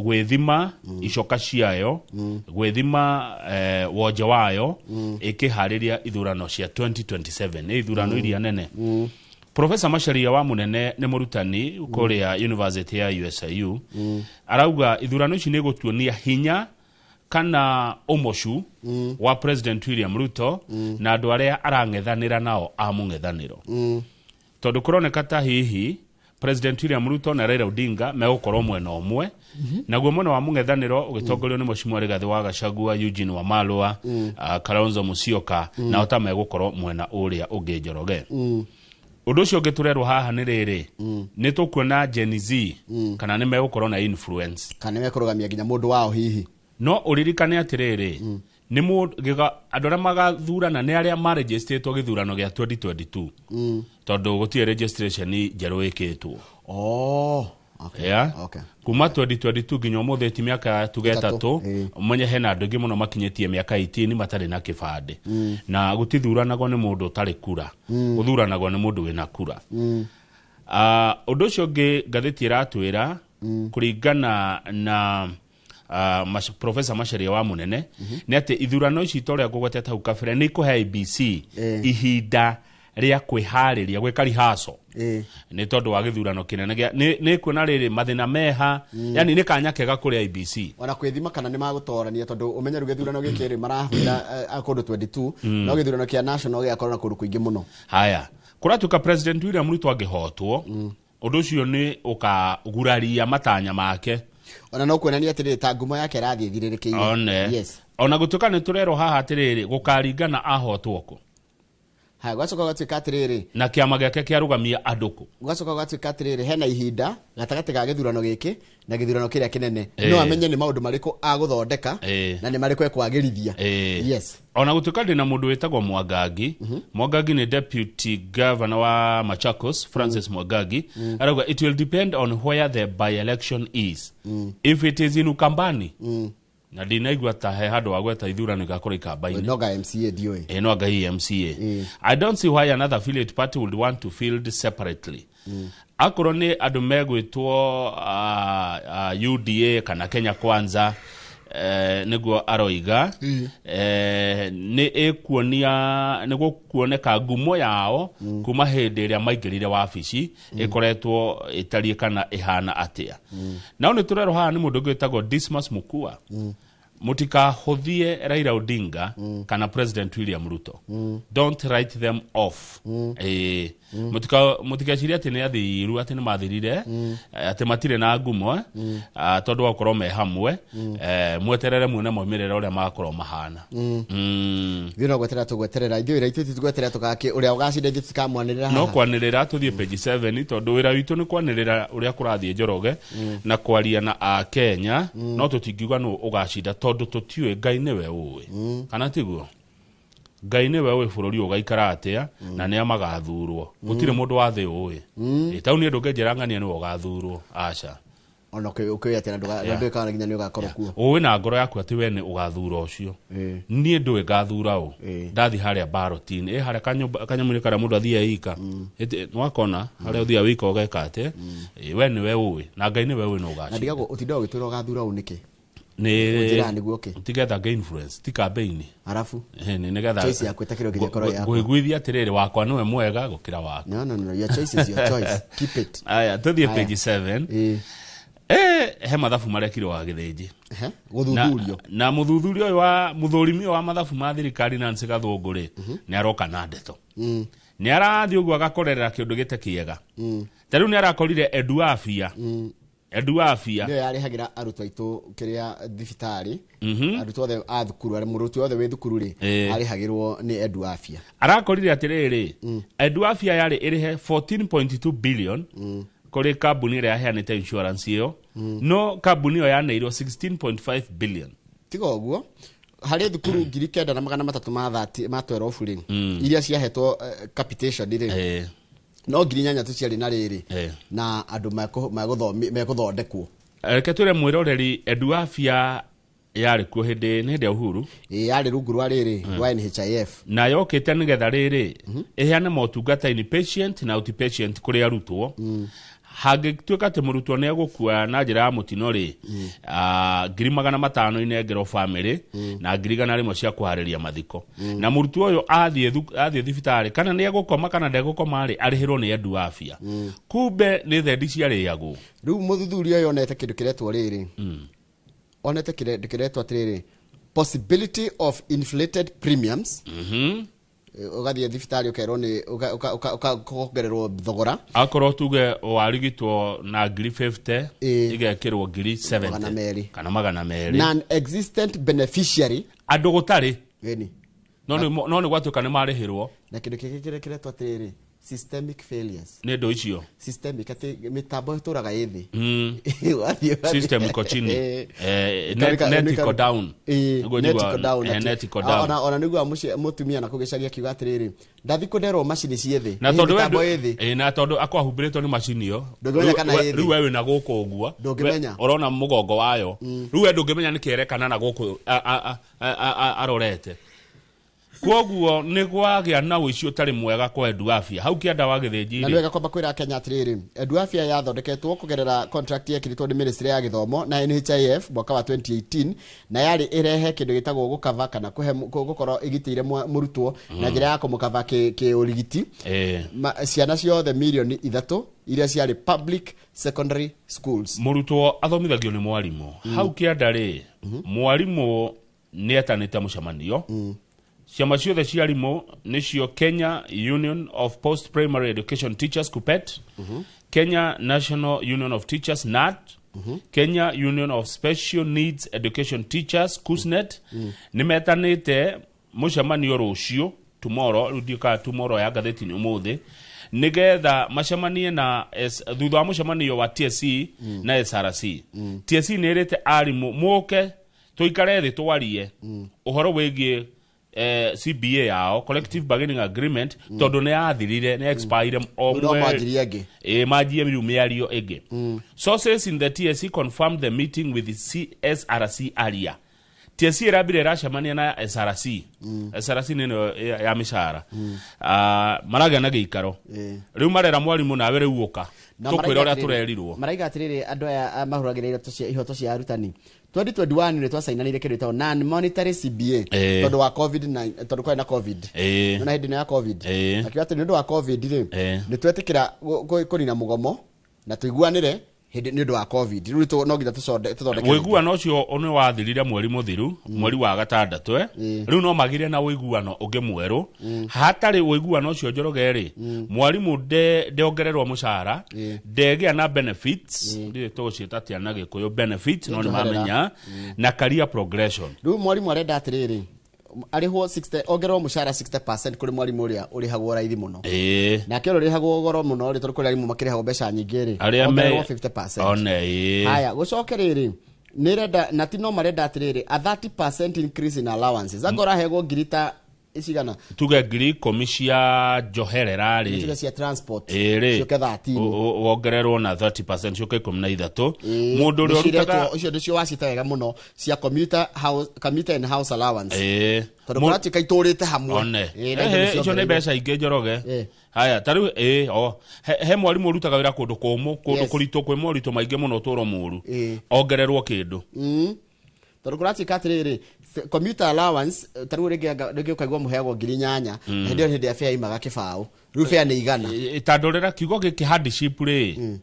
Gwĩthima icoka ciayo, gwĩthima wonje wayo ĩkĩharĩria ithurano cia 2027, nĩ ithurano iria nene. Profesa Macharia wa Munene nĩ mũrutani kũrĩa University ya USIU, arauga ithurano ici nĩ gũtuonia hinya kana ũmocu wa President William Ruto na andũ arĩa arang'ethanĩra nao a mũng'ethanĩro, tondũ kũroneka ta hihi President William Ruto na Raila Odinga megũkorwo mwena ũmwe, naguo mwena wa mũng'ethanĩro ũgĩtongorio nĩ Mheshimiwa Rigathĩ wa Gachagua, Eugene Wamalwa, Kalonzo Musyoka, nao ta megũkorwo mwena ũrĩa ũngĩ. Njoroge, ũndũ ũcio ũngĩ tũrerwo haha nĩ rĩrĩ, nĩ tũkuona Gen Z kana nĩ megũkorwo na influence, kana nĩ mekũrũgamia nginya mũndũ wao hihi. No ũririkane atĩrĩrĩ, nĩ andũ arĩa magathurana nĩ arĩa marejistĩtwo gĩthurano gĩa 2022, tondũ gũtirĩ registration njerũ ĩkĩtwo. Oh, okay. Yeah. Kuma 2022 nginya ũmũthĩ ti mĩaka tuge 3. 3. Ũmenye hena andũ aingĩ mũno makinyĩtie mĩaka 18 matarĩ na kĩbandĩ, na gũtithuranagwo nĩ mũndũ ũtarĩ kura, gũthuranagwo nĩ mũndũ wĩna kura. Ah, ũndũ ũcio ũngĩ ngathĩti ĩratwĩra kũringana na Professor Macharia wa Munene nĩ atĩ ithurano ici, ta ũrĩa ngũgwetete hau kabere, nĩ ikũhe IEBC ihinda rĩa kwĩharĩria gwĩka rehearsal nĩ tondũ wa gĩthurano kĩnene gĩa nĩ kuona rĩrĩ mathĩna meha, yani nĩ kanya kega kũrĩ IEBC. Ona kwĩthima kana nĩ magũtorania, tondũ ũmenye rĩu gĩthurano gĩkĩ rĩ marahũthĩra kũndũ 22, no gĩthurano kĩa national gĩgakorwo na kũndũ kũingĩ mũno. Haya, kũratuĩka President William Ruto angĩhotwo, ũndũ ũcio nĩ ũkaguraria matanya make. Ona no kuonania atĩrĩrĩ, ta ngumo yake ĩrathiĩ ĩthirĩrĩkĩire. One. Ona gũtuĩka nĩ tũrerwo haha atĩrĩrĩ, gũkaringana ahotwo kũ. Haya, gwacoka gũgatuĩka atĩrĩrĩ, na kĩama gĩake kĩarũgamia andũ kũ. Gũgacoka gũgatuĩka atĩrĩrĩ, hena ihinda gatagatĩ ga gĩthurano gĩkĩ na gĩthurano kĩrĩa kĩnene, no amenye nĩ maũndũ marĩkũ agũthondeka na nĩ marĩkũ ekwagĩrithia. Ona gũtuĩka ndĩna mũndũ wĩtagwo Mwangangi. Mwangangi nĩ deputy governor wa Machakos, Francis Mwangangi, arauga it will depend on where the by election is. If it is in Ukambani, na ndinaigua ta he handũ wa gweta ithurano igakorwo Ikamba-inĩ. Noga MCA ndiũĩ. No anga hihi MCA. I don't see why another affiliate party would want to field separately. Akorwo nĩ andũ megwĩtwo UDA kana Kenya Kwanza, nĩguo aroiga, nĩ ĩkuonia nĩ gũkuoneka ngumo yao kuma hĩndĩ ĩrĩa maingĩrire wabici ĩkoretwo ĩtariĩ kana ĩhana atĩa. Nao nĩ tũrerwo haha nĩ mũndũ ũngĩ wĩtagwo Dismas Mukua, mutikahũthie Raila Odinga kana President William Ruto. Don't write them off. Mutikecirie atĩ nĩ athiru, atĩ nĩ mathirire, atĩ matirĩ na ngumo, tondũ wa gũkorwo me hamwe. Mweterere muone maumĩrĩra ũrĩa magakorwo mahana. Ithuĩ no gweterera tũgweterera, ithuĩ wĩra itũ titugweterera tũgakĩ ũrĩa ũgacinda, ithuĩ tutikamwanĩrĩra No haha. Kwanĩrĩra tũthiĩ page 7, tondũ wĩra witũ nĩ kwanĩrĩra ũrĩa kũrathiĩ, Njoroge, na kwaria na Akenya, no tũtingiuga nũ ũgacinda tondũ tũtiũĩ. Ngai nĩwe ũĩ, kana tiguo? Ngai nĩwe ũĩ bũrũri ũyũ ũgaikara atĩa na nĩa magathurwo. Gũtirĩ mũndũ wa thĩ ũĩ. Ĩ, taũ niĩ ndũngĩnjĩra ng'ania nĩwe ũgathurwo, aca. Ona ũkĩũĩ atĩ na ndũĩkaga nginya nĩ ũgakorwo kuo. Ũĩ na ngoro yaku atĩ we nĩ ũgathura ũcio. Niĩ ndũĩ ngathura ũ. Ndathi harĩa ballot-inĩ, ĩ harĩa kanyũmba kanyamũ-inĩ karĩa mũndũ athiaga ika. Nĩwakona harĩa ũthiaga wika ũgeka atĩ. Ĩ, we nĩwe ũĩ na Ngai nĩwe ũĩ no Na ũgacinda. Ndigagwo ũtindaga ũgĩtwĩra ũgathura ũ nĩkĩ? Nĩ Njĩra nĩguo kĩ? Tigetha ngĩ influence, ti campaign. Arabu Ĩ, nĩ nĩgetha choice yaku ĩtakĩrĩ nginya ĩkorwo yakwa. Ngũiguithia atĩrĩrĩ, wakwa nĩwe mwega gũkĩra waku. No, no, no, your choice is your choice, keep it. Aya, tũthiĩ Aya. page 7. He mathabu marekirwo wa Gĩthĩnji. Gũthuthurio. Na mũthuthuria ũyũ wa mũthũrimi ũyũ wa mathabu ma thirikari, Nancy Gathũngũ rĩ, nĩ aroka na ndeto, nĩ arathiĩ ũguo agakorerera kĩũndũ gĩte kĩega. Ta rĩu nĩ arakorire Edu Afia, Edu Afia nĩyo yarĩhagĩra arutwo aitũ kĩrĩa thibitarĩ, arutwo othe a thukuru, arĩa mũrutwo othe wĩ thukuru rĩ, arĩhagĩrwo nĩ Edu Afia. Arakorire atĩrĩrĩ, Edu Afia yarĩ ĩrĩhe 14.2 billion kũrĩ kambuni ĩrĩa yaheanĩte insurance ĩyo, no kambuni ĩyo yaneirwo 16.5 billion. Tiga ũguo, harĩ thukuru 9,300 ma 30 ma 12 rĩ, iria ciahetwo capitation rĩ, no 8,000 tu ciarĩ na rĩrĩ na andũ megũthondekwo. Reke twĩre mwĩroreri, Edu Afia yarĩ kuo hĩndĩ nĩ hĩndĩ ya Uhuru. Ĩ, yarĩ rungu rwa rĩrĩ rwa NHIF. Na yokĩte nĩgetha rĩrĩ ĩheane motungata inpatient na outpatient kũrĩ arutwo. Hangĩtuĩka atĩ mũrutwo nĩ egũkua na njĩra ya mũtino rĩ, 500,000 inengerwo family na 100,000 cia kũharĩria mathiko. Na mũrutwo ũyũ athiĩ thibitarĩ, kana nĩ egũkoma kana ndegũkoma rĩ, arĩhĩrwo nĩ Edu Afya. Kumbe nĩ thendi ciarĩagwo. Rĩu mũthuthuria ũyũ onete kĩndũ kĩretwo rĩrĩ, onete kĩndũ kĩretwo atĩrĩrĩ, possibility of inflated premiums. Ũgathiĩ thibitarĩ ũkerwo nĩ ũkongererwo thogora. Akorwo tuge warigitwo na 50,000, igekĩrwo 70,000 200. Kana 200. Non existent beneficiary. Andũ gũtarĩ. Ĩni. No nĩ gwatuĩka nĩ marĩhĩrwo. Na kĩndũ kĩngĩ kĩrĩa kĩretwo atĩrĩrĩ, systemic failures. Nĩ ndũ icio. Systemic atĩ mĩtambo ĩtũraga ĩ thĩ. Wathiĩ. System iko chini. Net iko down. Nĩguo Net njigua, iko down, atĩ. Net iko down. Ona nĩguo mũtumia na kũgĩcaria akiuga atĩrĩrĩ, ndathi kũnderwo macini ciĩ thĩ. Na tondũ we Mĩtambo ĩ thĩ. Na tondũ akwahumbĩrĩtwo nĩ macini ĩyo. Ndũngĩmenya kana ĩ thĩ. Rĩu we wĩna gũkũ ũguo. Ndũngĩmenya. Ũrona mũgongo wayo. Rĩu we ndũngĩmenya nĩ kĩerekana na gũkũ arorete. Kwoguo nĩ gwagĩa na ũici ũtarĩ mwega kwa Edu Afya. Hau kĩanda wa Gĩthĩnji Na rĩ. nĩ wega kwamba kwĩra Kenya atĩrĩrĩ, Edu Afya yathondeketwo kũgerera contract yekĩrĩtwo nĩ Ministry ya Gĩthomo na NHIF mwaka wa 2018, na yarĩ ĩrehe kĩndũ gĩtagwo gũkava kana kũhe gũkorwo ĩgitĩire mũrutwo na njĩra ya kũmũkava kĩũrigiti. Ciana ciothe 3 mirioni iria ciarĩ public secondary schools. Mũrutwo athomithagio nĩ mwarimũ. Hau kĩanda rĩ, mwarimũ nĩ etanĩte mũcemanio. Ciama ciothe cia arimũ nĩcio Kenya Union of Post Primary Education Teachers, KUPPET, Kenya National Union of Teachers, KNUT, Kenya Union of Special Needs Education Teachers, KUSNET, nĩ metanĩte mũcemanio rũciũ, tomorrow. Rĩu ndiũĩ kana tomorrow ya ngathĩti nĩ ũmũthĩ, nĩgetha macemanie na thutha wa mũcemanio wa TSC na SRC. TSC nĩ ĩrĩte arimũ mũke tũikare thĩ twarie ũhoro wĩgiĩ CBA yao, collective bargaining agreement, tondũ nĩ yathirire, nĩ expire o Rĩu no manjirie ĩngĩ. Ĩ manjie rĩu mĩario ĩngĩ. Sources in the TSC confirmed the meeting with the SRC earlier. TSC ĩrambire ĩracemania na SRC. SRC nĩ ĩno ya mĩcara. Maragĩa na gĩikaro. Rĩu marera mwarimũ nawe rĩu ũka Na tũkwĩra maraiga ũrĩa atĩrĩrĩ- tũrerirwo. Maraiga atĩrĩrĩ, andũ aya mahũragĩra ihoto cia arutani, 2021 nĩ twacainanire kĩndũ gĩtagwo non monetary CBA tondũ wa covid 9, tondũ kwarĩ na COVID. Na hĩndĩ ĩno ya COVID, akiuga atĩ nĩ ũndũ wa COVID rĩ, nĩ twetĩkĩra kũnina mũgomo na tũiguanĩre hĩndĩ nĩ ũndũ wa COVID. Rĩu no nginya tũthondeke. Ũiguano ũcio nĩ wathirire mweri mũthiru, mweri wa gatandatũ. Rĩu no magire na ũiguano ũngĩ mwerũ. Hatarĩ ũiguano ũcio, Njoroge rĩ, mwarimũ ndeongererwo mũcara, ndegĩa na benefits, ndiũĩ tũgũciĩta atĩa na Gĩkũyũ benefits, no nĩ Njoherera. mamenya, na career progression. Rĩu mwarimũ arenda atĩrĩrĩ, arĩhwo 60, ongererwo mũcara 60% kũrĩ mwarimũ ũrĩa ũrĩhagwo raithi mũno. Nake ũrĩa ũrĩhagwo goro mũno rĩ, tondũ kũrĩ arimũ makĩrĩhagwo mbeca nyingĩ rĩ, Arĩa me ongererwo 50%. One, ĩĩ. Haya, gũcoke rĩrĩ, nĩrenda na ti no marenda atĩrĩrĩ, a 30% increase in allowances. Angorwo arahegwo ngiri ta cigana, tuge 10,000 cia njoherera tuge rĩ, cia transport, ĩrĩ ciũke 13. Wongererwo na 30% ciũke 13. Ĩĩ, Mũndũ ũrĩa nĩcio ũrutaga iretwo, icio nĩcio wacita wega mũno, cia commuter house, commuter and house allowance, tondũ kũratuĩka itũrĩte hamwe. One. Ĩĩ, na indo Ehe, icio nĩ nĩciongereirwo. mbeca ingĩ, Njoroge. Haya, ta rĩu ĩ o he mwarimũ ũrutaga wĩra kũndũ kũmũ, kũndũ kũritũ, kwĩ moritũ maingĩ mũno, ũtũũro mũũru, ongererwo kĩndũ. Tondũ kũratuĩka atĩrĩrĩ, commuter allowance, ta rĩu rĩngĩ ũkaigua mũheagwo 8,000, na hĩndĩ ĩyo hĩndĩ ya fare imaga 20, rĩu fare nĩ 100. Ta ndorera kiugo gĩkĩ hardship rĩ,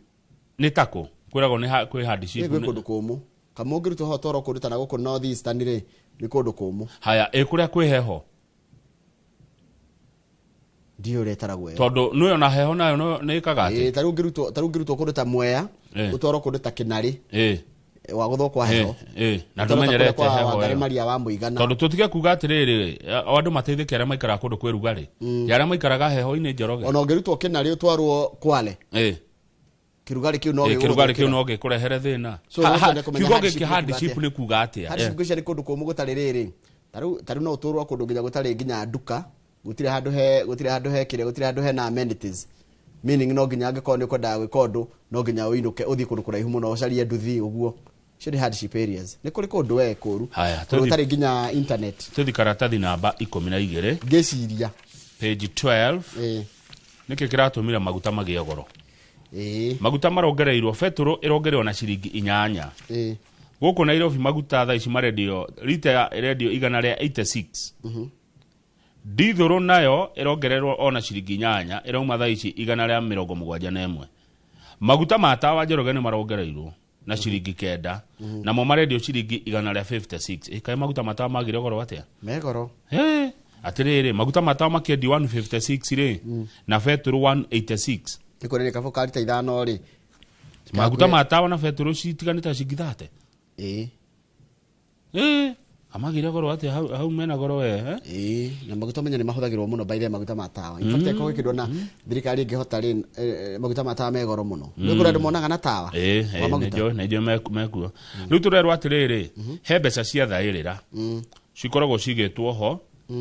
nĩ takũ kwĩragwo nĩ kwĩ hardship. Ĩ, gwĩ kũndũ kũmũ kama ũngĩrutwo ho toro kũndũ ta na gũkũ North Eastern rĩ, nĩ kũndũ kũmũ. Haya, ĩ kũrĩa kwĩ heho? Ndiũĩ ũrĩa ĩtaragwo ĩyo. Tondũ nĩyo na heho nayo nĩ ĩkaga atĩ Ĩ, ta rĩu ũngĩrutwo kũndũ ta Mwea, ũtwarwo kũndũ ta Kĩnarĩ, wagũthwo kwa heho, na ũtwarwo ta kũrĩa ndũmenyerete kwa heho Wangarĩ ĩyo. Maria wa Mũigana. Tondũ tũtige kuga atĩrĩrĩ, o andũ mateithĩke arĩa maikaraga kũndũ kwĩ rugarĩ, ya arĩa maikaraga heho-inĩ, Njoroge. Ona ũngĩrutwo Kĩnarĩ ũtwarwo Kwale, kĩrugarĩ kĩu no Kĩrugarĩ kĩu gĩgũthũkĩra. No gĩkũrehere thĩna. So, no twende kũmenya Kiugo hardship gĩkĩ nĩ kuga hardship atĩa. nĩ kuga atĩa? Hardship ngwĩciria nĩ kũndũ kũmũ gũtarĩ rĩrĩ, ta rĩu no ũtũrwo kũndũ nginya gũtarĩ nginya nduka, gũtirĩ handũ he kĩrĩa, gũtirĩ handũ hena amenities, meaning no nginya angĩkorwo nĩ ũkwendaga gwĩka ũndũ, no nginya ũinũke ũthiĩ kũndũ kũraihu mũno ũcarie nduthi ũguo. Icio nĩ hardship areas. Nĩ kũrĩ kũndũ we kũru, Haya, kũndũ gũtarĩ nginya internet. Tũthi karatathi namba 12. Ngĩciria Page 12. Nĩkĩ kĩratũmire maguta magĩe goro? Maguta marongereirwo, betũrũ ĩrongererwo na ciringi 8. Gũkũ Nairobi maguta thaa ici marendio rita ĩrendio 186. Ndithũrũ nayo ĩrongererwo ona ciringi 8, ĩrauma thaa ici 171. Maguta ma tawa Njoroge nĩ marongereirwo na ciringi 9, namo marendio ciringi 156. Ĩ kaĩ maguta ma tawa magire goro atĩa? Megoro. Atĩrĩrĩ, maguta ma tawa makĩendio 156 rĩ, na betũrũ 186. Nĩ kũrĩ nĩ kabo ka rita 5 rĩ. Maguta ma tawa na betũrũ citiganĩte ciringi 30. Amagire goro atĩa hau mena goro we, eh? Na maguta menya nĩ mahũthagĩrwo mũno by the maguta ma tawa. In fact, ĩkorwo ĩkĩndwo na thirikari ĩngĩhota rĩ, maguta ma tawa me goro mũno. Nĩ kũrĩ andũ monaga na tawa. Wa maguta. Nĩnjũĩ mekuo. Rĩu tũrerwo atĩrĩrĩ, he mbeca cia thaĩrĩra cikoragwo cigĩtwo ho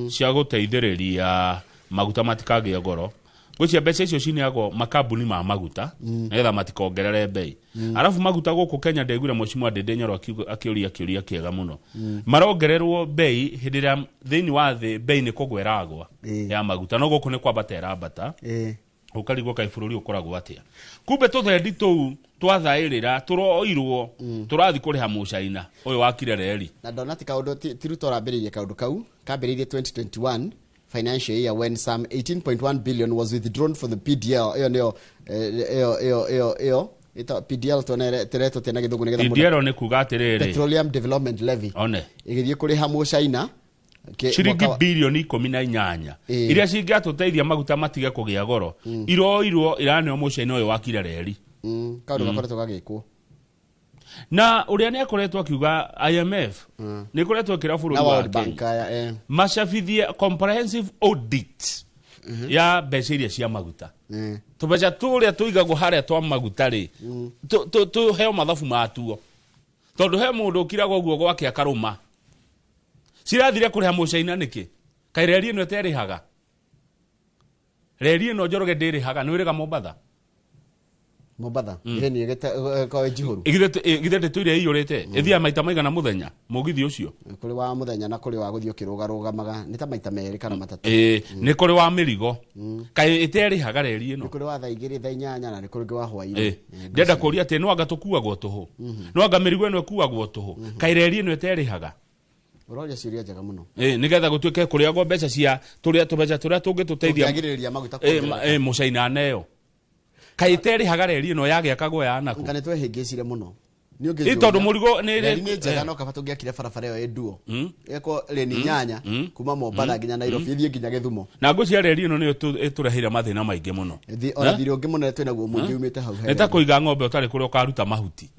cia gũteithĩrĩria maguta matikagĩe goro. Gwĩcia mbeca icio cineagwo makambuni ma maguta nĩgetha matikongerere bei. Arabu maguta gũkũ Kenya ndaiguire Mheshimiwa Ndindi Nyoro akĩũria kĩũria kĩega mũno. Marongererwo bei hĩndĩ ĩrĩa thĩinĩ wa thĩ bei nĩ kũgwa ĩragwa ya maguta, no gũkũ nĩ kwambata ĩrambata. Ũkarigwo kaĩ bũrũri ũkoragwo atĩa. Kumbe tũthendi tũu twathaĩrĩra tũroirwo tũrathiĩ kũrĩha mũcaina ũyũ wakire reri. Na ndona ti kaũndũ ti Ruto arambĩrĩirie kaũndũ kau, kambĩrĩirie 2021 financial year when some 18.1 billion was withdrawn from the PDL. Iyo nĩyo, iyo, iyo, iyo, iyo. Ita PDL tuonere, teretwo tena gĩthũngũ nĩgetha mũndũ PDL nĩ kuga atĩrĩrĩ. Petroleum Development Levy. One. Ĩgĩthiĩ kũrĩha mũcaina, Ciringi mwaka wa bilioni 18. Iria cingĩatũteithia maguta matige kũgĩa goro. Iroirwo iraneo mũcaina ũyũ wakire reri. Kaũndũ gakoretwo gagĩkwo. Na ũrĩa nĩ akoretwo akiuga IMF, nĩ ĩkoretwo ĩkĩra bũrũri Na wa World Kenya. Bank, aya, Macabithie comprehensive audit ya mbeca iria cia maguta. Tũbeca tũrĩa tũigagwo harĩa twa maguta rĩ, tũheo mathabu matuo. Tondũ he mũndũ ũkiraga ũguo gwake akarũma. Cirathire kũrĩha mũcaina nĩkĩ? Kaĩ reri ĩno ĩterĩhaga? Reri ĩno Njoroge ndĩrĩhaga, nĩ wĩrĩga Mombatha? Mombatha? Ĩĩ, nĩ ĩgĩte, kwa njihũru. Ĩgithĩ ndĩtũire ĩiyũrĩte? Ĩthiaga maita maigana mũthenya, mũgithi ũcio? Kũrĩ wa mũthenya na kũrĩ wa gũthiĩ ũkĩrũgarũgamaga, nĩ ta maita merĩ kana matatũ. Nĩ kũrĩ wa mĩrigo. Kaĩ ĩterĩhaga reri ĩno? Nĩ kũrĩ wa thaa igĩrĩ, thaa inyanya, na nĩ kũrĩ ũngĩ wa hwaĩ-inĩ. Ndĩrenda kũũria atĩ no anga tũkuagwo tũhũ? No anga mĩrigo ĩno ĩkuagwo tũhũ? Kaĩ reri ĩno ĩterĩhaga? Ũroria ciũria njega mũno. Nĩgetha gũtuĩke kũrĩagwo mbeca cia tũrĩa tũbeca tũrĩa tũngĩtũteithia. Tũngĩagĩrĩria maguta kuongerereka. Mũcaina neo. Kaĩ ĩterĩhaga reri ĩno yagĩakagwo ya nakũ? Kana twehĩngĩcire mũno. Nĩ ũngĩ Ĩ, tondũ njũria. mũrigo nĩ Reri nĩ njega, no kaba tũngĩakire barabara ĩyo ĩ nduo. Ĩko reni 8 kuma Mombatha nginya Nairobi, ĩthiĩ nginya Gĩthumo. Na ngwĩciria reri ĩno nĩyo ĩtũreheire mathĩna maingĩ mũno. Ĩthiĩ, ona thirĩ ũngĩ mũnene twĩnaguo mũingĩ umĩte hau Nĩ ta kũiga ng'ombe ũtarĩ kũrĩa ũkaruta mahuti.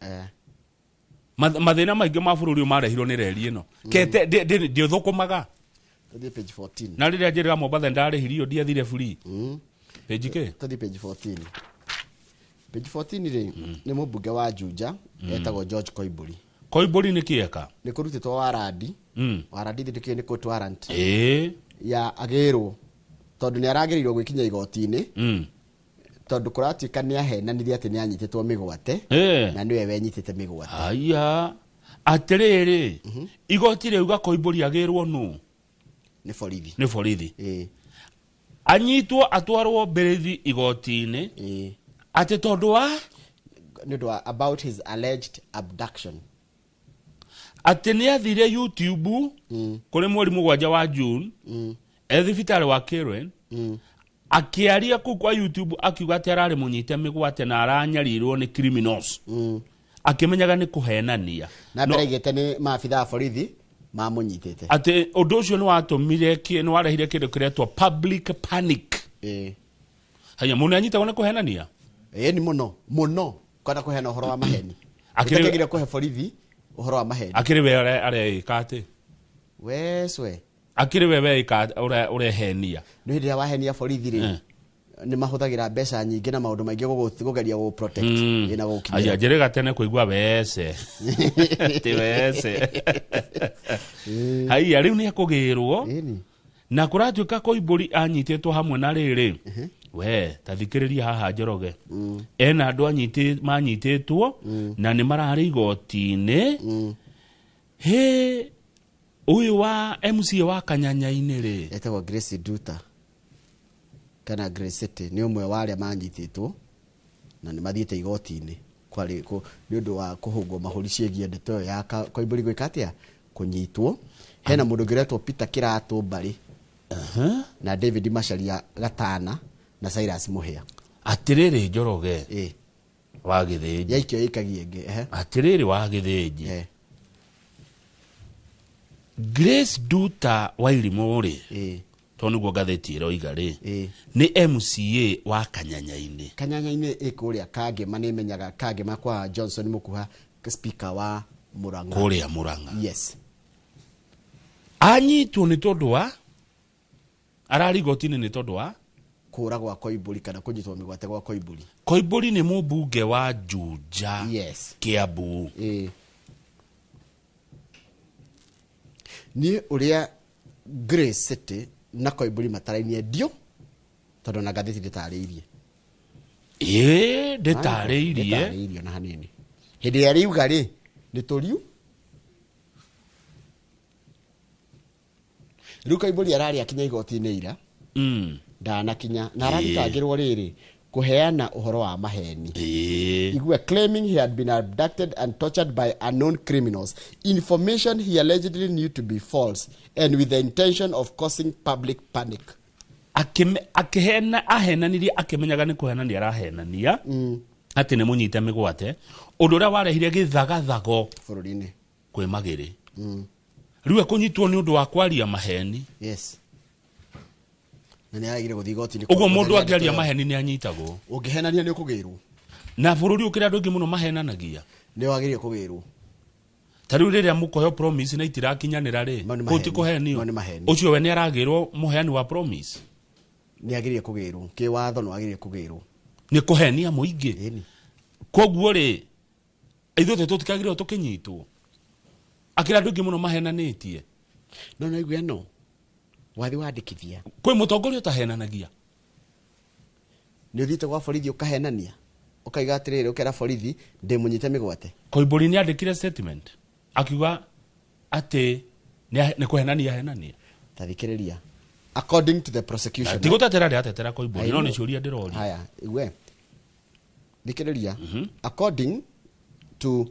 Mathĩna maingĩ ma bũrũri ũyũ marehirwo nĩ reri ĩno. Kete, ndĩthũkũmaga. Tũthiĩ page 14. Na rĩrĩa njĩrĩga Mombatha ndarĩhirio, ndiathire free. Page kĩ? Tũthiĩ page 14. Page 14 rĩ, nĩ mũmbunge wa Juja, etagwo George Koimburi. Koimburi nĩ kĩeka? Nĩ kũrutĩtwo warandi. Warandi thĩ ndĩkĩũĩ nĩ court warrant. Ya agĩrwo. Tondũ nĩ aragĩrĩirwo gwĩkinya igoti-inĩ. Tondũ kũratuĩka nĩ ahenanirie atĩ nĩ anyitĩtwo mĩgwate. Na nĩwe wenyitĩte mĩgwate. Aya. Atĩrĩrĩ, igoti rĩuga Koimburi agĩrwo nũ? Nĩ borithi. Nĩ borithi. Anyitwo atwarwo mbĩrĩthi igoti-inĩ. Atĩ tondũ wa? Nĩ ũndũ wa about his alleged abduction. Atĩ nĩ athire YouTube kũrĩ mweri 7 wa June, e thibitarĩ wa Karen, akĩaria kũu kwa YouTube akiuga atĩ ararĩ mũnyite mĩgwate na aranyarirwo nĩ criminals. Akĩmenyaga nĩ kũhenania. Na mbere aigĩte nĩ maabitha a borithi mamũnyitĩte. Atĩ ũndũ ũcio nĩ watũmire nĩ warehire kĩndũ kĩretwo public panic. Haya, mũndũ anyitagwo nĩ kũhenania? Ĩĩ, nĩ mũno, mũno, kana kũheana ũhoro wa maheni. Ĩtĩkagĩria kũhe borithi ũhoro wa maheni. Akĩrĩ we areĩka atĩ? We cwe. Akĩrĩ we weĩka ũrehenia. Nĩ hĩndĩ ĩrĩa wahenia borithi rĩ, nĩ mahũthagĩra mbeca nyingĩ na maũndũ maingĩ kũgeria gũgũ protect. Ĩ, na gũgũkinyĩra. Aya, njĩrĩga tene kũigua wece. Ti wece. Haiya, rĩu nĩ ekũgĩrwo. Na kũratuĩka Koimburi anyitĩtwo hamwe na rĩrĩ. We, ta thikĩrĩria haha Njoroge. Ena andũ manyitĩtwo, na nĩ mararĩ igoti-inĩ. Hĩ, ũyũ wa MCA wa Kanyanya-inĩ rĩ. Etagwo Grace Nduta. Kana Grace City, nĩ ũmwe wa arĩa manyitĩtwo. Na nĩ mathiĩte igoti-inĩ kwarĩ nĩ ũndũ wa kũhũngwo mahũri ciĩgiĩ ndeto ĩyo ya Koimbũri gwĩka atĩa, kũnyitwo. Hena mũndũ ũngĩ ũretwo Peter Kĩratũ Mbarĩ na David Macharia Gatana na Cyrus Mũhĩa. Atirĩrĩ Njoroge wa Gĩthĩnji. Yaikio ĩikagia ĩngĩ, ehe. Atirĩrĩ wa Gĩthĩnji. Grace Nduta Wairimũ rĩ, tondũ nĩguo ngathĩti ĩroiga rĩ, nĩ MCA wa Kanyanya-inĩ. Kanyanya-inĩ ĩ kũrĩa Kangema, nĩ menyaga Kangema kwa Johnson Mũkuha, speaker wa Murang'a. Kũrĩa Murang'a. Yes. Anyitwo nĩ tondũ wa ararĩ igoti-inĩ nĩ tondũ wa kũra gwa Koimbũri kana kũnyitwo mĩgwate gwa Koimbũri. Koimbũri nĩ mũmbunge wa Juja. Yes. Kiambu. Niĩ ũrĩa Grace City na Koimbũri matarainie ndio, tondũ na ngathĩti ndĩtarĩirie. Ndĩtarĩirie. Ndĩtarĩirie na hanini. Hĩndĩ ĩrĩa rĩuga rĩ, nĩ tũriu. Rĩu Koimbũri ararĩ akinya igoti-inĩ ira. Ndanakinya. Na arathitangĩrwo rĩrĩ, kũheana ũhoro wa maheni. Igua, claiming he had been abducted and tortured by unknown criminals. Information he allegedly knew to be false and with the intention of causing public panic. Akĩhena, ahenanirie akĩmenyaga nĩ kũhenania arahenania. Atĩ nĩ mũnyite mĩgwate. Ũndũ ũrĩa warehire gĩthagathago bũrũri-inĩ. Kwĩ Magĩrĩ. Rĩu ekũnyitwo nĩ ũndũ wa kwaria maheni. Yes. Na nĩ araigire gũthiĩ igoti-inĩ Ũguo mũndũ kũtheria angĩaria ndeto ĩyo. maheni nĩ anyitagwo. Ũngĩhenania nĩ ũkũgĩrwo. Na bũrũri ũkĩrĩ andũ aingĩ mũno mahenanagia. Nĩ wagĩrĩire kũgĩrwo. Ta rĩu rĩrĩa mũkoheo promise na itirakinyanĩra rĩ, Mau nĩ kũu ti maheni. kũhenio. Mau nĩ maheni. Ũcio we nĩ aragĩrwo mũheani wa promise. Nĩ agĩrĩire kũgĩrwo. Kĩwatho nĩ wagĩrĩire kũgĩrwo. Nĩ kũhenia mũingĩ. Ĩni. Koguo rĩ, ithuĩ tũtikagĩrĩirwo tũkĩnyitwo. Akĩra andũ aingĩ mũno mahenanĩtie. No no igua ĩno. Wathi wandĩkithia. Kwĩ mũtongoria ũtahenanagia. Nĩ ũthiĩte gwa borithi ũkahenania. Ũkaiga atĩrĩrĩ, ũkera borithi ndĩmũnyite mĩgwate. Koimbũri nĩ andĩkire statement akiuga atĩ nĩ kũhenania ahenania. Ta thikĩrĩria. According to the prosecution. Ti gũtetera ndĩratetera Koimbũri, no I nĩ know. ciũria ndĩroria. Haya, igue. Thikĩrĩria. According to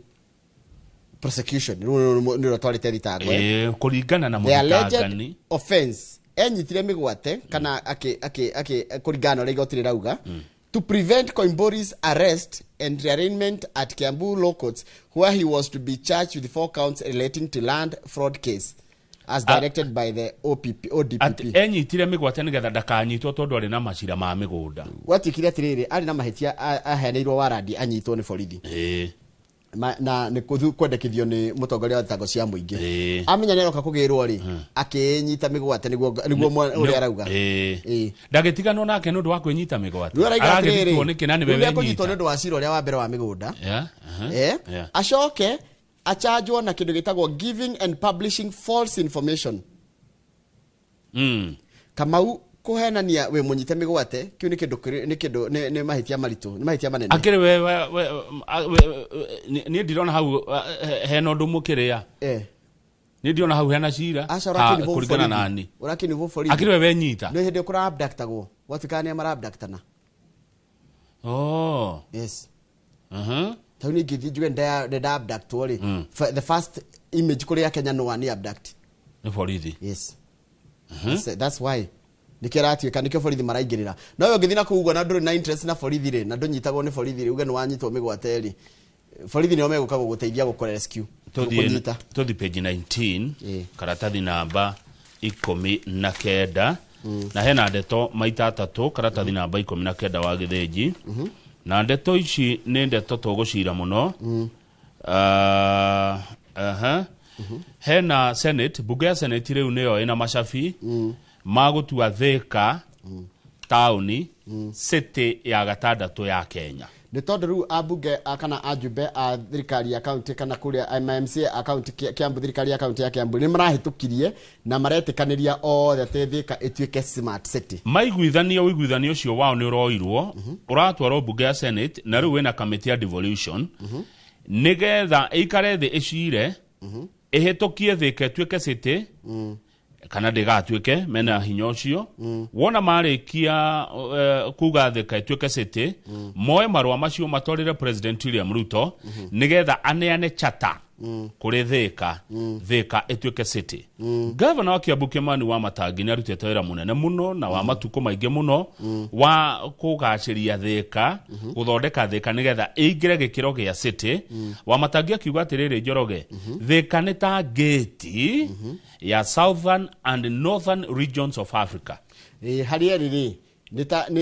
prosecution, rĩu nĩ ũrĩa twarĩte thitango, eh? Kũringana na The alleged mũthitangani. offense enyitire mĩgwate kana kũringana na ũrĩa igoti rĩrauga, to prevent Koimburi's arrest and rearraignment at Kiambu Law Courts, where he was to be charged with 4 counts relating to land fraud case as directed by the ODPP. Atĩ enyitire mĩgwate nĩgetha ndakanyitwo tondũ arĩ na macira ma mĩgũnda. Gwatuĩkire atĩrĩrĩ, arĩ na mahĩtia aheanĩirwo warandi anyitwo nĩ borithi. Na nĩ kwendekithio nĩ mũtongoria wa thitango cia mũingĩ. Amenya nĩ aroka kũgĩrwo rĩ, akĩnyita mĩgwate nĩguo ũrĩa arauga. Ndagĩtiganwo nake nĩ ũndũ wa kwĩnyita mĩgwate. Rĩu arauga atĩrĩrĩ, Aragĩthitwo nĩkĩ na nĩwe rĩu nĩekũnyitwo wenyita? nĩ ũndũ wa cira ũrĩa wa mbere wa mĩgũnda. Acoke achanjwo na kĩndũ gĩtagwo giving and publishing false information. Kamau kũhenania wĩ mũnyite mĩgwate, kĩu nĩ kĩndũ kĩrĩ, nĩ kĩndũ, nĩ, nĩ mahĩtia maritũ, nĩ mahĩtia manene. Akĩrĩ we, we, we, a, we, we, nĩ, niĩ ndirona hau, a, he, hena ũndũ mũkĩrĩa. Niĩ ndirona hau hena cira. Aca, Ha, ũrakĩnivũ kũringana borithi. na niĩ. Ũrakĩnivũ borithi. Akĩrĩ we wenyita. Nĩ hĩndĩ kũra abductagwo. Gwatuĩkaga nĩ mara abductana. Yes. Ta rĩu niĩ ingĩthiĩ njuge nĩ nda abductwo rĩ. The first image kũrĩa Kenya no nĩ abduct. Nĩ borithi. Yes. That's why. Nĩkĩo ĩratuĩka, nĩkĩo borithi maraingĩrĩra. No we ũngĩthiĩ na kũu ũguo na ndũrĩ na interest na borithi rĩ, na ndũnyitagwo nĩ borithi rĩ, uge nĩ wanyitwo mĩgwate rĩ, borithi nĩo megũka gũgũteithia gũkũ rescue. Gũkũnyita. Tũthiĩ page 19, karatathi namba 19. Na hena ndeto maita atatũ, karatathi namba 19 wa Gĩthĩnji. Na ndeto ici nĩ ndeto tũgũcira mũno. Hena Senate, bunge ya Senate rĩu nĩyo ĩna macabi ma gũtua Thika taũni city ya gatandatũ ya Kenya. Nĩ tondũ rĩu ambunge kana ajumbe a thirikari ya county kana kũrĩa MMC a county Kiambu, thirikari ya county ya Kiambu nĩ marahĩtũkirie na maretĩkanĩria othe atĩ Thika ĩtuĩke smart city. Maiguithania, ũiguithanio ũcio wao nĩ ũroirwo, ũratwarwo bunge ya Senate na rĩu wĩna kamĩtĩ ya devolution nĩgetha ĩikare thĩ ĩcire, ĩhĩtũkie Thika ĩtuĩke city, Kana ndĩgatuĩke mena hinya ũcio. Wona marĩkia kuga Thika ĩtuĩke city, moe marũa macio matwarĩre President William Ruto nĩgetha aneane charter kũrĩ Thika, Thika ĩtuĩke city. Gavana wa Kiambu Kimani wa Matangi nĩ arutĩte wĩra mũnene mũno na wa matukũ maingĩ mũno wa kũgacĩria Thika, gũthondeka Thika nĩgetha ĩingĩre gĩkĩro gĩa city. Wa Matangi akiuga atĩrĩrĩ, Njoroge, Thika nĩ ta gate ya southern and northern regions of Africa. Harĩ erĩ rĩ,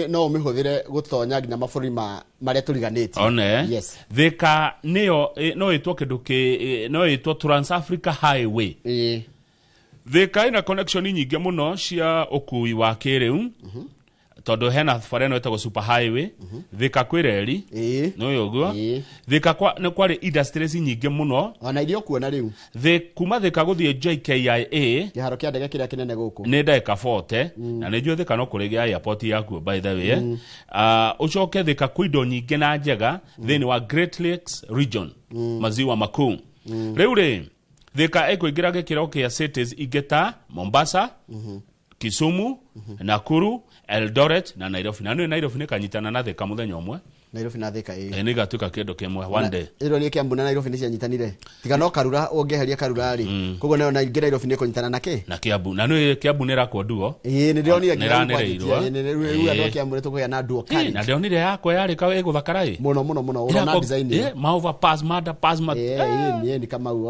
no ũmĩhũthĩre gũtonya nginya mabũrũri ma marĩa tũriganĩtie. One. Yes. Thika nĩyo no ĩtwo kĩndũ kĩ no ĩtwo Trans Africa Highway. Thika ĩna connection nyingĩ mũno cia ũkui wa kĩrĩu, tondũ hena bara ĩno ĩtagwo super highway. Thika kwĩ reri. Nĩ ũguo. Thika nĩ kwarĩ industries nyingĩ mũno. Ona iria ũkuona rĩu. Kuma Thika gũthiĩ JKIA, kĩharo kĩa ndege kĩrĩa kĩnene gũkũ, nĩ ndagĩka 40, na nĩ njũĩ Thika no kũrĩ gĩa airport yakuo, by the way. Ũcoke Thika kwĩ indo nyingĩ na njega thĩinĩ wa Great Lakes region, maziwa makuu. Rĩu rĩ, Thika ĩkũingĩra gĩkĩro kĩa cities ingĩ ta Mombasa, Kisumu, Nakuru, Eldoret na Nairobi. Na nĩ Nairobi nĩ kanyitana na Thika mũthenya ũmwe. Nairobi na Thika, ĩĩ. Nĩ igatuĩka kĩndũ kĩmwe one day. Ĩro nĩ Kiambu na Nairobi nĩ cianyitanire, tiga no Karura ũngĩeheria Karura rĩ, koguo nayo na ingĩ Nairobi nĩ kũnyitana na kĩ? Na Kiambu. Na nĩ Kiambu nĩ ĩrakwo nduo. Ĩĩ, nĩ ndĩronire nginya rĩu Nĩranĩrĩirwo. kwanjĩtie, ĩĩ, rĩu andũ a Kiambu nĩ tũkũgĩa na duo na carriage. Ndĩronire yakwa yarĩ ka ĩgũthakara ĩ. Mũno mũno mũno, ũrona design ĩyo. Ma overpass, ma underpass, ma Ĩĩ, ĩĩ, nĩ Kamau.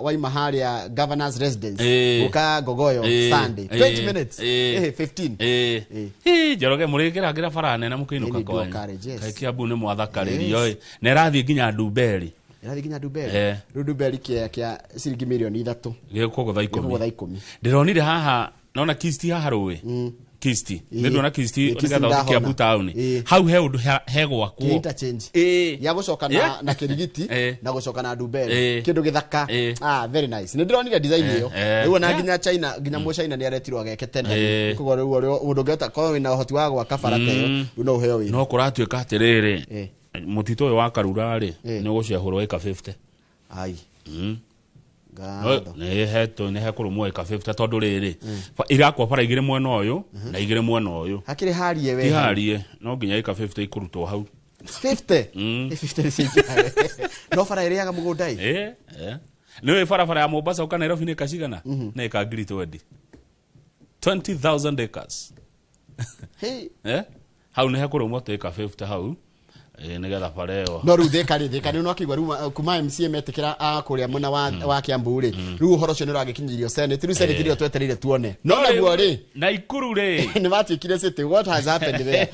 Waima harĩa governor's residence gũka Ngogoyo Sunday, 20 minutes, 15. Ĩ, Njoroge, mũrĩkĩragĩra bara nene mũkĩinũka Ĩĩ, nĩ dual kwanyu. carriage, yes. Kaĩ Kiambu nĩ mwathakarĩrio ĩ, na ĩrathiĩ nginya Ndumberi. Ĩrathiĩ nginya Ndumberi. Rĩu Ndumberi kĩa ciringi mirioni 3 gĩkũgũtha 10. Gĩkũgũtha 10. Ndĩronire haha nona Kisti haha rũĩ Kisti, nĩ ndona Kisti. Ĩĩ, Kisti nĩgetha ũthiĩ ndahona. Kiambu taũni, hau he ũndũ hegwakwo. Kĩ interchange ya gũcoka na na Kĩrigiti na gũcoka na Ndumberi, kĩndũ gĩthaka. Ah, very nice, nĩ ndĩronire design ĩyo. Rĩu ona nginya China, nginya mũ China nĩ aretirwo ageke tene. Koguo rĩu ũrĩa mũndũ ũngĩhota korwo wĩna ũhoti wa gwaka bara ta ĩyo, rĩu no ũheo wĩra. No kũratuĩka atĩrĩrĩ, mũtitũ ũyũ wa Karura rĩ, nĩ ũgũcehũrwo ĩka 50. Ai. Ngatho. Nĩ hetwo, nĩ hekũrũmwo ĩka 50, tondũ rĩrĩ, irakwo bara igĩrĩ mwena ũyũ na igĩrĩ mwena ũyũ. Hakĩrĩ harie we. Ti harie, no nginya ĩka 50 ikũrutwo hau. 50? 50 nĩ ciaingĩha, no bara ĩrĩaga mũgũnda ĩ. Ĩ, nĩ ũĩ barabara ya Mombasa ũka Nairobi nĩ ĩka cigana? Nĩ ĩka ngiri 20, 20,000 acres. Hey. Hau nĩ hekũrũmwo tũ ĩka 50 hau, nĩgetha bara ĩyo. No rĩu Thika rĩ, Thika nĩ ũkĩigua rĩu kuma MCA metĩkĩra a kũrĩa mwena wa Kiambu rĩ, rĩu ũhoro ũcio nĩ ũragĩkinyĩrio Senate. Rĩu Senate nĩyo twetereire tuone, no naguo rĩ, Naikuru rĩ, nĩ matuĩkire city. What has happened there?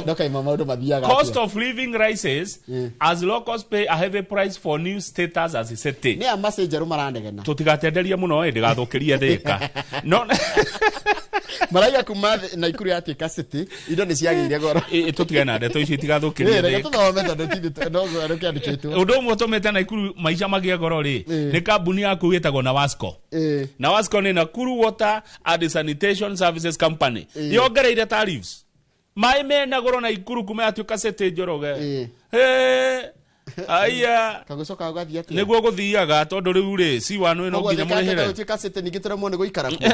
Ndokaima maũndũ mathiaga Cost atĩa? of living rises as locals pay a heavy price for new status as a city. Nĩ a macĩ njerũ maranegena. Tũtigatenderie mũno ĩ, ndĩgathũkĩrie Thika, no Maraiga kuma Naikuru yatuĩka city, indo nĩ ciagĩire goro. Ĩ, tũtigane na ndeto icio itigathũkĩrie Ĩ, reke Thika. tũthome tondũ no rũkĩandĩkĩtwo. Ũndũ ũmwe ũtũmĩte Naikuru maica magĩe goro rĩ, nĩ kambuni yaku ĩtagwo Nawasco. Nawasco nĩ Nakuru Water and Sanitation Services Company. Yongereire tariffs, maĩ mena goro Naikuru kuma yatuĩka city, Njoroge. Hĩ, aya. Kagũcoka ũgathiĩ atĩa? Nĩguo gũthiaga, tondũ rĩu rĩ, C1 ĩno Koguo nginya Thika mũrĩhĩre. gũtuĩka city, ningĩ tũremwo nĩ gũikara kuo.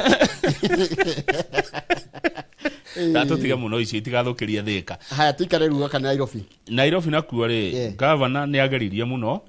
Ndatũtige mũno, icio itigathũkĩrie Thika. Haya, tuikare rĩu gaka Nairobi. Nairobi nakuo rĩ, gavana nĩ ageririe mũno.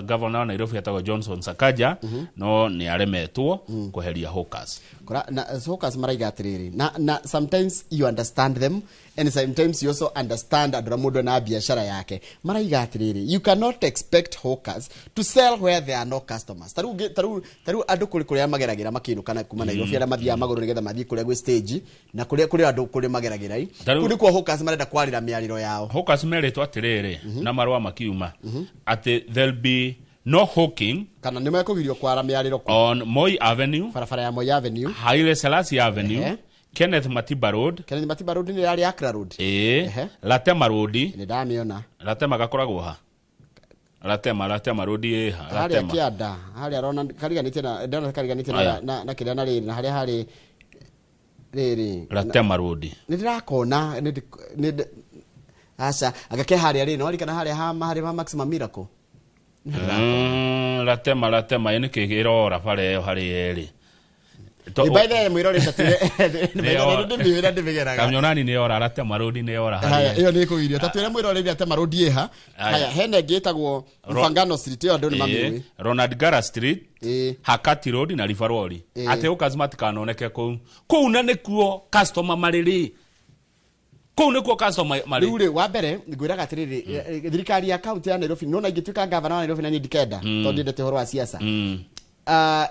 Gavana wa Nairobi etagwo Johnson Sakaja, no nĩ aremetwo kweheria hawkers. Kora, na hawkers maraiga atĩrĩrĩ, na sometimes you understand them and sometimes you also understand andũ arĩa mũndũ na biacara yake. Maraiga atĩrĩrĩ, you cannot expect hawkers to sell where there are no customers. Tarĩu andũ kũrĩ kũrĩa mageragĩra makĩinũka na kuma Nairobi, arĩa mathiaga magũrũ nĩgetha mathiĩ kũrĩa gwĩ stage na kũrĩa kũrĩ andũ kũrĩ mageragĩra i kũu nĩkuo hawkers marenda kwarĩra mĩarĩro yao. Hawkers merĩtwo atĩrĩrĩ na marũa makiuma atĩ there'll be no hawking kana nĩ mekũgirio kwara mĩarĩro kũ on Moi Avenue, barabara ya Moi Avenue, Haile Selassie Avenue, Kenneth Matiba Road, Kenneth Matiba Road nĩ yarĩ Accra Road. Ĩĩ, Latema Road. Nĩ ndamĩona. Latema gakoragwo ha? Latema Road ĩ ha? Harĩa Latema. Kĩanda harĩa rona kariganĩtie na ndona kariganĩtie na Aya. na kĩrĩa na rĩrĩ na harĩa harĩ rĩrĩ. Latema Road. Nĩ ndĩrakona nĩ aca anga ke harĩa rĩ, no kana harĩa ha harĩ ma Maximum Miracle. Latema ĩ nĩkĩ ĩrora bara ĩyo harĩ erĩ? By the way mwirore tatire ndimĩwĩra ndĩmĩgeraga Kamnyonani nĩ ora Ratema Road nĩ ora haya iyo nĩ kũgirio tatwĩre mwirore Ratema Road ĩha haya hena ĩngĩ ĩtagwo Mfangano Street ĩyo andũ nĩ mamĩũĩ Ronald Gara Street Hakati Road na River Road atĩ hawkers matikanoneke kũu kũu na nĩkuo customer marĩrĩ kũu nĩkuo customer marĩ rĩu rĩ wa mbere ngwĩraga atĩrĩrĩ thirikari ya kaunti ya Nairobi nona ingĩtuĩka gavana wa Nairobi na niĩ ndikenda tondũ ndiendete ũhoro wa siasa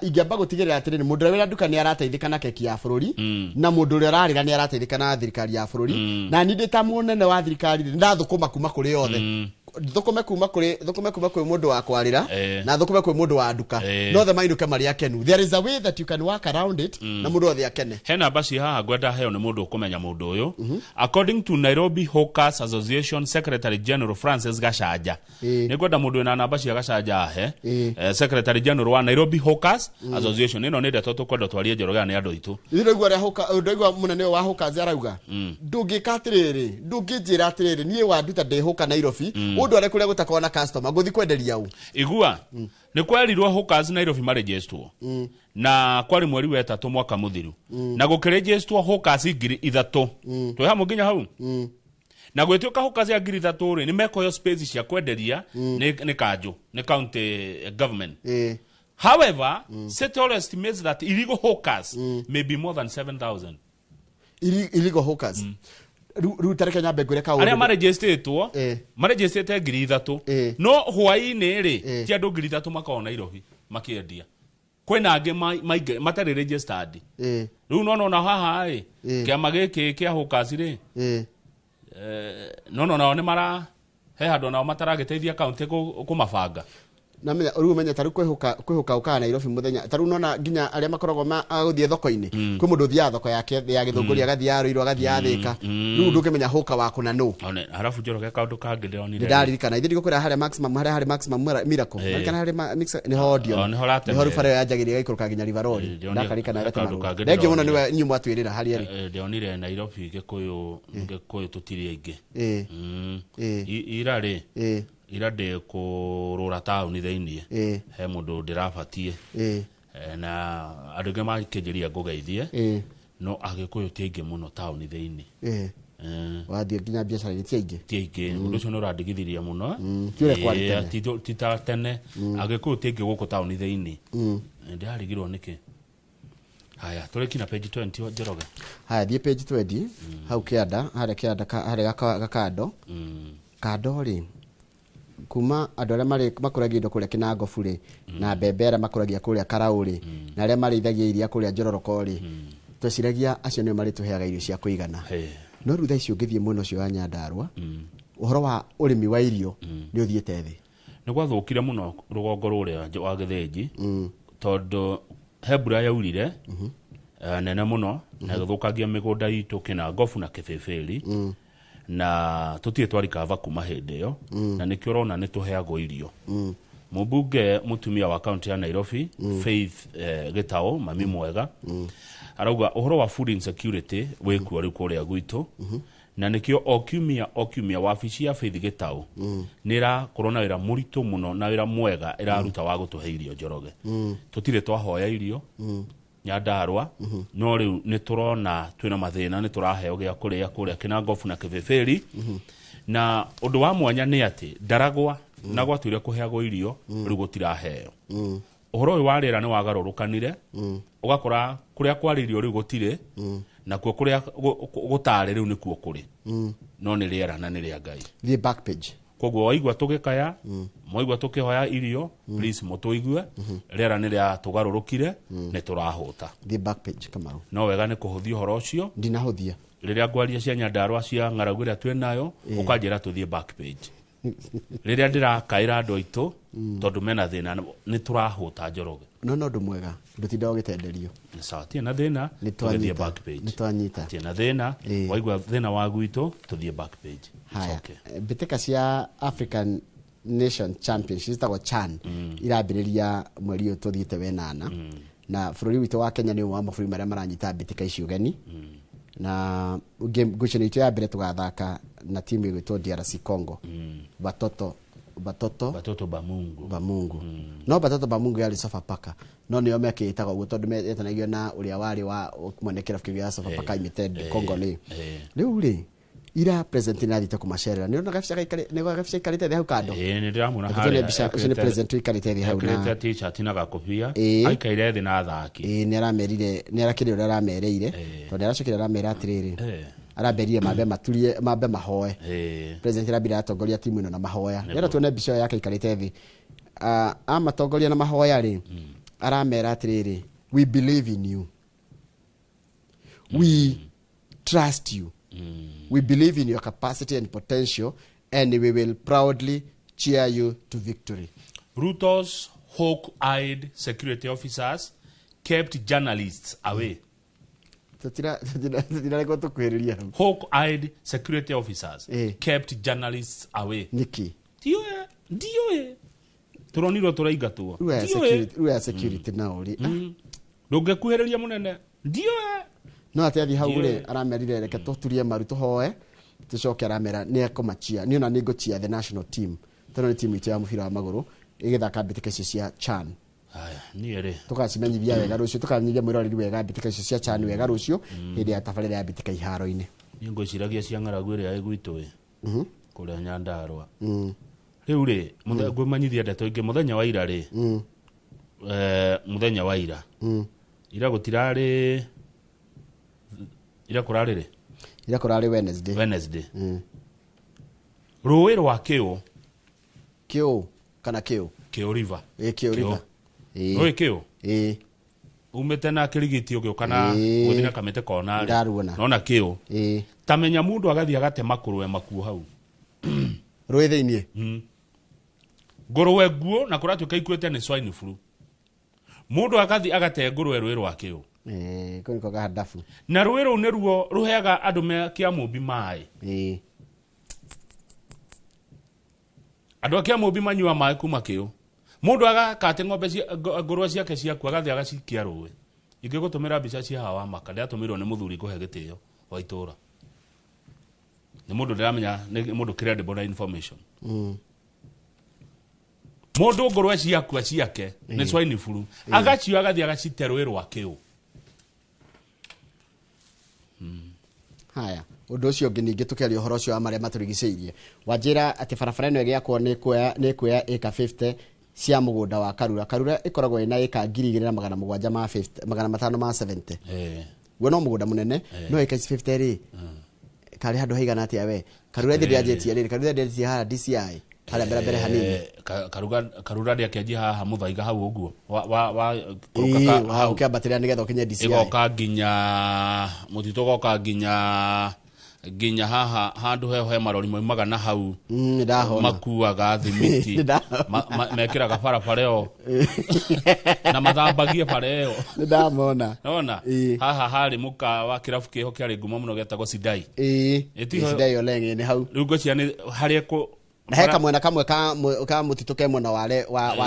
ingĩamba gũtigĩrĩra atĩrĩrĩ mũndũ ũrĩa wĩna nduka nĩ arateithĩka na keki ya bũrũri na mũndũ ũrĩa ũrarĩra nĩ arateithĩka na thirikari ya bũrũri na niĩ ndĩ ta mũnene wa thirikari rĩ ndathũkũma kuma kũrĩ othe thũkũme kuma kwĩ mũndũ wa kwarĩra na thũkũme kwĩ mũndũ wa nduka no othe mainũke marĩ akenu. There is a way that you can work around it na mũndũ othe akene. He namba ci haha ngwenda heo nĩ mũndũ ũkũmenya mũndũ ũyũ. According to Nairobi Hawkers Association Secretary General Francis Gachanja, nĩ ngwenda mũndũ wĩna namba cia Gachanja ahe Secretary General wa Nairobi Hawkers Association. Ĩno nĩ ndeto tũkwenda twarie Njoroge nĩ andũ aitũ. Ndĩraigua ũrĩa ndĩraigua mũnene wa Hawkers arauga ndũngĩka atĩrĩrĩ ndũngĩnjĩra atĩrĩrĩ niĩ wanduta ndĩ hawker Nairobi ũndũ arĩa kũrĩa gũtakorwo na customer ngũthi kwenderia ũ. Igua nĩ kwerirwo hawkers Nairobi marejestwo na kwari mweri wa 3 mwaka mũthiru na gũkĩrejestwo hawkers 3,000 twĩ hamwe nginya hau na gwĩtuĩka hawkers ya 3,000 rĩ nĩ mekũheo space cia kwenderia nĩ kanjũ nĩ county government. However, City Hall estimates that illegal hawkers may be more than 7,000. Illegal hawkers. Rĩu tareke nyambe ngwĩre kaũndũ. Arĩa marejestĩtwo marejestĩte 3,000 no hwaĩ-inĩ rĩ ti andũ 3,000 makoragwo Nairobi makĩendia. Kwĩna angĩ matarĩ registered. Rĩu no nona haha ĩ kĩama gĩkĩ kĩa hawkers rĩ no nao nĩ mara he handũ nao mataragĩteithia kaunti kũmabanga. Na menya rĩu ũmenye ta rĩu kwĩhũka ũkaga Nairobi mũthenya ta rĩu nona nginya arĩa makoragwo agũthiĩ thoko-inĩ kwĩ mũndũ ũthiaga thoko yake ya Gĩthũngũri agathiĩ Ruiru agathiĩ Thĩka rĩu ndũngĩmenya hũka waku na nũ. Harabu Njoroge kaũndũ kangĩ ndĩronire nĩndaririkana ithuĩ ndigũkwĩra harĩa maximum harĩa harĩ maximum miracle ndirikana harĩ nĩho Odeon nĩho rũbara yanjagĩrĩria ĩgaikũrũka nginya River Road ndakarikana Ratema Road. Thengiũ mũno nĩwe inyuĩ mwatwĩrĩra harĩa rĩ ndĩronire Nairobi Gĩkũyũ tũtirĩ aingĩ ira rĩ ira ndĩ kũrũra taũni thĩiniĩ he mũndũ ndĩrabatie na andũ aingĩ makĩnjĩria ngũgeithie no Agĩkũyũ ti aingĩ mũno taũni thĩiniĩ. Wathiĩ nginya biacara-inĩ ti aingĩ ti aingĩ ũndũ ũcio nĩ ũrandigithirie mũno ti ũrĩa kwarĩ tene ti ta tene Agĩkũyũ ti aingĩ gũkũ taũni thĩiniĩ ndĩrarigirwo nĩkĩ. Haya tũrĩ kinya page 20 Njoroge. Haya thiĩ page 20 hau kĩanda harĩa kĩanda harĩa gakando kando rĩ kuma andũ arĩa marĩ makũragia indo kũrĩa Kĩnangobu rĩ na mbembe arĩa makũragia kũrĩa Karaũ rĩ na arĩa marĩithagia iria kũrĩa Njororoko rĩ tweciragia acio nĩo marĩtũheaga irio cia kũigana no rĩu thaa ici ũngĩthiĩ mwena ũcio wa Nyandarua ũhoro wa ũrĩmi wa irio nĩ ũthiĩte thĩ. Nĩ gwathũkire mũno rũgongo rũrĩa wa Gĩthĩnji tondũ he mbura yaurire nene mũno na ĩgĩthũkangia mĩgũnda itũ Kĩnangobu na Kĩbĩbĩri na tũtirĩ twarikava kuma hĩndĩ ĩyo na nĩkĩo ũrona nĩ tũheagwo irio. Mũmbunge mũtumia wa kaunti ya Nairobi Faith Gĩtaũ mami mwega arauga ũhoro wa food insecurity wĩkuo rĩu kũrĩa gwitũ na nĩkĩo o kiumia wabici ya Faith Gĩtaũ nĩ ĩrakorwo na wĩra mũritũ mũno na wĩra mwega ĩraruta wa gũtũhe irio Njoroge. Tũtirĩ twahoya irio Nyandarua no rĩu nĩ tũrona twĩna mathĩna nĩ tũraheo gĩa kũrĩa kũrĩa Kĩnangobu na Kĩbĩbĩri na ũndũ wa mwanya nĩ atĩ Ndaragwa na gwatuire kũheagwo irio rĩu gũtiraheo. Ũhoro ũyũ wa rĩera nĩ wagarũrũkanire ũgakora kũrĩa kwarĩ irio rĩu gũtirĩ nakuo kũrĩa gũtarĩ rĩu nĩkuo kũrĩ no nĩ rĩera na nĩ rĩa Ngai. Thiĩ back page. Koguo waigua tũgĩkaya mwaigua tũkĩhoya irio please mũtũigue rĩera nĩ rĩatũgarũrũkire nĩ tũrahũta. Thiĩ back page Kamau. No wega nĩ kũhũthia ũhoro ũcio. Ndinahũthia. Rĩrĩa ngwaria cia Nyandarua cia ng'aragu ĩrĩa twĩ nayo ũkanjĩra tũthiĩ back page. Rĩrĩa ndĩrakaĩra andũ aitũ tondũ mena thĩna nĩ tũrahũta Njoroge. No no ũndũ mwega ndũtindaga ũgĩtenderio. Sawa tirĩ na thĩna tũgĩthiĩ back page. Nĩ twanyita. Tirĩ na thĩna waigua thĩna wa gwitũ tũthiĩ back page. Haya mbĩtĩka cia African Nation Championship citagwo CHAN irambĩrĩria mweri ũyũ tũthiĩte wenana na bũrũri witũ wa Kenya nĩ ũmwe wa mabũrũri marĩa maranyita mbĩtĩka ici ũgeni na ngucanio itũ ya mbere tũgathaka na timu ĩgwĩtwo DRC Congo watoto Batoto Batoto ba Mungu. Ba Mungu. No Batoto ba Mungu yarĩ Sofapaka. No nĩo mekĩĩtaga ũguo tondũ metanagio na ũrĩa warĩ wa mwene kĩrabu kĩu gĩa Sofapaka Limited Congo nĩ. Rĩu rĩ ira president nĩ athiĩte kũmacerera. Nĩ ũrona gabica gaikarĩ nĩ gabica gaikarĩte thĩ hau kando. Nĩ ndĩramwona Reke tuone mbica ũcio nĩ president ũikarĩte thĩ hau na ekĩrĩte t-shirt na gakobia aikaire thĩ na athaki. Nĩ aramerire nĩ arakĩrĩ ũrĩa aramereire tondũ aracokire aramera atĩrĩrĩ. Aramberire mambe maturie mambe mahoe. President arambire atongoria timu ĩno na mahoya. Rĩrĩa tuone mbica yake ikarĩte thĩ. Amatongoria na mahoya rĩ aramera atĩrĩrĩ, we believe in you. We trust you. We believe in your capacity and potential, and we will proudly cheer you to victory. Ruto's hawk-eyed security officers kept journalists away. Hawk-eyed security officers kept journalists away. Niki. Ndiyo. Turonirwo tũraingatwo. Ndiyo security nao ri. Ndũngĩkuhĩrĩria mũnene. Ndiyo. No atĩ athiĩ hau rĩ aramerire reke tũturie maru tũhoe tũcoke aramera nĩ ekũmachia niĩ ona nĩ ngũchia the national team tondũ nĩ timu itũ ya mũbira wa magũrũ ĩgĩthaka mbĩtĩka icio cia CHAN. Haya, niĩ rĩ tũgacimenyithia wega rũciũ tũkamenyithia mwĩroreri wega mbĩtĩka icio cia CHAN wega rũciũ hĩndĩ ya tabarĩra ya mbĩtĩka iharo-inĩ. Niĩ ngwĩciragia cia ng'aragu ĩrĩa ĩ gwitũ ĩ kũrĩa Nyandarũa. Rĩu rĩ ngwĩmanyithia ndeto ingĩ mũthenya wa ira rĩ mũthenya wa ira ira gũtirarĩ ira kũrarĩ rĩ ira kũrarĩ Wednesday. Rũĩ rwa Kĩũ Kĩũ kana Kĩũ Kĩũ River. Kĩũ River. Rũĩ Kĩũ umĩte na kĩrigiti ũgĩũka na gũthiĩ na kamĩtĩ kona rĩ nona Kĩũ ta menya mũndũ agathiĩ agatema kũrũe makuo hau rũĩ thĩiniĩ ngũrũwe nguo na kũratuĩka ikuĩte nĩ swine flu mũndũ agathiĩ agate ngũrũwe rũĩ rwa Kĩũ. Kũu nĩko gahandabu. Na rũĩ rũu nĩruo rũheaga andũ me Kĩamũmbi maĩ. Andũ a Kĩamũmbi manyua maĩ kuma Kĩũ. Mũndũ agakate ng'ombe ngũrũwe ciake ciakua agathiĩ agacikia rũĩ. Ingĩgũtũmĩra mbica cia hawa maka ndĩratũmĩirwo nĩ mũthuri ngũhe gĩtĩo wa itũra. Nĩ mũndũ ndĩramenya nĩ mũndũ credible na information. Mũndũ ngũrũwe ciakua ciake nĩ swine flu agacio agathiĩ agacite rũĩ rwa Kĩũ. Haya, ũndũ ũcio ũngĩ ningĩ tũkĩaria ũhoro ũcio wa marĩa matũrigicĩirie wanjĩra atĩ barabara ĩno ĩgĩakwo nĩ kuoya ĩka 50 cia mũgũnda wa Karura. Karura ĩkoragwo ĩna ĩka 2750 70. Guo no mũgũnda mũnene no ĩka ici 50 rĩ karĩ handũ haigana atĩa we Karura ĩthĩ ndĩanjĩtie rĩrĩ Karura ndĩanjĩtie haha DCI harĩa mbere mbere hanini Karura ndĩakĩanjia haha Mũthaiga hau ũguo wa wa ũkĩambatĩra nĩgetha ũkinye DCI ĩgoka nginya mũtitũ ũgoka nginya haha handũ heho he marori maumaga na hau makuaga thimiti mekĩraga barabara ĩyo na mathambagie bara ĩyo. Nĩndamona. Nona haha harĩ mũkawa kĩrabu kĩho kĩarĩ ngumo mũno gĩetagwo Sidai. Sidai Oleng nĩ hau. Rĩu ngwĩciria nĩ harĩa na he kamwena kamwe ka mũtitũ ke mwena wa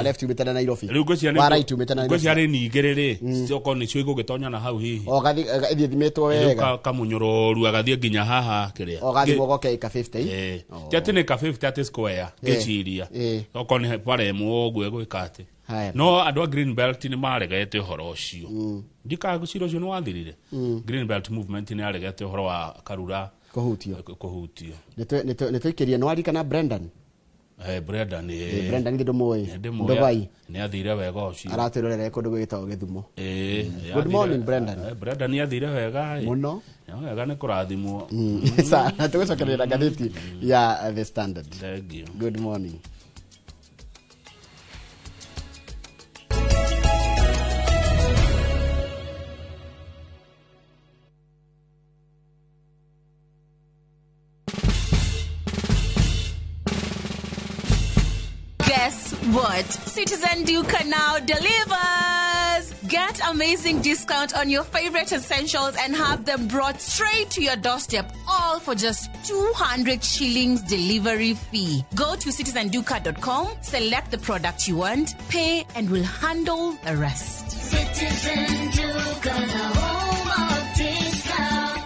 left umĩte na Nairobi. Rĩu ngwĩciria wa right umĩte na Nairobi. Ngwĩciria nĩ igĩrĩ rĩ okorwo nĩcio igũgĩtonya na hau hihi. O gathi ithiĩ thimĩtwo wega. Kamunyũrũru agathiĩ nginya haha kĩrĩa. O gathi goke ĩka 50. Ti atĩ nĩ ka 50 atĩ square ngĩciria. Okorwo nĩ bara ĩmwe ũguo ĩgwĩka atĩ. No andũ a Green Belt nĩ maregete ũhoro ũcio. Ndikagũcira ũcio nĩ wathirire. Green Belt movement nĩ yaregete ũhoro wa Karura kũhutio. Nĩ tũikĩrie nĩ waririkana Brendan. Brendan Brendan nĩ ndũmũĩ. Ndubai. Nĩ athire wega ũcio. Aratwĩrorera kũndũ gwĩtagwo Gĩthumo. Good morning Brendan. Brendan nĩ athire wega. Mũno. Wega nĩ kũrathimwo. Sawa, tũgũcokereria ngathĩti ya The Standard. Thank you. Good morning. Guess what? Citizen Duka now delivers! Get amazing discount on your favorite essentials and have them brought straight to your doorstep, all for just 200 shillings delivery fee. Go to citizenduka.com, select the product you want, pay, and we'll handle the rest. Citizen Duka, the home of discount.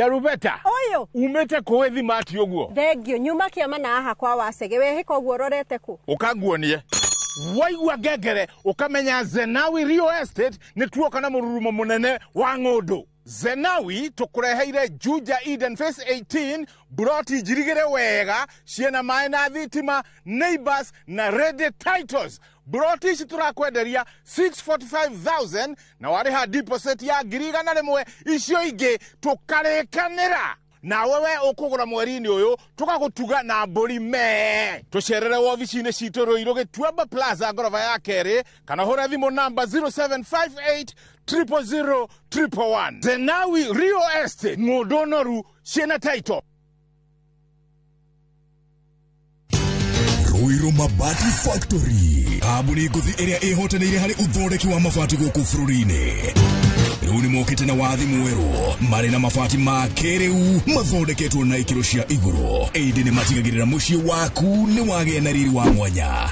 Njarubeta Ũyũ. Umĩte kũĩ thimati ũguo? Thengio, nyuma kĩama na haha kwa Wacege. Wehĩka ũguo ũrorete kũ? Ũkanguonie waigua ngengere ũkamenya Zenawi Real Estate nĩ tuoka na mũrurumo mũnene wa ng'ũndũ. Zenawi tũkũreheire Juja Eden Phase 18, buroti njirigĩre wega, ciĩna maĩ na thitima, neighbors na ready titles. Buroti ici tũrakwenderia 645,000 na warĩha deposit ya 100,000, icio ingĩ tũkarĩkanĩra nawe. We ũkũgũra mweri-inĩ ũyũ, tũgagũtuga na mbũri mee. Tũcerere wobici-inĩ citũ Rũirũ Gĩtuamba Plaza, ngoroba ya kerĩ, kana hũre thimũ namba 0758 000 111. Zenawi Real Estate, ng'ũndũ noru ciĩna title. Ruiru Mabati Factory, kambuni ngũthi ĩrĩa ĩhotanĩire harĩ ũthondeki wa mabati gũkũ bũrũri-inĩ, rĩu nĩ mokĩte na wathi mwerũ marĩ na mabati ma kĩrĩu mathondeketwo na ikĩro cia igũrũ, ĩndĩ nĩ matigagĩrĩra mũciĩ waku nĩ wagĩa na riri wa mwanya.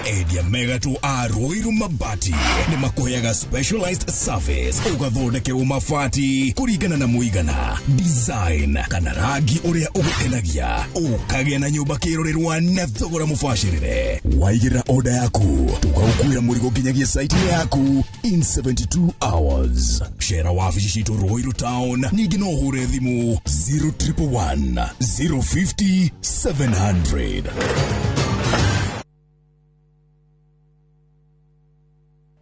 Endia megatũ a Ruiru Mabati nĩ makũheaga specialized service, ũgathondekerwo mabati kũringana na mũigana, design kana rangi ũrĩa ũgũkenagia, ũkagĩa na nyũmba kĩrorerwa na thogora mũbacĩrĩre. Waigĩrĩra oda yaku, tũgagũkuĩra mũrigo nginyagia site yaku in 72 hours. Cera wabici citũ Ruiru Town, ningĩ no ũhũre thimũ 0111 050 700.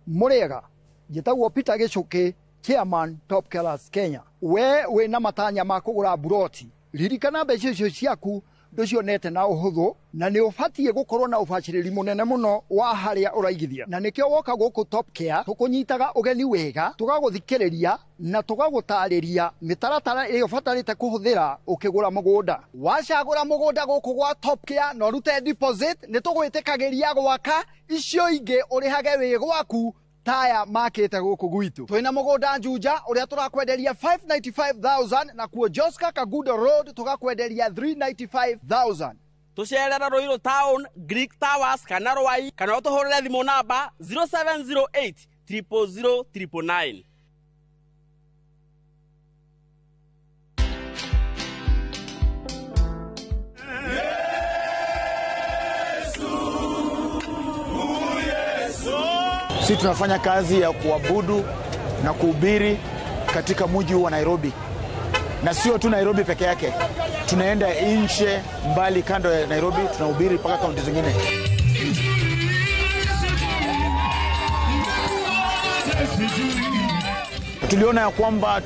Mũrĩega, njĩtagwo Peter Gĩcũkĩ, chairman Top Killers Kenya. We wĩna matanya ma kũgũra buroti, ririkana mbeca icio ciaku ndũcionete na ũhũthũ, na nĩ ũbatiĩ gũkorwo na ũbacĩrĩri mũnene mũno wa harĩa ũraigithia, na nĩkĩo woka gũkũ Top Care tũkũnyitaga ũgeni wega, tũgagũthikĩrĩria na tũgagũtarĩria mĩtaratara ĩrĩa ũbatarĩte kũhũthĩra ũkĩgũra mũgũnda. Wacagũra mũgũnda gũkũ gwa Top Care na ũrute deposit, nĩ tũgwĩtĩkagĩria gwaka, icio ingĩ ũrĩhage wĩ gwaku taya makĩte gũkũ gwitũ. Twĩna mũgũnda Juja ũrĩa tũrakwenderia 595,000, na kuo Joska Kagudo Road tũgakwenderia 395,000. Tũcerere Ruiru Town, Greek Towers kana Rwai, kana ũtũhũrĩre thimũ namba 0708 000 999. Sisi tunafanya kazi ya kuabudu na kuhubiri katika mji wa Nairobi, na sio tu Nairobi peke yake, tunaenda nje mbali kando ya Nairobi, tunahubiri mpaka kaunti zingine. Tuliona ya kwamba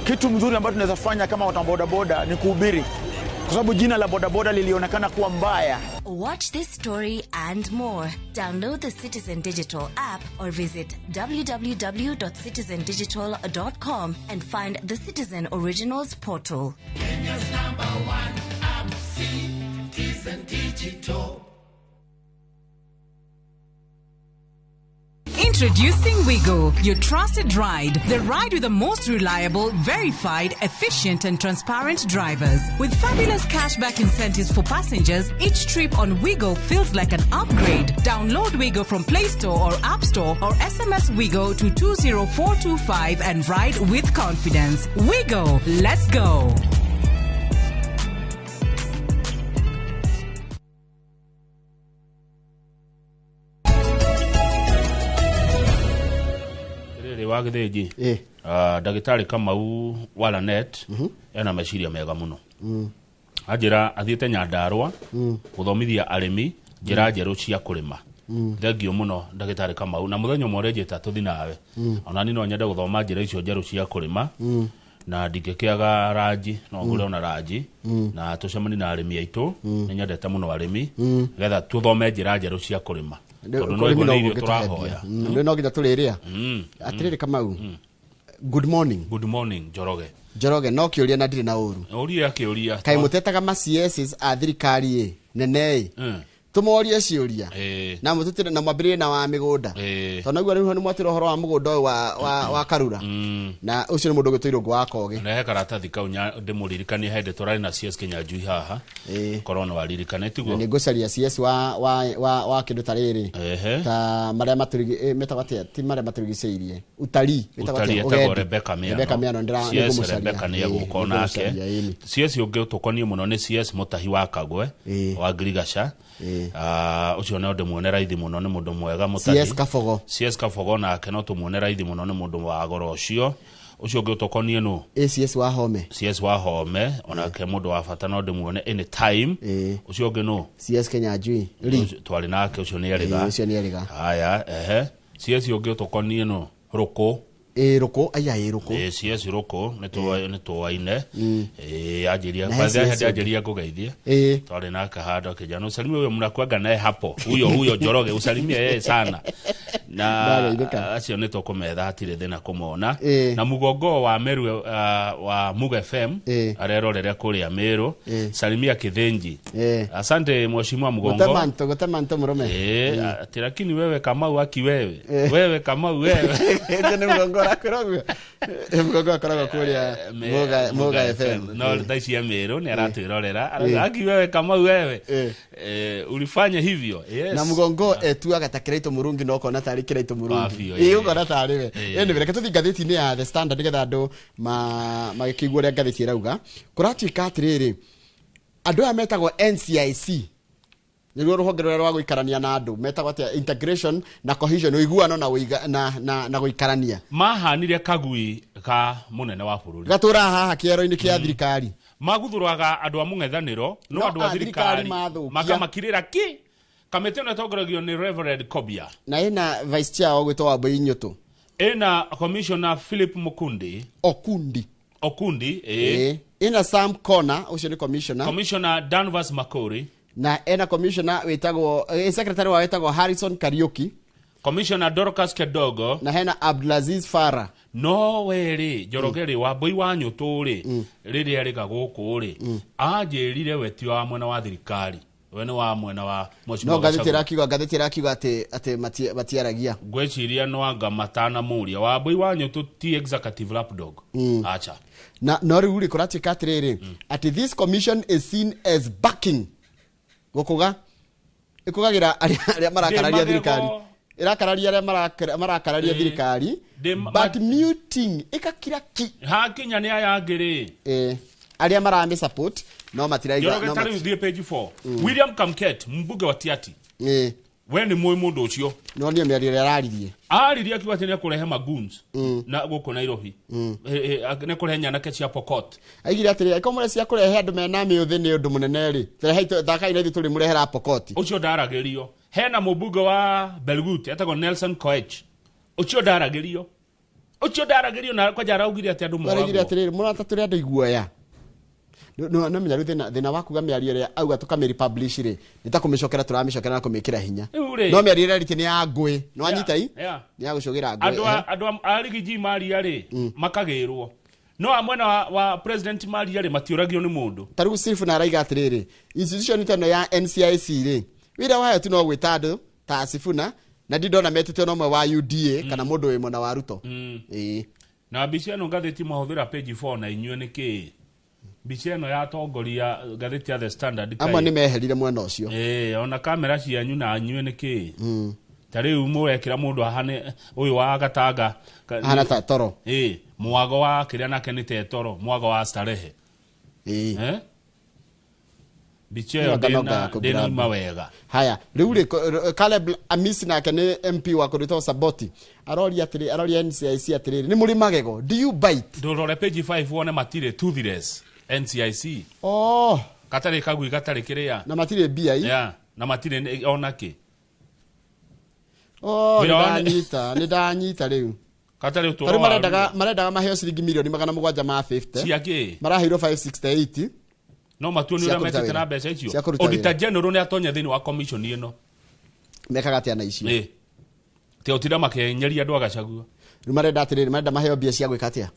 kitu mzuri ambacho tunaweza fanya kama watu wa bodaboda ni kuhubiri, kwa sababu jina la bodaboda lilionekana kuwa mbaya. Watch this story and more. Download the Citizen Digital app or visit www.citizendigital.com and find the Citizen Originals portal. Kenya's number one app, Citizen Digital. Introducing Wigo, your trusted ride. The ride with the most reliable, verified, efficient and transparent drivers. With fabulous cashback incentives for passengers, each trip on Wigo feels like an upgrade. Download Wigo from Play Store or App Store or SMS Wigo to 20425 and ride with confidence. Wigo, let's go. Rĩrĩ wa Gĩthĩnji, ndagĩtarĩ Kamau wa Lanet ena meciria mega mũno. Anjĩra athiĩte Nyandarũa gũthomithia arĩmi njĩra njerũ cia kũrĩma. Thengio mũno ndagĩtarĩ Kamau, na mũthenya ũmwe ũrĩnjĩta tũthi nawe. Ona niĩ no nyende gũthoma njĩra icio njerũ cia kũrĩma, na ndingĩkĩaga ranji, no ngũre ona ranji, na tũcemanie na arĩmi aitũ. Nĩ nyendete mũno arĩmi, nĩgetha tũthome njĩra njerũ cia kũrĩma, tondũ no igua nĩ irio tũrahoya. Nĩ no nginya tũrĩrĩa. Atĩrĩrĩ Kamau, good morning. Good morning, Njoroge. Njoroge, no kĩũria na ndirĩ na ũru. Ũria kĩũria. Kaĩ mũtetaga ma CSs a thirikari ĩ nene ĩ? Tũmorie ciũria. Ĩĩ. Na mũtũtĩre na mwambĩrĩrie na wa mĩgũnda. Ĩĩ. Tondũ naguo rĩu nĩ mwatĩra ũhoro wa mũgũnda ũyũ wa Karura. Na ũcio nĩ mũndũ ũgĩtwo Irũngũ wa Kogi. Rehe karatathi kau ndĩmũririkanie hĩndĩ tũrarĩ na CS Kĩnyanjui haha. Korwo nĩ waririkane tiguo. Na nĩ ngũcaria CS wa kĩndũ ta rĩrĩ. Ehe. Ta marĩa matũrigi metagwo atĩa? Ti marĩa matũrigicĩirie. Utalii wĩtagwo Utalii atĩa? etagwo Ũgendi. Rebecca Miano. Rebecca Miano CS nĩngũmũcaria. Rebecca nĩ egũka onake. Nĩngũmũcaria, ĩni. CS ũngĩ ũtũkoniĩ mũno nĩ CS Mũtahi wa Kagwe wa Ngirigaca. Ũcio no ndĩmuone raithi mũno nĩ mũndũ mwega Mũtahi. CS Kabogo. CS Kabogo nake no tũmuone raithi mũno nĩ mũndũ wa goro ũcio. Ũcio ũngĩ ũtũkoniĩ nũ? ACS wa Home. CS wa Home onake mũndũ wa bata no ndĩmuone anytime. Ũcio ũngĩ nũ? CS Kĩnyanjui. Ri. Twarĩ nake ũcio nĩ erĩga. Ũcio nĩ erĩga. Haya, ehe. CS ũngĩ ũtũkoniĩ nũ? Rũkũ. Ĩ Rũkũ, aya ĩ Rũkũ. Ĩ CS Rũkũ nĩ tũwaine. Ĩ anjĩria Na he kwanza CS hĩndĩ anjĩria ngũgeithie. Ĩ. Twarĩ nake handũ akĩnjĩra, "No usalimie huyo mnakuanga naye hapo. Huyo huyo Njoroge usalimie yeye sana." Na Ndageithĩka. acio nĩ tũkũmetha hatirĩ thĩna kũmona. Ĩ. Na Mugongo wa Meru wa Muga FM arerorera kũrĩa Meru. Salimia Kĩthĩnji. Asante Mheshimiwa Mugongo. Gũte manto mũrũme. Ati lakini wewe Kamau aki wewe. Wewe Kamau wewe. Ĩĩ, nĩ Mugongo arakwĩra ũguo. Mugongo akoragwo kũrĩa Muga FM. No thaa ici ya Meru nĩ aratwĩrorera. Arauga, Aki wewe Kamau wewe. Ulifanya hivyo. Yes. Na Mugongo etuaga ta Kĩraitũ Mũrungi no ũkona tarĩ Kĩraitũ Mũrungi. Wabiũ, Ĩĩ, ĩĩ. ũkona tarĩ we. Ĩĩ. Anyway, reke tũthiĩ ngathĩti-inĩ ya The Standard nĩgetha andũ magĩkĩigua ũrĩa ngathĩti ĩrauga. Kũratuĩka atĩrĩrĩ, andũ aya metagwo NCIC nĩruo rũhonge rũrĩa rwa gũikarania na andũ metagwo atĩa? Integration na cohesion, ũiguano na gũikarania. Mahanire kagui ka mũnene wa bũrũri. Gatũraga haha kĩero-inĩ kĩa thirikari. Maguthũraga andũ a mũng'ethanĩro no No andũ a a thirikari thirikari mathũkia. makamakirĩra ki. Kamĩtĩ ĩno ĩtongoragio nĩ Reverend Kobia. Na ĩna vice chair wa gwĩtwo Wambui Nyũtũ. Ĩna Commissioner Philip Mukundi. Okundi. Okundi, ĩĩ. Ĩĩ. Ĩna Sam Kona, ũcio nĩ commissioner. Commissioner Danvers Makori. Na ena commissioner wĩtagwo, secretary wa wĩtagwo Harrison Kariuki. Commissioner Dorcas Kedogo. Na hena Abdulaziz Farah. No we rĩ, Njoroge rĩ, Wambui wa Nyũtũ rĩ, rĩrĩa arĩga gũkũ rĩ, anjĩrire we ti wa mwena wa thirikari. We nĩ wa mwena wa Mheshimiwa No ngathĩti Gachagua. ĩrakiuga, ngathĩti ĩrakiuga atĩ matiaragia. Ngwĩciria no anga matanamũria. Wambui wa Nyũtũ ti executive lapdog. Acha. Na no rĩu rĩ, kũratuĩka atĩrĩrĩ, atĩ this commission is seen as backing gũkũga ĩkũgagĩra arĩa marakararia Ndĩ thirikari. magego. Ĩrakararia arĩa marakararia thirikari, but muting ĩgakira ki. Hakinya nĩ aya angĩ rĩ. Arĩa maramĩ support no matiraiga, Njoroge no ta rĩu thiĩ page 4. William Kamket, mbunge wa Tiaty. We nĩ mũĩ mũndũ ũcio. No nĩ mĩario ĩrĩa araririe. Aririe akiuga atĩ nĩ ekũrehe magoons na gũkũ Nairobi. Nĩ ekũrehe nyanake cia Pokot. Aigire atĩrĩrĩ, angĩkorwo mũrĩ cia kũrehe andũ mena mĩũthĩ nĩ ũndũ mũnene rĩ, rehei thakai na ithuĩ tũrĩmũrehera Pokoti. Ũcio ndaragĩrio. Hena mũmbunge wa Belgut etagwo Nelson Koech. Ũcio ndaragĩrio. Ũcio ndaragĩrio na kwanja araugire atĩ andũ Araugire moragwo. atĩrĩrĩ, mũrata tũrĩ andũ iguoya. No menya rĩu thĩna wa kuga mĩario ĩrĩa auga tũkamĩ-republish rĩ, nĩ ta kũmĩcokera tũramĩcokera na kũmĩkĩra hinya. Rĩu rĩ. No mĩario ĩrĩa arĩtie nĩ ya ngũĩ. Nĩ wanyita i? Yeah. Nĩ ya gũcũgĩra ngũĩ. Andũ a Rigiji maria rĩ, makagĩrwo. No a mwena wa president maria rĩ, matiũragio nĩ mũndũ. Ta rĩu Sifuna araiga atĩrĩrĩ, institution ta ĩno ya NCIC rĩ, wĩra wayo tu no gwĩta andũ ta Sifuna, na ndi ndona metĩtio na ũmwe wa UDA kana mũndũ wĩ mwena wa Ruto. Ĩĩ. Na mbica ĩno ngathĩti mahũthĩra page 4 na inyuĩ nĩ kĩĩ? Mbica ĩno ya tongoria ngathĩti ya The Standard kaĩ. Amwe nĩ meherire mwena ũcio. Ĩĩ, ona kamera cianyu na inyuĩ nĩ kĩĩ? Ta rĩu mũrekĩra mũndũ ahane ũyũ wa Gatanga. Ahana ta toro. Ĩĩ, mwago wa kĩrĩa nake nĩ te toro, mwago wa starehe. Ĩĩ. Mbica ĩyo Nonga nonga ya kũgrab. ndĩnauma wega. Haya, rĩu rĩ, Caleb Amisi nake nĩ MP wa kũrĩtwo Saboti. Aroria atĩrĩ, aroria NCIC atĩrĩrĩ, nĩ mũrĩ magego, do you bite? Ndũrore page 5 wone matirĩ toothless NCIC. Oh. Gatarĩ kagui gatarĩ kĩrĩa. Na matirĩ mbia i. Yeah, na matirĩ ona kĩ. Oh, Wĩra wao nĩ- nĩ ndanyita rĩu. Gatarĩ ũtũũro Tarĩu wa marendaga maheo ciringi milioni magana mũgwanja ma 50. Cia kĩ? Maraheirwo 568. No matuo nĩ Cia ũrĩa kũruta mekĩte wĩra. na mbeca icio. Cia kũruta Auditor wĩra. General nĩ atonya thĩinĩ wa commission ĩno. Mekaga atĩa na icio? Ĩĩ. Te ũtinda makĩenyeria andũ agacagua. Rĩu marenda atĩrĩrĩ, marenda maheo mbia cia gwĩka atĩa?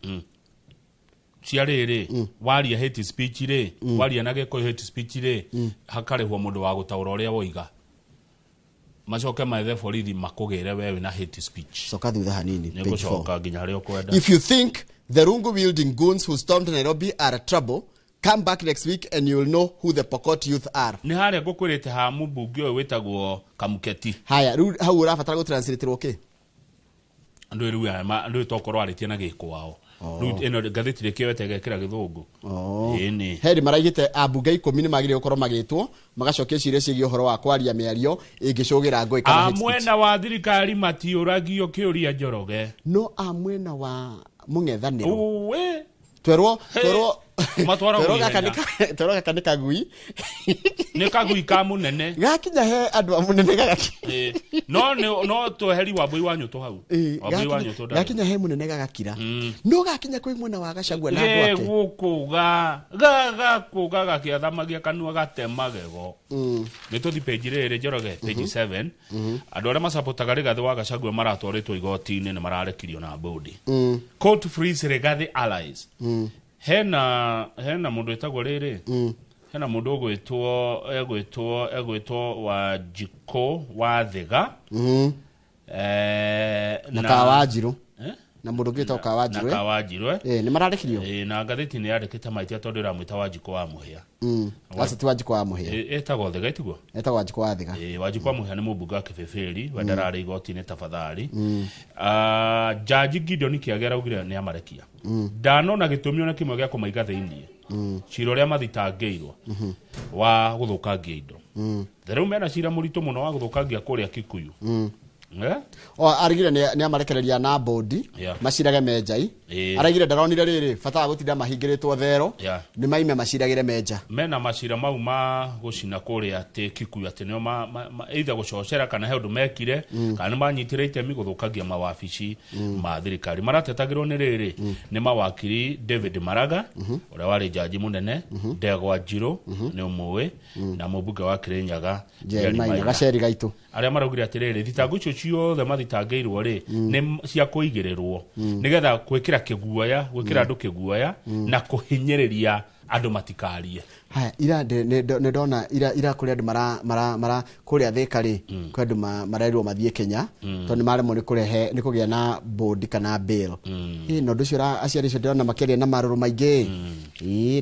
Cia rĩrĩ, waria hate speech rĩ, waria na Gĩkũyũ hate speech rĩ, hakarĩhwo mũndũ wa gũtaũra ũrĩa woiga. Macoke maethe borithi makũgĩre we wĩna hate speech. Coka thutha hanini. Nĩ Page 4. ngũcoka nginya harĩa ũkwenda. If you think the rungu wielding goons who stormed Nairobi are trouble, come back next week and you'll know who the Pokot youth are. Nĩ harĩa ngũkwĩrĩte ha mũmbunge ũyũ wĩtagwo Kamuketi. Haya, rĩu hau ũrabatara gũtranslaterwo kĩ? Ndũĩ rĩu aya ndũĩ tokorwo arĩtie na gĩkwao. Rĩu ĩno ngathĩti rĩkĩo ĩtegekĩra gĩthũngũ. Ĩni. Heri maraigĩte ambunge 10 nĩ magĩrĩire gũkorwo magĩtwo magacokia ciũria ciĩgiĩ ũhoro wa kwaria mĩario ĩngĩcũgĩra ngũĩ kana A hate speech. mwena wa thirikari matiũragio kĩũria Njoroge. No a mwena wa mũng'ethanĩro Ũĩ. twerwo Hey. twerwo Matwaragwo twerwo gaka ihenya. nĩ twerwo gaka nĩ kagui. Nĩ kagui ka mũnene. Gakinya he andũ a mũnene gagaki. No no tweheri Wambui wa Nyũtũ hau. Wambui wa Nyũtũ ndarĩ. Gakinya he mũnene gagakira, no gakinya kwĩ mwena wa Gachagua na andũ ake. Gĩgũkũga gagakũga gakĩathamagia kanua gatema gego. Nĩ tũthi page rĩrĩ Njoroge, page 7. Andũ arĩa macapotaga Rigathĩ wa Gachagua maratwarĩtwo igoti-inĩ nĩ mararekirio na bodi. Court frees Rigathĩ allies. Hena mũndũ wĩtagwo rĩrĩ, hena mũndũ ũgwĩtwo egwĩtwo Wanjikũ wa Thiga. Na Kawanjirũ. Eh? Na mũndũ ũngĩ wĩtagwo Kawanjirũ. Na Kawanjirũ. Nĩ mararekirio. Na ngathĩti nĩ yandĩkĩte maitia tondũ ĩramwĩta Wanjikũ wa Mũhĩa. Acio ti Wanjikũ wa Mũhĩa. Ĩtagwo Thiga itiguo? Etagwo Wanjikũ wa Thiga. Wanjikũ wa Mũhĩa nĩ mũmbunge wa Kĩbĩbĩri, we ndararĩ igoti-inĩ tafadhali. Jaji Gideon Kĩage araugire nĩ amarekia. Ndanona gĩtũmi ona kĩmwe gĩa kũmaiga thĩiniĩ. Cira ũrĩa mathitangĩirwo wa gũthũkangia indo. Rĩu mena cira mũritũ mũno wa gũthũkangia kũrĩa Kikuyu. O arigire nĩ amarekereria na bodi macirage menjai. Araigire ndaronire rĩrĩ bata wa gũtinda mahingĩrĩtwo thero nĩ maime maciragĩre menja. Mena macira mau ma gũcina kũrĩa atĩ Kikuyu atĩ nĩo either gũcocera kana he ũndũ mekire kana nĩ manyitire itemi gũthũkangia mawabici ma thirikari. Maratetagĩrwo nĩ rĩrĩ nĩ mawakiri David Maraga ũrĩa warĩ jaji mũnene, Ndegwa Njirũ nĩ ũmũĩ, na mũmbunge wa Kĩrĩnyaga Jerry Maina gaceri gaitũ. Arĩa maraugire atĩrĩrĩ thitango icio ciothe mathitangĩirwo rĩ nĩ cia kũigĩrĩrwo nĩgetha gwĩkĩra kĩguoya, gwĩkĩra andũ kĩguoya na kũhinyĩrĩria andũ matikarie. Haya, ira nĩ ndona ira kũrĩ andũ mara kũrĩa Thĩka rĩ, kwĩ andũ marerirwo mathiĩ Kenya tondũ nĩ maremwo nĩ kũrehe nĩ kũgĩa na bodi kana bail. Na ũndũ ũcio aciari acio ndĩrona makĩaria na marũrũ maingĩ.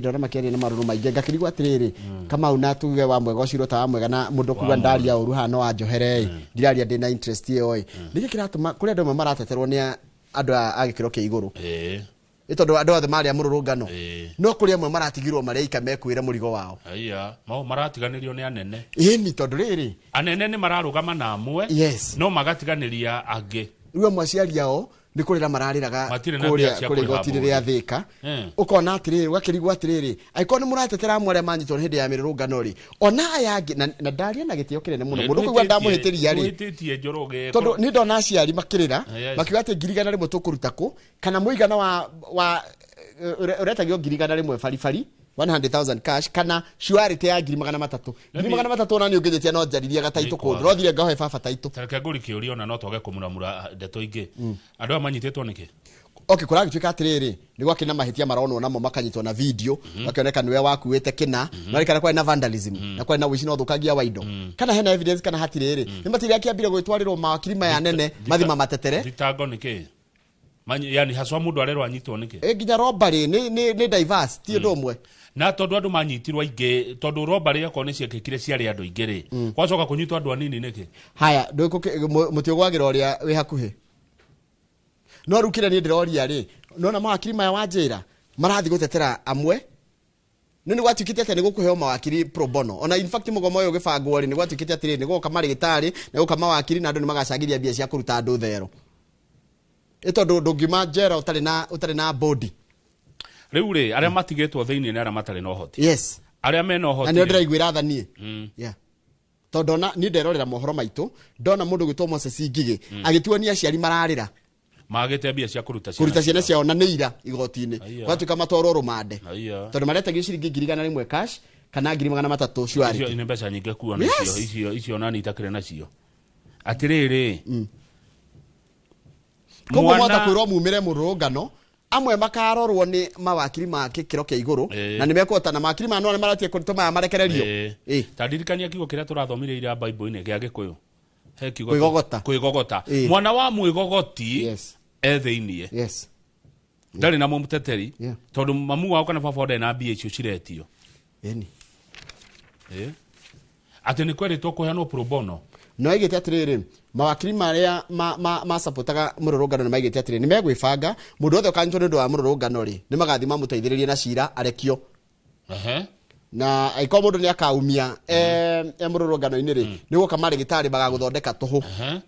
Ndĩrona makĩaria na marũrũ maingĩ ngakĩrigwo atĩrĩrĩ, Kamau na tuge wa mwega ũcio ta wa mwega na mũndũ kuga ndaria ũru haha no anjohere, ndiraria ndĩna interest ĩyo ĩ. Nĩkĩ kĩratũma kũrĩ andũ amwe marateterwo nĩ andũ a gĩkĩro kĩa igũrũ? Nĩ tondũ andũ othe marĩa mũrũrũngano no kũrĩ amwe maratigirwo marĩa ika mekuĩre mũrigo wao. Aya, mao maratiganĩrio nĩ anene. Ĩni tondũ rĩrĩ anene nĩ mararũgama na amwe no magatiganĩria angĩ. Rĩu amwe aciari ao nĩ kũrĩra mararĩraga kũrĩa kũrĩa igoti-inĩ rĩa Thĩka. Ũkona atĩrĩrĩ, ũgakĩrigwo atĩrĩrĩ, angĩkorwo nĩ mũratetera amwe arĩa manyitwo hĩndĩ ya mĩrũrũngano rĩ, ona aya angĩ na ndaria na gĩtĩo kĩnene mũno mũndũ kũigua ndamũhĩtĩria rĩ, tondũ nĩ ndona aciari makĩrĩra makiuga atĩ 100,000 tũkũruta kũ, kana mũigana wa ũretagio 100,000 baribari 100,000 cash kana surety ya 300,000. 300,000 ona nĩ ũngĩnjĩtia no njaririe gataitũ kũndũ rothire ngahe baba taitũ. Tareke ngũri kĩũria ona no twage kũmuramura ndeto ingĩ. Andũ aya manyitĩtwo nĩkĩ? Okay, kũragĩtuĩka atĩrĩrĩ, nĩ gwakĩ na mahĩtia maronwo namo makanyitwo na video, makĩoneka nĩwe wakuĩte kĩna, no kana kwarĩ na vandalism, na kwarĩ na ũici na ũthũkangia wa indo. Kana hena evidence kana hatirĩ rĩ, nĩ matirĩ akĩambire gwĩtwarĩrwo mawakiri maya nene mathi mamatetere. Thitango nĩkĩ? Yani haswa mũndũ arerwo anyitwo nĩkĩ? Nginya robbery nĩ diverse, ti ũndũ ũmwe. Na tondũ andũ manyitirwo aingĩ, tondũ robbery akorwo nĩ ciekĩkire ciarĩ andũ aingĩ rĩ, gwacoka kũnyitwo andũ anini nĩkĩ? Haya, mũtĩ ũgwagĩra ũrĩa wĩ hakuhĩ. No rĩu kĩrĩa niĩ ndĩroria rĩ, nona mawakiri maya wa njĩra marathiĩ gũtetera amwe, nĩ gwatuĩkĩte atĩ nĩ gũkũheo mawakiri pro bono. Ona in fact mũgomo ũyũ ũgĩbangwo rĩ, nĩ gwatuĩkĩte atĩrĩ, nĩ gũka marĩgĩtarĩ, nĩ gũka mawakiri na andũ nĩ magacangithia mbia cia kũruta andũ thero. Ĩ tondũ ndũngiuma njera ũtarĩ na bodi. Rĩu rĩ, arĩa matigĩtwo thĩinĩ nĩ arĩa matarĩ na ũhoti. Yes. Arĩa mena ũhoti. Na nĩo ndĩraiguĩra tha niĩ. Yeah. Tondũ ona niĩ nderorera mohoro maitũ, ndona mũndũ ũgwĩtwo Moses Ngigĩ agĩtuonia aciari mararĩra. Magĩte mbia cia kũruta ciana ciao na nĩ ira igoti-inĩ. Gwatuĩka matwarwo rũmande. Tondũ maretagio ciringi 100,000 cash kana 300,000 surety. Icio nĩ mbeca nyingĩ kuona icio icio nani itakĩrĩ nacio. Atĩrĩrĩ. Koguo mwata kwĩrwo mumĩre mũrũrũngano, amwe makarorwo nĩ mawakiri ma gĩkĩro kĩa igũrũ na nĩ mekũhota, na mawakiri maya no nĩ maratie kũtũma maya marekererio. Ta ndirikania kiugo kĩrĩa tũrathomire ira Bible-inĩ gĩa Gĩkũyũ. He kiugo Kwĩgogota. Kwĩgogota. Ĩĩ. Mwana wa mwĩgogoti Yes. e thĩiniĩ. Yes. Ndarĩ na mũmũteteri. Yeah. Tondũ mamu wao kana baba wao ndarĩ na mbia icio ciretio. Ĩni. Ĩ. Atĩ nĩ kwerĩtwo kũheanwo pro bono. No aigĩte atĩrĩrĩ, mawakiri marĩa masapotaga mũrũrũngano nĩ maigĩte atĩrĩrĩ, nĩ megwĩbanga mũndũ wothe ũkanyitwo nĩ ũndũ wa mũrũrũngano rĩ, nĩ magathiĩ mamũteithĩrĩrie na cira arekio. Ehe. Na angĩkorwo mũndũ nĩ akaumia e mũrũrũngano-inĩ rĩ, nĩ gũka marĩgĩtarĩ magagũthondeka tũhũ. Ehe.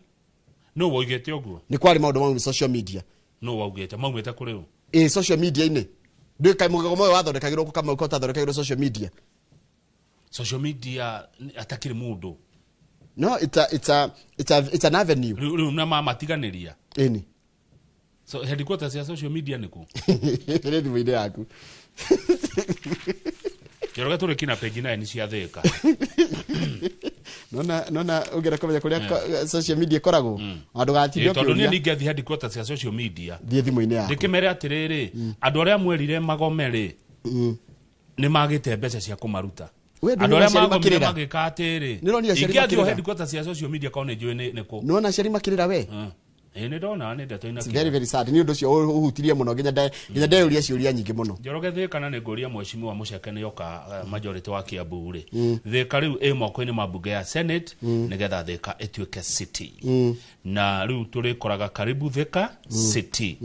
Nũ woigĩte ũguo? Nĩ kwarĩ maũndũ mau social media. Nũ waugĩte? Maumĩte kũrĩ ũ? Ĩ social media-inĩ. Ndũĩ kaĩ mũgomo ũyũ wathondekagĩrwo kũ Kamau ko ũtathondekagĩrwo social media? Social media atakĩrĩ mũndũ. No, it's an avenue. Rĩu na mamatiganĩria. Ĩni. So headquarters ya social media nĩ kũ? Ĩrĩ thimũ-inĩ yaku. Njoroge tũrĩ kina page 9 cia Thĩka. Nona ũngĩenda kũmenya kũrĩa social media ĩkoragwo, ona ndũgatinde Tondũ niĩ ũkĩũria. ningĩathiĩ headquarters ya social media. Thiĩ thimũ-inĩ yaku. Ndĩkĩmere atĩrĩrĩ, andũ arĩa mwerire magome rĩ, nĩ magĩte mbeca cia kũmaruta. We Andũ ndũrona arĩa aciari magomire makĩrĩra? magĩka atĩrĩ, Nĩũronire aciari ingĩathiĩ makĩrĩra? headquarters ya social media korwo nĩ njũĩ nĩ kũ. Nĩwona aciari makĩrĩra we? Ĩĩ nĩ ndona nĩ ndeto ina It's very very sad. Nĩ ũndũ ũcio ũhutirie mũno nginya ndeyũria ciũria nyingĩ mũno. Njoroge Thĩka na nĩ ngũria mheshimiwa Mũceke nĩ oka majority wa Kiambu rĩ. Thĩka rĩu ĩ moko-inĩ ma mbunge ya Senate nĩgetha Thĩka ĩtuĩke city. Na rĩu tũrĩkoraga karibu Thĩka city.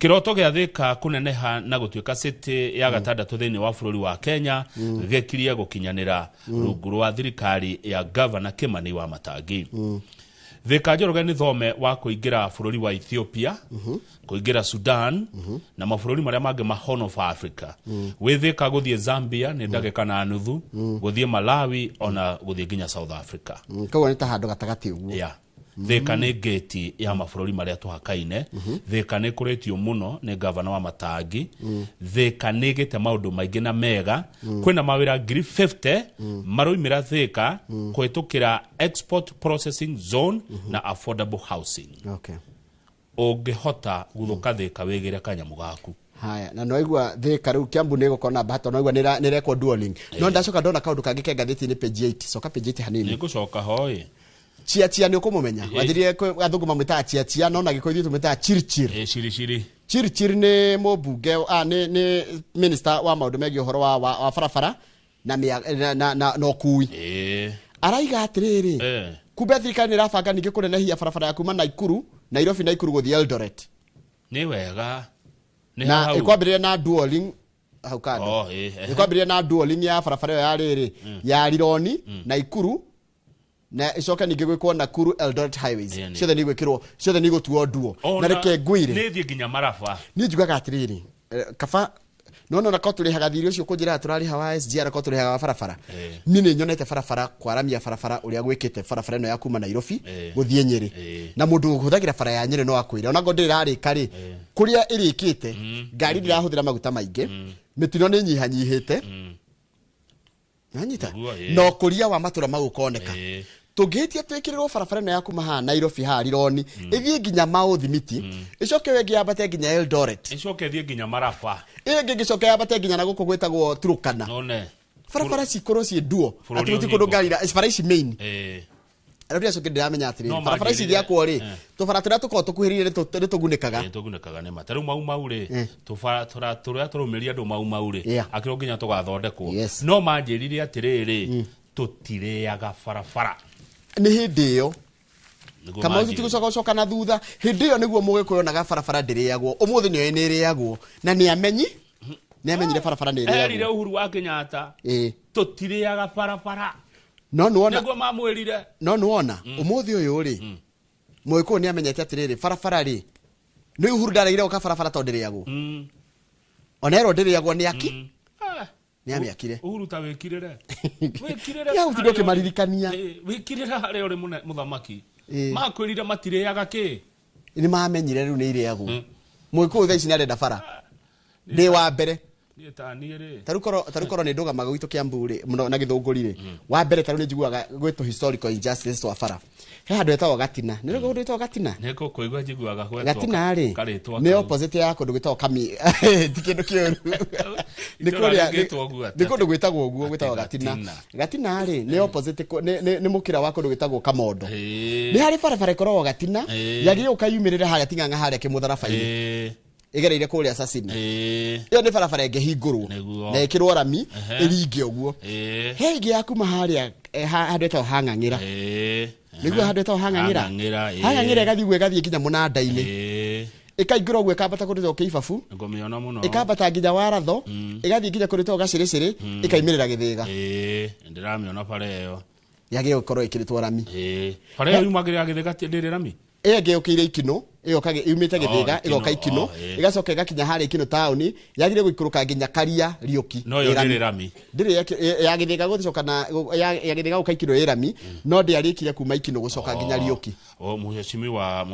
Kĩroto gĩa Thĩka kũneneha na gũtuĩka city ya gatandatũ thĩinĩ wa bũrũri wa Kenya gĩkirie gũkinyanĩra rungu rwa thirikari ya Governor Kimani wa Matangi. Thĩka Njoroge nĩ thome wa kũingĩra bũrũri wa Ethiopia, kũingĩra Sudan na mabũrũri marĩa mangĩ ma Horn of Africa. Wĩ Thĩka gũthiĩ Zambia nĩ ndagĩka na nuthu, gũthiĩ Malawi ona gũthiĩ nginya South Africa. Koguo nĩ ta handũ gatagatĩ ũguo. Yeah. Thĩka nĩ ngĩti ya mabũrũri marĩa tũhakaine. Thĩka nĩ ĩkũrĩtio mũno nĩ gavana wa Matangi. Thĩka nĩ ĩgĩte maũndũ maingĩ na mega. Kwĩna mawĩra 50,000 maroimĩra Thĩka kũhĩtũkĩra export processing zone na affordable housing. Okay. Ũngĩhota gũthũka Thĩka wĩgĩre kanyamũ gaku. Haya, na noigua Thĩka rĩu Kiambu nĩ ĩgũkorwo na bahati, noigua nĩ ĩrekwo dualing. No ndacoka ndona kaũndũ kangĩ ke ngathĩti-inĩ page 8. Coka page 8 hanini. Nĩngũcoka hoĩ. Chia chia nĩ ũkũmũmenya. Wathirie athũngũ mamwĩtaga chia chia, no na Gĩkũyũ ithuĩ tũmwĩtaga chirchir. Chiri chiri. Chirchir nĩ mũmbunge, nĩ minister wa maũndũ megiĩ ũhoro wa barabara na na ũkui. Araiga atĩrĩrĩ, kumbe thirikari nĩ ĩrabanga ningĩ kũnenehia barabara ya kuma Nakuru, Nairobi Nakuru gũthiĩ Eldoret. Nĩ wega. Nĩ Na hau. ĩkwambĩrĩria na dualing hau kando. Ĩkwambĩrĩria na dualing ya barabara ĩyo ya rĩrĩ ya Rironi Nakuru na icoke ningĩ gwĩkwo Nakuru Eldoret highways. Ciothe nĩ gwĩkĩrwo, ciothe nĩ igũtuo duo. Na reke ngwĩre. Nĩ thiĩ nginya Maraba. Niĩ njugaga atĩrĩrĩ, kaba no na ko tũrĩhaga thirĩ ũcio kũnjĩra tũrarĩha wa SGR ko tũrĩhaga wa barabara. Niĩ nĩ nyonete barabara kwaramia barabara ũrĩa gwĩkĩte barabara ĩno ya kuma Nairobi gũthiĩ Nyĩrĩ. Na mũndũ ũhũthagĩra bara ya Nyĩrĩ no akwĩre ona ngo ndĩrarĩka rĩ, kũrĩa ĩrĩkĩte ngari ndĩrahũthĩra maguta maingĩ, mĩtino nĩ nyihanyihĩte. Nanyita na ũkũria wa matũra mau ũkoneka. Tũngĩhĩtia twĩkĩrĩrwo barabara ĩno ya kuma haha Nairobi haha Rironi ĩthiĩ nginya Maũthimiti, ĩcoke ĩyo ĩngĩ yambate nginya Eldoret, ĩcoke ĩthiĩ nginya Maraba, ĩyo ĩngĩ ĩngĩcoka yambate nginya na gũkũ gwĩtagwo Turkana. Barabara cikorwo ciĩ duo, atĩ gũtirĩ kũndũ ngari bara ici main. Rĩu ndĩracoka ndĩramenya atĩrĩrĩ, barabara ici gĩakwo rĩ, tũbara tũrĩa tũkoragwo tũkuhĩrĩirie nĩ tũgunĩkaga. Tũgunĩkaga nĩ ma. Ta rĩu Mau Mau rĩ, tũbara tũrĩa tũraumĩria andũ Mau Mau rĩ, akĩrwo nginya tũgathondekwo. No manjĩrire atĩrĩrĩ, tũtirĩaga barabara. Nĩ hĩndĩ ĩyo Kamau tũtigũcoka na thutha. Hĩndĩ ĩyo nĩguo Mũgĩkũyũ onaga barabara ndĩrĩagwo. Ũmũthĩ nĩoĩ nĩ ĩrĩagwo. Na nĩ amenyire barabara nĩ ĩrĩagwo. Erire Uhuru wa Kenyatta, tũtirĩaga barabara. No nĩwona. Nĩguo mamwĩrire. No nĩwona ũmũthĩ ũyũ rĩ, Mũgĩkũyũ nĩ amenyete atĩrĩrĩ, barabara rĩ, nĩ Uhuru ndaregire gũka barabara tondũ ndĩrĩagwo. Ona erwo ndĩrĩagwo nĩ aki. Nĩ amĩakire. Uhuru ta wĩkirĩre. Wĩkirĩre. Ya ũtinde ũkĩmaririkania. Wĩkirĩre harĩa ũrĩ mũthamaki. Makwĩrire matirĩaga kĩ? Nĩ mamenyire rĩu nĩ irĩagwo. Mũgĩkũyũ thaa ici nĩ arenda bara. Ndĩ wa mbere. Niĩ ta niĩ rĩ Tarĩu korwo nĩ ndũgamaga gwitũ Kiambu rĩ mũno na Gĩthũngũri rĩ, wa mbere tarĩu nĩ njiguaga gwĩtwo historical injustice twa bara. He handũ hetagwo Gatina. Nĩ kũndũ gwĩtagwo Gatina? Nĩ kũigua njiguaga gwetwo Gatina rĩ karĩtwa nĩ kau. opposite ya kũndũ gwĩtagwo Kami. Ti kĩndũ kĩũru. Nĩ Itũũra kũrĩa rĩngĩtwo ũguo atĩa? nĩ kũndũ gwĩtagwo ũguo, gwĩtagwo Gatina. Gatina. Gatina rĩ nĩ opposite nĩ mũkĩra wa kũndũ gwĩtagwo Kamondo. Ĩĩ. Nĩ harĩ barabara ĩkoragwo Gatina, Ĩĩ. yagĩrĩirwo ũkayumĩrĩra harĩa Ting'ang'a harĩa kĩmũtharaba-inĩ. Ĩĩ. Ĩgereire kũrĩa Sasini. Ĩĩ. Ĩyo nĩ barabara ĩngĩhingũrwo Nĩguo. na ĩkĩrwo rami Ehe. ĩringe ũguo. Ĩĩ. He ĩngĩ ya kuma harĩa handũ hetagwo Hang'ang'ĩra. Ĩĩ. Nĩguo handũ hetagwo Hang'ang'ĩra. Hang'ang'ĩra, ĩĩ. Hang'ang'ĩra ĩgathiĩ ũguo ĩgathiĩ nginya mũnanda-inĩ. Ĩĩ. Ĩkaingĩra ũguo ĩkambata kũndũ gwĩtagwo Kĩibabu. Ngũmĩona mũno. Ĩkambata nginya Waratho, ĩgathiĩ nginya kũndũ gwĩtagwo Gacĩrĩcĩrĩ, ĩkaimĩrĩra Gĩthĩga. Ĩĩ, ndĩramĩona bara ĩyo. Yagĩrĩirwo gũkorwo ĩkĩrĩtwo rami. Ĩĩ. Bara ĩyo yumagĩrĩra Gĩthĩga ndĩrĩ rami? Ĩyo ĩngĩ yũkĩire Ikino, ĩyo yumĩte Gĩthĩga, Ikino, ĩgoka Ikino, ĩĩ. ĩgacoka ĩgakinya harĩa Ikino taũni, yagĩrĩirwo gũikũrũka nginya Karia Riũki. No ĩyo Ĩ rami. ndĩrĩ rami. Ndĩrĩ ya Gĩthĩga gũcoka na ya Gĩthĩga gũka Ikino ĩ rami, no ndĩarĩkire kuma Ikino gũcoka nginya Riũki. O mheshimiwa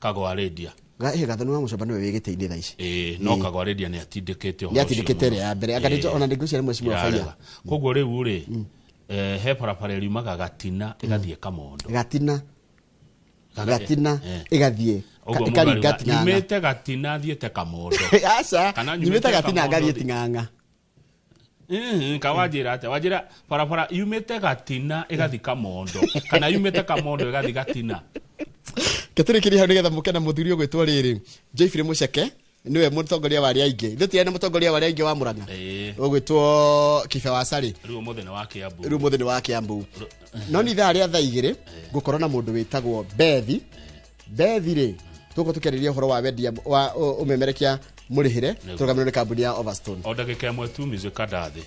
Kagwa Redia. Gathoni wa Mũcomba nĩwe wĩ gĩtĩ-inĩ thaa ici. Ĩĩ, no Kagwa Redia nĩ atindĩkĩte ũhoro Nĩ atindĩkĩte ũcio ĩrĩa ya mbere. Anga ona nĩ ngwĩciria nĩ mheshimiwa Ĩrarega. Faiya. Koguo rĩu rĩ, he barabara ĩriumaga Gatina ĩgathiĩ Kamondo. Gatina. Gatina ĩgathiĩ. Ũguo Ĩkaringa mũndũ ariuga, Ting'ang'a. nyumĩte Gatina thiĩte Kamondo. Aca, Kana nyumĩte Gatina Kamondo ngathiĩ Ting'ang'a. Ka wanjĩra atĩa? Wanjĩra barabara yumĩte Gatina ĩgathiĩ Kamondo. Kana yumĩte Kamondo ĩgathiĩ Gatina. Ketũrĩkĩrie hau nĩgetha mũke na mũthuri ũgwĩtwo rĩrĩ Joyfrey Mũceke nĩwe mũtongoria wa arĩa aingĩ. Ithuĩ tũtirĩ na mũtongoria wa arĩa aingĩ wa Murang'a. Ĩĩ. Ũgwĩtwo Kibe wa Carĩ. Rĩu ũmũthĩ nĩ wa Kiambu. Rĩu ũmũthĩ nĩ wa Kiambu. No nĩ ithaa rĩa thaa igĩrĩ ngũkorwo na mũndũ wĩtagwo Bethi. Bethi rĩ tũgũkorwo tũkĩarĩria ũhoro wa wendia wa ũmemerekia mũrĩhĩre tũrũgamĩrĩirwo nĩ kambuni ya Overstone. O ndagĩka ĩmwe tu music kandathi.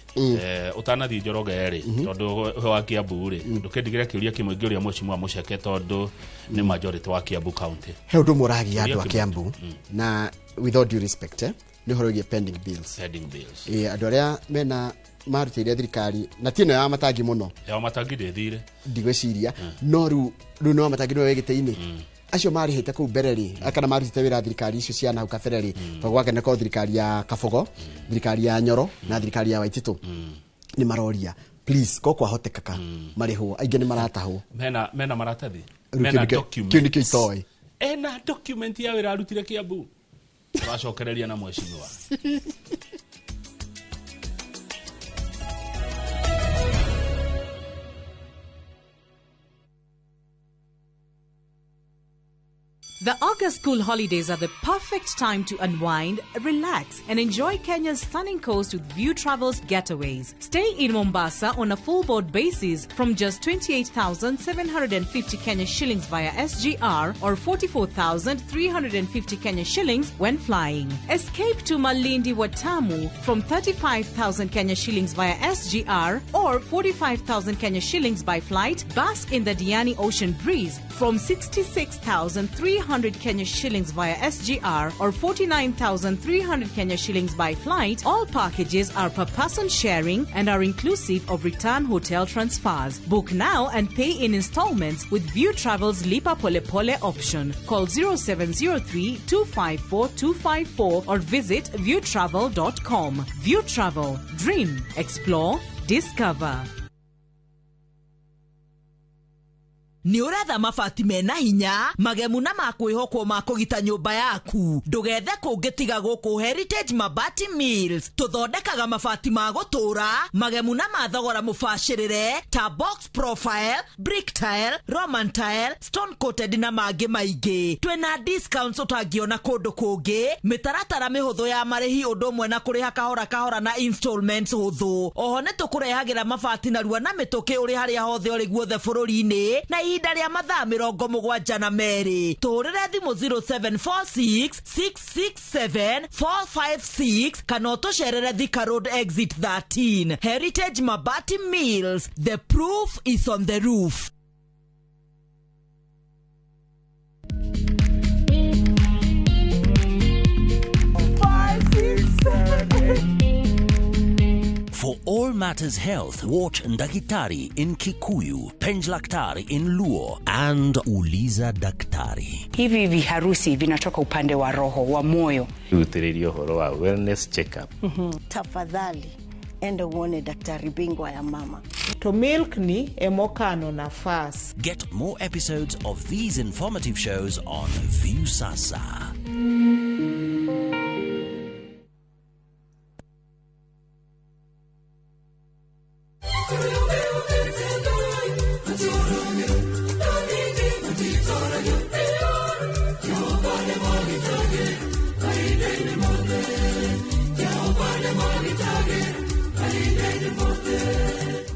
Ũtanathiĩ Njoroge rĩ, tondũ we wa Kiambu rĩ, ndũkĩndigĩre kĩũria kĩmwe ingĩũria mheshimiwa Mũceke tondũ nĩ majority wa Kiambu County. He ũndũ ũmwe ũragia Kĩũria andũ a kĩmwe. Kiambu na with all due respect nĩ ũhoro wĩgiĩ pending bills. Pending bills. Ĩĩ, andũ arĩa mena marutĩire thirikari na ti ĩno ya matangi mũno Ya matangi ndĩthire. ndigwĩciria no rĩu nĩ wa matangi nĩwe wĩ gĩtĩ-inĩ acio marĩhĩte kũu mbere rĩ kana marutĩte wĩra thirikari icio cia nahau kabere rĩ tondũ gwake nĩkorwo thirikari ya Kabogo, thirikari ya Nyoro na thirikari ya Waititũ nĩ maroria please ko kwahotekeka marĩhwo aingĩ nĩ maratahwo. Mena maratathi. Rĩu Mena kĩu documents. kĩu nĩkĩo itoĩ. Ena document ya wĩra arutire Kiambu. Tũracokereria na mheshimiwa. The August school holidays are the perfect time to unwind, relax, and enjoy Kenya's stunning coast with View Travels getaways. Stay in Mombasa on a full board basis from just 28,750 Kenya shillings via SGR or 44,350 Kenya shillings when flying. Escape to Malindi Watamu from 35,000 Kenya shillings via SGR or 45,000 Kenya shillings by flight. Bask in the Diani Ocean breeze from 66,300 Kenya shillings via SGR or 49,300 Kenya shillings by flight. All packages are per person sharing and are inclusive of return hotel transfers. Book now and pay in installments with View Travel's Lipa Pole Pole option. Call 0703 254 254 or visit viewtravel.com. View Travel. Dream, explore, discover. Nĩ ũretha mabati mena hinya magemu na makwĩhokwo ma kũgita nyũmba yaku ndũgethe kũngĩ tiga gũkũ Heritage Mabati Mills tũthondekaga mabati ma gũtũũra magemu na ma thogora mũbacĩrĩre ta box profile, brick tile, roman tile, stone coated na mangĩ maingĩ. Twĩna discounts ũtangĩona kũndũ kũngĩ, mĩtaratara mĩhũthũ ya marĩhi ũndũ ũmwe na kũrĩha kahora kahora na installments hũthũ. Oho nĩ tũkũrehagĩra mabati narua na mĩtũkĩ ũrĩ harĩa hothe ũrĩ guothe bũrũri-inĩ na ihinda rĩa mathaa 72. Tũhũrĩre thimũ 0746 667 456 kana ũtũcerere Thika Road exit 13. Heritage Mabati Mills, the proof is on the roof. For all matters health, watch Ndakitari in Kikuyu, Penjlaktari in Luo, and Uliza Daktari. Hivi viharusi vinatoka upande wa roho, wa moyo. Rutĩrĩria ũhoro wa wellness checkup. Tafadhali enda uone daktari bingwa ya mama. To milk ni emokano nafas. Get more episodes of these informative shows on Viusasa.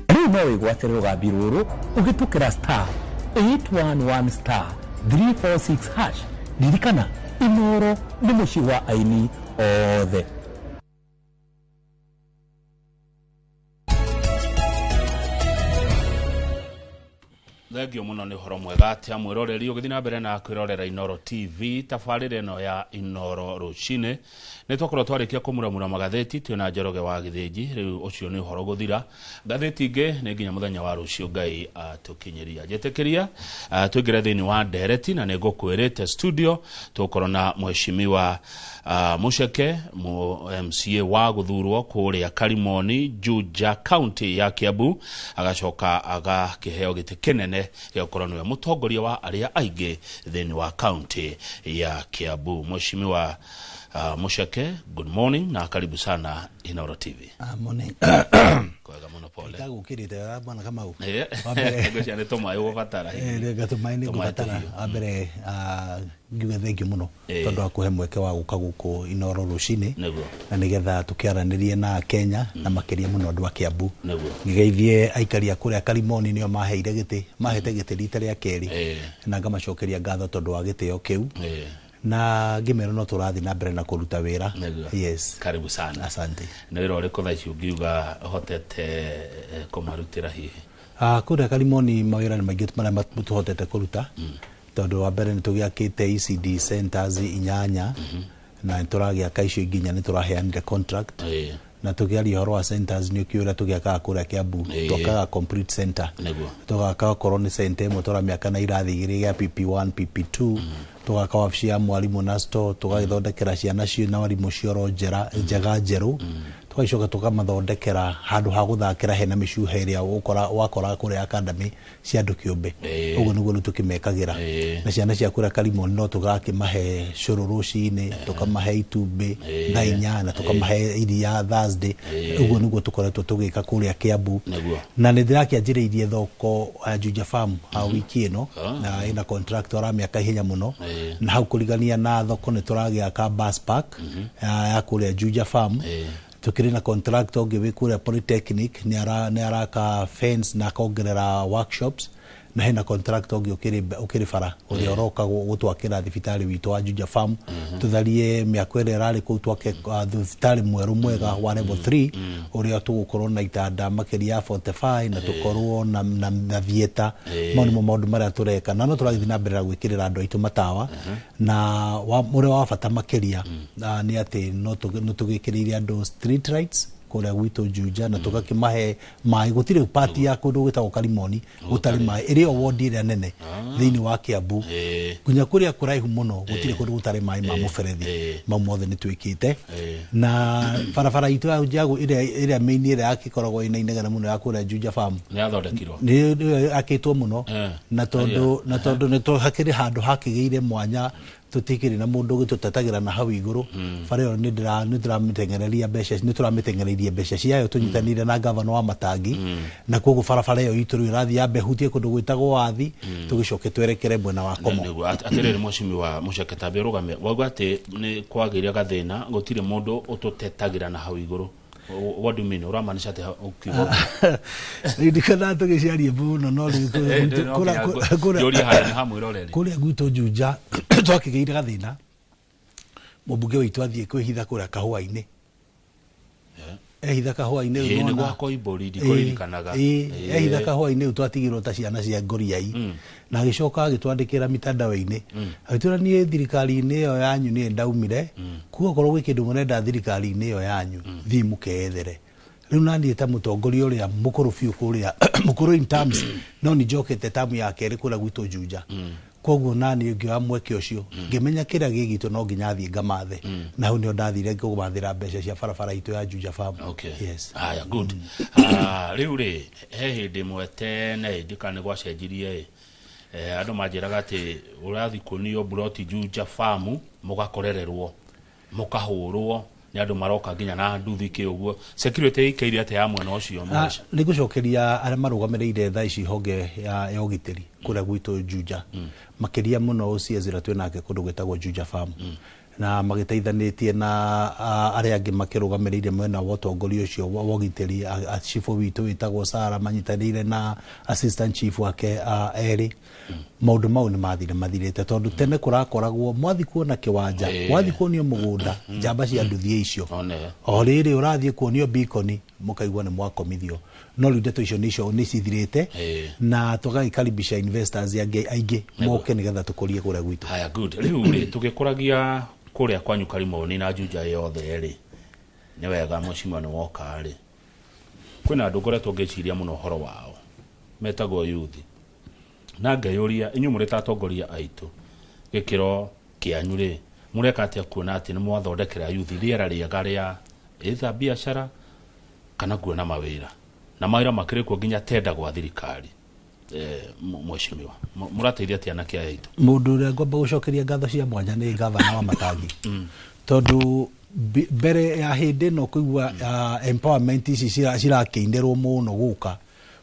Rĩu no wĩgwatĩre rũgambi rũrũ ũhĩtũkĩra star 811 star 346 hash. Ririkana, Inoro nĩ mũciĩ wa aini othe. Thengio muno nĩ ũhoro mwega atĩa mwĩroreri ũgĩthiĩ na mbere na kwĩrorera Inoro TV tabarĩra ĩno ya Inoro rũcinĩ. Nĩ twakorwo twarĩkia kũmuramura magathĩti twĩna Njoroge wa Gĩthĩnji. Rĩu ũcio nĩ ũhoro gũthira. Ngathĩti ingĩ nĩ nginya mũthenya wa rũciũ Ngai atũkinyĩria. Njĩtĩkĩria tũingĩre thĩinĩ wa ndereti na nĩ ngũkwĩrĩte studio tũgũkorwo na mheshimiwa Muceke MCA wa gũthurwo kũrĩa Karimoni, Juja, County ya Kiambu, agacoka agakĩheo gĩtĩ kĩnene gĩa gũkorwo nĩwe mũtongoria wa arĩa aingĩ thĩinĩ wa county ya Kiambu. Mheshimiwa Muceke, good morning na karibu sana Inoro TV. Morning. Kwega muno pole. Ndagũkĩrĩte bwana Kamau. Ngwĩciria nĩ tũmaĩ ũgũbatara. Tũmaĩ nĩ ngũbatara. Wa mbere ngiuge thengiũ mũno tondũ wa kũhe mweke wa gũka gũkũ Inoro rũcinĩ na nĩgetha tũkĩaranĩrie na Kenya na makĩria mũno andũ a Kiambu. Ngĩgeithie aikari a kũrĩa Karimoni nĩo maheire gĩtĩ, mahete gĩtĩ rita rĩa kerĩ na ngamacokeria ngatho tondũ wa gĩtĩo kĩu. Na ngĩmera no tũrathiĩ na mbere na kũruta wĩra. Yes. Karibu sana. Asante. Nĩ wĩra ũrĩkũ thaa ici ũngiuga ũhotete kũmarutĩra hihi? Kũrĩa Karimoni mawĩra nĩ maingĩ marĩa tũhotete kũruta tondũ wa mbere nĩ tũgĩakĩte ECD centers 8 na nĩ tũragĩaka icio ingĩ 4 nĩ tũraheanire contract. Na tũkĩaria ũhoro wa centers nĩ ũkĩũĩ ũrĩa tũgĩakaga kũrĩa Kiambu, twakaga complete center. Tũgaka okorwo nĩ center ĩmwe tũramĩaka na irathi igĩrĩ gĩa PP1 PP2, tũgaka wabici ya mwarimũ na store, tũgagĩthondekera ciana na arimũ cioro njega njerũ, tũgacoka tũkamathondekera handũ ha gũthakĩra hena mĩcuha ĩrĩa wakora kũrĩa academy cia andũ kĩũmbe. Ũguo nĩguo rĩu tũkĩmekagĩra. Na ciana cia kũrĩa Karimoni no tũgakĩmahe cũrũ rũcinĩ, tũkamahe itumbĩ thaa 8 na tũkamahe iria Thursday. Ũguo nĩguo tũkoretwo tũgĩka kũrĩa Kiambu. Na nĩ ndĩrakĩanjĩrĩirie thoko ya Juja Farm wiki ĩno na ĩna contract aramĩaka ihenya mũno. Na hau kũrigania na thoko nĩ tũragĩaka bus park ya kũrĩa Juja Farm. Tukiri na contract ũngĩ wĩ kũrĩa Polytechnic nĩ araka fence na akongerera workshops, na hena contract ũngĩ ũkĩrĩ bara ũrĩa ũroka gũtwakĩra thibitarĩ witũ wa Juja Farm. Tũtharie mĩako ĩrĩa ĩrarĩ kũu twake thibitarĩ mwerũ mwega wa level 3 ũrĩa tũgũkorwo na itanda makĩria ya 45 na tũkorwo na theatre. Mau nĩmo maũndũ marĩa tũreka na no tũrathiĩ na mbere na gwĩkĩrĩra andũ aitũ matawa. Na ũrĩa wa bata makĩria nĩ atĩ no tũgĩkĩrĩire andũ street lights kũrĩa gwitũ Juja na tũgakĩmahe maĩ. Gũtirĩ pati ya kũndũ gwĩtagwo Karimoni gũtarĩ maĩ, ĩrĩ o wodi ĩrĩa nene thĩinĩ wa Kiambu nginya kũrĩa kũraihu mũno gũtirĩ kũndũ gũtarĩ maĩ ma mũberethi. Mau mothe nĩ twĩkĩte. Na barabara itũ ya Njagu ĩrĩa main ĩrĩa yakĩkoragwo ĩna inegene mũno ya kũrĩa Juja Farm nĩ yathondekirwo, nĩ yakĩtwo mũno, na tondũ nĩ hakĩrĩ handũ hakĩgĩire mwanya tũtikĩrĩ na mũndũ ũgĩtũtetagĩra na hau igũrũ. Bara ĩyo nĩ ndĩramĩteng'ereria mbeca, nĩ tũramĩteng'ereirie mbeca ciayo tũnyitanĩire na gavana wa Matangi, na koguo barabara ĩyo itũ rĩu ĩrathiĩ yambe hutie kũndũ gwĩtagwo Wathi tũgĩcoke twerekere mwena wa Komo. Atĩrĩrĩ mheshimiwa Muceke, tambe ũrũgame wauga atĩ nĩ kwagĩire gathĩna gũtirĩ mũndũ ũtũtetagĩra na hau igũrũ. What do you mean? Uramaanisha atĩ ũkiuga ririkana tũgĩciaria mũno no rĩu kũrĩa gwitũ Juja twakĩgĩire gathĩna, mũmbunge witũ athiĩ kwĩhitha kũrĩa kahũa-inĩ. Ehitha kahũa-inĩ rĩu nĩ gwakwa Imbori ndikũririkanaga. Ehitha kahũa-inĩ rĩu twatigirwo ta ciana cia ngoriai, na agĩcoka agĩtwandĩkĩra mitandao-inĩ agĩtwĩra niĩ thirikari-inĩ ĩyo yanyu niĩ ndaumire, kuo okorwo gwĩ kĩndũ mũrenda thirikari-inĩ ĩyo yanyu thiĩ mũkeyethere. Rĩu naniĩ ta mũtongoria ũrĩa mũkũrũ biũ kũrĩa, mũkũrũ in terms, no nĩ njokete tamu ya kerĩ kũrĩa gwitũ Juja. Koguo nani ngĩoya mweke ũcio, ngĩmenya kĩrĩa gĩ gitũ no nginya thiĩ ngamathe, na hau nĩho ndathire kũmathĩra mbeca cia barabara itũ ya Juja Farm. Okay. Yes. Haya, good. Ah, rĩu rĩ, he hĩndĩ ĩmwe tene ndikana nĩ gwacenjirie ĩ, andũ manjĩraga atĩ ũrathiĩ kuonio buroti Juja Farm, mũgakorererwo, mũkahũrwo nĩ andũ maroka nginya na nduthi kĩ ũguo. Security ĩikaire atĩa ya mwena ũcio? Ah, nĩ ngũcokeria arĩa marũgamĩrĩire thaa ici honge ya ũgitĩri kũrĩa gwitũ Juja, makĩria mũno OCS ũrĩa twĩ nake kũndũ gwĩtagwo Juja Farm, na magĩteithanĩtie na arĩa angĩ makĩrũgamĩrĩire mwena wa ũtongoria ũcio wa ũgitĩri, cibũ witũ wĩtagwo Sara manyitanĩire na assistant chief wake erĩ. Maũndũ mau nĩ mathire mathirĩte, tondũ tene kũrakoragwo mwathi kuona kĩwanja, wathi kuonio mũgũnda, njamba cia nduthi icio One. O rĩrĩ ũrathiĩ kuonio bikoni, mũkaigua nĩ mwakomithio. No rĩu ndeto icio nĩcio nĩ cithirĩte, na tũgagĩkaribisha investors angĩ aingĩ moke nĩgetha tũkũrie kũrĩa gwitũ. Haya, good. Rĩu rĩ, tũgĩkũragia kũrĩa kwanyu Karimoni na Juja yothe rĩ, nĩ wega mheshimiwa nĩ woka rĩ, kwĩna andũ ngoretwo ngĩciria mũno ũhoro wao metagwo youth, na ngeyũria, inyuĩ mũrĩ ta atongoria aitũ gĩkĩro kĩanyu rĩ, mũreka atĩa kuona atĩ nĩ mwathondekera youth rĩera rĩega rĩa either biacara kana kuona mawĩra, na mawĩra makĩrĩ kuo nginya tenda gwa thirikari? Mheshimiwa, mũrateithia atĩa anake aya aitũ? Mũndũ ũrĩa ngwamba gũcokeria ngatho cia mwanya nĩ gavana wa Matangi, tondũ mbere ya hĩndĩ ĩno kũigua empowerment ici cirakĩinĩrwo mũno gũka,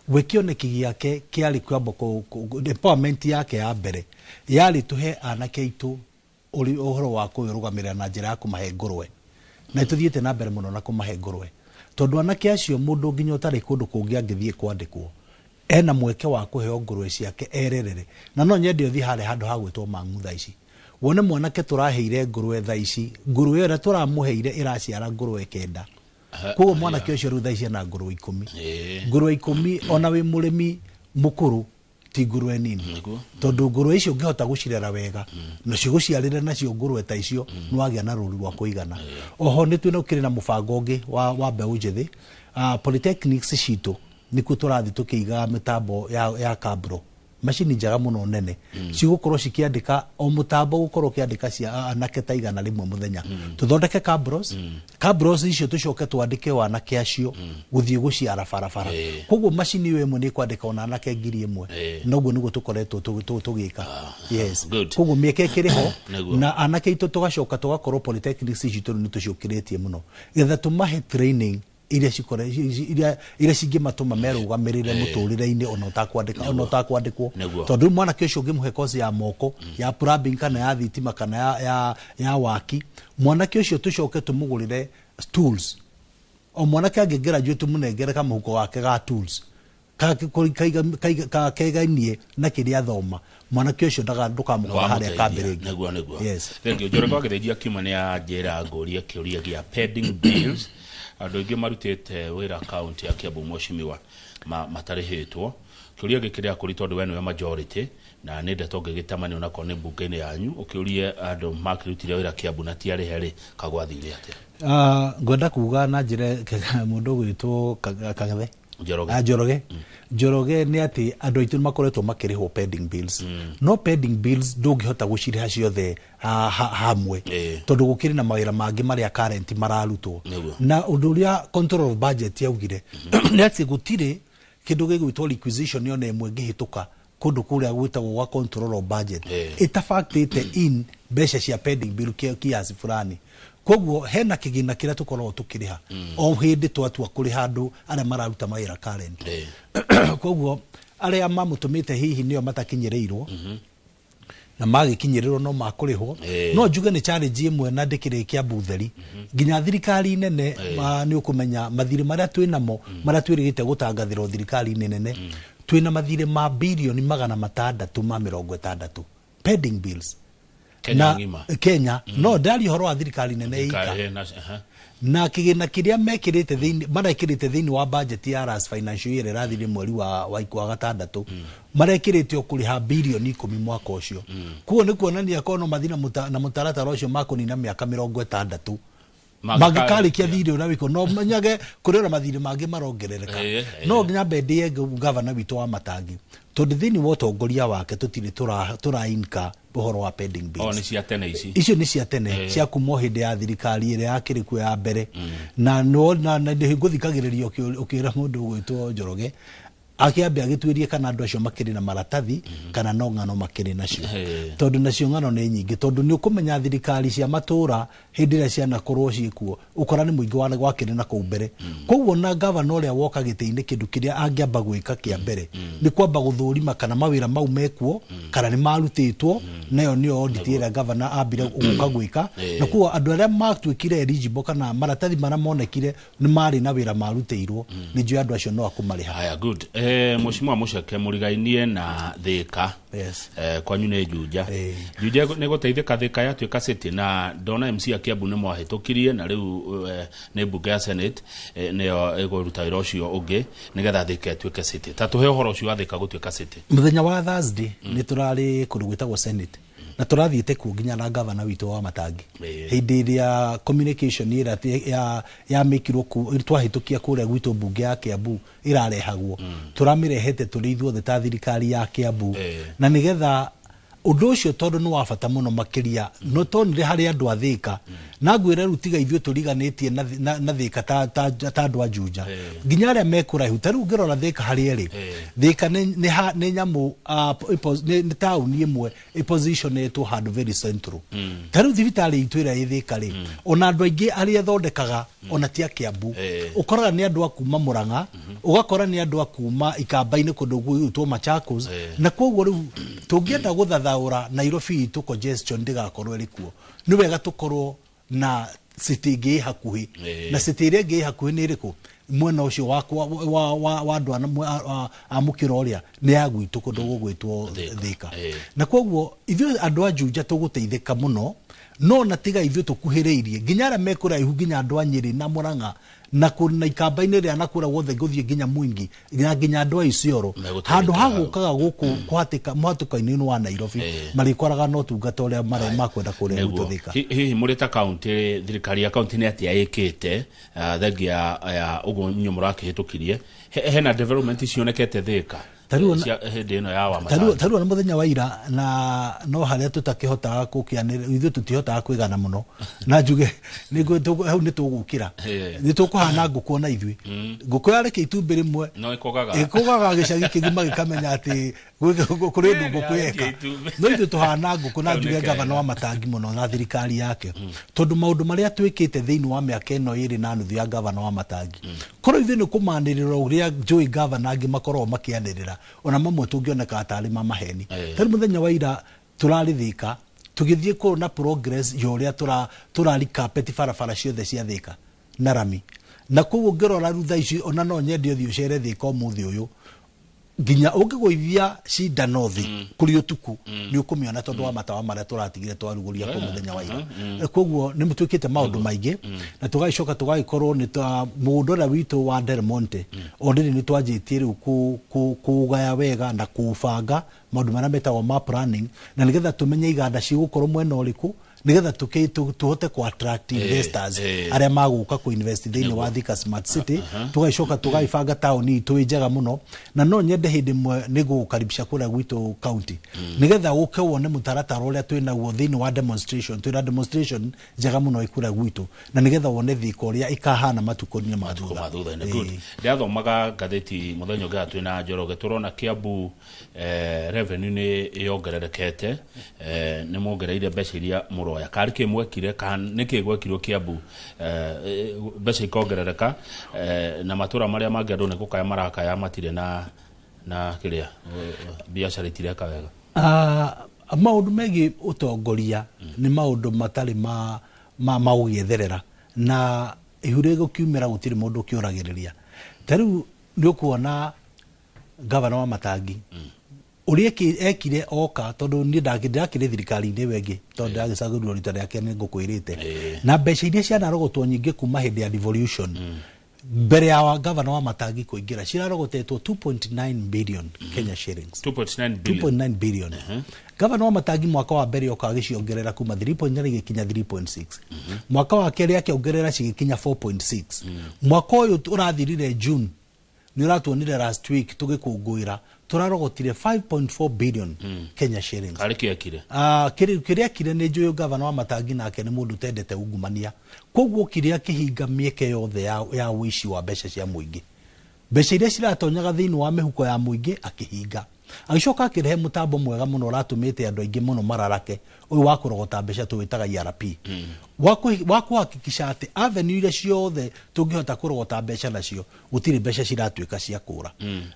we kĩoneki gĩake kĩarĩ kwamba empowerment yake ya mbere yarĩ tũhe anake aitũ ũhoro wa kwĩrũgamĩrĩra na njĩra ya kũmahe ngũrwe, na tũthiĩte na mbere mũno na kũmahe ngũrwe, tondũ anake acio mũndũ nginya ũtarĩ kũndũ kũngĩ angĩthiĩ kwandĩkwo ena mweke wa kũheo ngũrwe ciake ererere. Na no nyende ũthiĩ harĩa handũ ha gwĩtwo Mang'u thaa ici, wone mwanake tũraheire ngũrwe thaa ici, ngũrwe ĩyo ĩrĩa tũramũheire ĩraciara ngũrwe 9. Koguo mwanake ũcio rĩu thaa ici ena ngũrwe 10. Ngũrwe 10, ona wĩ mũrĩmi mũkũrũ, ti ngũrwe nini, tondũ ngũrwe icio ũngĩhota gũcirera wega na cigũciarĩre nacio ngũrwe ta icio, nĩ wagĩa na rũru rwa kũigana. Oho nĩ twĩna ũkĩrĩ na mũbango ũngĩ wa mbeũ njĩthĩ. Polytechnics citũ nĩkuo tũrathiĩ tũkĩigaga mĩtambo ya kabro, macini njega mũno nene, cigũkorwo cikĩandĩka o mũtambo gũkorwo ũkĩandĩka cia anake ta 100 mũthenya. Tũthondeke cabros, cabros icio tũcoke twandĩke o anake acio gũthiĩ gũciara barabara. Koguo macini ĩyo ĩmwe nĩ ĩkwandĩka ona anake 1000. Noguo nĩguo tũkoretwo tũgĩka. Yes. Good. Koguo mĩeke ĩkĩrĩ ho, na anake aitũ tũgacoka tũgakorwo polytechnics citũ nĩ tũciũkĩrĩtie mũno getha tũmahe training iria cikore iria cingĩmatũma merũgamĩrĩre mũtũrĩre-inĩ ona ũtakwandĩka, ona ũtakwandĩkwo. Tondũ rĩu mwanake ũcio ũngĩmũhe kosi ya moko, ya plumbing kana ya thitima kana ya waki, mwanake ũcio tũcoke tũmũgũrĩre tools. O mwanake angĩgraduate tũmũnengere kamũhuko gake ga tools kegainie na kĩrĩa athoma, mwanake ũcio ndũkamũkora harĩa kambĩ rĩngĩ. Nĩguo. Yes. Thank you. Njoroge wa Gĩthĩnji akiuma nĩ anjĩra ngũrie kĩũria gĩa pending bills. Andũ aingĩ marutĩte wĩra kaunti ya Kiambu, mheshimiwa, matarĩhĩtwo. Kĩũria gĩkĩ rĩa kũri tondũ we nĩwe majority, na nĩ ndeto ngĩgĩtamani onakorwo nĩ mbunge-inĩ yanyu, ũkĩũrie andũ makĩrutire wĩra Kiambu na ti arĩhe rĩ, kagwathire atĩa? Ngwenda kuga na njĩra mũndũ ũgwĩtwo Kang'ethe. Njoroge. Njoroge. Njoroge nĩ atĩ andũ aitũ nĩ makoretwo makĩrĩhwo pending bills. No pending bills ndũngĩhota gũcirĩha ciothe hamwe, tondũ gũkĩrĩ na mawĩra mangĩ marĩa current mararutwo. Na ũndũ ũrĩa control of budget yaugire nĩ atĩ gũtirĩ kĩndũ gĩgwĩtwo requisition ona ĩmwe ĩngĩhĩtũka kũndũ kũrĩa gwĩtagwo gwa control of budget ĩtabactĩte in mbeca cia pending bill kiasi fulani. Koguo hena kĩgĩna kĩrĩa tũkoragwo tũkĩrĩha o hĩndĩ twatua kũrĩha andũ arĩa mararuta mawĩra current. Koguo arĩa mamũtũmĩte hihi nĩo matakinyĩrĩirwo, na magĩkinyĩrĩrwo no makũrĩhwo. No njuge nĩ challenge ĩmwe na ndĩkĩrĩ Kiambu theri nginya thirikari nene, nĩ ũkũmenya mathirĩ marĩa twĩnamo marĩa twĩrĩgĩte gũtangathĩrwo thirikari-inĩ nene, twĩna mathirĩ ma birioni 660 pending bills. Kenya Na ng'ima. Kenya. No ndaria ũhoro wa thirikari nene Thirikari, ika. Na, aha. Na kĩgĩna kĩrĩa mekĩrĩte thĩinĩ, marekĩrĩte thĩinĩ wa budget ya last financial year ĩrathire mweri wa gatandatũ, marekĩrĩte o kũrĩha birioni 10 mwaka ũcio. Koguo nĩ kuonania korwo no mathiĩ na mũtaratara ũcio makũnina mĩaka 60. Mangĩkarĩkia thirĩ ũrĩa wĩkuo no menyage kũrĩ ona mathirĩ mangĩ marongerereka. No nyambe ndĩe gavana witũ wa Matangi, tondũ thĩinĩ wa ũtongoria wake tũtirĩ tũrainka ũhoro wa pending bills. O nĩ cia tene ici. Icio nĩ cia tene, cia kuma o hĩndĩ ya thirikari ĩrĩa yakĩrĩ kuo ya mbere. Na no na ngũthikagĩrĩria ũkĩra mũndũ ũgwĩtwo Njoroge akĩambia agĩtuĩrie kana andũ acio makĩrĩ na maratathi kana no ng'ano makĩrĩ nacio, tondũ nacio ng'ano nĩ nyingĩ, tondũ nĩ ũkũmenya thirikari cia matũra hĩndĩ ĩrĩa cianakorwo ciĩkuo ũkora nĩ mũingĩ wakĩrĩ na kũu mbere. Koguo na gavana ũrĩa woka gĩtĩ-inĩ, kĩndũ kĩrĩa angĩamba gwĩka kĩa mbere nĩ kwamba gũthũrima kana mawĩra mau mekuo kana nĩ marutĩtwo, nayo nĩyo audit ĩrĩa gavana ambire gũka gwĩka. Na koguo andũ arĩa matuĩkire eligible kana maratathi marĩa monekire nĩ marĩ na wĩra marutĩirwo, nĩ njũĩ andũ acio no akũmarĩha. Haya, good. Mheshimiwa Muceke, mũrigainie na Thika. Yes. Kwanyu nĩ Juja. Juja nĩ gũteithĩka Thika yatuĩka city, na ndona MC a Kiambu nĩ mwahĩtũkirie, na rĩu nĩ mbunge ya Senate nĩyo ĩkũruta wĩra ũcio ũngĩ nĩgetha Thika ĩtuĩke city. Ta tũhe ũhoro ũcio wa Thika gũtuĩka city. Mũthenya wa Thursday nĩ tũrarĩ kũndũ gwĩtagwo Senate, na tũrathiĩte kuo nginya na gavana witũ wa Matangi hĩndĩ ĩrĩa communication ĩrĩa yamĩkirwo twahĩtũkia kũrĩa gwitũ mbunge ya Kiambu ĩrarehagwo, tũramĩrehete tũrĩ ithuothe ta thirikari ya Kiambu, na nĩgetha ũndũ ũcio tondũ nĩ wa bata mũno makĩria no tonire harĩ andũ a Thika, na ngwĩre rĩu tiga ithuĩ tũriganĩtie na Thika ta andũ a Juja nginya arĩa me kũraihu. Ta rĩu ũngĩrora Thika harĩa ĩrĩ, Thika nĩ nyamũ, nĩ taũni ĩmwe ĩpositionetwo handũ very central. Ta rĩu thibitarĩ itũ ĩrĩa ĩ Thika rĩ, ona andũ aingĩ arĩa ĩthondekaga ona ti a Kiambu, ũkoraga nĩ andũ a kuma Murang'a, ũgakora nĩ andũ a kuma Ikamba-inĩ kũndũ gwĩtwo Machakos. Na koguo rĩu tũngĩenda gũthathaũra Nairobi itũ congestion ndĩgakorwo ĩrĩ kuo, nĩ wega tũkorwo na city ĩngĩ ĩ hakuhĩ. Na city ĩrĩa ĩngĩ ĩ hakuhĩ nĩ ĩrĩkũ? Mwena ũcio wa andũ a mũkĩra ũrĩa nĩ ya gwitũ kũndũ gũgwĩtwo Thika. Na koguo ithuĩ andũ a Juja tũgũteithĩka mũno, no na tiga ithuĩ tũkuhĩrĩirie nginya arĩa me kũraihu, nginya andũ a Nyĩrĩ na Murang'a na na Ikamba-inĩ rĩa na kũrĩa guothe ngũthiĩ nginya Mwingi na nginya andũ a Isiolo, handũ ha gũkaga gũkũ kũhatĩka mũhatĩka-inĩ wa Nairobi, marĩkoraga no tungata ũrĩa makwenda kũrĩa gwitũ Thika. Hihi mũrĩ ta kaunti, thirikari ya kaunti nĩ atĩa ĩkĩte thengia ya ũguo inyuĩ mũrakĩhĩtũkirie, hena development cionekete Thika hĩndĩ ĩno ya wa Matangi? Tarĩu na mũthenya wa ira, na no harĩa tũtakĩhotaga gũkĩanĩrĩra, ithuĩ tũtihotaga kwĩgana mũno, na njuge hau nĩ tũgũkĩra, nĩ tũkũhana ngũkũ ona ithuĩ. Ngũkũ yarĩkia itumbĩ rĩmwe no ĩkũgaga gĩcagi kĩgima gĩkamenya atĩ kũrĩ ũndũ ngũkũ yeka. No ithuĩ tũhana ngũkũ, na njuge gavana wa Matangi mũno na thirikari yake, tondũ maũndũ marĩa twĩkĩte thĩinĩ wa mĩaka ĩno 2.5 ya gavana wa Matangi, korwo ithuĩ nĩ kũmanĩrĩra ũrĩa njũĩ gavana angĩ makoragwo makĩanĩrĩra, ona mamwe tũngĩoneka tarĩ ma maheni. Tarĩu mũthenya wa ira tũrarĩ Thika tũgĩthiĩ kuona progress ya ũrĩa tũrari carpet barabara ciothe cia Thika na rami. Na koguo ngĩrora rĩu thaa ici, ona no nyende ũthiĩ ũcere Thika ũmũthĩ ũyũ, nginya ũngĩgũithia cindano thĩ kũrĩ ũtukũ nĩ ũkũmĩona, tondũ wa matawa marĩa tũratigire twarugũria kũu mũthenya wa ira. Koguo nĩ twĩkĩte maũndũ maingĩ, na tũgagĩcoka tũgagĩkorwo nĩ ta mũgũnda ũrĩa witũ wa Del Monte already nĩ twanjĩtie rĩu kũũgaya wega na kũũbanga maũndũ marĩa metagwo ma planning, na nĩgetha tũmenye iganda cigũkorwo mwena ũrĩkũ, nĩgetha tũhote ku attract investors arĩa magũka ku invest thĩinĩ wa Thika Smart City. Tũgagĩcoka tũgagĩbanga taũni itũ ĩ njega mũno, na no nyende hĩndĩ ĩmwe nĩ gũgũkaribisha kũrĩa gwitũ county, nĩgetha ũke wone mũtaratara ũrĩa twĩnaguo thĩinĩ wa demonstration. Twĩna demonstration njega mũno ĩ kũrĩa gwitũ, na nĩgetha wone Thika ũrĩa ĩkahana matukũ-inĩ ma thutha. Thutha-inĩ. Good. Ndĩrathomaga ngathĩti mũthenya ũngĩ twĩna Njoroge, tũrona Kiambu revenue nĩ yongererekete, nĩ mwongereire mbeca iria mũroya, karĩ kĩ mwekire kana nĩ kĩ gwekirwo Kiambu mbeca ikongerereka, na matũra marĩa mangĩ andũ nĩ gũkaya marakaya matirĩ na kĩrĩa biacara itireka wega. Maũndũ megiĩ ũtongoria nĩ maũndũ matarĩ ma gũgĩetherera, na ihu rĩgũkiumĩra gũtirĩ mũndũ ũkĩũragĩrĩria. Ta rĩu nĩ ũkuona gavana wa Matangi ũrĩa ekire oka, tondũ niĩ ndakĩrĩ thirikari-inĩ ĩyo ĩngĩ, tondũ ndagĩcagũrirwo rita rĩake nĩ ngũkwĩrĩte, na mbeca iria cianarogotwo nyingĩ kuma hĩndĩ ya devolution Mbere ya wa gavana wa Matangi kũingĩra cirarogotetwo 2.9 billion Kenya shillings. 2.9 billion. 2.9 billion. Gavana wa Matangi mwaka wa mbere oka agĩciongerera kuma 3.9 gĩkinya 3.6. Mwaka wa kerĩ akĩongerera cigĩkinya 4.6. Mwaka ũyũ ũrathirire June, nĩ ũratuonire last week tũgĩkũngũĩra, tũrarogotire 5.4 billion Kenya shillings. Karĩ kĩekire? Ah, kĩrĩa kire nĩ njũĩ gavana wa Matangi nake nĩ mũndũ ũtendete ungumania, koguo kĩrĩa kĩhinga mĩeke yothe ya ũici wa mbeca cia mũingĩ, mbeca iria ciratonyaga thĩinĩ wa mĩhuko ya mũingĩ akĩhinga. Agĩcoka akĩrehe mũtambo mwega mũno ũratũmĩte andũ aingĩ mũno mararake, ũyũ wa kũrogota mbeca tũwĩtaga ERP, wa kũhakikisha atĩ avenue iria ciothe tũngĩhota kũrogota mbeca nacio gũtirĩ mbeca ciratuĩka cia kũra.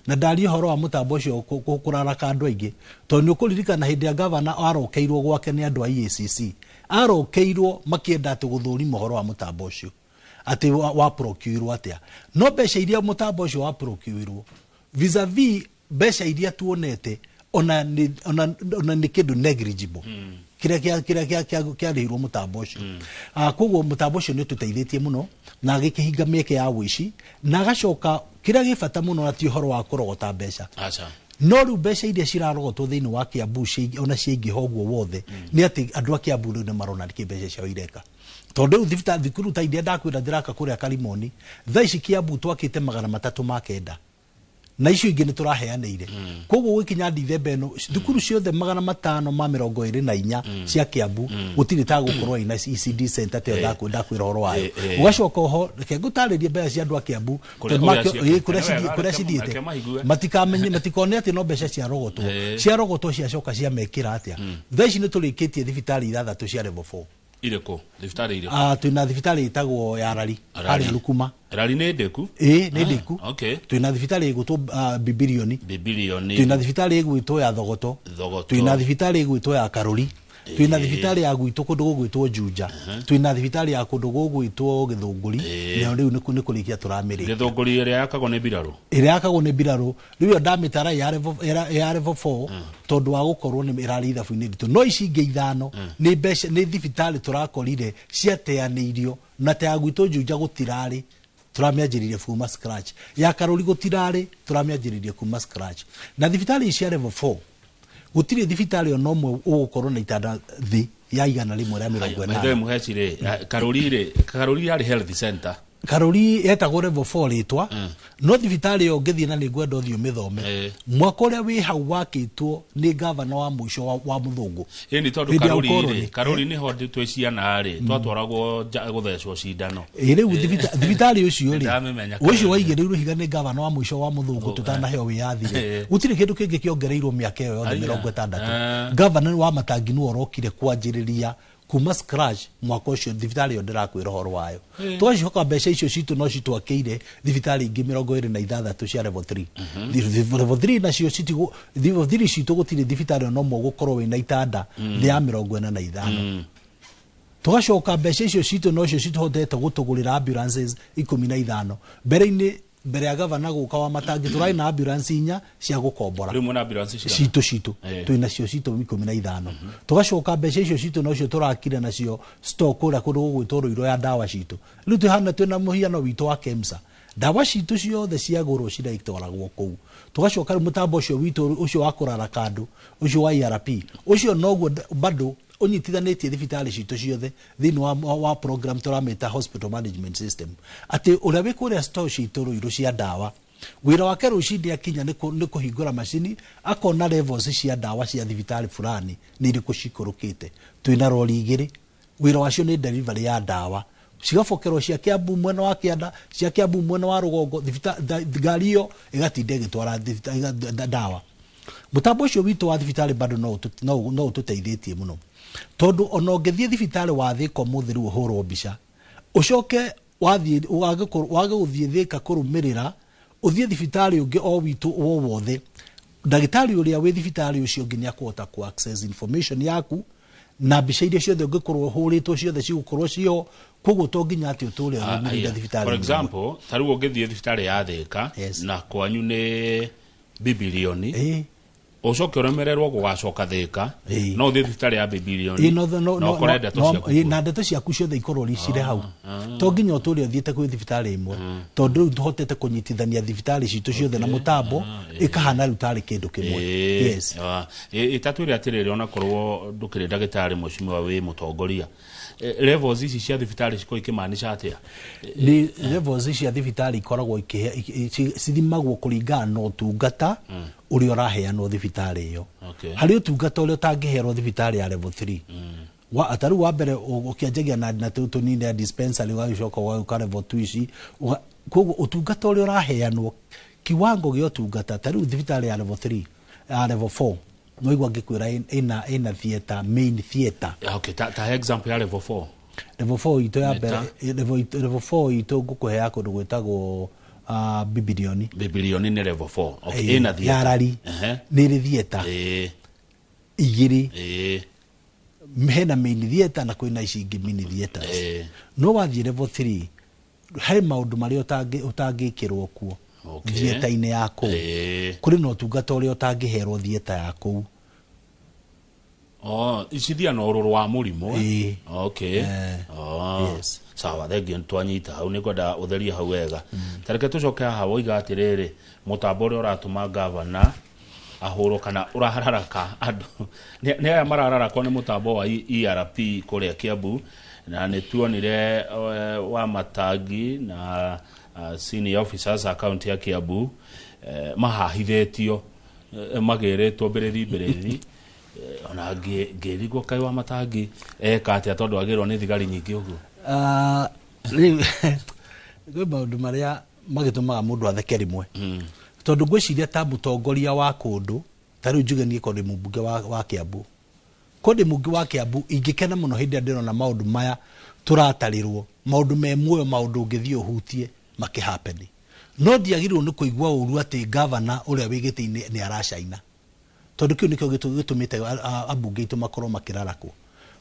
Na ndaria ũhoro wa mũtambo ũcio kũraraka andũ aingĩ, tondũ nĩ ũkũririkana hĩndĩ ya gavana arokeirwo gwake nĩ andũ a EACC, arokeirwo makĩenda atĩ gũthũrima ũhoro wa mũtambo ũcio atĩ wa procure atĩa, no mbeca iria mũtambo ũcio wa procure vis-a-vis mbeca iria tuonete ona nĩ kĩndũ negligible kĩrĩa kĩarĩhirwo mũtambo ũcio. Koguo mũtambo ũcio nĩ ũtũteithĩtie mũno na agĩkĩhinga mĩeke ya ũici, na agacoka kĩrĩa gĩ bata mũno na ti ũhoro wa kũrogota mbeca. Aca. No rĩu mbeca iria cirarogotwo thĩinĩ wa Kiambu ona ciaingĩha ũguo wothe, nĩ atĩ andũ a Kiambu rĩu nĩ marona nĩkĩ mbeca ciao ireka, tondũ rĩu thibitarĩ thukuru ta iria ndakwĩra ndĩraka kũrĩa Karimoni, thaa ici Kiambu twakĩte 309 na icio ingĩ nĩ tũraheanĩire. Koguo gũgĩkinya Dithemba ĩno thukuru ciothe 524 cia Kiambu gũtirĩ ta gũkorwo ina ECD center ta ĩyo ndakwĩra ũhoro wayo. Ũgacoka oho reke ngũtarĩrie mbeca cia andũ a Kiambu kũrĩa cithiĩte, matikamenye matikone atĩ no mbeca ciarogotwo, ciarogotwo ciacoka ciamekĩra atĩa. Thaa ici nĩ tũrĩkĩtie thibitarĩ ithathatũ cia level 4. Irĩkũ? Thibitarĩ irĩkũ? Twĩna thibitarĩ ĩtagwo ya Rari harĩa Rukuma. Rari nĩ ndĩku? Ĩĩ nĩ ndĩku. Okay. Twĩna thibitarĩ ĩgwĩtwo Bibilioni. Bibilioni. Twĩna thibitarĩ ĩgwĩtwo ya Thogoto. Twĩna thibitarĩ ĩgwĩtwo ya Karuri. Twĩna thibitarĩ ya gwitũ kũndũ gũgwĩtwo Juja. Twĩna thibitarĩ ya kũndũ gũgwĩtwo Gĩthũngũri. Nayo rĩu nĩ kũrĩkia tũramĩrĩkia. Gĩthũngũri ĩrĩa yakagwo nĩ mbirarũ? Ĩrĩa yakagwo nĩ mbirarũ. Rĩu ĩyo ndamĩtara ya level 4 tondũ wa gũkorwo nĩ ĩrarĩ ithabu-inĩ ritũ. No ici ingĩ ithano nĩ mbeca, nĩ thibitarĩ tũrakorire ciateanĩirio, na ta ya gwitũ Juja gũtirarĩ, tũramĩanjĩrĩirie kuma scratch. Ya Karuri gũtirarĩ, tũramĩanjĩrĩirie kuma scratch. Na thibitarĩ ici cia level 4 gũtirĩ thibitarĩ ona ũmwe ũgũkorwo na itanda thĩ ya 180. Maitho Mũheci rĩ, Karuri rĩ, Karuri yarĩ health center. Karuri yetagwo level 4 rĩtwa, no thibitarĩ ĩyo ũngĩthiĩ na nĩ ngwenda ũthiĩ ũmĩthome. Mwaka ũrĩa wĩ hau wakĩtwo nĩ gavana wa mũico wa mũthũngũ. Ĩni tondũ Karuri rĩ, Karuri nĩho twĩ ciana rĩ, twatwaragwo gũthecwo cindano. Ĩ rĩu thibitarĩ ũcio rĩ, ũcio waigĩrĩirwo ihiga nĩ gavana wa mũico wa mũthũngũ tũtanaheo wĩyathi rĩ, gũtirĩ kĩndũ kĩngĩ kĩongereirwo mĩaka ĩyo yothe 60. Gavana wa Matangi nĩwe ũrokire kwanjĩrĩria kuma scratch mwaka ũcio thibitarĩ ĩyo ndĩrakwĩra ũhoro wayo. Twacihoka mbeca icio citũ no citwakĩire thibitarĩ ingĩ 26 cia level 3. Level 3 nacio level 3 citũ gũtirĩ thibitarĩ ona ũmwe ũgũkorwo wĩna itanda thĩ ya 45. Tũgacoka mbeca icio citũ nocio citũhotete gũtũgũrĩra ambulances 15. Mbere-inĩ mbere ya gavana gũka wa Matangi tũrarĩ na ambulance inya cia gũkombora. Rĩu mwĩna ambulance cigana? Citũ twĩna cio citũ 15. Tũgacoka mbeca icio citũ nocio tũrakire nacio stock kũrĩa kũndũ gũgwĩtwo Rũirũ ya ndawa citũ. Rĩu twĩhana twĩna mũhiano witũ wa KEMSA. Ndawa citũ ciothe ciagũrwo ciraitwaragwo kũu. Tũgacoka rĩu mũtambo ũcio witũ ũcio wa kũrara kandũ, ũcio wa ERP, ũcio noguo bado ũnyitithanĩtie thibitarĩ citũ ciothe thĩinĩ wa program tũramĩta hospital management system, atĩ ũrĩa wĩ kũrĩa store citũ Rũirũ cia ndawa, wĩra wake rũcinĩ akinya nĩ kũhingũra macini akona levels cia ndawa cia thibitarĩ fulani nĩ irĩkũ cikũrũkĩte. Twĩna rori igĩrĩ, wĩra wacio nĩ delivery ya ndawa, cigabokerwo cia Kiambu mwena wa kĩanda, cia Kiambu mwena wa rũgongo, ngari ĩyo ĩgatinda ĩgĩtwara ndawa. Mũtambo ũcio witũ wa thibitarĩ bado no ũtũteithĩtie mũno, tondũ ona ũngĩthiĩ thibitarĩ wa Thĩka ũmũthĩ rĩu ũhũrwo mbica, ũcoke wathiĩ wage gũthiĩ Thĩka kũrũmĩrĩra, ũthiĩ thibitarĩ ũngĩ o witũ o wothe, ndagĩtarĩ ũrĩa wĩ thibitarĩ ũcio ũngĩ nĩ akũhota kũ access information yaku na mbica iria ciothe ũngĩkorwo ũhũrĩtwo ciothe cigũkorwo ciho. Koguo to nginya atĩ ũtũre ũrũmĩrĩire thibitarĩ. For example, ta rĩu ũngĩthiĩ thibitarĩ ya Thĩka na kwanyu nĩ Bibilioni, Ũcoke ũremererwo gũgacoka Thĩka, no ũthiĩ thibitarĩ ya Bibilioni na ũkore ndeto ciaku kuo. Na ndeto ciaku ciothe ikorwo cirĩ hau, to nginya ũtũre ũthiĩte kwĩ thibitarĩ ĩmwe, tondũ rĩu tũhotete kũnyitithania thibitarĩ citũ ciothe na mũtambo, ĩkahana rĩu tarĩ kĩndũ kĩmwe. Yes. Ĩtatwĩre atĩrĩrĩ, onakorwo ndũkĩrĩ ndagĩtarĩ, mheshimiwa, wĩ mũtongoria, levels ici cia thibitarĩ cikorwo ikĩmaanisha atĩa? Nĩ levels cia thibitarĩ ikoragwo cithimagwo kũringana na ũtungata ũrĩa ũraheanwo thibitarĩ ĩyo. Harĩ ũtungata ũrĩa ũtangĩheanwo thibitarĩ ya level 3. Wa ta rĩu wa mbere ũkĩanjagia na tũnini ya dispensary, ũgagĩcoka ũgagĩũka level 2 ici. Koguo ũtungata ũrĩa ũraheanwo, kiwango gĩa ũtungata, ta rĩu thibitarĩ ya level 3, ya level 4, no igua ngĩkwĩra ĩna theatre, main theatre. Okay, ta example ya level 4. Level 4 itũ ya mbere, level 4 itũ ngũkũhe ya kũndũ gwĩtagwo Bibilioni. Bibilioni nĩ level 4. Okay, ĩna theatre. Ya Rari. Nĩ ĩrĩ theatre igĩrĩ. Hena main theatre na kwĩna ici ingĩ mini theatres. No wathiĩ level 3, he maũndũ marĩa ũtangĩkĩrwo kuo theatre-inĩ ya kũu. Kũrĩ na ũtungata ũrĩa ũtangĩherwo theatre ya kũu. Oh, icithia na ũrũrũ wa mũrimũ. Okay. Yes. Sawa, thengiũ, twanyita hau, nĩ ngwenda ũtherie hau wega. Ta reke tũcoke haha, woiga atĩrĩrĩ, mũtambo ũrĩa ũratũma gavana ahũrwo kana ũrararaka andũ nĩ aya marararakwo nĩ mũtambo wa ERP kũrĩa Kiambu, na nĩ tuonire wa Matangi na senior officers a kaunti ya Kiambu mahahithĩtio, magĩrĩtwo mbĩrĩri mbĩrĩri. Ona ngĩrigwo kaĩ wa Matangi eka atĩa, tondũ agĩrwo nĩ thigari nyingĩ ũguo? Rĩu kwĩ maũndũ marĩa magĩtũmaga mũndũ atheke rĩmwe, tondũ ngwĩciria ta mũtongoria wa kũndũ, ta rĩu njuge niĩ korwo ndĩ mũmbunge wa Kiambu, korwo ndĩ mũmbunge wa Kiambu, ingĩkena mũno hĩndĩ ĩrĩa ndĩrona maũndũ maya tũratarĩrwo, maũndũ me muoyo, maũndũ ũngĩthiĩ ũhutie makĩhappen. No ndiagĩrĩirwo nĩ kũigua ũru atĩ gavana ũrĩa wĩ gĩtĩ-inĩ nĩ aracaina, tondũ kĩu nĩkĩo gĩtũmĩte ambunge aitũ makorwo makĩrarakwo.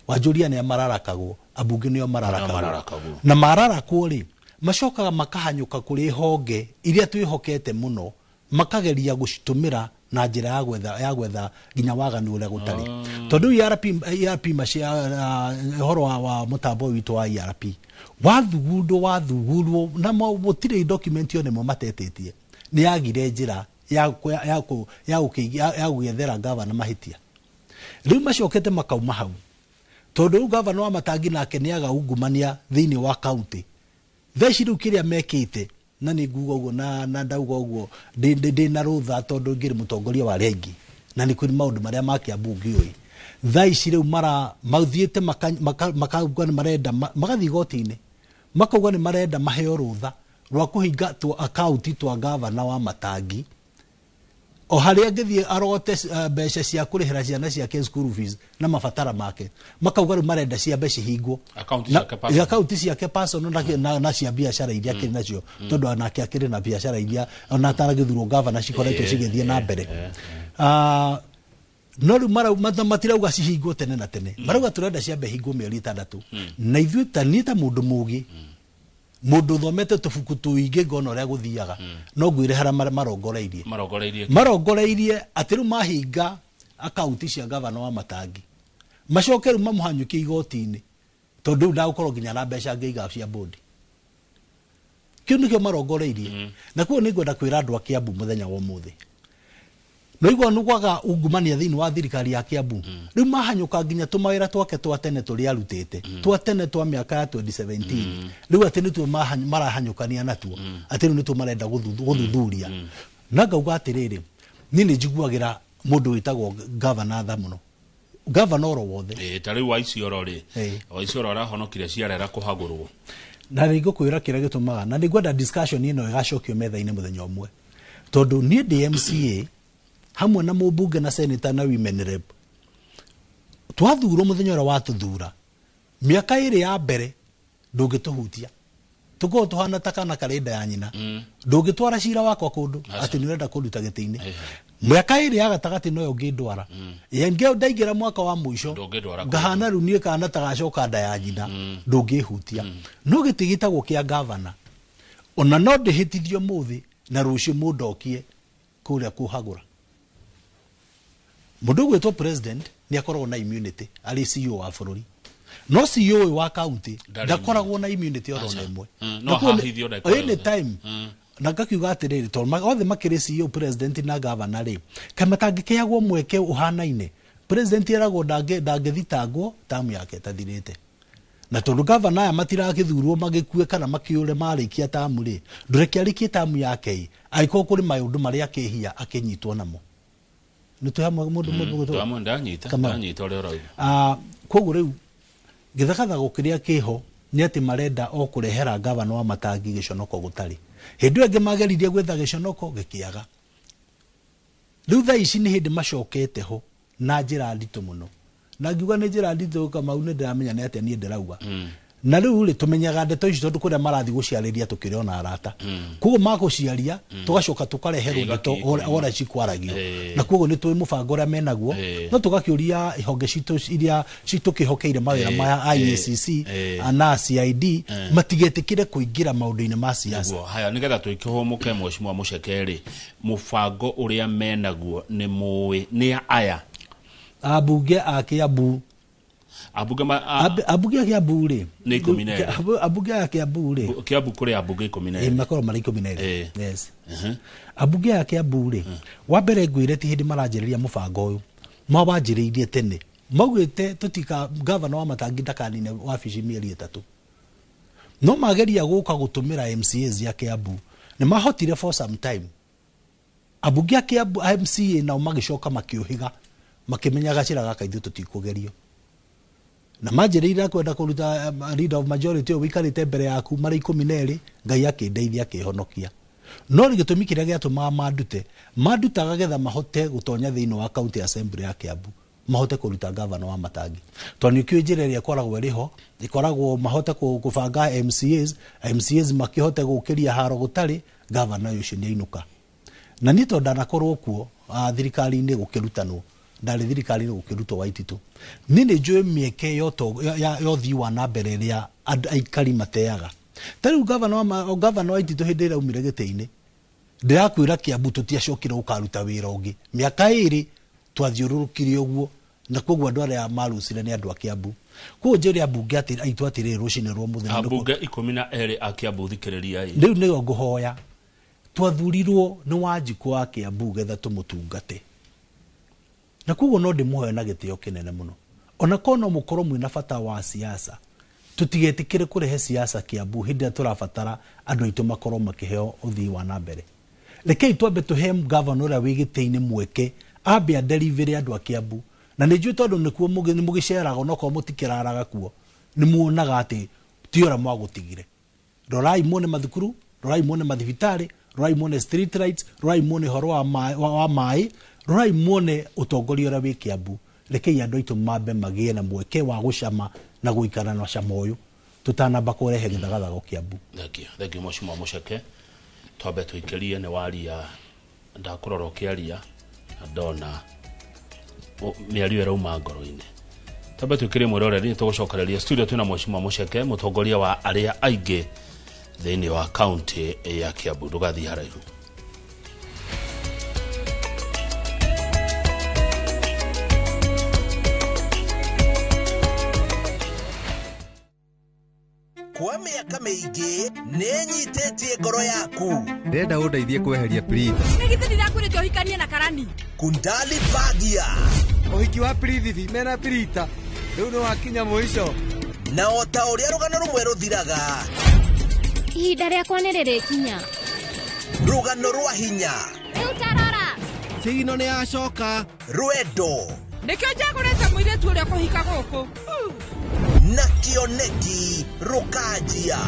Wanjũria nĩa mararakagwo? Ambunge nĩo mararakagwo. Mararakagwo. Na mararakwo rĩ, macokaga makahanyũka kũrĩ honge iria twĩhokete mũno, makageria gũcitũmĩra na njĩra ya gwetha nginya waganu ũrĩa gũtarĩ, tondũ ERP, ERP ũhoro wa mũtambo witũ wa ERP wathugundwo, wathugurwo na gũtirĩ document ona ĩmwe matetĩtie, nĩ yagire njĩra ya gũgĩethera gavana mahĩtia. Rĩu macokete makauma hau, tondũ rĩu gavana wa Matangi nake nĩ aga ungumania thĩinĩ wa kaunti thaa ici. Rĩu kĩrĩa mekĩte, na nĩ nguga ũguo na ndauga ũguo ndĩ na rũtha, tondũ ngĩrĩ mũtongoria wa arĩa aingĩ na nĩ kũrĩ maũndũ marĩa ma Kiambu ngĩũĩ. Thaa ici rĩu mara mathiĩte makauga nĩ marenda magathiĩ igoti-inĩ, makauga nĩ marenda maheo rũtha rwa kũhinga twa akaunti twa gavana wa Matangi, o harĩa angĩthiĩ arogote mbeca cia kũrĩhĩra ciana ciake school fees na mabatara make. Makauga rĩu marenda ciambe cihingwo. Akaunti ciake personal. Akaunti ciake personal na cia biacara iria akĩrĩ nacio, tondũ onake akĩrĩ na biacara iria ona ataragĩthurwo gavana cikoretwo cigĩthiĩ na mbere. No rĩu matirauga cihingwo tene na tene, marauga tũrenda ciambe hingwo mĩeri 6. Na ithuĩ, ta niĩ ta mũndũ mũgĩ, mũndũ ũthomete tũbuku tũingĩ, ngona ũrĩa gũthiaga, no ngwĩre harĩa marongoreirie. Marongoreirie? Marongoreirie atĩ rĩu mahinga akaunti cia gavana wa Matangi, macoke rĩu mamũhanyũkie igoti-inĩ, tondũ rĩu ndagũkorwo nginya na mbeca angĩiga cia bodi. Kĩu nĩkĩo marongoreirie. Na koguo nĩ ngwenda kwĩra andũ a Kiambu mũthenya wa ũmũthĩ, no igua nĩ kwaga ungumania thĩinĩ wa thirikari ya Kiambu, rĩu mahanyũka nginya tũmawĩra twake twa tene tũrĩa arutĩte, twa tene twa mĩaka ya 2017, rĩu atĩ nĩtuo marahanyũkania natuo, atĩ rĩu nĩtuo marenda gũthuthuria. Na ngauga atĩrĩrĩ, niĩ nĩ njiguagĩra mũndũ wĩtagwo gavana tha mũno, gavana oro wothe. Ta rĩu wa Isiolo rĩ, wa Isiolo arahonokire ciarera kũhagũrwo. Na nĩ ngũkwĩra kĩrĩa gĩtũmaga, na nĩ ngwenda discussion ĩno ĩgacokio metha-inĩ mũthenya ũmwe, tondũ niĩ ndĩ MCA hamwe na mũmbunge na senator na women rep twathurwo. Mũthenya ũrĩa watũthura, mĩaka 2 ya mbere ndũngĩtũhutia, tũkorwo tũhana ta kana karĩ nda ya nyina. Ndũngĩtwara cira wakwa kũndũ atĩ nĩ ũrenda kũnduta gĩtĩ-inĩ. Mĩaka 2 ya gatagatĩ noyo ũngĩndwara. Ngĩ ndaingĩra mwaka wa mũico, Ndũngĩndwara. ngahana rĩu niĩ kana ta gacoka nda ya nyina, ndũngĩhutia. No gĩtĩ gĩtagwo kĩa gavana, ona no ndĩhĩtithio mũthĩ na rũciũ mũndokie kũrĩa kũhagũra. Mũndũ ũgwĩtwo president nĩ akoragwo na immunity arĩ CEO wa bũrũri, no CEO ũyũ wa county ndakoragwo na immunity oro na ĩmwe. No hahithio ndagĩka anytime. Na ngakiuga atĩrĩrĩ, tondũ othe makĩrĩ CEO, president na governor rĩ, kaĩ matangĩkĩagwo mweke ũhanaine? President eragwo ndangĩthitangwo tamu yake ĩtathirĩte, na tondũ gavana aya matirakĩthurwo magĩkue kana makĩũre marĩkia tamu rĩ, ndũreke arĩkie tamu yake ĩ, angĩkorwo kũrĩ maũndũ marĩa akĩhia akĩnyitwo namo. Nĩ twĩ hamwe mũndũ mũndũ Ndanyita ndanyita ũrĩa ũrauga. Koguo rĩu gĩthagathago kĩrĩa kĩho nĩ atĩ marenda o kũrehera gavana wa Matangi gĩconoko gũtarĩ. Hĩndĩ ĩyo ĩngĩ mageririe gwetha gĩconoko gĩkĩaga. Rĩu thaa ici nĩ hĩndĩ macokete ho na njĩra nditũ mũno, na ngiuga nĩ njĩra nditũ Kamau nĩ ndĩramenya nĩ atĩa niĩ ndĩrauga. Na rĩu rĩ tũmenyaga ndeto ici tondũ kũrĩa marathiĩ gũciarĩria tũkĩrĩ ona arata, koguo magũciaria tũgacoka tũkareherwo ndeto ora cikwaragio, na koguo nĩ tũĩ mũbango ũrĩa menaguo, no tũgakĩũria ihonge citũ iria citũkĩhokeire mawĩra maya IACC na CID matigetĩkĩre kũingĩra maũndũ-inĩ ma siasa. Haya, nĩgetha tũikĩhũmũke Mheshimiwa Mũcheke rĩ, mũbango ũrĩa menaguo nĩ mũĩ nĩ aya ambunge a Kiambu, ambunge a Kiambu rĩ nĩ 12, ambunge a Kiambu rĩ, Kiambu kũrĩ ambunge 12, makorwo marĩ 12. Yes, ambunge a Kiambu rĩ, wa mbere ngwĩre ti hĩndĩ maranjĩrĩria mũbango ũyũ, mawanjĩrĩirie tene, maugĩte tũtika gavana wa Matangi ndakanine wabici mĩeri 3, no mageria gũka gũtũmĩra MCAs ya Kiambu nĩ mahotire for some time. Ambunge a Kiambu MCA nao magĩcoka makĩũhiga makĩmenya gacĩra gaka ithuĩ tũtikũgerio, na manjĩrĩire kwenda kũruta leader of majority ũyũ wĩikarĩte mbere yaku marĩ 12, Ngai akĩndeithia akĩhonokia. No gĩtũmi kĩrĩa gĩatũmaga mandute, mandutaga getha mahote gũtonya thĩinĩ wa county assembly ya Kiambu, mahote kũruta gavana wa Matangi, tondũ nĩkĩo njĩra ĩrĩa ĩkoragwo ĩrĩ ho ĩkoragwo mahote kũbanga MCAs, MCAs makĩhote gũkĩria haro gũtarĩ gavana ũcio nĩ ainũka. Na niĩ tondũ ndanakorwo kuo thirikari-inĩ gũkĩrutanwo, ndarĩ thirikari-inĩ gũkĩrutwo Waititũ, niĩ nĩ njũĩ mĩeke ya ũthii wa na mbere ĩrĩa aikari mateaga. Ta rĩu gavana wa Waititũ hĩndĩ ĩrĩa aumire gĩtĩ-inĩ, ndĩrakwĩra Kiambu tũtiacokire gũkaruta wĩra ũngĩ, mĩaka 2 twathiũrũrũkire ũguo, na koguo andũ arĩa marucire nĩ andũ a Kiambu. Koguo njĩre ambunge aitũ atĩrĩrĩ rũcinĩ rwa mũthenya, ambunge 12 a Kiambu thikĩrĩria rĩu nĩyo ngũhoya, twathurirwo nĩ Wanjikũ wa Kiambu getha tũmũtungate, na koguo no ndĩmũhoe na gĩtĩo kĩnene mũno, ona korwo no mũkorwo mwĩna bata wa siasa, tũtigetĩkĩre kũrehe siasa Kiambu hĩndĩ ĩrĩa tũrabatara andũ aitũ makorwo makĩheo ũthii wa na mbere. Rekei twambe tũhe gavana ũrĩa wĩ gĩtĩ-inĩ mweke ambe aderivĩre andũ a Kiambu, na nĩ njũĩ tondũ nĩkuo nĩ mũgĩceraga onokorwo mũtikĩraraga kuo, nĩ muonaga atĩ ti ũrĩa mwagũtigire. Rorai muone mathukuru, rorai muone mathibitarĩ, rorai muone street lights, rorai muone ũhoro wa maĩ, rorai muone ũtongoria ũrĩa wĩ Kiambu. Rekei andũ aitũ mambe magĩe na mweke wa gũcama na gũikara na cama ũyũ tũtanamba kũrehe gĩthagathago Kiambu. Thank you Mheshimiwa Mũcheke. Twambe tũikĩrie nĩ waria, ndakũrora ũkĩaria na ndona mĩario ĩrauma ngoro-inĩ. Twambe tũikĩrie mwĩroreri, nĩ tũgũcokereria studio twĩna Mheshimiwa Mũcheke, mũtongoria wa arĩa aingĩ thĩinĩ wa county ya Kiambu. Ndũgathiĩ haraihu. Kwa mĩaka mĩingĩ nĩnyitĩtie ngoro yaku, ndĩrenda ũndeithie kweheria Prita. Nĩ githĩ ndirakwĩrĩte ũhikanie na Karani? Kundali Bagia, ũhiki wa Prithibi mena Prita rĩu nĩ wakinya mũico. Na o ta ũrĩa rũgano rũmwe rũthiraga, ihinda rĩakwa nĩ rĩrĩkinya. Rũgano rwa hinya, rĩu tarora Kĩgino nĩ yacoka, rwendo, nĩkĩo njagũrĩte mũirĩtu ũrĩa kũhika gũkũ, na kĩoneki rũkanjia.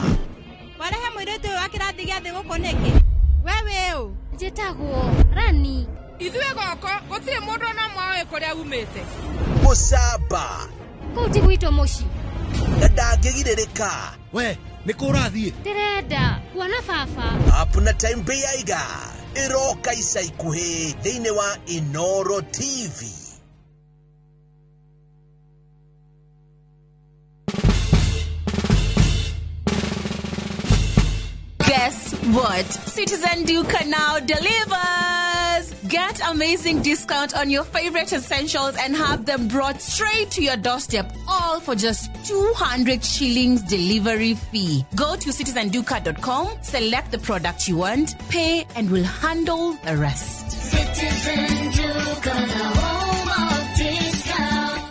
Warehe mũirĩtu ũyũ wa kĩrathi gĩa thĩ gũkũ nĩkĩ? We wĩ ũ? Njĩtagwo Rani. Ithuĩ gũkũ gũtirĩ mũndũ ona ũmwe ũĩ kũrĩa umĩte. Gũcamba kũu ti gwitũ mũciĩ, na ndangĩgirĩrĩka. We nĩ kũ ũrathiĩ? Ndĩrenda kuona baba. Up na Time Beiga ĩroka ica ikuhĩ thĩinĩ wa Inoro TV. Guess what? Citizen Duka now delivers! Get amazing discount on your favorite essentials and have them brought straight to your doorstep, all for just 200 shillings delivery fee. Go to citizenduka.com, select the product you want, pay, and we'll handle the rest. Citizen Duka, the home of discount.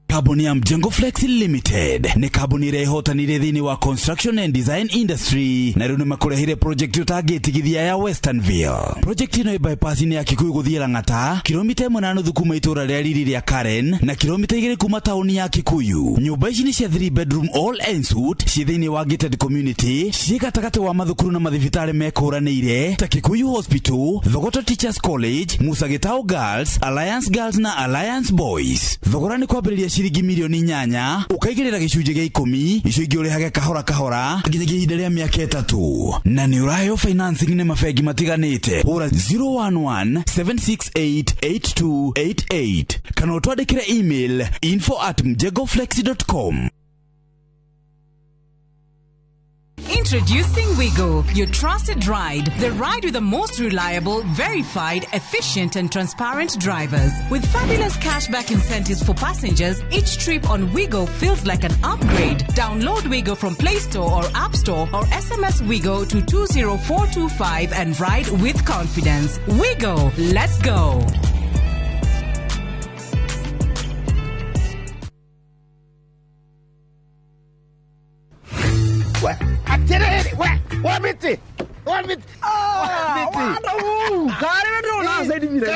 Kambuni ya Mjengo Flex Limited nĩ kambuni ĩrĩa ĩhotanire thĩinĩ wa construction and design industry na rĩu nĩmakũrehire project ũtangĩtigithia ya Westernville. Project ĩno ĩ bypass-inĩ ya Kikuyu gũthiĩ Lang'ata, kilomita 1.5 kuma itũũra rĩa riri rĩa Karen na kilomita 2 kuma taũni ya Kikuyu. Nyũmba ici nĩ cia 3 bedroom all en suite ciĩ thĩinĩ wa gated community, ciĩ gatagatĩ wa mathukuru na mathibitarĩ mekũranĩire ta Kikuyu Hospital, Thogoto Teachers College, Musa Gitau Girls, Alliance Girls na Alliance Boys. Thogora nĩ kwambĩrĩria ciringi milioni 8 ukaigĩrĩra gĩcunjĩ gĩa 10 icio ingĩ ũrĩhage kahora kahora nginyagia ihinda rĩa mĩaka 3 na nĩ ũraheo financing nĩ mabengi matiganĩte. Hũra 011 768 8288 kana ũtwandĩkĩre email info@mjengoflex.com. Introducing Wigo, your trusted ride. The ride with the most reliable, verified, efficient and transparent drivers. With fabulous cashback incentives for passengers, each trip on Wigo feels like an upgrade. Download Wigo from Play Store or App Store or SMS Wigo to 20425 and ride with confidence. Wigo, let's go.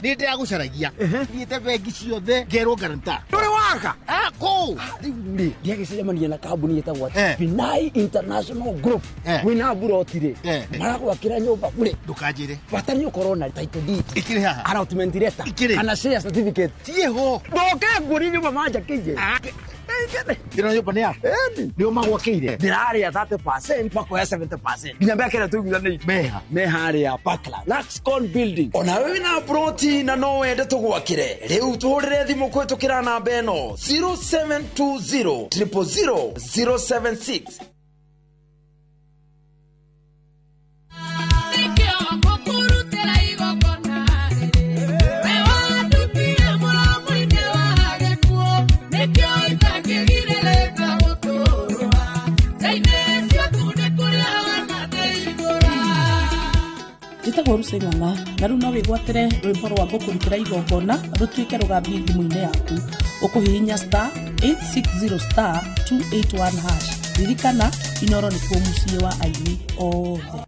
Nä ndäragucaragia thiäte bengi ciothe ngerwo guarantor. Ndå waka kå rä ndiagäcemania na kambuni ĩtagwo Binai International Group wĩna mburoti rĩ maragwakĩra nyũmba bure. Ndũkanjĩre bata nĩ ũkorwo na title deed ikĩrĩ haha, allotment letter kana share certificate ciĩho. Ndoke nguonie nyũmba manjakĩire. Ĩno nyũmba nĩ yaku? Nĩo magwakĩire? Ndĩrarĩa 30% makoya 70% nginya mĩaka ĩrĩa tũiguithanĩirie. Meha me harĩa Parkland Luxcon building. Ona wĩna ploti na no wende tũgwakĩre, rĩu tũhũrĩre thimũ kũhĩtũkĩra namba ĩno 0720 000 076. Njĩtagwo Lucy Ng'ang'a na rĩu no wĩgwatĩre rwĩmbo rwa ngũkũrutĩra igongona rũtuĩke rũgambi thimũ-inĩ yaku. Ũkũhihinya star 860 star 281 hash. Ririkana Inoro nĩkuo mũciĩ wa aini othe.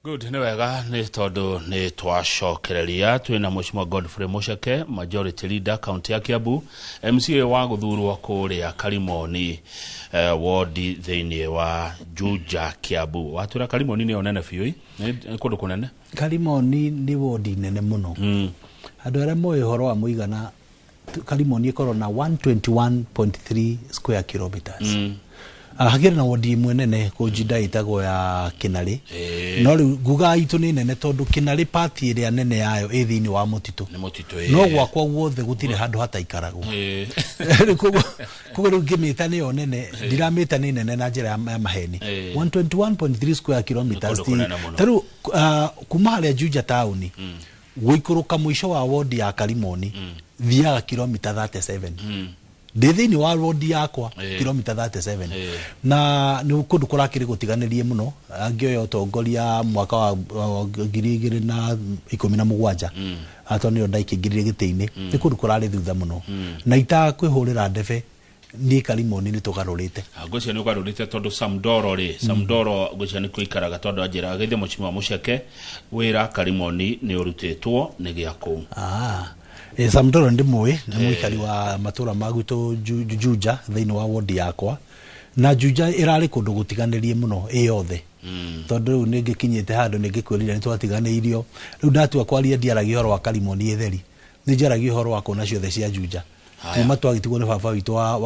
Good, nĩ wega nĩ tondũ nĩ twacokereria twĩna Mheshimiwa Godfrey Mucheke, majority leader county ya Kiambu, MCA wa gũthurwo kũrĩa Karimoni wodi thĩinĩ wa Juja Kiambu. Watwĩra Karimoni nĩyo nene biũ, nĩ kũndũ kũnene. Karimoni nĩ wodi nene mũno. Andũ arĩa moĩ ũhoro wa mũigana, Karimoni ĩkorwo na 121.3 square kilometers. Hakĩrĩ na wodi ĩmwe nene kũnjinda ĩtagwo ya Kĩnarĩ. No rĩu nguga itũ nĩ nene tondũ Kĩnarĩ pati ĩrĩa nene yayo ĩ thĩinĩ wa mũtitũ. No gwakwa guothe gũtirĩ handũ hataikaragwo. Koguo rĩu ngĩmĩta nĩyo nene, ndiramĩta nĩ nene na njĩra ya maheni. 121.3 square kilometers. Ta rĩu kuma harĩa Juja taũni gũikũrũka mũico wa wodi ya Karimoni thiaga kilomita 37. Ndĩ thĩinĩ wa wodi yakwa kilomita 37 na nĩ kũndũ kũrakĩrĩ gũtiganĩrie mũno. Angĩoya ũtongoria mwaka wa 2017 tondũ nĩyo ndaikĩingĩrire gĩtĩ-inĩ, nĩ kũndũ kũrarĩ thutha mũno na itakwĩhũrĩra ndebe niĩ Karimoni nĩ tũgarũrĩte. Ngwĩciria nĩ ũgarũrĩte tondũ Samdoro rĩ, Samdoro ngwĩciria nĩ kũikaraga tondũ anjĩraga gĩthĩ Mheshimiwa Mucheke wĩra Karimoni nĩ ũrutĩtwo nĩ gĩa kũu. Samdoro ndĩmũĩ, nĩ mũikari wa matũra ma gwitũ Juja thĩinĩ wa wodi yakwa, na Juja ĩrarĩ kũndũ gũtiganĩrie mũno ĩ yothe. Tondũ rĩu nĩ ngĩkinyĩte handũ nĩ ngĩkwĩrire nĩ twatiganĩirio. Rĩu ndatua kwaria ndiaragia ũhoro wa Karimoni ĩtheri, nĩ njaragia ũhoro wa kona ciothe cia Juja. Kuma twagitigwo nĩ baba witũ wa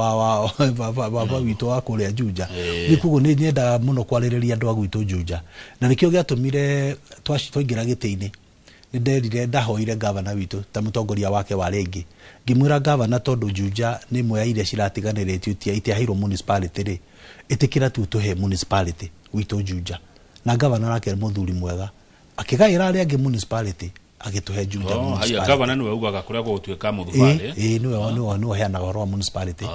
baba witũ wa kũrĩa Juja. Nĩ koguo nĩ nyendaga mũno kwarĩrĩria andũ a gwitũ Juja, na nĩkĩo gĩatũmire twaingĩra gĩtĩ-inĩ Nĩ nderire, ndahoire gavana witũ ta mũtongoria wake wa rĩngĩ, ngĩmwĩra, gavana, tondũ Juja nĩ ĩmwe ya iria ciratiganĩrĩtio itiaheirwo municipality rĩ, ĩtĩkĩra tu tũhe municipality gwitũ Juja. Na gavana nake mũthuri mwega akĩgaĩra arĩa angĩ municipality, agĩtũhe Juja. Oh, haya. Municipality. Gavana nĩwe ugaga kũrĩa gũgũtuĩka mũthubarĩ? Ĩ, nĩwe ũheanaga ũhoro wa municipality.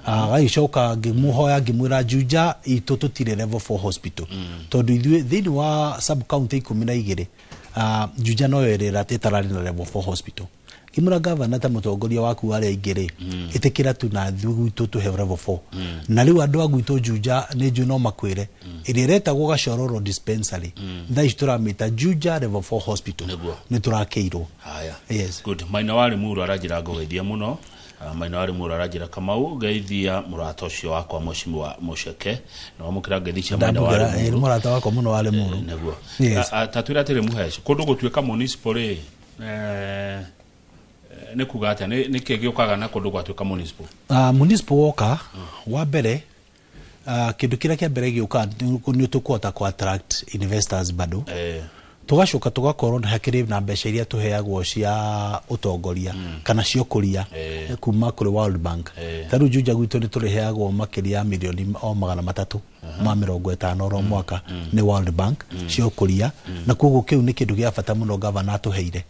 Agagĩcoka ngĩmũhoya, ngĩmwĩra Juja itũ tũtirĩ level 4 hospital, tondũ ithuĩ thĩinĩ wa sub county 12, Juja noyo ĩrĩa ĩtararĩ na level 4 hospital. Ngĩmwĩra, gavana, ta mũtongoria waku arĩa aingĩ rĩ, ĩtĩkĩra tu na ithuĩ gwitũ tũhe level 4. Na rĩu andũ a gwitũ Juja nĩ njũĩ no makwĩre ĩrĩa ĩretagwo Gacororo dispensary, thaa ici tũramĩta Juja level 4 hospital. Nĩ tũrakĩirwo. Haya. Yes. Good. Maina wa Limuru aranjĩra ngũgeithia mũno. Maina wa Limuru aranjĩra, Kamau, geithia mũrata ũcio wakwa Mheshimiwa Mũceke, na wamũkĩra ngeithi cia Maina wa Ndamũkĩra, nĩ Limuru. mũrata wakwa mũno wa Limuru. Nĩguo. Yes. Ta twĩre atĩrĩ, Mũheci, kũndũ gũtuĩka municipal rĩ, nĩ kuga atĩa? Nĩ kĩ gĩũkaga na kũndũ gwatuĩka municipal? Municipal woka wa mbere, kĩndũ kĩrĩa kĩa mbere gĩũkaga nĩ tũkũhota kũ attract investors bado. Tũgacoka tũgakorwo na hakĩrĩ na mbeca iria tũheagwo cia ũtongoria kana cia ũkũria kuma kũrĩ World Bank. Ta rĩu Juja gwitũ nĩ tũrĩheagwo makĩria ya mirioni o 350 oro mwaka nĩ World Bank cia ũkũria, na koguo kĩu nĩ kĩndũ gĩa bata mũno gavana atũheire.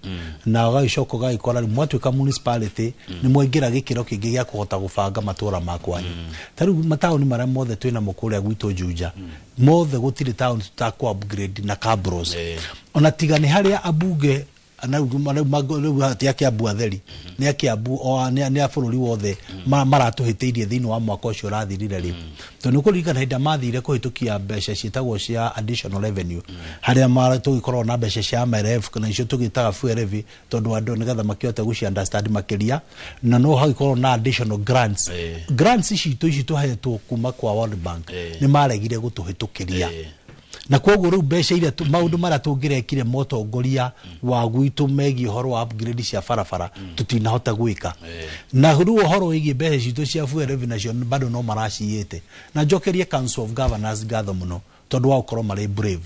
Na ũgagĩcoka ũgagĩkora rĩu mwatuĩka municipality, nĩ mwaingĩra gĩkĩro kĩngĩ gĩa kũhota gũbanga matũra ma kwanyu. Ta rĩu mataũni marĩa mothe twĩnamo kũrĩa gwitũ Juja mothe, gũtirĩ taũni tũtakũ upgrade na cabros, ona tiga nĩ harĩa ambunge na rĩu ti a Kiambu atheri, nĩ a Kiambu o nĩ a bũrũri wothe maratũhĩtĩirie thĩinĩ wa mwaka ũcio ũrathirire rĩ, tondũ nĩ ũkũririkana hĩndĩ ĩrĩa mathire kũhĩtũkia mbeca ciĩtagwo cia additional revenue, harĩa tũgĩkoragwo na mbeca cia MLF na icio tũgĩtaga fuel levy, tondũ andũ nĩgetha makĩhote gũci understand makĩria, na no hagĩkorwo na additional grants. Grants citũ ici tũhetwo kuma kwa World Bank nĩ maregire gũtũhĩtũkĩria, na koguo rĩu mbeca iria maũndũ marĩa tũngĩrekire motongoria wa gwitũ megiĩ ũhoro wa upgrade cia barabara tũtinahota gwĩka. Na rĩu ũhoro wĩgiĩ mbeca citũ cia fuel levy nacio bado no maraciyĩte. Na njokerie Council of Governors ngatho mũno tondũ wa gũkorwo marĩ brave,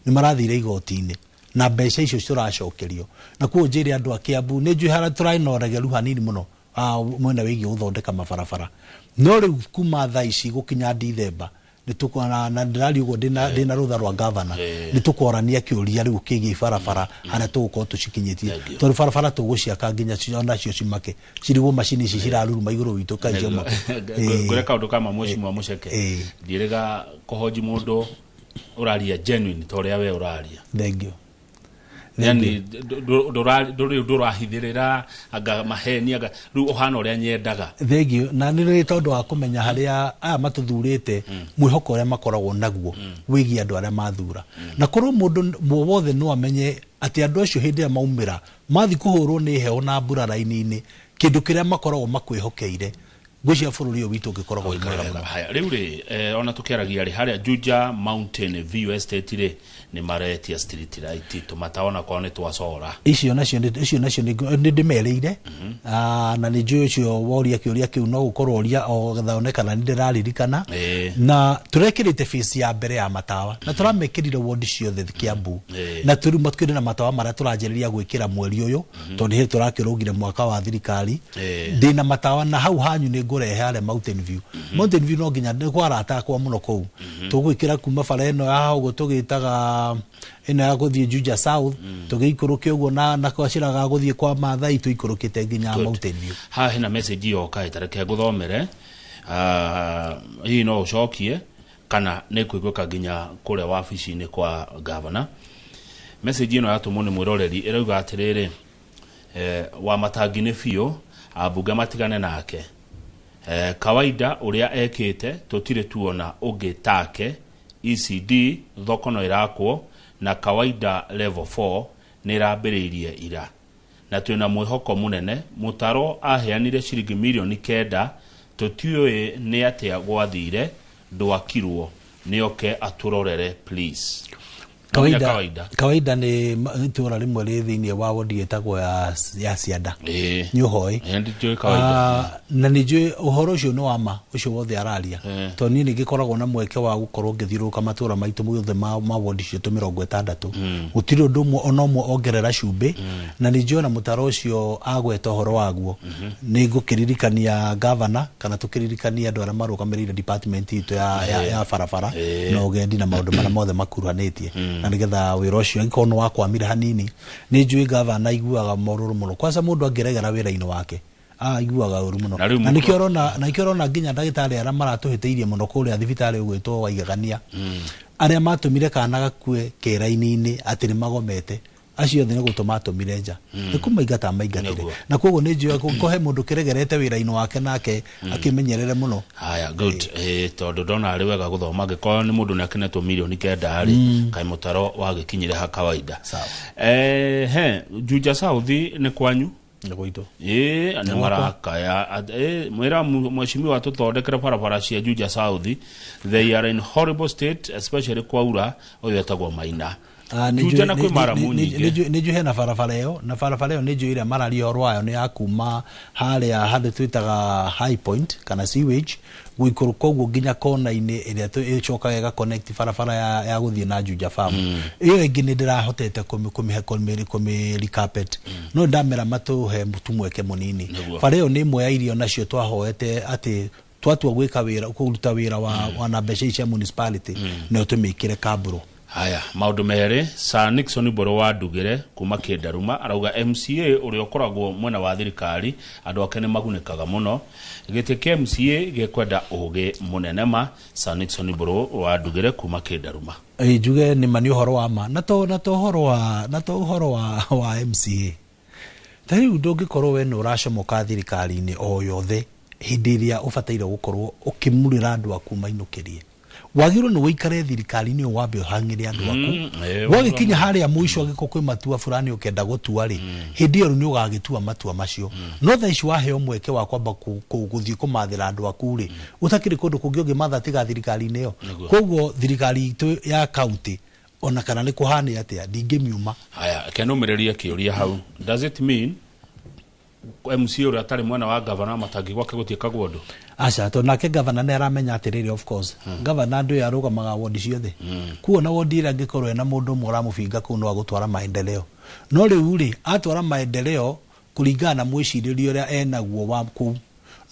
nĩ marathire igoti-inĩ na mbeca icio tũracokerio. Na koguo njĩre andũ a Kiambu, nĩ njũĩ harĩa tũrarĩ na ũregeru hanini mũno mwena wĩgiĩ gũthondeka mabarabara, no rĩu kuma thaa ici gũkinya Dithemba nĩ tũkona, na ndĩraria ũguo ndĩna rũtha rwa gavana, nĩ tũkwarania kĩũria rĩu kĩgiĩ barabara harĩa tũgũkorwo tũcikinyĩtie, tondũ barabara tũgũciaka nginya onacio cimake cirigwo macini ici ciraruruma igũrũ witũ kaingĩ make. Ngũre kaũndũ kama Mheshimiwa Mũceke, ndiĩrĩga kũhonji mũndũ ũraria genuine ta ũrĩa we ũraria. Thank you. Yani ndũrĩ ndũrahithĩrĩra anga maheni, anga rĩu ũhana ũrĩa nyendaga. Thank you. Na nĩ rĩ tondũ wa kũmenya harĩa aya matũthurĩte, mwĩhoko ũrĩa makoragwo naguo wĩgiĩ andũ arĩa mathura, na korwo mũndũ wothe no amenye atĩ andũ acio hĩndĩ ĩrĩa maumĩra mathi kũhũrwo nĩ heho na mbura raini-inĩ, kĩndũ kĩrĩa makoragwo makwĩhokeire, ngwĩciria bũrũri ũyũ witũ ũngĩkoragwo wĩ mwega mũno. Haya, rĩu rĩ, ona tũkĩaragia rĩ, harĩa Juja Mountain View Estate rĩ, nĩ maretia street light tũmatawa kwao nĩ twacora. Icio nacio nĩ ndĩmerĩire. Na nĩ njũĩ ũcio woria kĩũria kĩu no gũkorwo ũria o getha one kana nĩ ndĩraririkana. Na tũrekĩrĩte phase ya mbere ya matawa na tũramĩkĩrire ward ciothe Kiambu. Na tũrĩ matkĩrĩ na matawa marĩa tũranjĩrĩria gwĩkĩra mweri ũyũ, tondũ nĩ hĩndĩ tũrakĩrũgire mwaka wa thirikari. Ndĩna matawa na hau hanyu nĩ ngũrehe harĩa Mountain View. Mountain View no nginya nĩ kwa arata akwa mũno kũu, tũgwĩkĩra kuma bara ĩno ya ũguo tũgĩtaga ĩno ya gũthiĩ Juja South, tũgĩikũrũke ũguo na gacĩra ga gũthiĩ kwa Maathai, tũikũrũkĩte nginya Mountain View. Haha hena message yoka ĩtareke ngũthomere. Hihi no ũcokie kana nĩ kũiguĩka nginya kũrĩa wabici-inĩ kwa gavana? Message ĩno yatũmwo nĩ mwĩroreri ĩrauga atĩrĩrĩ, wa matangi nĩ biũ ambunge matigane nake, kawaida ũrĩa ekĩte tũtirĩ tuona ũngĩ take. ECD thoko no ĩrakwo na kawaida level 4 nĩ ĩrambĩrĩirie ira, na twĩna mwĩhoko mũnene. Mũtaro aheanire ciringi mirioni 9, tũtiũĩ nĩ atĩa gwathire ndwakirwo, nĩoke atũrorere please. Kawaida Kawaida nĩ itũũra rĩmwe rĩ thĩinĩ wa wodi ĩtagwo ya Cianda. Nĩ ũhoĩ. Ndĩnjũĩ Kawaida. Na nĩ njũĩ ũhoro ũcio nĩ wa ma, ũcio wothe araria, tondũ niĩ nĩ ngĩkoragwo na mweke wa gũkorwo ngĩthiũrũrũka matũũra maitũ mothe ma wodi citũ 60. Gũtirĩ ũndũ ũmwe ona ũmwe ongerera cumbĩ. Na nĩ njũĩ ona mũtaro ũcio agweta ũhoro waguo, nĩ ngũkĩririkania gavana kana tũkĩririkania andũ arĩa marũgamĩrĩire department itũ ya barabara na ũgendi na maũndũ marĩa mothe makuruhanĩtie, na nĩgetha wĩra ũcio angĩkorwo nĩ wakwamire hanini. Nĩ njũĩ gavana aiguaga morũrũ mũno, kwanza mũndũ angĩregera wĩra-inĩ wake aiguaga ũru mũno. Na rĩu Na nĩkĩo ũrona nginya ndagĩtarĩ arĩa maratũhĩtĩirie mũno kũrĩa thibitarĩ ũgwĩtwo Waigagania, arĩa matũmire kana gakue kĩraini-inĩ atĩ nĩ magomete, acio othe nĩ gũtũma atũmire nja, nĩ kũmaingata maingatire. Na koguo nĩ njũĩ kũhe mũndũ kĩregerete wĩra-inĩ wake nake akĩmenyerere mũno. Haya, good. Tondũ ndona arĩ wega gũthoma, angĩkorwo nĩ mũndũ nĩakenetwo 9 million rĩ, kaĩ mũtaro wagĩkinyire ha Kawaida. He Juja South nĩ kwanyu? Nĩ gwitũ. Ĩ, nĩ marakaya. Mwĩra mheshimiwa tũthondekere barabara cia Juja South, they are in horrible state, especially kwaura. Ũyũ etagwo Maina. Juja na kwĩ maramu nyingĩ. Nĩ njũĩ hena barabara ĩyo, na barabara ĩyo nĩ njũĩ ĩrĩa mararia ũhoro wayo nĩ ya kuma harĩa handũ twĩtaga High Point kana sewage gũikũrũka ũguo nginya kona-inĩ ĩrĩa ĩcokaga ĩga connect barabara ya gũthiĩ na Juja Farm. Ĩyo ĩngĩ nĩ ndĩrahotete kũmĩ recarpet, no ndamera matũhe tu mweke mũnini. Bara ĩyo nĩ ĩmwe ya irio nacio twahoete atĩ twatua gwĩka wĩra, kũruta wĩra wa na mbeca ici cia municipality, nayo tũmĩkĩre kambũrũ. Haya, maũndũ merĩ. Sir Nixon Mbũrũ wa Ndugĩre kuma Kĩndaruma arauga MCA ũrĩa ũkoragwo mwena wa thirikari, andũ ake nĩ magunĩkaga mũno. Gĩtĩ kĩa MCA gĩkwenda ũgĩ mũnene ma. Sir Nixon Mbũrũ wa Ndugĩre kuma Kĩndaruma. Ĩ, njuge nĩ ma, nĩ ũhoro wa ma, na to ũhoro wa MCA. Ta rĩu ndũngĩkorwo we nĩ ũracomoka thirikari-inĩ o yothe hĩndĩ ĩrĩa ũbataire gũkorwo ũkĩmurĩra andũ aku mainũkĩrie. Wagĩrĩirwo nĩ ũikare thirikari-inĩ ĩyo, wambe ũhang'ĩre andũ aku. Wagĩkinya harĩa mũico, angĩkorwo kwĩ matua fulani ũkenda gũtua rĩ, hĩndĩ ĩyo rĩu nĩ ũgagĩtua matua macio. No thaa ici waheo mweke wa kwamba gũthiĩ kũmathĩra andũ aku rĩ, ũtakĩrĩ kũndũ kũngĩ ũngĩmatha tiga thirikari-inĩ ĩyo. Koguo thirikari itũ ya kaunti, ona kana nĩ kũhana atĩa, ndingĩmiuma. Haya, kenũmĩrĩrie kĩũria hau. Does it mean MCA ũrĩa atarĩ mwena wa gavana matangi gwake gũtiĩkagwo ũndũ? Aca, tondũ nake gavana nĩ aramenya atĩrĩrĩ, of course gavana andũ ĩyo arũgamaga wodi ciothe kuo, na wodi ĩrĩa angĩkorwo ena mũndũ ũmwe ũramũbinga kũu no agũtwara maendeleo. No rĩu rĩ, atwara maendeleo kũringana na mwĩcirĩrie ũrĩa enaguo wa kũu,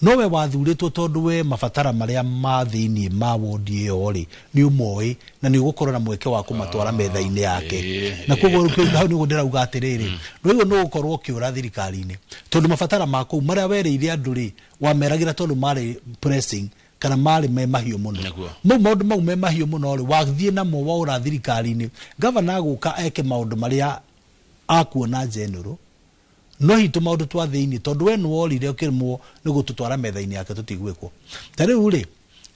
no we wathurĩtwo tondũ we mabatara marĩa ma thĩiniĩ ma wodi ĩyo rĩ nĩ ũmoĩ, na nĩ ũgũkorwo na mweke wa kũmatwara metha-inĩ yake. Na koguo rĩu hau nĩguo ndĩrauga atĩrĩrĩ, rĩu nĩ ũgũkorwo ũkĩũra thirikari-inĩ, tondũ mabatara ma kũu marĩa werĩire andũ rĩ, wameragĩra tondũ marĩ pressing kana marĩ me mahiũ mũno. Mau maũndũ mau me mahiũ mũno rĩ, wathiĩ namo waũra thirikari-inĩ, gavana agũka eke maũndũ marĩa akuona general, no hitũ maũndũ twa thĩiniĩ, tondũ we nĩworire ũkĩremwo nĩ gũtũtwara metha-inĩ yake, tũtigwĩkwo. Ta rĩu rĩ,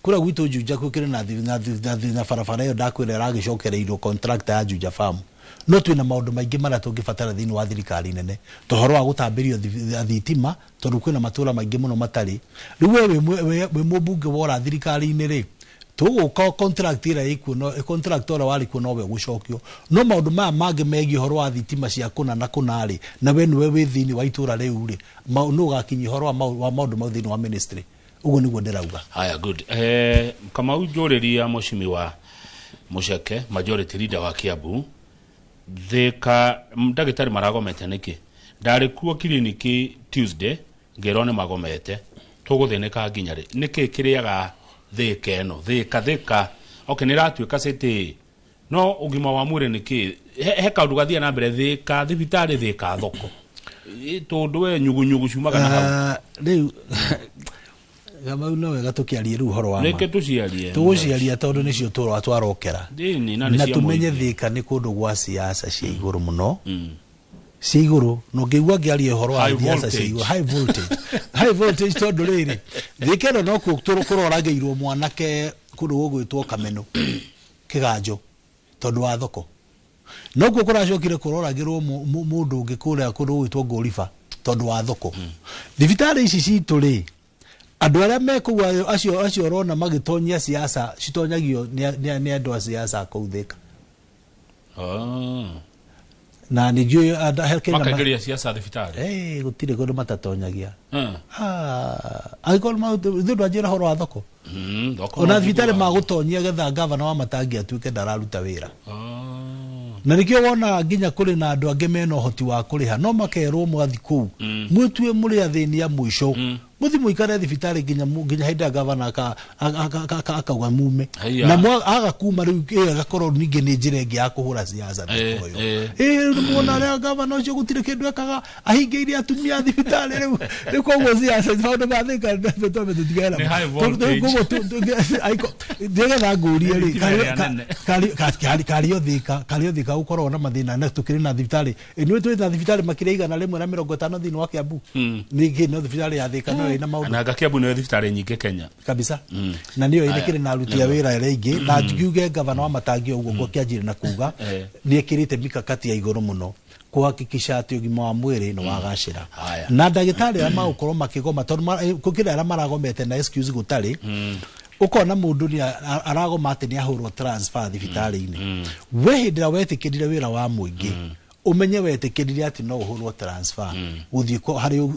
kũrĩa gwitũ Juja gũkĩrĩ na barabara ĩyo ndakwĩra ĩragĩcokereirwo contractor ya Juja Farm, no twĩna maũndũ maingĩ marĩa tũngĩbatara thĩinĩ wa thirikari nene, ta ũhoro wa gũtambĩrio thitima, tondũ kwĩna matũra maingĩ mũno matarĩ. Rĩu we wĩ mũmbunge wora thirikari-inĩ rĩ, tũgũka contract ĩrĩa ĩkuo, no contract ũrĩa warĩ kuo nowe ũgũcokio, no maũndũ maya mangĩ megiĩ ũhoro wa thitima cia kũna na kũna rĩ, na we nĩwe wĩ thĩinĩ wa itũra rĩu rĩ, nũ ũgakinyia ũhoro wa maũndũ mau thĩinĩ wa ministry? Ũguo nĩguo ndĩrauga. Haya, good. Kamau, njũrĩria mheshimiwa Mũceke, majority leader wa Kiambu, Thika ndagĩtarĩ maragomete nĩkĩ? Ndarĩ kuo kiriniki Tuesday, ngĩrwo nĩ magomete. Tũgũthĩnĩka nginya rĩ? Nĩkĩ kĩrĩaga Thika ĩno? Thika, Thika, okay, nĩ ĩratuĩka city, no ũgima wa mwĩrĩ nĩkĩ he kaũndũ gathiĩ na mbere Thika thibitarĩ, Thika thoko? Tondũ we nyugunyugu ciumaga na hau. Rĩu Kamau, no wega tũkĩarie rĩu ũhoro wa ma. Reke tũciarie. Tũgũciaria tondũ nĩcio tũra twarokera. Ĩni, na nĩ na cia tũmenye mũingĩ. Thika nĩ kũndũ gwa siasa cia igũrũ mũno, cia igũrũ, na ũngĩigua ngĩaria ũhoro wa High siasa cia voltage. igũrũ, high voltage, high voltage, tondũ rĩrĩ, Thika ĩno nokuo kũroragĩirwo mwanake kũndũ gũgwĩtwo Kameno Kĩganjo tondũ wa thoko, nokuo kũracokire kũroragĩrwo mũndũ ũngĩ kũrĩa kũndũ gũgwĩtwo Ngũriba tondũ wa thoko. Thibitarĩ ici citũ rĩ, andũ arĩa me kũu acio ũrona magĩtonyia siasa, citonyagio nĩ andũ a siasa kũu Thika. Na nĩ njũĩ Makaingĩria ciaca thibitarĩ. Gũtirĩ kũndũ matatonyagia. Angĩkorwo ithuĩ ndwanjĩra ũhoro wa thoko. Thoko Ona no thibitarĩ njiguaga. Magũtonyia getha gavana wa Matangi atuĩke ndararuta wĩra. Na nĩkĩo wona nginya kũrĩ na andũ angĩ mena ũhoti wa kũrĩha no makerwo mwathi kũu mwĩtue mũrĩ athĩni a mũico, mũthi mũikare thibitarĩ nginya nginya hĩndĩ ĩrĩa gavana akauga mume. Haiya. Na aga kuma rĩu ĩyo ĩgakorwo ningĩ nĩ njĩra ĩngĩ ya kũhũra siasa. Ĩĩ, rĩu muona arĩa gavana ũcio gũtirĩ kĩndũ ekaga, ahingĩire atumia a thibitarĩ rĩu koguo siasa maũndũ ma thĩka twambe tũtigane Nĩ high namo. Voltage. Koguo nĩgetha ngũrie rĩ, Thitima ĩrĩa nene. Kario Thika gũkoragwo na mathĩna na tũkĩrĩ na thibitarĩ nĩ twĩ na thibitarĩ makĩria 150 thĩinĩ wa Kiambu, ningĩ no thibitarĩ ya Thika no ĩna maũndũ. Na Kiambu nĩyo thibitarĩ nyingĩ Kenya. Kabisa. Na nĩyo Aya. ĩkĩrĩ na aruti a wĩra arĩa aingĩ, na ngiuge gavana wa Matangi ũguo ngũkĩanjĩrĩ na kuga nĩ ĩkĩrĩte mikakati ya igũrũ mũno kuhakikisha atĩ ũgima wa mwĩrĩ nĩ wagacĩra na ndagĩtarĩ arĩa magũkorwo makĩgoma tondũ gũkĩrĩ arĩa maragomete na excuse gũtarĩ, ũkona mũndũ nĩ aragoma atĩ nĩ ahũrwo transfer thibitarĩ-inĩ. We hĩndĩ ĩrĩa wetĩkĩrire wĩra wa mũingĩ, ũmenye wetĩkĩrire atĩ no ũhũrwo transfer gũthiĩ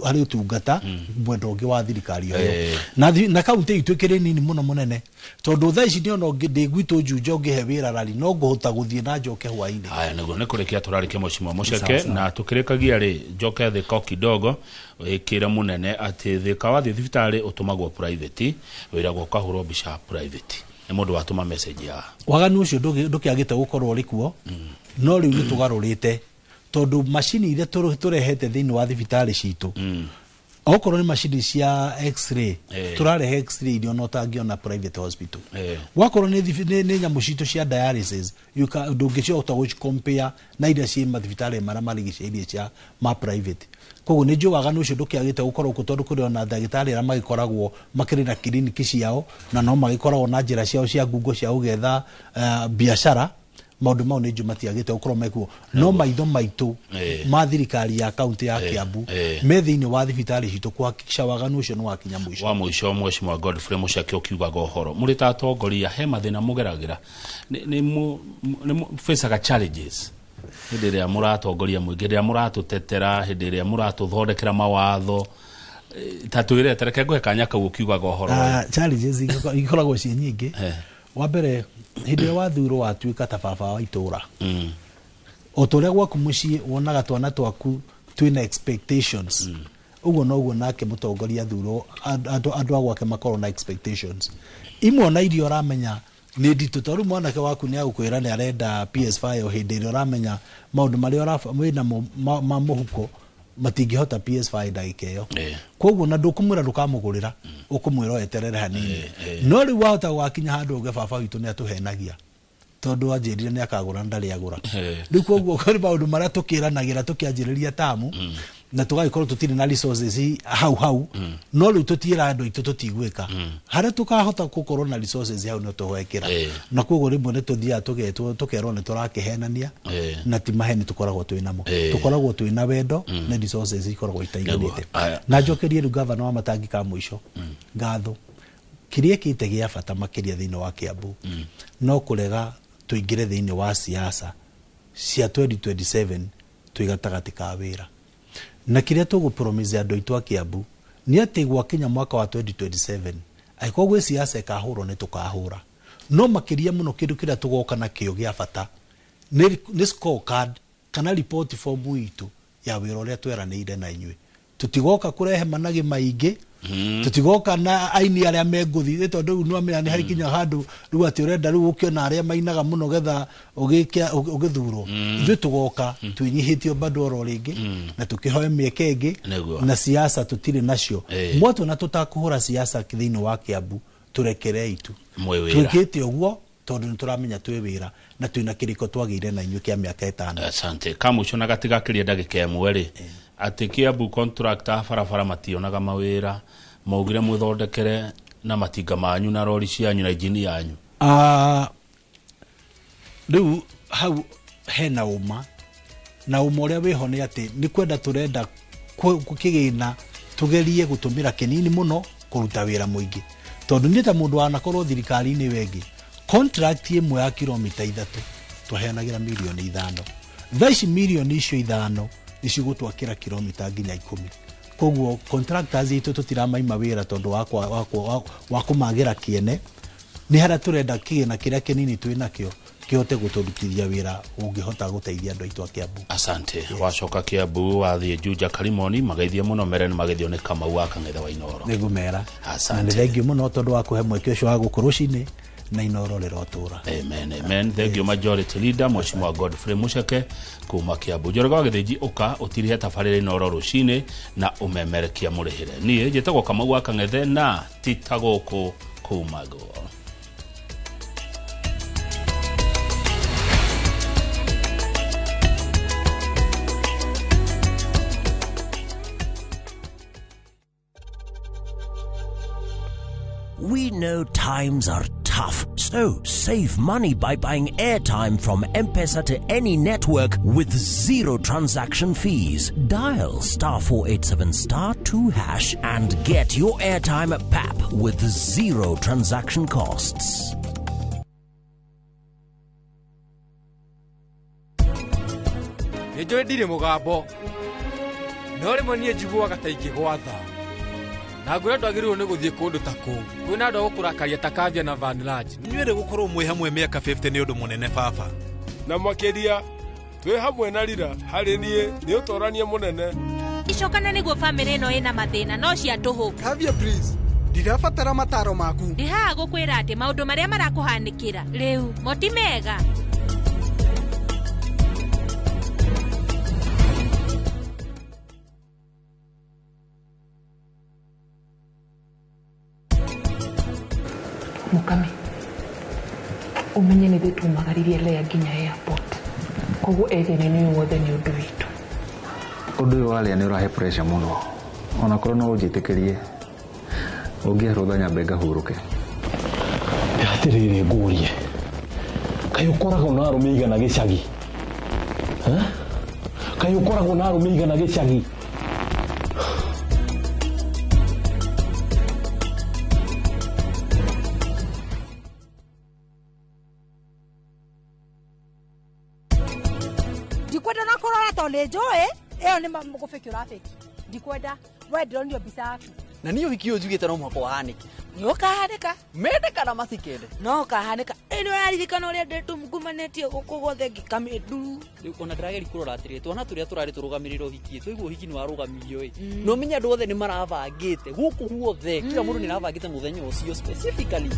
harĩ ũtungata mwena ũngĩ wa thirikari ĩyo. Na kaunti itũ ĩkĩrĩ nini mũno mũnene tondũ thaa ici nĩona ndĩ gwitũ Juja ũngĩhe wĩra rari no ngũhota gũthiĩ na njoke hwainĩ. Haya, nĩguo nĩ kũrĩkia tũrarĩkia Mheshimiwa Mũceke. Sawa, sawa. Na tũkĩrĩkagia rĩ, njoke Thika o kidogo ĩkĩre mũnene atĩ Thika wathiĩ thibitarĩ ũtũmagwo private, wĩragwo ũkahũrwo mbica private, nĩ mũndũ watũma message ya Waganu ũcio ndũkĩagĩte gũkorwo ũrĩ kuo, no rĩu nĩ tũgarũrĩte tondũ macini iria tũrehete thĩinĩ wa thibitarĩ citũ, okorwo nĩ macini cia x-ray, tũrarehe x-ray iria ona ũtangĩona private hospital. Wakorwo nĩ nyamũ citũ cia dialysis, ndũngĩcihota gũci-compare na iria ciĩ mathibitarĩ marĩa marigicĩirie cia ma private. Koguo nĩ njũĩ waganu ũcio ndũkĩagĩte gũkorwo kuo tondũ kũrĩ ona ndagĩtarĩ arĩa magĩkoragwo makĩrĩ na kiriniki ciao na no magĩkoragwo na njĩra ciao cia ngungo cia gũgetha biacara. Maũndũ mau nĩ njũĩ matiagĩte gũkorwo mekuo, no maitho maitũ ma thirikari ya kaunti ya Kiambu me thĩinĩ wa thibitarĩ citũ kuhakikisha waganu ũcio nĩ wakinya mũico. Wa mũico, Mheshimiwa Godfrey Mũceke, ũkiugaga ũhoro mũrĩ ta atongoria he mathĩna mũgeragĩra, nĩ faceaga challenges hĩndĩ ĩrĩa mũratongoria mũingĩ, hĩndĩ ĩrĩa mũratũtetera, hĩndĩ ĩrĩa mũratũthondekera mawatho? Ta twĩre, tareke ngũhe kanya kau ũkiugaga ũhoro ũyũ. Challenges ikoragwo ciĩ nyingĩ. Wa mbere, hĩndĩ ĩrĩa wathurwo watuĩka ta baba wa itũra, o ta ũrĩa gwaku mũciĩ wonaga twana twaku twĩna expectations, ũguo noguo nake mũtongoria thurwo andũ a gwake makorwo na expectations imwe ona iria ũramenya nĩ nditũ, tondũ rĩu mwanake waku nĩ agũkwĩra nĩ arenda PS5 o hĩndĩ ĩrĩa ũramenya maũndũ marĩa wĩnamo ma mũhuko matingĩhota PS5 ndagĩka ĩyo. Koguo na ndũkũmwĩra ndũkamũgũrĩra, ũkũmwĩra eterere hanini. No rĩu wahota gũgakinya handũ uge baba witũ nĩ atũhenagia tondũ anjĩrire nĩ akagũra na ndarĩ agũra. Rĩu koguo kũrĩ maũndũ marĩa tũkĩranagĩra tũkĩanjĩrĩria tamu na tũgagĩkorwo tũtirĩ na resources hau hau, no rĩu tũtiĩra andũ aitũ tũtigwĩka harĩa tũkahota gũkorwo na resources hau no tũgwekĩra. Na koguo rĩmwe nĩ tũthiaga tũgetwo tũkerwo nĩ tũrakĩhenania, na ti maheni tũkoragwo twĩ namo, tũkoragwo twĩ na wendo na resources ikoragwo itaiganĩte. Nĩguo. Aya. Na njokerie rĩu gavana wa Matangi ka mũico ngatho kĩrĩa ĩkĩte gĩa bata makĩria thĩinĩ wa Kiambu no kũrega tũingĩre thĩinĩ wa siasa cia 2027 twĩ gatagatĩ ka wĩra, na kĩrĩa tũgũpromise andũ aitũ a Kiambu nĩ atĩ gwakinya mwaka wa 2027, angĩkorwo gwĩ siasa ĩkahũrwo nĩ tũkahũra, no makĩria mũno kĩndũ kĩrĩa tũgoka nakĩo gĩa bata nĩ scorecard kana report form itũ ya wĩra ũrĩa tweranĩire na inyuĩ. Tũtigoka kũrehe managĩ maingĩ, tũtigoka na aini arĩa mengũthi nĩ tondũ rĩu nĩwamenya nĩ harĩ kinya handũ rĩu atĩ ũrenda rĩu ũkĩona arĩa mainaga mũno getha ũgĩthurwo. Ithuĩ tũgoka twĩnyihĩtie bado oro rĩngĩ na tũkĩhoe mĩeke ĩngĩ. Na siasa tũtirĩ nacio. Mwatuona tũtakũhũra siasa thĩinĩ wa Kiambu, tũrekerei tu. Mwĩ wĩra. Twĩkĩte ũguo tondũ nĩ tũramenya twĩ wĩra na twĩna kĩrĩko twagĩire na inyuĩ kĩa mĩaka 5. Asante. Kamũico na gatigakĩria ndagĩka ĩmwe rĩ, atĩ Kiambu contractor a barabara mationaga mawĩra, maugire mwĩthondekere na matinga manyu na rori cianyu na injini yanyu. Rĩu hau hena ũma, na ũma ũrĩa wĩho nĩ atĩ nĩ kwenda tũrenda kĩgĩna tũgerie gũtũmĩra kĩnini mũno kũruta wĩra mũingĩ, tondũ niĩ ta mũndũ wanakorwo thirikari-inĩ wengĩ, contract ĩmwe ya kilomita 3 Twaheanagĩra mirioni 5. Thaa ici mirioni icio 5 nĩcigũtwakĩra kilomita nginya 10. Koguo contractors itũ tũtiramaima wĩra tondũ wa kũmagĩra kĩene. Nĩ harĩa tũrenda kĩgĩna kĩrĩa kĩnini twĩ nakĩo kĩhote gũtũrutithia wĩra ũngĩhota gũteithia andũ aitũ a Kiambu. Asante. Yes. Wacoka Kiambu wathiĩ Juja Karimoni mageithie mũno mere nĩ mageithio nĩ Kamau wa Kang'ethe wa Inooro. Nĩngũmera. Asante. Na nĩ thengiũ mũno tondũ wa kũhe mweke ũcio wa gũkũ rũcinĩ na Inooro rĩrotũra. Amen, amen. Thank you Majority Leader Mheshimiwa Godfrey Mucheke kuma Kiambu. Njoroge wa Gĩthĩnji ũka ũtirihe tabarĩra Inooro rũcinĩ na ũmemerekia mũrĩhĩre. Niĩ njĩtagwo Kamau wa Kang'ethe na ti ta gũkũ kumagwo. We know times are tough, so save money by buying airtime from M-Pesa to any network with zero transaction fees. Dial *487*2# and get your airtime at PAP with zero transaction costs. Nĩnjũĩ ndirĩ mũgambo no rĩmwe niĩ njiguaga ta ingĩgwatha na ngwĩra ndwagĩrĩirwo nĩ gũthiĩ kũndũ ta kũu kwĩna andũ a gũkũrakaria ta Kavia na Van Lodge. Inyuĩ gũkorwo mwĩ hamwe mĩaka 50 nĩ ũndũ mũnene baba. Na makĩria twĩ hamwe na Rira harĩ niĩ nĩ ũtorania mũnene. Icokana nĩguo bamĩrĩ ĩno ĩna mathĩna no cia tũhũ. Kavia please, ndirabatara mataro maku. Ndĩ haha gũkwĩra atĩ maũndũ marĩa marakũhanĩkĩra rĩu mo ti mega. Mukami umenye nä ithuä tumagaririe Lea nginya airport koguo ethĩna-inĩ wothe nĩ ũndũ witũ. Ũndũ ũyũ wa Lea nĩ ũrahe pressure mũno onakorwo no ũnjĩtĩkĩrie ũngĩhe rũtha nyambe ngahurũke. Atĩrĩrĩ ngũrie kaĩ ũkoragwo na arũme igana gĩcagi? Kaĩ ũkoragwo na arũme igana gĩcagi? Ndikwenda na kũrora tondũ nĩ njũĩ ĩyo nĩ mũgũbĩki ũrabĩki. Ndikwenda we ndĩronio mbica yaku. Na niĩ ũhiki ũyũ njugĩte no mũhaka ũhanĩke. Nĩ ũkahanĩka. Mende kana matikende. No ũkahanĩka. Ĩ nĩ ũraririkana ũrĩa ndĩtumugumanĩtie gũkũ guothe ngĩkamĩnduru. Rĩu ona ndĩrageria kũrora atĩrĩrĩ twana tũrĩa tũrarĩ tũrũgamĩrĩre ũhiki twaigua ũhiki nĩ warũgamirio ĩ. No ũmenye andũ othe nĩ marabangĩte gũkũ guothe kila mũndũ nĩ arabangĩte mũthenya ũcio specifically.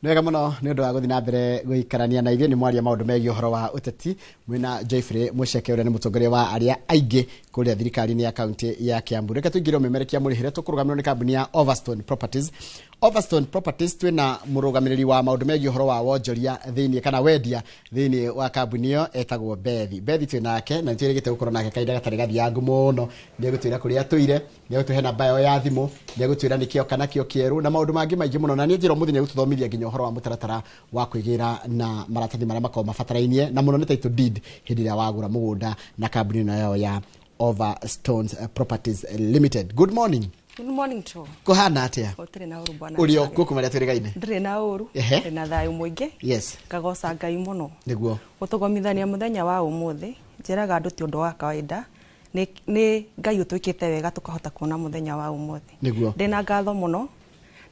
Nĩ wega mũno nĩ ũndũ wa gũthiĩ na mbere gũikarania na ithuĩ nĩ mwaria maũndũ megiĩ ũhoro wa ũteti mwĩna Geoffrey Mucheke ũrĩa nĩ mũtongoria wa arĩa aingĩ kũrĩa thirikari-inĩ ya kaunti ya Kiambu. Reke tũingĩre ũmemerekia mũrĩhĩre tũkũrũgamĩrĩrwo nĩ kambuni ya Overstone Properties. Overstone Properties twĩna mũrũgamĩrĩri wa maũndũ megiĩ ũhoro wa wonjoria thĩinĩ kana wendia thĩinĩ wa kambuni ĩyo etagwo Bethi. Bethi twĩ nake na nĩtwĩrĩgĩte gũkorwo nake kahinda gatarĩ gathiangu mũno. Nĩegũtwĩra kũrĩa atũire, nĩegũtũhe namba yao ya thimũ, nĩegũtwĩra nĩkĩo kana kĩo kĩerũ na maũndũ mangĩ maingĩ mũno. Na niĩ njĩra ũmũthĩ nĩegũtũthomithia nginya ũhoro wa mũtaratara wa kwĩgĩra na maratathi marĩa makoragwo mabatarainie na mũno nĩ title deed hĩndĩ ĩrĩa wagũra mũgũnda na kambuni ĩno yao ya Overstones Properties Limited. Good morning. Good morning to. Kuhana atia? Gũtirĩ na ũru bwana. Ũrĩ o kuo kuma rĩrĩa twĩrĩgaine? Ndirĩ na ũru. Ndĩ na thayũ mũingĩ. Yes. Ngagoca Ngai mũno. Nĩguo. Gũtũgomithania mũthenya wa ũmũthĩ, njĩraga andũ ti ũndũ wa kawaida. Nĩ Ngai ũtwĩkĩte wega tũkahota kuona mũthenya wa ũmũthĩ. Nĩguo. Ndĩ na ngatho mũno.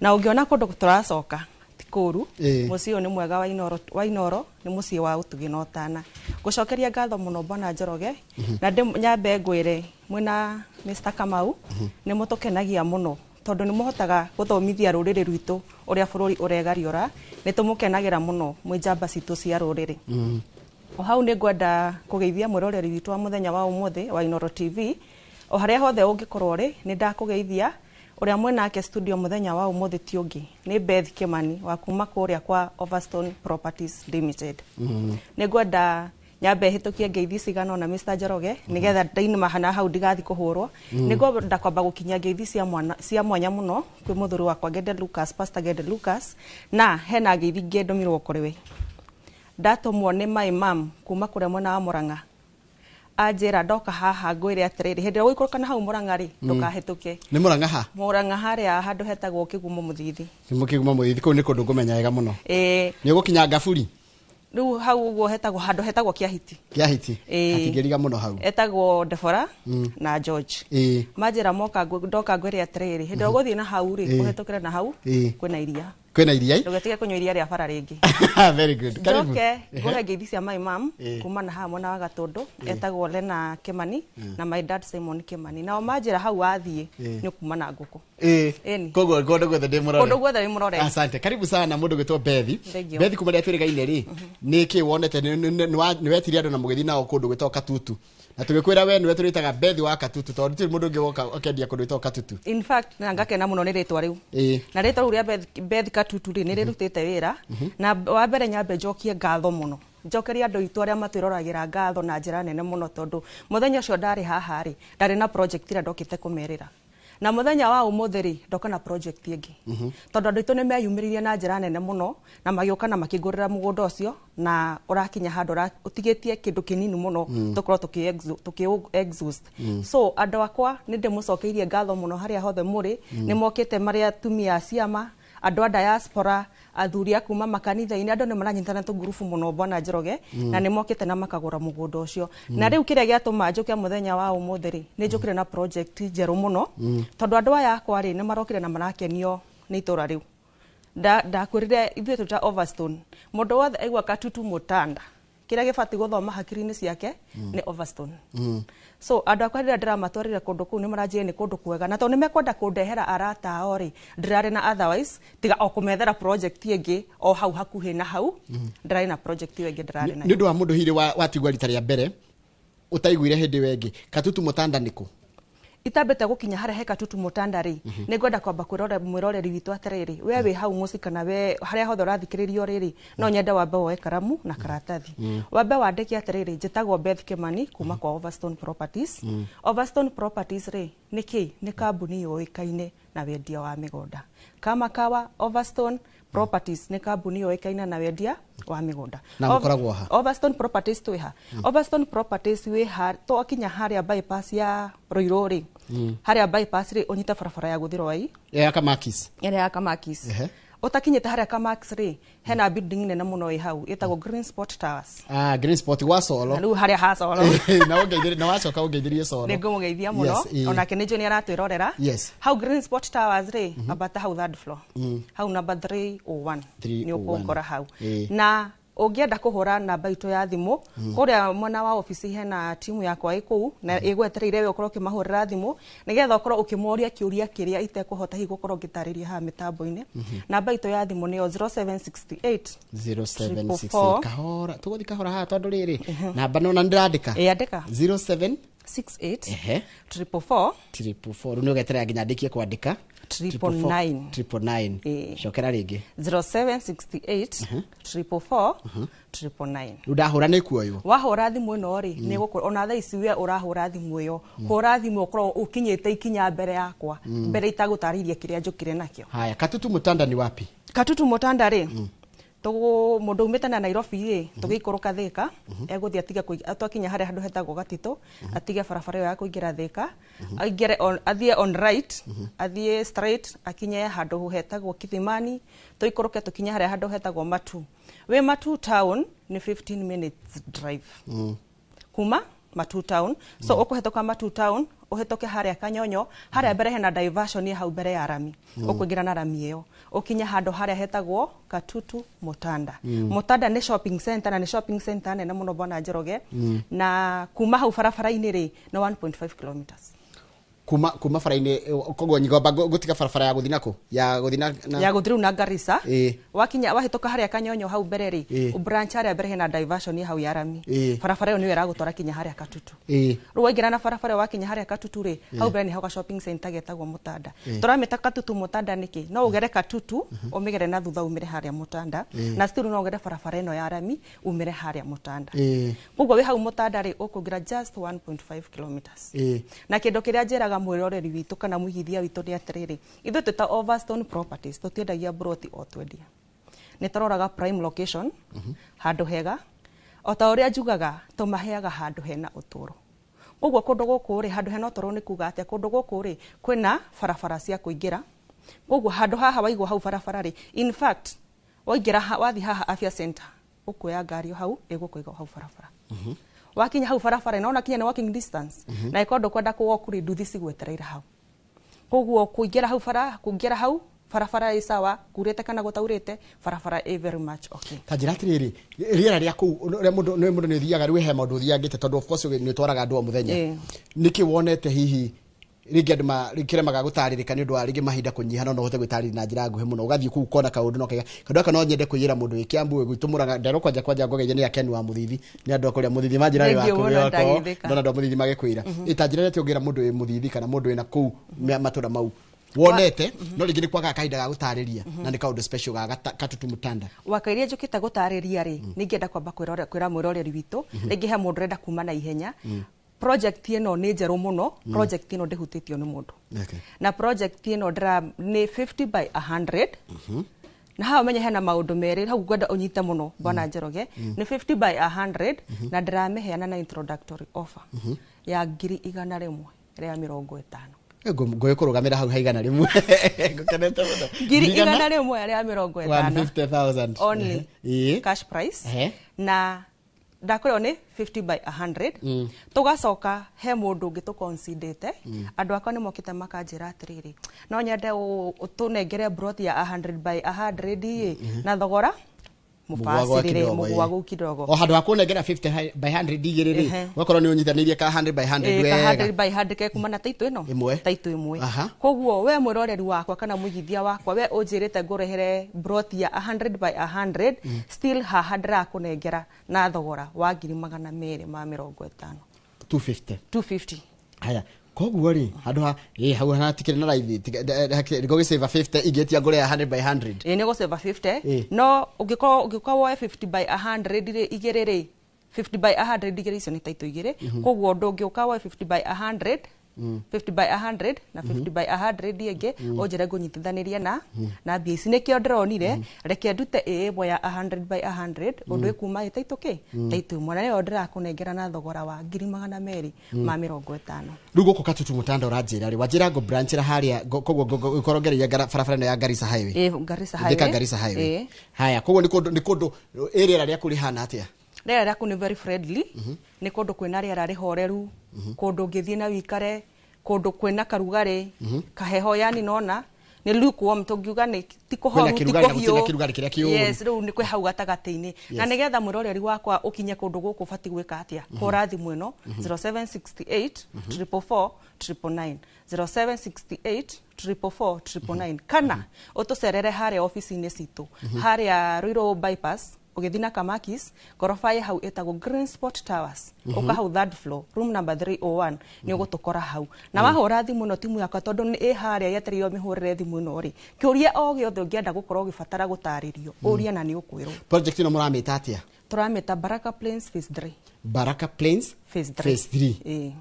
Na ũngĩona kũndũ tũracoka ti kũru. Mũciĩ ũyũ nĩ mwega wa Inooro, wa Inooro nĩ mũciĩ wa ũtugi na ũtana. Ngũcokeria ngatho mũno bwana Njoroge. Na nyambe ngwĩre mwĩna Mr. Kamau nĩ mũtũkenagia mũno tondũ nĩ mũhotaga gũthomithia rũrĩrĩ rwitũ ũrĩa bũrũri ũregariũra. Nĩ tũmũkenagĩra mũno mwĩ njamba citũ cia rũrĩrĩ. O hau nĩ ngwenda kũgeithia mwĩroreri witũ wa mũthenya wa ũmũthĩ wa Inooro TV o harĩa hothe ũngĩkorwo rĩ nĩ ndakũgeithia. Ũrĩa mwĩnake studio mũthenya wa ũmũthĩ ti ũngĩ nĩ Beth Kimani wa kuma kũrĩa kwa Overstone Properties Limited. Nĩ ngwenda nyambe hĩtũkie ngeithi cigana ũna Mr. Njoroge nĩgetha ndainũma na hau ndigathi kũhũrwo. Nĩ ngwenda kwamba gũkinyia ngeithi cia mwanya mũno kwĩ mũthuri wakwa Gede Lucas, Pastor Gede Lucas, na hena ngeithi ingĩ ndũmirwo kũrĩ we. Ndatũmwo nĩ my mum kuma kũrĩa mwena wa Murang'a. Anjĩra ndoka haha ngwĩre atĩrĩrĩ, hĩndĩ ĩrĩa ũgũikũrũka na hau Murang'a rĩ, ndũkahĩtũke. Nĩ Murang'a ha? Murang'a harĩa handũ hetagwo Kĩgumo Mũthithi. Kĩgumo Mũthithi, kũu nĩ kũndũ ngũmenya wega mũno. Ĩĩ. Nĩ ũgũkinya Ngaburi? Rĩu hau ũguo hetagwo handũ hetagwo Kĩahiti. Kĩahiti? Ĩĩ. Hatingĩriga mũno hau. Etagwo Deborah na George. Ĩĩ. Manjĩra moka ndoka ngwĩre atĩrĩrĩ, hĩndĩ ĩrĩa ũgũthiĩ na hau rĩ, Ĩĩ. ũhĩtũkĩre na hau, Ĩĩ. kwĩna iria. Kwĩna iria? Ndũgetige kũnyua iria rĩa bara rĩngĩ. Very good. Karibu. Njoke ngũhe ngeithi cia my mum Ĩĩ. kuma na haha mwena wa Gatũndũ, Ĩĩ. etagwo Lena Kimani na my dad Simon Kimani. Nao manjĩra hau wathiĩ Ĩĩ. nĩ ũkuma na ngũkũ. Ĩĩ. Ĩni. Koguo kũndũ guothe ndĩ mũrore. Kũndũ guothe wĩ mũrore. Asante. Karibu sana mũndũ gwĩtwo Bethi. Thank you. Bethi kuma rĩrĩa twĩrĩgaine rĩ, nĩ kĩ wonete nĩ wetirie andũ na mũgĩthiĩ nao kũndũ gwĩtagwo Katutu. Na tũgĩkwĩra we nĩwe tũrĩtaga Bethi wa Katutu tondũ gũtirĩ mũndũ ũngĩ woka akĩendia kũndũ gwĩtagwo Katutu. In fact, na ngakena mũno nĩ rĩtwa rĩu. Ĩĩ. Na rĩtwa rĩu rĩa Beth Katutu rĩ, nĩ rĩrutĩte wĩra. Na wa mbere nyambe njokie ngatho mũno. Njokerie andũ aitũ arĩa matwĩroragĩra ngatho na njĩra nene mũno tondũ mũthenya ũcio ndarĩ haha rĩ, ndarĩ na project ĩrĩa ndokĩte kũmerĩra. Na mũthenya wa ũmũthĩ rĩ, ndoka na project ĩngĩ. Tondũ andũ aitũ nĩ meyumĩririe na njĩra nene mũno na magĩũka na makĩngũrĩra mũgũnda ũcio na ũrakinya handũ ũtigĩtie kĩndũ kĩnini mũno tũkorwo tũkĩ exhaust. So andũ akwa nĩ ndĩmũcokeirie ngatho mũno harĩa hothe mũrĩ, nĩ mokĩte marĩ atumia a ciama, andũ a diaspora, athuri a kuma makanitha-inĩ, andũ nĩ maranyitana tũngurubu mũno Bwana Njoroge, na nĩ mokĩte na makagũra mũgũnda ũcio. Na rĩu kĩrĩa gĩatũma njũke mũthenya wa ũmũthĩ rĩ, nĩ njũkire na project njerũ mũno, tondũ andũ aya akwa rĩ, nĩ marokire na marakenio nĩ itũra rĩu. Ndakwĩrire ithuĩ twĩ ta Overstone, mũndũ wothe aigua Katutu Mũtanda, kĩrĩa gĩbatiĩ gũthoma hakiri-inĩ ciake nĩ Overstone. So andũ akwa rĩrĩa ndĩramatwarire kũndũ kũu nĩ maranjĩrire nĩ kũndũ kwega, na tondũ nĩ mekwenda kũndehera arata ao rĩ, ndĩrarĩ na otherwise tiga o kũmethera project ĩngĩ o hau hakuhĩ na hau, ndĩrarĩ na project ĩyo ĩngĩ ndĩrarĩ nayo. Nĩ ũndũ wa mũndũ hihi watigua rita rĩa mbere ũtaiguire hĩndĩ ĩyo ĩngĩ, Katutu Mũtanda nĩ kũ? Itambĩte gũkinya harĩa he Katutu Mũtanda rĩ, nĩ ngwenda kwamba kwĩrora mwĩroreri witũ atĩrĩrĩ, we wĩ hau mũciĩ kana we harĩa hothe ũrathikĩrĩrio rĩrĩ, no nyende wambe woe karamu na karatathi. Wambe wandĩke atĩrĩrĩ, njĩtagwo Beth Kimani kuma kwa Overstone Properties. Overstone Properties rĩ, nĩ kĩ? Nĩ kambuni yũĩkaine na wendia wa mĩgũnda. Kama kawa Overstone Properties nĩ kambuni yũĩkaine na wendia wa mĩgũnda. Na mũkoragwo ha? Overstone Properties twĩ ha? Overstone Properties wĩ ha, twakinya harĩa bypass ya Ruiru rĩ, harĩa bypass rĩ, ũnyite barabara ya gũthiĩ Rwai. Ya Kamakis. Ĩrĩa ya Kamakis. Ũtakinyĩte harĩa Kamakis rĩ, hena building nene mũno ĩ hau ĩtagwo Green Spot Towers. Ah, Green Spot gwa Solo. Na rĩu harĩa ha Solo. Na ũngeithĩrie, na wacoka ũngeithĩrie Solo. Nĩ ngũmũgeithia mũno. Yes, Onake nĩ njũĩ nĩ aratwĩrorera. Yes. Hau Green Spot Towers rĩ, ambata hau third floor. Hau number 301. Nĩ ũkũngora hau. Na ũngĩenda kũhũra namba itũ ya thimũ, kũrĩa mwena wa obici hena timu yakwa ĩ kũu, na ĩgwetereire we ũkorwo ũkĩmahũrĩra thimũ, nĩgetha ũkorwo ũkĩmoria kĩũria kĩrĩa itekũhota hihi gũkorwo ngĩtarĩria haha mĩtambo-inĩ. Namba itũ ya thimũ nĩyo 0768 0768. Kahora, tũgũthiĩ kahora haha tondũ rĩrĩ, namba nona nĩndĩrandĩka. Ĩ, andĩka. 07 68 Ehe. 444 444. Rĩu nĩ ũgeterera nginya ndĩkie kwandĩka. 999. 999. Cokera rĩngĩ. 0768 444 999. Rĩu ndahũra nĩ kuoywo. Wahũra thimũ ĩno rĩ, nĩ gũkũ ona thaa ici we ũrahũra thimũ ĩyo, hũra thimũ ũkorwo ũkinyĩte ikinya mbere yakwa, mbere itagũtarĩirie kĩrĩa njũkire nakĩo. Haya, Katutu Mũtanda ni wapi? Katutu Mũtanda rĩ, mũndũ umĩte na Nairobi rĩ, tũgĩikũrũka Thika, egũthiĩ atige twakinya harĩa handũ hetagwo Gatitũ, atige barabara ĩyo ya kũingĩra Thika, aingĩre on, athiĩ on right, athiĩ straight, akinye handũ hetagwo Kithimani, tũikũrũke tũkinye harĩa handũ hetagwo Matu. Wĩ Matu town nĩ 15 minutes drive. Kuma Matu town. So ũkũhetũka Matu town, ũhetũke harĩa Kanyonyo, harĩa mbere hena diversion ya hau mbere ya rami. Ũkũingĩra na rami ĩyo. Ũkinye handũ harĩa hetagwo Katutu Mũtanda. Mũtanda nĩ shopping center, na nĩ shopping center nene mũno Bwana Njoroge. Na kuma hau barabara-inĩ rĩ, nĩ 1.5 kilometers. Kuma bara-inĩ, koguo nyigomba gũtiga barabara ya gũthiĩ nakũ? Ya gũthiĩ na Ya gũthiĩ rĩu na Garissa. Wakinya, wahĩtũka harĩa Kanyonyo hau mbere rĩ, branch harĩa mbere hena diversion ya hau ya rami. Barabara ĩyo nĩyo ĩragũtwara kinya harĩa Katutu. Rĩu waingĩra na barabara ĩyo wakinya harĩa Katutu rĩ, hau mbere nĩho ga shopping center getagwo Mũtanda. Tũramĩta Katutu Mũtanda nĩkĩ? No ũgere Katutu, ũmĩgere na thutha umĩre harĩa Mũtanda. Na still no ũgere barabara ĩno ya rami, umĩre harĩa Mũtanda. Koguo wĩ hau Mũtanda rĩ, ũkũingĩra just 1.5 kilometers. Na kĩndũ kĩrĩa njĩraga mwĩroreri witũ kana mũigithia witũ nĩ atĩrĩrĩ, ithuĩ twĩ ta Overstone Properties tũtiendagia broti o twendia. Nĩ tũroraga prime location, handũ hega. O ta ũrĩa njugaga, tũmaheaga handũ hena ũtũũro. Koguo kũndũ gũkũ rĩ, handũ hena ũtũũro nĩ kuga atĩa? Kũndũ gũkũ rĩ, kwĩna barabara cia kũingĩra. Koguo handũ haha waigwo hau barabara rĩ, in fact waingĩra wathiĩ haha Afya Center, ũkuoya ngari o hau ĩgũkũiga o hau barabara. Wakinya hau barabara na kinya nĩ walking distance. Na ĩkorwo ndũkwenda kũwalk rĩ, nduthi cigwetereire hau. Koguo kũingĩra hau bara, kũingĩra hau barabara ĩ sawa, kurĩte kana gũtaurĩte, barabara ĩ very much okay. Ta njĩra atĩrĩrĩ, rĩera rĩa kũu ũrĩa mũndũ nĩ mũndũ nĩ ũthiaga rĩu he maũndũ ũthiangĩte, tondũ of course nĩ ũtwaraga andũ o mũthenya. Nĩkĩ wonete hihi rĩngĩ andũ rĩkĩremaga gũtarĩrĩka nĩ ũndũ wa rĩngĩ mahinda kũnyiha, no ũhote gwĩtarĩria na njĩra nguhĩ mũno, ũgathiĩ kũu ũkona kaũndũ no kaiga kaũndũ gaka no nyende kwĩyĩra mũndũ wĩ Kiambu wĩ gwitũ Mũrang'a. Nderwo kwanja kwanja ngũgeithia nĩ Akeni wa Mũthithi, nĩ andũ a kũrĩa Mũthithi manjĩra wĩ Thengiũ waku mũno, wĩ wakwa ndagĩthĩka. Ndona andũ a Mũthithi magĩkwĩra. Ĩ ta njĩra ĩrĩa ũngĩra mũndũ wĩ Mũthithi kana mũndũ wĩna kũu matũũra mau wonete, no rĩngĩ nĩ kwagaga kahinda ga gũtarĩria na nĩ kaũndũ special ga Katutu Mutanda. Wakairia njũkĩte gũtarĩria rĩ, nĩ ingĩenda kwamba kwĩra kwĩra mwĩroreri witũ, rĩngĩ he mũndũ ũrenda kuma na ihenya. Project ĩno nĩ njerũ mũno. Project ĩno ndĩhutĩtio nĩ mũndũ. Na project ĩno ndĩra nĩ 50 by 100. Na haha ũmenye hena maũndũ merĩ hau ngwenda ũnyite mũno, bwana Njoroge. Nĩ 50 by 100 na ndĩramĩheana na introductory offer ya 150,000. Ngũĩ kũrũgamĩra hau ha 100, ngũkenete mũno. 150,000. 150,000 only. Cash price. Na ndakwĩrwo nĩ 50 by 100. Tũgacoka he mũndũ ũngĩ tũconsiderĩte. Andũ akwa nĩ mokĩte makanjĩra atĩrĩrĩ, no nyende ũtũnengere plot ya 100 by 100 ĩ na thogora Mũgwagwa mũbacĩrĩre kidogo, mũgwagu kidogo. O handũ ha kũnengera 50 by 100 igĩrĩ rĩ, ũgakorwo nĩ ũnyitanĩirie ka 100 by 100 Ĩ, ka wega. 100 by 100 ke kuma na taitũ ĩno. Ĩmwe. Taitũ ĩmwe. Koguo we mwĩroreri wakwa kana mũigithia wakwa, we ũnjĩrĩte ngũrehere plot ya 100 by 100, still haha ndĩrakũnengera na thogora wa 250,000. 250. 250. Haya, koguo rĩ, handũ ha ĩ hau hatikĩrĩ na raithi, ngũgĩsave 50 ingĩtia ngũre ya 100 by 100. Ĩ, nĩ gũsave 50. No ũngĩkorwo woe 50 by 100 rĩ, igĩrĩ rĩ, 50 by 100 igĩrĩ icio nĩ taitũ igĩrĩ. Koguo ndũngĩũka woe 50 by 100, 50 by 100 na 50 by 100 ĩngĩ, ũnjĩre ngũnyitithanĩrie na mbia ici. Nĩkĩo ndĩronire reke ndute ĩ ĩmwe ya 100 by 100, ũndũ ĩkuma ĩ taitũ kĩ taitũ ĩmwe, na nĩyo ndĩrakũnengera na thogora wa 250,000. Rĩu gũkũ Katutu Mutanda ũranjĩra rĩ, wanjĩra ngũ branchĩra harĩa koguo ngũkorwo ngereire barabara ĩno ya Garissa Highway. Ĩ, Garissa Thika Highway. Garissa Highway. Haya, koguo nĩ kũndũ ĩ rĩera rĩaku rĩhana atĩa? Rĩera rĩaku nĩ very friendly. Nĩ kũndũ kwĩna rĩera rĩhoreru, kũndũ ũngĩthiĩ na wĩikare, kũndũ kwĩna karugarĩ, kaheho, yani nona nĩ lukewarm, tũngiuga nĩ ti kũhoru, ti kĩrugarĩ na gũtirĩ na kũhiũ. kĩrugarĩ kĩrĩa kĩũru. Yes, rĩu nĩ kwĩ hau gatagatĩ-inĩ. Na nĩgetha mwĩroreri wakwa ũkinye kũndũ gũkũ, ũbatiĩ gwĩka atĩa? Hũra thimũ ĩno 0768 444 999, 0768 444 999, kana ũtũcerere harĩa ofici-inĩ citũ, harĩa Ruiru bypass ũgĩthiĩ na Kamakis, ngoroba ĩ hau ĩtagwo Green Spot Towers. Ũka hau third floor, room number 301, nĩ ũgũtũkora hau. Na wahũra thimũ ĩno, timu yakwa tondũ nĩ ĩ harĩa yetereirwo mĩhũrĩre thimũ ĩno rĩ, kĩũria o gĩothe ũngĩenda gũkorwo ũgĩbatara gũtarĩrio, ũrie na nĩ ũkwĩrwo. Project ĩno mũramĩta atĩa? Tũramĩta Baraka Plains Phase 3. Baraka Plains Phase 3. Phase 3. Ĩ.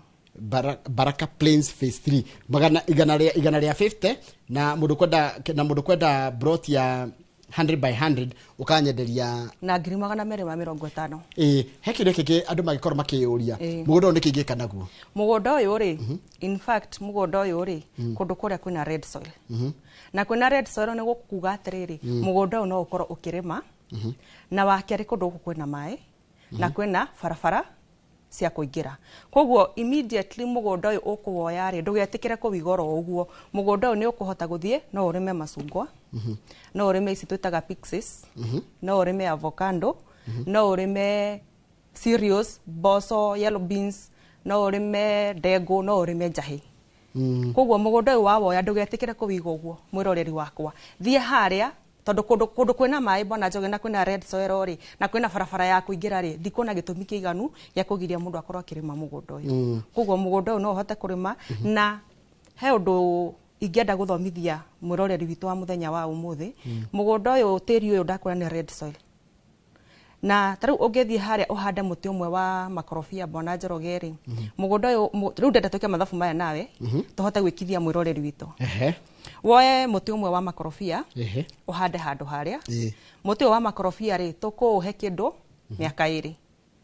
Baraka Plains Phase 3, magana igana rĩa 50, na mũndũ kwenda plot ya 100 by 100 ũkanyenderia na 250,000. Ĩ, he kĩndũ kĩngĩ andũ mangĩkorwo makĩyũria? Mũgũnda ũyũ nĩkĩ ingĩka naguo? Mũgũnda ũyũ rĩ, in fact mũgũnda ũyũ rĩ, kũndũ kũrĩa kwĩna red soil, na kwĩna red soil nĩ gũkuga atĩrĩrĩ, mũgũnda ũyũ no ũkorwo ũkĩrĩma. Na wa kerĩ, kũndũ gũkũ kwĩna maĩ na kwĩna barabara cia kũingĩra, koguo immediately mũgũnda ũyũ ũkũwoya rĩ, ndũgetĩkĩre kũwiga oro ũguo. Mũgũnda ũyũ nĩ ũkũhota gũthiĩ, no ũrĩme macungwa, no ũrĩme ici twĩtaga pixies, no ũrĩme avocado, no ũrĩme cereals, mboco, yellow beans, no ũrĩme ndengũ, no ũrĩme njahĩ. Koguo mũgũnda ũyũ wawoya, ndũgetĩkĩre kũwiga ũguo. Mwĩroreri wakwa, thiĩ harĩa, tondũ kũndũ kwĩna maĩ, bwana Njoge, na kwĩna red soil rĩ, na kwĩna barabara ya kũingĩra rĩ, ndikuona gĩtũmi kĩiganu gĩa kũgiria mũndũ akorwo akĩrĩma mũgũnda ũyũ. Koguo mũgũnda ũyũ no ũhote kũrĩma. Na he ũndũ ingĩenda gũthomithia mwĩroreri witũ wa mũthenya wa ũmũthĩ. Mũgũnda ũyũ, tĩri ũyũ ndakwĩra nĩ red soil. Na ta rĩu ũngĩthiĩ harĩa ũhande mũtĩ ũmwe wa makorobia, Bwana Njoroge rĩ, mũgũnda ũyũ rĩu ndenda twĩke mathabu maya nawe, tũhote gwĩkithia mwĩroreri witũ. Woe mũtĩ ũmwe wa makorobia, ũhande handũ harĩa. Mũtĩ ũyũ wa makorobia rĩ, tũkũũhe kĩndũ mĩaka 2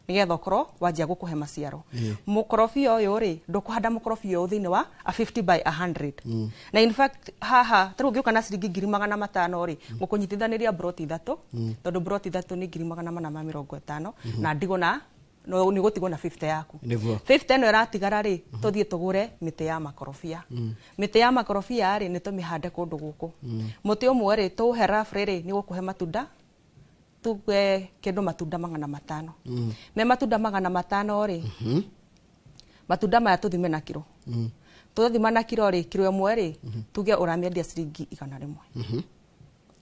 nĩgetha ũkorwo wanjia gũkũhe maciaro. Mũkorobia ũyũ rĩ, ndũkũhanda mũkorobia ũyũ thĩinĩ wa a 50 by 100. Na in fact haha ta rĩu ũngĩũka na ciringi 500,000 rĩ, ngũkũnyitithanĩria broti 3, tondũ broti 3 nĩ 450,000, na ndigwo na no nĩ gũtigwo na 50 yaku. 50 ĩno ĩratigara rĩ, tũthiĩ tũgũre mĩtĩ ya makorobia. Mĩtĩ ya makorobia rĩ, nĩ tũmĩhande kũndũ gũkũ. Mũtĩ ũmwe rĩ, tũũhe roughly rĩ, nĩ gũkũhe matunda tuge kĩndũ matunda 500. Me matunda 500 rĩ, matunda maya tũthime na kiro. Tũthima na kiro rĩ, kiro ĩmwe rĩ, tuge ũramĩendia ciringi 100.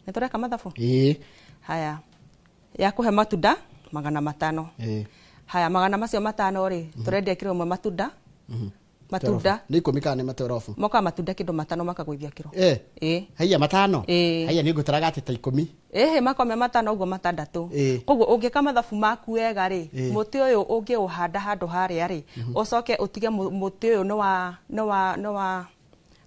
Nĩ tũreka mathabu? Haya, yakũhe matunda 500. Haya, magana macio 500 rĩ, tũrendia kiro ĩmwe matunda. Matunda nĩ 10 kana nĩ matorobu? Moka matunda kĩndũ 5 makagũithia kiro. Haiya 5? Haiya nĩ ngũtaraga atĩ ta 10. Makome 5 ũguo 6. Koguo ũngĩka mathabu maku wega rĩ, mũtĩ ũyũ ũngĩũhanda handũ harĩa rĩ, ũcoke ũtige mũtĩ ũyũ nĩ wa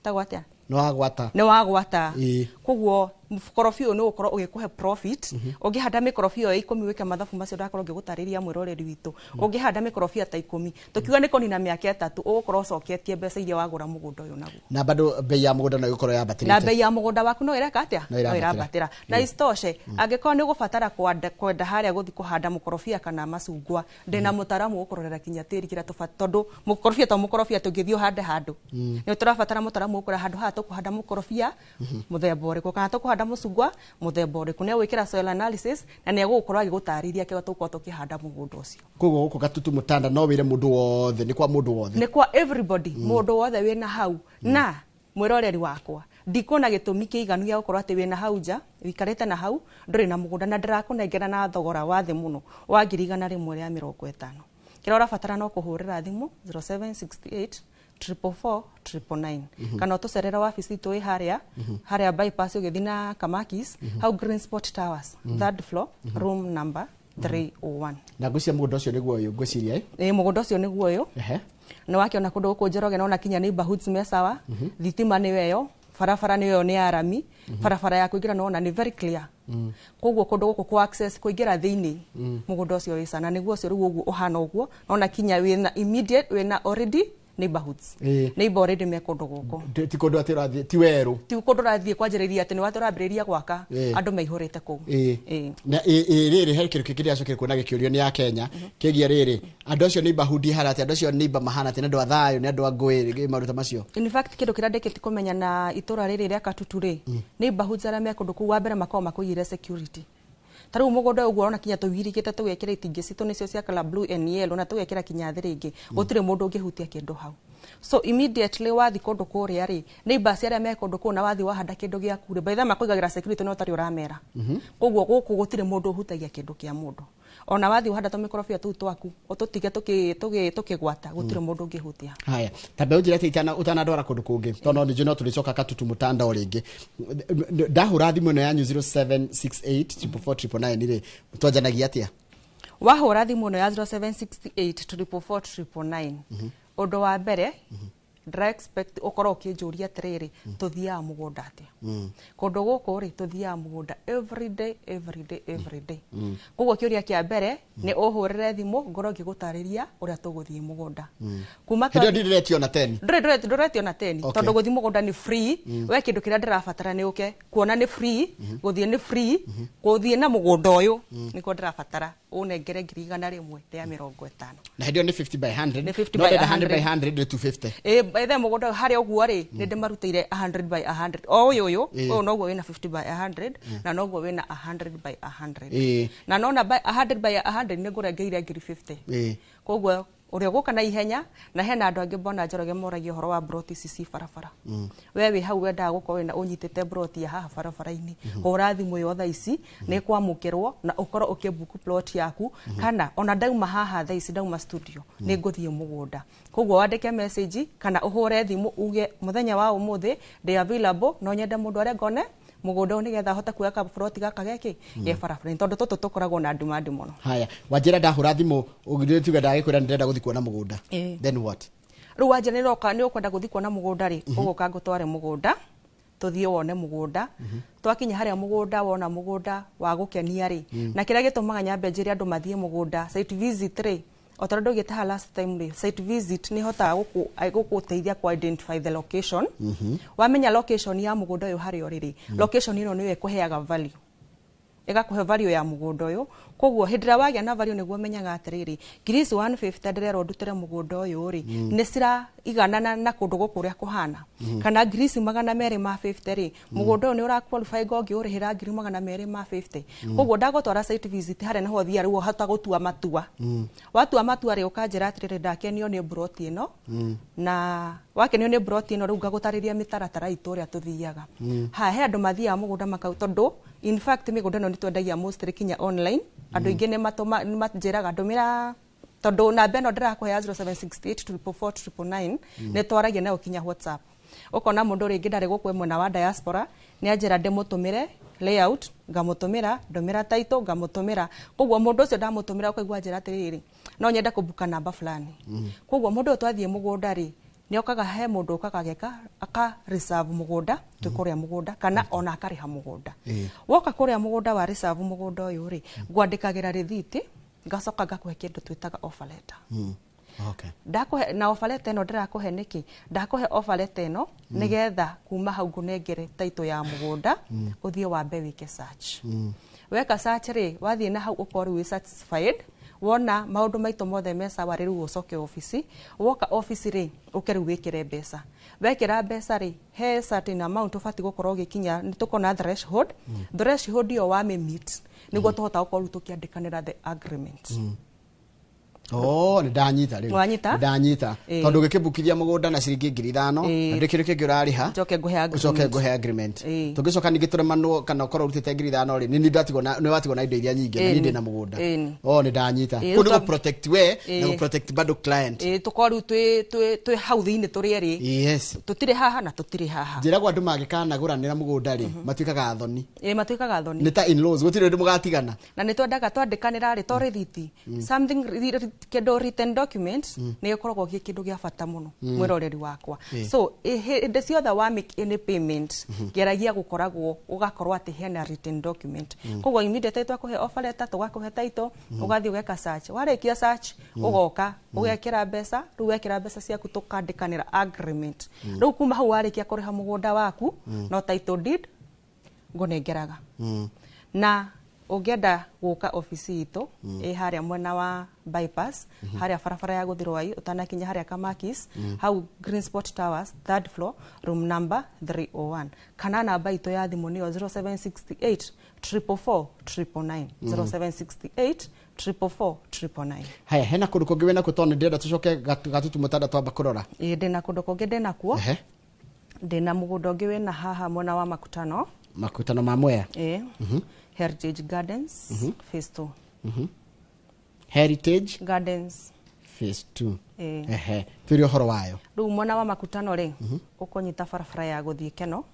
tagwo atĩa? Nĩ wa gwata. Nĩ wa gwata. Koguo mũkorobia ũyũ nĩ ũgũkorwo ũgĩkũhe profit. Ũngĩhanda mĩkorobia ĩyo 10 wĩke mathabu macio ndakorwo ngĩgũtarĩria mwĩroreri witũ. Ũngĩhanda mĩkorobia ta 10, tũkiuga nĩ kũnina mĩaka 3, ũgũkorwo ũcoketie mbeca iria wagũra mũgũnda ũyũ naguo. Na bado bei ya mũgũnda no ĩgũkorwo yambatĩrĩte. Na bei ya mũgũnda waku no ĩreka atĩa? No ĩrambatĩra. Na isitoshe, angĩkorwo nĩ ũgũbatara kwenda harĩa gũthiĩ kũhanda mũkorobia kana macungwa, ndĩna mũtaramu ũkũrorera kinya tĩri kĩrĩa tũbatiĩ, tondũ mũkorobia to mũkorobia tũngĩthiĩ ũhande handũ. Nĩ tũrabatara mũtaramu ũkũrora handũ haha tũkũhanda mũkorobia mũthemba ũrĩkũ, kana tũkũhanda mũcungwa mũthemba ũrĩkũ. Nĩ egwĩkĩra soil analysis na nĩ egũgũkorwo agĩgũtarĩria kĩrĩa tũgũkorwo tũkĩhanda mũgũnda ũcio. Koguo gũkũ Gatutu Mũtanda no wĩre mũndũ wothe, nĩ kwa mũndũ wothe. Nĩ kwa everybody, mũndũ wothe wĩna hau. Na mwĩroreri wakwa, ndikuona gĩtũmi kĩiganu gĩa gũkorwo atĩ wĩna hau nja, wĩikarĩte na hau, ndũrĩ na mũgũnda, na ndĩrakũnengera na thogora wa thĩ mũno wa 150,000. Kĩrĩa ũrabatara no kũhũrĩra thimũ 0768 444 999, kana ũtũcerere wabici itũ ĩ harĩa, harĩa bypass ũgĩthiĩ na Kamakis, hau Green Spot Towers, third floor, room number 301. Na ngwĩciria mũgũnda ũcio nĩguo ũyũ, ngwĩciria Mũgũnda ũcio nĩguo ũyũ. Nĩ wakĩona kũndũ gũkũ Njoroge, nona kinya neighborhoods me sawa, thitima nĩyo ĩyo, barabara nĩyo ĩyo nĩ ya rami, barabara ya kũingĩra nĩwona nĩ very clear. Koguo kũndũ gũkũ kwa access kũingĩra thĩinĩ, mũgũnda ũcio wĩ sana, nĩguo ũcio rĩu ũguo ũhana ũguo, nona kinya wĩna immediate, wĩna already neighborhoods. Neighbor already me kũndũ gũkũ. Ti kũndũ atĩ ũrathiĩ, ti werũ. Ti kũndũ ũrathiĩ kwanjĩrĩria atĩ nĩ watĩ ũrambĩrĩria gwaka, andũ maihũrĩte kũu. Na rĩrĩ he kĩndũ kĩngĩ ndĩracokire kuona gĩkĩũrio nĩ ya Kenya, kĩgiĩ rĩrĩ, andũ acio neighborhood ihana atĩa, andũ acio neighbor mahana atĩa, nĩ andũ a thayũ, nĩ andũ a ngũĩ, maũndũ ta macio? In fact kĩndũ kĩrĩa ndĩkĩtie kũmenya na itũra rĩrĩ rĩa Katutu rĩ, neighborhoods arĩa me kũndũ kũu wa mbere makoragwo makũigĩire security. Ta rĩu mũgũnda ũguo ũrona kinya tũwirigĩte tũgekĩra itingĩ citũ nĩcio cia colour blue and yellow, na tũgekĩra kinya thĩrĩngĩ, gũtirĩ mũndũ ũngĩhutia kĩndũ hau. So immediately wathi kũndũ kũrĩa rĩ, neighbors arĩa me kũndũ kũu na wathi wahanda kĩndũ gĩaku rĩ, by the way makũigagĩra security no ũtarĩ ũramera. Koguo gũkũ gũtirĩ mũndũ ũhutagia kĩndũ kĩa mũndũ. Ona wathi wahanda tũmĩkorobia tũu twaku, ũtũtige tũkĩgwata, gũtirĩ mũndũ ũngĩhutia. Haya, ta mbeũ njĩra atĩ ũtanandwara kũndũ kũngĩ, tondũ no nĩnjũĩ no tũrĩcoka Katutu Mũtanda o rĩngĩ. Ndahũra thimũ ĩno yanyu 0768 444 999 rĩ, twanjanagia atĩa? Wahũra thimũ ĩno ya 0768 444 999, ũndũ wa mbere, ndĩra expect ũkorwo ũkĩnjũria atĩrĩrĩ, tũthiaga mũgũnda atĩa? Kũndũ gũkũ rĩ, tũthiaga mũgũnda every day, every day, every day. Koguo kĩũria kĩa mbere nĩ ũhũrĩre thimũ ngorwo ngĩgũtarĩria ũrĩa tũgũthiĩ mũgũnda. Kuma Hĩndĩ ĩyo ndĩretio na 10. Ndũretio na 10, tondũ gũthiĩ mũgũnda nĩ free. We kĩndũ kĩrĩa ndĩrabatara nĩ ũke kuona nĩ free, gũthiĩ nĩ free, gũthiĩ na mũgũnda ũyũ nĩkuo ndĩrabatara ũnengere 150,000. Na hĩndĩ ĩyo nĩ 50 by 100. Nĩ 50 No by ndĩrenda 100 by 100. 100 nĩ 250. By the way, mũgũnda ũyũ harĩa ũguo rĩ, nĩ ndĩmarutĩire 100 by 100. O ũyũ ũyũ, ũyũ noguo wĩna 50 by 100, na noguo wĩna 100 by 100. Na nona by 100 by 100 nĩ ngũrengeire 50,000. Koguo ũrĩa ũgũka na ihenya, na hena andũ angĩ mbona Njoroge moragia ũhoro wa broti ici ci barabara. We wĩ hau wendaga gũkorwo wĩna ũnyitĩte broti ya haha barabara-inĩ, hũra thimũ ĩyo thaa ici, nĩ ĩkwamũkĩrwo na ũkorwo ũkĩbook plot yaku, kana ona ndauma haha thaa ici ndauma studio, nĩ ngũthiĩ mũgũnda. Koguo wandĩke message kana ũhũre thimũ uge mũthenya wa ũmũthĩ ndĩ available, no nyende mũndũ arĩa ngone Mũgũnda ũyũ nĩgetha hote kuoya kaburoti gaka geki ge barabara-inĩ, tondũ tũtũ tũkoragwo na demand mũno. Haya, wanjĩra ndahũra thimũ ũgithĩ tuge ndagĩkwĩra nĩndĩrenda gũthiĩ kuona mũgũnda, then what? Rĩu wanjĩra nĩũroka nĩ ũkwenda gũthiĩ kuona mũgũnda rĩ, ũgũka ngũtware mũgũnda, tũthiĩ wone mũgũnda. Twakinya harĩa mũgũnda, wona mũgũnda wa gũkenia rĩ, na kĩrĩa gĩtũmaga nyambe njĩre andũ mathiĩ mũgũnda site visit rĩ, o ta ũrĩa ndaugĩte haha last time rĩ, site visit nĩ ĩhotaga gũkũteithia ku identify the location. Wamenya location ya mũgũnda ũyũ harĩa ũrĩ rĩ, location ĩno nĩyo ĩkũheaga value, ĩgakũhe value ya mũgũnda ũyũ. Koguo hĩndĩ ĩrĩa wagĩa na value nĩguo ũmenyaga atĩrĩrĩ, ngiri ici 150 ndĩrerwo ndutĩre mũgũnda ũyũ rĩ, nĩ ciraiganana na kũndũ gũkũ ũrĩa kũhana. Kana ngiri ici 250 rĩ, mũgũnda ũyũ nĩ ũra qualify ngũngĩũrĩhĩra ngiri 250. Koguo ndagũtwara site visit harĩa nĩho ũthiaga rĩu ũhota gũtua matua. Watua matua rĩ, ũkanjĩra atĩrĩrĩ, ndakenio nĩ mburoti ĩno, na wakenio nĩ mburoti ĩno rĩu ngagũtarĩria mĩtaratara itũ ũrĩa tũthiaga. Ha he andũ mathiaga mũgũnda makau, tondũ in fact mĩgũnda ĩno nĩ twendagia mostly kinya online. Andũ aingĩ nĩ manjĩraga ndũmĩra, tondũ namba ĩno ndĩrakũhe ya 0768 444 999 nĩ twaragia nayo kinya WhatsApp. Ũkona mũndũ rĩngĩ ndarĩ gũkũ mwena wa diaspora, nĩ anjĩra ndĩmũtũmĩre layout, ngamũtũmĩra, ndũmĩra title, ngamũtũmĩra. Koguo mũndũ ũcio ndamũtũmĩra ũkaigua anjĩra atĩrĩrĩ, no nyende kũbuka namba fulani. Koguo mũndũ ũyũ twathiĩ mũgũnda rĩ, nĩ okaga he mũndũ ũkaga ageka aka reserve mũgũnda, twĩ kũrĩa mũgũnda, kana ona akarĩha mũgũnda. Woka kũrĩa mũgũnda wa reserve mũgũnda ũyũ rĩ, ngwandĩkagĩra rĩthiti, ngacoka ngakũhe kĩndũ twĩtaga offer letter. Ndakũhe na offer letter ĩno ndĩrakũhe nĩkĩ? Ndakũhe offer letter ĩno nĩgetha kuma hau ngũnengere title ya mũgũnda, ũthiĩ wambe wĩke search. Weka search rĩ, wathiĩ na hau ũkorwo rĩu wĩ satisfied, wona maũndũ maitũ mothe me sawa rĩ, rĩu ũcoke obici. Woka obici rĩ, ũke rĩu wĩkĩre mbeca. Wekĩra mbeca rĩ, he certain amount ũbatiĩ gũkorwo ũgĩkinya, nĩ tũkona threshold. Threshold ĩyo wamĩ meet nĩguo tũhota gũkorwo rĩu tũkĩandĩkanĩra the agreement. Oh, nĩ ndanyita rĩu. Wanyita? Nĩ ndanyita. Tondũ ũgĩkĩbukithia mũgũnda na ciringi 5,000, na ndĩ kĩndũ kĩngĩ ũrarĩha, njoke ngũhe agreement. Ũcoke ngũhe agreement. Tũngĩcoka ningĩ tũremanwo kana ũkorwo ũrutĩte 5,000 rĩ, nĩ ndatigwo na nĩ watigwo na indo iria nyingĩ, na niĩ ndĩ na mũgũnda. Oh, nĩ ndanyita. Kũu nĩ gũ protect we na gũ protect bado client. Tũkorwo rĩu twĩ hau thĩinĩ tũrĩ erĩ. Tũtirĩ haha na tũtirĩ haha. Njĩragwo andũ mangĩkanagũranĩra mũgũnda rĩ, matuĩkaga athoni. Matuĩkaga athoni. Nĩ ta in-laws, gũtirĩ ũndũ mũgatigana. Na nĩ twendaga twandĩkanĩra rĩ, to rĩthiti. Something kĩndũ written document nĩ gĩkoragwo gĩ kĩndũ gĩa bata mũno, mwĩroreri wakwa. So hĩndĩ ciothe wa make any payment, geragia gũkoragwo ũgakorwo atĩ hena written document. Koguo immediately twakũhe offer letter, tũgakũhe title, ũgathiĩ ũgeka search. Warĩkia search, ũgoka ũgekĩra mbeca, rĩu wekĩra mbeca ciaku tũkandĩkanĩra agreement. Rĩu kuma hau warĩkia kũrĩha mũgũnda waku, no title deed ngũnengeraga. Na ũngĩenda gũka obici itũ, ĩ harĩa mwena wa bypass, harĩa barabara ya Gũthirwai, ũtanakinya harĩa Kamakis, hau Green Spot Towers, third floor, room number 301. Kana namba itũ ya thimũ nĩyo 0768 444 999, 0768 444 999. Haya, hena kũndũ kũngĩ wĩna kuo, tondũ nĩ ndĩrenda tũcoke gatutu mũtanda twamba kũrora. Ĩĩ, ndĩna kũndũ kũngĩ ndĩna kuo. Ndĩna mũgũnda ũngĩ wĩna haha mwena wa Makutano. Makutano ma Mwea. Ĩĩ. Heritage Gardens, phase 2. Heritage Gardens phase 2. Twĩre ũhoro wayo. Rĩu mwena wa Makutano rĩ, ũkũnyita barabara ya gũthiĩ Keno.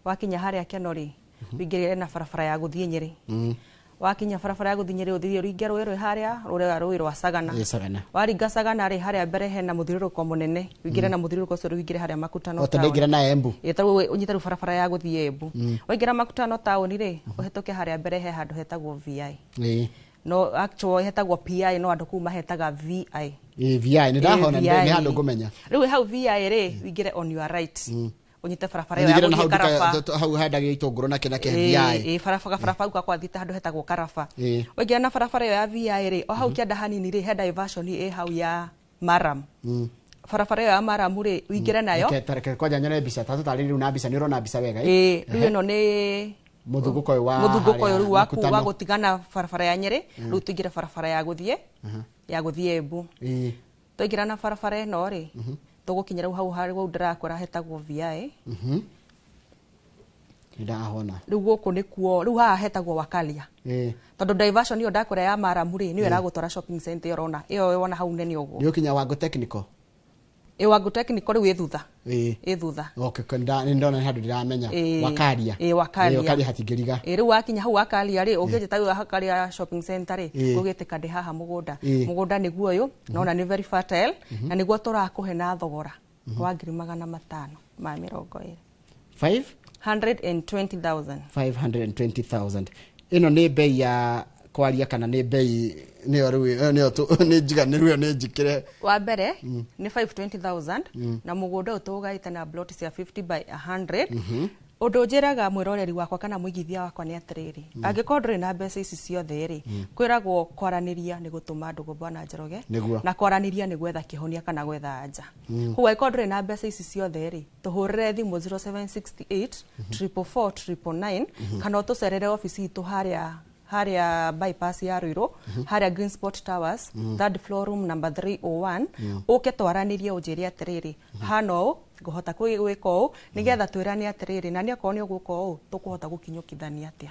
Wakinya harĩa Keno rĩ, ũingĩrĩre na barabara ya gũthiĩ Nyĩrĩ. Wakinya barabara ya gũthiĩ Nyĩrĩ, ũthiĩ ũringe rũĩ rwĩ harĩa, rũrĩa rũĩ rwa Sagana. Sagana. Waringa Sagana rĩ, harĩa mbere hena mũthiũrũrũko mũnene. Ũingĩre na mũthiũrũrũko ũcio rĩu ũingĩre harĩa Makutano O ta ndaingĩra na Embu. Ĩĩ, ta rĩu ũnyite rĩu barabara ya gũthiĩ Embu. Waingĩra Makutano taũni rĩ, ũhetũke harĩa mbere he handũ hetagwo VI. No actual hetagwo PI, no andũ kũu mahetaga VI. VI, nĩ ndahona, VI. nĩ handũ ngũmenya. Rĩu hau VI rĩ, ũingĩre on your right. Ũnyite barabara ĩyo ya Ũnyingĩre na gũthiĩ hau nduka Karaba. hau handagio itũngũrũ na kĩ na kĩ, VI. Ĩĩ, barabara hau gwathiĩte handũ hetagwo Karaba. Waingĩra na barabara ĩyo ya VI rĩ, o hau kĩanda hanini rĩ, he diversion ĩ hau ya Maram. Barabara ĩyo ya Maram rĩ, ũingĩre nayo. Reke, reke kwanja nyone mbica, ta tũtarĩrie rĩu na mbica, nĩ ũrona mbica wega, ĩ? Ĩĩ, rĩu ĩno nĩ Mũthungũko ũyũ wa mũthungũko ũyũ harĩa rĩu waku Makutano. wa gũtigana barabara ya Nyĩrĩ, rĩu tũingĩre barabara ya gũthiĩ, ya gũthiĩ Embu. Twaingĩra na barabara ĩno rĩ, tũgũkinya rĩu hau harĩa ndĩrakwĩra hetagwo VI. Nĩ ndahona. Rĩu gũkũ nĩkuo, rĩu haha hetagwo Wakalia. Tondũ diversion ĩyo ndakwĩra ya Maramu rĩ, nĩyo ĩragũtwara shopping center ĩyo ũrona, ĩyo wona hau nene ũguo. Nĩ ũkinya Wango Technical. Ĩ, Wango Technical rĩu ĩ thutha. Ĩ thutha. Okay, nĩ ndona handũ ndĩramenya. Wakaria. Ĩ, Wakaria. Wakaria hatingĩriga. Ĩ, rĩu wakinya hau Wakaria rĩ, ũngĩnjĩta Wakaria shopping center rĩ, ũgĩtĩka ndĩ haha mũgũnda. Mũgũnda nĩguo ũyũ, nona nĩ very fertile, na nĩguo tũrakũhe na thogora wa 520,000. 5 120,000. 520,000. Ĩno nĩ bei ya kwaria kana nĩ bei nĩyo rĩu nĩyo nĩ njiganĩru ĩyo nĩ njĩkĩre? Wa mbere nĩ 520,000 na mũgũnda ũyũ tũũgaĩte na plot cia 50 by 100. Ũndũ njĩraga mwĩroreri wakwa kana mũigithia wakwa nĩ atĩrĩrĩ, angĩkorwo ndũrĩ na mbeca ici ciothe rĩ, kwĩragwo kwaranĩria nĩ gũtũma ndũgũ, bwana Njoroge. Na kwaranĩria nĩ gwetha kĩhonia kana gwetha anja. Koguo angĩkorwo ndũrĩ na mbeca ici ciothe rĩ, tũhũrĩre thimũ 0768 444 999 kana ũtũcerere obici itũ harĩa bypass ya Ruiru, harĩa Green Spot Towers, third floor, room number 301. Ũke twaranĩrie, ũnjĩre atĩrĩrĩ, hana ũũ ngũhota gwĩka ũũ, nĩgetha twĩrane atĩrĩrĩ, na nĩ okorwo nĩ ũgũka ũũ, tũkũhota gũkinyũkithania atĩa.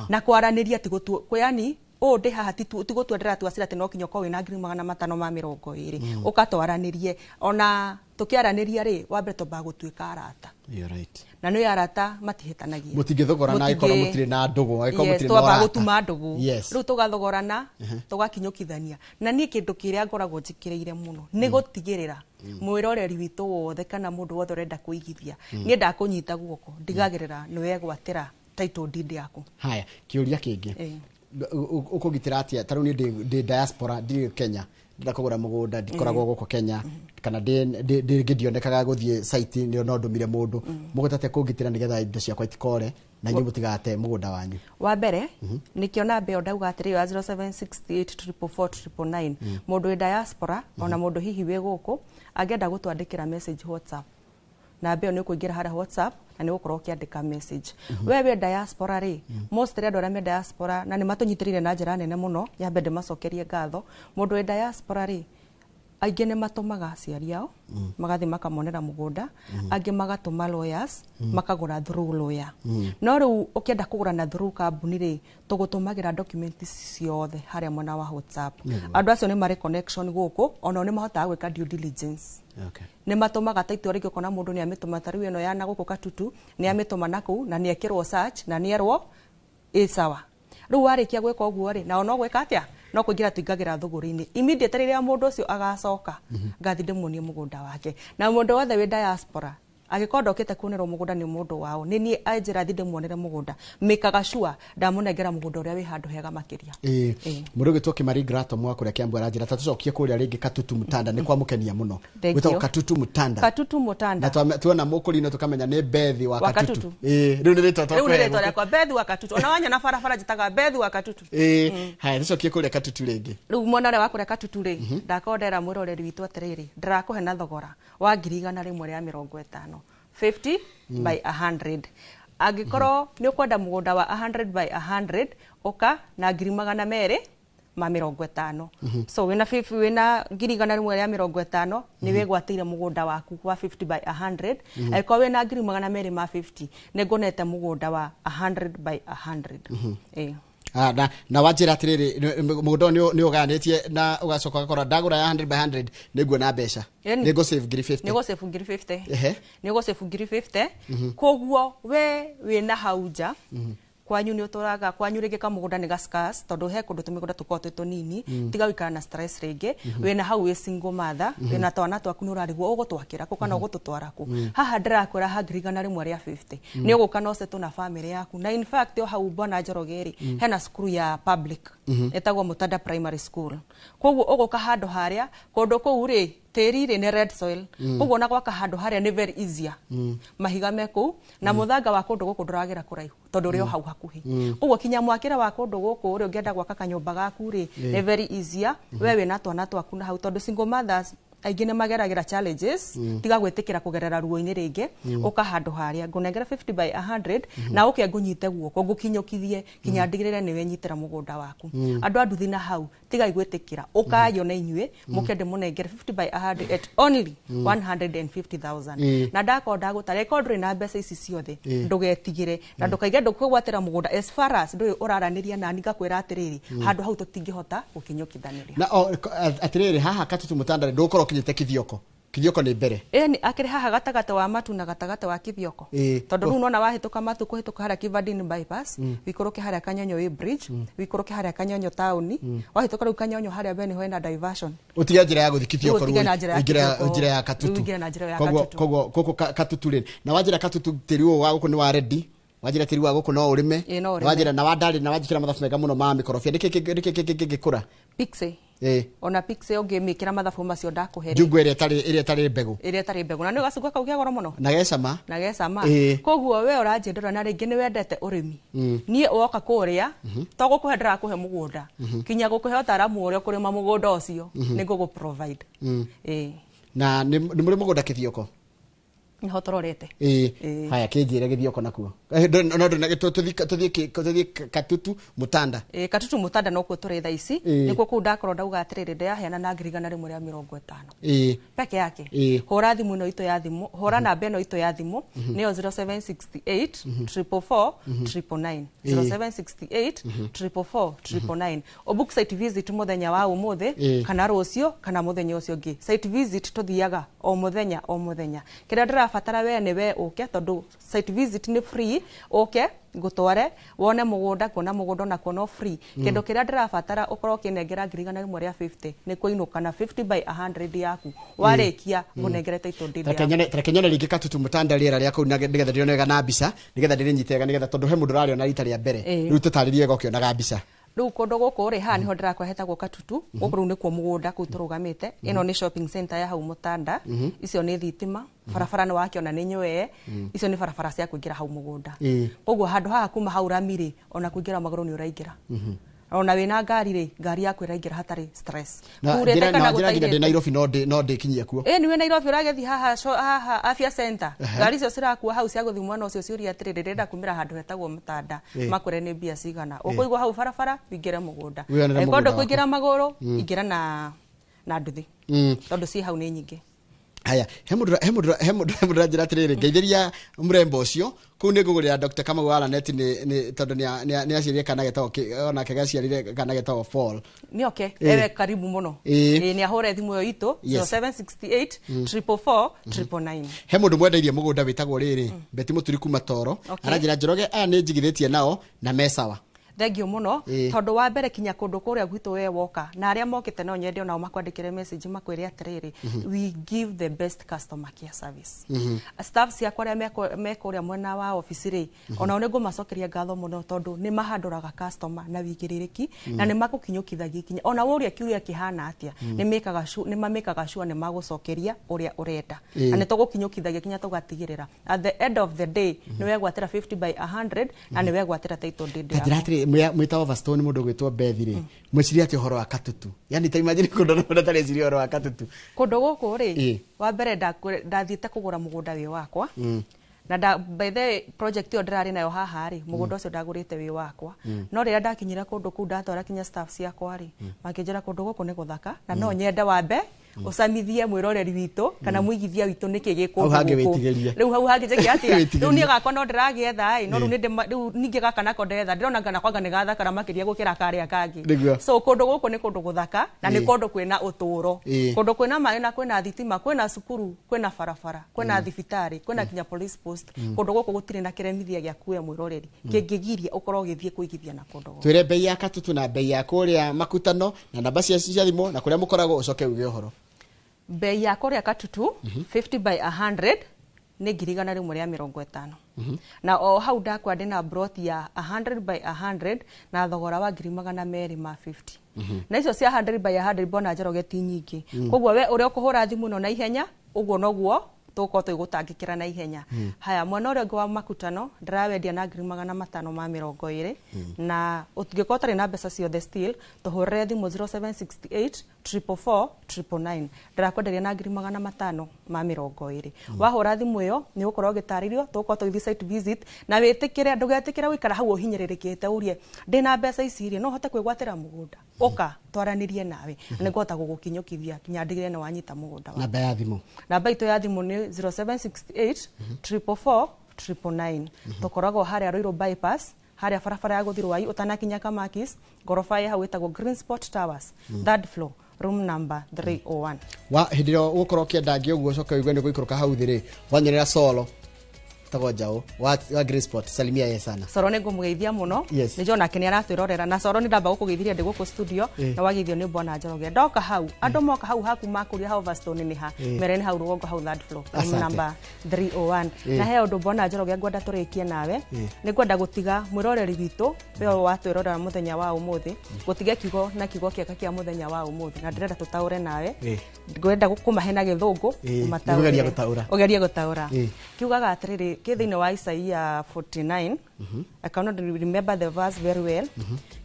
Na kwaranĩria ti gũtu yani ũũ ndĩ haha ti gũtua ndĩratua cira atĩ no kinya ũkorwo wĩna 520,000. Ũkatwaranĩrie, ona tũkĩaranĩria rĩ, wa mbere twambaga gũtuĩka arata. You're right. Na nĩ arata matihĩtanagia. Mũtingĩthogorana angĩkorwo mũtirĩ na ndũgũ, angĩkorwo mũtirĩ na Twambaga ũrata. gũtuma ndũgũ. Rĩu tũgathogorana, tũgakinyũkithania. Na niĩ kĩndũ kĩrĩa ngoragwo njĩkĩrĩire mũno nĩ gũtigĩrĩra mwĩroreri witũ wothe kana mũndũ wothe ũrenda kũigithia, niĩ ndakũnyita guoko, ndigagĩrĩra nĩ wegwatĩra title deed yaku. Haya, kĩũria kĩngĩ. Ũkũgitĩra atĩa ta rĩu niĩ ndĩ diaspora, ndirĩ Kenya, ndĩrenda kũgũra mũgũnda, ndikoragwo gũkũ Kenya, kana ndĩ ndionekaga gũthiĩ site, nĩ no ndũmire mũndũ. Mũgũta atĩa kũngitĩra nĩgetha indo ciakwa itikore na inyuĩ mũtigate mũgũnda wanyu? Wa mbere, nĩkĩo namba ĩyo ndauga atĩrĩ ya 0768 444 999, mũndũ wĩ diaspora ona mũndũ hihi wĩ gũkũ angĩenda gũtwandĩkĩra message WhatsApp, namba ĩyo nĩ ũkũingĩra harĩa WhatsApp na nĩ ũgũkorwo ũkĩandĩka message. We wĩ diaspora rĩ, mostly andũ arĩa me diaspora na nĩ matũnyitĩrĩire na njĩra nene mũno, nyambe ndĩmacokerie ngatho. Mũndũ wĩ diaspora rĩ, aingĩ nĩ matũmaga aciari ao magathiĩ makamonera mũgũnda, angĩ magatũma lawyers, makagũra through lawyer. No rĩu ũkĩenda kũgũra na through kambuni rĩ, tũgũtũmagĩra document ciothe harĩa mwena wa WhatsApp. Andũ acio nĩ marĩ connection gũkũ, onao nĩ mahotaga gwĩka due diligence. Nĩ matũmaga title, rĩngĩ ũkona mũndũ nĩ amĩtũma, ta rĩu ĩno ya na gũkũ Katutu nĩ amĩtũma na kũu na nĩ ekĩrwo search na nĩ erwo ĩ sawa. Rĩu warĩkia gwĩka ũguo rĩ, nao no gwĩka atĩa, no kũingĩra tũingagĩra thũgũrĩ-inĩ immediately. Rĩrĩa mũndũ ũcio agacoka, ngathi ndĩmuonie mũgũnda wake. Na mũndũ wothe wĩ diaspora, angĩkorwo ndokĩte kuonerwo mũgũnda nĩ mũndũ wao, nĩ niĩ anjĩra thi ndĩmuonere mũgũnda, mĩkaga sure ndamũnengera mũgũnda ũrĩa wĩ handũ hega makĩria. Ĩĩ, mũndũ ũgĩtwo Kĩmari Grato wa kũrĩa Kĩambu aranjĩra ta tũcokie kũrĩa rĩngĩ Katutu Mutanda, nĩ kwamũkenia mũno. Thank Gwĩtagwo you. Katutu Mutanda. Katutu Mutanda. Na tuona mũkũrino tũkamenya nĩ Bethi wa Wa Katutu. Katutu. Ĩĩ, rĩu nĩ rĩtwa Rĩu nĩ rĩtwa twakũhe. Rĩakwa Bethi wa Katutu, ona wanyona barabara njĩtaga Bethi wa Katutu. Ĩĩ, haya, tũcokie kũrĩa Katutu rĩngĩ. Rĩu mwena ũrĩa wa kũrĩa Katutu rĩ, ndakorwo ndera mwĩroreri witũ atĩrĩrĩ, ndĩrakũhe na thogora wa 150,000, 50 by 100. Angĩkorwo nĩ ũkwenda mũgũnda wa 100 by 100, ũka na 250,000. So wĩna wĩna 150,000 nĩ wĩgwatĩire mũgũnda waku wa 50 by 100. Angĩkorwo wĩna 250,000, nĩ nguonete mũgũnda wa 100 by 100. Ĩĩ. Ah, na wanjĩra atĩrĩrĩ, mũgũnda ũyũ nĩ ũgayanĩtie na ũgacoka ũgakora ndagũra ya 100 by 100 nĩ nguona mbeca, Ĩni. nĩ ngũ save 50,000. Nĩ gũsave 50,000. Nĩ gũsave 50,000. Koguo we wĩna hau nja kwanyu, nĩ ũtũraga kwanyu rĩngĩ kamũgũnda nĩ ga scarce, tondũ he kũndũ tũmĩgũnda tũkoragwo twĩ tũnini, tiga gũikara na stress rĩngĩ. Wĩna hau wĩ single mother, wĩna twana twaku, nĩ ũrarigwo ũgũtwakĩra kũ kana ũgũtũtwara kũ. Haha ndĩrakwĩra ha 150,000 nĩ ũgũka na ũsettle na family yaku. Na in fact o hau, bwana Njoroge rĩ, hena cukuru ya public ĩtagwo Mutanda Primary School. Koguo ũgũka handũ harĩa kũndũ kũu rĩ, tĩri rĩ nĩ red soil. Koguo ona gwaka handũ harĩa nĩ very easier. Mahiga me kũu na mũthanga wa kũndũ gũkũ ndũragĩra kũraihu tondũ ũrĩ o hau hakuhĩ. Koguo kinya mwakĩre wa kũndũ gũkũ rĩ, ũngĩenda gwaka kanyũmba gaku rĩ, nĩ very easier. We wĩna twana twaku na hau, tondũ single mothers aingĩ nĩ mageragĩra challenges, tiga gwĩtĩkĩra kũgerera ruo-inĩ rĩngĩ. Ũka handũ harĩa ngũnengera 50 by 100 na ũke ngũnyite guoko ngũkinyũkithie kinya ndigĩrĩre nĩ wenyitĩra mũgũnda waku. Andũ a nduthi na hau, tigai gwĩtĩkĩra, ũkayo na inyuĩ mũke ndĩmũnengere 50 by 100 at only 150,000. Na ndakorwo ndagũtara, ĩkorwo ndũrĩ na mbeca ici ciothe, ndũgetigĩre na ndũkaige ndũkwĩgwatĩra mũgũnda, as far as ndũrĩ ũraranĩria nani ngakwĩra atĩrĩrĩ, handũ hau tũtingĩhota gũkinyũkithanĩria. Na o atĩrĩrĩ, haha Katutu Mutanda ndũgũkorwo ũkinyĩte Kithioko. Kithioko nĩ mbere. Ĩni akĩrĩ haha gatagatĩ wa Matu na gatagatĩ wa Kithioko. Tondũ rĩu nona wahĩtũka Matu kũhĩtũka harĩa Kivandini bypass, wikũrũke harĩa Kanyonyo Way Bridge, wikũrũke harĩa Kanyonyo taũni, wahĩtũka rĩu Kanyonyo harĩa mbere nĩho hena diversion. Ũtige njĩra ya gũthiĩ Kithioko Rĩu ũtige na njĩra ya Kithioko. Njĩra ya Katutu. Rĩu ũingĩre na njĩra ya Koguo Katutu. Koguo gũkũ Katutu rĩ, na wanjĩra Katutu tĩri ũyũ wa gũkũ nĩ wa ready. Wanjĩra tĩri wa gũkũ no ũrĩme. Ĩĩ, no ũrĩme. Wanjĩra na wandarĩ na wanjĩkĩra mathabu mega mũno ma mĩkorobia. Nĩkĩ kĩngĩkũra? Pixie. Ona pixie ũngĩmĩkĩra mathabu macio ndakũhe rĩ. Njungwa ĩrĩa ĩtarĩ mbegũ. Ĩrĩa ĩtarĩ mbegũ. Na nĩ gacungwa kau kĩa goro mũno. Na gecama. Na gecama. Koguo we ũranjĩndũra na rĩngĩ nĩ wendete ũrĩmi. Niĩ woka kũrĩa, to gũkũhe ndĩrakũhe mũgũnda. Kinya gũkũhe ũtaaramu ũrĩa ũkũrĩma mũgũnda ũcio, nĩ ngũgũ provide. Na nĩ mũrĩ mũgũnda Kithioko? Nĩho tũrorete. Haya kĩnjĩre Gĩthioko nakuo. No tũthiĩ Katutu Mutanda. Katutu Mutanda nokuo tũrĩ thaa ici. Nĩkuo kũu ndakorwo ndauga atĩrĩrĩ ndĩraheana na 150,000. Peke yake. Hũra thimũ ĩno itũ ya thimũ, hũra namba ĩno itũ ya thimũ, nĩyo 0768 444 999. 0768 444 999. Ũbook site visit mũthenya wa ũmũthĩ kana rũciũ kana mũthenya ũcio ũngĩ. Site visit tũthiaga o mũthenya o mũthenya. Kĩrĩa ndĩrabatara we nĩ we ũke tondũ site visit nĩ free, ũke ngũtware wone mũgũnda, kuona mũgũnda onakuo no free. Kĩndũ kĩrĩa ndĩrabatara ũkorwo ũkĩnengera 150,000 nĩ kũinũka na 50 by 100 yaku. Warĩkia ngũnengere title deed yaku. Tareke nyone rĩngĩ Katutu Mutanda rĩera rĩa kũu nĩgetha ndĩrĩone wega na mbica, nĩgetha ndĩrĩnyite wega nĩgetha tondũ he mũndũ ũrarĩona rita rĩa mbere. Rĩu tũtarĩrie wega ũkĩonaga mbica. Rĩu kũndũ gũkũ rĩ haha nĩho ndĩrakora hetagwo Katutu. Gũkũ rĩu nĩkuo mũgũnda kũu tũrũgamĩte. Ĩno nĩ shopping center ya hau Mutanda. Icio nĩ thitima. Barabara nĩ wakĩona nĩ nywee. Icio nĩ barabara cia kũingĩra hau mũgũnda. Koguo handũ haha kuma hau rami rĩ, ona kũingĩra magũrũ nĩ ũraingĩra. Ona wĩna ngari rĩ, ngari yaku ĩraingĩra hatarĩ stress. Na Kurĩte kana njĩra nginya ndĩ gũtairĩte. Nairobi no ndĩkinyie kuo. Nĩwe Nairobi ũragĩthiĩ haha haha Afya Center. Ngari icio cirakua hau cia gũthiĩ mwena ũcio ciũria atĩrĩrĩ, ndĩrenda kumĩra handũ hetagwo Mutanda. Makwĩre nĩ mbia cigana. Ũkũigua hau barabara, ũingĩre mũgũnda. Wĩyonere Angĩkorwo mũgũnda ndũkũingĩra waku. magũrũ, ingĩra na nduthi. Tondũ ciĩ hau nĩ nyingĩ. Haya, he mũndũ ũranjĩra atĩrĩrĩ, ngeithĩria mũrembo ũcio kũu nĩ ngũgũrĩra Dr. Kamau wa Lanet nĩ tondũ nĩ aciarire kana getagwo onake gaciarire kana getagwo Paul. Nĩ oke, ewe karibu mũno. Nĩ ahũre thimũ ĩyo itũ, 0768 444 999. He mũndũ mwendeirie mũgũnda wĩtagwo rĩrĩ, Betty Mũturi kuma Toro. Aranjĩra Njoroge aya nĩ njigithĩtie nao na me sawa. Thengiũ mũno tondũ wa mbere kinya kũndũ kũrĩa gwitũ we woka na arĩa mokĩte no nyende onao makwandĩkĩre message makwĩre atĩrĩrĩ, we give the best customer care service. Staff ciakwa arĩa me kũrĩa mwena wa ofici rĩ, onao nĩ ngũmacokeria ngatho mũno tondũ nĩ mahandũraga customer na wĩigĩrĩrĩki na nĩ magũkinyũkithagia ikinya. Ona woria kĩũria kĩhana atĩa, nĩ mamĩkaga sure nĩ magũcokeria ũrĩa ũrenda. Na nĩ tũgũkinyũkithagia kinya tũgatigĩrĩra at the end of the day nĩ wegwatĩra 50 by 100 na nĩ wegwatĩra title deed Ta njĩra yaku. atĩrĩ, mwĩta Overstone mũndũ ũgwĩtwo Bethi rĩ, mwĩciria atĩa ũhoro wa Katutu? Yani ta imagine kũndũ na mũndũ atareciria ũhoro wa Katutu. Kũndũ gũkũ rĩ, wa mbere ndathiĩte kũgũra mũgũnda wĩ wakwa. Na by the way, project ĩyo ndĩrarĩ nayo haha rĩ, mũgũnda ũcio ndagũrĩte wĩ wakwa. No rĩrĩa ndakinyire kũndũ kũu ndatwara kinya staff ciakwa rĩ, makĩnjĩra kũndũ gũkũ nĩ gũthaka na no nyende wambe ũcamithie mwĩroreri witũ kana mũigithia witũ nĩkĩ gĩ Hau kũndũ hangĩ gũkũ. wĩtigĩrie. Rĩu hau hangĩ njĩke atĩa? Wĩtigĩrie. Rĩu niĩ gakwa no ndĩragĩetha ĩ, no rĩu rĩu ningĩ gaka nako ndĩretha, ndĩrona kana kwanga nĩ gathakara makĩria gũkĩra karĩa kangĩ. Nĩguo. So kũndũ gũkũ nĩ kũndũ gũthaka na nĩ kũndũ kwĩna ũtũũro. Kũndũ kwĩna maĩ na kwĩna thitima, kwĩna cukuru, kwĩna barabara, kwĩna thibitarĩ, kwĩna kinya police post. Kũndũ gũkũ gũtirĩ na kĩremithia gĩa kuoya mwĩroreri kĩngĩgiria ũkorwo ũgĩthiĩ kũigithia na kũndũ gũkũ. Twĩre bei ya Katutu na bei ya kũrĩa Makutano na namba cia thimũ na kũrĩa mũkoragwo ũcoke uge ũhoro. Bei ya kũrĩa Katutu 50 by 100 nĩ 150,000. Na o hau ndakwa ndĩna plot ya 100 by 100 na thogora wa 250,000. Na icio cia 100 by 100 mbona Njoroge ti nyingĩ. Koguo we ũrĩa ũkũhũra thimũ ĩno na ihenya ũguo noguo tũgũkorwo tũgĩgũtangĩkĩra na ihenya. Haya, mwena ũrĩa ũngĩ wa Makutano ndĩrawendia na 520,000. Na ũngĩkorwo ũtarĩ na mbeca ciothe still tũhũrĩre thimũ 0768 444 999. Ndĩrakwenderia na 520,000. Wahũra thimũ ĩyo nĩ ũgũkorwo ũgĩtarĩrio, tũgũkorwo tũgĩthiĩ site visit na wĩtĩkĩre, ndũgetĩkĩre gũikara hau ũhinyĩrĩrĩkĩte ũrie ndĩna mbeca ici rĩ, no hote kwĩgwatĩra mũgũnda. Ũka twaranĩrie nawe na nĩngũhota gũgũkinyũkithia kinya ndigĩrĩre nĩ wanyita mũgũnda waku. Namba ya thimũ. Namba itũ ya thimũ nĩ 0768 444 999. Tũkoragwo harĩa Ruiru bypass, harĩa barabara ya gũthiĩ Ruai ũtanakinya Kamakis, ngoroba ya hau ĩtagwo Green Spot Towers, third floor. Room number 301. Wa hĩndĩ ĩrĩa ũgũkorwo ũkĩenda ngĩ ũguo ũcoke ũigue nĩ gũikũrũka hau thĩ rĩ, wanyonera solo tagwo njaũ wa Grey Spot, salimia ye sana. Coro nĩ ngũmũgeithia mũno. Yes. Nĩ njũĩ onake nĩ aratwĩrorera na Coro nĩ ndamba gũkũgeithiria ndĩ gũkũ studio na wageithio nĩ bwana Njoroge. Ndoka hau andũ moka hau haku makũria hau Overstone nĩ ha, mere nĩ hau rũgongo hau third floor, room Asante. number 301. Na he ũndũ bwana Njoroge ngwenda tũrĩkie nawe, nĩ ngwenda gũtiga mwĩroreri witũ we watwĩrorera mũthenya wa ũmũthĩ, gũtiga kiugo na kiugo kĩega kĩa mũthenya wa ũmũthĩ, na ndĩrenda tũtaũre nawe. Ngwenda kũmahe na gĩthũngũ, ũmataũrĩre. Nĩngũgeria gũtaũra. Ũgerie gũtaũra. Kiugaga atĩrĩrĩ, kĩ thĩinĩ wa Isaiah 49, I cannot remember the verse very well.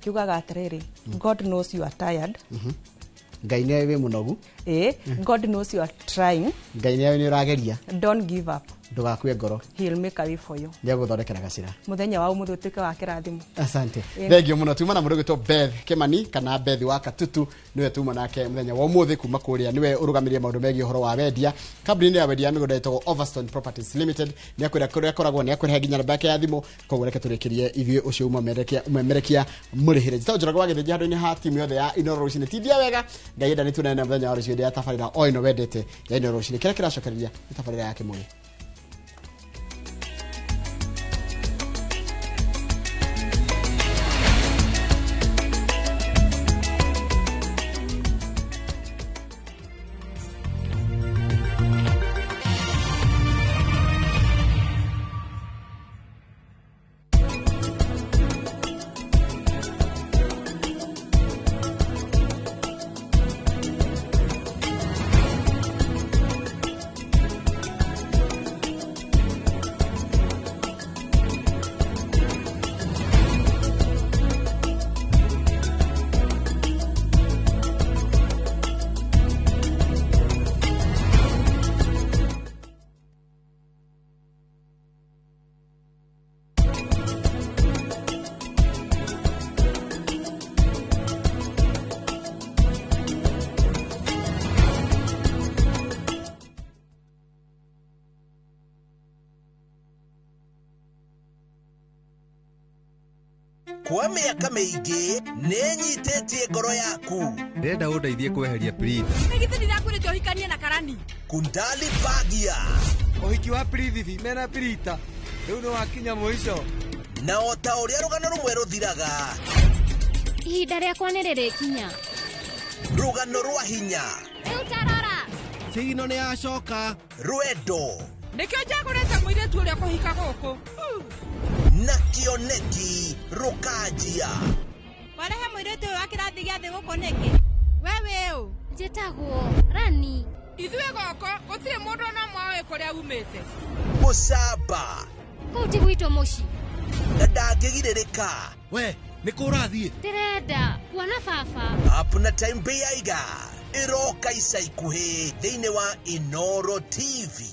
Kiugaga atĩrĩrĩ, God knows you are tired. Ngai nĩ wĩ mũnogu. God knows you are trying. Ngai nĩ nĩ ũrageria. Don't give up. Ndũgakue ngoro. He'll make a way for you. Nĩ egũthondekera gacĩra. Mũthenya wa ũmũthĩ ũtuĩke wa kĩrathimo. Asante. Thank you mũno. Tuma na mũndũ ũgwĩtwo Beth Kimani kana Beth wa Katutu, nĩwe tuma nake mũthenya wa ũmũthĩ kuma kũrĩa, nĩwe ũrũgamĩrĩire maũndũ megiĩ ũhoro wa wendia kambuni-inĩ ya wendia ya mĩgũnda ĩtagwo Overstone Properties Limited. Nĩ akwĩra kũrĩa akoragwo, nĩ akwĩra nginya namba yake ya thimũ, koguo reke tũrĩkĩrie ithuĩ ũcio umemerekia mũrĩhĩre. Njĩtagwo Njoroge wa Gĩthĩnji handũ-inĩ ha timu yothe ya Inooro rũcinĩ. Tindia wega, Ngai enda nĩ tuonane mũthenya wa rũciũ hĩndĩ ya tabarĩra o ĩno wendete ya Inooro rũcinĩ. Kĩrĩa kĩracokereria nĩ tabarĩra ya Kĩmũrĩ. Kwa mĩaka mĩingĩ nĩ nyitĩtie ngoro yaku. Ndĩrenda ũndeithie kweheria Prita. Nĩ githĩ ndirakwĩrĩte ũhikanie na karani? Kundali Bagia. Ũhiki wa Prithibi mena Prita rĩu nĩ wakinya mũico. Na o ta ũrĩa rũgano rũmwe rũthiraga, ihinda rĩakwa nĩ rĩrĩkinya. Rũgano rwa hinya, Rĩu tarora, Cigino nĩ yacoka. Rwendo Nĩkĩo njagũrĩte mũirĩtu ũrĩa kũhika gũkũ. na kĩoneki rũkanjia. Warehe mũirĩtu ũyũ wa kĩrathi gĩa thĩ gũkũ nĩkĩ? We wĩ ũ? Njĩtagwo Rani. Ithuĩ gũkũ gũtirĩ mũndũ ona ũmwe ũĩ kũrĩa umĩte. Mũcamba Kũu ti gwitũ mũciĩ. na ndangĩgirĩrĩka. We nĩ kũ ũrathiĩ? Ndĩrenda kuona baba. Up na Time Beiga ĩroka ica ikuhĩ thĩinĩ wa Inooro TV.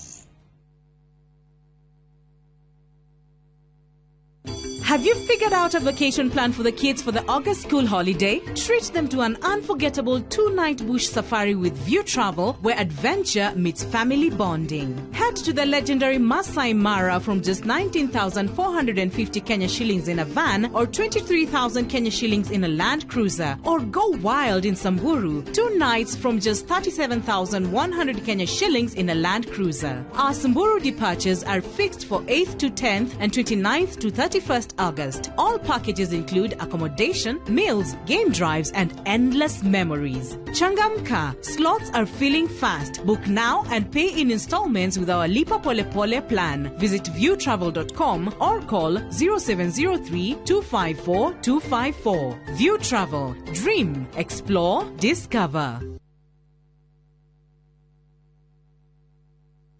Have you figured out a vacation plan for the kids for the August school holiday? Treat them to an unforgettable 2-night bush safari with View Travel, where adventure meets family bonding. Head to the legendary Masai Mara from just 19,450 Kenya shillings in a van or 23,000 Kenya shillings in a Land Cruiser. Or go wild in Samburu, 2 nights from just 37,100 Kenya shillings in a Land Cruiser. Our Samburu departures are fixed for 8th to 10th and 29th to 31st August. All packages include accommodation, meals, game drives, and endless memories. Changamka, slots are filling fast. Book now and pay in installments with our Lipa Pole Pole plan. Visit viewtravel.com or call 0703 254 254. View Travel. Dream, explore, discover.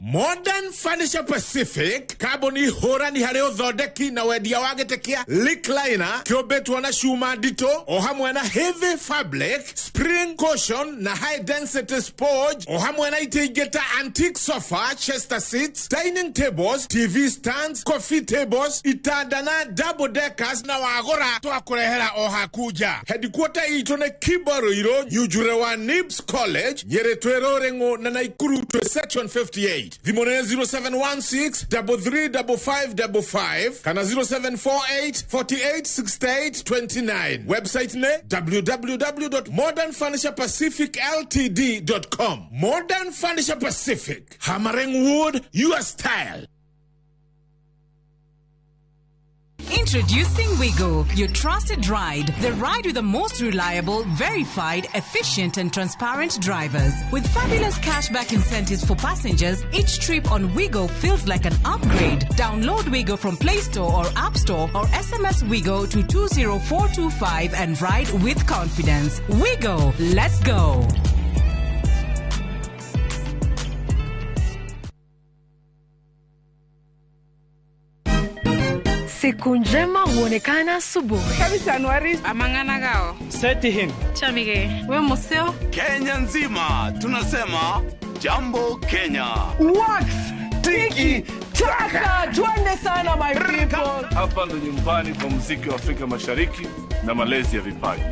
Modern Furniture Pacific, kambuni hũrani harĩ ũthondeki na wendia wa gĩtĩ kĩa recliner kĩũmbĩtwo na cuma nditũ o hamwe na heavy fabric, spring cushion na high density sponge o hamwe na itĩ ingĩ ta antique sofa, chester seats, dining tables, TV stands, coffee tables, itanda na double deckers, na wagũra twakũrehera o haku nja. Headquarter itũ nĩ Kibo Ruiru, Nyunjure wa Nibs College, Nyĩrĩ twĩ Rũrĩng'ũ na Naikuru twĩ section 58. 48. Thimũ nĩ 0716 335555 kana 0748 48 68 29. Website nĩ www.modernfurniturepacificltd.com. Modern Furniture Pacific, hammering wood your style. Introducing Wigo, your trusted ride. The ride with the most reliable, verified, efficient, and transparent drivers. With fabulous cashback incentives for passengers, each trip on Wigo feels like an upgrade. Download Wigo from Play Store or App Store or SMS Wigo to 20425 and ride with confidence. Wigo, let's go. Siku njema huonekana asubuhi. Amang'ana gao. Seti him. Chamige. We museo. Kenya nzima tunasema jambo Kenya. Wax tiki taka, twende sana my people. Hapa ndo nyumbani kwa muziki wa Afrika Mashariki na malezi ya vipaji.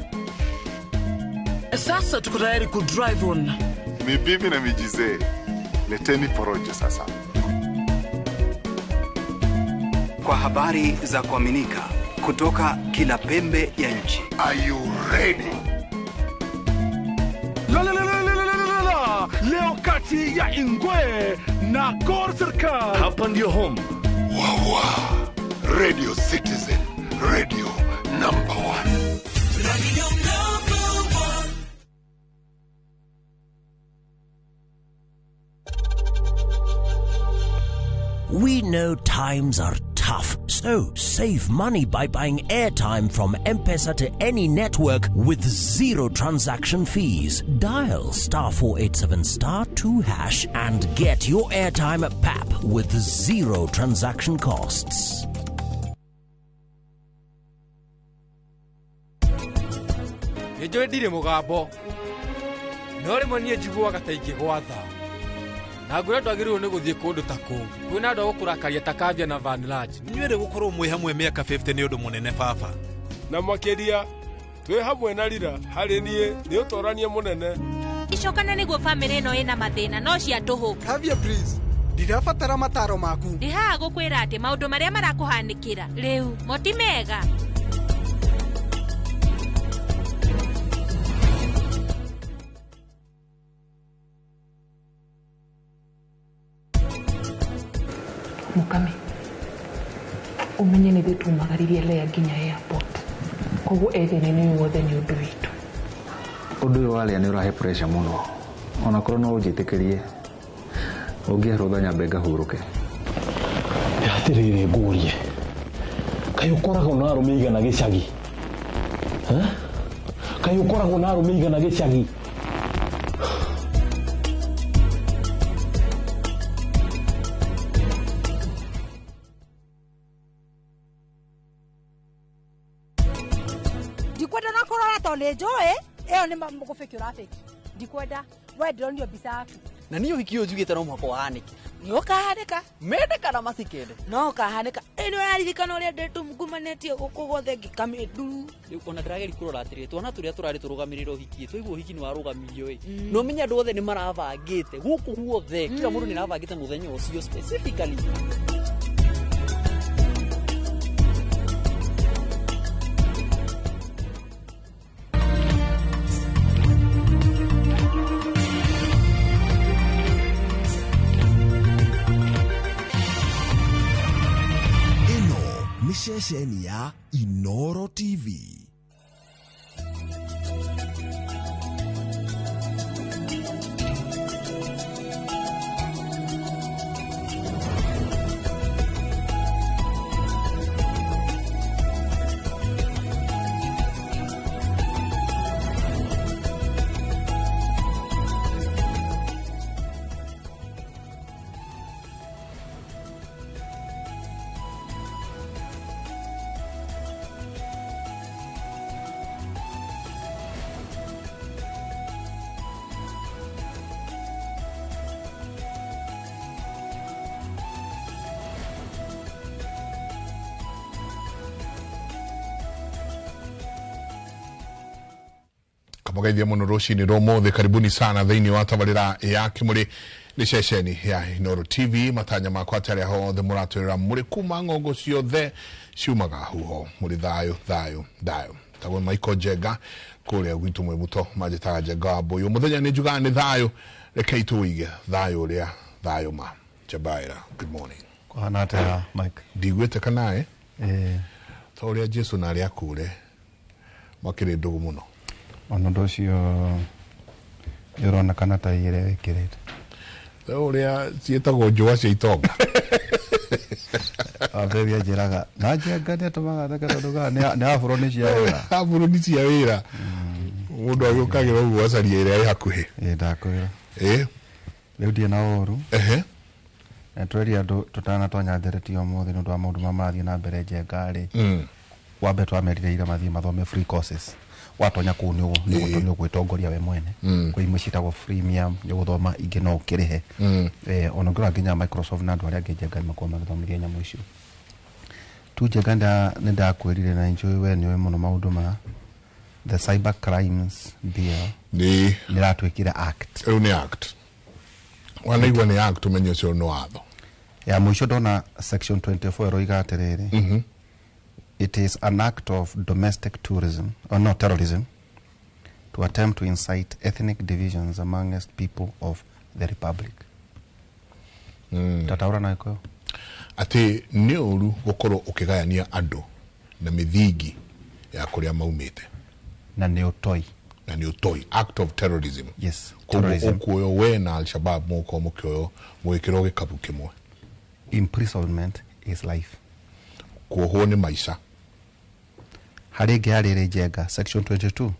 Sasa tuko tayari ku drive on. Ni bibi na mijizee. Leteni porojo sasa. Kwa habari za kuaminika kutoka kila pembe ya nchi. Are you ready? La la la la la la la la. Leo kati ya Ingwe na Gor Serikal. Hapa ndio home. Wawa. Radio Citizen, radio number 1. Radio number 1. We know times are tough, so save money by buying airtime from M-Pesa to any network with zero transaction fees. Dial star 487 star 2 hash and get your airtime at PAP with zero transaction costs. Nĩ njũĩ ndirĩ mũgambo no rĩmwe niĩ njiguaga ta ingĩgwatha na ngwĩra ndwagĩrĩirwo nĩ gũthiĩ kũndũ ta kũu kwĩna andũ a gũkũrakaria ta Kavia na Van Large. Inyuĩ rĩ gũkorwo mwĩ hamwe mĩaka 50 nĩ ũndũ mũnene baba. Na makĩria twĩ hamwe na Rira harĩ niĩ nĩ ũtorania mũnene. Icokana nĩguo bamĩrĩ ĩno ĩna mathĩna no cia tũhũ. Kavia please, ndirabatara mataro maku. Ndĩ haha gũkwĩra atĩ maũndũ marĩa marakũhanĩkĩra rĩu mo ti mega. Mukami, umenye nĩ ithuĩ tumagaririe Lea nginya airport koguo ethĩni nĩ wothe nĩ ũndũ witũ. Ũndũ ũyũ warĩa nĩ ũrahe pressure mũno onakorwo no ũnjĩtĩkĩrie ũngĩhe rũtha nyambe ngahurũke. Atĩrĩrĩ ngũrie, kaĩ ũkoragwo na arũme igana gĩcagi? Kaĩ ũkoragwo na arũme igana gĩcagi? Ndikwenda na kũrora tondũ nĩ njũĩ ĩyo nĩ mũgũbĩki ũrabĩki. Ndikwenda we ndĩronio mbica yaku. Na niĩ ũhiki ũyũ njugĩte no mũhaka ũhanĩke. Nĩ ũkahanĩka. Mende kana matikende. No ũkahanĩka. Ĩ nĩ ũraririkana ũrĩa ndĩtumugumanĩtie gũkũ guothe ngĩkamĩnduru. Rĩu ona ndĩrageria kũrora atĩrĩrĩ, twana tũrĩa tũrarĩ tũrũgamĩrĩre ũhiki, twaigua ũhiki nĩ warũgamirio ĩ. No ũmenye andũ othe nĩ marabangĩte gũkũ guothe, kila mũndũ nĩ arabangĩte mũthenya ũcio specifically. Ceceni ya Inoro TV. Kamogeithia muno rucini rwa umuthi. Karibuni sana thiini wa tabarira ya Kimuri. Nĩ ceceni ya Inooro TV. Matanya makwa atĩ arĩa othe mũratwĩrĩra mũrĩ kuma ng'ongo ciothe ciumaga huho mũrĩ thayũ thayũ thayũ. Tagwo Michael Njenga kũrĩa gwitũ Mwĩmuto, manjĩtaga Njenga wa Mbũyũ. Mũthenya nĩ njugaga nĩ thayũ, rekei tũwĩige thayũ ũrĩa thayũ ma. Njebaĩra, good morning. Kũhana atĩa, Mike? Ndiguĩte kanaĩ. Ĩĩ. Ta ũrĩa Jesu na arĩa akũre makĩrĩ ndũgũ mũno. Ona ũndũ ũcio nĩ ũronekana ta ĩrĩa wĩkĩrĩte. Ta ũrĩa ciĩtagwo njũa cia itonga. Ambĩrĩria njĩraga na Njenga nĩ atũmaga theke tondũ nĩ aburo nĩ cia wĩra. Aburo nĩ cia wĩra. Mũndũ agĩũkagĩra ũguo acaria ĩrĩa ĩ hakuhĩ. Ĩĩ, ndakwĩra. Ĩĩ. Rĩu ndirĩ na ũru. Ehe. Na tweria andũ tũtanatonya ndereti ũmũthĩ nĩ ũndũ wa maũndũ marĩa marathiĩ na mbere Njenga rĩ. Wambe twamerire ira mathiĩ mathome free courses. Watonya kũu nĩ ũgwĩtongoria we mwene. Kwĩ imwe ciĩtagwo freemium, nĩ ũgũthoma, ingĩ no ũkĩrĩhe. Ona ũngĩrora nginya Microsoft na andũ arĩa angĩ Njenga nĩ makoragwo magĩthomithia nyamũ icio. Tu Njenga nĩ ndakwĩrire na njũĩ we nĩũĩ mũno maũndũ ma the cyber crimes bill. Nĩ ĩratuĩkire act. Rĩu nĩ act. Wanaigua nĩ act ũmenye ũcio nĩ watho. Ya mũico ndona section 24 ĩroiga atĩrĩrĩ. It is an act of domestic tourism, or no, terrorism, to attempt to incite ethnic divisions amongst people of the republic. Tataura na ikoyo. Atĩ nĩ ũru gũkorwo ũkĩgayania andũ na mĩthingi ya kũrĩa maumĩte. Na nĩ ũtoi. Na nĩ ũtoi. Act of terrorism. Yes, Koguo terrorism. ũkuoywo we na Al-Shabaab mũgũkorwo mũkĩoywo mũgĩkĩrwo gĩkabu kĩmwe. Imprisonment is life. Kuohwo nĩ maica. Harĩ ĩngĩ yarĩ ĩrĩ Njenga, section 22.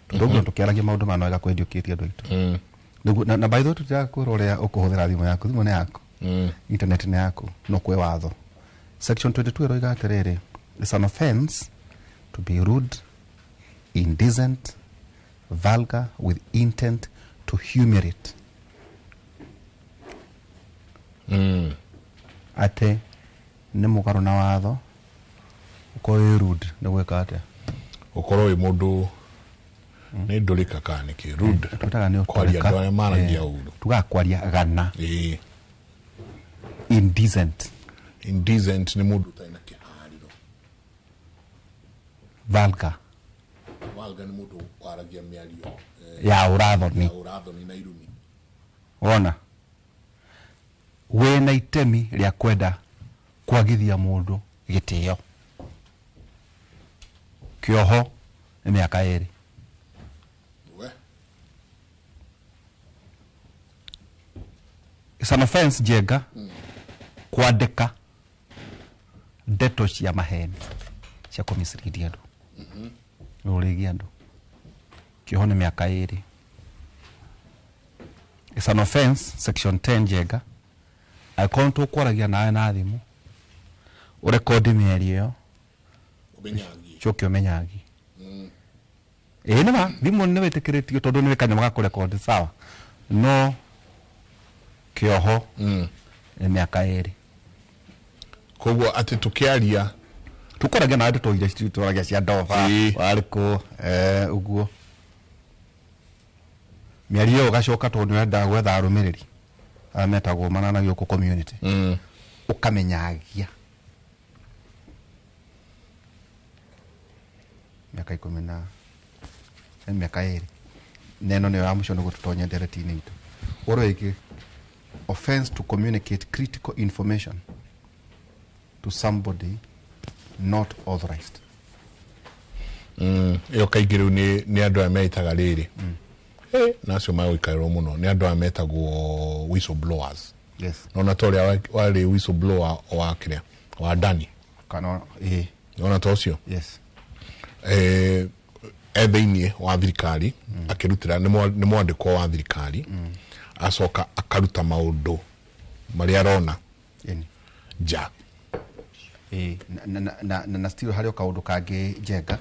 Tondũ ũguo tũkĩaragia maũndũ maya no wega kwendiũkĩtie andũ aitũ. Nĩguo, na by the way tũtirakwĩra ũrĩa ũkũhũthĩra thimũ yaku, thimũ nĩ yaku. Internet nĩ yaku, no kwĩ watho. Section 22 ĩroiga atĩrĩrĩ, it's an offense to be rude, indecent, vulgar with intent to humiliate. Atĩ nĩ mũgarũ na watho ũkorwo wĩ rude nĩ gwĩka atĩa? Ũkorwo wĩ mũndũ nĩ ndũrĩka kana nĩkĩ? Rude. Tũtaga nĩ Kwaria ũtũrĩka. andũ arĩa maragia ũru. Tugaga kwaria gana. Indecent. Indecent nĩ mũndũ ũtarĩ na kĩharĩro. Vulgar. Vulgar nĩ mũndũ waragia mĩario, Ya ũrathoni. ya ũrathoni na irumi. Wona? Wĩna itemi rĩa kwenda kwagithia mũndũ gĩtĩo. Kĩoho nĩ mĩaka 2. We. It's an offense, Njenga, kwandĩka ndeto cia maheni cia kũmislead andũ. Ũrĩgie andũ. Kĩoho nĩ mĩaka 2. It's an offense, section 10, Njenga. Angĩkorwo nĩ tũkwaragia nawe na thimũ, ũrekondi mĩario ĩyo, Ũmenyagie. coke ũmenyagie. Ĩĩ nĩ ma, thimũ nĩ wĩtĩkĩrĩtio tondũ nĩ kanyamũ ga kũrekondi, sawa. No kĩoho nĩ mĩaka 2. Koguo atĩ tũkĩaria tũkwaragia nawe ndeto iria twaragia cia ndoba, warĩ kũ, ũguo. Mĩario ĩyo ũgacoka tondũ nĩ ũrenda gwetha arũmĩrĩri arĩa metagwo mananagio gũkũ community. Ũkamenyagia. Mĩaka ikũmi na nĩ mĩaka 2. Na ĩno nĩyo ya mũico nĩguo tũtonye ndereti-inĩ itũ. Ũhoro wĩgiĩ offense to communicate critical information to somebody not authorized. Ĩyo kaingĩ rĩu nĩ andũ aya meitaga rĩrĩ. Na acio magũikarĩrwo mũno nĩ andũ aya metagwo whistleblowers. Yes. Nona ta ũrĩa warĩ whistleblower wa kĩrĩa wa Dani. Kana, ĩĩ. Nona ta ũcio? Yes. E thĩiniĩ wa thirikari, akĩrutĩra, nĩ mwandĩkwo wa thirikari, acoka akaruta maũndũ marĩa arona nja. Ĩĩ, na still harĩ o kaũndũ kangĩ Njenga,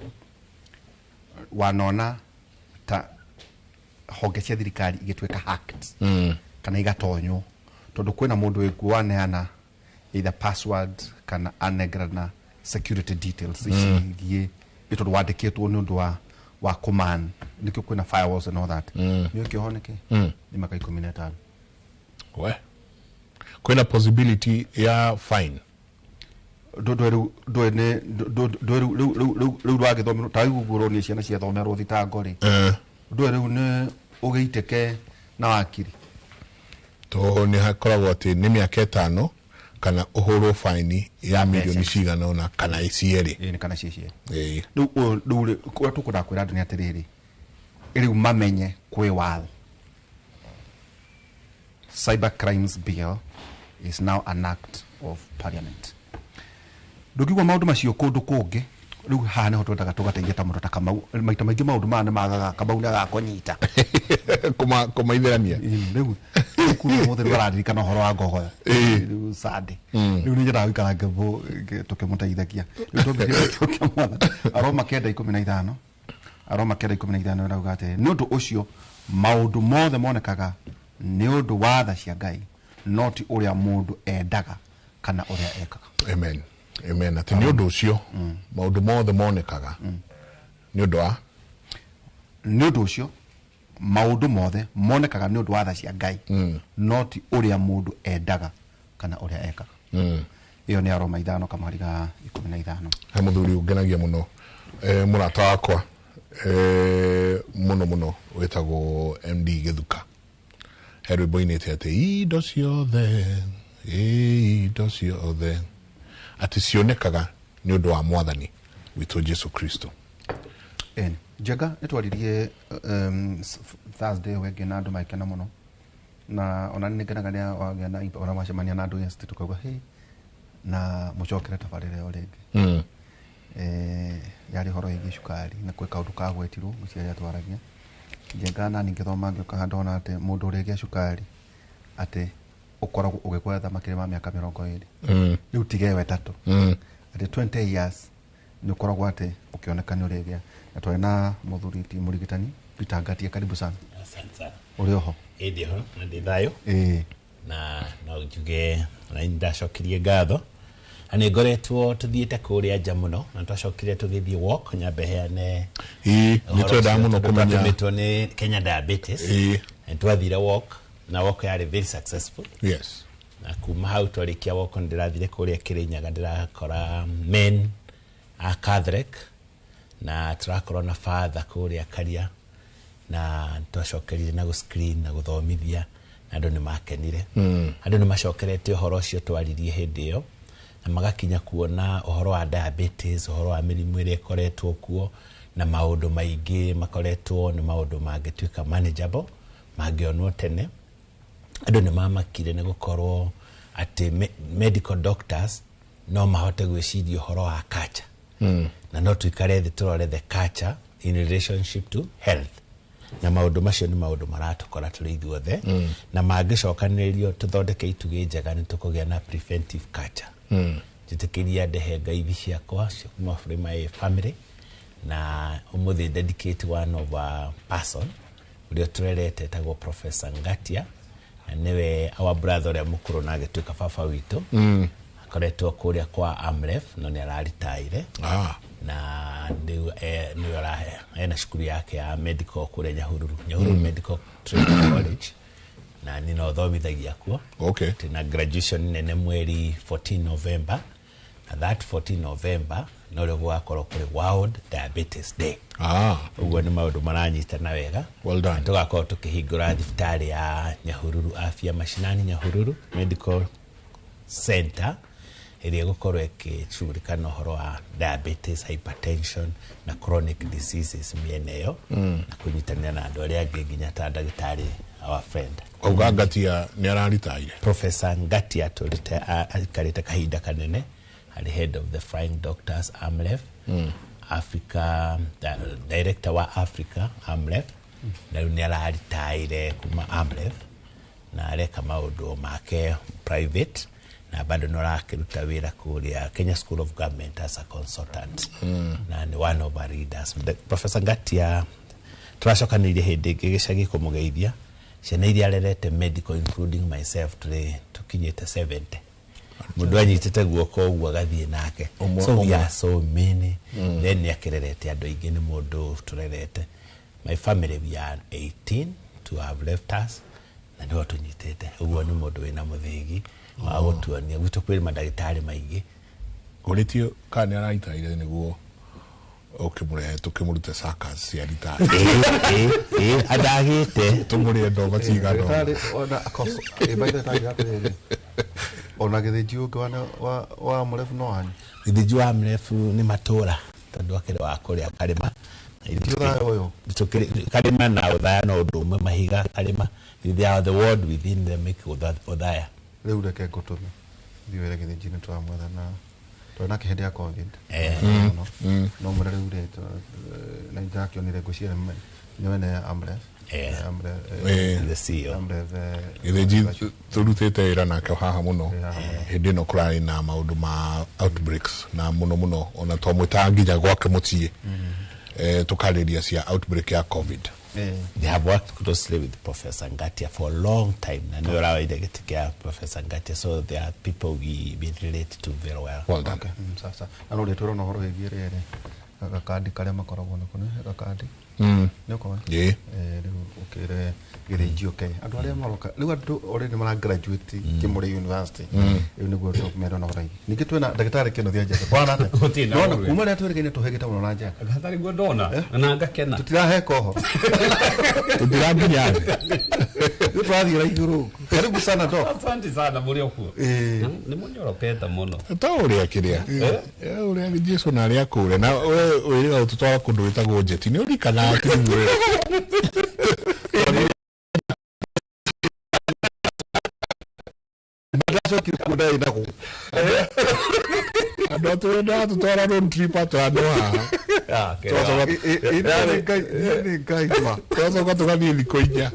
wanona ta honge cia thirikari igĩtuĩka hacked kana igatonywo, tondũ kwĩna mũndũ wĩkuo waneana either password kana anengerana security details ici igiĩ nĩ tondũ wandĩkĩtwo nĩ ũndũ wa command, nĩkĩo kwĩna firewalls and all that. Nĩ ũkĩoho nĩkĩ? Nĩ mĩaka 15. We kwina possibility ya fine ndå rä u rwagä ta rä u guo ciana ciathomerwo thitango rä ndå rä u nä å gä iteke na wakiri to nä hakoragwo atä nä mä aka ĩtano kana ũhũrwo faini ya milioni cigana ũna kana cierĩ. Ĩĩ kana ciĩ cierĩ. Rĩu rĩu ũrĩa tũkwendaga kwĩra andũ nĩ atĩrĩrĩ, rĩu mamenye kwĩ watho. Cyber Crimes Bill is now an act of parliament. Ndũngĩigua maũndũ macio kũndũ kũngĩ, rĩu haha nĩho twendaga tũgateithia ta mũndũ ta Kamau. Maita maingĩ maũndũ maya nĩ magaga Kamau nĩ agakũnyita. Kũmaithĩrania. Rĩu kuma ũmũthĩ rĩu araririkana ũhoro wa ngogoyo. Rĩu Sunday. Rĩu nĩ nyendaga gũikara tũkĩmũteithagia. Rĩu tũngĩkĩra mwathani. Aroma 9:15. Aroma 9:15 ĩrauga atĩrĩ, nĩ ũndũ ũcio maũndũ mothe monekaga nĩ ũndũ wa tha cia Ngai, no ti ũrĩa mũndũ endaga kana ũrĩa ekaga. Amen. Amen. Atĩ nĩ ũndũ ũcio maũndũ mothe monekaga nĩ ũndũ wa nĩ ũndũ ũcio maũndũ mothe monekaga nĩ ũndũ wa tha cia Ngai, no ti ũrĩa mũndũ endaga kana ũrĩa ekaga. Ĩyo nĩ Aroma 5:15. He mũthuri ũngenagia mũno, mũrata wakwa mũno mũno wĩtagwo MD Gĩthuka. He rwĩmbo inĩte atĩ indo ciothe atĩ cionekaga nĩ ũndũ wa mwathani witũ Jesu Kristo. Njega nĩ twaririe Thursday wengĩ na andũ magĩkena mũno, na ona nĩ ngenaga rĩrĩa wagĩa na ona wacemania na andũ guest tukauga hey, na mũcokere tabarĩra ĩyo rĩngĩ. Yarĩ ũhoro wĩgiĩ cukari na kwĩ kaũndũ kagwetirwo ngwĩciria rĩrĩa twaragia. Njenga na ngĩthoma ngĩũka handũ ndona atĩ mũndũ ũrĩgĩa cukari atĩ ũkoragwo ũgĩkwetha makĩria ma mĩaka 20. Rĩu tigewe 3. Atĩ 20 years nĩ ũkoragwo atĩ ũkĩoneka nĩ ũrĩgĩa. Na twarĩ na mũthuri ti mũrigitani Peter Ngatia, karibu sana. Asante sana. Ũrĩ oho? Ĩ ndĩ ho na ndĩ thayũ. Na no njuge na ndacokirie ngatho na nĩ ngoretwo tũthiĩte kũrĩa nja mũno, na twacokire tũgĩthiĩ walk nyambe heane. Ĩ nĩ twendaga mũno kũmenya twatũmĩtwo nĩ Kenya Diabetes. Nĩ twathire walk na walk yarĩ very successful. Yes. Na kuma hau twarĩkia walk nĩ ndĩrathire kũrĩa Kĩrĩnyaga, ndĩrakora men a Catholic na tũrakorwo na father kũrĩa Karia, na twacokerire na gũ-screen na gũthomithia na andũ nĩ makenire. Andũ nĩ macokerete ũhoro ũcio twaririe hĩndĩ ĩyo na magakinya kuona ũhoro wa diabetes, ũhoro wa mĩrimũ ĩrĩa ĩkoretwo kuo na maũndũ maingĩ makoretwo nĩ maũndũ mangĩtuĩka manageable mangĩonwo tene. Andũ nĩ mamakire nĩ gũkorwo atĩ medical doctors no mahote gwĩciria ũhoro wa culture. Na no tuikare thĩ tũrore the culture in relationship to health. Na maũndũ macio nĩ maũndũ maratũkora tũrĩ ithuothe, na mangĩcokanĩrĩrio tũthondeke itugĩ njega nĩ tũkũgĩa na preventive culture. Njĩtĩkĩria ndehe ngaithi ciakwa cia kuma bũrĩ my family, na ũmũthĩ dedicate one of our person ũrĩa tũrerete etagwo Professor Ngatia, na nĩwe our brother ũrĩa mũkũrũ na agĩtuĩka baba witũ. Akoretwo kũrĩa kwa Amref no nĩ araritaire. Na rĩu nĩwe ena cukuru yake ya medical kũrĩa Nyahururu, Nyahururu Medical Training College, na nĩ no thomithagia kuo. Tuna graduation nene mweri 14 November, na that 14 November no rĩo gũgakorwo kũrĩ World Diabetes Day. Ũguo nĩ maũndũ maranyitana wega. Well done. Tũgakorwo tũkĩhingũra thibitarĩ ya Nyahururu, Afya Mashinani Nyahururu Medical Center ĩrĩa ĩgũkorwo ĩkĩcugurika na ũhoro wa diabetes, hypertension na chronic diseases mĩena ĩyo, na kũnyitanĩra na andũ arĩa angĩ nginya ta ndagĩtarĩ our friend. Auga Ngatia nĩ araritaire. Professor Ngatia atũrĩte aikarĩte kahinda kanene arĩ head of the Flying Doctors Amref, Africa director wa Africa Amref, na rĩu nĩ araritaire kuma Amref na areka maũndũ make private, na bado no arakĩruta wĩra kũrĩa Kenya School of Government as a consultant. Na nĩ one of our leaders. Professor Ngatia tũracokanĩrĩrie hĩndĩ ĩngĩ gĩcagi kũmũgeithia. Ciana iria arerete medical including myself tũrĩ tũkinyĩte 70. Mũndũ anyitĩte guoko ũguo agathiĩ nake. So we are so many. Then nĩ akĩrerete andũ aingĩ, nĩ mũndũ tũrerete. My family we are 18 to have left us. Na nĩwe tũnyitĩte ũguo nĩ mũndũ wĩna mũthĩgi wa gũtuonia gwitũ kwĩ mandagĩtarĩ maingĩ. Ũrĩtio kana nĩ araitaire nĩguo ũkĩmũrehe tũkĩmũrute circus cia ritari. Andagĩte tũmũrĩe ndomba cigana ũna. Ona gĩthĩnji ũngĩ wa mũrebu no wanyu? Gĩthĩnji wa mũrebu nĩ matũra tondũ akĩrĩ wa kũrĩa karĩma. Karĩma na ũthaya no ũndũ ũmwe, mahiga karĩma, they are the word within them make ũthaya. Rĩu reke ngũtũme thiĩ wĩre gĩthĩnji nĩ tũramwetha na twarĩ nake hĩndĩ ya COVID. No mwĩre rĩu rĩ na nĩndĩrakĩonire ngwĩciria nĩ wene Amref. The CEO. Gĩthĩnji tũrutĩte wĩra nake haha mũno hĩndĩ ĩno kũrarĩ na maũndũ ma outbreaks na mũno mũno ona twamwĩtaga nginya gwake mũciĩ tũkarĩria cia outbreak ya COVID. They have worked closely with Professor Ngatia for a long time. Na nĩwe ũrawaire gĩtĩ kĩa Professor Ngatia, so they are people we relate to very well. Well done. Sasa na no rĩtwĩrwo na ũhoro wĩgiĩ rĩrĩ gakandi karĩa makoragwo nako nĩ gakandi nĩ ũkoĩ? Ĩĩ. Rĩu ũkĩre gĩthĩnji ũke andũ arĩa maroka rĩu andũ already mara graduate Kĩmũrĩ University rĩu nĩguo tũmerwo na ũhoro wĩgiĩ. Ningĩ twĩna ndagĩtarĩ Kĩnuthia Njenga. Bwana atĩa? Nona kuma rĩrĩa twĩrĩgaine tũhĩgĩte mũno na Njenga. Hatarĩ guo ndona na ngakena. Tũtiraheka oho. Tũtiranginya thĩ. Rĩu tũrathiĩ na igũrũ. Karibu sana doc. Asante sana mũrĩ o kuo. Nĩ mũnyorokete mũno. Ta ũrĩa kĩrĩa. Ũrĩa Jesu na arĩa akũre na we wĩrĩga gũtũtwara kũndũ gwĩtagwo njeti nĩ ũrikanaga atĩ ndacokire kuo ndarĩ naguo. Andũ atũrenda tũtwara road trip atũ handũ haha. Nĩ Ngai ma. Twacoka tũgathiĩ thikũ inya.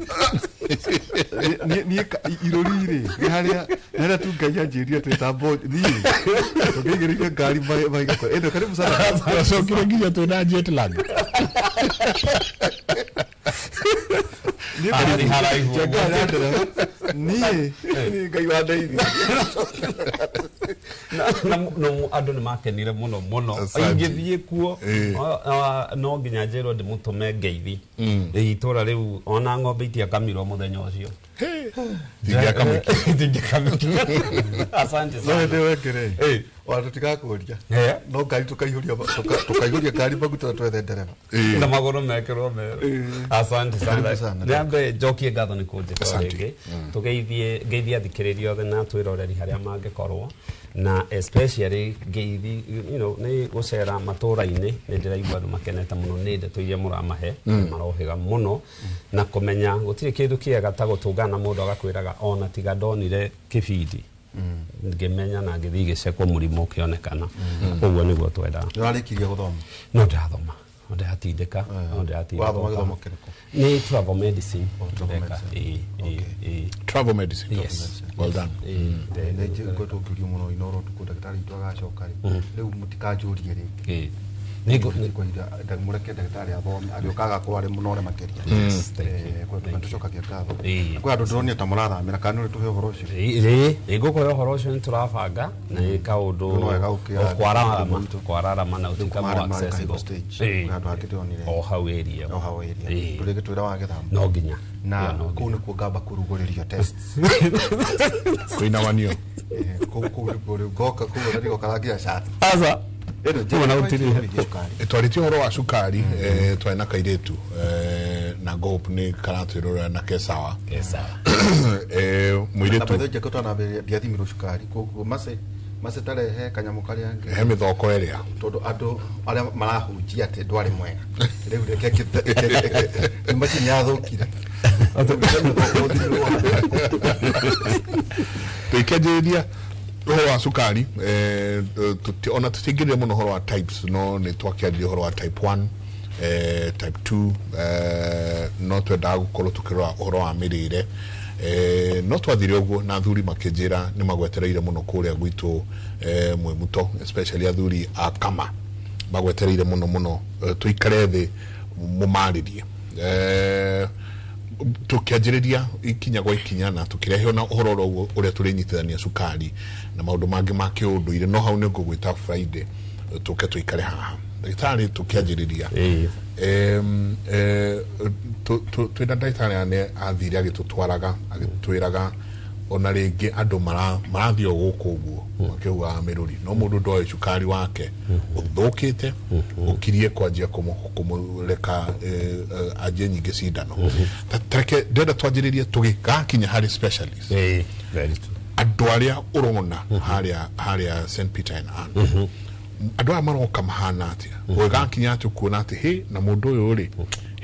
Niĩ irũri rĩ nĩ harĩa tu Ngai anjĩrire twĩtambo thiĩ tũngĩigĩrĩire ngari mahiga ĩno. Karibu sana. Twacokire nginya twĩna jet lag. Niĩ nĩ Ngai wandeithia. No andũ nĩ makenire mũno mũno. Ingĩthiĩ kuo no nginya njĩrwo ndĩmũtũme ngeithi. Itũra rĩu ona ng'ombe itiakamirwo mũthenya ũcio. Itingĩakamĩkire. Asante sana. No hĩndĩ wekĩre ona tũtigakũria no ngari tũkaihũria ngari maguta twethe ndereba na magũrũ mekĩrwo merũ. Asante sana. Nyambe njokie ngatho nĩ kũnjĩta rĩngĩ. Tũgeithie ngeithie athikĩrĩria othe na twĩroreri harĩa mangĩkorwo na especially ngeithi nĩ gũcera matũra-inĩ nĩ ndĩraigua andũ makenete mũno nĩ ndeto iria mũramahe marohĩga mũno na kũmenya gũtirĩ kĩndũ kĩega ta gũtũngana mũndũ agakwĩraga ona tiga ndonire kĩbindi ngĩmenya na ngĩthiĩ gĩcekwo mũrimũ ũkĩonekana. Ũguo nĩguo twendaga. Nĩ ũrarĩkirie gũthoma? No ndĩrathoma. No ndĩratindĩka. No ndĩratindĩka. Wathoma gĩthomo kĩrĩkũ? Nĩ travel medicine. Travel medicine. Yes. Well done. Nĩ ngoretwo ngĩũrio mũno Inooro ũtukũ ndagĩtarĩ witũ agacoka rĩ. Rĩu mũtikanjũrie rĩngĩ. Mũreke ndagĩtarĩ athome agĩũka agakorwo arĩ mũnore makĩria. Tũcokagia ngatho. Kwĩ andũ ndĩronire ta mũrathamĩra kana nĩ ũrĩtũhe ũhoro ũcio? Ĩĩ ngũkũhe ũhoro ũcio nĩ tũrabanga na nĩ kaũndũ kwararama na ũtuĩka more accessible. Kwĩ handũ hangĩ ndĩronire. O hau area. O hau area. Ndũrĩgĩtwĩra wagĩthama? No nginya. Na kũu nĩkuo ngamba kũrugũrĩrio tests. Kũinamanio. Kũu nĩkuo rĩu ngoka kũu na ndigoka rangi shati. Aca. Twarĩtie ũhoro wa cukari twarĩ na kairĩtu na Ngope nĩ karatwĩrorera na ke sawa. Mũirĩtu ndiathimirwo cukari koguo mace tarehe kanyamũ karĩa he mĩthoko ĩrĩa tondũ andũ arĩa marahunjia atĩ ndwarĩ mwega rĩu reke macini yathũkire. Tũikĩanjĩrĩria ũhoro wa cukari ona tũtingĩrire mũno ũhoro wa types no nĩ twakĩarĩria ũhoro wa type 1 type 2 no twendaga gũkorwo tũkĩrora ũhoro wa mĩrĩre no twathire ũguo na athuri makĩnjĩra nĩ magwetereire mũno kũrĩa gwitũ Mwĩmuto especially athuri a Kama magwetereire mũno mũno tũikare thĩ mũmarĩrie tukianjĩrĩria ikinya gwa ikinya na tukirehe ona ũhoro ũrĩa tũrĩnyitithania cukari na maũndũ mangĩ ma kĩũndũire no hau nĩ ngũgwĩta Friday tũke tũikare haha. Ndagĩtarĩ tũkĩanjĩrĩria twĩna ndagĩtarĩ nĩ athire agĩtũtwaraga agĩtwĩraga ona rĩngĩ andũ marathiĩ o gũkũ ũguo makĩhuhaga mĩrũri no mũndũ ndoĩ cukari wake ũthũkĩte ũkirie kwanjia kũmũreka anjie nyingĩ cindano. Tareke ndĩrenda twanjĩrĩrie tũgĩgakinya harĩ specialist andũ arĩa ũrona harĩa St Peter and Ann andũ aya maroka mahana atĩa ũgĩgakinya atĩ ũkuona atĩ hĩ na mũndũ ũyũ rĩ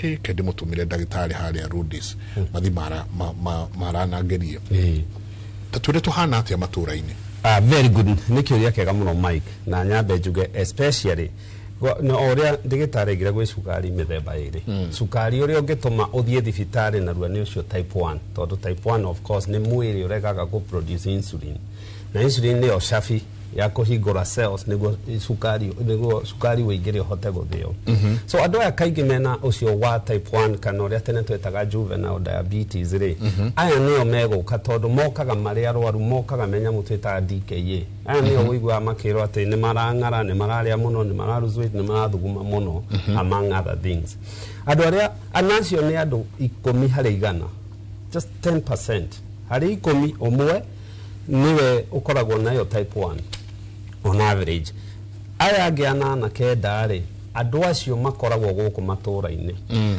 hĩ ke ndĩmũtũmĩre ndagĩtarĩ harĩa Rudis mathi maranangerie ta twĩre tũhana atĩa matũra-inĩ. Very good. Nĩ kĩũria kĩega mũno Mike, na nyambe njuge especially na ũrĩa ndĩgĩtarĩ aigire gwĩ cukari mĩthemba ĩrĩ. Cukari ũrĩa ũngĩtũma ũthiĩ thibitarĩ narua nĩ ũcio type 1, tondũ type 1 of course nĩ mwĩrĩ ũregaga gũ produce insulin, na insulin nĩyo cabi ya kũhingũra cells nĩguo cukari ũingĩre ũhote gũthĩo. So andũ aya kaingĩ mena ũcio wa type 1 kana ũrĩa tene twetaga juvenile diabetes rĩ, aya nĩo megũka tondũ mokaga marĩ arwaru, mokaga me nyamũ twĩtaga DKA. Aya nĩo ũiguaga makĩrwo atĩ nĩ marang'ara, nĩ mararĩa mũno, nĩ mara lose weight, nĩ marathuguma mũno, among other things. Andũ arĩa anacio nĩ andũ 10 harĩ 100, just 10% harĩ 10 ũmwe niwe ũkoragwo nayo type 1 on average. Aya angĩ 8 9 rĩ, andũ acio makoragwo gũkũ matũra-inĩ.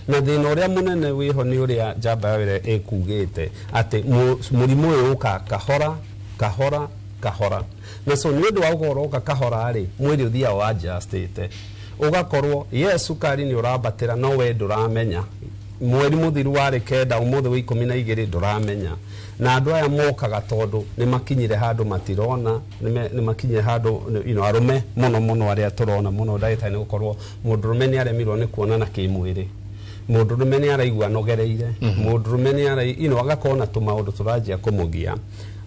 Na thĩna ũrĩa mũnene wĩho nĩ ũrĩa njamba ya wĩra ĩkugĩte atĩ mũrimũ ũyũ ũkaga kahora kahora kahora, na so nĩ ũndũ wa gũkorwo ũka kahora rĩ, mwĩrĩ ũthiaga wa-adjustĩte ũgakorwo yes cukari nĩ ũrambatĩra no we ndũramenya. Mweri mũthiru warĩ 9 ũmũthĩ wĩ 12 ndũramenya. Na andũ aya mokaga tondũ nĩ makinyire handũ matirona, nĩ makinyire handũ arũme mũno mũno arĩa tũrona mũno ndagĩtarĩ nĩ gũkorwo mũndũrũme nĩ aremirwo nĩ kuonana kĩmwĩrĩ, mũndũrũme nĩ araigua anogereire, mũndũrũme nĩ agakorwo na tũmaũndũ tũranjia kũmũgia.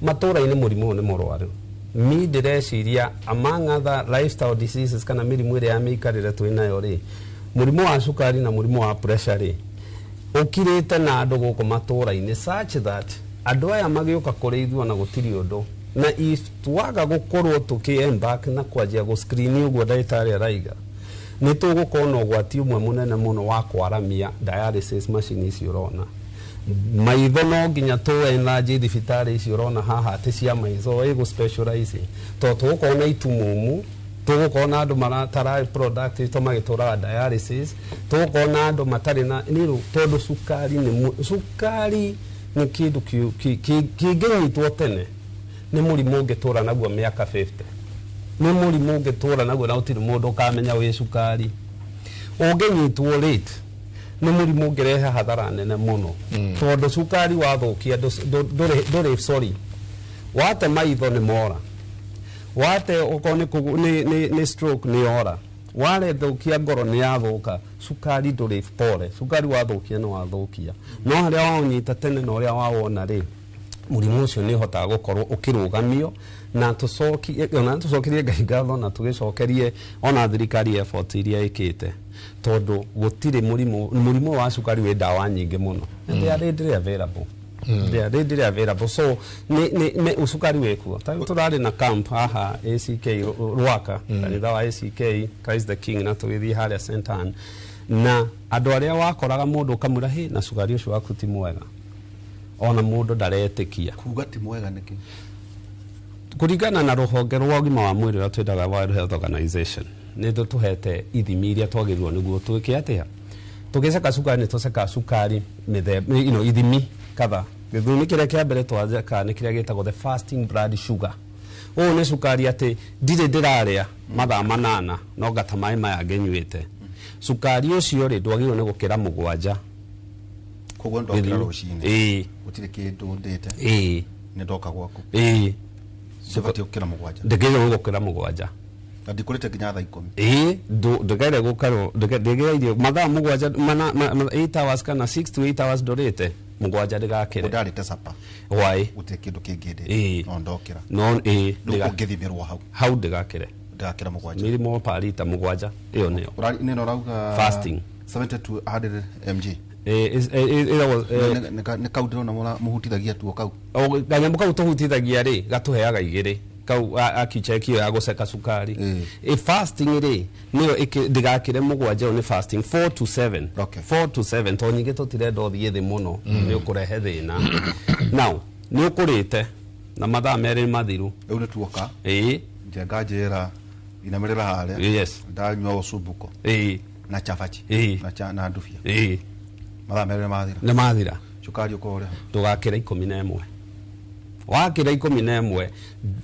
Matũra-inĩ mũrimũ ũyũ nĩ mũrwaru. Mi ndĩreciria among other lifestyle diseases kana mĩrimũ ĩrĩa ya mĩikarĩre twĩnayo rĩ, mũrimũ wa cukari na mũrimũ wa pressure rĩ, ũkirĩte na andũ gũkũ matũra-inĩ such that andũ aya magĩũka kũrĩ ithuĩ ona gũtirĩ ũndũ. Na if twaga gũkorwo tũkĩ-embark na kwanjia gũ-screen ũguo ndagĩtarĩ araiga, nĩ tũgũkorwo na ũgwati ũmwe mũnene mũno wa kwaramia dialysis machine ici ũrona. Maitho no nginya tũ-enlarge thibitarĩ ici ũrona haha atĩ cia maitho ĩgũ specialize, tondũ tũgũkorwo na itumumu, tũgũkorwo na andũ maratara productive to magĩtũraga dialysis, tũgũkorwo na andũ matarĩ na nĩrũ, tondũ cukari nĩ kĩndũ kĩngĩnyitwo tene nĩ mũrimũ ũngĩtũra naguo mĩaka 50, nĩ mũrimũ ũngĩtũra naguo na gũtirĩ mũndũ ũkamenya wĩ cukari. Ũngĩnyitwo late nĩ mũrimũ ũngĩrehe hathara nene mũno, tondũ cukari wathũkia ndũrĩ sorry, wate maitho nĩ mora, wate okorwo nĩ stroke nĩ ora, warethũkia ngoro nĩ yathũka. Cukari ndũrĩ pore, cukari wathũkia nĩ wathũkia. No harĩa waũnyita tene na ũrĩa wawona rĩ, mũrimũ ũcio nĩ ũhotaga gũkorwo ũkĩrũgamio, na tũcokerie Ngai ngatho na tũgĩcokerie ona thirikari effort iria ĩkĩte, tondũ gũtirĩ mũrimũ wa cukari wĩ ndawa nyingĩ mũno. They are readily available. They are readily available. So nĩ cukari wĩkuo. Ta tũrarĩ na camp haha ACK Rwaka, kanitha wa ACK Christ the King, na tũgĩthiĩ harĩa St Ann, na andũ arĩa wakoraga mũndũ ũkamwĩra hĩ na cukari ũcio waku ti mwega, ona mũndũ ndaretĩkia. Kuga ti mwega nĩkĩ? Kũringana na rũhonge rwa ũgima wa mwĩrĩ ũrĩa twĩtaga World Health Organization, nĩ tũhete ithimi iria twagĩrĩirwo nĩguo twĩke atĩa. Tũgĩceka cukari nĩ tũcekaga cukari mĩthemba, ithimi kadhaa. Gĩthimi kĩrĩa kĩa mbere twajeka nĩ kĩrĩa gĩtagwo the fasting blood sugar. Ũũ nĩ cukari atĩ ndirĩ ndĩrarĩa mathaa 8 no ngata maĩ maya ngĩnyuĩte. Cukari ũcio rĩ ndwagĩrĩirwo nĩ gũkĩra 7. Koguo ndokĩra rũcinĩ. Ĩĩ. Gũtirĩ kĩndũ ndĩte. Ĩĩ. Nĩ ndoka gwaku. Ĩĩ. Ndibatiĩ gũkĩra 7. Ndĩgĩrĩirwo gũkĩra 7. Na ndikũrĩte nginya thaa 10. Ĩĩ, ndũkaire gũkarwo, ndĩgĩrĩirio mathaa 7, 8 hours kana 6 to 8 hours ndũrĩte 7 ndĩgakĩre. Ndarĩte sapa. Why? Gũtirĩ kĩndũ kĩngĩ ndĩte. Ĩĩ. No ndokĩra. No, ĩĩ, Ndũkũngĩthimĩrwo hau. Hau ndĩgakĩre. Ndĩgakĩra 7. Mĩrimũ parita 7 ĩyo nĩyo. Ũrari nĩ ũrauga fasting 70 to 100 mg. Nĩ kau ndĩrona mũhutithagia tuo kau. Kanyamũ kau tũhutithagia rĩ gatũheaga 2. Kau akicheck iyo ya gũceka cukari. Ĩ fasting rĩ nĩyo ndĩgakĩre 7 nĩ fasting 4 to 7. 4 to 7 to nyingĩ tũtirenda ũthiĩ thĩ mũno nĩ ũkũrehe thĩna. Now nĩ ũkũrĩte na mathaa 2 mathiru. Rĩu nĩ tuoka. Ĩĩ. Njenga njĩra inamĩrĩra harĩa. Yes. Ndanyua ũcumbuko. Ĩĩ. Na chabachi. Ĩĩ. Na na ndubia. Ĩĩ. Mathaa 2 mathira. Nĩ mathira. Cukari ũkorwo ũrĩ. Ndũgakĩre 11. Wakĩra 11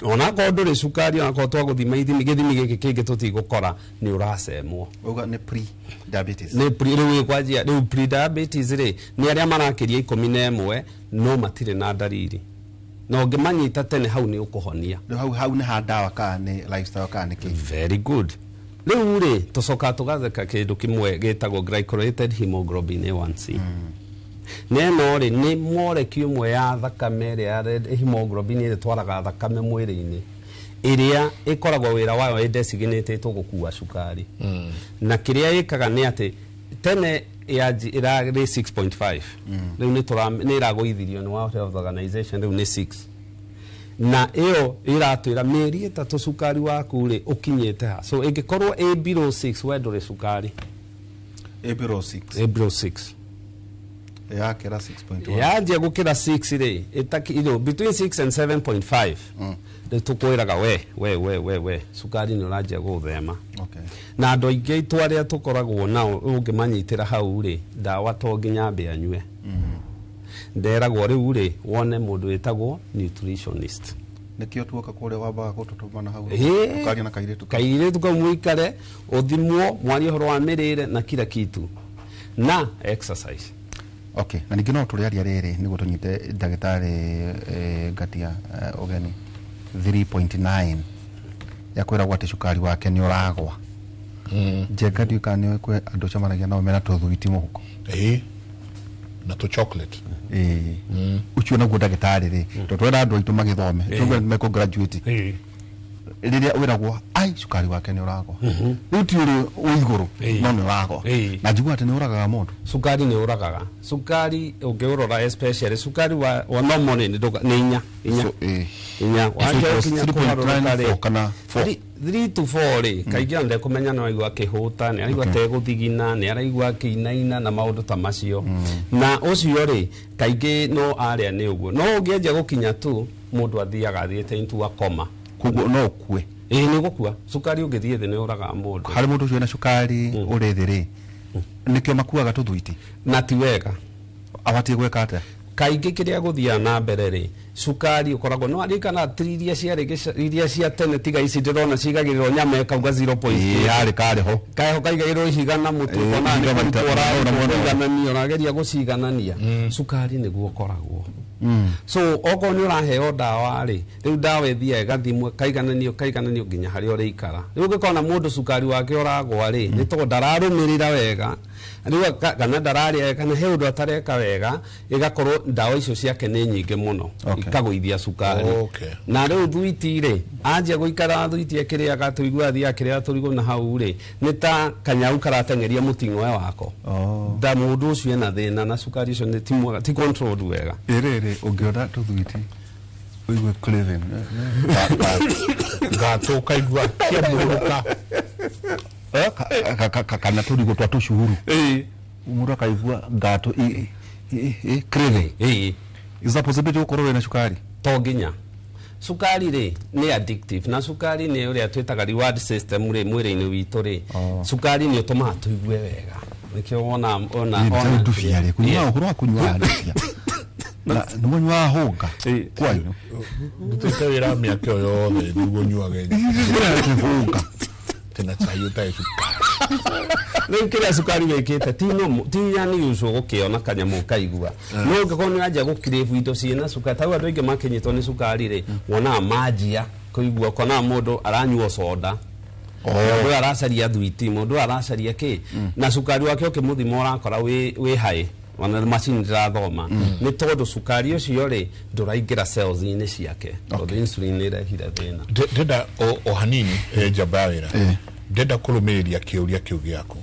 onakorwo ndũrĩ cukari onakorwo twagũthima ithimi gĩthimi gĩkĩ kĩngĩ tũtigũkora nĩ ũracemwo. Uga nĩ pre diabetes. Nĩ pre rĩu ĩkwanjia rĩu pre diabetes rĩ nĩ arĩa marakĩria 11 no matirĩ na ndariri. Na ũngĩmanyita tene hau nĩ ũkũhonia. Rĩu hau nĩ ha ndawa kana nĩ lifestyle kana nĩ kĩ? Very good. Rĩu rĩ tũcokaga tũgatheka kĩndũ kĩmwe gĩtagwo glycosylated hemoglobin A1C. Neno rĩ nĩ molecule ĩmwe ya thakame ĩrĩa ya hemoglobin ĩrĩa ĩtwaraga thakame mwĩrĩ-inĩ ĩrĩa ĩkoragwo wĩra wayo ĩdesignatĩtwo gũkua cukari. Na kĩrĩa ĩkaga nĩ atĩ tene ĩrarĩ 6.5 rĩu nĩ ĩragũithirio nĩ World Health Organization rĩu nĩ 6. Na ĩyo ĩratwĩra mĩeri 3 cukari waku rĩ ũkinyĩte ha. So ĩngĩkorwo ĩ below 6 we ndũrĩ cukari. Ĩ below 6. Ĩ below 6. Yakĩra 6.1. Yanjia gũkĩra 6 rĩ ĩtakĩ between 6 and 7.5 rĩu tũkwĩraga we cukari nĩ ũranjia gũthema. Okay. Na andũ aingĩ aitũ arĩa tũkoragwo nao ũngĩmanyitĩra hau rĩ ndawa to nginya ambe anyue. Nderagwo rĩu rĩ wone mũndũ wĩtagwo nutritionist. Nĩkĩo tuoka kũrĩa wambaga gũtũtũma na hau ũkaria na kairĩtu kairĩtu kau mũikare ũthimwo mwarie ũhoro wa mĩrĩre na kila kitu na exercise. Okay, na ningĩ no tũrĩaria rĩrĩ nĩguo tũnyite ndagĩtarĩ Ngatia ũgeni 3.9 ya kwĩragwo atĩ cukari wake nĩ ũragwa. Njenga ndiũĩ kana nĩ kwĩ andũ ũcemanagia nao mena tũthwiti mũhuko. Ĩĩ. Na tũ chocolate. Ĩĩ. Ũcio naguo ndagĩtarĩ rĩ tondũ twĩra andũ aitũ magĩthome tũgwe mekũ graduate. Ĩĩ. Rĩrĩa wĩragwo ai cukari wake nĩ ũragwa. Rĩu ti ũrĩ wĩ igũrũ no nĩ ũragwa. Na njigua atĩ nĩ ũragaga mũndũ. Cukari nĩ ũragaga. Cukari ũngĩũrora especially cukari wa normal nĩ inya. Inya. Wanjia ũkinya kũgarũrũka rĩ kana 4. 3 to 4 rĩ kaingĩ ona ndekũmenya no aigua akĩhũta nĩ araigua ategũthigina nĩ araigua akĩinaina na maũndũ ta macio. Na ũcio rĩ kaingĩ no arĩa nĩ ũguo. No ũngĩanjia gũkinya tu mũndũ athiaga athiĩte into a coma. Koguo no ũkue. Ĩĩ nĩ gũkua. Cukari ũngĩthiĩ thĩ nĩ ũragaga mũndũ. Harĩ mũndũ ũcio wĩna cukari ũrĩ thĩ rĩ nĩkĩo makuaga tũthwiti. Na ti wega. Abatiĩ gwĩka atĩa? Kaingĩ kĩrĩa gũthiaga na mbere rĩ cukari ũkoragwo no aririkana iria ciarĩ iria cia tene tiga ici ndĩrona cigagĩrĩrwo nyama ĩkauga 0.8. Yarĩ karĩ ho. Kaeho kaigagĩrĩrwo ihiga na mũtĩ ũkona nĩ kũiganania ũrageria gũciganania. Cukari nĩguo ũkoragwo. So okorwo nĩ ũraheo ndawa rĩ rĩu ndawa ĩthiaga ĩgathimwo kaigananio nginya harĩa ũrĩikara. Rĩu ũngĩkona mũndũ cukari wake ũragwa rĩ nĩ tondũ ndararũmĩrĩra wega rĩu kana ndararĩa kana he ũndũ atareka wega ĩgakorwo ndawa icio ciake nĩ nyingĩ mũno ikagũithia cukari. Na rĩu thwiti rĩ anjia gũikara thwiti akĩrĩaga tũigua athiĩ akĩrĩaga tũrigũ na hau rĩ nĩ ta kanyau karateng'eria mũting'oe wako. Nda mũndũ ũcio ena thĩna na cukari ũcio nĩ ti mwega ti controlled wega. Ĩrĩrĩ ũngĩona tũthwiti ũigue craving gatũ kaigua kĩamũrũka kana tũrigũ twa tũcuru mũndũ akaigua ngatũ craving. Is that possibility gũkorwo wĩna cukari? To nginya. Cukari rĩ nĩ addictive na cukari nĩ ũrĩa twĩtaga reward system rĩ mwĩrĩ-inĩ witũ rĩ cukari nĩ ũtũmaga tũigue wega nĩkĩo wona ona ndubia rĩ kũnyua ũhoro wa kũnyua ndubia na nĩ mũnyuaga hũnga kwanyu ndutĩte wĩra mĩaka ĩyo yothe nĩguo nyuage hũnga tena chai ũtarĩ cukari. Rĩu kĩrĩa cukari wĩkĩte ti normal ti unusual gũkĩona kanyamũ ũkaigua. No ũngĩkorwo nĩ wanjia gũcrave indo ciĩna cukari ta rĩu andũ aingĩ makĩnyitwo nĩ cukari rĩ wonaga manjia kũigua ũkonaga mũndũ aranyua soda mũndũ ũyũ aracaria thwiti mũndũ ũyũ aracaria kĩ na cukari wake ũkĩmũthima ũrakora wĩ high ona macini ndĩrathoma nĩ tondũ cukari ũcio rĩ ndũraingĩra cells-inĩ ciake tondũ insulin nĩ ĩrehire thĩna. Ndĩrenda o hanini njamba ya wĩra ndĩrenda kũrũmĩrĩria kĩũria kĩu gĩaku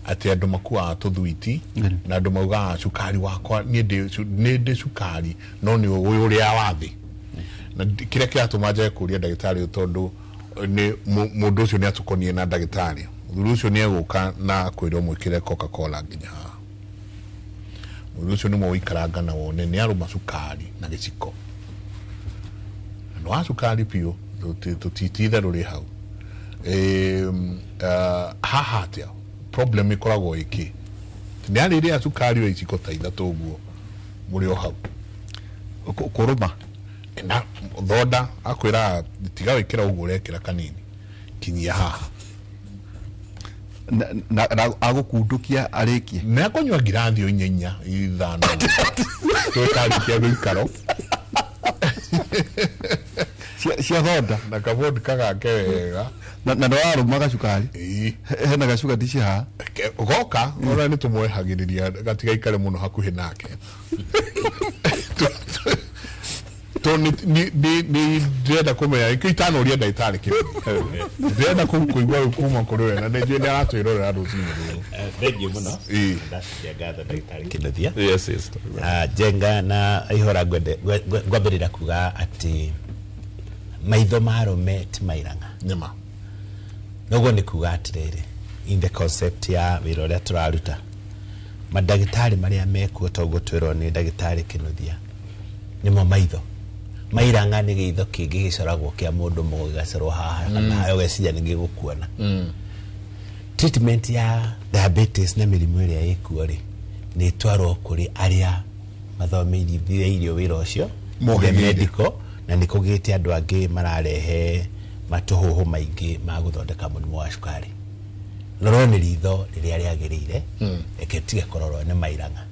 atĩ andũ makuaga tũthwiti na andũ maugaga cukari wakwa niĩ ndĩ cukari no nĩ ũyũ ũrĩa wa thĩ. Na kĩrĩa kĩratũma njage kũria ndagĩtarĩ ũyũ tondũ nĩ mũndũ ũcio nĩ atũkonie na ndagĩtarĩ. Mũthuri ũcio nĩ egũka na akwĩrwo mwĩkĩre Coca-Cola nginya haha. Mũthuri ũcio nĩ mũgũikaranga na wone nĩ arũma cukari na gĩciko. Na nĩ wa cukari biũ, tũtititherũ rĩ hau. Haha atĩa problem ĩkoragwo ĩkĩ? Nĩ arĩrĩa cukari wa iciko ta ithatũ ũguo mũrĩ o hau. Kũrũma na thonda akwĩra tiga wĩkĩra ũguo ũrekĩra kanini kinyia haha. Na agũkundukia arĩkie. Na akũnyua ngirathi o inya inya ithano twĩkarĩkia gĩikaro cia thonda na kavodka gake wega na ndwararũma gacukari hena gacuka tici haha goka ona nĩ tũmwehagĩrĩria gatigaikare mũno hakuhĩ nake. To nĩ ndĩrenda kũmenya ĩkĩo itanoria ndagĩtarĩ kĩu ndĩrenda kũigua kuma kũrĩ we na nĩ njũĩ nĩ aratwĩrorera rũcinĩ rũrũ. Thank you mũno. Ndacokia ngatho ndagĩtarĩ Kĩnuthia. Yes, yes. Njenga na ihora ngwambĩrĩra kuga atĩ maitho ma arũme ti mairang'a. Nĩma. Noguo nĩ kuga atĩrĩrĩ, in the concept ya wĩra ũrĩa tũraruta, mandagĩtarĩ marĩa mekuo toguo twĩrwo nĩ ndagĩtarĩ Kĩnuthia nĩmo maitho. Mairang'a nĩ gĩitho kĩngĩ gĩcoragwo kĩa mũndũ mũgũ gĩgacorwo haha kana haha ũgeciria nĩ gĩgũkuona. Treatment ya diabetes na mĩrimũ ĩrĩa ĩkuo rĩ, nĩ ĩtwarwo kũrĩ arĩa mathomeithĩrĩirio wĩra ũcio, the medical, na nĩ kũgĩte andũ angĩ mararehe matũhũhũ maingĩ ma gũthondeka mũrimũ wa cukari. Rorwo nĩ ritho rĩrĩa rĩagĩrĩire, reke tige kũrorwo nĩ mairang'a.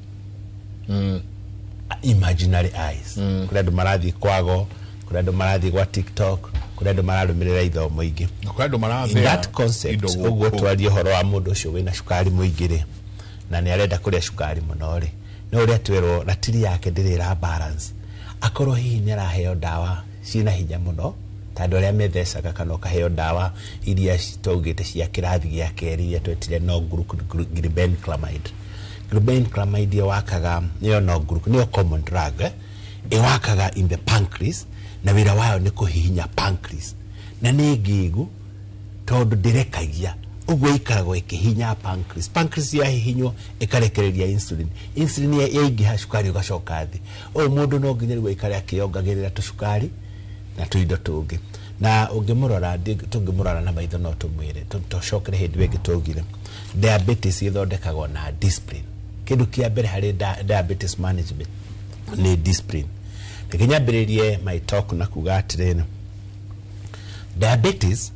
Imaginary eyes. Kũrĩ andũ marathiĩ kwago, kũrĩ andũ marathiĩ gwa TikTok, kũrĩ andũ mararũmĩrĩra ithomo ingĩ. Kũrĩ andũ marathĩa In that concept, ũguo twarie ũhoro wa mũndũ ũcio wĩna cukari mũingĩ rĩ, na nĩ arenda kũrĩa cukari mũno rĩ, no ũrĩa twerwo ratiri yake ndĩrĩ ĩra balance. Akorwo hihi nĩ araheo ndawa ciĩna hinya mũno, ta andũ arĩa methecaga kana ũkaheo ndawa iria twaugĩte cia kĩrathi gĩa kerĩ iria twetire no glibenclamide. Glibenclamide ĩwakaga nĩyo no nĩyo common drug, ĩwakaga in the pancreas na wĩra wayo nĩ kũhihinya pancreas na nĩ ngĩgu tondũ ndĩrekagia ũguo ĩikaragwo ĩkĩhinya pancreas. Pancreas yahihinywo ĩkarekereria insulin. Insulin yaingĩha cukari ũgacoka thĩ. Ũyũ mũndũ no nginya rĩu aikare akĩongagĩrĩra tũcukari na tũindo tũngĩ. Na ũngĩmũrora tũngĩmũrora na maitho no tũmwĩre tũcokere hĩndĩ ĩngĩ twaugire diabetes ĩthondekagwo na discipline. Kĩndũ kĩa mbere harĩ diabetes management nĩ discipline. Reke nyambĩrĩrie my talk na kuga atĩrĩrĩ, diabetes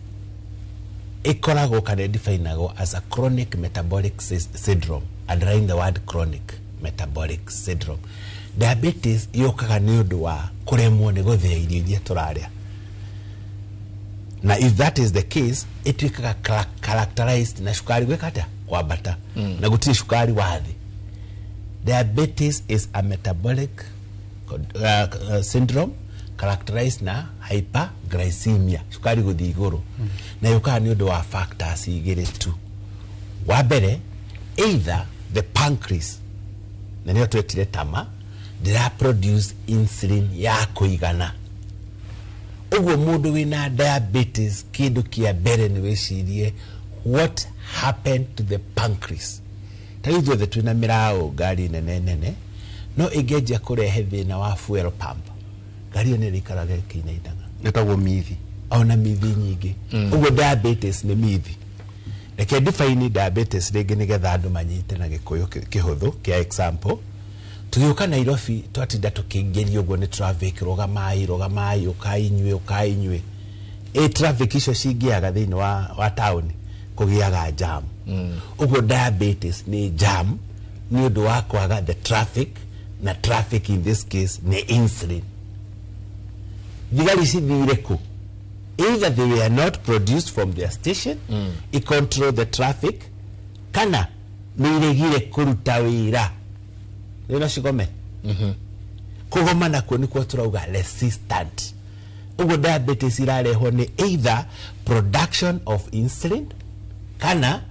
ĩkoragwo kana ĩdefinagwo as a chronic metabolic syndrome. Underline the word chronic metabolic syndrome. Diabetes yũkaga nĩ ũndũ wa kũremwo nĩ gũthĩa irio iria tũrarĩa. Na if that is the case, ĩtuĩkaga characterized na cukari gwĩka atĩa? Kwambata. Na gũtirĩ cukari wa thĩ. Diabetes is a metabolic syndrome characterized na hyperglycemia, cukari gũthiĩ igũrũ. Na yũkaga nĩ ũndũ wa factors igĩrĩ tu. Wa mbere, either the pancreas, na nĩyo twetire tama, ndĩra produce insulin ya kũigana. Ũguo mũndũ wĩna diabetes kĩndũ kĩa mbere nĩ wĩcirie what happened to the pancreas. Ta rĩu ithuothe twĩna mĩraũ ngari nene nene, no ĩngĩanjia kũrehe thĩna wa fuel pump, ngari ĩyo nĩ ĩrĩikaraga ĩkĩinainaga. Ĩtagwo mithi. Ona mithi nyingĩ. Ũguo diabetes nĩ mithi. Reke define diabetes rĩngĩ nĩgetha andũ manyite na Gĩkũyũ kĩhũthũ kĩa example. Tũgĩũka Nairobi twatinda tũkĩingĩrio ũguo nĩ traffic, rũgamai rũgamai, ũkai inyuĩ ũkai inyuĩ. Ĩ traffic icio cingĩaga thĩinĩ wa town kũgĩaga jam. Ũguo diabetes nĩ jam nĩ ũndũ wa kwaga the traffic, na traffic in this case nĩ insulin. Thigari cithire kũ? Either they were not produced from their station, i control the traffic, kana nĩ iregire kũruta wĩra. Nĩ no cigome. Kũgoma nakuo nĩkuo tũrauga resistant. Ũguo diabetes irarehwo nĩ either production of insulin kana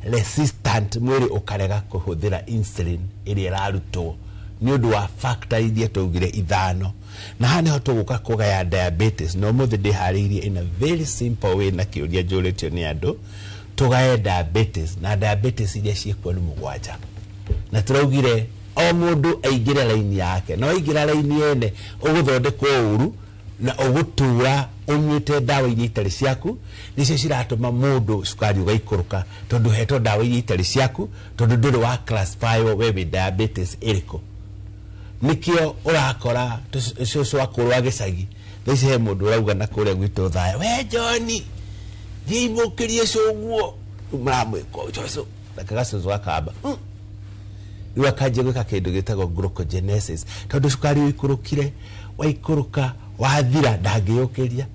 resistant, mwĩrĩ ũkarega kũhũthĩra insulin ĩrĩa ĩrarutwo nĩ ũndũ wa factor iria twaugire ithano. Na haha nĩho tũgũka kũgaya diabetes, na ũmũthĩ ndĩharĩirie in a very simple way na kĩũria njũrĩtio nĩ andũ. Tũgaye diabetes, na diabetes iria ciĩkuo nĩ 7, na tũraugire o mũndũ aingĩre raini yake, na waingĩra raini ene ũgũthondekwo ũru na ũgũtura ũnyuĩte ndawa iria itarĩ ciaku, nĩcio ciratũma mũndũ cukari ũgaikũrũka, tondũ hetwo ndawa iria itarĩ ciaku, tondũ ndũrĩ wa classify we wĩ diabetes ĩrĩkũ. Nĩkĩo ũrakora cũcũ akũrũ wa gĩcagi thaa ici, he mũndũ ũrauga na kũrĩa gwitũ thaya, we John, thiĩ imũkĩrie cũguo. Rĩu maramwĩka cũcũ nake gacũcũ gakamba rĩu akanjia gwĩka kĩndũ gĩtagwo glucogenesis, tondũ cukari ũikũrũkire, waikũrũka wathira, ndangĩyũkĩria.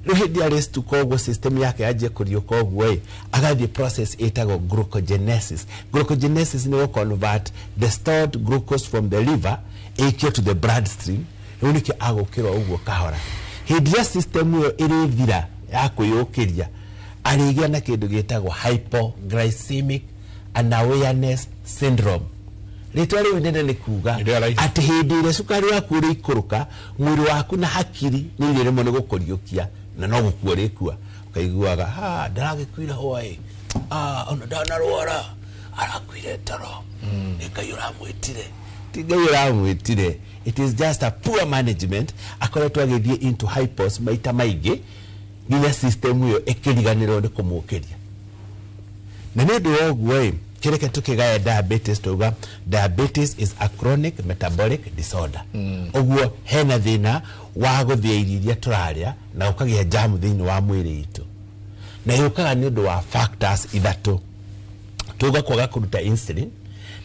Rĩu hĩndĩ arĩstuka ũguo, system yake yanjia kũriũka ũguo ĩ, agathiĩ process ĩtagwo glucogenesis. Glucogenesis nĩ gũ convert the stored glucose from the liver ĩikio to the bloodstream. Rĩu nĩkĩo agũkĩra ũguo kahora. Hĩndĩ ĩrĩa system ĩyo ĩrĩthira ya kwĩyũkĩria, arĩgĩa na kĩndũ gĩtagwo hypoglycemic unawareness syndrome. Rĩtwa rĩu inene nĩ kuga atĩ hĩndĩ ĩrĩa cukari waku ũrĩikũrũka, mwĩrĩ waku na hakiri nĩ irĩremwo nĩ gũkũriũkia, na no gũkua ũrĩkua, ũkaiguaga ha ndaragĩkuire hwaĩ, ona ndanarwara, arakuire toro, nĩ Ngai ũramwĩtire. Ti Ngai ũramwĩtire, it is just a poor management. Akoretwo agĩthiĩ into hypos maita maingĩ nginya system ĩyo ĩkĩriganĩrwo nĩ kũmũkĩria. Na nĩ ũndũ wa ũguo ĩ, kĩreke tũkĩgaya diabetes, tuga diabetes is a chronic metabolic disorder. Ũguo hena thĩna wa gũthĩa irio iria tũrarĩa na ũkagĩa jamu thĩinĩ wa mwĩrĩ itũ, na yũkaga nĩ ũndũ wa factors ithatũ. Tuga kwaga kũruta insulin,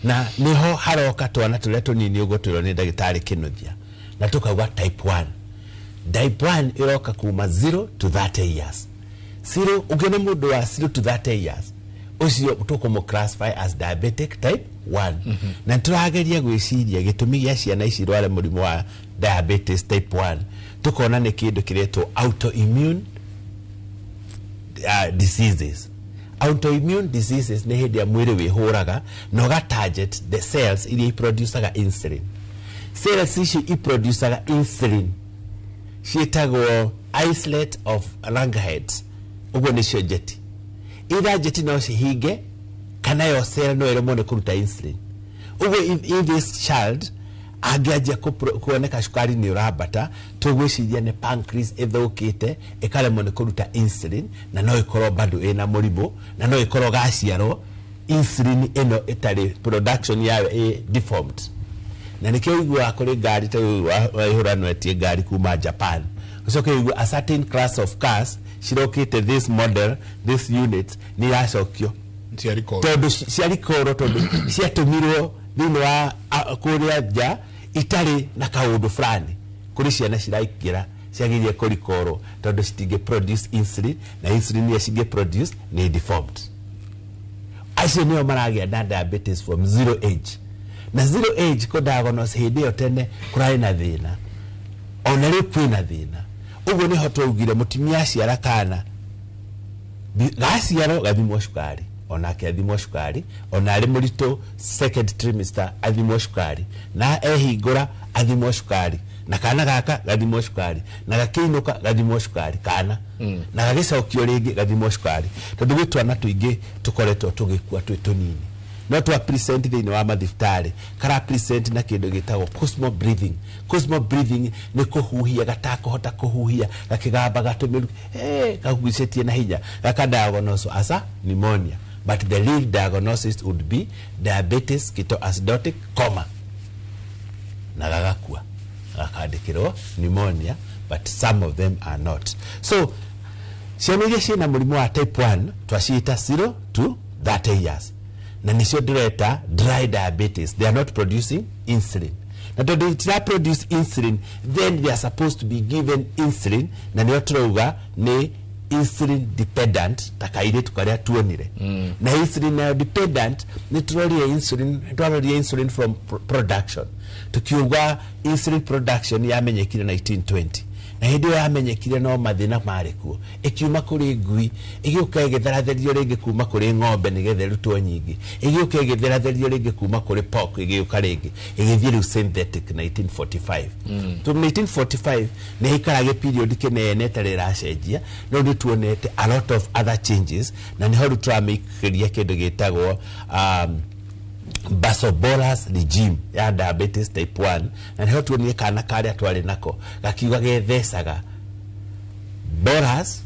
na niho haroka twana tũrĩa tũnini ũguo twĩrwo nĩ ndagĩtarĩ Kĩnuthia, na tũkauga type 1. Type 1 ĩroka kuma 0 to 30 years. 0, ũngĩona mũndũ wa 0 to 30 years, ũcio tũkũmũ classify as diabetic type 1. Na tũrageria gwĩciria gĩtũmi gĩa ciana ici irware mũrimũ wa diabetes type 1, tũkona nĩ kĩndũ kĩretwo autoimmune diseases. Autoimmune diseases nĩ hĩndĩ ya mwĩrĩ wĩhũraga na ũga target the cells iria iproducaga insulin. Cells ici iproducaga insulin ciĩtagwo islet of Langerhans, ũguo nĩcio njeti. Either njeti no cihinge kana yo cell no ĩremwo nĩ kũruta insulin. Ũguo if this child angĩanjia kuoneka cukari nĩ ũrambata, tũgwĩciria nĩ pancreas ĩthũkĩte ĩkaremwo nĩ kũruta insulin, na no ĩkorwo bado ĩna mũrimũ, na no ĩkorwo gaciarwo insulin ĩno ĩtarĩ production yayo ĩ deformed. Na nĩkĩo ũiguaga kũrĩ ngari ta rĩu waihũra no etie ngari kuma Japan, ũcoke ũigue a certain class of cars cirokĩte, this model, this unit nĩ iracokio tondũ ciarikorwo, tondũ ciatũmirwo thĩinĩ wa kũrĩa nja itarĩ na kaũndũ fulani. Kũrĩ ciana ciraingĩra ciagĩrĩire kũrikorwo tondũ citingĩ produce insulin, na insulin iria cingĩ produce nĩ deformed. Acio nĩo maragĩa na diabetes from zero age. Na zero age kũ diagnose hĩndĩ ĩyo tene kũrarĩ na thĩna, ona rĩu kwĩna thĩna. Ũguo nĩho twaugire mũtumia aciara kana gaciarwo gathimwo cukari, onake athimwo cukari, ona arĩ mũritũ second trimester athimwo cukari, na ehingũra athimwo cukari, na kana gaka gathimwo cukari, na gakĩinũka gathimwo cukari kana na gagĩcokio rĩngĩ gathimwo cukari, tondũ gwĩ twana tũingĩ tũkoretwo tũgĩkua twĩ tũnini, no twa present thĩinĩ wa mathibitarĩ kara present na kĩndũ gĩtagwo Kussmaul breathing. Kussmaul breathing nĩ kũhuhia gatakũhota kũhuhia, gakĩgamba gatũmĩru kagucĩtie na hinya, gaka diagnose as a pneumonia, but the real diagnosis would be diabetes ketoacidotic coma, na gagakua gakandĩkĩrwo pneumonia, but some of them are not. So ciana iria ciĩna mũrimũ wa type 1 twaciĩta 0 to 30 years, na nĩcio ndĩreta dry diabetes. They are not producing insulin, na tondũ itira produce insulin, then they are supposed to be given insulin, na nĩyo tũrauga nĩ insulin dependent, ta kairĩtu karĩa tuonire. Na insulin nayo dependent nĩ tũrorire insulin, twarorire insulin from production, tukiuga insulin production yamenyekire 1920, Na hĩndĩ ĩyo yamenyekire no mathĩna marĩ kuo, ĩkiuma kũrĩ ngui, ĩgĩũka ĩgĩtheratherio rĩngĩ kuma kũrĩ ng'ombe nĩgetha ĩrutwo nyingĩ, ĩgĩũka ĩgĩtheratherio rĩngĩ kuma kũrĩ pork, ĩgĩũka rĩngĩ ĩgĩthiĩ rĩu synthetic 1945. To 1945 nĩ ĩikaraga period kĩnene ĩtarĩ ĩracenjia, no nĩ tuonete a lot of other changes, na nĩho rĩu tũramĩkĩria kĩndũ gĩtagwo Basobolus regime ya diabetes type 1, na nĩho tuonire kana karĩa twarĩ nako gakiuga gethecaga bolus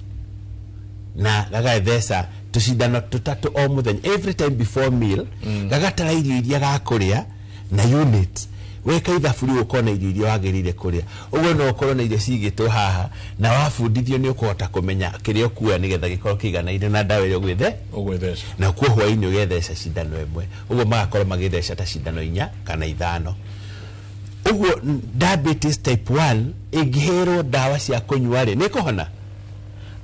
na gagatheca tũcindano tũtatũ o mũthenya, every time before meal. Gagatara irio iria gakũrĩa na unit, weka ithabu rĩu ũkona irio iria wagĩrĩire kũrĩa. Ũguo no ũkorwo na irio cigĩtwo haha, na wabundithio nĩ ũkũhota kũmenya kĩrĩa ũkuoya nĩgetha gĩkorwo kĩiganaine na ndawa ĩrĩa ũgwĩthe ũgwĩtheca. Na kuo hwaĩ-inĩ ũgetheca cindano ĩmwe, ũguo magakorwo magĩtheca ta cindano 4 kana 5 ũguo. Diabetes type 1 ĩngĩherwo ndawa cia kũnyua rĩ, nĩ ĩkũhona.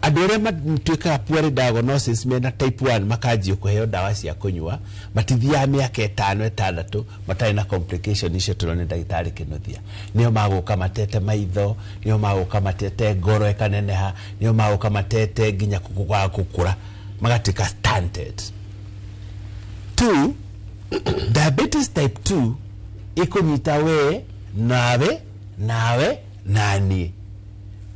Andũ arĩa matuĩkaga poorly diagnosis mena type 1 makanjio kũheo ndawa cia kũnyua, matithiaga mĩaka 5 6 matarĩ na complication icio tũrona ndagĩtarĩ Kĩnuthia. Nĩo magũka matete maitho, nĩo magũka matete ngoro ĩkaneneha, nĩo magũka matete nginya kwaga gũkũra, magatuĩka stunted. Two, diabetes type 2 ĩkũnyita we nawe nawe naniĩ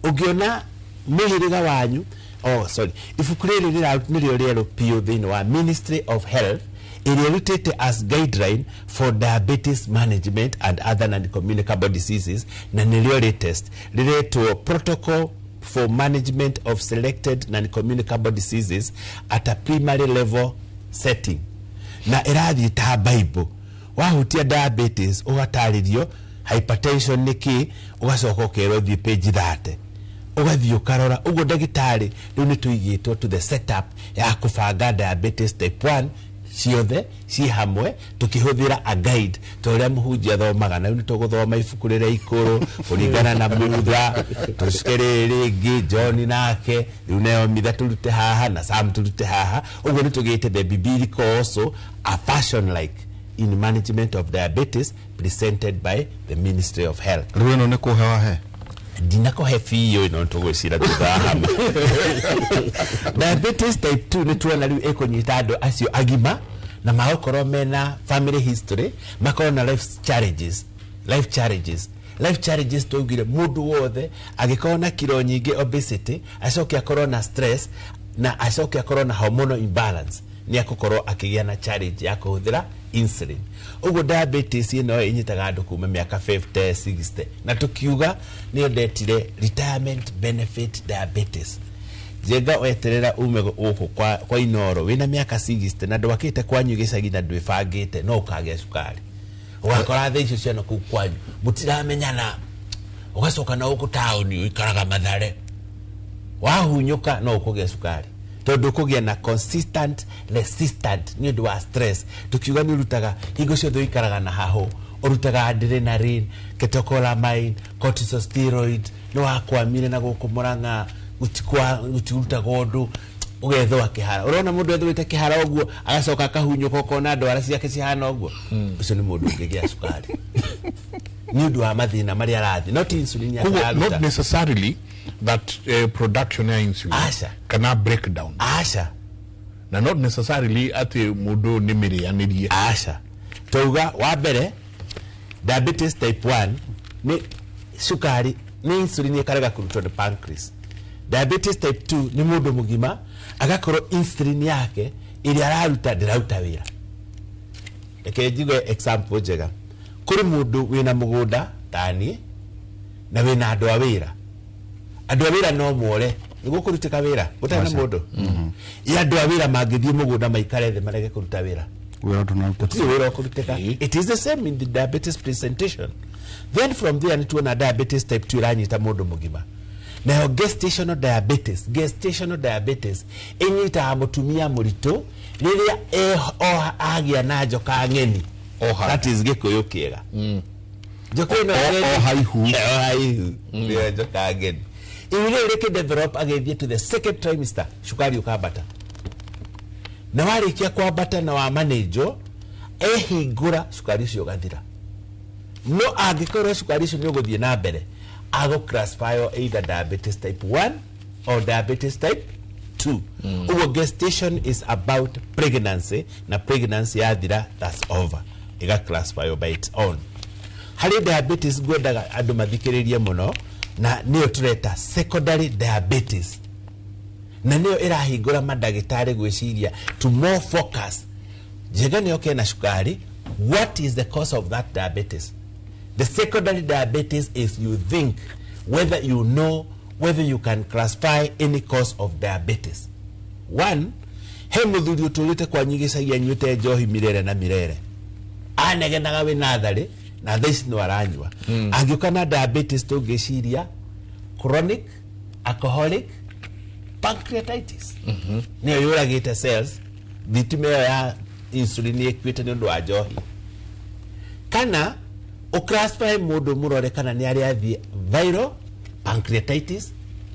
ũngĩona mũhĩrĩga wanyu. Oh, sorry, ibuku rĩrĩ nĩrĩo rĩerũ biũ thĩinĩ wa Ministry of Health, ĩrĩa ĩrutĩte as guideline for diabetes management and other non-communicable diseases, na nĩrĩo latest, rĩretwo Protocol for Management of Selected Non-Communicable Diseases at a Primary Level Setting, na ĩrathiĩ ta Bible. Wahutia diabetes ũgatarĩrio hypertension nĩ kĩ, ũgacoka ũkerwo thiĩ page 30, ũgathiĩ ũkarora ũguo. Ndagĩtarĩ, rĩu nĩ tũigĩtwo to the setup ya kũbanga diabetes type 1 ciothe ciĩ hamwe, tũkĩhũthĩra a guide ta ũrĩa mũhunjia athomaga. Na rĩu nĩ tũgũthoma ibuku rĩrĩa ikũrũ kũringana na mutha, tũcoke rĩrĩ rĩngĩ John nake rĩu Naomi tũrute haha na Sam tũrute haha. Ũguo nĩ tũgĩte the biblical also a fashion like in management of diabetes presented by the Ministry of Health. Rĩu ĩno nĩ kũhe wahe? Ndinakũhe biũ, ĩno tũgwĩcira thutha wa hama. Diabetes type 2 nĩ tuona rĩu ĩkũnyita andũ acio agima na magũkorwo mena family history, makorwo na life challenges. Life challenges, life challenges twaugire mũndũ wothe angĩkorwo na kiro nyingĩ, obesity, acoke akorwo na stress, na acoke akorwo na hormonal imbalance, nĩ akũkorwo akĩgĩa na challenge ya kũhũthĩra insulin. Ũguo diabetes ĩno ĩnyitaga andũ kuma mĩaka 50 60, na tũkiuga nĩyo ndetire retirement benefit diabetes. Njenga, weterera ume gũkũ kwa Inoro wĩna mĩaka 60 na ndwakĩte kwanyu gĩcagi na ndwĩbangĩte, no ũkagĩa cukari. Ũgakora thaa icio ciana kũu kwanyu mũtiramenyana, ũgacoka na gũkũ taũni ũikaraga Mathare, wahunyũka no ũkũgĩa cukari, tondũ ũkũgĩa na consistent resistant nĩ ũndũ wa stress. Tukiuga nĩ ũrutaga hingo ciothe, ũikaraga na hahũ, ũrutaga adrenaline, catecholamine, corticosteroid, nĩ wakwamire na gũkũ Mũrang'a gũtirutaga ũndũ, ũgethũa kĩhara. Ũrona mũndũ ethũĩte kĩhara ũguo, agacoka akahunyũka, ũkona ndwara ciake cihana ũguo, ũcio nĩ mũndũ ũngĩgĩa cukari nĩ ũndũ wa mathĩna marĩa arathiĩ, not insulin yake Koguo, araruta. not necessarily that production ya insulin Aca. kana breakdown. Aca. Na not necessarily atĩ mũndũ nĩ mĩrĩanĩrie. Aca. Twauga wa mbere diabetes type 1 nĩ cukari, nĩ insulin ĩkarega kũrutwo nĩ pancreas. Diabetes type 2 nĩ mũndũ mũgima agakorwo insulin yake ĩrĩa araruta ndĩraruta wĩra. Reke njigue example njega. Kũrĩ mũndũ wĩna mũgũnda taniĩ na wĩna andũ a wĩra. Andũ a wĩra no more nĩguo kũrutĩka wĩra gũtarĩ na Aca. mũndũ. Ĩ andũ a wĩra mangĩthiĩ mũgũnda maikare thĩ marege kũruta wĩra, wĩra ndũnaruta. Gũtirĩ wĩra ũkũrutĩka. It is the same in the diabetes presentation. Then from there nĩtuona diabetes type 2 ĩranyita mũndũ mũgima. Nayo gestational diabetes, gestational diabetes ĩnyitaga mũtumia mũritũ rĩrĩa agĩa na njoka ng'eni. That is Gĩkũyũ kĩega, njoka ĩno ng'eni. Oha ihu. Oha ihu nĩyo njoka ng'eni. Ihu rĩrĩ rĩkĩdevelop agĩthiĩ to the second trimester, cukari ũkambata, na warĩkia kwambata na wamanĩnjwo ehingũra, cukari ũcio ũgathira. No angĩkorwo cukari ũcio nĩ ũgũthiĩ na mbere, Agũ classify either diabetes type 1 or diabetes type 2. Ũguo gestation is about pregnancy, na pregnancy yathira, that's over, ĩga classify by its own. Harĩ diabetes ngwendaga andũ mathikĩrĩrie mũno, na nĩyo tũreta secondary diabetes, na nĩyo ĩrahingũra mandagĩtarĩ gwĩciria to more focus. Njega nĩyo kena cukari, what is the cause of that diabetes? The secondary diabetes is you think whether you know whether you can classify any cause of diabetes. One, he mũthuri ũtũrĩte kwanyu gĩcagi anyuĩte njohi mirere na mirere, anegenaga wĩ natharĩ na thaa ici no aranyua. Angĩũka na diabetes tũngĩciria chronic alcoholic pancreatitis, nĩyo yũragĩte cells, thitima ĩyo ya insulin ĩkuĩte nĩ ũndũ wa njohi. Kana ũclassify mũndũ mũrore kana nĩ arĩa athiĩ viral pancreatitis,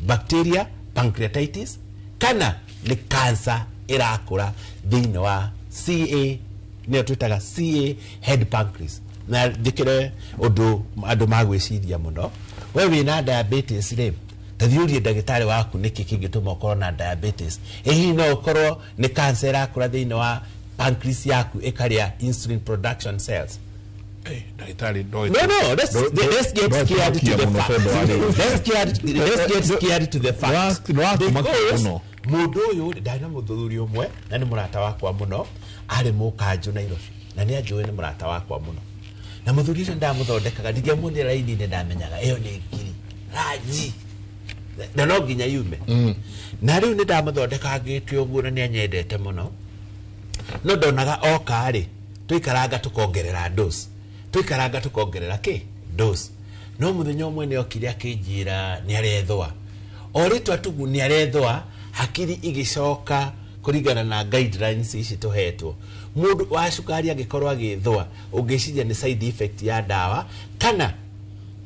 bacteria pancreatitis, kana nĩ cancer ĩrakũra thĩinĩ wa CA, nĩyo twĩtaga CA head pancreas. Na njĩkĩre ũndũ andũ magwĩciria mũno, we wĩna diabetes rĩ, ta thiĩ ũrie ndagĩtarĩ waku nĩkĩ kĩngĩtũma ũkorwo na diabetes. Ĩ hihi no ũkorwo nĩ cancer ĩrakũra thĩinĩ wa pancreas yaku ĩkarĩa insulin production cells. Ndagĩtarĩ. No, let's get scared to the fact. Let's get scared to the fact. Because mũndũ ũyũ ndarĩ na mũthuri ũmwe na nĩ mũrata wakwa mũno, arĩ mũkanjũ Nairobi, na nĩ anjũĩ nĩ mũrata wakwa mũno. Na mũthuri ũcio ndamũthondekaga, ndingĩamuonire raini-inĩ ndamenyaga ĩyo nĩ ngiri ranji na no nginya yume. Na rĩu nĩ ndamũthondekangĩte ũguo na nĩ anyendete mũno, no ndonaga oka rĩ, tũikaranga tũkongerera dose, tũikaranga tũkongerera kĩ dose. No mũthenya ũmwe nĩ okire akĩnjĩra nĩ arethũa, o rĩtwa tugu nĩ arethũa, hakiri igĩcoka kũringana na guidelines ici tũhetwo. Mũndũ wa cukari angĩkorwo agĩthũa, ũngĩciria nĩ side effect ya ndawa kana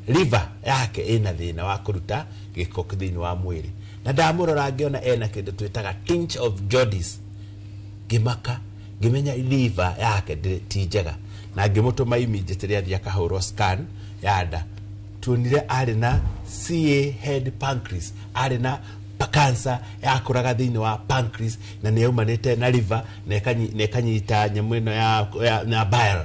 liver yake ĩna thĩna wa kũruta gĩko thĩinĩ wa mwĩrĩ. Na ndamũrora ngĩona ena kĩndũ twĩtaga tinge of jaundice, ngĩmaka, ngĩmenya liver yake ti njega, na ngĩmũtũma immediately athiĩ akahũrwo scan ya nda. Tuonire arĩ na CA head pancreas, arĩ na cancer yakũraga thĩinĩ wa pancreas, na nĩ yaumanĩte na liver na ĩkanyita nyamũ ĩno ya bile.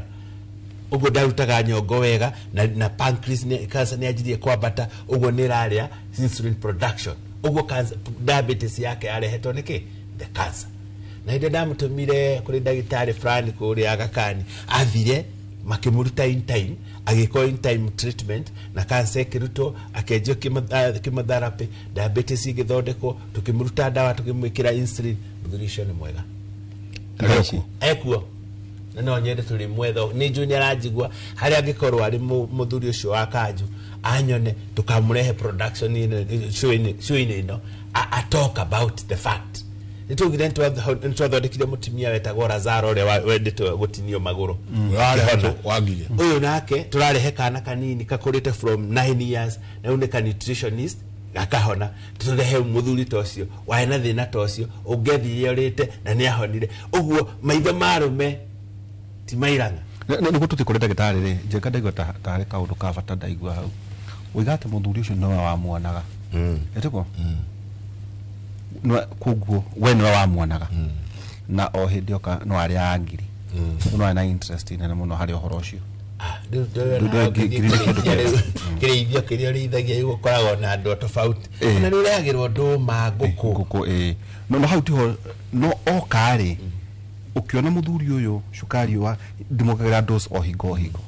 Ũguo ndarutaga nyongo wega, na pancreas cancer nĩ yanjirie kwambata, ũguo nĩ ĩrarĩa insulin production, ũguo cancer diabetes yake yarehetwo nĩ kĩ? The cancer. Na hĩndĩ ndamũtũmire kũrĩ ndagĩtarĩ fulani kũrĩa Aga Khan, athire makĩmũruta in time, agĩkwo in time treatment, na cancer ĩkĩrutwo, akĩanjio chemotherapy, diabetes ĩgĩthondekwo, tũkĩmũruta ndawa tũkĩmwĩkĩra insulin. Mũthuri ũcio nĩ mwega ekuo, na no nyende tũrĩ mwetha, nĩ njũĩ nĩ aranjigua harĩa angĩkorwo arĩ mũthuri ũcio wa kanju anyone, tũkamũrehe production show-inĩ ĩno, a talk about the fact. Nĩ twaugire nĩ twathondekire mũtumia wetagwo Lazaro ũrĩa wendete gũtinio magũrũ. Ũyũ nake tũrarehe kana kanini kakũrĩte from 9 years, na rĩu nĩ ka nutritionist gakahona. Tũrehe mũthuri ta ũcio warĩ na thĩna ta ũcio ũngĩathire ũrĩte na nĩ ahonire. Ũguo maitho ma arũme ti mairanga. Nĩguo tũthiĩ kũrĩ ndagĩtarĩ rĩ, njega ndaigua tarĩ kaũndũ ka bata ndaigua hau. Ũiga atĩ mũthuri ũcio nĩwe wamuonaga. Ĩtĩkwo? Koguo we nĩwe wamuonaga, na o hĩndĩ oka no arĩa ngiri no arĩ na interest nene mũno harĩ ũhoro ũcio. Kĩrĩithio kĩrĩa ũrĩithagia gũkoragwo na andũ tofauti, na nĩ ũrehagĩrwo ndũma, ngũkũ. Ĩĩ, no hau tiho no oka rĩ, ũkĩona mũthuri ũyũ cukari wa ndimũkagĩra dose o hingo o hingo,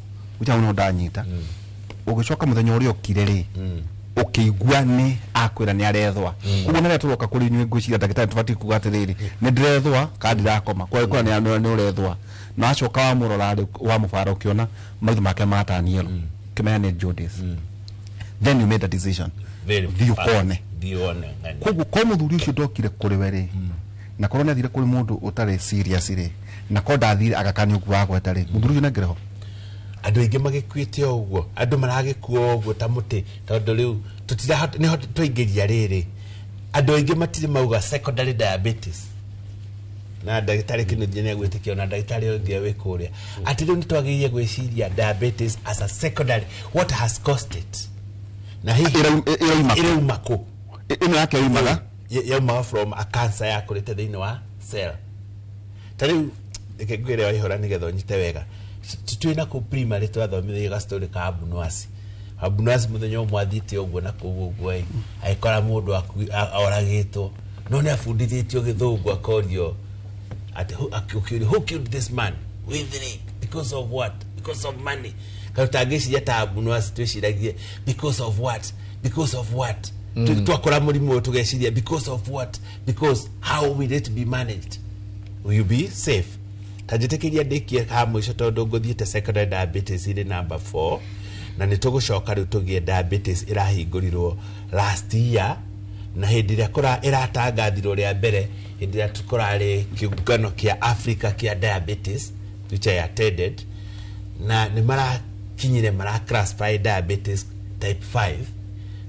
gũtirĩ no ndanyita. Ũgĩcoka mũthenya ũrĩa ũkire rĩ, ũkĩigua nĩ akwĩra nĩ arethũa. Koguo nĩ tũroka kũrĩ inyuĩ ngwĩciria ndagĩtarĩ tũbatiĩ kuga atĩrĩrĩ, nĩ ndĩrethũa kana ndirakoma, kwa nĩ ũrethũa. Na acoka wamũrora rĩ, wamũbara ũkĩona maitho make matanielo, ũkĩmenya nĩ jaundice. Then you made a decision, thiĩ ũkone. Koguo ko mũthuri ũcio ndokire kũrĩ we rĩ, na korwo nĩ athire kũrĩ mũndũ ũtarĩ serious rĩ, na korwo ndathire Aga Khan ũguo wagweta rĩ, mũthuri ũcio nĩangĩrĩ ho. Andũ aingĩ magĩkuĩte o ũguo, andũ maragĩkua ũguo ta mũtĩ, tondũ rĩu tũtirahota, nĩho twaingĩria rĩrĩ. Andũ aingĩ matirĩ mauga secondary diabetes, na ndagĩtarĩ Kĩnuthia nĩ agwĩtĩkia, na ndagĩtarĩ ũngĩ wĩ kũrĩa, atĩ rĩu nĩ twagĩrĩire gwĩciria diabetes as a secondary, what has caused it. Na hihi Ĩrauma kũ? Ĩrauma kũ? Ĩno yake yaumaga? Yaumaga from a cancer yakũrĩte thĩinĩ wa cell. Ta rĩu reke ngwĩre waihũra nĩgetha ũnyite wega. Twĩ na kũu primary twathomithagio gastori ka Abunwasi. Abunwasi mũthenya ũmwe athiĩte ũguo na kũu ũguo ĩ, agĩkora mũndũ oragĩtwo, no nĩ abundithĩtio gĩthũngũ akorio atĩ ũkĩũrio, "Who killed this man?" "With because of what?" "Because of money." Kana tangĩciria ta Abunwasi twĩciragie because of what, because of what. Twakora mũrimũ ũyũ tũgeciria because of what, because how will it be managed, will you be safe? Ta njĩtĩkĩria ndĩkie ha mũico tondũ ngũthiĩte secondary diabetes ĩrĩ number 4, na nĩ tũgũcoka rĩu tũgĩe diabetes ĩrahingũrirwo last year, na hĩndĩ ĩrĩa ĩratangathirwo rĩa mbere hĩndĩ ĩrĩa kũrarĩ kĩũngano kĩa Africa kĩa diabetes, which I attended, na nĩ marakinyire mara classify diabetes type 5,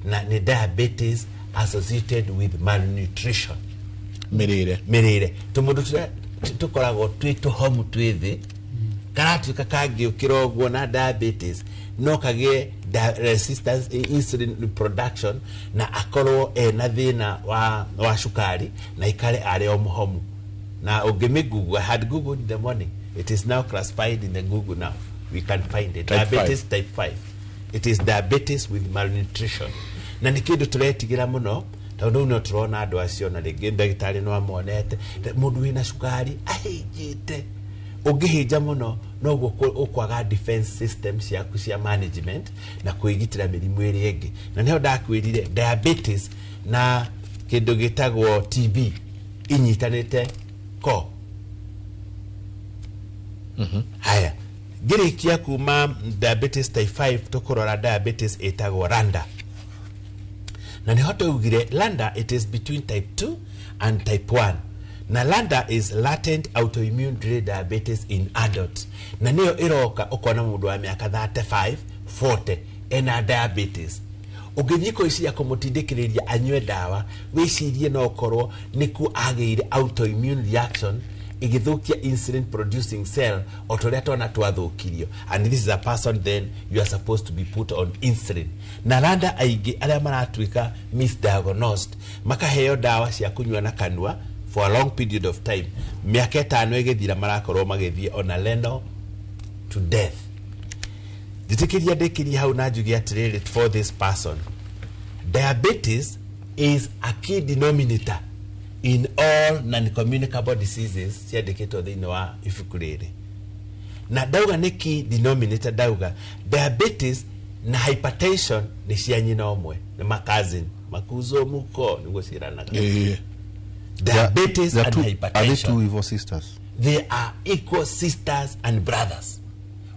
na nĩ diabetes associated with malnutrition. Mĩrĩre. Mĩrĩre. Tũmũndũ tũrĩa tũkoragwo twĩ tũhomu twĩ thĩ karatuĩka kangĩũkĩra ũguo na diabetes no kagĩe resistance insulin production na akorwo ena thĩna wa cukari na ikare arĩ o mũhomu. Na ũngĩmĩ-google, I had googled in the morning, it is now classified in the Google, now we can find it. Type Diabetes 5. Type 5, it is diabetes with malnutrition, na nĩ kĩndũ tũretigĩra mũno tondũ rĩu no tũrona andũ acio na rĩngĩ ndagĩtarĩ no amonete mũndũ wĩna cukari ahĩnjĩte. Ũngĩhĩnja mũno noguo ũkwaga defense system ciaku cia management na kwĩgitĩra mĩrimũ ĩrĩa ĩngĩ, na nĩho ndakwĩrire diabetes na kĩndũ gĩtagwo TB inyitanĩte ko. Haya, ngĩrĩkia kuma diabetes type 5 tũkũrora diabetes ĩtagwo Landa, na nĩho twaugire Landa, it is between type 2 and type 1, na Landa is latent autoimmune delayed diabetes in adults, na nĩyo ĩroka ũkona mũndũ wa mĩaka 35, 40 ena diabetes. Ũngĩthiĩ kwĩciria kũmũtindĩkĩrĩria anyue ndawa, wĩcirie no ũkorwo nĩkuo agĩire autoimmune reaction ĩgĩthũkia insulin producing cell o ta ũrĩa twana twathũkirio, and this is a person then you are supposed to be put on insulin. Na Landa aingĩ arĩa maratuĩka misdiagnosed makaheo ndawa cia kũnyua na kanua for a long period of time, mĩaka 5 ĩgĩthira marakorwo magĩthiĩ ona leno to death. Njĩtĩkĩria ndĩkĩrie hau na njuge atĩrĩrĩ, for this person, diabetes is a key denominator in all non-communicable diseases ciandĩkĩtwo thĩinĩ wa ibuku rĩrĩ. Na ndauga nĩ key denominator, ndauga diabetes na hypertension nĩ cia nyina ũmwe, nĩ ma-cousin, makuzo muko nĩguo ciĩranaga. Diabetes They are and two, are they hypertension. two evil sisters? They are equal sisters and brothers.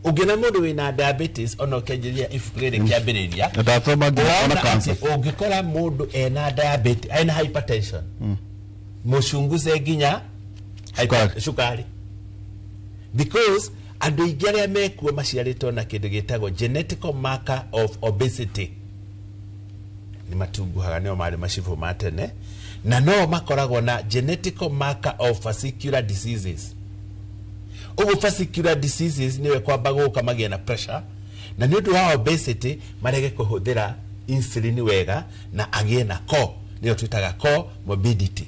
Ũngĩona mũndũ wĩna diabetes ona ũkĩanjĩrĩria ibuku rĩrĩ kĩambĩrĩria, Na ndathoma nginya ona ũrona cancer. atĩ ũngĩkora mũndũ ena diabetes, ena hypertension, mũcunguze nginya cukari, because andũ aingĩ arĩa mekuo maciarĩtwo na kĩndũ gĩtagwo genetical marker of obesity, nĩ matunguhaga, nĩo marĩ macibũ ma tene, na no makoragwo na genetical marker of vascular diseases. Ũguo vascular diseases nĩwe kwamba gũka magĩe na pressure, na nĩ ũndũ wa obesity marege kũhũthĩra insulin wega na agĩe na co, nĩyo twĩtaga comorbidity,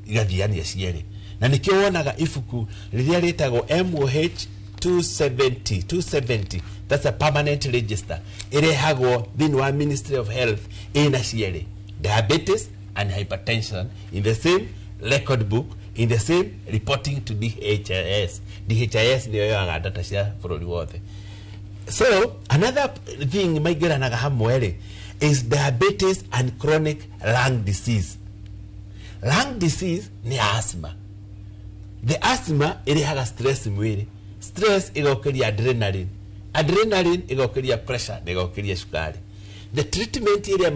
igathiania cierĩ. Na nĩkĩo wonaga ibuku rĩrĩa rĩtagwo MOH 270, 270, that's a permanent register, ĩrehagwo thĩinĩ wa Ministry of Health ĩna cierĩ, diabetes and hypertension in the same record book, in the same reporting to DHIS. DHIS nĩyo yoyaga data cia bũrũri wothe. So another thing maingĩranaga hamwe rĩ is diabetes and chronic lung disease. Lung disease nĩ asthma. The asthma ĩrehaga stress mwĩrĩ, stress ĩgokeria adrenaline, adrenaline ĩgokeria pressure na ĩgokeria cukari. The treatment ĩrĩa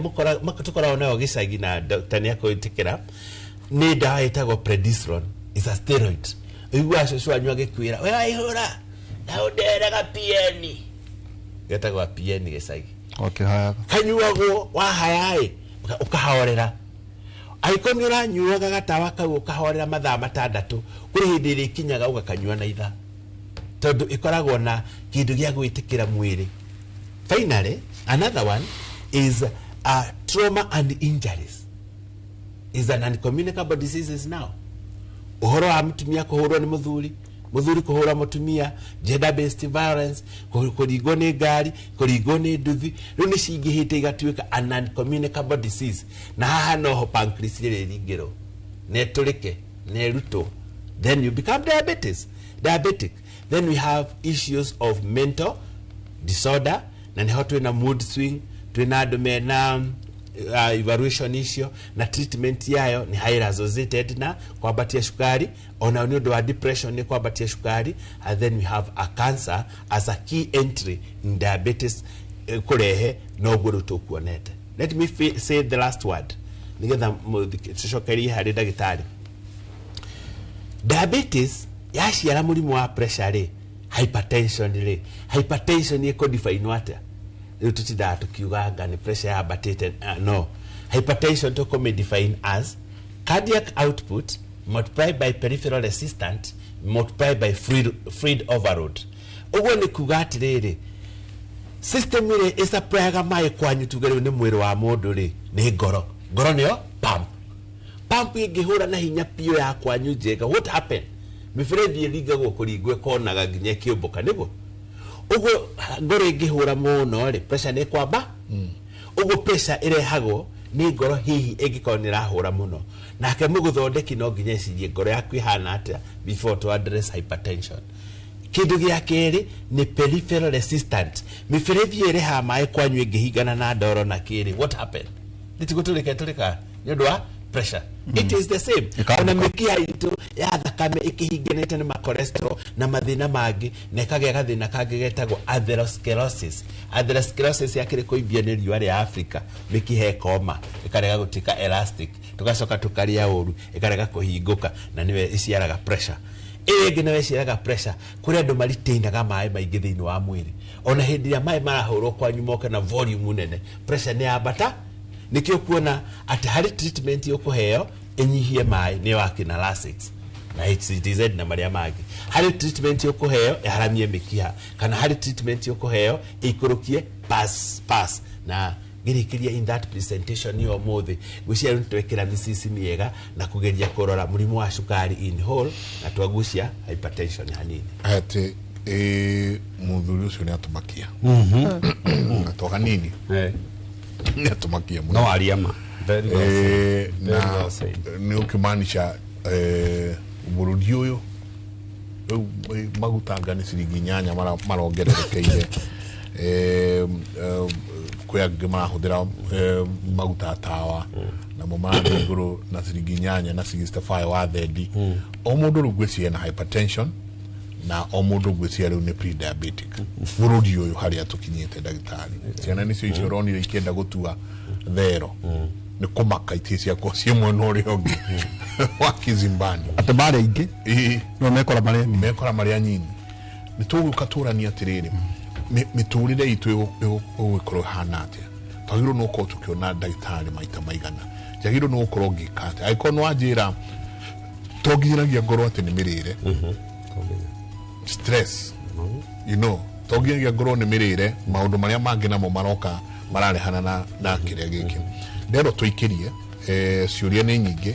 tũkoragwo nayo gĩcagi, na doctor nĩ akwĩtĩkĩra, nĩ ndawa ĩtagwo prednisolone, is a steroid. Ũiguaga cũcũ wanyu agĩkwĩra we waihũra na ũnderaga PN, getagwo PN gĩcagi. Ũkĩhayaga. Kanyuagwo wahaya-ĩ ũkahorera, angĩkorwo nĩ ũranyuaga gatawa kau ũkahorera mathaa 6, kũrĩ hĩndĩ ĩrĩa ikinyaga ũgakanyua na ithaa, tondũ ĩkoragwo na kĩndũ gĩa gwĩtĩkĩra mwĩrĩ. Finally, another one is trauma and injuries is an uncommunicable diseases now. Ũhoro wa mũtumia kũhũrwo nĩ mũthuri, mũthuri kũhũra mũtumia, gender based violence, kũringwo nĩ ngari, kũringwo nĩ nduthi, rĩu nĩ cingĩhĩte igatuĩka an uncommunicable disease. Na haha noho pancreas rĩrĩ ĩringĩrwo na ĩtũrĩke na ĩrutwo, then you become diabetic. Then we have issues of mental disorder, na nĩho twĩna mood swing, twĩna andũ mena evaluation icio, na treatment yayo ni highly associated na kwambatia cukari, ona nĩ ũndũ wa depression ni kwambatia cukari. And then we have a cancer as a key entry in diabetes, kũrehe noguo rĩu tũkuonete. Let me say the last word nĩgetha tũcokerie harĩ ndagĩtarĩ. Diabetes yaciara mũrimũ wa pressure rĩ, hypertension rĩ, hypertension ĩkũdifainwo atĩa? Rĩu tũtindaga tũkiuga anga nĩ pressure yambatĩte, no. Hypertension tũkũmĩdefine as cardiac output multiplied by peripheral resistance multiplied by fluid overload. Ũguo nĩ kuga atĩrĩrĩ, system ĩrĩa ĩsupplyga maĩ kwanyu tuge rĩu nĩ mwĩrĩ wa mũndũ rĩ, nĩ ngoro. Ngoro nĩyo pump. Pump ĩngĩhũra na hinya piũ ya kwanyu njega, what happen? Mĩberethi ĩringagwo kũringwo ĩkonaga nginya ĩkĩũmbũka, nĩguo? Ũguo ngoro ĩngĩhũra mũno rĩ, pressure nĩ ĩkwamba. Ũguo pressure ĩrehagwo nĩ ngoro hihi ĩngĩkorwo nĩ ĩrahũra mũno. Nake mũgũthondeki no nginya ecirie ngoro yaku ĩhana atĩa before to address hypertension. Kĩndũ gĩa kerĩ nĩ peripheral resistant. Mĩberethi ĩyo ĩrehaga maĩ kwanyu ĩngĩhingana na ndoro na kĩrĩ, what happen? Nĩtigũtũrĩka tũrĩka nĩ ũndũ wa pressure. It is the same. Ona mĩkiha itũ ya thakame ĩkĩhinganĩte nĩ ma-cholesterol na mathĩna mangĩ, na ĩkagĩa gathĩna kangĩ getagwo atherosclerosis. Atherosclerosis yakĩrĩ kũimbio nĩ riũa rĩa Afrika, mĩkiha ĩkoma, ĩkarega gũtuĩka elastic, tũgacoka tũkarĩa ũru, ĩkarega kũhingũka, na nĩwe ĩciaraga pressure. Ĩyo ĩngĩ nayo ĩciaraga pressure kũrĩ andũ maritainaga maĩ maingĩ thĩinĩ wa mwĩrĩ. Ona hĩndĩ ĩrĩa maĩ marahũrwo kwanyu moke na volume nene, pressure nĩ yambata. Nĩkĩo kuona atĩ harĩ treatment ũkũheo ĩnyihie maĩ, nĩyo akina Lasix na HCTZ na marĩa mangĩ. Harĩ treatment ũkũheo ĩharamie mĩkiha, kana harĩ treatment ũkũheo ĩikũrũkie pass. Na ngĩrĩkĩria in that presentation ya ũmũthĩ, ngwĩciria rĩu nĩtwekĩra mĩcici mĩega na kũgeria kũrora mũrimũ wa cukari in whole, na twagucia hypertension hanini. Atĩ mũthuri ũcio nĩ atũmakia. Atoka nini? Nĩ atũmakia mũno. No aria ma. Very well said. Very na well said. Nĩ ũkĩmaanisha bũrũri ũyũ rĩu maguta anga nĩ ciringi 8 marongererekeire. Kwĩ angĩ marahũthĩra maguta tawa namo marathiĩ igũrũ na ciringi 8 na 65 wa thendi. O mũndũ rĩu ngwĩciria na hypertension, na o mũndũ ngwĩciria rĩu nĩ pre-diabetic. Bũrũri ũyũ harĩa tũkinyĩte ndagĩtarĩ, ciana nĩcio icio ũronire ikĩenda gũtua thero, nĩ kũmaka itĩ ciakwa ciĩ mwena ũrĩa ũngĩ wa Kizimbani. Atĩ marĩ aingĩ, no mekora marĩ anini. Mekora marĩ anini. Nĩ tũgũka tũranie atĩrĩrĩ, mĩtũrĩre itũ ĩgũkorwo ĩhana atĩa? Twagĩrĩirwo nĩ gũkorwo tũkĩona ndagĩtarĩ maita maigana? Njagĩrĩirwo nĩ gũkorwo ngĩka atĩa? Angĩkorwo nĩ wanjĩra to nginyanagia ngorwo atĩ nĩ mĩrĩre, stress, you know, to nginyanagia ngorwo nĩ mĩrĩre, maũndũ marĩa mangĩ namo maroka mararehana na kĩrĩa gĩkĩ. Ndero tũikĩrie, ciũria nĩ nyingĩ.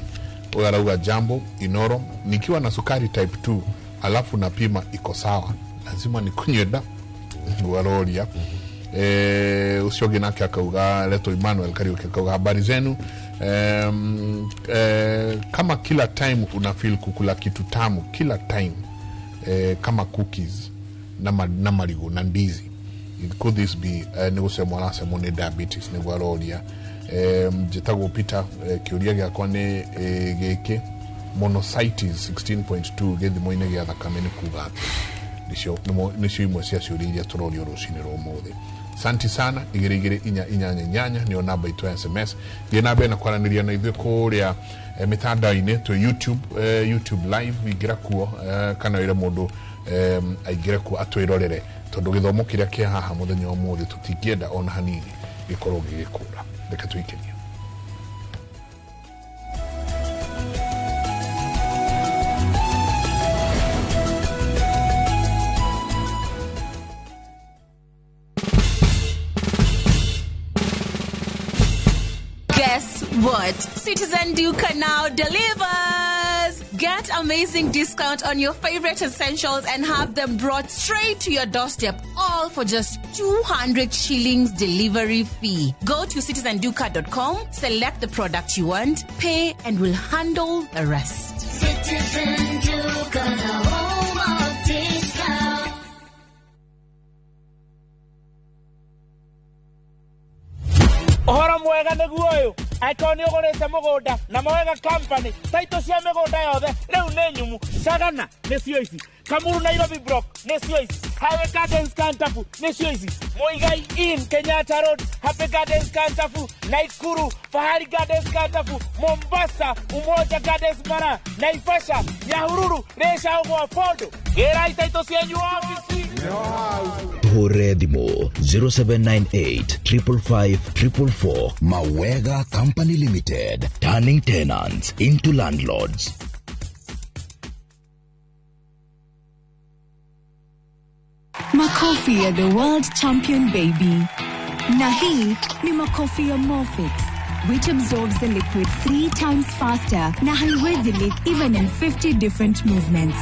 Ũyũ arauga jambo Inoro, nikiwa na sukari type 2 alafu napima iko sawa, lazima nikunywe dawa? Waroria. Ucio ũngĩ nake akauga, Leto Emmanuel Kariuki akauga habari zenu. Kama kila time una feel kukula kitu tamu kila time, kama cookies na marigo na ndizi, could this be nĩ gũcemwo aracemwo nĩ diabetes? Nĩguo aroria. Njĩtagwo Peter, kĩũria gĩakwa nĩ gĩkĩ, monocytes 16.2 gĩthimo-inĩ gĩa thakame nĩ kuga atĩa? Nĩcio imwe cia ciũria iria tũrorio rũcinĩ rwa ũmũthĩ. Santi sana. 2 2 4 8 8 nĩyo namba itũ ya SMS. Thiĩ na mbere na kwaranĩria na ithuĩ kũrĩa mĩtandao-inĩ, twĩ YouTube, YouTube live, ingĩra kuo, kana wĩre mũndũ aingĩre kuo atwĩrorere, tondũ gĩthomo kĩrĩa kĩ haha mũthenya wa ũmũthĩ tũtingĩenda ona hanini gĩkorwo gĩgĩkũra. Reke tũikĩrie. Guess what? Citizen Duka now delivers! Get amazing discount on your favorite essentials and have them brought straight to your doorstep, all for just 200 shillings delivery fee. Go to citizenduka.com, select the product you want, pay, and we'll handle the rest. Citizen Duka, the home of discount. Ũhoro mwega nĩguo ũyũ angĩkorwo nĩ ũgũrĩte mũgũnda na Mawega Company taitũ cia mĩgũnda yothe rĩu nĩ nyumu Sagana nĩcio ici Kamuru Nairobi Block nĩcio ici Highway Gardens Kantafu nĩcio ici Muigai Inn Kenyatta Road Happy Gardens Kantafu Naikuru Fahari Gardens Kantafu Mombasa Umoja Gardens Mara Naivasha Nyahururu Rĩcagwo Bondo gĩrai taitũ cianyu ofici. Tuhũrĩre thimũ 0798 555 444. Mawega Company Limited, turning tenants into landlords. Makofi ya the world champion baby. Na hii ni makofi ya Morfix, which absorbs the liquid 3 times faster na haiwezi leak even in 50 different movements.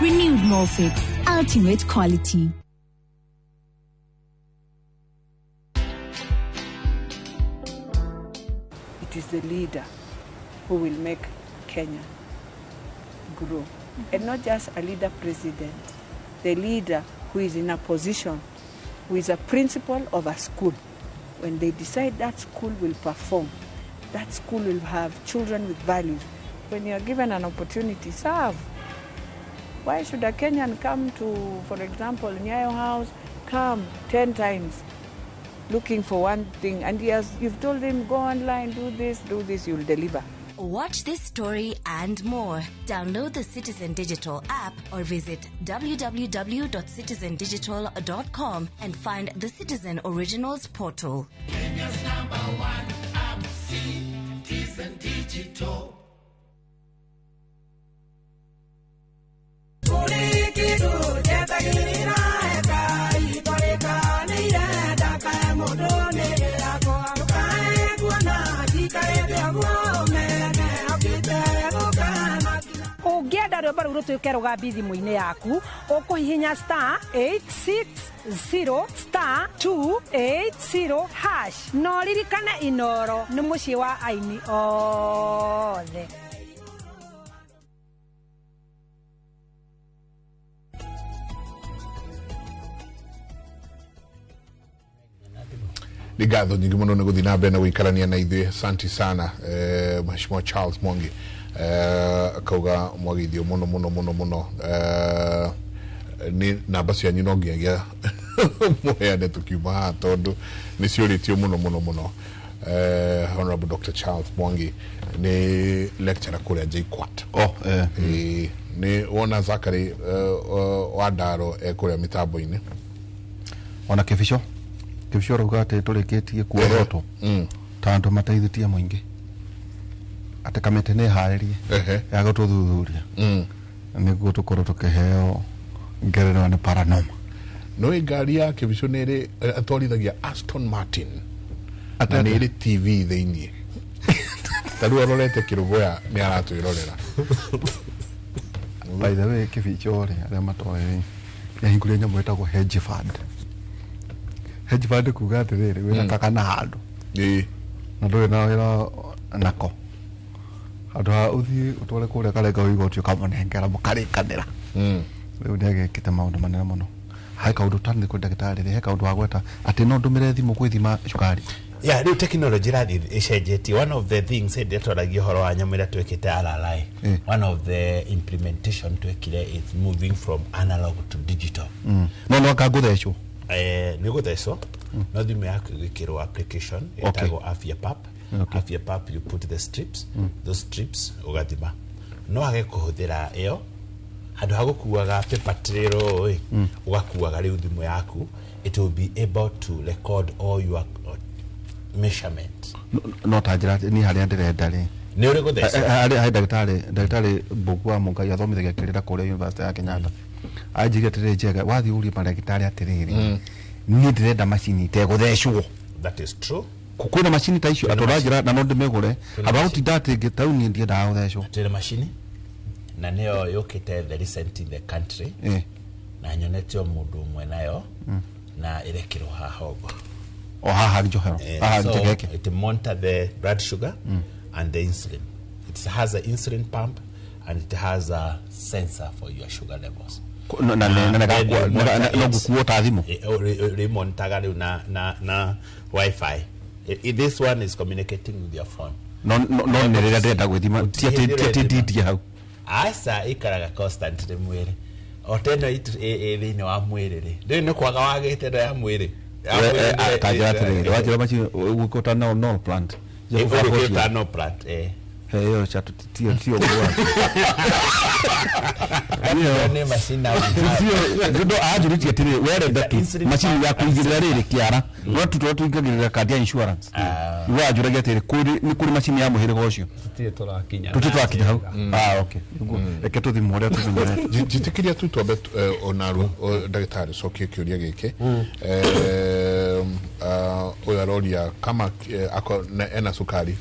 Renewed Morfix, ultimate quality. It is the leader who will make Kenya grow. And not just a leader president, the leader who is in a position, who is a principal of a school. When they decide that school will perform, that school will have children with values. When you are given an opportunity, serve. Why should a Kenyan come to, for example, Nyayo House, come 10 times looking for one thing, and you've told him, go online, do this, you'll deliver. Watch this story and more. Download the Citizen Digital app or visit www.citizendigital.com and find the Citizen Originals portal. Kenya's number one app, Citizen Digital. Ũngĩenda rwĩmbo rũu rũtuĩke rũgambi thimũ-inĩ yaku ũkũhihinya star 860 star 280 hash na ũririkane Inoro nĩ mũciĩ wa aini othe. Nĩ ngatho nyingĩ mũno nĩ gũthiĩ na mbere na gũikarania na ithuĩ. Asante sana Mheshimiwa Charles Mwangi, akauga mwageithio mũno mũno mũno mũno. Nĩ namba cianyu no nginyagia mũheane tũkiuma haha tondũ nĩ ciũrĩtio mũno mũno mũno. Honorable Dr. Charles Mwangi nĩ lecturer kũrĩa JKUAT. Nĩ wona Zachary wa Ndaro kũrĩa mĩtambo-inĩ ona Kĩbico Kĩbico rauga atĩ tũrĩkĩtie kuorotwo ta andũ mateithĩtie mũingĩ atĩ kamĩtĩ nĩ ĩharĩrie ya gũtũthuthuria nĩguo tũkorwo tũkĩheo ngerenwa nĩ paranoma. No ngari ya Kĩbico nĩ ĩrĩ atwarithagia Aston Martin na nĩ ĩrĩ TV thĩiniĩ. Ta rĩu arorete Kĩrũgũya nĩ aratwĩrorera. By the way, Kĩbico rĩ arĩa matoĩ nĩahingũrire nyamũ ĩtagwo hedge fund. Hedge fund kuga atĩrĩrĩ wĩna kakana handũ na ndũrĩ na wĩra nako handũ ha ũthiĩ ũtware kũrĩa karenga igoti ũkamũnengera mũkarĩkanĩra. Rĩu nĩagĩkĩte maũndũ manene mũno. He kaũndũ tanĩ kwĩ ndagĩtarĩ rĩ, he kaũndũ wagweta atĩ no ndũmĩre thimũ gwĩthima cukari. Yeah, rĩu technology ĩrathiĩ ĩcenjetie. One of the things hĩndĩ ĩrĩa twaragia ũhoro wa nyamũ ĩrĩa twĩkĩte RRI, one of the implementation twekire is moving from analog to digital. No no anga ngũthecwo. Nĩ gũthecwo no thimũ yaku ĩgwĩkĩrwo application ĩtagwo Afya Pap. Afya Pap, you put the strips, those strips ũgathima. No age kũhũthĩra ĩyo handũ ha gũkuaga paper trail ĩ ũgakuaga rĩu thimũ yaku, it will be able to record all your measurement. No ta njĩra niĩ harĩa ndĩrenda rĩ nĩ ũrĩ gũthecwo. Harĩ ndagĩtarĩ Mbũgua wa Mũngai athomithagia kĩrĩra kũrĩa University ya Kenyatta anjĩrire atĩrĩrĩ Njega wathiĩ ũrie mandagĩtarĩ atĩrĩrĩ niĩ ndĩrenda macini itegũthecwo. That is true. Kwĩna macini ta icio Kwĩna atũ ũranjĩra na no ndĩmĩgũre Kwĩna handũ ha gũtinda atĩ ngĩtauni ndiendaga gũthecwo. Twĩna macini na nĩyo yũkĩte the recent in the country, na nyonete o mũndũ ũmwe nayo na ĩrekĩrwo haha ũguo. O haha njohero? Haha So njegeke? it monitor the blood sugar and the insulin. It has an insulin pump and it has a sensor for your sugar levels. Na Then you monitor no it. ngũkuo ta thimũ? Rĩmonitaga rĩu na wifi. This one is communicating with your phone. No nĩ rĩrĩa ndĩrenda gwĩthima, ti atĩ ndindie hau? Aca, ikaraga constantly mwĩrĩ o ta ĩno ĩ thĩinĩ wa mwĩrĩ rĩ, rĩu nĩ kwaga wagĩte ĩno ya mwĩrĩ. Ya mwĩrĩ Tanjĩra atĩrĩrĩ, wanjĩra macini ũgwĩkwo no plant. Ũgwĩkĩrwo ta no plant. Ĩyo cha tio tio ũguo. Nĩ macini na Ndo anjũrĩtie atĩrĩrĩ, werenda tu macini ya kũigĩrĩra rĩrĩ kĩara no tu tũrĩa tũingagĩrĩra kandi ya insurance. We anjũragia atĩrĩ, nĩ kũrĩ macini ya mũhĩrĩga ũcio? Tũtirĩ tũrakinya. Tũtirĩ tũrakinya hau. Ah, okay. Nĩguo. Reke tũthimwo ũrĩa tũthimenyete. Njĩtĩkĩria tu twambe onarwo ndagĩtarĩ cokie kĩũria gĩkĩ. Ũyũ aroria kama ako ena sukari,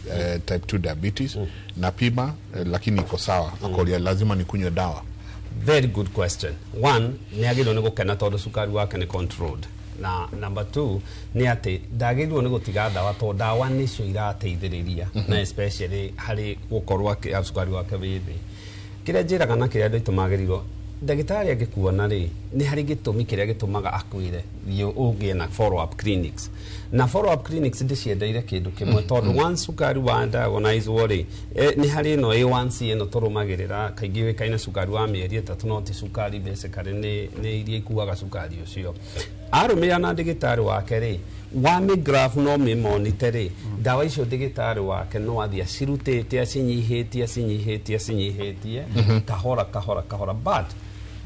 type 2 diabetes, napima lakini iko sawa, akoria lazima nikunywe dawa? Very good question. One, nĩ agĩrĩirwo nĩ gũkena tondũ cukari wake nĩ controlled. Na number two nĩ atĩ ndagĩrĩirwo nĩ gũtiga ndawa tondũ ndawa nĩcio irateithĩrĩria na especially harĩ gũkorwo cukari wake wĩ thĩ. Kĩrĩa njĩraga na kĩrĩa andũ aitũ magĩrĩirwo, ndagĩtarĩ angĩkuona rĩ, nĩ harĩ gĩtũmi kĩrĩa gĩtũmaga akwĩre thiĩ ũgĩe na follow up clinics. Na follow up clinics ndĩciendeire kĩndũ kĩmwe, tondũ once cukari wa diagnosed rĩ, nĩ harĩ ĩno A1C ĩno tũrũmagĩrĩra kaingĩ yũĩkaine cukari wa mĩeri 3, no ti cukari, basically nĩ iria ikuaga cukari ũcio. Arũmĩrĩra na ndagĩtarĩ wake rĩ, wamĩ no mĩmonite rĩ, ndawa icio ndagĩtarĩ wake no athiĩ acirutĩte, acinyihĩtie, acinyihĩtie, acinyihĩtie kahora kahora kahora. But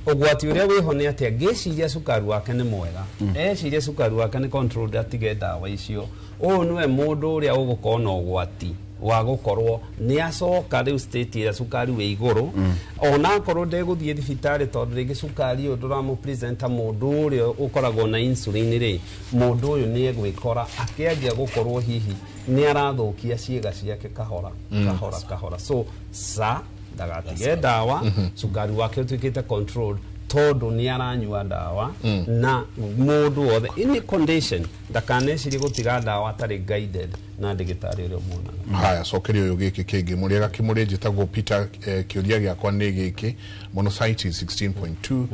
ũgwati ũrĩa wĩho nĩ atĩ angĩciria cukari wake nĩ mwega, eciria cukari wake nĩ controlled, atige ndawa icio, ũyũ nĩwe mũndũ ũrĩa ũgũkorwo na ũgwati wa gũkorwo nĩ acoka rĩu state ĩrĩa cukari wĩ igũrũ, ona akorwo ndegũthiĩ thibitarĩ, tondũ rĩngĩ cukari ũyũ ndũramũ present mũndũ ũrĩa ũkoragwo na insulin rĩ, mũndũ ũyũ nĩ egwĩkora akĩanjia gũkorwo hihi nĩ arathũkia ciĩga ciake kahora kahora kahora. So sa ndagatige ndawa cukari wake ũtuĩkĩte controlled tondũ nĩ aranyua ndawa. Na mũndũ wothe any condition ndakanecirie gũtiga ndawa atarĩ guided na ndagĩtarĩ ũrĩa ũmuonaga. Haya, cokeria ũyũ gĩkĩ kĩngĩ. Mũrĩega Kĩmũrĩ, njĩtagwo Peter, kĩũria gĩakwa nĩ gĩkĩ, monocytes 16.2,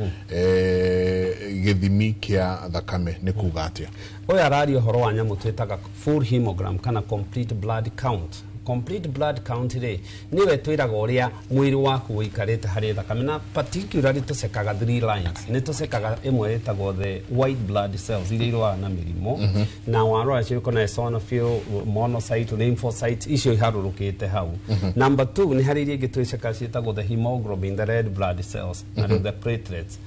gĩthimi kĩa thakame nĩ kuga atĩa? Ũyũ araria ũhoro wa nyamũ twĩtaga full hemogram kana complete blood count. Complete blood count rĩ, nĩwe twĩraga ũrĩa mwĩrĩ waku ũikarĩte harĩ thakame, na particularly tũcekaga three lines. Nĩ tũcekaga ĩmwe ĩtagwo the white blood cells iria irũaga na mĩrimũ, na warora ciũkona eosinophil, monocyte, lymphocyte, icio iharũrũkĩte hau. Number two, nĩ harĩ iria ingĩ twĩcekaga ciĩtagwo the hemoglobin, the red blood cells, na rĩu the platelets.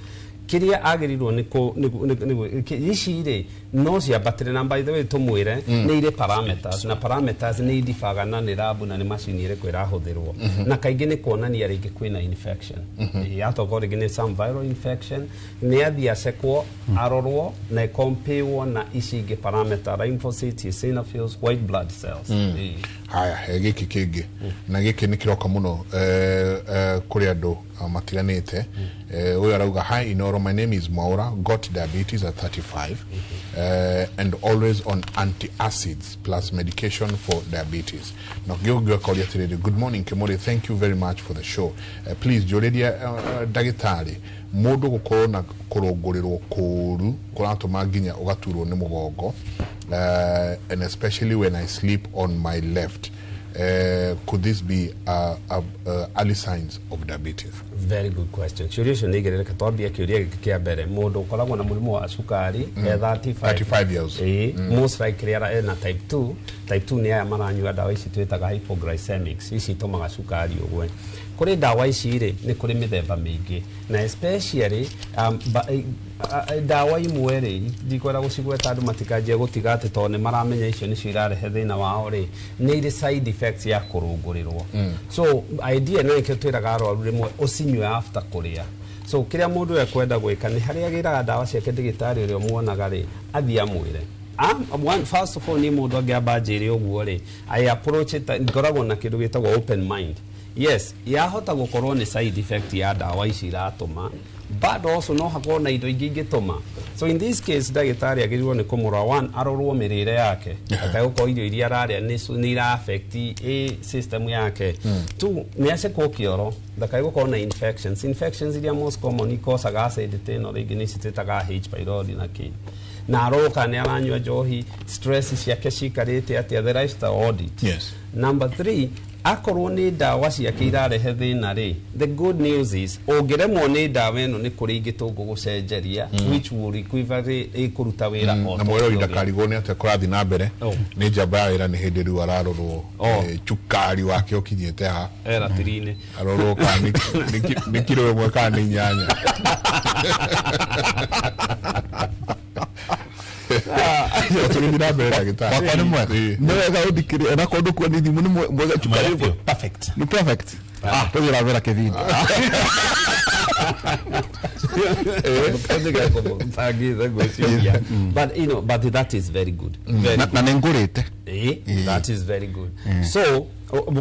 Kĩrĩa agĩrĩirwo nĩ ici rĩ, no ciambatĩre, na by the way tũmwĩre nĩ irĩ parameters, na parameters nĩ indibaga na nĩ lab na nĩ macini ĩrĩkũ ĩrahũthĩrwo, na kaingĩ nĩ kuonania rĩngĩ kwĩna infection. Yatokorwo rĩngĩ nĩ some viral infection, nĩ athiĩ acekwo, arorwo na ĩkompĩwo na ici ingĩ parameter, lymphocytes, eosinophils, white blood cells. Haya, gĩkĩ kĩngĩ na gĩkĩ nĩ kĩroka mũno kũrĩ andũ matiganĩte. Ũyũ arauga, "Hi Inoro, my name is Mwaura, got diabetes at 35 and always on anti-acids plus medication for diabetes." Na gĩũngĩ akoria atĩrĩrĩ, "Good morning Kimuri, thank you very much for the show. Please njũrĩrie ndagĩtarĩ, mũndũ gũkorwo na kũrũngũrĩrwo kũũru kũratũma nginya ũgaturwo nĩ mũgongo, and especially when I sleep on my left. Could this be early signs of diabetes?" Very good question. Ciũria icio nĩ igĩrĩ. Reke twambie kĩũria gĩkĩ kĩa mbere. Mũndũ ũkoragwo na mũrimũ wa cukari e 35 35 years. Ĩĩ, most likely ara ena type 2. Type 2 nĩ aya maranyua ndawa ici twĩtaga hypoglycemics, ici itũmaga cukari ũgwe. Kũrĩ ndawa ici rĩ, nĩ kũrĩ mĩthemba mĩingĩ, na especially ndawa imwe rĩ, ndikwenda gũcigweta andũ matikanjie gũtiga atĩ tondũ nĩ maramenya icio nĩcio irarehe thĩna wao rĩ, nĩ irĩ side effects ya kũrũngũrĩrwo. So idea nĩ nĩkĩo twĩraga arwaru rĩmwe ũcinyue after kũrĩa. So kĩrĩa mũndũ ekwenda gwĩka nĩ harĩa agĩraga ndawa ciake ndĩgĩtarĩ ũrĩa ũmuonaga rĩ, athiĩ amwĩre One, first of all, ni mũndũ angĩamba anjĩre ũguo rĩ, I approach it, ngoragwo na kĩndũ gĩtagwo open mind. Yes, yahota gũkorwo nĩ side effect ya ndawa ici iratũma, but also no hakorwo na indo ingĩ ingĩtũma. So in this case, ndagĩtarĩ agĩrĩirwo nĩ kũmũrora, one, arorwo mĩrĩre yake, akagũkorwo irio iria ararĩa nĩ ira affect a system yake. Two, nĩ acekwo kĩoro ndakae gũkorwo na infections. Infections iria most common ikosaga acid ta ĩno rĩngĩ nĩ ici twĩtaga H pylori na kĩ, na aroka nĩ aranyua njohi, stress ciake cikarĩte atĩa, the lifestyle audit. Number three, akorwo nĩ ndawa ciake irarehe thĩna rĩ, the good news is ũngĩremwo nĩ ndawa ĩno, nĩ kũrĩ ingĩ tũngũgũcenjeria, which will equivalently ĩkũruta wĩra o Na ta mwĩrori ũrĩa ũngĩ. ndakarigwo nĩ atĩa kũrathiĩ na mbere nĩ njamba ya wĩra. Nĩ hĩndĩ rĩu ararorwo cukari wake ũkinyĩte ha. Ratiri-inĩ. Arorwo kana nĩ kiro 1 kana nĩ 8. Tũgĩthiĩ na mbere, ndagĩtarĩ. Wakwa nĩ mwega. Nĩ wega ũthikĩrĩrie onakorwo ndũkuona nĩ thimũ, nĩ mwega cukari. Perfect. Nĩ perfect. Ah, tũthiĩ na mbere kĩbindi. Bangĩte gwĩciria, but you know, but that is very good. Very Na good. Na nĩ ngũrĩte. That is very good. So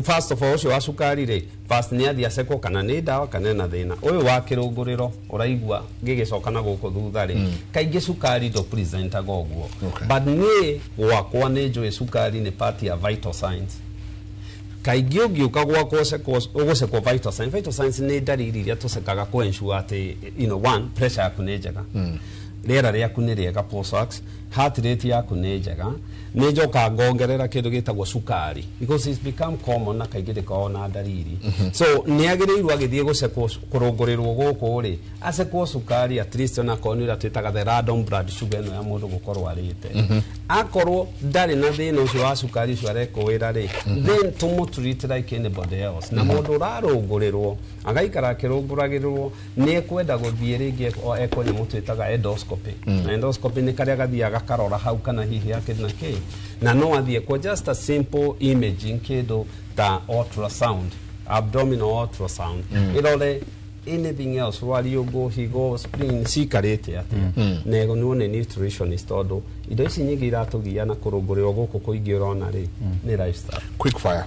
first of all, ũcio wa cukari rĩ, first nĩ athiĩ acekwo kana nĩ ndawa kana ena thĩna ũyũ wa kĩrũngũrĩro ũraigua gĩgĩcoka na gũkũ thutha rĩ. Kaingĩ cukari ndũ presentaga ũguo, but niĩ gwakwa nĩ njũĩ cukari nĩ part ya vital signs. Kaingĩ ũngĩũka gwakwa ũgũcekwo vital signs. Vital signs nĩ ndariri iria tũcekaga kũ ensure atĩ one, pressure yaku nĩ njega, rĩera rĩaku nĩ rĩega, pulse ox, heart rate yaku nĩ njega. Nĩ njoka ngongerera kĩndũ gĩtagwo cukari because it's become common na kaingĩ ndĩkoragwo na ndariri. So nĩ agĩrĩirwo agĩthiĩ gũcekwo kũrũngũrĩrwo gũkũ rĩ, acekwo cukari at least onakorwo nĩ ũrĩa twĩtaga the random blood sugar ĩno ya mũndũ gũkorwo arĩte. Akorwo ndarĩ na thĩna ũcio wa cukari ũcio arekwo wĩra rĩ, then tũmũ treat like anybody else. Na mũndũ ũrarũngũrĩrwo agaikara akĩrũngũragĩrĩrwo nĩ ekwenda gũthiĩ rĩngĩ ekwo nyamũ twĩtaga endoscopy. Na endoscopy nĩ karĩa gathiaga gakarora hau kana hihi akĩrĩ na kĩ, na no athiĩ kwa just a simple imaging, kĩndũ ta ultrasound, abdominal ultrasound, ĩrore anything else, rwariũngũ, higo, spleen cikarĩte atĩa. Na ĩgo nĩ nutritionist, tondũ indo ici nyingĩ iratũgia na kũrũngũrĩrwo gũkũ kũingĩ ũrona rĩ, nĩ lifestyle. Quick fire.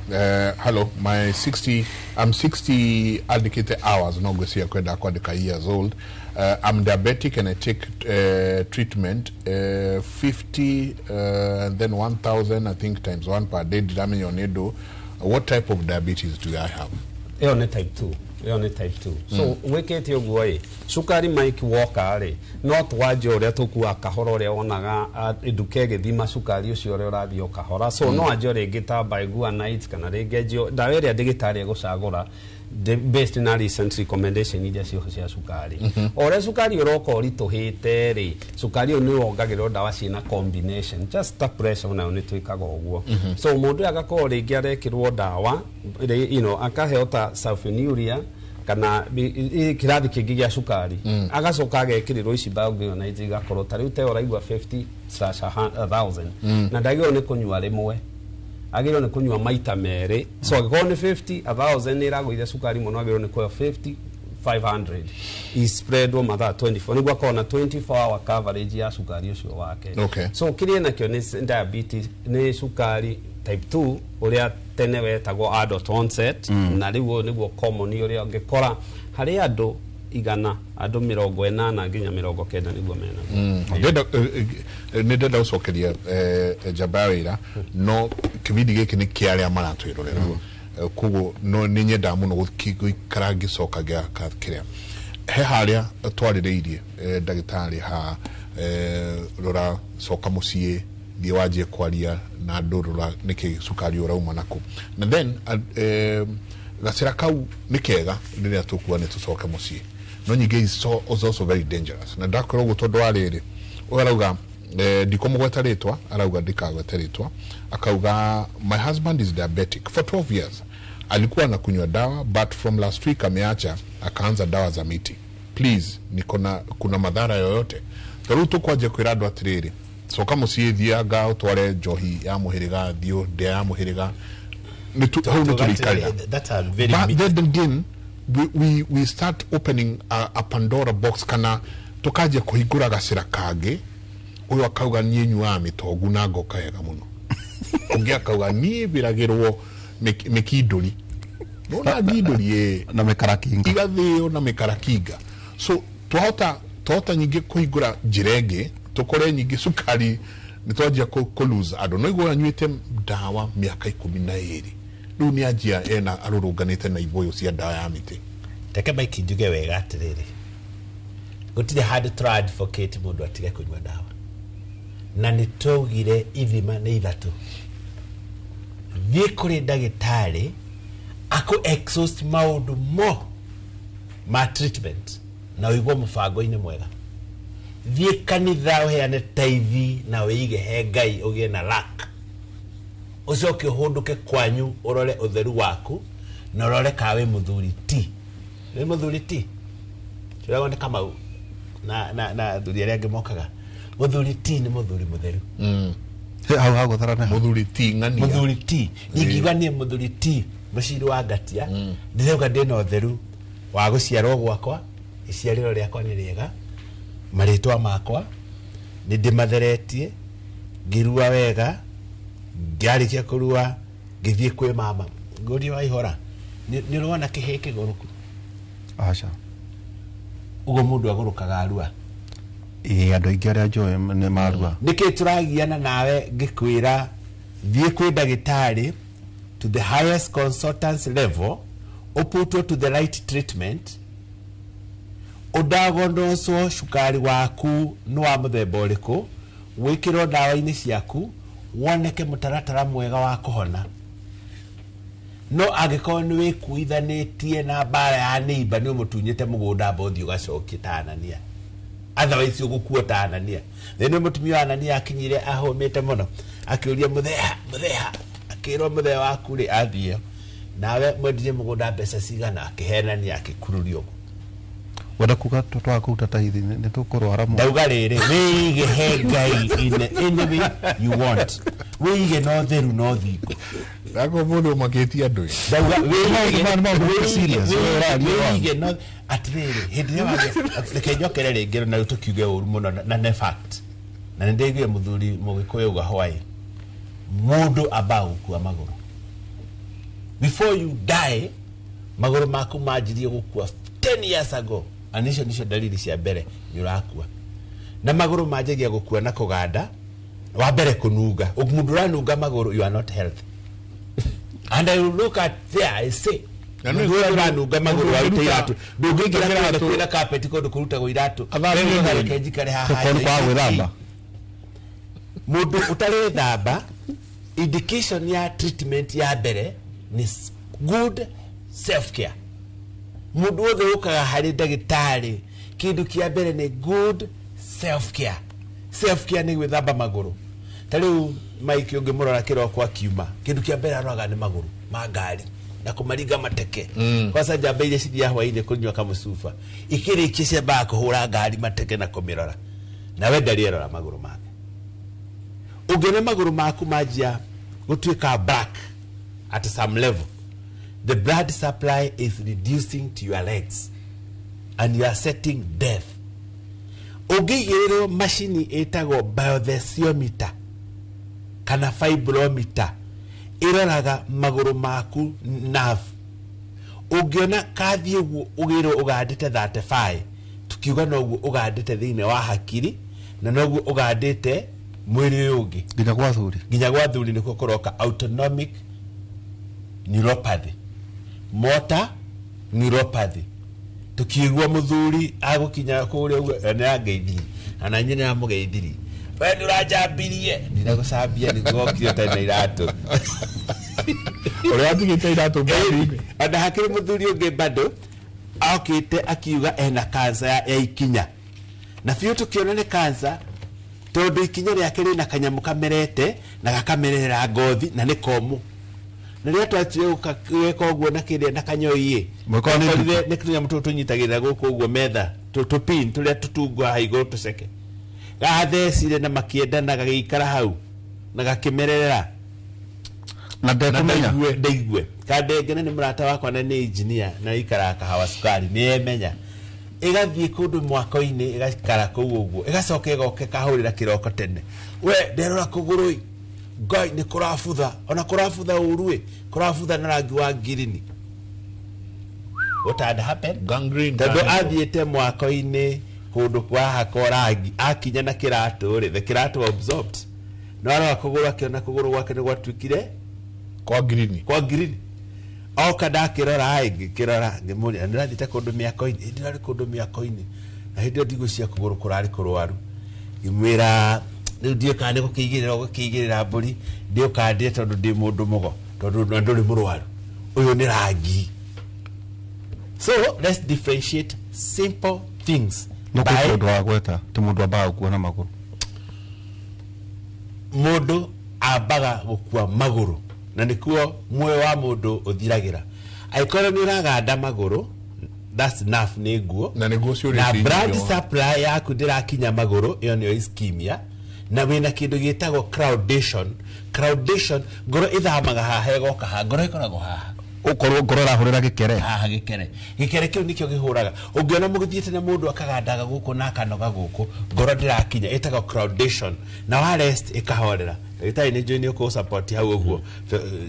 Hello, my 60, I'm 60 allocated hours, no ngwĩciria kwenda kwandĩka years old. I'm diabetic and I take treatment 50 and then 1000, I think, times one per day. Ndiramenya nĩ ndũ. What type of diabetes do I have? Ĩyo nĩ type 2, ĩyo nĩ type 2. So wĩkĩte ũguo ĩ, cukari mike woka rĩ, no twanjie ũrĩa tũkuaga kahora, ũrĩa wonaga nduka ĩgĩthima cukari ũcio ũrĩa ũrathiĩ o kahora. So no anjie rĩngĩ ta biguanides, kana rĩngĩ anjie ndawa ĩrĩa ndĩgĩtarĩ egũcagũra based na recent recommendation iria ciho cia cukari. O ũrĩa cukari ũroka ũritũhĩte rĩ, cukari ũyũ nĩ wongagĩrwo ndawa ciĩna combination, just ta pressure onayo nĩ twĩkaga ũguo. So mũndũ ũyũ agakorwo rĩngĩ arekĩrwo ndawa akaheo ta sulfonylurea kana kĩrathi kĩngĩ gĩa cukari, agacoka agekĩrĩrwo ici biguanides, igakorwo ta rĩu te ũraigua 50/1000. Na ndagĩrĩirwo nĩ kũnyua rĩmwe, agĩrĩirwo nĩ kũnyua maita merĩ. So angĩkorwo nĩ 50 1000 nĩ ĩragũithia cukari mũno, agĩrĩirwo nĩ kũheo 50 500 ispreadwo mathaa 24 nĩguo akorwo na 24 hour coverage ya cukari ũcio wake. So kĩrĩa nakĩo nĩ diabetes, nĩ cukari type 2 ũrĩa tene wetagwo adult onset. Na rĩu ũyũ nĩguo common, ũrĩa ũngĩkora harĩ andũ 100, andũ 80 nginya 90 nĩguo mena. Nĩ ndenda gũcokeria njamba ya wĩra, no kĩbindi gĩkĩ nĩ kĩa arĩa maratwĩrorera. Koguo no nĩ nyendaga mũno gũikara ngĩcokagia kĩrĩa he harĩa twarĩrĩirie, ndagĩtarĩ, ha rora coka mũciĩ, thiĩ wanjie kwaria na andũ, rora nĩkĩ cukari ũrauma nakũ. Na then gacĩra kau nĩ kega rĩrĩa tũkuga nĩ tũcoke mũciĩ, no nyingĩ is also very dangerous. Na ndakwĩra ũguo tondũ wa rĩrĩ, ũyũ arauga, ndikũmũgweta rĩtwa, arauga ndikagwete rĩtwa, akauga, "My husband is diabetic for 12 years. Alikuwa anakunywa dawa, but from last week ameacha, akaanza dawa za miti. Please, niko na kuna madhara yoyote?" Ta rĩu tũkwanjia kwĩra andũ atĩrĩrĩ, coka mũciĩ, thianga ũtware njohi ya mũhĩrĩga, thiĩ ndĩa ya mũhĩrĩga, hau nĩ tũrĩikarĩra. That's a very But then again, we start opening a Pandora box, kana tukanjia kũhingũra gacĩra kangĩ Ũyũ akauga niĩ nyuaga mĩtongu na ngoka wega mũno. Ũngĩ akauga niĩ mbĩragĩrwo mĩkindũri. Nona ngindũri ĩ na mĩkarakinga igathĩo na mĩkarakinga. So twahota nyingĩ kũhingũra njĩra ĩngĩ tũkore nyingĩ cukari nĩ twanjia kũ lose andũ. No igua anyuĩte ndawa mĩaka 12 rĩu nĩ anjia ena arũrũnganĩte na ibũyũ cia ndawa ya mĩtĩ. Reke Mike njuge wega atĩrĩrĩ, gũtirĩ handũ tũra advocate mũndũ atige kũnyua ndawa, na nĩ twaugire ithima nĩ 3. Thiĩ kũrĩ ndagĩtarĩ akũ exhaust maũndũ mo ma treatment na ũigwo mũbango-inĩ mwega. Thiĩ kanitha ũheane taithi na wĩige he Ngai ũgĩe na luck. Ũcoke ũhũndũke kwanyu ũrore ũtheru waku na ũrore kana wĩ mũthuri ti. Wĩ mũthuri ti? Tũragwo nĩ Kamau na athuri arĩa angĩ mokaga. Mũthuri ti nĩ mũthuri mũtheru. Hau hagũtharana. Mũthuri ti ng'ania. Mũthuri ti. Ingiuga niĩ mũthuri ti mũciri wa ngatia, ndĩrauga ndĩna ũtheru wa gũciarwo gwakwa, iciarĩro rĩakwa nĩ rĩega, marĩtwa makwa nĩ ndĩmatheretie, ngĩrua wega, ngĩarĩkia kũrua ngĩthiĩ kwĩ mama. Ngũria wa ihora, nĩ ũrona kĩhĩ kĩgũrũku? Aca. Ũguo mũndũ agũrũkaga arua. Ĩĩ, andũ aingĩ arĩa njũĩ nĩ marua. Nĩkĩ tũragiana nawe ngĩkwĩra thiĩ kwĩ ndagĩtarĩ to the highest consultants level, ũputwo to the right treatment, ũdagonoswo cukari waku nĩ wa mũthemba ũrĩkũ, wĩkĩrwo ndawa-inĩ ciaku, woneke mũtaratara mwega wa kũhona. No angĩkorwo nĩ wĩkuithanĩtie na mbara ya neighbor, nĩ ũmũtunyĩte mũgũnda amba ũthiĩ ũgacokie ta Anania. Otherwise ũgũkua ta Anania. Thĩinĩ mũtumia wa Anania akinyire ahũmĩte mũno, akĩũria mũtheha, mũtheha, akĩrwo mũtheha waku rĩ athiĩ. Nawe mwendirie mũgũnda mbeca cigana, akĩhenania akĩkururia ũguo. Wenda kuga twaga kũruta taithi nĩ tũkũrwara mũno. Ndauga rĩrĩ, wĩige he Ngai in any way you want. Wĩige na ũtheru na ũthingu. Ndagwo mũndũ ũmakĩtie andũ ĩ. Ndauga wĩige wĩige no atĩrĩrĩ, hĩndĩ ĩrĩa wagĩa, reke njokere rĩngĩ na rĩu tũkiuge ũru mũno na nĩ fact. Na nĩ ndĩiguire mũthuri Mũgĩkũyũ auga hwaĩ, mũndũ ambaga gũkua magũrũ. Before you die, magũrũ maku manjirie gũkua 10 years ago. And icio nicio dalili cia mbere nĩ ũrakua. Na magũrũ manjagia gũkua na kũganda, wa mbere kũnunga. Mũndũ ũranunga magũrũ, you are not healthy. And I will look at there, I say, mũndũ ũrĩa ũranunga magũrũ arute iratũ. Ndũngĩingĩra kũndũ kwĩna carpet kũndũ kũrutagwo iratũ. Reke njikare haha. Tũkorwo nĩ kwaga gwĩthamba. Mũndũ ũtarethamba, indication ya treatment ya mbere nĩ good self care. Mũndũ wothe ũkaga harĩ ndagĩtarĩ, kĩndũ kĩa mbere nĩ good self care. Self care nĩ gwĩthamba magũrũ. Ta rĩu Mike ũngĩmũrora kĩroko akiuma, kĩndũ kĩa mbere aroraga nĩ magũrũ ma ngari na kũmaringa mateke. Kwanza njamba iria cithiaga hwaĩ-inĩ kũnyua kamũcuba, ikĩrĩkia ciambaga kũhũra ngari mateke na kũmĩrora. Nawe ndarĩ erora magũrũ make. Ũngĩona magũrũ maku manjia gũtuĩka black at some level, the blood supply is reducing to your legs and you are setting death. Ũngĩigĩrĩrwo macini ĩtagwo biothesiometer kana fibrometer, ĩroraga magũrũ maku nerve. Ũngĩona kathiĩ ũguo ũgĩrwo ũgandĩte 35, tukiuga noguo ũgandĩte thĩinĩ wa hakiri na noguo ũgandĩte mwĩrĩ ũyũ ũngĩ. Nginya gwa thuri. Nginya gwa thuri nĩkuo kũroka autonomic neuropathy, motor neuropathy. Tukiigua mũthuri agũkinya kũrĩa ũguo nĩ angeithirie, ana nyina amũgeithirie, we nĩ ũranjambirie, ndinagũcambia nĩguo wokire ũtarĩ na iratũ. Ũrĩa watigĩte iratũ ngari-inĩ. Ona hakĩrĩ mũthuri ũngĩ bado okĩte akiuga ena cancer ya ikinya, na biũ tũkĩona nĩ cancer tondũ ikinya rĩake rĩna kanyamũ kamerete na gakamerera ngothi na nĩ komũ. Na rĩrĩa twachire gwĩka ũguo na kĩrĩa na kanyoi ĩ, nĩ tũnyamũ tũtũ tũnyitagĩrĩra gũkũ ũguo metha, tũpin tũrĩa tũtungwa haha igũrũ tũceke. Gathecire na makĩendana gagĩikara hau na gakĩmerera. Na ndekũmenya. Ndaigue. Kandengene nĩ mũrata wakwa na nĩ engineer na aikaraga kahawa cukari, nĩ emenya. Ĩgathiĩ kũndũ mwako-inĩ ĩgaikara kũu ũguo, ĩgacoka ĩgoka ĩkahũrĩra kĩroko tene, we nderora kũgũrũ ĩ, Ngai nĩ kũrabutha, ona kũrabutha ũru ĩ, kũrabutha na rangi wa ngirini. What had happened? Gangrene. Tondũ athiĩte mwako-inĩ kũndũ kwahakwo rangi, akinya na kĩratũ rĩ, the kĩratũ absorbed, no arora kũgũrũ akĩona kũgũrũ gwake nĩ gwatuĩkire kwa ngirini, kwa ngirini. Oka ndakĩrora ĩ, ngĩkĩrora ngĩmũria, nĩũrathiĩte kũndũ mĩako-inĩ? Ĩ, ndĩrarĩ kũndũ mĩako-inĩ, na hĩndĩ ĩyo ndigũcia kũgũrũ kũrarĩ kũrwaru. Ngĩmwĩra rĩu ndiũĩ kana nĩ gũkĩigĩrĩra ũgũkĩigĩrĩra mbũri, ndiũkandĩe tondũ ndĩ mũndũ mũgo, tondũ na ndũrĩ mũrwaru, ũyũ nĩ rangi. So let's differentiate simple things. No kwĩ mũndũ wa gweta ti mũndũ ambaga gũkua na magũrũ. Mũndũ ambaga gũkua magũrũ, na nĩkuo muoyo wa mũndũ ũthiragĩra. Angĩkorwo nĩ ũraganda magũrũ, that's enough, nĩ nguo na nĩguo na ciũrĩtie blood irio. supply yaku ndĩrakinya magũrũ, ĩyo nĩyo ischemia. Na wĩna kĩndũ gĩtagwo crowdation. Crowdation, ngoro ĩthamaga haha ĩgoka haha, ngoro ĩkoragwo haha, ũkorwo ngoro ĩrahũrĩra gĩkere haha, gĩkere, gĩkere kĩu nĩkĩo gĩhũraga. Ũngĩona mũgĩthiĩte na mũndũ akagandaga gũkũ na akanoga gũkũ, ngoro ndĩrakinya, ĩtagwo crowdation, na wa rest ĩkahorera. Ndagĩtarĩ nĩ njũĩ nĩ ũkũ support hau ũguo.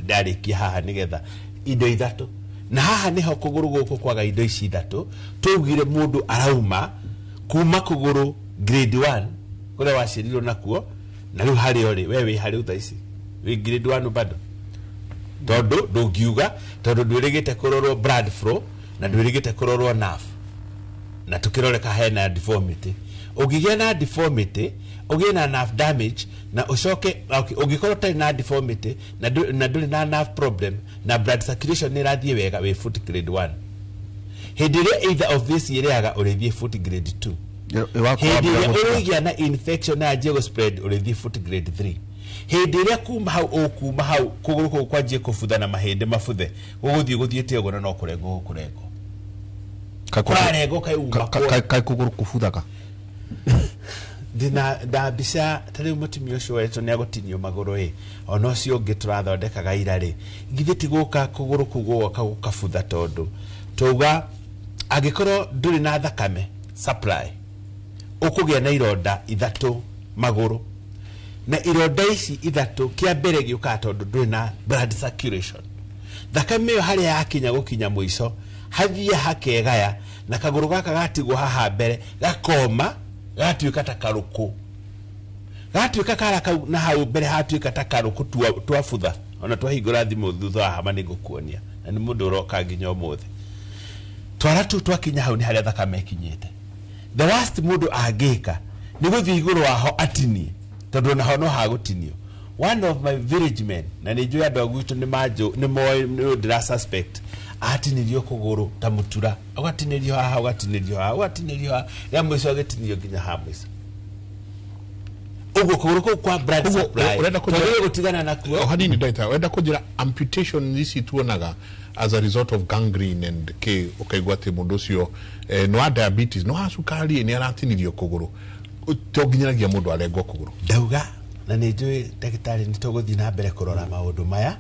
Ndarĩkia haha nĩgetha indo ithatũ, na haha nĩho kũgũrũ gũkũ kwaga indo ici ithatũ tũugire mũndũ arauma kuma kũgũrũ grade 1 kũrĩa waciarirwo nakuo, na rĩu harĩa ũrĩ we wĩ harĩ thaa ici wĩ grade 1 bado, tondũ ndũngiuga, tondũ ndwĩrĩgĩte kũrorwo blood flow na ndwĩrĩgĩte kũrorwo nerve, na tũkĩroreka hena deformity. Ũngĩgĩa na deformity, ũgĩe na nerve damage, na ũcoke, okay, ũngĩkorwo ũtarĩ na deformity na ndũrĩ na nerve problem na blood circulation nĩ ĩrathiĩ wega, wĩ foot grade 1. Hĩndĩ ĩrĩa either of this ĩrĩaga, ũrĩthiĩ foot grade 2. Hĩndĩ ĩrĩa ũrĩgĩa na infection na yanjie gũ spread, ũrĩthiĩ foot grade 3. Hĩndĩ ĩrĩa kuma hau ũkuma hau kũgũrũ kũu kwanjie kũbutha na mahĩndĩ mabuthe, gũgũthiĩ gũthiĩte ũguo na no kũrengwo gũkũrengwo, kũrarengwo kauma. Kaĩ kũgũrũ kũbuthaga? Ndĩna nda mbica ta rĩu mũtumia ũcio wetwo nĩ agũtinio magũrũ ĩ, ona ũcio ũngĩ tũrathondekaga ira rĩ, githĩ ti gũka kũgũrũ kũu gũgoka gũkabutha, tondũ tauga angĩkorwo ndũrĩ na thakame supply, ũkũgĩa na ironda ithatũ magũrũ, na ironda ici ithatũ kĩa mbere gĩũkaga tondũ ndũrĩ na blood circulation. Thakame ĩyo harĩa yakinya gũkinya mũico hathiĩ hakegaya, na kagũrũ gaka gatigwo haha mbere gakoma, gatuĩka ta karũkũ, gatuĩka kara kau na hau mbere hatuĩka ta karũkũ twabutha. Ona twahingũra thimũ thutha wa hama nĩngũkuonia, na nĩ mũndũ ũroka nginya ũmũthĩ. Twara tu twakinya hau nĩ harĩa thakame ĩkinyĩte. The worst mũndũ angĩka nĩ gũthiĩ igũrũ waho atinie, tondũ onaho no hagũtinio. One of my village men, na nĩ njũĩ andũ a gwitũ nĩ manjũ, nĩ moĩ nĩ ndĩra suspect, atinĩrio kũgũrũ ta mũtura, ũgatinĩrio haha, ũgatinĩrio haha, ũgatinĩrio haha, rĩa mũico agĩtinio nginya haha mũico. Ũguo kũgũrũ kũu kwa blood supply, Ũrenda tondũ kũnjĩra- gũtigana nakuo. O hanini ndagĩtarĩ, ũrenda kũnjĩra amputation ici tuonaga as a result of gangrene and k ũkaigua atĩ mũndũ ũcio nĩ wa diabetes, nĩ wa cukari, nĩ aratinirio kũgũrũ, to nginyanagia mũndũ arengwo kũgũrũ? Ndauga na nĩ njũĩ ndagĩtarĩ nĩ tũgũthiĩ na mbere kũrora maũndũ maya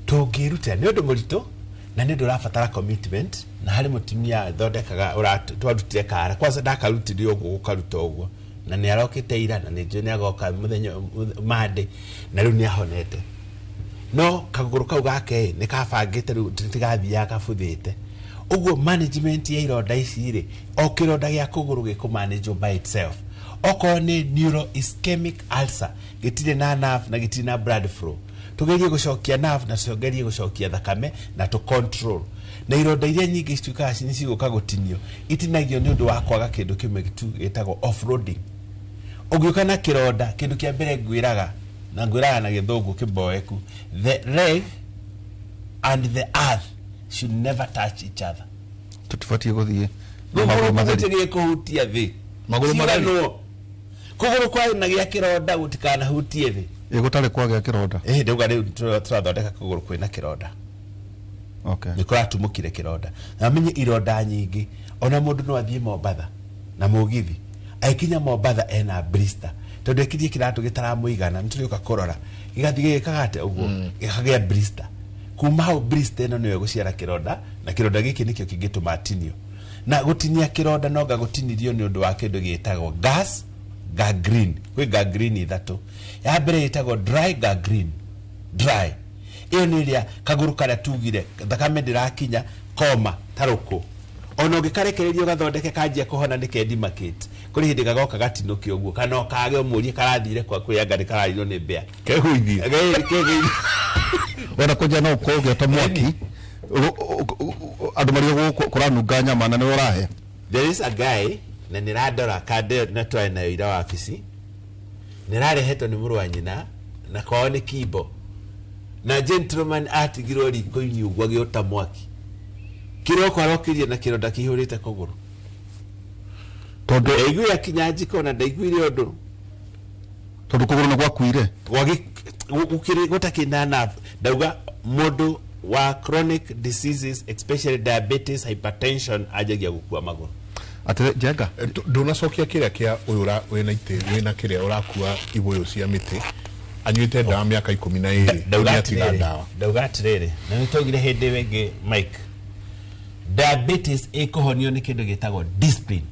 tũngĩrutĩra, nĩ ũndũ mũritũ na nĩ ũndũ ũrabatara commitment. Na harĩ mũtumia thondekaga twarutire kara kwanza, ndakarutire ũguo gũkaruta ũguo, na nĩ arokĩte ira, na nĩ njũĩ nĩ agoka mũthenya Monday, na rĩu nĩ ahonete. No kagũrũ kau gake nĩ kabangĩte rĩu tigathiaga kabuthĩte ũguo. Management ya ironda ici rĩ, o kĩronda gĩa kũgũrũ gĩkũ by itself. Okorwo nĩ neuroischemic ulcer, gĩtirĩ na nerve na gĩtirĩ na blood flow, tugerie gũcokia nerve na tugerie gũcokia thakame na tũ control. Na ironda iria nyingĩ cituĩkaga nĩ cigũka gũtinio, itinagio nĩ ũndũ wa kwaga kĩndũ kĩmwe tu gĩtagwo offloading. Ũngĩũka na kĩronda, kĩndũ kĩa mbere ngwĩraga, na ngwĩraga na gĩthũngũ kĩboeku, the leg and the earth should never touch each other. Tũtibatiĩ gũthiĩ na Kũgũrũ magũrũ matheri. gũtirĩ kũhutia thĩ. Magũrũ matheri. Ciganwo. Kũgũrũ kwa na gĩa kĩronda gũtikanahutie thĩ. Ĩ gũtarĩ kwagĩa kĩronda? Ĩ ndauga rĩu tũrathondeka kũgũrũ kwĩna kĩronda. Okay. Nĩ kũratumũkire kĩronda. Na menye ironda nyingĩ, ona mũndũ no athiĩ Mombatha na mũgithi, agĩkinya Mombatha ena blister, tondũ ekirie kĩratũ gĩtaramũigana, nĩ tũrĩũka kũrora gĩgathiĩ gĩgĩkaga atĩa ũguo, gĩkagĩa blister. Kuma hau blister ĩno nĩyo ĩgũciara kĩronda, na kĩronda gĩkĩ nĩkĩo kĩngĩtũma atinio. Na gũtinia kĩronda no ngagũtinirio nĩ ũndũ wa kĩndũ gĩtagwo gas gangrene. Kwĩ gangrene ithatũ. Ya mbere ĩtagwo dry gangrene. Dry ĩyo nĩ ĩrĩa kagũrũ karĩa tugire thakame ndĩrakinya koma tarũkũ ona ũngĩkarekereria ũgathondeke kanjia kũhona nĩ kendimakĩte kũrĩ hĩndĩ gagoka gatinũke ũguo kana okage ũmũrie karathire kwa kwĩanga nĩ kararirwo nĩ mbĩa kegũithie. Wenda kũnjia no ũkorwo ũgĩota mwaki andũ marĩa kũranunga nyama na nĩ ũrahe. There is a guy na nĩrandora kande na twarĩ nayo ira wabici nĩrarehetwo nĩ mũrũ wa nyina na kwao nĩ kimbo na gentleman atigirwo riko-inĩ ũguo agĩota mwaki kĩroko arokĩrie na kĩronda kĩihũrĩte kũgũrũ tondũ ndaiguire akinya njiko na ndaiguire ũndũ tondũ kũgũrũ nĩ gwakuire gũtakĩ na nerve. Ndauga mũndũ wa chronic diseases especially diabetes, hypertension anjagia gũkua magũrũ. Atĩ Njenga ndunacokia kĩrĩa kĩa ũyũ wĩna itĩ wĩna kĩrĩa ũrakua ibũyũ cia mĩtĩ anyuĩte ndawa mĩaka 12 ndauga ndawa. Ndauga atĩrĩrĩ na nĩtwaugire hĩndĩ ĩyo ĩngĩ Mike, diabetes ĩkũhonio nĩ kĩndũ gĩtagwo discipline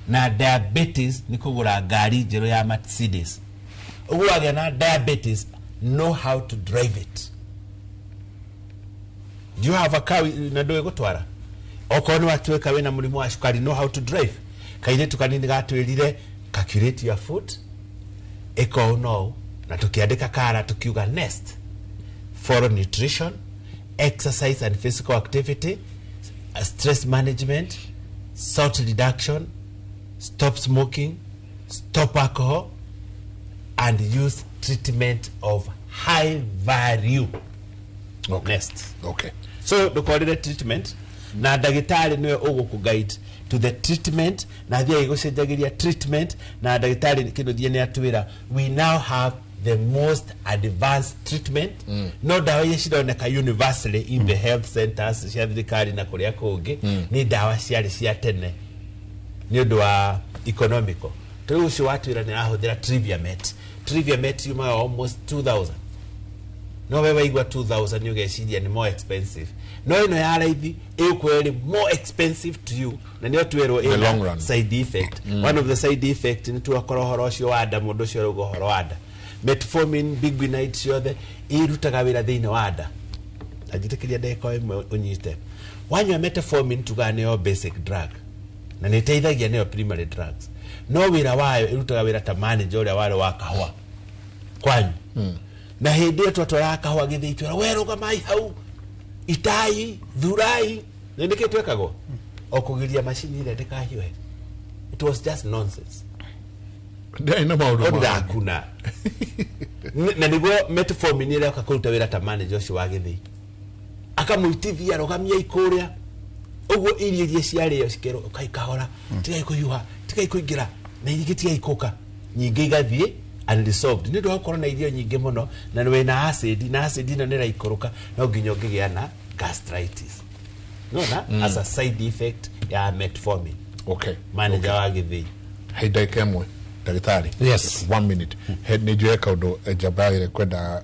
na diabetes nĩ kũgũra ngari njerũ ya Mercedes. Ũguo wagĩa na diabetes, know how to drive it. Do you have a car na ndũĩ gũtwara? Okorwo nĩ watuĩka wĩna mũrimũ wa cukari, know how to drive. Kairĩtu kanini gatwĩrire calculate your food ĩka ũũ no na tũkĩandĩka kara tukiuga next follow nutrition, exercise and physical activity, stress management, salt reduction, stop smoking, stop alcohol and use treatment of high value. Okay. Next. Okay. So ndũkorire treatment na ndagĩtarĩ nĩwe ũgũkũ guide to the treatment na thiĩ agĩgũcenjagĩria treatment na ndagĩtarĩ kĩndũ thiĩ nĩ atwĩra we now have the most advanced treatment. No ndawa iria cironeka universally in the health centers cia thirikari na kũrĩa kũngĩ nĩ ndawa ciarĩ cia tene nĩ ũndũ wa economical. Rĩu ũcio watwĩra nĩ arahũthĩra Triviamet. Triviamet yumaga almost 2000. No we waigua 2000 nĩ ũgeciria nĩ more expensive. No ĩno ya raithi ĩgũkorwo ĩrĩ more expensive to you na nĩyo twerwo ĩna side effect. One of the side effect nĩ twakorwo ũhoro ũcio wa nda, mũndũ ũcio arauga ũhoro wa nda. Metformin, biguanide ciothe irutaga wĩra thĩinĩ wa nda. Anjĩtĩkĩria ndagĩka ĩmwe ũnyite. Wanyua metformin tugaga nĩyo basic drug na nĩ ĩteithagia nĩyo primary drugs. No wĩra wayo ĩrutaga wĩra ta manager ũrĩa warĩ wa kahũa kwanyu. Na hĩndĩ ĩyo twatwaraga kahũa gĩthĩi twĩra we rũgamai hau itai thurai nĩ nĩkĩ twekagwo o kũgiria macini ĩrĩa ndĩkahiũhe. It was just nonsense. Ndĩarĩ na maũndũ ndakuna na nĩguo metformin ĩrĩa kũruta wĩra ta manager ũcio wa gĩthĩi akamũitithia rũgamia ikũrĩa ũguo irio iria ciarĩo cikerwo ũkai kahora tigai kũhiũha tigai kũingĩra na ingĩ tigai kũka nyingĩ igathiĩ unresolved nĩ ũndũ wa gũkorwo na irio nyingĩ mũno na wĩna acid na acid ĩno nĩ ĩraikũrũka no nginya ũngĩgĩa na gastritis nona as a side effect ya metformin. Okay. Manager wa gĩthĩi. He ndagĩka ĩmwe ndagĩtarĩ. Yes. 1 minute. He nĩ njũĩ kaũndũ njamba yagĩrĩire kwenda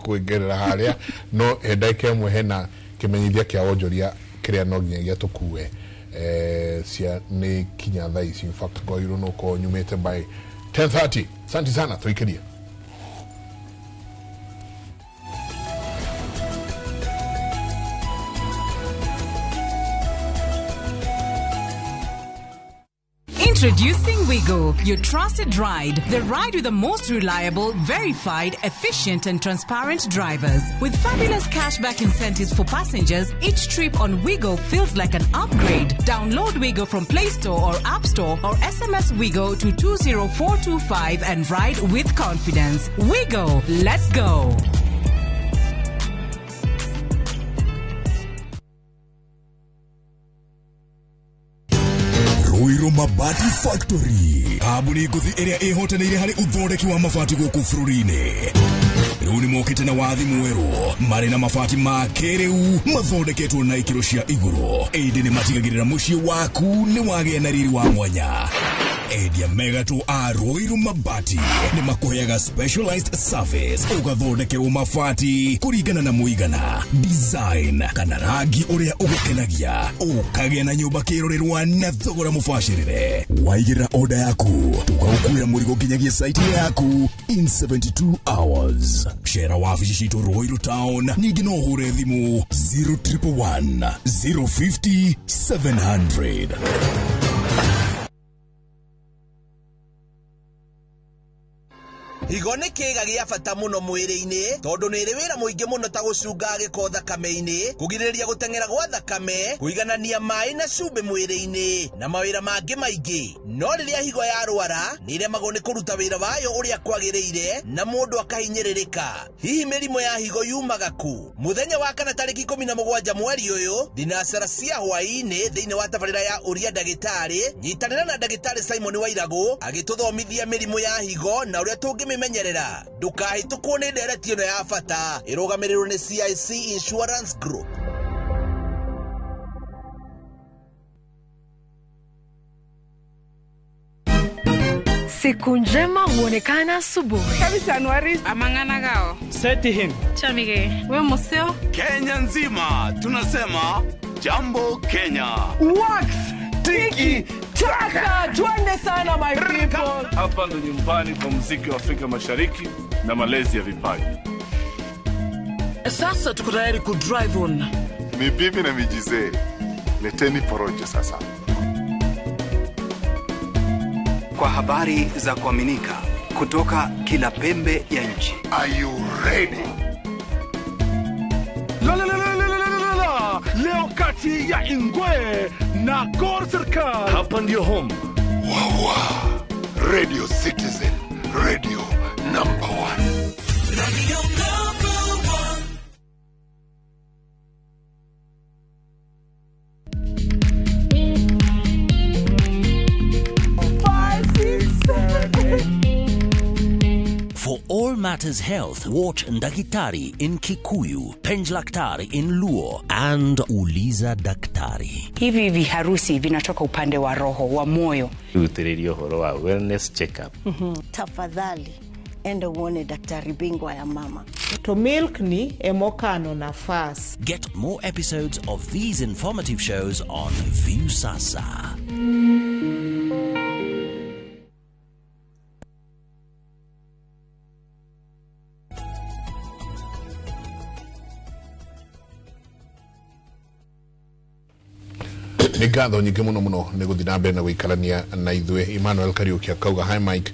kũingĩrĩra harĩa no he ndagĩka ĩmwe hena kĩmenyithia kĩa wonjoria kĩrĩa no nginyagia tũkue cia nĩ kinya thaa ici in fact ngwagĩrĩirwo no ũkorwo nyumĩte by 10:30. Asante sana tuikirie. Introducing Wigo, your trusted ride. The ride with the most reliable, verified, efficient and transparent drivers. With fabulous cashback incentives for passengers, each trip on Wigo feels like an upgrade. Download Wigo from Play Store or App Store or SMS Wigo to 20425 and ride with confidence. Wigo, let's go. Ruiru Mabati Factory kambuni ngũthi ĩrĩa ĩhotanĩire harĩ ũthondeki wa mabati gũkũ bũrũri-inĩ. Rĩu nĩ mokĩte na wathi mwerũ marĩ na mabati ma kĩrĩu mathondeketwo na ikĩro cia igũrũ ĩndĩ nĩ matigagĩrĩra mũciĩ waku nĩ wagĩa na riri wa mwanya. Endia mega tu a Ruiru Mabati nĩ makũheaga specialized service ũgathondekerwo mabati kũringana na mũigana, design kana rangi ũrĩa ũgũkenagia, ũkagĩa na nyũmba kĩrorerwa na thogora mũbacĩrĩre. Waigĩrĩra order yaku tũgagũkuĩra mũrigo nginyagia site yaku in 72 hours. Cera wabici citũ Ruiru Town, ningĩ no ũhũre thimũ 0111 050 700. Higo nĩ kĩĩga gĩa bata mũno mwĩrĩ-inĩ tondũ nĩ ĩrĩ wĩra mũingĩ mũno ta gũcunga gĩko thakame-inĩ, kũgirĩrĩria gũteng'era gwa thakame, kũiganania maĩ na cumbĩ mwĩrĩ-inĩ na mawĩra mangĩ maingĩ. No rĩrĩa higo yarwara nĩ ĩremagwo nĩ kũruta wĩra wayo ũrĩa kwagĩrĩire na mũndũ akahinyĩrĩrĩka. Hihi mĩrimũ ya higo yumaga kũ? Mũthenya wa kana tarĩki 17 mweri ũyũ thinacara cia hwaĩ-inĩ thĩinĩ wa tabarĩra ya Ũria Ndagĩtarĩ, nyitanĩra na ndagĩtarĩ Simon Wairagũ agĩtũthomithia mĩrimũ ya higo na ũrĩa tũngĩmĩmenyerera. Ndũkahĩtũkwo nĩ ndereti ĩno ya bata ĩrũgamĩrĩirwo nĩ CIC Insurance Group. Siku njema huonekana asubuhi. Amang'ana Seti him. Chamige. We museo. Kenya nzima tunasema jambo Kenya. Wax tiki taka, twende sana my people. Hapa ndo nyumbani kwa muziki wa Afrika Mashariki na malezi ya vipaji. Sasa tuko tayari ku drive on. Ni bibi na mijizee. Leteni porojo sasa. Kwa habari za kuaminika kutoka kila pembe ya nchi. Are you ready? La la la la la la la. Leo kati ya Ingwe na Gor Serikal. Hapa ndio home. Wawa. Radio Citizen, radio number 1. Radio number 1. For all matters health, watch Ndagitari in Kikuyu, Penjlaktari in Luo, and Uliza Daktari. Hivi viharusi vinatoka upande wa roho, wa moyo. Utiririo horo wa wellness check-up. Tafadhali, enda uone daktari bingwa ya mama. To milk ni emokano nafas. Get more episodes of these informative shows on Viusasa. Nĩ ngatho nyingĩ mũno mũno nĩ gũthiĩ na mbere na gũikarania na ithuĩ. Emmanuel Kariuki akauga hi Mike,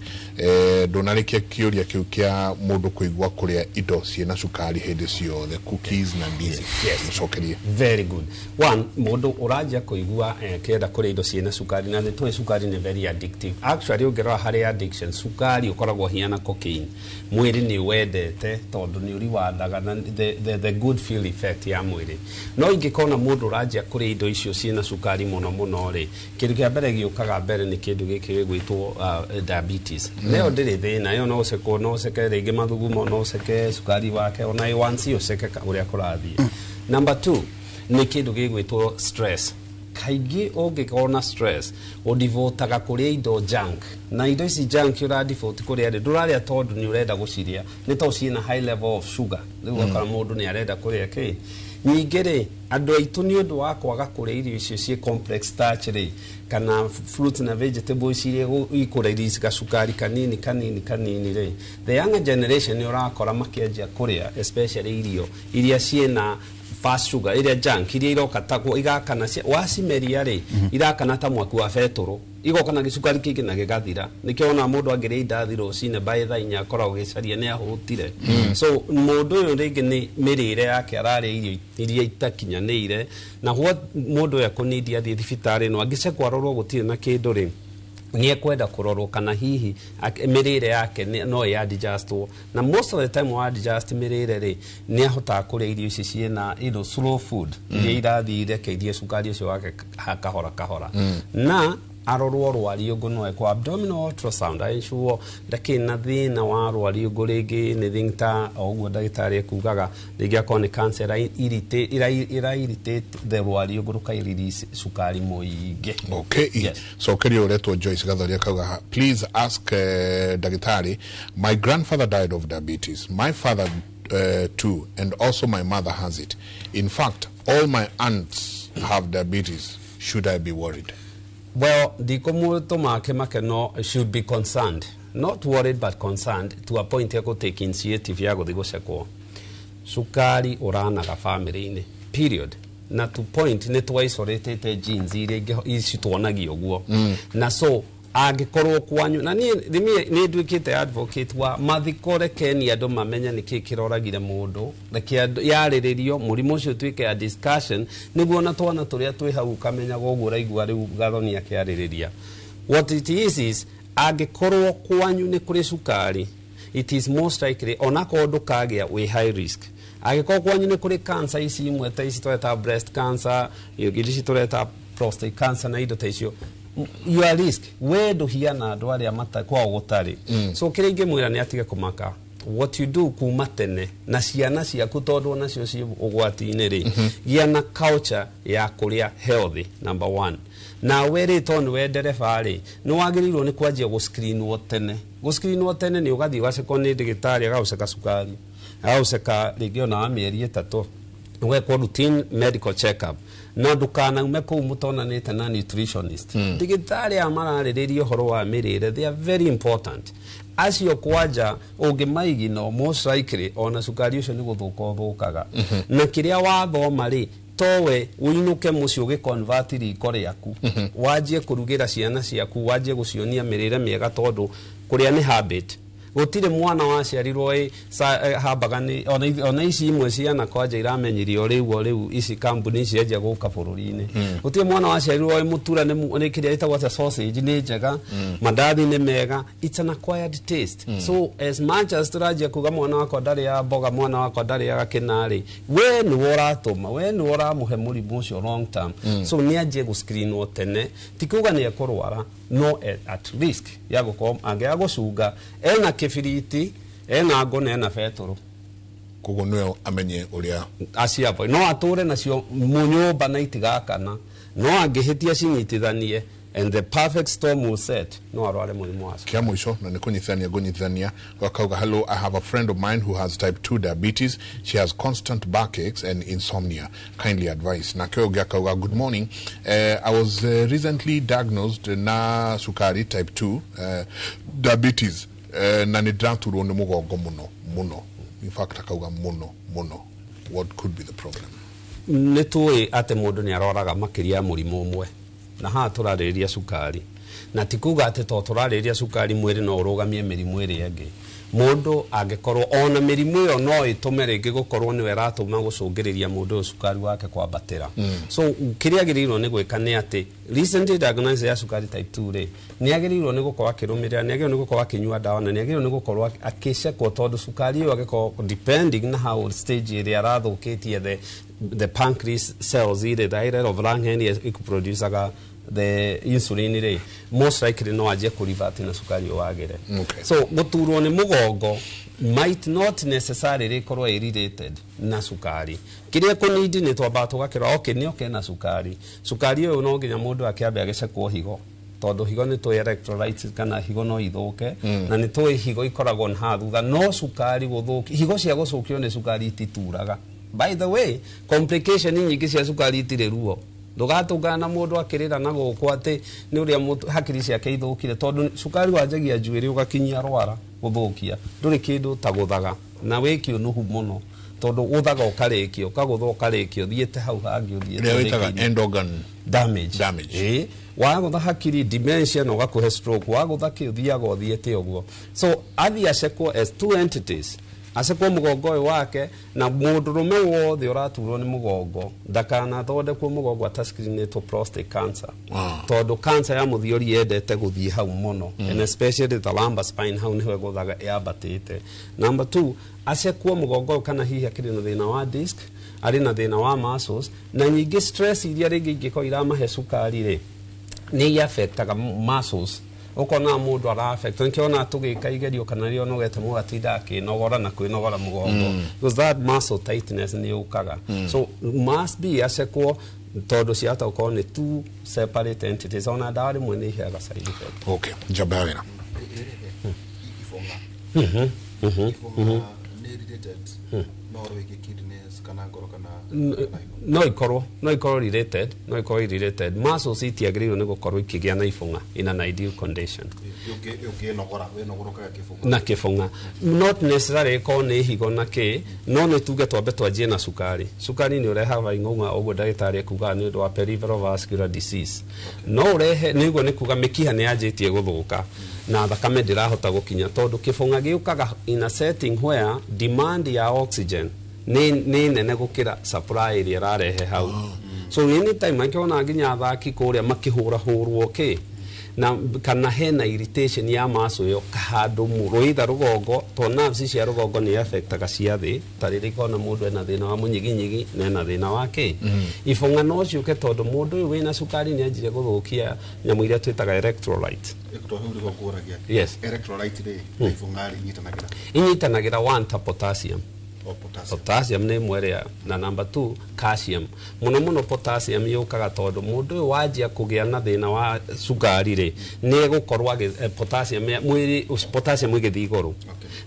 ndũnarĩkia kĩũria kĩu kĩa mũndũ kũigua kũrĩa indo ciĩna cukari hĩndĩ ciothe, cookies na ndizi. Yes. Cokerie. Very good. One, mũndũ ũranjia kũigua kĩenda kũrĩa indo ciĩna cukari, na nĩ tũĩ cukari nĩ very addictive. Actually ũngĩrora harĩ addiction, cukari ũkoragwo hiana cocaine. Mwĩrĩ nĩ wendete tondũ nĩ ũriwathaga na the good feel effect ya mwĩrĩ. No ingĩkona mũndũ ũranjia kũrĩa indo icio ciĩna cukari mũno mũno rĩ, kĩndũ kĩa mbere gĩũkaga mbere nĩ kĩndũ gĩkĩ gĩgwĩtwo diabetes. Leo ndĩrĩ thĩna, ĩyo no ũcekwo, no ũceke rĩngĩ mathugumo, no ũceke cukari wake, ona A1C ũceke ũrĩa kũrathiĩ. Number 2 nĩ kĩndũ gĩgwĩtwo stress. Kaingĩ ũngĩkorwo na stress ũdivotaga kũrĩa indo junk, na indo ici junk ũradivote kũrĩa rĩ, ndũrarĩa tondũ nĩ ũrenda gũcirĩa, nĩ tondũ ciĩna high level of sugar. Rĩu ũgakora mũndũ nĩ arenda kũrĩa kĩ. Ningĩ rĩ, andũ aitũ nĩ ũndũ wa kwaga kũrĩa irio icio ciĩ complex starch rĩ, kana fruits na vegetables iria ikũrĩa gacukari kanini kanini kanini rĩ, the younger generation nĩ ũrakora makĩanjia kũrĩa especially irio iria ciĩna fast sugar, iria junk, iria iroka ta igakana wacimeria rĩ, irakana ta mwaki wa betũrũ, igoka na gĩcukari kĩingĩ na gĩgathira. Nĩkĩo ona mũndũ angĩrĩa indathi rũcinĩ by thaa inya akoragwo agĩcaria nĩ ahũtire. So mũndũ ũyũ rĩngĩ nĩ mĩrĩre yake ararĩa irio iria itakinyanĩire, na what mũndũ ũyũ ekũnidi athiĩ thibitarĩ no angĩcekwo arorwo gũtirĩ na kĩndũ rĩ, nĩ ekwenda kũrorwo kana hihi mĩrĩre yake no ĩ adjustwo. Na most of the time wa adjust mĩrĩre rĩ, nĩ ahotaga kũrĩa irio ici ciĩna indo slow food, iria irathiĩ irekeirie cukari ũcio wake kahora kahora. Na Arorwo rwariũngũ no ekwo abdominal ultrasound aensure ndakĩrĩ na thĩna wa rwariũngũ rĩngĩ nĩ thing ta o ũguo ndagĩtarĩ ekugaga, rĩngĩ akorwo nĩ cancer ĩra irritate the rwariũngũ rũkai release cukari mũingĩ. Okay. Yes. So kerio uretwo Joyce Gathoria kauga, "Please ask Dagitari, my grandfather died of diabetes, my father too, and also my mother has it. In fact, all my aunts have diabetes. Should I be worried?" Well, ndikumutuma make no should be concerned, not worried but concerned to a point ya take initiative ya guthi gucekwo. Cukari uranaga family-inĩ, period. Na to point nĩ twa-isolatĩte genes iria ici tuonagia ũguo. Na so angĩkorwo kwanyu na niĩ nĩ nduĩkĩte advocate wa mathiko, rekeni andũ mamenye nĩkĩ kĩroragire mũndũ, reke yarĩrĩrio mũrimũ ũcio ũtuĩke ya discussion, nĩguo ona twana tũrĩa twĩ hau ũkamenyaga ũguo ũraigua rĩu Gathoni akĩarĩrĩria. What it is angĩkorwo kwanyu nĩ kũrĩ cukari, it is most likely onakorwo ndũkagĩa wĩ high risk. Angĩkorwo kwanyu nĩ kũrĩ cancer ici imwe ta ici tũreta breast cancer, ici tũreta prostate cancer na indo ta icio, you are risk. We ndũhiana andũ arĩa kwao gũtarĩ. So kĩrĩa ingĩmwĩra nĩ atige kũmaka. What you do kuma tene na ciana ciaku, tondũ onacio ciĩ ũgwati-inĩ rĩ, gĩa na culture ya kũrĩa healthy, number one. Nawe rĩ, tondũ nĩwe ndereba rĩ, nĩ wagĩrĩirwo nĩ kwanjia gũscreenwo tene. Gũscreenwo tene nĩ ũgathiĩ ũgacekwo nĩ ndagĩtarĩ, agagũceka cukari, agagũceka rĩngĩ ona wa mĩeri 3, ũgekwo routine medical check up, no ndũkanaume kũu mũtonanĩte na nutritionist. Ndagĩtarĩ aya mararĩrĩria ũhoro wa mĩrĩre, they are very important. Acio kwanja ũngĩmaigino, most likely ona cukari ũcio nĩ gũthũka ũthũkaga. Na kĩrĩa wathoma rĩ, towe ũinũke mũciĩ ũgĩconvert riko rĩaku, wanjie kũrugĩra ciana ciaku, wanjie gũcionia mĩrĩre mĩega, tondũ kũrĩa nĩ habit. Gũtirĩ mwana waciarirwo ĩ hambaga nĩ ona ici imwe ciana kwanja iramenyirio rĩu o rĩu ici kambuni cianjia gũka bũrũri-inĩ. Gũtirĩ mwana waciarirwo ĩ mũtura nĩ kĩrĩa ĩtagwo atĩa, sausage nĩ njega, mandathi nĩ mega. It's an acquired taste. So as much as tũranjia kuga mwana wakwa ndarĩaga mboga, mwana wakwa ndarĩaga kĩnarĩ, we nĩwe ũratũma, we nĩwe ũramũhe mũrimũ ũcio long term. So nĩ anjie gũscreenwo tene, ti kuga nĩ ekũrwara, no at risk ya gũkorwo angĩaga gũcunga ena kĩbiriti, ena ngũ na ena betũrũ. Koguo nĩwe amenye ũrĩa aciabo no atũre nacio mũnyũmba na itigakana, no angĩhĩtia cinyitithanie and the perfect storm will set, no arware mũrimũ wa Kia mwisho na nikunyithania gunyithania wakauga, "Hello, I have a friend of mine who has type 2 diabetes. She has constant backaches and insomnia. Kindly advice." Na kyo akauga, "Good morning, I was recently diagnosed na sukari type 2 diabetes, na nĩndĩraturwo nĩ mũgongo mũno mũno." In fact akauga mũno mũno. What could be the problem? Nĩ tũĩ atĩ mũndũ nĩ arwaraga makĩria ya mũrimũ ũmwe, na haha tũrarĩrĩria cukari, na ti kuga atĩ to tũrarĩrĩria cukari mwĩrĩ no ũrũgamie mĩrimũ ĩrĩa ĩngĩ. Mũndũ angĩkorwo ona mĩrimũ ĩyo no ĩtũme rĩngĩ gũkorwo nĩwe ĩratũma gũcũngĩrĩria mũndũ ũyũ cukari wake kwambatĩra. So kĩrĩa agĩrĩirwo nĩ gwĩka nĩ atĩ recently diagnosis ya cukari type 2 rĩ, nĩ agĩrĩirwo nĩ gũkorwo akĩrũmĩrĩra, nĩ agĩrĩirwo nĩ gũkorwo akĩnyua ndawa, na nĩ agĩrĩirwo nĩ gũkorwo akĩcekwo, tondũ cukari ĩyo angĩkorwo depending na how stage ĩrĩa arathũkĩtie the pancreas cells ire, the islet of Langerhans ĩkũproducaga the insulin rĩ, most likely no anjie kũrevert na cukari ũyũ wagĩre. So gũturwo nĩ mũgongo might not necessarily ĩkorwo ĩ related na cukari. Kĩrĩa kũnindi nĩ twambaga tũgakĩrora, okay, nĩ oke na cukari, cukari ũyũ no nginya mũndũ akĩambe agĩcekwo higo, tondũ higo nĩ tũĩ electrolytes kana higo no ithũke. Na nĩ tũĩ higo ikoragwo na haha thutha, no cukari gũthũki higo cia gũcũkio nĩ cukari itituraga. By the way, complication nyingĩ cia cukari itirĩ ruo. Ndũgatũngana na mũndũ akĩrĩra na gũkũ atĩ nĩ ũrĩa hakiri ciake ithũkire, tondũ cukari wanjagia njuĩrĩ ũgakinyia rwara gũthũkia, ndũrĩ kĩndũ ta gũthaga na wĩ kĩũnũhu mũno, tondũ gũthaga ũkarĩkia, ũkagũtha ũkarĩkia, ũthiĩte hau hangĩ ũthiĩte Ĩrĩa wĩtaga rĩngĩ. End organ damage. Damage. Ĩĩ, wagũtha hakiri dementia na ũgakũhe stroke, wagũtha kĩ ũthiaga ũthiĩte ũguo. So athiĩ acekwo as two entities, acekwo mũgongo ũyũ wake, na mũndũrũme wothe ũraturwo nĩ mũgongo ndakanathondekwo mũgongo atascreenĩtwo prostate cancer, tondũ cancer ya mũthiori yendete gũthiĩ hau mũno, and especially the lumbar spine, hau nĩho ĩgũthaga yambatĩte. Number two, acekwo mũgongo ũyũ kana hihi akĩrĩ na thĩna wa disc, arĩ na thĩna wa muscles, na nyingĩ stress iria rĩngĩ ingĩkorwo iramahe cukari rĩ. Nĩ affectaga muscles, ukona mũndũ ara affect nĩkĩona tũgĩka igerio kana rĩo nogete mũgatinda akĩnogora na kwĩnogora mũgongo, because that muscle tightness nĩ yũkaga. So must be acekwo tondũ ciahota gũkorwo nĩ two separate entities, ona ndawa rĩmwe nĩ iheaga side effect. Okay, njamba ya wĩra. Ibonga. Ibonga nĩ related na ũhoro wĩgiĩ kidneys kana ngoro kana? No ikorwo related, no ikorwo related. Muscles itiagĩrĩirwo nĩ gũkorwo ikĩgĩa na ibũng'a in an ideal condition. Ũngĩnogora, wĩnogora ũkagĩa kĩbũng'a? Na kĩbũng'a not necessarily ĩkorwo nĩ higo na kĩ, no nĩ tuge twambe twanjie na cukari. Cukari nĩ ũrehaga ing'ung'a, ũguo ndagĩtarĩ ekugaga nĩ ũndũ wa peripheral vascular disease no ũrehe. Nĩguo nĩ kuga mĩkiha nĩ yanjĩtie gũthũka na thakame ndĩrahota gũkinya, tondũ kĩbũng'a gĩũkaga in a setting where demand ya oxygen nĩ nene gũkĩra supply ĩrĩa ĩrarehe hau. So anytime angĩona nginya athaki kũrĩa makĩhũrahũrwo kĩ na kana hena irritation ya muscle ĩyo kahandũ rũitha rũgongo, to nerves cia rũgongo nĩ affectaga cia thĩ, ta rĩrĩa ikona mũndũ ena thĩna wa mũnyiginyigi na ena thĩna wa kĩ. Ibũng'a no ciũke tondũ mũndũ ũyũ wĩna cukari nĩ anjire gũthũkia nyamũ iria twĩtaga electrolyte. To hau nĩguo ngũragia. Yes. Electrolyte rĩ na ibũng'a rĩ inyitanagĩra? Inyitanagĩra, one ta potassium. O potassium. Potassium nĩ ĩmwe ĩrĩa, na number two calcium. Mũno mũno potassium yũkaga tondũ mũndũ ũyũ wanjia kũgĩa na thĩna wa cukari rĩ, nĩ egũkorwo potassium mwĩrĩ, potassium ĩgĩthiĩ igũrũ,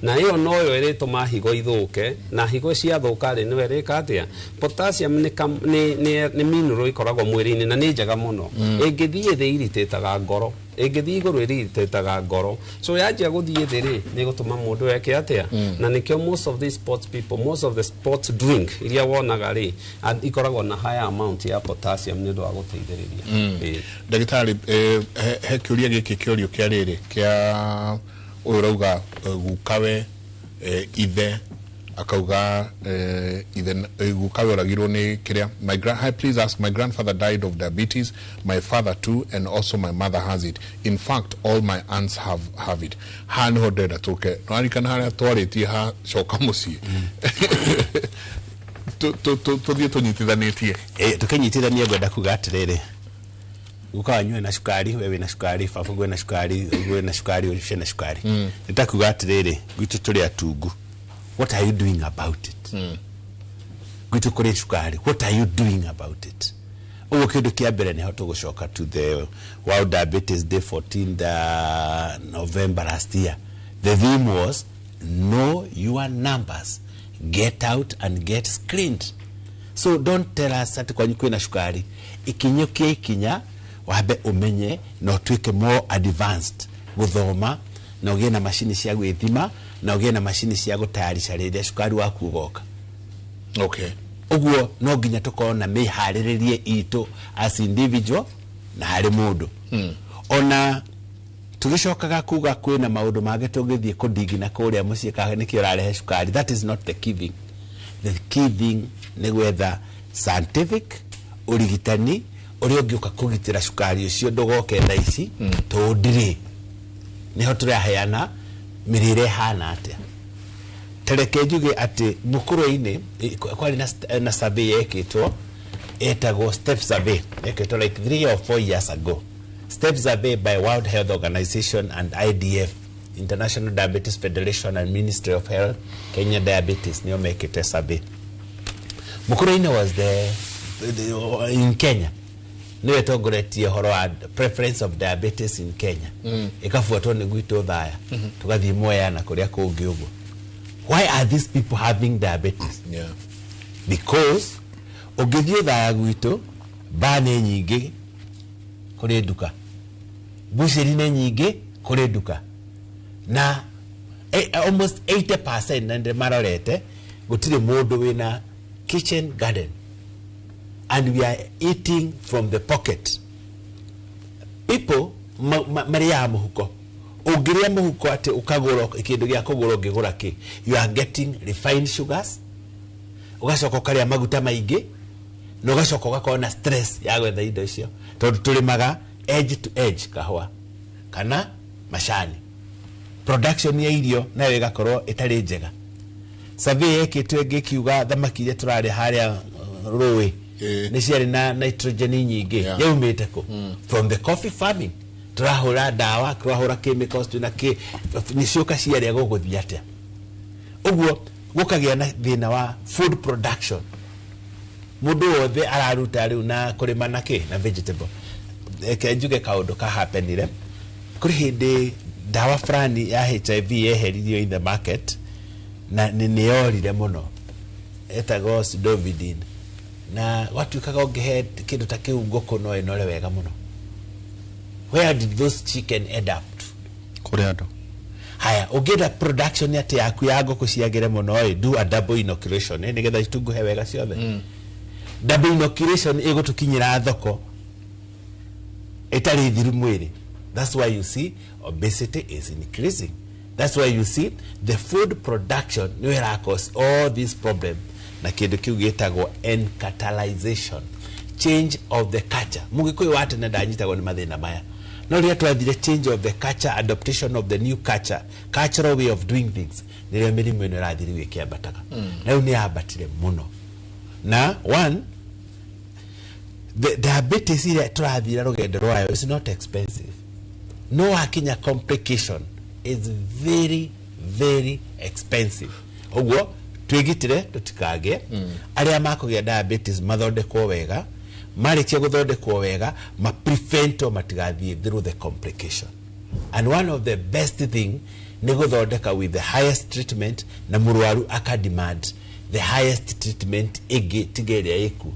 na ĩyo noyo ĩrĩtũma higo ithũke, na higo ciathũka rĩ, nĩyo ĩrĩka atĩa? Potassium nĩ mineral ĩkoragwo mwĩrĩ-inĩ na nĩ njega mũno. Ĩngĩthiĩ thĩ iritĩtaga ngoro, ĩngĩthiĩ igũrũ ĩritĩtaga ngoro. So yanjia gũthiĩ thĩ rĩ, nĩ gũtũma mũndũ eke atĩa? Na nĩkĩo most of these sports people, most of the sports drink iria wonaga rĩ, ikoragwo na higher amount ya potassium nĩ ũndũ wa gũteithĩrĩria. Ĩĩ. Ndagĩtarĩ, he kĩũria gĩkĩ, kĩũrio kĩa rĩrĩ kĩa ũyũ ũrauga gukawe, ithe akauga ithe, gukawe oragirwo nĩ kĩrĩa. Hi, please ask, my grandfather died of diabetes, my father too, and also my mother has it. In fact, all my aunts have it. Haha nĩho ndĩrenda tũke nĩwarikana harĩa twarĩtie ha coka mũciĩ, tũthiĩ tũnyitithanĩtie. Tũkĩnyitithania ngwenda kuga atĩrĩrĩ, guka wanyu ena cukari, we wĩna cukari, baba gwĩna cukari, gwĩna cukari, ũcio na cukari. Nĩ ta kuga atĩrĩrĩ, gwitũ tũrĩ atungu, what are you doing about it? Gwitũ kũrĩ cukari, what are you doing about it? Ũguo kĩndũ kĩa mbere nĩho tũgũcoka to the World Diabetes Day, 14th November last year. The theme was "Know your numbers, get out and get screened." So don't tell us atĩ kwanyu kwĩna cukari. Ikinyũkia ikinya wambe ũmenye na ũtuĩke more advanced gũthoma, na ũgĩe na macini cia gwĩthima, na ũgĩe na macini cia gũtayarisha rĩrĩa cukari waku ũgoka. Ũguo no nginya tũkorwo na mĩharĩrĩrie itũ as individual na harĩ mũndũ. Ona tũgĩcokaga kuga kwĩna maũndũ mangĩ tũngĩthiĩ kũndigina kũrĩa mũciĩ kana nĩkĩo ũrarehe cukari, that is not the key thing. The key thing nĩ gwetha scientific ũrigitani ũrĩa ũngĩũka kũgitĩra cukari ũcio ndũgoke thaa ici, tũndirĩ nĩho tũraheana mĩrĩre ĩhana atĩa. Tareke njuge atĩ mũkũrũ-inĩ kwarĩ na survey yekĩtwo etagwo STEP survey, yekĩtwo like 3 or 4 years ago, STEP survey by World Health Organization and IDF, International Diabetes Federation, and Ministry of Health, Kenya Diabetes, nĩo mekĩte survey. Mũkũrũ-inĩ was the in Kenya nĩwe tongoretie ũhoro wa preference of diabetes in Kenya, ĩkabuatwo nĩ gwitũ Thaya, tũgathiĩ Mwea na kũrĩa kũngĩ ũguo. Why are these people having diabetes? Because ũngĩthiĩ Thaya gwitũ, baa nĩ nyingĩ kũrĩ nduka, bucĩri nĩ nyingĩ kũrĩ nduka, na almost 80% na ndĩ marorete gũtirĩ mũndũ wĩna kitchen garden, and we are eating from the pocket. People marĩaga mũhuko. Ũngĩrĩa mũhuko atĩ ũkagũra kĩndũ gĩa kũgũra, ũngĩgũra kĩ? You are getting refined sugars, ũgacoka ũkarĩa maguta maingĩ, na ũgacoka ũgakorwo na stress ya gwetha indo icio, tondũ tũrĩmaga edge to edge kahũa kana macani. Production ya irio nayo ĩgakorwo ĩtarĩ njega. Survey yekĩtwo ĩngĩ ĩkiuga thamaki iria tũrarĩa harĩa rũĩ Nĩ ciarĩ na nitrogen nyingĩ yaumĩte kũ? From the coffee farming. Tũrahũra ndawa, tũrahũra chemicals, twĩna kĩ nĩ ciũka ciarĩa, gũgũthiĩ atĩa? Ũguo gũkagĩa na thĩna wa food production. Mũndũ wothe araruta rĩu na kũrĩma na kĩ na vegetable. Reke njuge kaũndũ kahapenire. Kũrĩ hĩndĩ ndawa fulani ya HIV yeheririo in the market na nĩ yorire mũno, etagwo zidovudine, na gwatuĩkaga ũngĩhe kĩndũ ta kĩu ngũkũ no ĩnore wega mũno. Where did those chicken end up? Kũrĩ andũ. Haya, ũngĩenda production atĩ yaku ya ngũkũ ciagĩre mũno ĩ, do a double inoculation, nĩgetha itunguhe wega ciothe. Double inoculation ĩgũtũkinyĩra thoko ĩtarĩ thiru mwĩrĩ. That's why you see obesity is increasing. That's why you see the food production nĩyo ĩra cause all this problem, na kĩndũ kĩu gĩtagwo encatalization, change of the culture. Mũgĩkũyũ wa tene ndanyitagwo nĩ mathĩna maya, no rĩrĩa twathire change of the culture, adaptation of the new culture, cultural way of doing things, nĩrĩo mĩrimũ ĩno ĩrathiĩ rĩu ĩkĩambataga. Na rĩu nĩ yambatire mũno. Na one, the diabetes ĩrĩa tũrathira rũgendo rwayo is not expensive, no wakinya complication is very very expensive. Ũguo twĩgitĩre tũtikagĩe. Arĩa makũgĩa diabetes mathondekwo wega, marĩkia gũthondekwo wega ma prevent matigathiĩ through the complication. And one of the best thing nĩ gũthondeka with the highest treatment, na mũrwaru aka demand the highest treatment ĩngĩ tiga ĩrĩa ĩkuo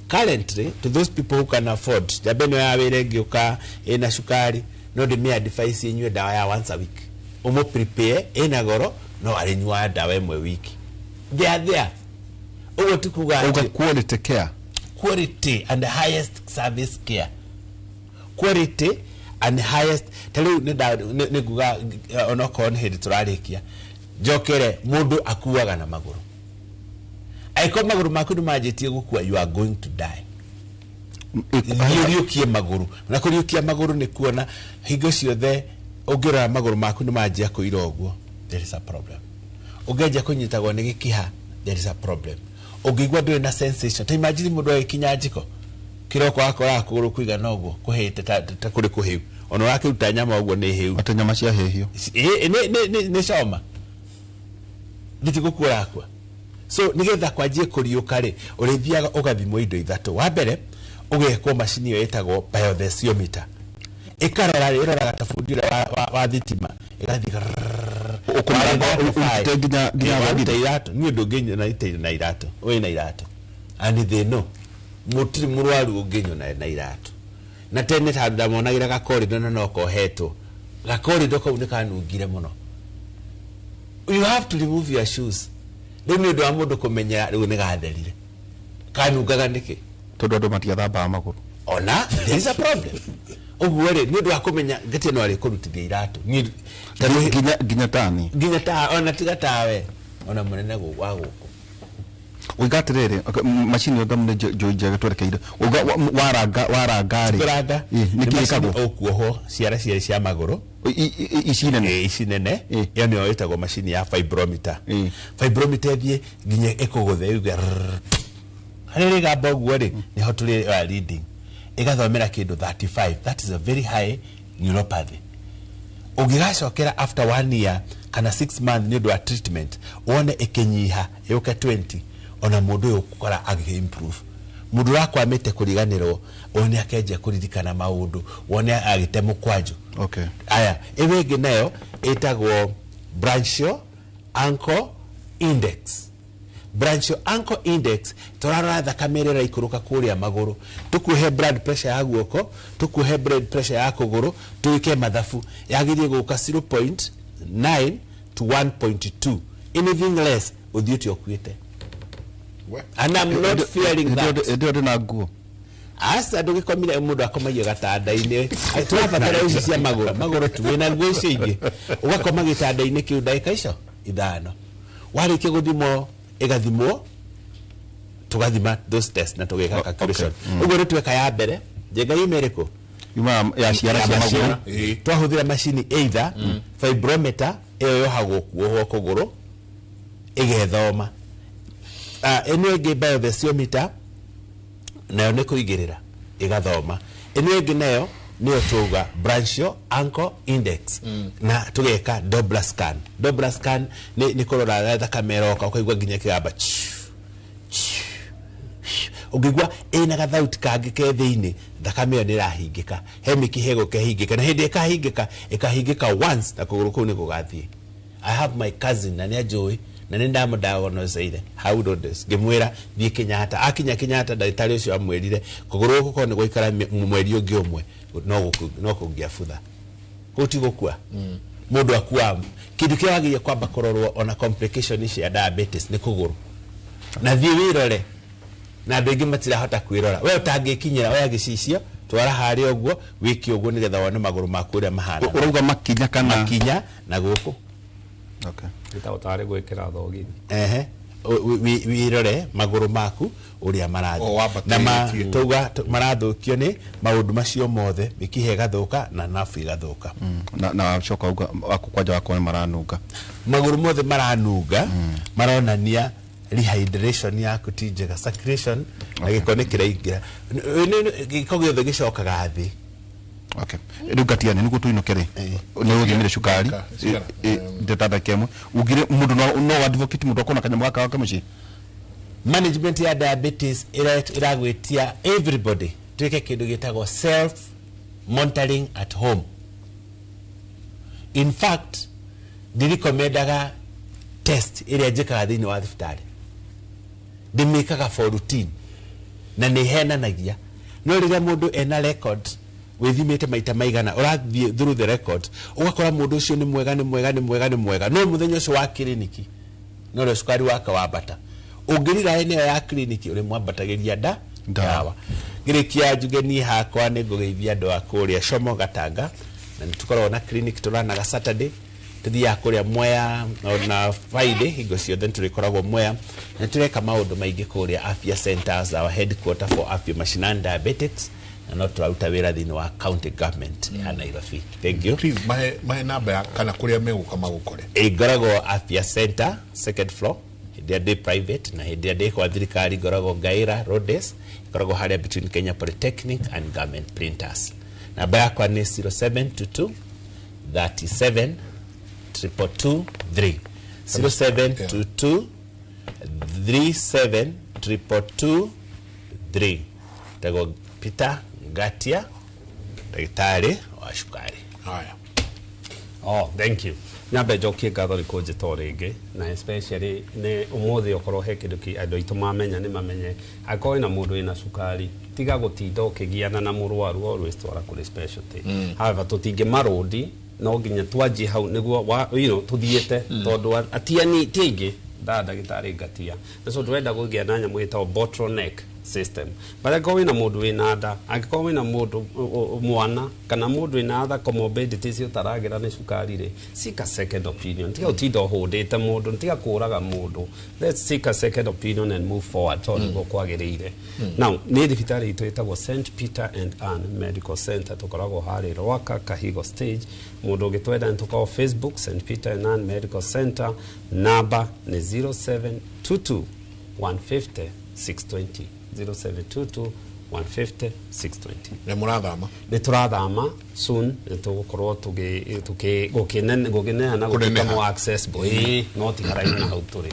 currently. To those people who can afford, njambe ĩno ya wĩra ĩngĩũka ĩna cukari, no ndĩmĩ advice ĩnyue ndawa ya once a week. Ũmũ prepare ĩna goro, no arĩnyuaga ndawa ĩmwe wiki. They are there. Ũguo ti kuga Uga atĩ quality care. Quality and the highest service care, quality and highest. Ta rĩu nĩ nguga onokorwo nĩ hĩndĩ tũrarĩkia, njokere mũndũ akuaga na magũrũ. Angĩkorwo magũrũ maku nĩ manjĩtie gũkua, you are going to die. Thiĩ ũriũkie magũrũ. Na kũriũkia magũrũ nĩ kuona hingo ciothe ũngĩrora magũrũ maku nĩ manjia kũira ũguo, there is a problem. Ũngĩanjia kũnyitagwo nĩ gĩkiha, there is a problem. Ũngĩigua ndũrĩ na sensation, ta imagine mũndũ agĩkinya njiko kĩroko akoraga kũgũrũ kũigana ũguo kũhĩte ta kũrĩ kũhĩu, ona ũrakĩruta nyama ũguo nĩ hĩu. Atĩ nyama ciahĩhio. Nĩ coma nĩ gũkua ũrakua. So nĩgetha kwanjie kũriũka rĩ, ũrĩthiaga ũgathimwo indo ithatũ. Wa mbere ũgekwo macini ĩyo ĩtagwo biothesiometer, ĩkarora, ĩroraga ta bundi ũrĩa wa thitima, ĩgathiĩ. Ũkũmĩranga nginya Waruta iratũ, niĩ ndũngĩnyona ite na iratũ, wĩ na iratũ, and they know mũtirĩ mũrwaru ũngĩnyona na iratũ. Na tene ta ndamonagĩra gakorido na no kohetwo gakorido kau nĩ kanungire mũno. You have to remove your shoes. Rĩu nĩ ũndũ wa mũndũ kũmenyera, rĩu nĩ gatherire. Kanungaga nĩkĩ? Tondũ andũ matiathambaga magũrũ. Ona there is a problem. Ũguo rĩ, nĩ ũndũ wa kũmenya ngĩtie no arĩkũrutithia iratũ. Niĩ nginya tani. Nginya ta ona tiga tawe ona mũnene wa gũkũ. Uiga atĩrĩrĩ, okay, macini ĩyo ngamu nĩ njũĩ njega twerekeire. Uga waranga rĩ. Kũranga. Ĩ, nĩ kĩĩ macini ĩkagwo? Ũkuohwo ciara cierĩ cia magũrũ. Ici nene. Ĩ, ici nene. Ĩyo nĩyo ĩtagwo macini ya fibrometer. Fibrometer ĩthiĩ nginya ĩkũgũthe yuge rrrr. Harĩa ĩrĩgamba ũguo rĩ, nĩho tũrĩ oya reading. Ĩgathomera kĩndũ 35. That is a very high neuropathy. Ũngĩgacokera after one year kana 6 months nĩ ũndũ wa treatment, wone ĩkĩnyiha ĩũke 20, ona mũndũ ũyũ ũkora agĩ improve. Mũndũ ũrakwamĩte kũriganĩrwo, wone akenjia kũririkana maũndũ, wone agĩte mũkwanjũ. Aya, ĩyo ĩngĩ nayo ĩtagwo Brachial Ankle Index. Brachial Ankle Index, tũrarora thakame ĩrĩa ĩraikũrũka kũrĩa magũrũ. Tũkuhe blood pressure ya guoko, tũkuhe blood pressure ya kũgũrũ, twĩke mathabu. Yagĩrĩire gũka 0.9 to 1.2. Anything less, ũthiĩte ũkuĩte. And I'm not fearing that. Hĩndĩ ĩyo ndĩna nguo. Aca, ndũgĩkomire, mũndũ akomagia gatanda-inĩ. Tũrabatara ici cia magũrũ, magũrũ tu wĩna nguo icio ingĩ, ũgakoma gĩtanda-inĩ kĩu ndagĩka icio 5. Warĩkia gũthimwo, ĩgathimwo, tũgathima those tests na tũgĩka calculation. Ũguo nĩ tweka ya mbere. Njenga yuma ĩrĩkũ? Yuma ya ciara cia magũrũ. Twahũthĩra macini either fibrometer ĩyo yohagwo kuohwo kũgũrũ ĩgethoma. Ĩno ĩngĩ biothesiometer. Nayo nĩ kũigĩrĩra ĩgathoma. Ĩno ĩngĩ nayo nĩyo tuuga branchial ankle index na tũgeka Doppler scan. Doppler scan nĩ kũrora thakame ĩroka ũkaigua nginya kĩgamba ũngĩigua ĩna gathauti kangĩ ke thĩinĩ, thakame ĩyo nĩ ĩrahingĩka, he mĩkiha ĩgũka ĩhingĩka, na hĩndĩ ĩkahingĩka ĩkahingĩka once na kũgũrũ kũu nĩ gũgathiĩ. I have my cousin na nĩ anjũĩ na nĩ ndamũdiagnoseire hau Rhodes, ngĩmwĩra thiĩ Kenyatta. Akinya Kenyatta ndagĩtarĩ ũcio amwĩrire kũgũrũ gũkũ korwo nĩ gwaikara mweri ũngĩ ũmwe no kũngĩabutha, kũu ti gũkua. Mũndũ akua kĩndũ kĩrĩa wagĩrĩire kwamba kũrorwo ona complication cia diabetes nĩ kũgũrũ, na thiĩ wĩrore, na andũ aingĩ matirahota kwĩrora. We ũtangĩkinyĩra oya gĩcicio twara harĩa ũguo wĩke ũguo nĩgetha wone magũrũ maku ũrĩa mahana. Ũrauga makinya kana makinya na gũkũ? Okay. Nĩ ũtarĩ gwĩkĩra thogithi. Ehe, wĩrore magũrũ maku ũrĩa marathiĩ na tauga marathũkio nĩ maũndũ macio mothe, mĩkiha ĩgathũka na nabu ĩgathũka. Na coka uga waku kwanja wakwa nĩ maranunga. Magũrũ mothe maranunga, maronania rehydration yaku ti njega, circulation na gĩko nĩ kĩraingĩra, gĩko gĩothe gĩcokaga thĩ. Okay. Rĩu Gatiani nĩguo tũinũke rĩ, nĩ ũthimire cukari ndĩtandake ĩmwe, ugire mũndũ no advocate mũndũ akona kanyamũ gaka gake mũciĩ. Management ya diabetes ĩragwĩtia everybody twĩke kĩndũ gĩtagwo self monitoring at home. In fact, ndirikomendaga test ĩrĩa njĩkaga thĩinĩ wa thibitarĩ, ndĩmĩkaga for routine na nĩ henanagia, no rĩrĩa mũndũ ena record wĩthimĩte maita maigana, ũrathiĩ through the record ũgakora mũndũ ũcio nĩ mwega nĩ mwega nĩ mwega nĩ mwega, no mũthenya ũcio wa kiriniki no rĩo cukari wake wambata. Ũngĩrira ĩno ya kiriniki ũrĩmwambatagĩria ndawa. Ngĩrĩkia njuge niĩ hakwa nĩ ngũgeithia andũ a kũrĩa Como Gatanga, na nĩ tũkoragwo na clinic tũranaga Saturday, tũthiaga kũrĩa Mwea na Friday, hingo ciothe nĩ tũrĩkoragwo Mwea, na tũreka maũndũ maingĩ kũrĩa Afya Centers, our headquarter for Afya Mashinani Diabetics, na no tũraruta wĩra thĩinĩ wa county government ya Nairobi. Thank you. Please mahe namba ya kana kũrĩa megũka magũkore. Ngoragwo Afya Center second floor, hĩndĩ ĩrĩa ndĩ private, na hĩndĩ ĩrĩa ndĩ kwa thirikari ngoragwo Ngaira Rhodes, ngoragwo harĩa between Kenya Polytechnic and Government Printers. Namba yakwa nĩ 0722 37 223 0722 37 223. Tagwo Peter Ngatia, ndagĩtarĩ wa cukari. Haya. Oh, thank you. Nyambe njokie ngatho nĩ kũnjĩta o rĩngĩ, na especially nĩ ũmũthĩ okorwo he kĩndũ kĩ andũ aitũ mamenya nĩ mamenye, angĩkorwo wĩna mũndũ wĩna cukari tiga gũtinda ũkĩgiana na mũrwaru, always twara kũrĩ specialty. However, tũtingĩmarũndi, no nginya twanjie hau nĩguo you know tũthiĩte, tondũ atiani ti aingĩ ndagĩtarĩ Ngatia, na so ndĩrenda kũgĩa na nyamũ ĩtagwo bottleneck system. But angĩkorwo wĩna mũndũ wĩna nda, angĩkorwo wĩna mũndũ mwana kana mũndũ wĩna other comorbidities ũtaragĩra nĩ cukari rĩ, seek a second opinion. Tiga ũtinda ũhũndĩte mũndũ, tiga kũraga mũndũ. Let's seek a second opinion and move forward tondũ nĩguo kwagĩrĩire. Now, nĩ thibitarĩ itũ ĩtagwo St Peter and Ann Medical Center, tũkoragwo harĩ Rwaka Kahigo stage. Mũndũ ũngĩtwenda nĩ tũkoragwo Facebook St Peter and Ann Medical Center, namba nĩ 0722 150 620 0722 150 620. Nĩ mũrathama? Nĩ tũrathama soon, nĩ tũgũkorwo gũkĩneana gũtuĩka more accessible. Ĩĩ, no ti haraihu na hau tũrĩ.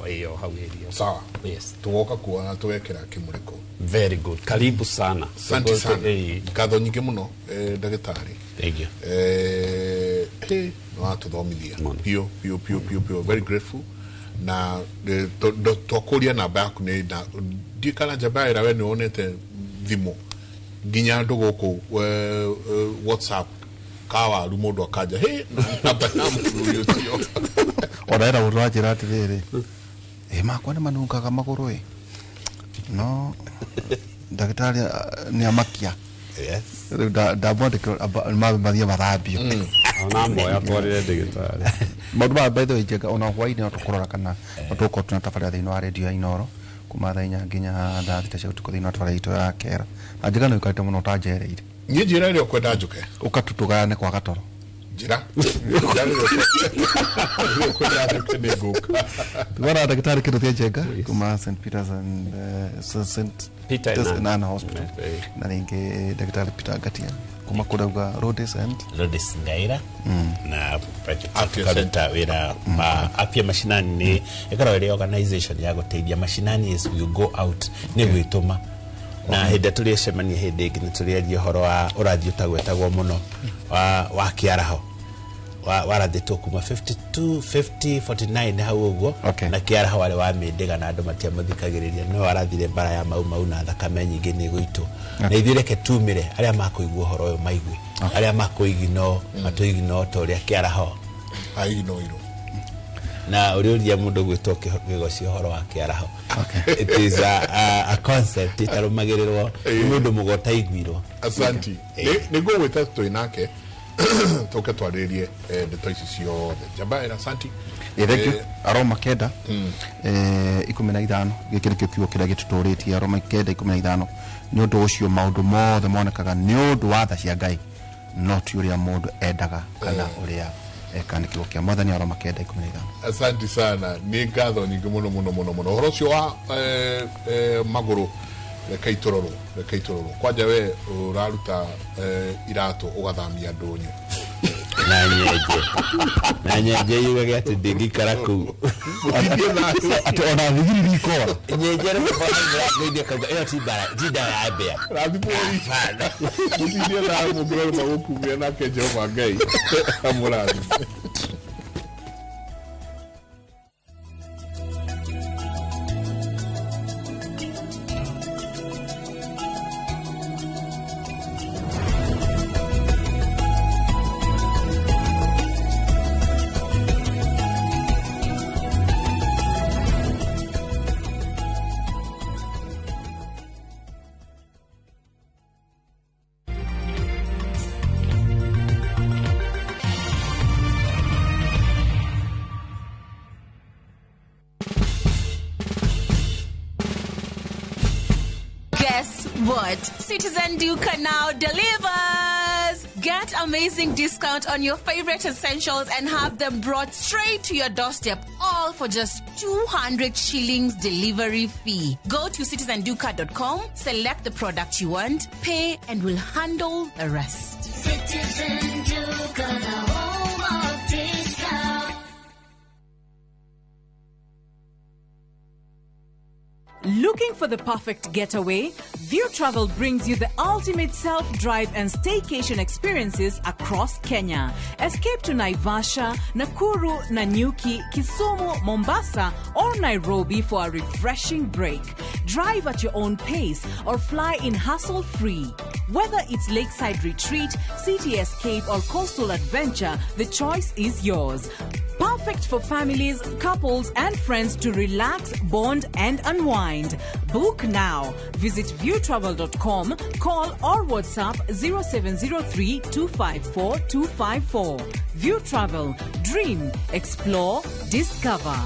Ĩyo hau area. Sawa. Yes. Tũgoka kuona tũgekĩra kĩmũrĩko. Very good. Karibu sana. Asante sana. Ngatho nyingĩ mũno ndagĩtarĩ. Thank you. Nĩ watũthomithia. Biũ biũ biũ biũ biũ. Very grateful. Na twakũria namba yaku nĩ ndiĩ kana njamba ya ĩra we nĩ wonete thimũ nginya andũ gũkũ WhatsApp kawaru mũndũ akanja hĩ namba ya mũthuri ũcio. Ona era mũndũ anjĩra atĩrĩrĩ, ĩ makwa nĩ manungaga magũrũ ĩ, no ndagĩtarĩ nĩ amakia. Yes. Rĩu ndamwandĩkĩra mathiĩ mathambio. Ona moya twarĩre ndagĩtarĩ. Maũndũ maya by the way Njenga, ona hwaĩ-inĩ no tũkũrora kana no tũgũkorwo twĩna tabarĩra thĩinĩ wa redio ya Inooro kuma thaa 4 nginya thaa 6 cia ũtukũ thĩinĩ wa tabarĩra itũ ya Kera. Na Njenga nĩ ũikarĩte mũno ũtanjereire. Niĩ njĩra ĩrĩa ũkwenda njũke. Ũka tu tũgayane kwa gatoro. Njĩra nĩ ngũka. Tugora ndagĩtarĩ Kĩnuthia Njenga kuma St Peters and St Peter Peters and Ann Hospital, na rĩngĩ ndagĩtarĩ Peter Ngatia kuma kũrauga Rhodes and Rhodes Ngaira na Afya tukaruta wĩra wa Afya Mashinani. Nĩ ĩkoragwo ĩrĩ organization ya gũteithia mashinani as we go out nĩ gwĩtũma na hĩndĩ ĩrĩa tũrĩcemania hĩndĩ ĩngĩ nĩ tũrĩaria ũhoro wa ũrathi ũtagwetagwo mũno wa kĩaraho warathĩtwo kuma 52 50 49 hau ũguo. Okay. Na kĩaraho warĩ wa mĩndĩga na andũ matiamũthikagĩrĩria, no warathire mbara ya mau mau na thakame nyingĩ nĩ ĩgũitwo, na ithuĩ reke tumĩre arĩa makũigua ũhoro ũyũ maigue, arĩa makũigino matũigino ta ũrĩa kĩaraho aiginoirwo. Na ũrĩa ũria mũndũ gwĩtwo kĩgoci ũhoro wa kĩaraho, it is a concept ĩtarũmagĩrĩrwo nĩ mũndũ mũgo ũtaiguirwo. Asanti. Nĩ ngũgwĩta twĩ nake tũke twarĩrie ndeto ici ciothe. Njamba ĩra asanti. Thank you. Aroma 9 15, gĩkĩ nĩkĩo kiugo kĩrĩa gĩtũtũrĩtie. Aroma 9:15, nĩ ũndũ ũcio maũndũ mothe monekaga nĩ ũndũ wa tha cia Ngai, no ti ũrĩa mũndũ endaga kana ũrĩa eka. Nĩ kiugo kĩa Mwathani, Aroma 9:15. Asanti sana, nĩ ngatho nyingĩ mũno mũno mũno mũno. Ũhoro ũcio wa magũrũ, reke itũrorwo, reke itũrorwo kwanja. We ũraruta iratũ ũgathamia ndũnyũ. Na nyenje, na nyenje yugage atĩ ndĩngĩikara kũu. Atĩ ona thigiri ikora. Nyenje rĩu kauga ĩyo ti mbara, ti ndawa ya mbĩa. Mũtindie thayũ, mũngĩrorwo magũkumia nake Jehova Ngai amũrathime. Guess what? Citizen Duka now delivers! Get amazing discount on your favorite essentials and have them brought straight to your doorstep, all for just 200 shillings delivery fee. Go to citizenduka.com, select the product you want, pay, and we'll handle the rest. Citizen Duka, the home of discount. Looking for the perfect getaway? View Travel brings you the ultimate self-drive and staycation experiences across Kenya. Escape to Naivasha, Nakuru, Nanyuki, Kisumu, Mombasa, or Nairobi for a refreshing break. Drive at your own pace or fly in hassle-free. Whether it's lakeside retreat, city escape, or coastal adventure, the choice is yours. Perfect for families, couples, and friends to relax, bond, and unwind. Book now. Visit viewtravel.com, call or WhatsApp 0703 254 254. View Travel. Dream, explore, discover.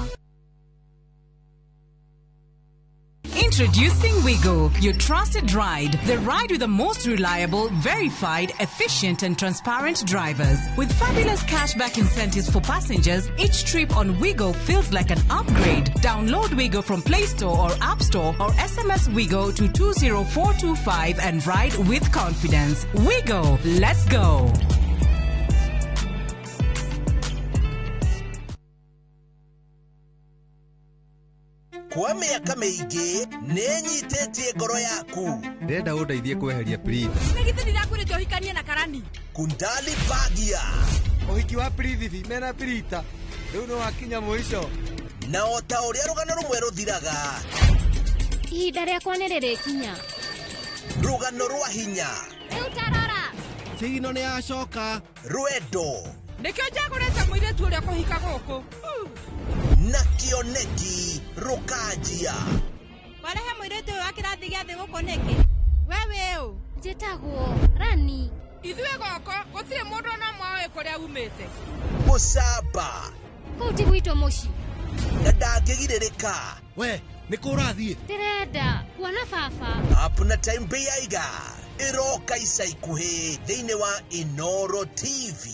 Introducing Wigo, your trusted ride. The ride with the most reliable, verified, efficient, and transparent drivers. With fabulous cashback incentives for passengers, each trip on Wigo feels like an upgrade. Download Wigo from Play Store or App Store or SMS Wigo to 20425 and ride with confidence. Wigo, let's go. Kwa mĩaka mĩingĩ nĩ nyitĩtie ngoro yaku. Ndĩrenda ũndeithie kweheria Prita. Nĩ githĩ ndirakwĩrĩte ũhikanie na Karani? Kundali Bagia. Ũhiki wa Prithibi mena Prita rĩu nĩ wakinya mũico. Na o ta ũrĩa rũgano rũmwe rũthiraga, ihinda rĩakwa nĩ rĩrĩkinya. Rũgano rwa hinya, Rĩu tarora, Cigino nĩ yacoka. Rwendo Nĩkĩo njagũrĩte mũirĩtu ũrĩa kũhika gũkũ. Na kĩoneki rũkanjia. Warehe mũirĩtu ũyũ wa kĩrathi gĩa thĩ gũkũ nĩkĩ? We wĩ ũ? Njĩtagwo Rani. Ithuĩ gũkũ gũtirĩ mũndũ ona ũmwe ũĩ kũrĩa umĩte. Mũcamba Kũu ti gwitũ mũciĩ. Na ndangĩgirĩrĩka. We nĩ kũ ũrathiĩ? Ndĩrenda kuona baba. Up na Time Beiga ĩroka ica ikuhĩ thĩinĩ wa Inoro TV.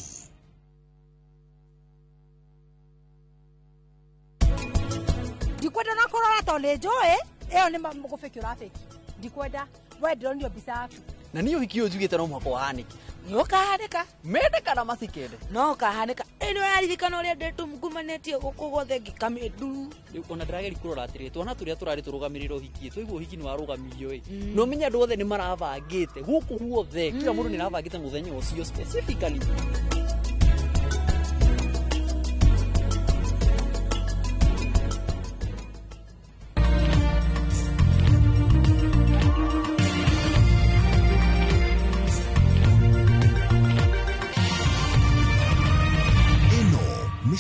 Ndikwenda na kũrora tondũ nĩ njũĩ ĩyo nĩ gũbĩki ũrabĩki. Ndikwenda we ndĩronio mbica yaku. Na niĩ ũhiki ũyũ njugĩte no mũhaka ũhanĩke. Nĩ ũkahanĩka. Mende kana matikende. No ũkahanĩka. Ĩ nĩ ũraririkana ũrĩa ndĩtumugumanĩtie gũkũ guothe ngĩkamĩnduru. Rĩu ona ndĩrageria kũrora atĩrĩrĩ, twana tũrĩa tũrarĩ tũrũgamĩrĩre ũhiki twaigua ũhiki nĩ warũgamirio ĩ. Na ũmenye andũ othe nĩ marabangĩte gũkũ guothe, kila mũndũ nĩ arabangĩte mũthenya ũcio specifically.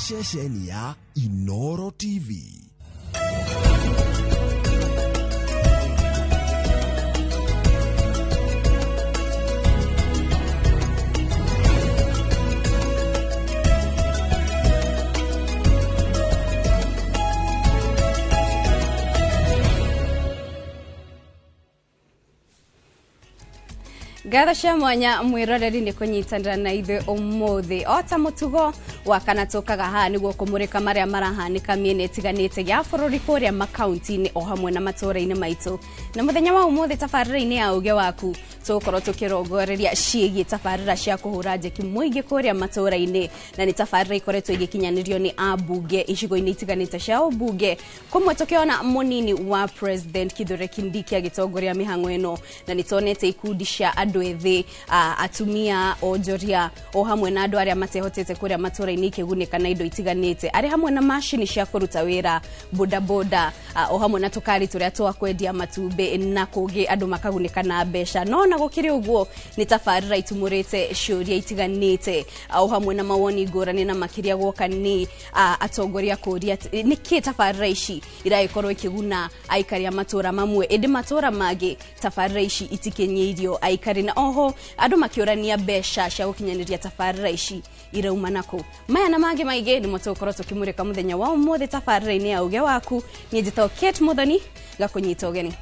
Ceceni ya Inoro TV. Ngatho cia mwanya mwiroreri ni kunyitanira na ithuĩ ũmũthĩ o ta mũtugo wa kana tũkaga haha nĩguo kũmũrĩka marĩa marahanĩka mĩena ĩtiganĩte ya bũrũri kũrĩa makaunti-inĩ o hamwe na matũũra-inĩ maitũ. Na mũthenya wa ũmũthĩ tabarĩra-inĩ ya ũge waku tũgũkorwo tũkĩrongoreria ciĩgiĩ tabarĩra cia kũhũra njeki mũingĩ kũrĩa matũũra-inĩ, na nĩ tabarĩra ikoretwo igĩkinyanĩrio nĩ ambunge icigo-inĩ itiganĩte cia ũmbunge, kũmwe tũkĩona mũnini wa President Kithure Kindiki agĩtongoria mĩhang'o ĩno, na nĩ tuonete ikundi cia andũ ethĩ, atumia, onjoria o hamwe na andũ arĩa matehotete kũrĩa matũũra-inĩ ikĩgunĩka na indo itiganĩte, arĩ hamwe na macini cia kũruta wĩra, bodaboda, o hamwe na tũkari tũrĩa twa kwendia matumbĩ na kũngĩ andũ makagunĩka na mbeca. No na gũkĩrĩ ũguo nĩ tabarĩra itumũrĩte ciũria itiganĩte o hamwe na mawoni ngũrani, na makĩria guoka nĩ atongoria kũria nĩkĩ tabarĩra ici iragĩkorwo ikĩguna aikari a matũũra mamwe ĩndĩ matũũra mangĩ tabarĩra ici itikinyĩirio aikari, na oho andũ makĩũrania mbeca cia gũkinyanĩria tabarĩra ici irauma nakũ. Maya na mangĩ maingĩ nĩmo tũgũkorwo tũkĩmũrĩka mũthenya wa ũmũthĩ tabarĩra-inĩ ya ũge waku. Niĩ njĩtagwo Kate Muthoni, ngakũnyita ũgeni.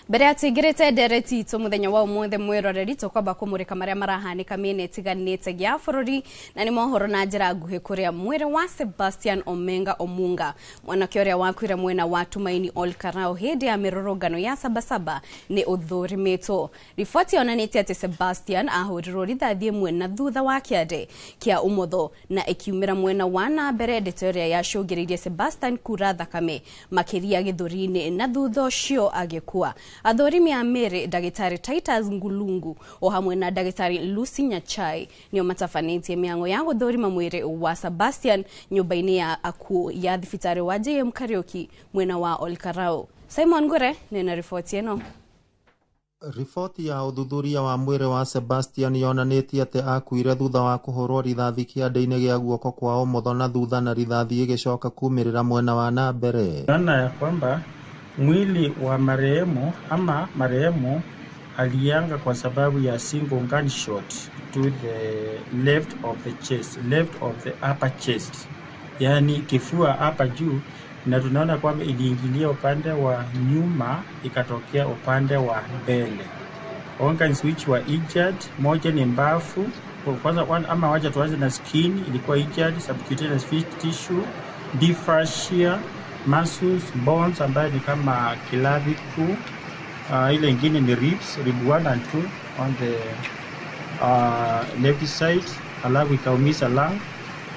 Mbere ya tuingĩrĩte ndereti itũ mũthenya wa ũmũthĩ mwĩroreri, tũkwamba kũmũrĩka marĩa marahanĩka mĩena ĩtiganĩte ya bũrũri, na nĩ mohoro na njĩra nguhĩ kũrĩa mwĩrĩ wa Sebastian Omenga Omunga, mwanake ũrĩa wakuire mwena wa Tumaini Ol Karau hĩndĩ ya mĩrũrũngano ya Sabasaba nĩ ũthũrimĩtwo. Riboti yonanĩtie atĩ Sebastian ahũrirwo rithathi ĩmwe na thutha wa kĩande kĩa ũmotho na ĩkiumĩra mwena wa na mbere, ndeto ĩrĩa yacũngĩrĩirie Sebastian kura thakame makĩria gĩthũri-inĩ na thutha ũcio agĩkua. Athũrimi a mĩrĩ ndagĩtarĩ Titus Ngulungu o hamwe na ndagĩtarĩ Lucy Nyachai nĩo matabanĩtie mĩhang'o ya gũthũrima mwĩrĩ wa Sebastian nyũmba-inĩ ya akuũ ya thibitarĩ wa JM Kariuki mwena wa Ol Karau. Simon Ngure nĩ na riboti ĩno. Riboti ya ũthuthuria wa mwĩrĩ wa Sebastian yonanĩtie atĩ akuire thutha wa kũhũrwo rithathi kĩande-inĩ gĩa guoko kwa ũmotho na thutha, na rithathi ĩgĩcoka kumĩrĩra mwena wa na mbere. Naona ya kwamba mwili wa marehemu ama marehemu alianga kwa sababu ya single gunshot to the left of the chest, left of the upper chest, yani kifua hapa juu, na tunaona kwamba iliingilia upande wa nyuma ikatokea upande wa mbele. Organs which were injured, moja ni mbafu kwanza, ama wacha tuanze na skin, ilikuwa injured, subcutaneous tissue, deep fascia, muscles, bones ambayo ni kama clavicle, ile ingine ni ribs, rib 1 and 2 on the left side, alafu ikaumiza lung,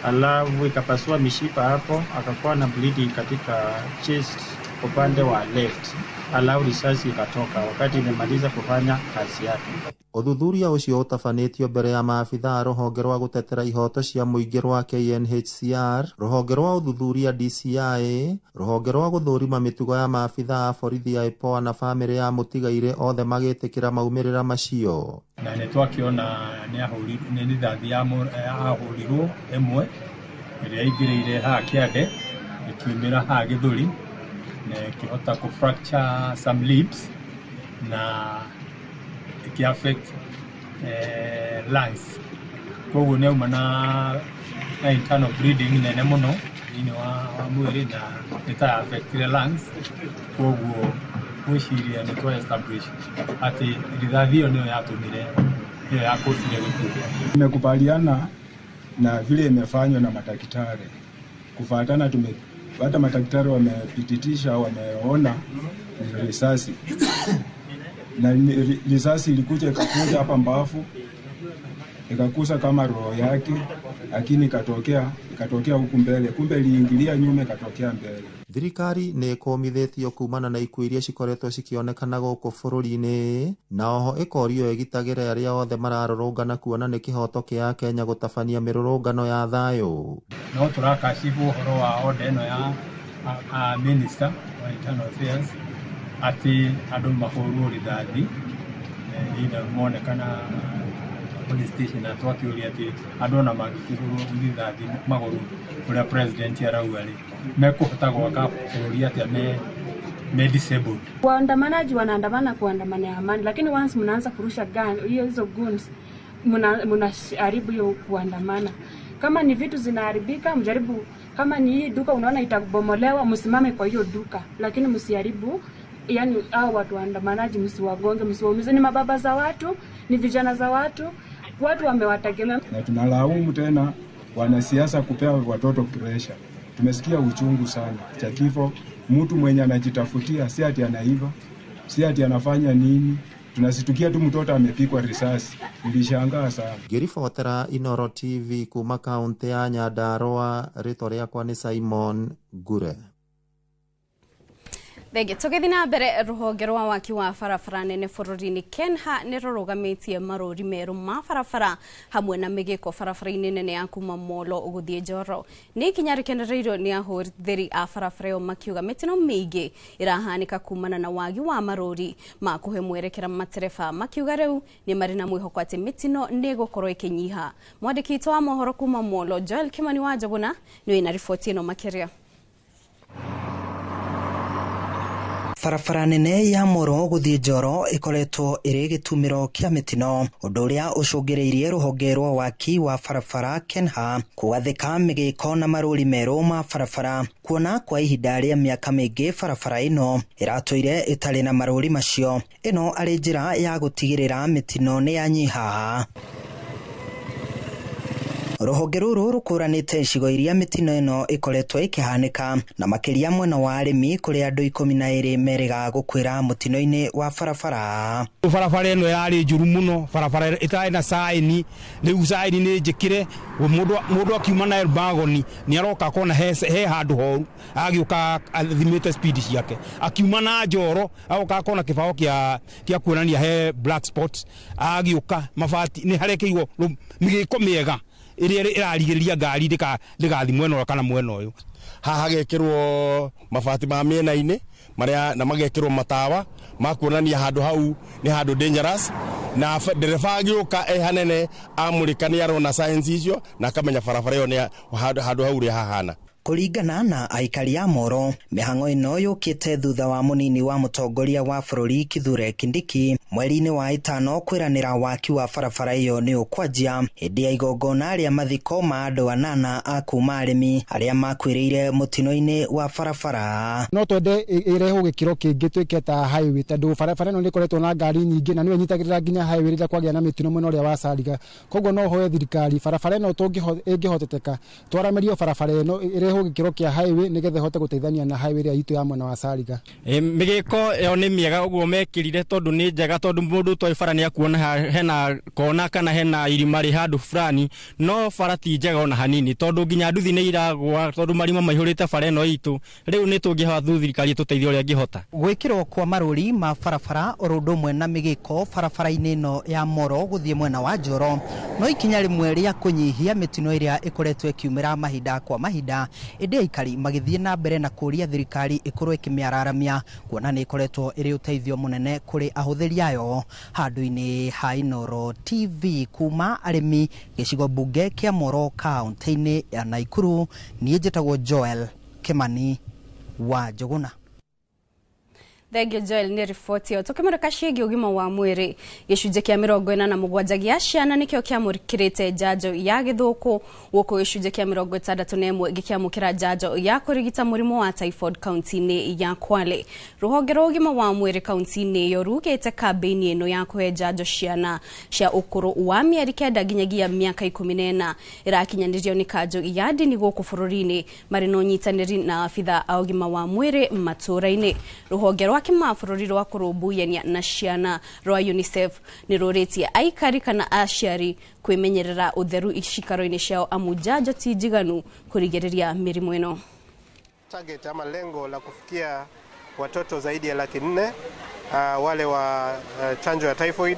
alafu ikapasua mishipa hapo, akakuwa na bleeding katika chest upande wa left, alafu risasi ikatoka wakati imemaliza kufanya kazi yake. Ũthuthuria ũcio ũtabanĩtio mbere ya maabitha a rũhonge rwa gũtetera ihoto cia mũingĩ rwa KNHCR, rũhonge rwa ũthuthuria DCI, rũhonge rwa gũthũrima mĩtugo ya maabitha a borithi ya IPOA na bamĩrĩ ya mũtigairĩ othe magĩtĩkĩra maumĩrĩra macio. Na nĩ twakĩona nĩ rithathi ahũrirwo ĩmwe ĩrĩa ĩingĩrĩire haha kĩande ĩkiumĩra haha gĩthũri na ĩkĩhota kũ fracture some ribs na affect lungs. Koguo nĩ auma na internal bleeding nene mũno thĩinĩ wa mwĩrĩ na nĩ ta affectire lungs. Koguo gwĩciria nĩ twa establish atĩ rithathi ĩyo nĩyo yatũmire, nĩyo yakũcire gĩkuũ gĩake. Tumekubaliana na vile imefanywa na madaktari kufuatana, hata madaktari wamepititisha, wameona ni risasi na risasi ilikuja ikakuja hapa mbavu ikakusa kama roho yake, lakini ikatokea huku mbele, kumbe iliingilia nyuma ikatokea mbele. Thirikari nĩ ĩkũmithĩtio kumana na ikuũ iria cikoretwo cikĩonekana gũkũ bũrũri-inĩ, na oho ĩkorio ĩgitagĩre arĩa othe mararũrũngana kuona nĩ kĩhoto kĩa Kenya gũtabania mĩrũrũngano ya thayũ. No tũrakacibwo ũhoro wa order ĩno ya minister wa internal affairs atĩ andũ mahũrwo rithathi either monekana police station, na twakĩũria atĩ andũ ona mangĩkĩhũrwo rithathi magũrũ ũrĩa president arauga rĩ, mekũhota gwaka bũrũri atĩa me disabled. Waandamanaji wanaandamana kuandamana ya amani, lakini once mnaanza kurusha gun, hiyo hizo guns mnaharibu hiyo kuandamana. Kama ni vitu zinaharibika, mjaribu. Kama ni hii duka unaona itabomolewa, msimame kwa hiyo duka, lakini msiharibu. Yani hao watu waandamanaji msiwagonge, msiwaumize. Ni mababa za watu, ni vijana za watu, watu wamewategemea. Na tunalaumu tena wanasiasa kupea watoto pressure. Tumesikia uchungu sana cha kifo, mtu mwenye anajitafutia, si ati anaiva, si ati anafanya nini. Tunasitukia tu mtoto amepikwa risasi. Nilishangaa sana. Ngĩribotera Inoro TV kuma kaunti ya Nyandarua, rĩtwa rĩakwa nĩ Simon Ngure. Thengio. Tũgĩthiĩ na mbere, rũhonge rwa waki wa barabara nene bũrũri-inĩ KENHA nĩ rũrũgamĩtie marũri merũ ma barabara hamwe na mĩgĩko barabara-inĩ nene ya kuma Molo gũthiĩ Njoro. Nĩ ikinya rĩkenereirwo nĩ ahũthĩri a barabara ĩyo makiuga mĩtino mĩingĩ ĩrahanĩka kumana na wagi wa marũri ma kũhe mwerekera matereba, makiuga rĩu nĩ marĩ na mwĩhoko atĩ mĩtino nĩ ĩgũkorwo ĩkĩnyiha. Mwandĩki witũ wa mohoro kuma Molo Joel Kimani wa Njũgũna nĩ wĩna riboti ĩno makĩria. Barabara nene ya Moro gũthiĩ Njoro ĩkoretwo ĩrĩ gĩtumĩro kĩa mĩtino, ũndũ ũrĩa ũcũngĩrĩirie rũhonge rwa waki wa barabara KENHA kũgathĩka mĩgĩko na marũri merũ ma barabara, kuona kwa ihinda rĩa mĩaka mĩingĩ barabara ĩno ĩratũire ĩtarĩ na marũri macio. Ĩno arĩ njĩra ya gũtigĩrĩra mĩtino nĩ yanyiha. Rũhonge rũrũ rũkũranĩte icigo iria mĩtino ĩno ĩkoretwo ĩkĩhanĩka, na makĩria mwena wa arĩmi kũrĩa andũ 12 merĩga gũkuĩra mũtino-inĩ wa barabara. Barabara ĩno yarĩ njũru mũno, barabara ĩtarĩ na saini, rĩu saini nĩ njĩkĩre, mũndũ akiuma na Elbagoni nĩ aroka akona he handũ horu, agĩũka athimĩte speed ciake, akiuma na Njoro agoka akona kĩbaũ kĩa kuonania he black spot, agĩũka mabati nĩ harekĩirwo mĩgĩko mĩega ĩrĩa ĩrarigĩrĩria ngari ndĩgathiĩ mwena ũyũ kana mwena ũyũ. Haha hagekĩrwo mabati ma mĩena-inĩ marĩa na magekĩrwo matawa ma kuonania handũ hau nĩ handũ dangerous, na ndereba agĩũka e hanene amũrĩka nĩ arona signs icio na akamenya barabara ĩyo nĩ handũ hau ũrĩa hahana. Kũringana na aikari a Moro, mĩhang'o ĩno yũkĩte thutha wa mũnini wa mũtongoria wa bũrũri Kithure Kindiki mweri-inĩ wa 5 kwĩranĩra waki wa barabara ĩyo nĩ ũkwanjia hĩndĩ ya igongona rĩa mathiko ma andũ 8 a kuma arĩmi arĩa makuĩrĩire mũtino-inĩ wa barabara. No twende ĩrehwo gĩkĩro kĩngĩ twĩke ta highway, tondũ barabara ĩno nĩ ĩkoretwo na ngari nyingĩ na nĩyo ĩnyitagĩrĩra nginya highway rĩrĩa kwagĩa na mĩtino mwena ũrĩa wa Salga. Koguo no hoye thirikari barabara ĩno ĩngĩhoteteka twaramĩrio barabara ĩno ĩrehwo gĩkĩro kĩa highway nĩgetha ĩhote gũteithania na highway ĩrĩa itũ ya mwena wa Salga. Mĩgĩko ĩyo nĩ mĩega ũguo mekĩrire, tondũ nĩ njega, tondũ mũndũ ũtoĩ bara nĩ akuona hena kona kana hena irima rĩ handũ fulani, no bara ti njega ona hanini, tondũ nginya nduthi nĩ iragwa, tondũ marima maihũrĩte bara ĩno itũ. Rĩu nĩ tũngĩhoya thirikari ĩtũteithie ũrĩa ĩngĩhota. Gwĩkĩrwo kwa marũri ma barabara oro ũndũ ũmwe na mĩgĩko barabara-inĩ ĩno ya Moro gũthiĩ mwena wa Njoro no ikinya rĩmwe rĩa kũnyihia mĩtino ĩrĩa ĩkoretwo ĩkiumĩra mahinda kwa mahinda, ĩndĩ aikari magĩthiĩ na mbere na kũũria thirikari ĩkorwo ĩkĩmĩararamia kuona nĩ ĩkoretwo ĩrĩ ũteithio mũnene kũrĩ ahũthĩri ayo. Handũ-inĩ ha Inoro TV kuma arĩmi gĩcigo mbunge kĩa Moro kaunti-inĩ ya Naikuru, niĩ njĩtagwo Joel Kimani wa Njũgũna. Thengio Joel nĩ riboti ĩyo. Tũkĩmũrĩka ciĩgiĩ ũgima wa mwĩrĩ, gĩcunjĩ kĩa 47 gĩa ciana nĩkĩo kĩamũkĩrĩte njanjo ya gĩthũkũ, gũkũ gĩcunjĩ kĩa 61 gĩkĩamũkĩra njanjo ya kũrigita mũrimũ wa typhoid kaunti-inĩ ya Kwale. Rũhonge rwa ũgima wa mwĩrĩ kaunti-inĩ ĩyo rugĩte kambĩini ĩno ya kũhe njanjo ciana cia ũkũrũ wa mĩeri 9 nginyagia mĩaka 14 ĩrakinyanĩrio nĩ kanjũ ya ndini gũkũ bũrũri-inĩ marĩ na ũnyitanĩri na abitha a ũgima wa mwĩrĩ matũũra-inĩ. Rũhonge rwa kĩmabũrũri rwa kũrũmbũyania na ciana rwa UNICEF nĩ rũrĩtie aikari kana aciari kwĩmenyerera ũtheru icikaro-inĩ ciao amu njanjo ti njiganu kũrigĩrĩria mĩrimũ ĩno. Target ama lengo la kufikia watoto zaidi ya 400,000 wale wa chanjo ya typhoid,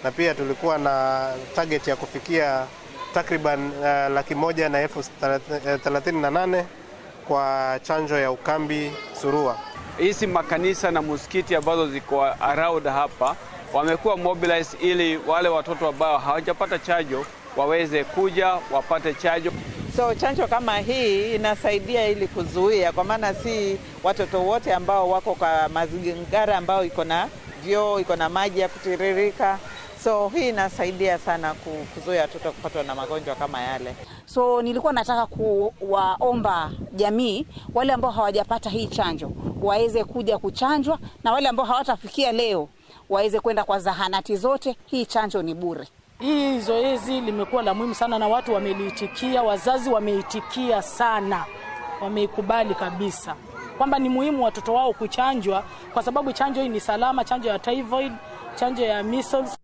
na pia tulikuwa na target ya kufikia takriban 138,000 kwa chanjo ya ukambi surua. Hizi makanisa na msikiti ambazo ziko around hapa wamekuwa mobilized ili wale watoto ambao hawajapata chanjo waweze kuja wapate chanjo. So chanjo kama hii inasaidia ili kuzuia, kwa maana si watoto wote ambao wako kwa mazingira ambao iko na vyoo, iko na maji ya kutiririka. So hii inasaidia sana kuzuia watoto kupatwa na magonjwa kama yale. So nilikuwa nataka kuwaomba jamii wale ambao hawajapata hii chanjo waweze kuja kuchanjwa, na wale ambao hawatafikia leo waweze kwenda kwa zahanati zote. Hii chanjo ni bure. Hii zoezi limekuwa la muhimu sana na watu wameliitikia, wazazi wameitikia sana, wameikubali kabisa kwamba ni muhimu watoto wao kuchanjwa, kwa sababu chanjo hii ni salama, chanjo ya typhoid, chanjo ya measles.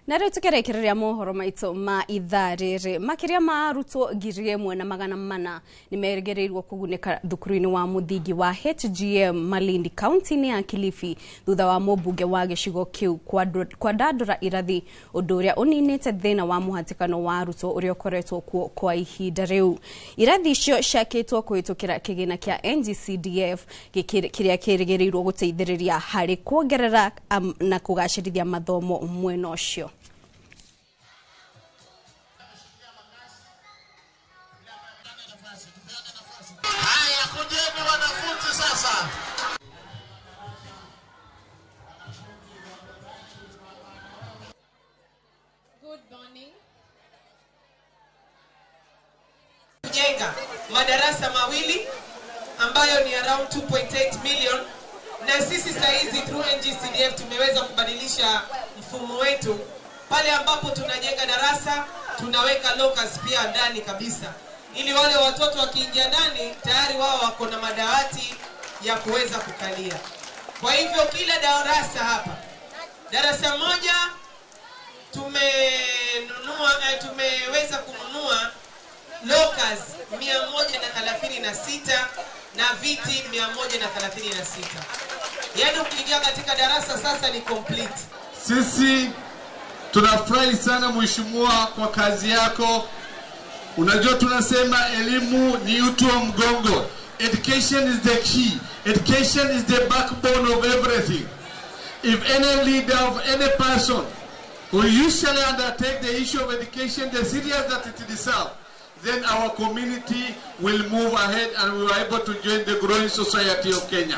Na rĩu tũkĩrĩkĩrĩria mohoro maitũ ma ithaa rĩrĩ, makĩria ma arutwo 1400 nĩ merĩgĩrĩirwo kũgunĩka thukuru-inĩ wa mũthingi wa HGM Malindi kaunti-inĩ ya Kilifi thutha wa mũmbunge wa gĩcigo kĩu kwandandũra irathi, ũndũ ũrĩa ũninĩte thĩna wa mũhatĩkano wa arutwo ũrĩa ũkoretwo kuo kwa ihinda rĩu. Irathi icio ciakĩtwo kũhĩtũkĩra kĩgĩna kĩa NGCDF kĩrĩa kĩrĩgĩrĩirwo gũteithĩrĩria harĩ kuongerera na kũgacĩrithia mathomo mwena ũcio. Haya, kujeni wanafunzi sasa. Good morning. Kujenga madarasa mawili ambayo ni around 2.8 million, na sisi saizi through NGCDF tumeweza kubadilisha mfumo wetu. Pale ambapo tunajenga darasa tunaweka lockers pia ndani kabisa, ili wale watoto wakiingia ndani tayari wao wako na madawati ya kuweza kukalia. Kwa hivyo kila darasa hapa, darasa moja tumeweza kununua lockers 136 na viti 136. Yaani ukiingia katika darasa sasa ni complete. Sisi tunafurahi sana mheshimiwa kwa kazi yako. Unajua tunasema elimu ni uti wa mgongo. Education is the key. Education is the backbone of everything. If any leader of any person who usually undertake the issue of education the serious that it deserves, then our community will move ahead and we are able to join the growing society of Kenya.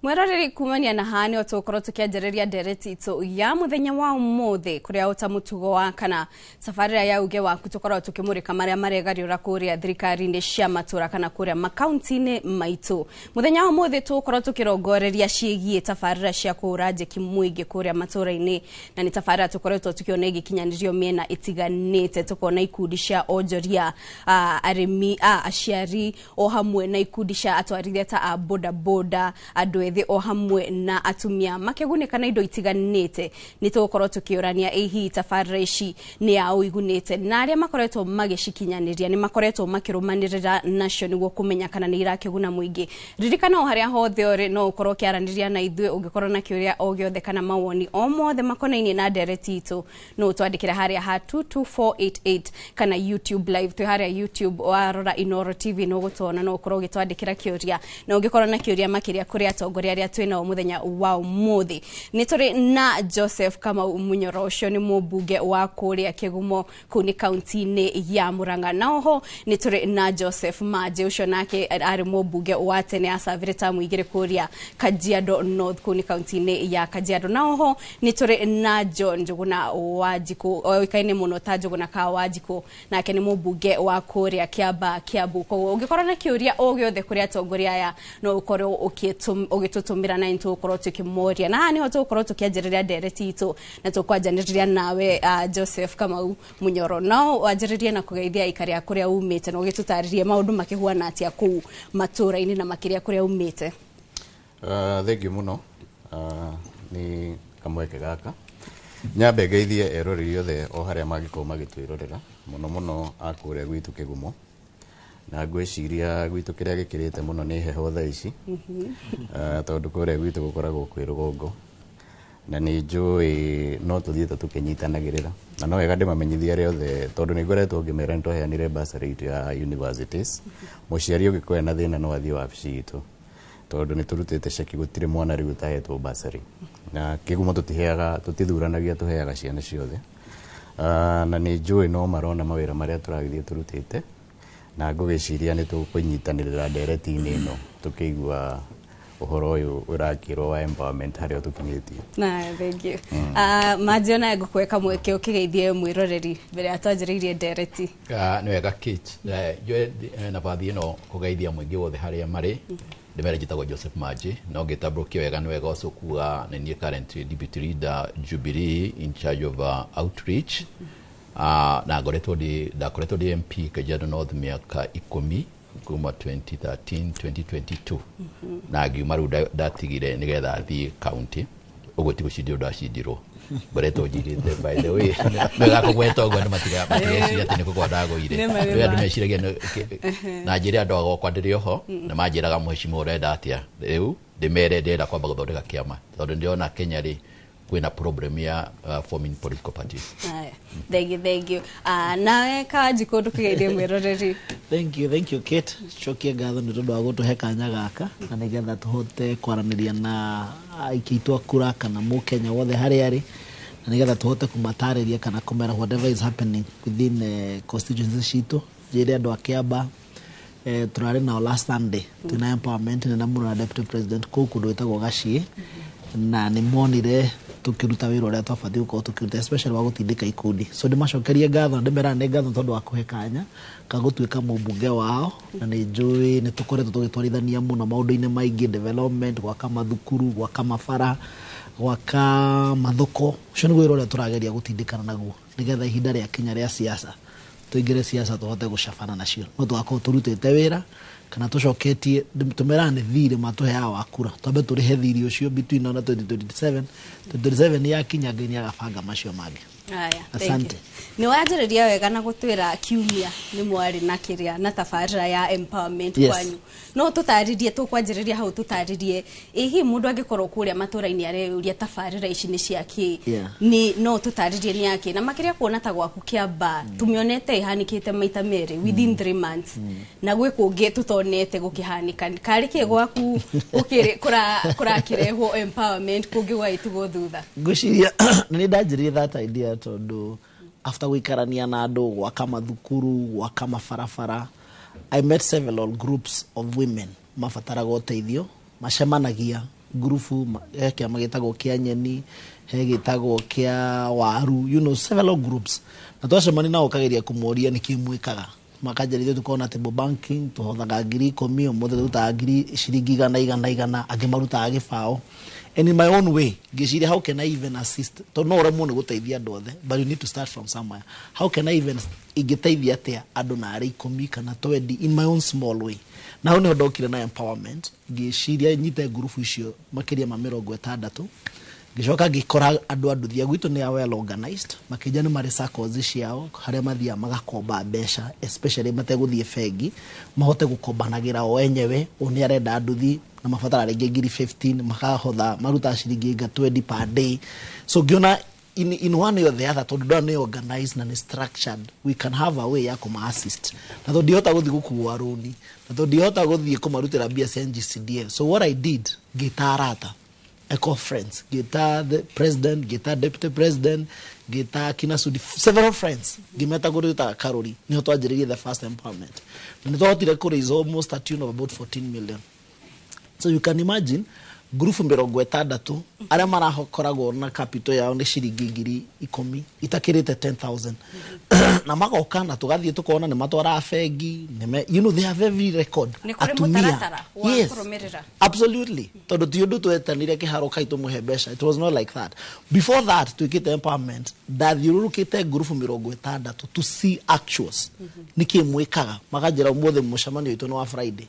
Mweroreri kumania na haha nĩho tũgũkorwo tũkĩanjĩrĩria ndereti itũ ya mũthenya wa ũmũthĩ kũrĩa ũta mũtugo wa kana tabarĩra ya uge waku tũkoragwo tũkĩmũrĩka marĩa maregariũra kũrĩa thirikari-inĩ cia matũra kana kũrĩa makaunti-inĩ maitũ. Mũthenya wa ũmũthĩ tũgũkorwo tũkĩrongoreria ciĩgiĩ tabarĩra cia kũhũra njeki mũingĩ kũrĩa matũra-inĩ, na nĩ tabarĩra tũkoretwo tũkĩona igĩkinyanĩrio mĩena ĩtiganĩte, tũkona ikundi cia onjoria, arĩmi, aciari o hamwe na ikundi cia atwarithia ta a boda boda, andũ ethĩ o hamwe na atumia makĩgunĩka na indo itiganĩte. Nĩ tũgũkorwo tũkĩũrania ĩ hihi tabarĩra ici nĩ ya ũigunĩte, na arĩa makoretwo magĩcikinyanĩria nĩ makoretwo makĩrũmanĩrĩra nacio nĩguo kũmenya kana nĩ irakĩguna mũingĩ. Ririkana o harĩa hothe ũrĩ no ũkorwo ũkĩaranĩria na ithuĩ ũngĩkorwo na kĩũria o gĩothe kana mawoni o mothe makonainie na ndereti itũ, no ũtwandĩkĩre harĩa ha 22488 kana YouTube live. Twĩ harĩa YouTube warora Inooro TV no ũgũtuona, no ũkorwo ũgĩtwandĩkĩra kĩũria, na ũngĩkorwo na kĩũria makĩria kũrĩ atongoria atongoria arĩa twĩ nao mũthenya wa ũmũthĩ. Nĩ tũrĩ na Joseph Kamau Munyoro, ũcio nĩ mũmbunge wa kũrĩa Kĩgumo kũu nĩ kaunti-inĩ ya Murang'a. Na oho nĩ tũrĩ na Joseph Maje, ũcio nake arĩ mũmbunge wa tene acavire tamu 2 kũrĩa Kajiado North kũu nĩ kaunti-inĩ ya Kajiado. Na oho nĩ tũrĩ na John Njuguna Wanjikũ, oĩkaine mũno ta Njuguna ka Wanjikũ, nake nĩ mũmbunge wa kũrĩa Kĩamba Kiambu. Koguo ũngĩkorwo na kĩũria o gĩothe kũrĩ atongoria aya no ũkorwo ũgĩtũtũmĩra na nĩtũgũkorwo tũkĩmoria. Na haha nĩho tũgũkorwo tũkĩanjĩrĩria ndereti itũ na tũkwanjanĩrĩria nawe Joseph Kamau Munyoro. No wanjĩrĩrie na kũgeithia aikari a kũrĩa umĩte na ũgĩtũtarĩrie maũndũ makĩhuana atĩa kũu matũũra-inĩ na makĩria kũrĩa umĩte. Thengiũ mũno nĩ kamweke gaka. Nyambe ngeithie eroreri othe o harĩa mangĩkorwo magĩtwĩrorera, mũno mũno a kũrĩa gwitũ Kĩgumo. Na ngwĩciria gwitũ kĩrĩa gĩkĩrĩte mũno nĩ heho thaa ici, tondũ kũrĩa gwitũ gũkoragwo kwĩ rũgongo. Na nĩ njũĩ no tũthiĩte tũkĩnyitanagĩrĩra. Na no wega ndĩmamenyithie arĩa othe, tondũ nĩ ngoretwo ngĩmera nĩ twaheanire bursary itũ ya universities. Mũciari ũngĩkorwo ena thĩna no athiĩ wabici itũ, tondũ nĩ tũrutĩte ceki, gũtirĩ mwana rĩu ũtahetwo bursary. Na Kĩgumo tũtiheaga, tũtithuranagia, tũheaga ciana ciothe. Na nĩ njũĩ no marona mawĩra marĩa tũragĩthiĩ tũrutĩte, na ngũgĩciria nĩ tũkũnyitanĩrĩra ndereti-inĩ ĩno tũkĩigua ũhoro ũyũ ũrakĩrwo wa empowerment harĩa tũkinyĩtie. Na thank you. Manjĩ ona ngũkũhe kamweke ũkĩgeithie mwĩroreri mbere ya twanjĩrĩirie ndereti. Nĩ wega Kate, njoe nabathi ĩno kũgeithia mũingĩ wothe harĩa marĩ. Ndĩmere njĩtagwo Joseph Maji, no ngĩtambũrũkia wega nĩ wega ũcio kuga nĩ niĩ current deputy leader Jubilee in charge of outreach. Na ngoretwo ndĩ ndakoretwo ndĩ MP Kajiado North mĩaka 10 kuma 2013 2022, na ngiuma rĩu ndatigire nĩgetha thiĩ county. Ũguo ti gũcindirwo ndacindirwo, ngoretwo njirĩte, by the way wega kũgweta ũguo andũ matigeciria atĩ nĩ kũgwa ndagũire. Rĩu andũ meciragia na njĩre andũ agokwa ndĩrĩ oho na manjĩraga mheshimiwa ũrenda atĩa. Rĩu ndĩmere ndĩrenda kwamba gũthondeka kĩama, tondũ ndĩrona Kenya rĩ kwĩna problem ya forming political parties. Aya, thank you, thank you. Nawe Kawanjikũ ndũkĩgeithie mwĩroreri. Thank you, thank you Kate. Cokie ngatho nĩ tondũ wa gũtũhe kanya gaka na nĩgetha tũhote kwaranĩria na aikia aitũ a kura kana mũkenya wothe harĩa arĩ, na nĩgetha tũhote kũmatarĩria kana kũmera whatever is happening within constituency citũ. Njĩre andũ a Kĩamba tũrarĩ nao last Sunday twĩna empowerment nene mũno na deputy president kũu kũndũ gwĩtagwo Gaciĩ, na nĩ monire tũkĩruta wĩra ũrĩa twabatiĩ gũkorwo tũkĩruta, especially wa gũtindĩka ikundi. So ndĩmacokerie ngatho na ndĩmeraga nĩ ngatho tondũ wa kũhe kanya ka gũtuĩka mũmbunge wao, na nĩ njũĩ nĩ tũkoretwo tũgĩtwarithania mũno maũndũ-inĩ maingĩ, development, gwaka mathukuru, gwaka mabara, gwaka mathoko. Ũcio nĩguo wĩra ũrĩa tũrageria gũtindĩkana naguo nĩgetha ihinda rĩa kinya rĩa siasa tũingĩre siasa tũhote gũcabana nacio, no tũgakorwo tũrutĩte wĩra kana tũcoketie. Tũmeraga nĩ thirĩ matũheaga wa kura, twambe tũrĩhe thirĩ ũcio between now na 2027. 2027 yakinya Ngai nĩagabanga macio mangĩ. Aya, asante. Nĩ wanjĩrĩria wega na gũtwĩra kiumia nĩ mwarĩ na kĩrĩa na tabarĩra ya empowerment kwanyu. No tũtarĩrie, tũkwanjĩrĩria hau, tũtarĩrie ĩ hihi mũndũ angĩkorwo kũrĩa matũra-inĩ areyũria tabarĩra ici nĩ cia kĩ, nĩ no tũtarĩrie nĩ yakĩ, na makĩria kuona ta gwaku Kĩamba tũmĩonete ĩhanĩkĩte maita merĩ within 3 months, na gwĩ kũngĩ tũtonete gũkĩhanĩka. Karĩ kĩ gwaku kũrakĩrehwo empowerment kũngĩ gwagĩtigwo thutha? Ngwĩciria nĩ ndanjĩrĩrie that idea tondũ after gũikarania na andũ, gwaka mathukuru, gwaka mabarabara, I met several groups of women mabataraga ũteithio, macemanagia ngurubu, he kĩama gĩtagwo kĩa nyeni, he gĩtagwo kĩa waru, you know, several groups. Na twacemania nao ũkageria kũmoria nĩkĩ mwĩkaga, makanjĩra ithuĩ tũkoragwo na table banking, tũhothaga 10,000 ũmũthĩ, tũrutaga ngiri ciringi igana igana igana, angĩ marutaga gĩbaũ. And in my own way ngĩciria how can I even assist, tondũ no ũremwo nĩ gũteithia andũ othe, but you need to start from somewhere. How can I even ingĩteithia atĩa andũ narĩ 10 kana 20 in my own small way? Na hau nĩho ndokire na empowerment, ngĩciria nyite ngurubu icio makĩria ma 60. Ngĩcoka ngĩkora andũ a nduthi gwitũ nĩ a well organized, makĩnja nĩ marĩ SACCOs ciao harĩa mathiaga magakomba mbeca, especially mategũthiĩ bengi, mahote gũkombanagĩra o enyewe. Ũyũ nĩ arenda nduthi na mabatara rĩngĩ ngiri 15, makahotha marutaga ciringi nga 20 per day. So ngĩona in one way or the other, tondũ ndona nĩ organized na nĩ structured, we can have a way ya kũma assist, na tondũ ndihota gũthiĩ gũkua rũni, na tondũ ndihota gũthiĩ kũmarutĩra mbia cia NGCDF. So what I did, ngĩta arata, I call friends, ngĩta the president, ngĩta deputy president, ngĩta kina Sudi, several friends, ngĩmeta kũrĩ karori nĩho twanjĩrĩirie the first empowerment, na nĩ twahotire kũ raise almost a tune of about 14 million. So you can imagine ngurubu 60 arĩa marakoragwo na capital yao nĩ ciringi 10,000 itakĩrĩte 10,000, na magoka na tũgathiĩ tũkona nĩ matwaraga bengi, they have every record. Nĩ kũrĩ mũtaratara wa kũrũmĩrĩra. Absolutely, tondũ ti ũndũ twetanire kĩharo kai tũmũhe mbeca. It was not like that. Before that, twĩkĩte empowerment, ndathiũrũrũkĩte ngurubu 60 to see actuals, nĩkĩ mwĩkaga. Makanjĩra ũmũthĩ mũcemanio witũ nĩ wa Friday,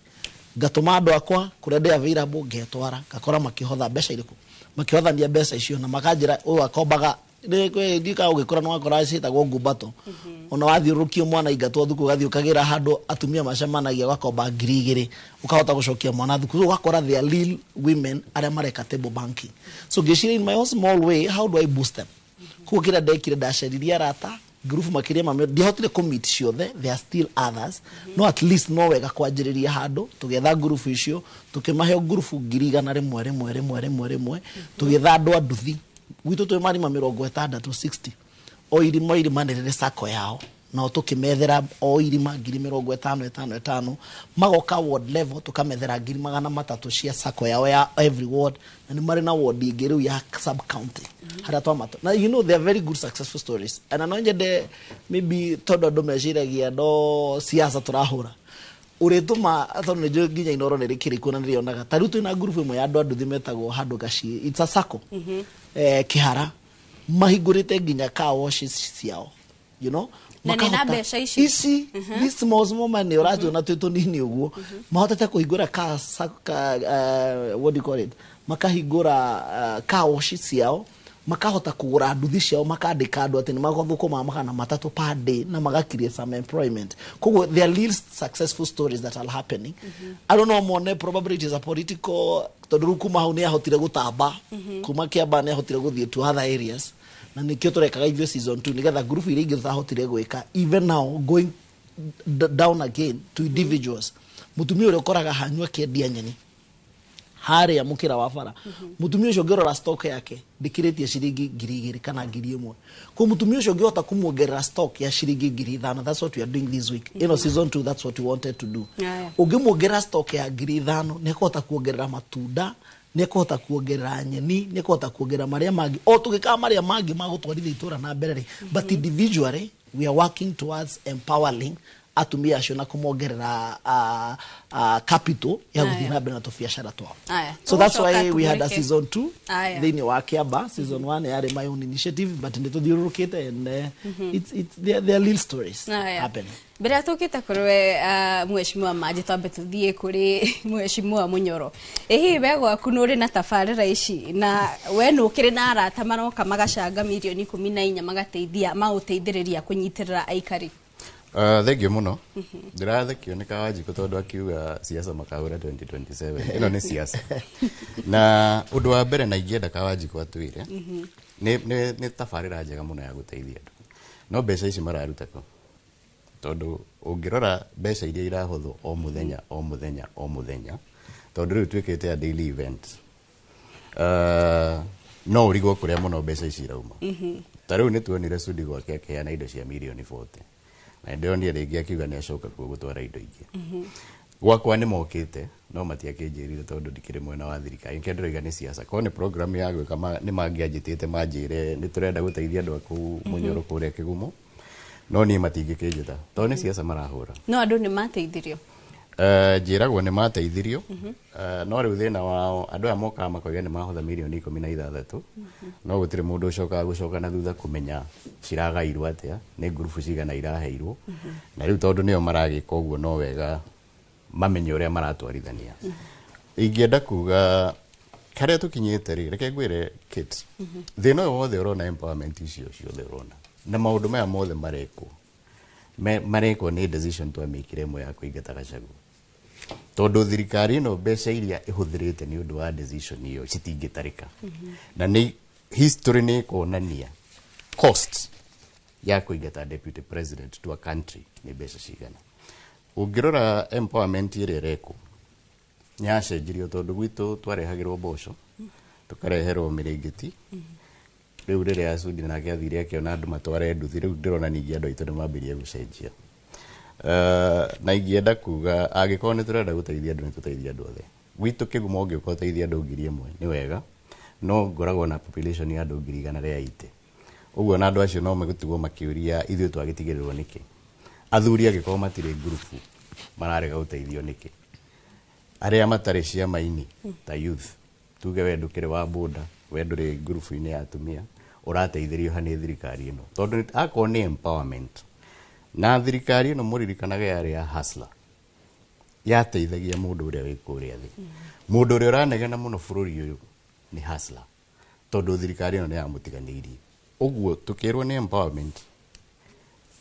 ngatũma andũ akwa kũrĩa ndĩ available, ngetwara, ngakora makĩhotha mbeca irĩkũ, makĩhothania mbeca icio, na makanjĩra ũyũ akombaga ndika ũgĩkũra nĩ wakora ciĩtagwo ngumbato, ona wathiũrũrũkio mwana ingatwo thukuru, ũgathiĩ ũkagĩra handũ atumia macemanagia, ũgakomba 2,000, ũkahota gũcokia mwana thukuru. Ũgakora they are real women arĩa mareka table banking. So ngĩciria, in my own small way, how do I boost them? Koguo kĩrĩa ndekire, ndaceririe arata ngurubu makĩria ma, ndiahotire kũ ciothe, there are still others, no at least no wega kwanjĩrĩria handũ. Tũgĩetha ngurubu icio, tũkĩmahe ngurubu 100,000 rĩmwe rĩmwe rĩmwe rĩmwe rĩmwe, tũgĩetha andũ a nduthi gwitũ twĩ marima 60, 60, o irima o irima nĩ rĩrĩ sacco yao, nao tũkĩmethera o irima 50,000 5 5, magoka ward level, tũkamethera 300,000 cia sacco yao ya every ward, na nĩ marĩ na ward ingĩ rĩu ya sub county harĩa twamato. Na they are very good successful stories, and no nyende maybe tondũ andũ meciragia no siasa tũrahũra ũrĩtũma, tondũ nĩ njũĩ nginya Inoro nĩ rĩkĩrĩ na nĩrĩonaga. Ta rĩu twĩna ngurubu ĩmwe ya andũ a nduthi metagwo handũ Gaci, it's a sacco, Kĩhara, mahingũrĩte nginya car washes ciao. Na nĩ na mbeca ici? Ici, these small small money ũraciona twĩ tũnini ũguo, mahotete kũhingũra car, what do you call it, makahingũra car wash ciao, makahota kũgũra nduthi ciao, makandĩka andũ atĩ nĩ mathũkũmaga 300 per day, na maga create some employment. Koguo there are real successful stories that are happening. I don't know, mone probably it is a political, tondũ rĩu kuma hau nĩ ahotire gũtamba kuma Kĩamba, nĩ ahotire gũthiĩ to other areas, na nĩkĩo tũrekaga ithuĩ season 2, nĩgetha ngurubu iria ingĩ tũtahotire gwĩka, even now going down again to individuals, mũtumia ũrĩa ũkoraga hanyu akĩendia nyeni harĩa mũkĩra wa bara, mũtumia ũcio ũngĩrora stock yake ndĩkĩrĩtie ciringi 2,000 kana 1,000. Kwa mũtumia ũcio ũngĩhota kũmuongerera stock ya ciringi 5,000, that's what we are doing this week, season 2, that's what we wanted to do. Ũngĩmuongerera stock ya 5,000, nĩ ekũhota kuongerera matunda, nĩ ekũhota kuongerera nyeni, nĩ ekũhota kuongerera marĩa mangĩ, o tũgĩkaga marĩa mangĩ ma gũtwarithia itũra na mbere rĩ. But individually we are working towards empowering atumia acio na kũmongerera capital ya gũthiĩ na mbere na tũbiacara twao. So that's why we had a season 2 thĩinĩ wa Kĩamba. Season 1 yarĩ my own initiative, but nĩ tũthiũrũrũkĩte and it's there are real stories happening. Mbere ya tũkĩte kũrĩ we, mheshimiwa Manji, twambe tũthiĩ kũrĩ mheshimiwa Mũnyoro. Ĩ hihi we gwaku nĩ ũrĩ na tabarĩra ici, na we nĩ ũkĩrĩ na arata maroka magacanga mirioni 14 magateithia magũteithĩrĩria kũnyitĩrĩra aikari? Thank you mũno. Ndĩrathekio nĩ Kawanjikũ tondũ akiuga siasa makahũra 2027. Ĩno nĩ siasa, na ũndũ wa mbere na ingĩenda Kawanjikũ atwĩre, nĩ tabarĩra njega mũno ya gũteithia andũ, no mbeca ici mararuta kũ? Tondũ ũngĩrora mbeca iria irahothwo o mũthenya o mũthenya o mũthenya, tondũ rĩu tuĩkĩte a daily event, no ũrigwo kũrĩa mũno mbeca ici irauma. Ta rĩu nĩ tuonire Sudi gwake akĩheana indo cia mirioni 40, na ndĩronire rĩngĩ akiuga nĩ acoka kuo gũtwara indo ingĩ. Gwakwa nĩ mokĩte no matiakĩnjĩrire tondũ ndikĩrĩ mwena wa thirikari. Nĩkĩo ndĩroiga nĩ siasa. Korwo nĩ program ya gwĩka nĩ mangĩanjĩtĩte manjĩre nĩ tũrenda gũteithia andũ aku Mũnyoro kũrĩa Kĩgumo, no niĩ matingĩkĩnjĩta tondũ nĩ siasa marahũra. No andũ nĩ mateithirio? Njĩragwo nĩ mateithirio. No rĩu thĩna wao, andũ aya mokaga makoiga nĩ mahotha mirioni 16, no gũtirĩ mũndũ ũcokaga gũcoka na thutha kũmenya ciragairwo atĩa, nĩ ngurubu cigana iraheirwo. Na rĩu tondũ nĩo maragĩka ũguo, no wega mamenye ũrĩa maratwarithania. Ingĩenda kuga harĩa tũkinyĩte rĩ, reke ngwĩre Kate, thĩna ũyũ wothe ũrona, empowerment icio ciothe ũrona na maũndũ maya mothe marekwo, marekwo nĩ decision twamĩkire ĩmwe ya kũingata Gachagua, tondũ thirikari ĩno mbeca iria ĩhũthĩrĩte nĩ ũndũ wa decision ĩyo citingĩtarĩka, na nĩ history nĩ ĩkuonania. Cost ya kũingata deputy president to a country nĩ mbeca cigana? Ũngĩrora empowerment ĩrĩa ĩrekwo nĩ yacenjirio, tondũ gwitũ twarehagĩrwo mboco, tũkareherwo mĩrĩngĩti. Rĩu rĩrĩa Sudi nake athire akĩona andũ matware nduthi, rĩu ndĩrona ningĩ andũ aitũ nĩ mambĩrĩria gũcenjia. Na ingĩenda kuga, angĩkorwo nĩ tũrenda gũteithia andũ, nĩ tũteithie andũ othe. Gwitũ Kĩgumo ũngĩũka ũteithie andũ 1,000 nĩ wega, no ngoragwo na population ya andũ 180,000. Ũguo na andũ acio no megũtigwo makĩũria, ithuĩ twagĩtigĩrĩrwo nĩkĩ? Athuri angĩkorwo matirĩ ngurubu mararega gũteithio nĩkĩ? Arĩa matarĩ ciama-inĩ ta youth, tuge we ndũkĩrĩ wa boda, we ndũrĩ ngurubu-inĩ ya atumia, ũrateithĩrio ha nĩ thirikari ĩno? Tondũ akorwo nĩ empowerment na thirikari ĩno, mũririkanage yarĩ ya hustler, yateithagia mũndũ ũrĩa wĩ kũrĩa thĩ. Mũndũ ũrĩa ũranegena mũno bũrũri ũyũ nĩ hustler, tondũ thirikari ĩno nĩ yamũtiganĩirie. Ũguo tũkĩrwo nĩ empowerment,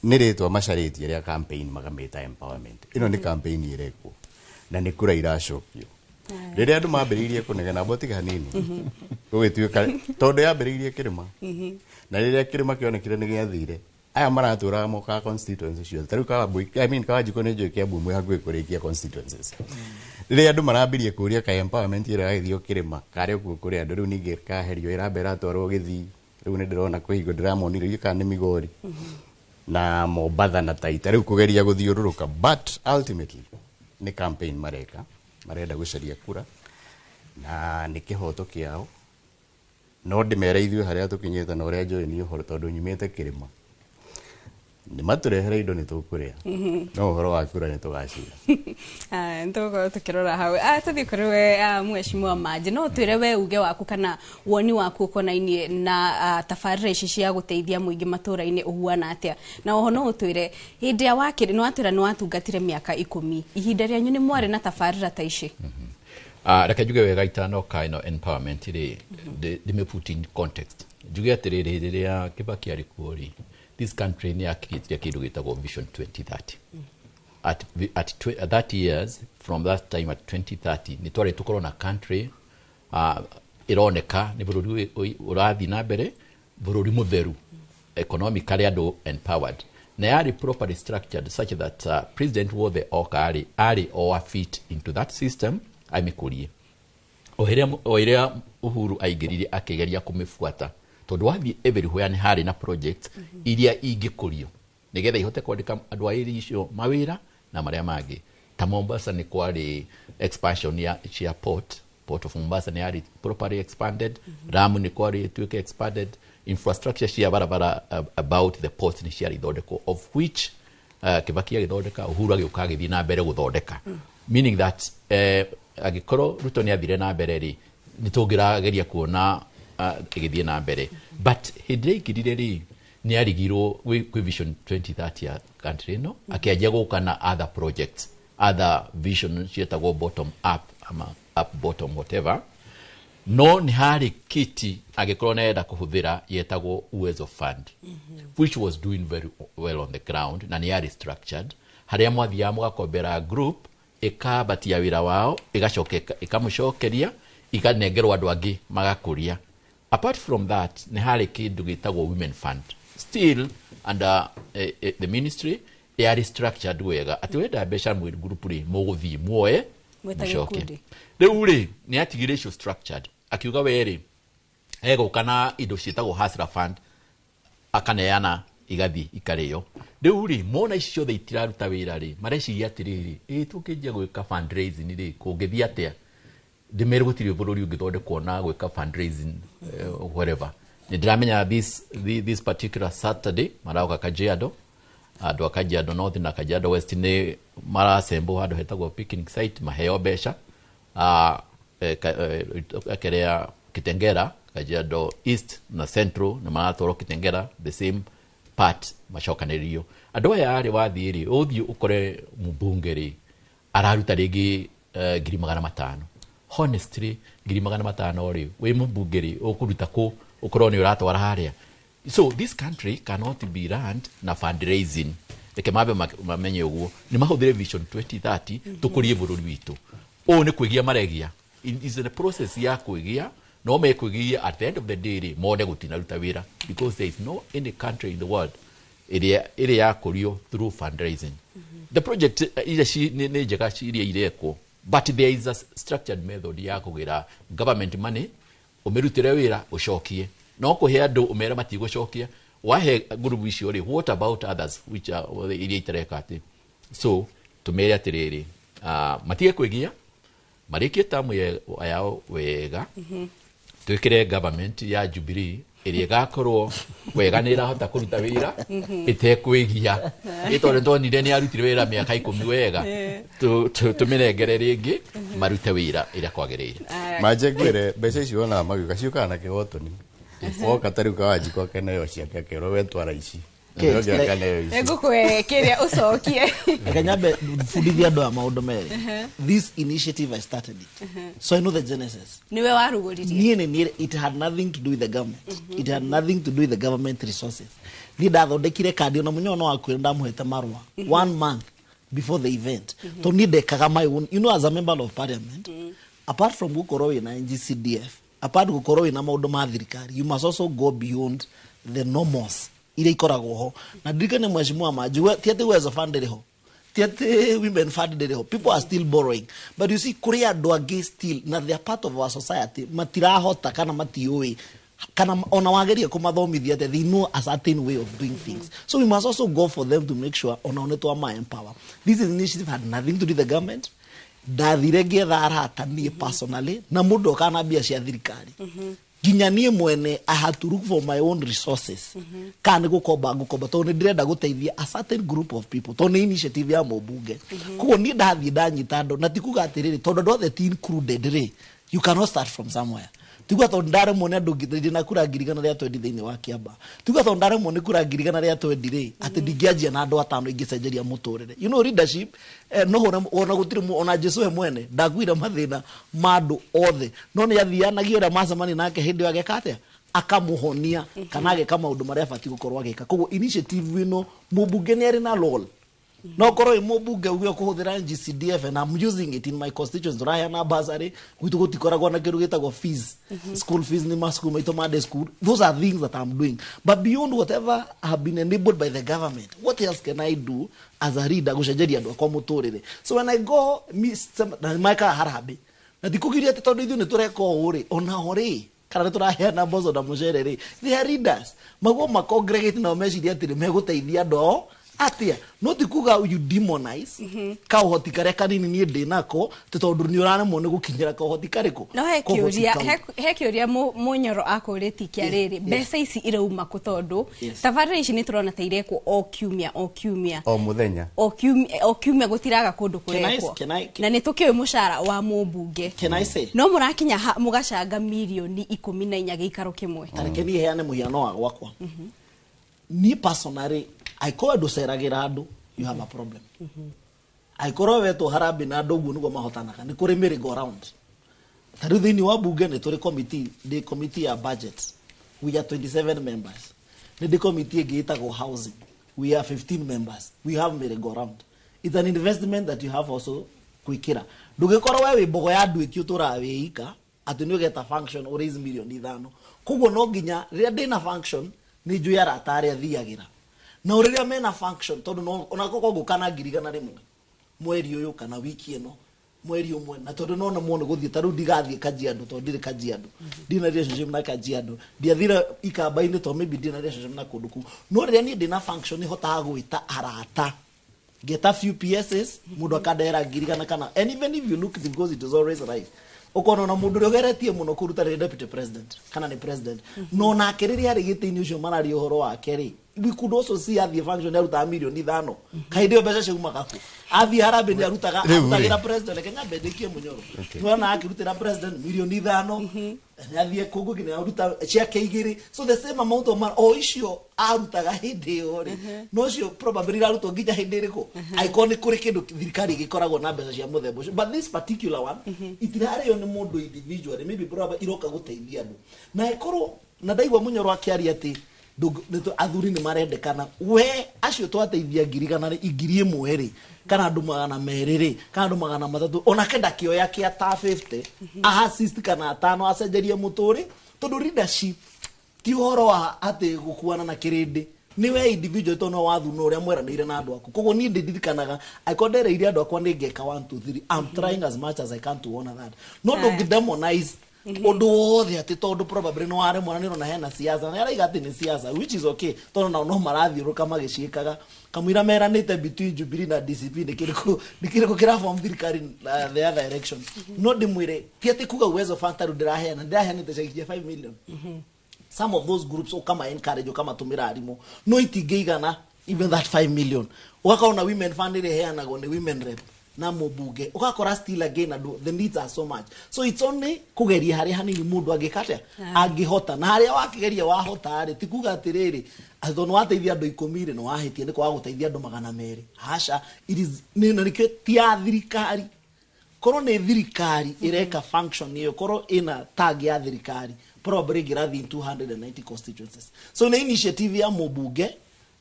nĩ rĩtwa macarĩtie rĩa campaign, makamĩta empowerment. Ĩno nĩ campaign ĩrekwo na nĩ kura iracokio. Rĩrĩa andũ mambĩrĩirie kũnegena mbotiga hanini, gũgĩtuĩka tondũ yambĩrĩirie kĩrĩma, na rĩrĩa kĩrĩma kĩonekire nĩ gĩathire, aya maratũraga mokaga constituencies ciothe. Ta rĩu Kawambui, I mean Kawanjikũ, nĩ njũĩ Kiambu mwĩ hakuhĩ kũrĩkia constituencies. Rĩrĩa andũ marambirie kũria kaĩ empowerment ĩrĩa ĩragĩthio kĩrĩma karĩ ũguo kũrĩ andũ, rĩu ningĩ kaherio, ĩramba ĩratwarwo Gĩthii. Rĩu nĩ ndĩrona kwĩ hingo ndĩramonire, iria kana nĩ Migori na Mombatha na Taita, rĩu kũgeria gũthiũrũrũka. But ultimately nĩ campaign mareka, marenda gũcaria kura na nĩ kĩhoto kĩao. No ndĩmere ithuĩ harĩa tũkinyĩte na ũrĩa njũĩ nĩ ũhoro, tondũ nyumĩte kĩrĩma, nĩ matũrehere indo nĩ tũkũrĩa, no ũhoro wa kura nĩ tũgacira. Nĩtũgũkorwo tũkĩrora hau. Tũthiĩ kũrĩ we, Mheshimiwa Manji, no ũtwĩre we uge waku kana woni waku ũkonainie na tabarĩra ici cia gũteithia mũingĩ matũra-inĩ ũhuana atĩa? Na oho no ũtwĩre hĩndĩ ĩrĩa wakĩrĩ, nĩ watwĩra nĩ watungatire mĩaka 10, ihinda rĩanyu nĩ mwarĩ na tabarĩra ta ici? Reke njuge wega itanoka ĩno empowerment rĩ, ndĩmĩ put in context. Njuge atĩrĩrĩ, rĩrĩa Kibaki arĩ kuo rĩ, this country nĩ yakĩrĩtie kĩndũ gĩtagwo Vision 2030. At 30 years from that time, at 2030, nĩ twarĩ tũkorwo na country ĩroneka nĩ bũrũri ũrathiĩ na mbere, bũrũri mũtheru economically, andũ empowered, na yarĩ properly structured such that president wothe oka arĩ o a fit into that system amĩkũrie. O ĩrĩa Uhuru aingĩrire akĩgeria kũmĩbuata, tondũ wathiĩ everywhere nĩ harĩ na project iria ingĩkũrio nĩgetha ihote kwandĩka andũ a area icio mawĩra na marĩa mangĩ. Ta Mombasa nĩ kwarĩ expansion ya cia port of Mombasa nĩ yarĩ properly expanded. Lamu nĩ kwarĩ ĩtuĩke expanded infrastructure cia barabara about the port nĩ ciarĩ ithondekwo, of which Kibaki agĩthondeka, Uhuru agĩũka agĩthiĩ na mbere gũthondeka, meaning that angĩkorwo Ruto nĩ athire na mbere rĩ, nĩ tũngĩrageria kuona ĩgĩthiĩ na mbere. But hĩndĩ ĩrĩa aingĩrire rĩ, nĩ arigirwo kwĩ Vision 2030 ya country ĩno, akĩanjia gũka na other projects, other vision cietagwo bottom up ama up bottom, whatever. No nĩ harĩ kiti angĩkorwo nĩarenda kũhũthĩra yetagwo Uwezo Fund, which was doing very well on the ground, na nĩ yarĩ structured harĩa mwathiaga mũgakombera group, ĩkambatia wĩra wao, ĩgacoka ĩkamũcokeria, ikanengerwo andũ angĩ magakũria. Apart from that, nĩ harĩ kĩndũ gĩtagwo Women Fund, still under the ministry, yarĩ structured wega atĩ wenda mbeca mwĩ group rĩ, mũgũthiĩ muoe Mwĩta mũcoke. Gĩkundi. Rĩu rĩ, nĩ atigire icio structured, akiuga we rĩ, egũka na indo ciĩtagwo Hustler Fund, akaneana igathiĩ ikarĩo. Rĩu rĩ, mona ici ciothe itiraruta wĩra rĩ, mareciria atĩrĩrĩ, ĩ tũngĩnjia gwĩka fundraising rĩ, kũngĩthiĩ atĩa? Ndĩmere gũtirĩ bũrũri ũngĩthondekwo na gwĩka fundraising whatever. Nĩ ndĩramenya this particular Saturday maroka Kajiado. Andũ a Kajiado North na Kajiado West nĩ maracembwo handũ hetagwo picnic site maheo mbeca. Kĩrĩa Kitengera, Kajiado East na Central nĩ maratwarwo Kitengera, the same part, macokanĩrĩrio. Andũ aya arĩ wathiĩ rĩ, ũthiĩ ũkore mbunge rĩ araruta rĩngĩ 500,000. Honestly, 500,000 rĩ, wĩ mũmbunge rĩ, ũkũruta kũ ũkorwo nĩ ũratwara harĩa? So this country cannot be run na fundraising. Reke mambe mamenye ũguo nĩ mahũthĩre Vision 2030 tũkũrie bũrũri witũ. Ũũ nĩ kwĩgia maregia. Is the process ya kwĩgia. No mekwĩgiria at the end of the day rĩ, mone gũtinaruta wĩra, because there is no any country in the world ĩrĩa yakũrio through fundraising. The project iria nĩ njega iria irekwo, but there is a structured method ya kũgĩra government money, ũmĩrutĩre wĩra, ũcokie. No kũhe andũ ũmere matigũcokia, wahe ngurubu icio rĩ, what about others which are iria itareka atĩ? So tũmere atĩrĩrĩ, matige kwĩgia, marĩkie tamu yao wega, twĩkĩre government ya Jubilee ĩrĩa ĩgakorwo wega nĩ ĩrahota kũruta wĩra ĩtekwĩgia, ĩ tondũ nĩtuonire nĩ arutire wĩra mĩaka 10 wega. Tũmĩnengere rĩngĩ marute wĩra ĩrĩa kwagĩrĩire. Manje ngwĩre, mbeca icio wonaga magĩũka ciũkaga na kĩgotoni. Woka ta rĩu Kawanjikũ akeneo ciake, akerwo we twara ici. Okay, Ũrĩa ũngĩ akaneo ici. Ngũkũhe kĩrĩa ũcokie. Reke nyambe bundithie andũ aya maũndũ merĩ. This initiative, I started it, so I know the genesis. Nĩwe warugũririe? Niĩ nĩ niĩ. It had nothing to do with the government. It had nothing to do with the government resources. Niĩ ndathondekire kandi, ona mũnyono wakwĩra ndamũhete marũa one month before the event, tondũ niĩ ndekaga my own. As a member of parliament, apart from gũkorwo wĩna NGCDF, apart gũkorwo wĩna maũndũ ma thirikari, you must also go beyond the normals iria ikoragwo ho. Na ndirikane, mheshimiwa Manji, ti atĩ Uwezo Fund ndĩrĩ ho, ti atĩ Women Fund ndĩrĩ ho. People are still borrowing, but you see, kũrĩ andũ angĩ still, na they are part of our society, matirahota kana matiũĩ, kana ona wageria kũmathomithia atĩ they know a certain way of doing things. So we must also go for them to make sure ona nĩ twama empower. This initiative had nothing to do with the government. Ndathire ngĩetha arata niĩ personally, na mũndũ okaga na mbia cia thirikari. Nginya niĩ mwene I had to look for my own resources, kana nĩ gũkomba ngũkomba, tondũ nĩ ndĩrenda gũteithia a certain group of people, tondũ nĩ initiative ya mũmbunge. Koguo niĩ ndathiĩ ndanyita andũ, na ti kuga atĩrĩrĩ, tondũ andũ othe ti included rĩ, you cannot start from somewhere. Tiguo tondũ ndaremwo nĩ andũ ndĩ na kura 120,000 thĩinĩ wa Kiambaa, tiguo tondũ ndaremwo nĩ kura 120,000 rĩ, atĩ ndingĩanjia na andũ atano ingĩcenjeria mũtũrĩre. Leadership, no hũre ona gũtirĩ ona Jesu we mwene ndakuire mathĩna ma andũ othe, no nĩ athianagia ũrĩa macemania nake hĩndĩ ĩyo, ageka atĩa, akamũhonia kana ageka maũndũ marĩa abatiĩ gũkorwo agĩka. Koguo initiative ĩno, mũmbunge nĩ arĩ na role. No korwo wĩ mũmbunge uge ũkũhũthĩra NGCDF, and I'm using it in my constituency, tũraheana bursary gwitũ, gũtikoragwo na kĩndũ gĩtagwo fees, school fees, nĩ macukuru maitũ ma day school. Those are things that I'm doing, but beyond whatever have been enabled by the government, what else can I do as a leader gũcenjeria andũ akwa mũtũrĩre? So when I go na maĩkaga harambĩ, na ndikũgiria atĩ tondũ ithuĩ nĩ tũreka ũũ rĩ, onao rĩ, kana nĩ tũraheana mboco na mũcere rĩ, they are leaders. Maguo macongregate nao meciria atĩrĩ, megũteithia andũ ao atia? No ti kuga you demonize kaũhoti karĩa kanini niĩ ndĩ nako, tĩ tondũ nĩ ũraremwo nĩ gũkinyĩra kaũhoti karĩkũ. No he Kaũhoti kĩũria kau. He kĩũria mũnyoro akũrĩtie kĩa rĩrĩ, mbeca ici irauma kũ? Tondũ tabarĩra ici nĩ tũrona ta irekwo o kiumia o kiumia. O mũthenya. O kiumia o kiumia, gũtiraga kũndũ kũrekwo. Na nĩ tũkĩũĩ mũcara wa mũmbunge. Can I say? No mũrakinya mũgacanga mirioni 14 gĩikaro kĩmwe. Ta reke niĩ heane mũhiano wa gwakwa. Niĩ personally, angĩkorwo ndũceragĩra andũ, you have a problem. Angĩkorwo wetwo harambĩ na andũ, ũguo nĩguo mahotanaga, nĩ kũrĩ merry go round. Ta rĩu thĩinĩ wa bunge nĩ tũrĩ committee, ndĩ committee ya budget, we are 27 members. Nĩ ndĩ committee ĩngĩ ĩtagwo housing, we are 15 members. We have merry go round. It's an investment that you have also gwĩkĩra. Ndũgĩkorwo we wĩ mbogo ya nduĩki, ũtũraga wĩ ika, atĩ nĩ ũgeta function ũ raise mirioni 5. Koguo no nginya rĩrĩa ndĩna function nĩ njũĩ arata arĩa thiagĩra na rĩrĩa mena function, tondũ onakorwo ngũka na 100,000 mweri ũyũ kana wiki ĩno, mweri ũmwe, na tondũ no nemwo nĩ gũthiĩ. Ta rĩu ndigathiĩ Kajiado tondũ ndirĩ Kajiado, ndirĩ na relationship na Kajiado. Ndiathire Ikamba-inĩ tondũ maybe ndirĩ na relationship na kũndũ kũu. No rĩrĩa niĩ ndĩna function, nĩ hotaga gwĩta arata, get a few PSs, mũndũ akandehera 100,000 kana. And even if you look, because it is always right, ũkona ona mũndũ ũrĩa ũgeretie mũno kũruta rĩ deputy president kana nĩ president, no nake rĩrĩa arĩ gĩtĩ-inĩ ũcio mararia ũhoro wake rĩ, we could also see athiĩ function arutaga mirioni 5. Kahinda ĩyo mbeca ciaumaga kũ? Athiĩ harambĩ nĩ arutaga. Rĩu rĩ. Arutagĩra president. Reke nyambe ndĩkie, mũnyoro. Nĩwona akĩrutĩra president mirioni 5, nĩ athiĩ kũngũ nginya aruta ciake igĩrĩ. So the same amount of money o icio arutaga hĩndĩ ĩyo rĩ, no cio probably irarutwo nginya hĩndĩ ĩrĩkũ, angĩkorwo nĩ kũrĩ kĩndũ thirikari ĩgĩkoragwo na mbeca cia mũthemba ũcio. But this particular one itirarĩo nĩ mũndũ individually, maybe probably iroka gũteithia andũ. Na ĩkorwo na ndaigua mũnyoro akĩaria atĩ Athuri nĩ marendekana we acio twateithia 1,000 rĩ kana andũ 200 rĩ kana andũ 300 onake ndakĩoya kĩa ta 50 assist kana 5 acenjerie mũtũrĩ tondũ leadership ti ũhoro wa atĩ gũkuana na kĩrĩndĩ nĩ we individual tondũ no wathuna ũrĩa mweranĩire na andũ aku. Koguo niĩ ndĩndirikanaga angĩkorwo ndereire andũ akwa nĩ ngeka 1 2 3, I'm trying as much as I can to honor that. No ndũngĩ demonize ũndũ wothe atĩ tondũ probably nĩ waremwo na nĩ ũrona hena siasa na araiga atĩ nĩ siasa, which is okay, tondũ nao no marathiũrũka magĩciĩkaga kamũira meranĩte between Jubilee na DCP nĩ kĩrĩkũ kĩraform thirikari the other election. No ndĩmwĩre ti atĩ kuga Uwezo Fund tarĩu ndĩraheanĩte ciringi 5 million. Some of those groups ukama encourage ukamatumira arimũ no itingĩigana even that 5 million. Ũgakorwo na women fund ĩrĩa ĩheanagwo nĩ women rep na mũmbunge, ũgakora still again andũ the needs are so much, so it's only kũgeria harĩa hanini mũndũ angĩka atĩa angĩhota, na harĩa wakĩgeria wahota rĩ ti kuga atĩrĩrĩ atĩ tondũ wateithia andũ 10 rĩ nĩ wahĩtia nĩ kwaga gũteithia andũ 200. Aca, it is nĩ na nĩkĩo ti ya thirikari. Korwo nĩ thirikari ĩreka function ĩyo, korwo ĩna tag ya thirikari, probably ĩngĩrathiĩ in 290 constituencies. So nĩ initiative ya mũmbunge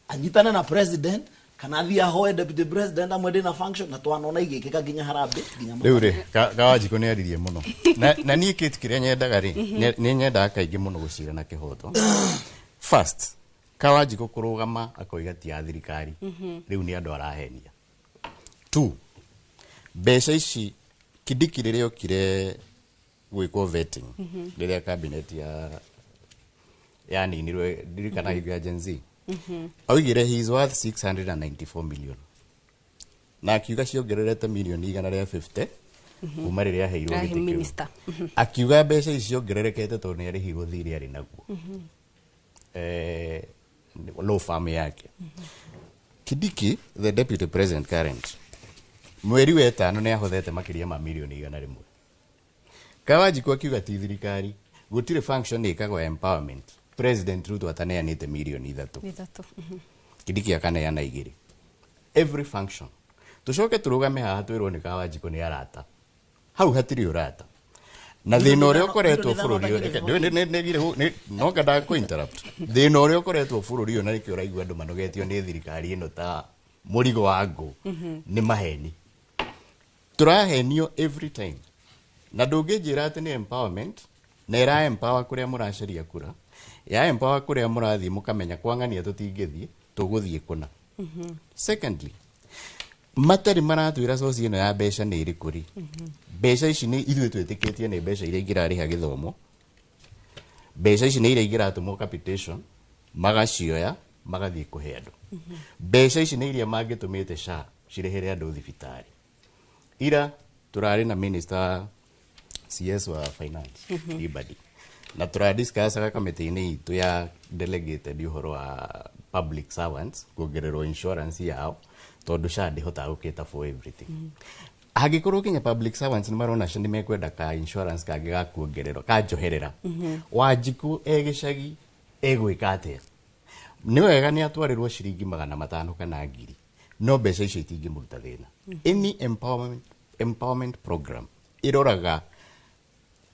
anyitane na president kana athiĩ ahoe deputy president amwe ndĩna function na twanona igĩkĩka nginya harambĩ nginya Rĩu rĩ Kawanjikũ nĩ aririe mũno na niĩ kĩtu kĩrĩa nyendaga rĩ nĩ nyendaga kaingĩ mũno gũcira na kĩhoto. First, Kawanjikũ kũrũgama akoiga ti ya thirikari, rĩu nĩ andũ arahenia. Two, mbeca ici Kindiki rĩrĩa okire gwĩkwo vetting rĩrĩa cabinet ya yaninirwe ndirikana hingo ya Gen Z, oigire he is worth 694 million na akiuga ciongererete milioni 150 kuma rĩrĩa aheirwo Ahe gĩtĩ kĩu. Minister. Akiuga mbeca ici ciongererekete tondũ nĩ arĩhirwo thirĩ arĩ naguo law firm yake. Kindiki, the deputy president current, mweri wa ĩtano nĩ ahothete makĩria ma milioni 100. Kawanjikũ akiuga ti thirikari, gũtirĩ function ĩkagwo ya empowerment President Ruto ataneanĩte milioni 3. 3. Kindiki akaneana 2 every function. Tũcoke tũrũgame haha twĩrwo nĩ Kawanjikũ nĩ arata, hau hatirĩ ũrata na thĩna ũrĩa ũkoretwo bũrũri ũyũ no ngendaga kũ interrupt thĩna ũrĩa ũkoretwo bũrũri ũyũ na nĩkĩo ũraigua andũ manogetio nĩ thirikari ĩno ta mũrigo wa ngũ nĩ maheni. Tũrahenio every time na ndũngĩnjĩra atĩ nĩ empowerment na ĩra empower kũrĩa mũracaria kura ya empower kũrĩa mũrathiĩ mũkamenya kwang'ania tũtingĩthiĩ tũgũthiĩ kũna. Secondly, matarĩ maratwĩra source ĩno ya mbeca nĩ ĩrĩkũ rĩ. Mbeca ici nĩ ithuĩ twĩtĩkĩtie nĩ mbeca iria ingĩrarĩha gĩthomo, mbeca ici nĩ iria ingĩratũmwo capitation magacioya magathiĩ kũhe andũ, mbeca ici nĩ iria mangĩtũmĩte SHA cirĩhĩre andũ thibitarĩ. Ira tũrarĩ na minister CS wa finance Ibadi na tũradiscussaga kamĩtĩ-inĩ itũ ya delegated ũhoro wa public servants kuongererwo insurance yao tondũ SHA ndĩhotaga gũcater for everything. Angĩkorwo kinya public servants nĩ marona nĩ mekwenda ka insurance kangĩ ga kuongererwo ka njoherera, Wanjikũ e gĩcagi egwĩka atĩa? Nĩ wega nĩ atwarĩrwo ciringi 500 kana 1,000 no mbeca icio itingĩmũruta thĩna. Any empowerment program ĩroraga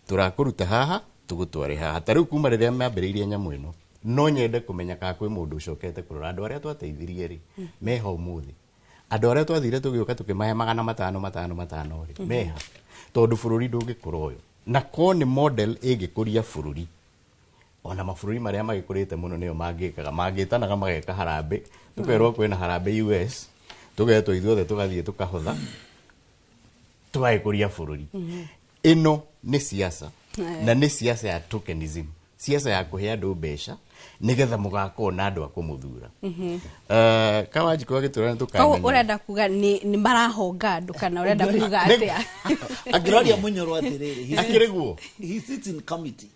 tũrakũruta haha tũgũtware haha. Ta rĩu kuma rĩrĩa mambĩrĩirie nyamũ ĩno no nyende kũmenya kana kwĩ mũndũ ũcokete kũrora andũ arĩa twateithirie rĩ meha ũmũthĩ, andũ arĩa twathire tũgĩũka tũkĩmahe 500 500 500 rĩ meha, tondũ bũrũri ndũngĩkũra ũyũ na ko nĩ model ĩngĩkũria bũrũri. Ona mabũrũri marĩa magĩkũrĩte mũno nĩo mangĩkaga mangĩtanaga mageka harambĩ, tũkerwo kwĩna harambĩ US, tũgetwo ithuothe tũgathiĩ tũkahotha tũgagĩkũria bũrũri. Ĩno nĩ siasa na nĩ siasa ya tokenism, siasa ya kũhe andũ mbeca nĩgetha mũgakorwo na andũ a kũmũthura. Kawanjikũ agĩtwĩra nĩ Koguo tũkamenya. ũrenda kuga nĩ marahonga andũ kana ũrenda kuga atĩa? Angĩroria Mũnyoro atĩrĩrĩ, Akĩrĩ guo? he sits in committee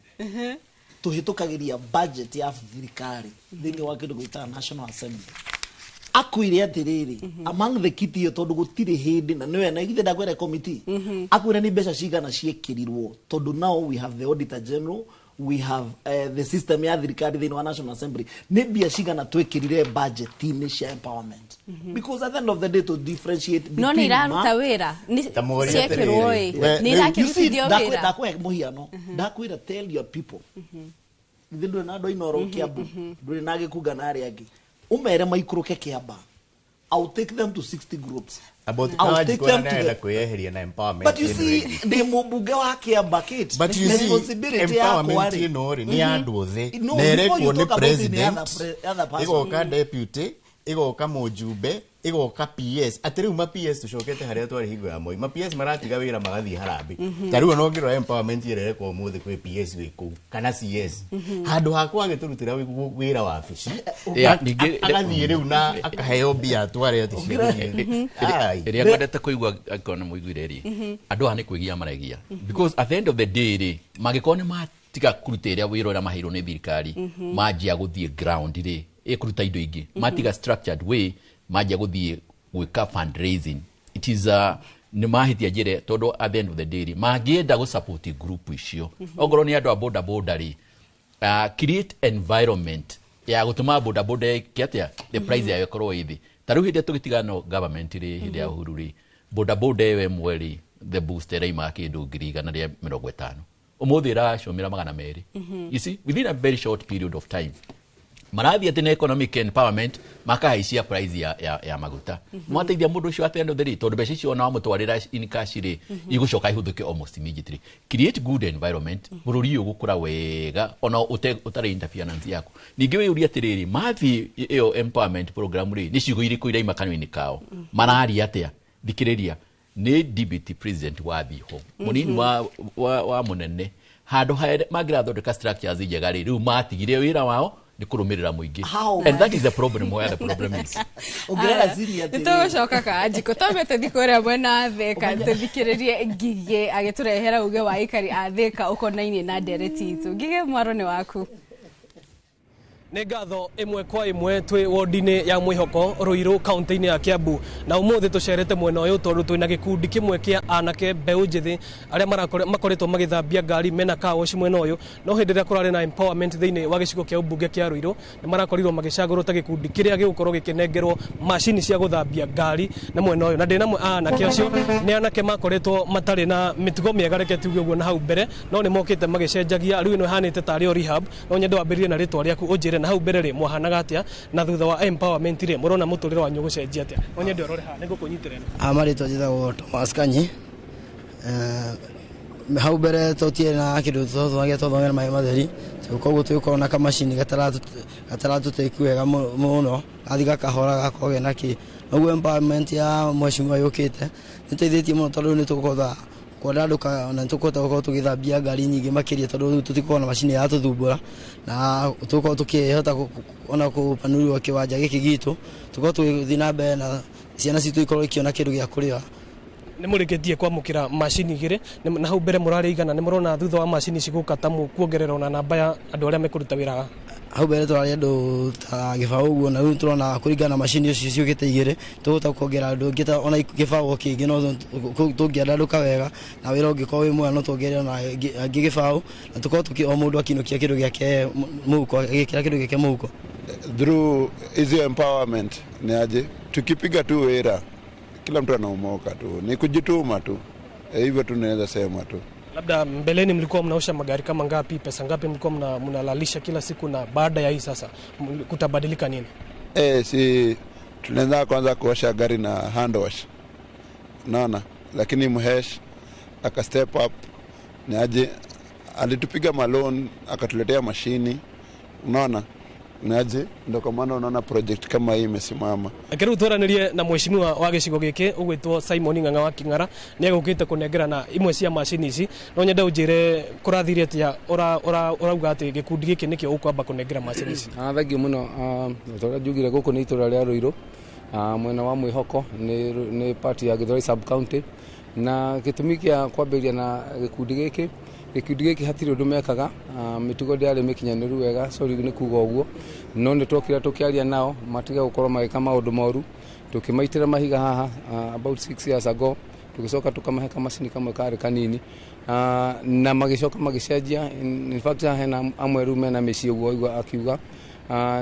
tũhĩtũkagĩria budget ya thirikari thĩinĩ wa kĩndũ gwĩtaga National Assembly. Akwĩre atĩrĩrĩ, among the kitty ĩyo tondũ gũtirĩ hĩndĩ na nĩwe na githĩ ndakwĩra committee akwĩre nĩ mbeca cigana ciĩkĩrirwo tondũ now we have the auditor general, we have the system ya thirikari thĩinĩ wa National Assembly, nĩ mbia cigana twĩkĩrire budget-inĩ cia empowerment, because at the end of the day to differentiate No nĩ between iraruta wĩra. Ta mũũrie Ciekĩrwo atĩrĩrĩ, ĩ nĩ You see, irakĩrutithio wĩra. Ndakũhe mũhiano, ndakwĩra tell your people Githĩ ndũrĩ na andũ a Inooro Kiambu, ndũrĩ na Gĩkunga na arĩa angĩ, ũmere maikũrũke Kĩamba. I'll take them to 60 groups. About I'll take them to the the kwĩyeheria na empowerment. But you see, ndĩ mũmbunge wa Kĩamba, Kate. But you see, responsibility yakwa empowerment rĩ ĩno rĩ nĩ ya andũ othe, No, na before you ĩrekwo nĩ talk about any president, other person. ĩgoka deputy, ĩgoka mũjumbe, ĩgoka PS. Atĩ rĩu ma PS tũcokete harĩa twarĩ hingo ya Moi, ma PS maratiga wĩra magathiĩ harambĩ. Ta rĩu ona ũngĩrora empowerment ĩrĩa ĩrekwo ũmũthĩ kwĩ PS wĩ kũu kana CS, handũ hakwa agĩtũrutĩra wĩra wabici, Yeah, ningĩ- agathiĩ rĩu na akaheo mbia atware atĩ ciathiĩ. Ai. Ĩrĩa ngwendete kũigua angĩkorwo nĩ mũiguire rĩ, andũ aya nĩ kwĩgia maregia, because at the end of the day rĩ, mangĩkorwo nĩ matiga kũruta ĩrĩa wĩra ũrĩa maheirwo nĩ thirikari, manjia gũthiĩ ground rĩ, ĩkũruta indo ingĩ, matiga structured way, manjia gũthiĩ gwĩka fundraising, it is a nĩ mahĩtia njĩra, tondũ at the end of the day rĩ, mangĩenda gũ support group icio, ongorwo nĩ andũ a boda boda rĩ, create environment ya gũtũma boda boda ĩke atĩa, the price yayo ĩkorwo ĩ thĩ. Ta rĩu hĩndĩ ĩrĩa tũgĩtigana government rĩ, hĩndĩ ya Uhuru rĩ, boda boda ĩyo ĩmwe rĩ, the booster ĩraimaga kĩndũ 150,000, ũmũthĩ ĩracũmĩra 200. You see, within a very short period of time marathiĩ atĩ na economic empowerment makahaicia price ya maguta. Mwateithia mũndũ ũcio at the end of the day, tondũ mbeca icio ona wamũtwarĩra in cash rĩ, igũcoka ihũthĩke almost immediately. Create good environment, bũrũri ũyũ ũgũkũra wega ona ũtarĩ interference yaku. Ningĩ wĩyũrie atĩrĩrĩ, mathiĩ ĩyo empowerment program rĩ, nĩ ciugo irĩkũ iraima kanua-inĩ kao, mararia atĩa? Thikĩrĩria, nĩ deputy president wathiĩ ho, mũnini wa mũnene, handũ harĩa mangĩrathondeka structures njega rĩ, rĩu matigire wĩra wao nĩ kũrũmĩrĩra mũingĩ. How? And that is the problem, where the problem is. Ũngĩrora Zini atĩrĩrĩ. Nĩtũgũcoka kanjikũ twambe tũthiĩ kũrĩa mwena wa Thĩka, tũthikĩrĩrie Ngigĩ agĩtũrehera uge wa aikari a Thĩka ũkonainie na ndereti itũ. Ngigĩ, mwaro nĩ waku. Nĩ ngatho. Ĩmwe kwa ĩmwe twĩ wodi-inĩ ya Mwĩhoko, Ruiru, kaunti-inĩ ya Kiambu, na ũmũthĩ tũcerete mwena ũyũ tondũ twĩna gĩkundi kĩmwe kĩa anake mbeũ njĩthĩ arĩa makoretwo magĩthambia ngari mena car wash mwena ũyũ. No hĩndĩ ĩrĩa kũrarĩ na empowerment thĩinĩ wa gĩcigo kĩa ũmbunge kĩa Ruiru, nĩ marakorirwo magĩcagũrwo ta gĩkundi kĩrĩa gĩgũkorwo gĩkĩnengerwo macini cia gũthambia ngari na mwena ũyũ. Na ndĩ na anake acio, nĩ anake makoretwo matarĩ na mĩtugo mĩega, reke tuge ũguo, na hau mbere, no nĩ mokĩte magĩcenjagia. Rĩu ĩno ĩhanĩte tarĩ o rehab. No nyende wambĩrĩrie na rĩtwa rĩaku, ũnjĩre na hau mbere rĩ mwahanaga atĩa, na thutha wa empowerment rĩ, mũrona mũtũrĩre wanyu ũgũcenjia atĩa. No nyende ũrore haha, nĩ ngũkũnyitĩrĩra. Marĩtwa njĩtagwo Thomas Kanyi. Hau mbere tũtiarĩ na kĩndũ twathomagia, twathomagia na maĩ matheri. Koguo tũgĩkorwo na kamacini gataratũteithia wega mũno, gathiĩ gakahora gakorwo kena kĩ. Noguo empowerment ya mheshimiwa yũkĩte nĩ ĩteithĩtie mũno, tondũ rĩu nĩ tũkũhota kwandandũka na nĩ tũkũhota gũkorwo tũgĩthambia ngari nyingĩ makĩria, tondũ rĩu tũtikorwo na macini ya tũthumbũra, na tũgũkorwo tũkĩhota ona kũpanũrwo kĩwanja gĩkĩ gitũ, tũkorwo tũgĩthiĩ na mbere na ciana citũ ikorwo ikĩona kĩndũ gĩa kũrĩa. Nĩ mũrĩkĩtie kwamũkĩra macini igĩrĩ, na hau mbere mũrarĩ 100. Nĩ mũrona thutha wa macini ici gũka ta mũkuongerera ona namba ya andũ arĩa mekũruta wĩra haha? Hau mbere tũrarĩ andũ ta 20 ũguo, na rĩu tũrona kũringana na macini icio ciũkĩte igĩrĩ, tũgũhota kuongerera andũ angĩ ta ona 20 kĩngĩ. No tũngĩandandũka wega na wĩra ũngĩkorwo wĩ mwega, no tuongerere ona angĩ 20, na tũkorwo o mũndũ akĩinũkia kĩndũ gĩake mũhuko, agĩkĩra kĩndũ gĩake mũhuko. Through hizi empowerment ni aje, tukipiga tu wera kila mtu anaomoka tu, ni kujituma tu, hivyo tunaweza sema tu. Labda mbeleni mlikuwa mnaosha magari kama ngapi, pesa ngapi mlikuwa mnalalisha kila siku, na baada ya hii sasa kutabadilika nini? Si tunaanza kwanza kuosha gari na hand wash, naona, lakini Mhesh aka step up, ni aje, alitupiga maloan akatuletea mashini, unaona, naje ndo kwa maana unaona project kama hii imesimama. Reke rĩu twaranĩrie na mheshimiwa wa gĩcigo gĩkĩ ũgwĩtwo Simon Ng'ang'a wa King'ara, nĩ egũkĩte kũnengerana imwe cia macini ici. No nyende ũnjĩre kũrathire atĩa ũrauga atĩ gĩkundi gĩkĩ nĩkĩo ũkwamba kũnengera macini ici. Thengiũ mũno. Ta ũrĩa njugire, gũkũ nĩ itũra rĩa Ruiru, mwena wa Mwĩhoko, nĩ part ya Githurai sub county, na gĩtũmi kĩa kwambĩrĩria na gĩkundi gĩkĩ, hatirĩ ũndũ mekaga, mĩtugo ndĩarĩ mĩkinyanĩru wega, sorry nĩ kuga ũguo, no nĩ twokire tũkĩaria nao matige gũkorwo magĩka maũndũ moru, tũkĩmaitĩra mahiga haha about 6 years ago, tũgĩcoka tũkamahe kamacini kamwe karĩ kanini, na magĩcoka magĩcenjia. In fact, hena amwe rĩu mena mĩciĩ ũguo aigua akiuga.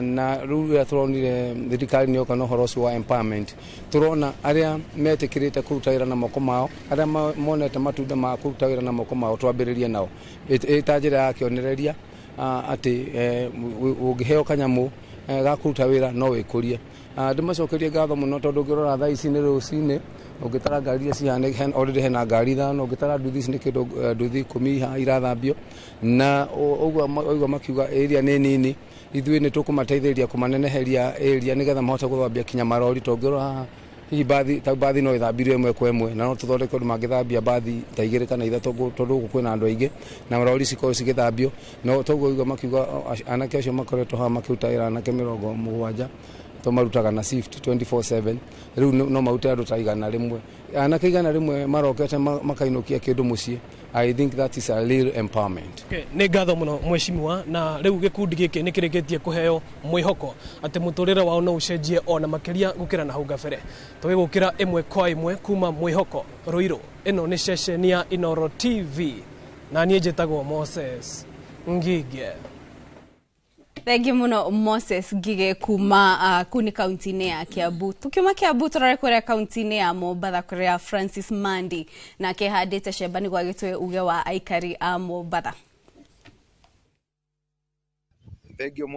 Na rĩu rĩrĩa tũronire thirikari nĩ yoka na ũhoro ũcio wa empowerment, tũrona arĩa metĩkĩrĩte kũruta wĩra na moko mao, arĩa monete matunda ma kũruta wĩra na moko mao, twambĩrĩrie nao ĩ ta njĩra ya kĩonereria. atĩ ũngĩheo kanyamũ ga kũruta wĩra no wĩkũrie. Ndĩmacokerie ngatho mũno tondũ ũngĩrora thaa ici nĩ rũcinĩ, ũngĩtara ngari iria cihana already hena ngari 5, ũngĩtara nduthi ici nĩ kĩndũ nduthi 10 irathambio, na ũguo waigua makiuga area nĩ nini, ithuĩ nĩ tũkũmateithĩrĩria kũmaneneheria area nĩgetha mahote gũthambia kinya marori. Tondũ ũngĩrora haha hihi bathi ta bathi no ĩthambirio ĩmwe kwa ĩmwe, na no tũthondeke ũndũ mangĩthambia bathi ta 2 kana 3 tondũ gũkũ kwĩna andũ aingĩ na marori cikorwo cigĩthambio. No toguo waigua makiuga anake acio makoretwo haha makĩruta wĩra, anake 70 tũmarutaga na shift 24/7, rĩu no marute andũ ta 100, anake 100 marokete makainũkia kĩndũ mũciĩ. I think that is a real empowerment. Okay, nĩ ngatho mũno mheshimiwa, na rĩu gĩkundi gĩkĩ nĩ kĩrĩkĩtie kũheo mwĩhoko atĩ mũtũrĩre wao no ũcenjie ona makĩria gũkĩra na hau gabere. Tũgĩgũkĩra ĩmwe kwa ĩmwe kuma Mwĩhoko Ruiru. Ĩno nĩ ceceni ya Inooro TV na niĩ njĩtagwo Moses Ngige. Thank you muno Moses Ngige kuma kuni kaunti-inĩ ya Kiambu. Tukiuma Kiambu tũrore kũrĩa kaunti-inĩ ya Mombatha kũrĩa Francis Mandi nake handĩte cemba nĩguo agĩtue uge wa aikari a Mombatha. Thengio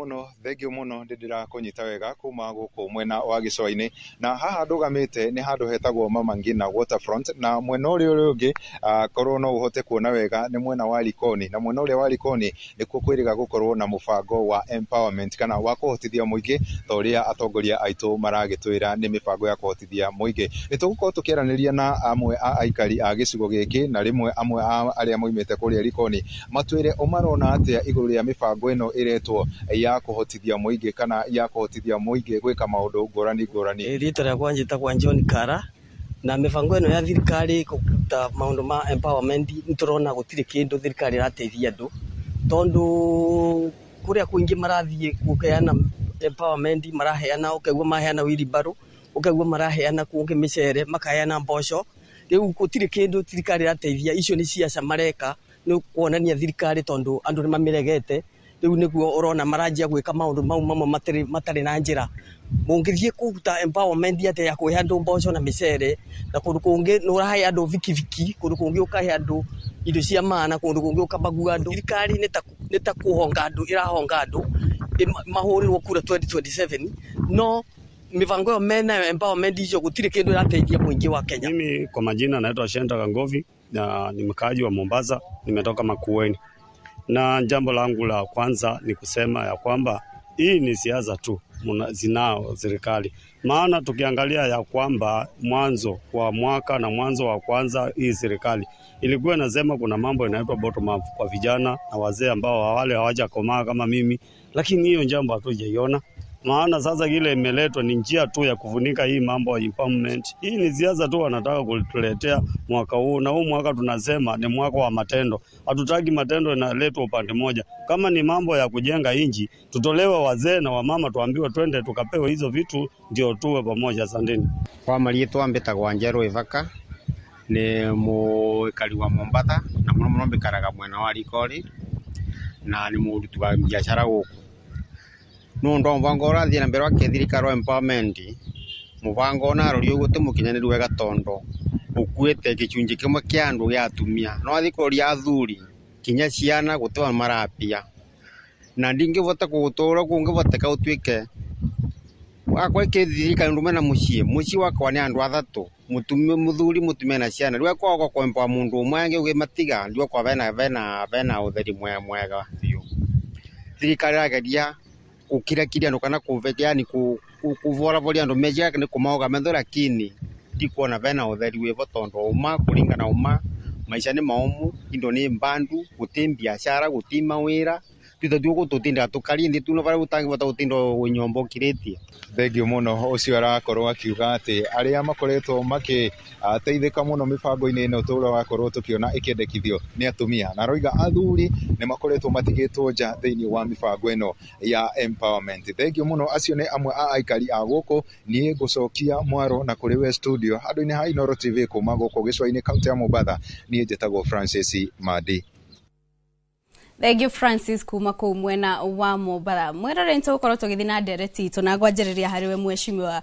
mũno ndĩrakũnyita wega kuma gũkũ mwena wa gĩcũa-inĩ, na haha ndũgamĩte nĩ handũ hetagwo Mama Ngina Waterfront, na mwena ũrĩa ũngĩ korwo no ũhote kuona wega nĩ mwena wa Likoni, na mwena ũrĩa wa Likoni nĩkuo kwĩrĩga gũkorwo na mũbango wa empowerment kana wa kũhotithia mũingĩ ta ũrĩa atongoria aitũ maragĩtwĩra nĩ mĩbango ya kũhotithia mũingĩ. Nĩ tũgũkorwo tũkĩaranĩria na amwe a aikari a gĩcigo gĩkĩ na rĩmwe amwe a arĩa moimĩte kũrĩa Likoni matwĩre o marona atĩa igũrũ rĩa mĩbango ĩno ĩretwo ya kũhotithia mũingĩ kana ya kũhotithia mũingĩ gwĩka maũndũ ngũrani ngũrani. Rĩtwa rĩakwa njĩtagwo John Kara, na mĩbango ĩno ya thirikari kũruta maũndũ ma empowerment nĩtũrona gũtirĩ kĩndũ thirikari ĩrateithia andũ, tondũ kũrĩa kũingĩ marathiĩ kũheana empowerment maraheana, ũkaigua maheana wheelbarrow, ũkaigua maraheana kũngĩ mĩcere, makaheana mboco. Rĩu gũtirĩ kĩndũ thirikari ĩrateithia, icio nĩ ciaca mareka nĩ kuonania thirikari tondũ andũ nĩ mamĩregete. Rĩu nĩguo ũrona maranjia gwĩka maũndũ mau mamwe matarĩ na njĩra. Mũngĩthiĩ kũruta empowerment atĩa ya kũhe andũ mboco na mĩcere, na kũndũ kũngĩ nĩ ũrahe andũ bikibiki, kũndũ kũngĩ ũkahe andũ indo cia maana, kũndũ kũngĩ ũkabagua andũ. Thirikari nĩ ta kũhonga andũ, ĩrahonga andũ mahũrĩrwo kura 2027, no mipango ĩyo menayo empowerment icio gũtirĩ kĩndũ ĩrateithia mũingĩ wa Kenya. Mimi kwa majina naitwa Shenta Kangovi na ni mkaaji wa Mombasa, nimetoka Makueni. Na jambo langu la kwanza ni kusema ya kwamba hii ni siasa tu zinao serikali. Maana tukiangalia ya kwamba mwanzo wa mwaka na mwanzo wa kwanza hii serikali ilikuwa inasema kuna mambo inaitwa bottom up kwa vijana na wazee ambao wale hawajakomaa kama mimi, lakini hiyo jambo hatujaiona. Maana sasa ile imeletwa ni njia tu ya kufunika hii mambo ya empowerment. Hii ni siasa tu wanataka kutuletea mwaka huu, na huu mwaka tunasema ni mwaka wa matendo. Hatutaki matendo inaletwa upande moja. Kama ni mambo ya kujenga inji, tutolewe wazee na wamama, tuambiwe twende tukapewe hizo vitu ndio tuwe pamoja. Asanteni. Kwa marĩtwa mbĩtagwo Njerũ Ithaka, nĩ mũikari wa Mombatha na mũno mũno mbikaraga mwena wa Likoni na nĩ mũruti wa biacara gũkũ. Nũndũ wa mũbango ũrathiĩ na mbere wa kĩthirikari wa empowerment, mũbango onarori ũguo ti mũkinyanĩru wega tondũ ũkuĩte gĩcunjĩ kĩmwe kĩa andũ gĩa atumia, no wathiĩ kũroria athuri kinya ciana gũtirĩ marapia, na ndingĩbota gũtũra kũngĩboteka ũtuĩke wakwa kĩthirikari ndume na mũciĩ, mũciĩ wakwa nĩ andũ athatũ, mũthuri, mũtumia na ciana. Rĩu kwaga kwemba mũndũ ũmwe angĩ ũgĩmatiga ndio kwa bena ũtheri mwega biũ. Thirikari ĩrageria gũkirakiria andũ kana yani kũvoravoria andũ mejia nĩ kũmaoga metho, lakini ndikuona bena ũtheri wĩvo tondũ ũma kũringana ũma maisha nĩ maũmu, indo nĩ mbandu, gũtĩ biacara, gũtĩ mawĩra, twithathiĩ gũtũtinda tũkarie nthĩ tu no barĩa ũtangĩbota gũtinda nyũmba ũkirĩtie. Thengio mũno. Ũcio arakorwo akiuga atĩ arĩa makoretwo makĩteithĩka mũno mĩbango-inĩ ĩno tũrĩa wakorwo tũkĩona ĩkĩendekithio nĩ atumia, na aroiga athuri nĩ makoretwo matigĩtwo nja thĩinĩ wa mĩbango ĩno ya empowerment. Thengio mũno. Acio nĩ amwe a aikari a gũkũ. Niĩ ngũcokia mwaro na kũrĩ we studio handũ-inĩ ha Inooro TV kuma gũkũ gĩcũa-inĩ kaunti ya Mombatha. Niĩ njĩtagwo Francis Mandi. Thank you Francis kuma kũu mwena wa Mombatha. Mwĩrore nĩtũgũkorwo tũgĩthiĩ na ndereti itũ na ngwanjĩrĩria harĩ we mheshimiwa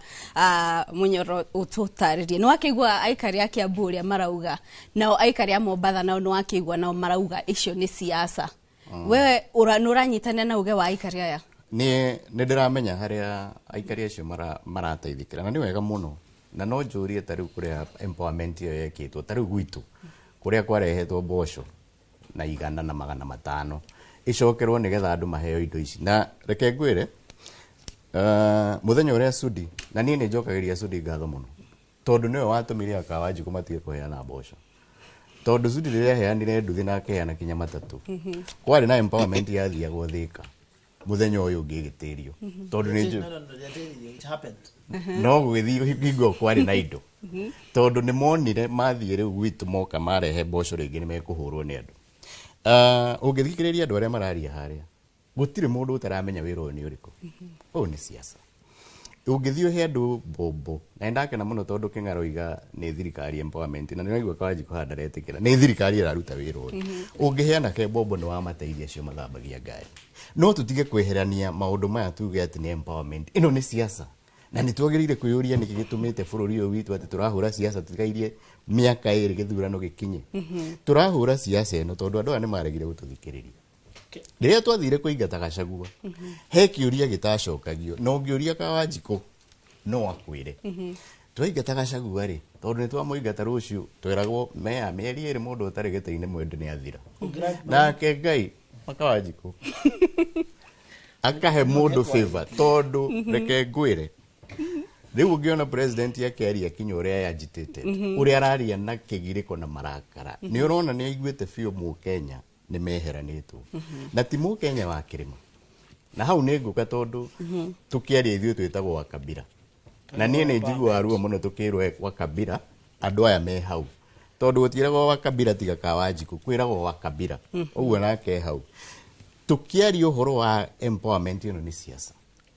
Munyoro ũtũtarĩrie. Nĩ wakĩigua aikari a Kiambu ũrĩa marauga, nao aikari a Mombatha nao nĩ wakĩigua nao marauga icio nĩ siasa. Wewe nĩ ũranyitanĩra na uge wa aikari aya? Nĩ ndĩramenya harĩa aikari acio marateithĩkĩra, na nĩ wega mũno. Na no njũrie ta rĩu kũrĩa empowerment ĩyo yekĩtwo, ta rĩu gwitũ kũrĩa kwarehetwo mboco na 100 na 500 icokerwo nĩgetha andũ maheo indo ici. Na reke ngwĩre, mũthenya ũrĩa Sudi, na niĩ nĩ njokagĩria Sudi ngatho mũno, tondũ nĩwe watũmire Akawanjikũ matige kũheana mboco, tondũ Sudi rĩrĩa aheanire nduthi na akeheana kinya matatũ, kwarĩ na empowerment yathiagwo Thĩka, mũthenya ũyũ ũngĩ ĩgĩtĩrio, tondũ nĩ No, no, no, it happened. No gũgĩthiĩ hingo kwarĩ na indo, tondũ nĩ monire mathiĩ rĩu gwitũ moka marehe mboco rĩngĩ nĩ mekũhũrwo nĩ andũ. Ũngĩthikĩrĩria andũ arĩa mararia harĩa, gũtirĩ mũndũ ũtaramenya wĩra ũyũ nĩ ũrĩkũ. Ũyũ nĩ siasa. Ũngĩthiĩ ũhe andũ mbombo, na nĩndakena mũno tondũ Kĩng'aroiga nĩ thirikari empowerment, na nĩraigua Kawanjikũ haha ndaretĩkĩra nĩ thirikari ĩraruta wĩra ũyũ. Ũngĩhe anake mbombo nĩ wamateithia acio mathambagia ngari. No tũtige kweherania maũndũ maya tuge atĩ nĩ empowerment. Ĩno nĩ siasa, na nĩ twagĩrĩire kwĩyũria nĩkĩ gĩtũmĩte bũrũri ũyũ witũ atĩ tũrahũra siasa tũtigairie mĩaka 2 gĩthurano gĩkinye. Tũrahũra siasa ĩno tondũ andũ aya nĩ maregire gũtũthikĩrĩria rĩrĩa twathire kũingata Gachagua. He kĩũria gĩtacokagio, na ũngĩũria Kawanjikũ no akwĩre. Twaingata Gachagua rĩ, tondũ nĩ twamũingata, rũciũ tweragwo meya mĩeri 2 mũndũ ũtarĩ gĩtĩ-inĩ mwende nĩ athira. Nake Ngai Makawanjikũ akahe mũndũ favor, tondũ reke ngwĩre, rĩu ũngĩona president akĩaria kinya ũrĩa agitated, ũrĩa araria na kĩgirĩko na marakara, nĩ ũrona nĩ aiguĩte biũ mũkenya nĩ meheranĩtwo na ti mũkenya wa kĩrĩma. Na hau nĩ ngũka, tondũ tũkĩaria ithuĩ twĩtagwo wa kabira, na niĩ nĩ njiguaga ruo mũno tũkĩrwo wa kabira andũ aya me hau, tondũ gũtiĩragwo wa kabira tiga Kawanjikũ, kwĩragwo wa kabira. Ũguo nake hau tũkĩaria ũhoro wa empowerment ĩno nĩ siasa,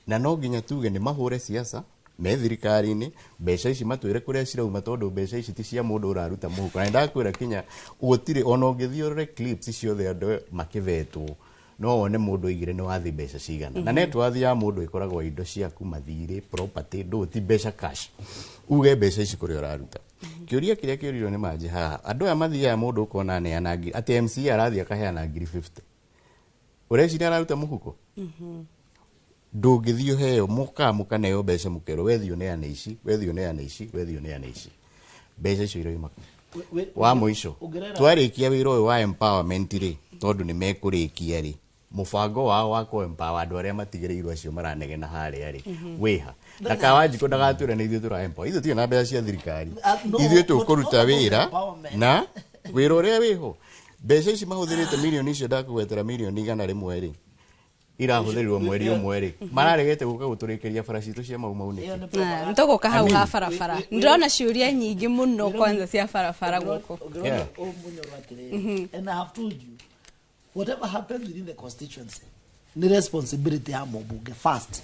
na no nginya tuge nĩ mahũre siasa me thirikari-inĩ. Mbeca ici matwĩre kũrĩa cirauma, tondũ mbeca ici ti cia mũndũ ũraruta mũhuko. Na nĩndakwĩra kinya gũtirĩ ona ũngĩthiĩ ũrore clips ciothe andũ makĩvetwo, no wone mũndũ oigire nĩ wathi mbeca cigana. Na networth ya mũndũ ĩkoragwo indo ciaku, mathirĩ, property, ndũ ti mbeca cash. Uge mbeca ici kũrĩa ũraruta. Kĩũria kĩrĩa kĩũririo nĩ manji haha, andũ aya mathiaga mũndũ ũkona aneana ngiri, atĩ MCA arathiĩ akaheana ngiri 50, ũreciria araruta mũhuko? Ndũngĩthiĩ ũheo mũkaa mũkaneo mbeca mũkerwo wethiĩ ũneane ici, wethiĩ ũneane ici, wethiĩ ũneane ici. Mbeca icio iroima kũ? Wa mũico, twarĩkia wĩra ũyũ wa empowerment rĩ, tondũ nĩ mekũrĩkia rĩ, mũbango wao wa kũ empower andũ arĩa matigĩrĩirwo acio maranegena harĩa rĩ, wĩha na Kawanjikũ ndagatwĩre nĩ ithuĩ tũra empower. Ithuĩ tirĩ na mbeca cia thirikari. Ithuĩ tũkũruta wĩra na wĩra ũrĩa wĩho. Mbeca ici mahũthĩrĩte, mirioni icio ndakũgwetera, mirioni 100 rĩ, irahũthĩrirwo mweri ũmwe rĩ, mararegete gũka gũtũrĩkĩria bara citũ cia Mau Mau nĩkĩ? Nĩtũgũka hau ha barabara. Ndĩrona ciũria nyingĩ mũno kwanza cia barabara gũkũ. And I have told you, whatever happens within the constituency ni responsibility ya mũmbunge first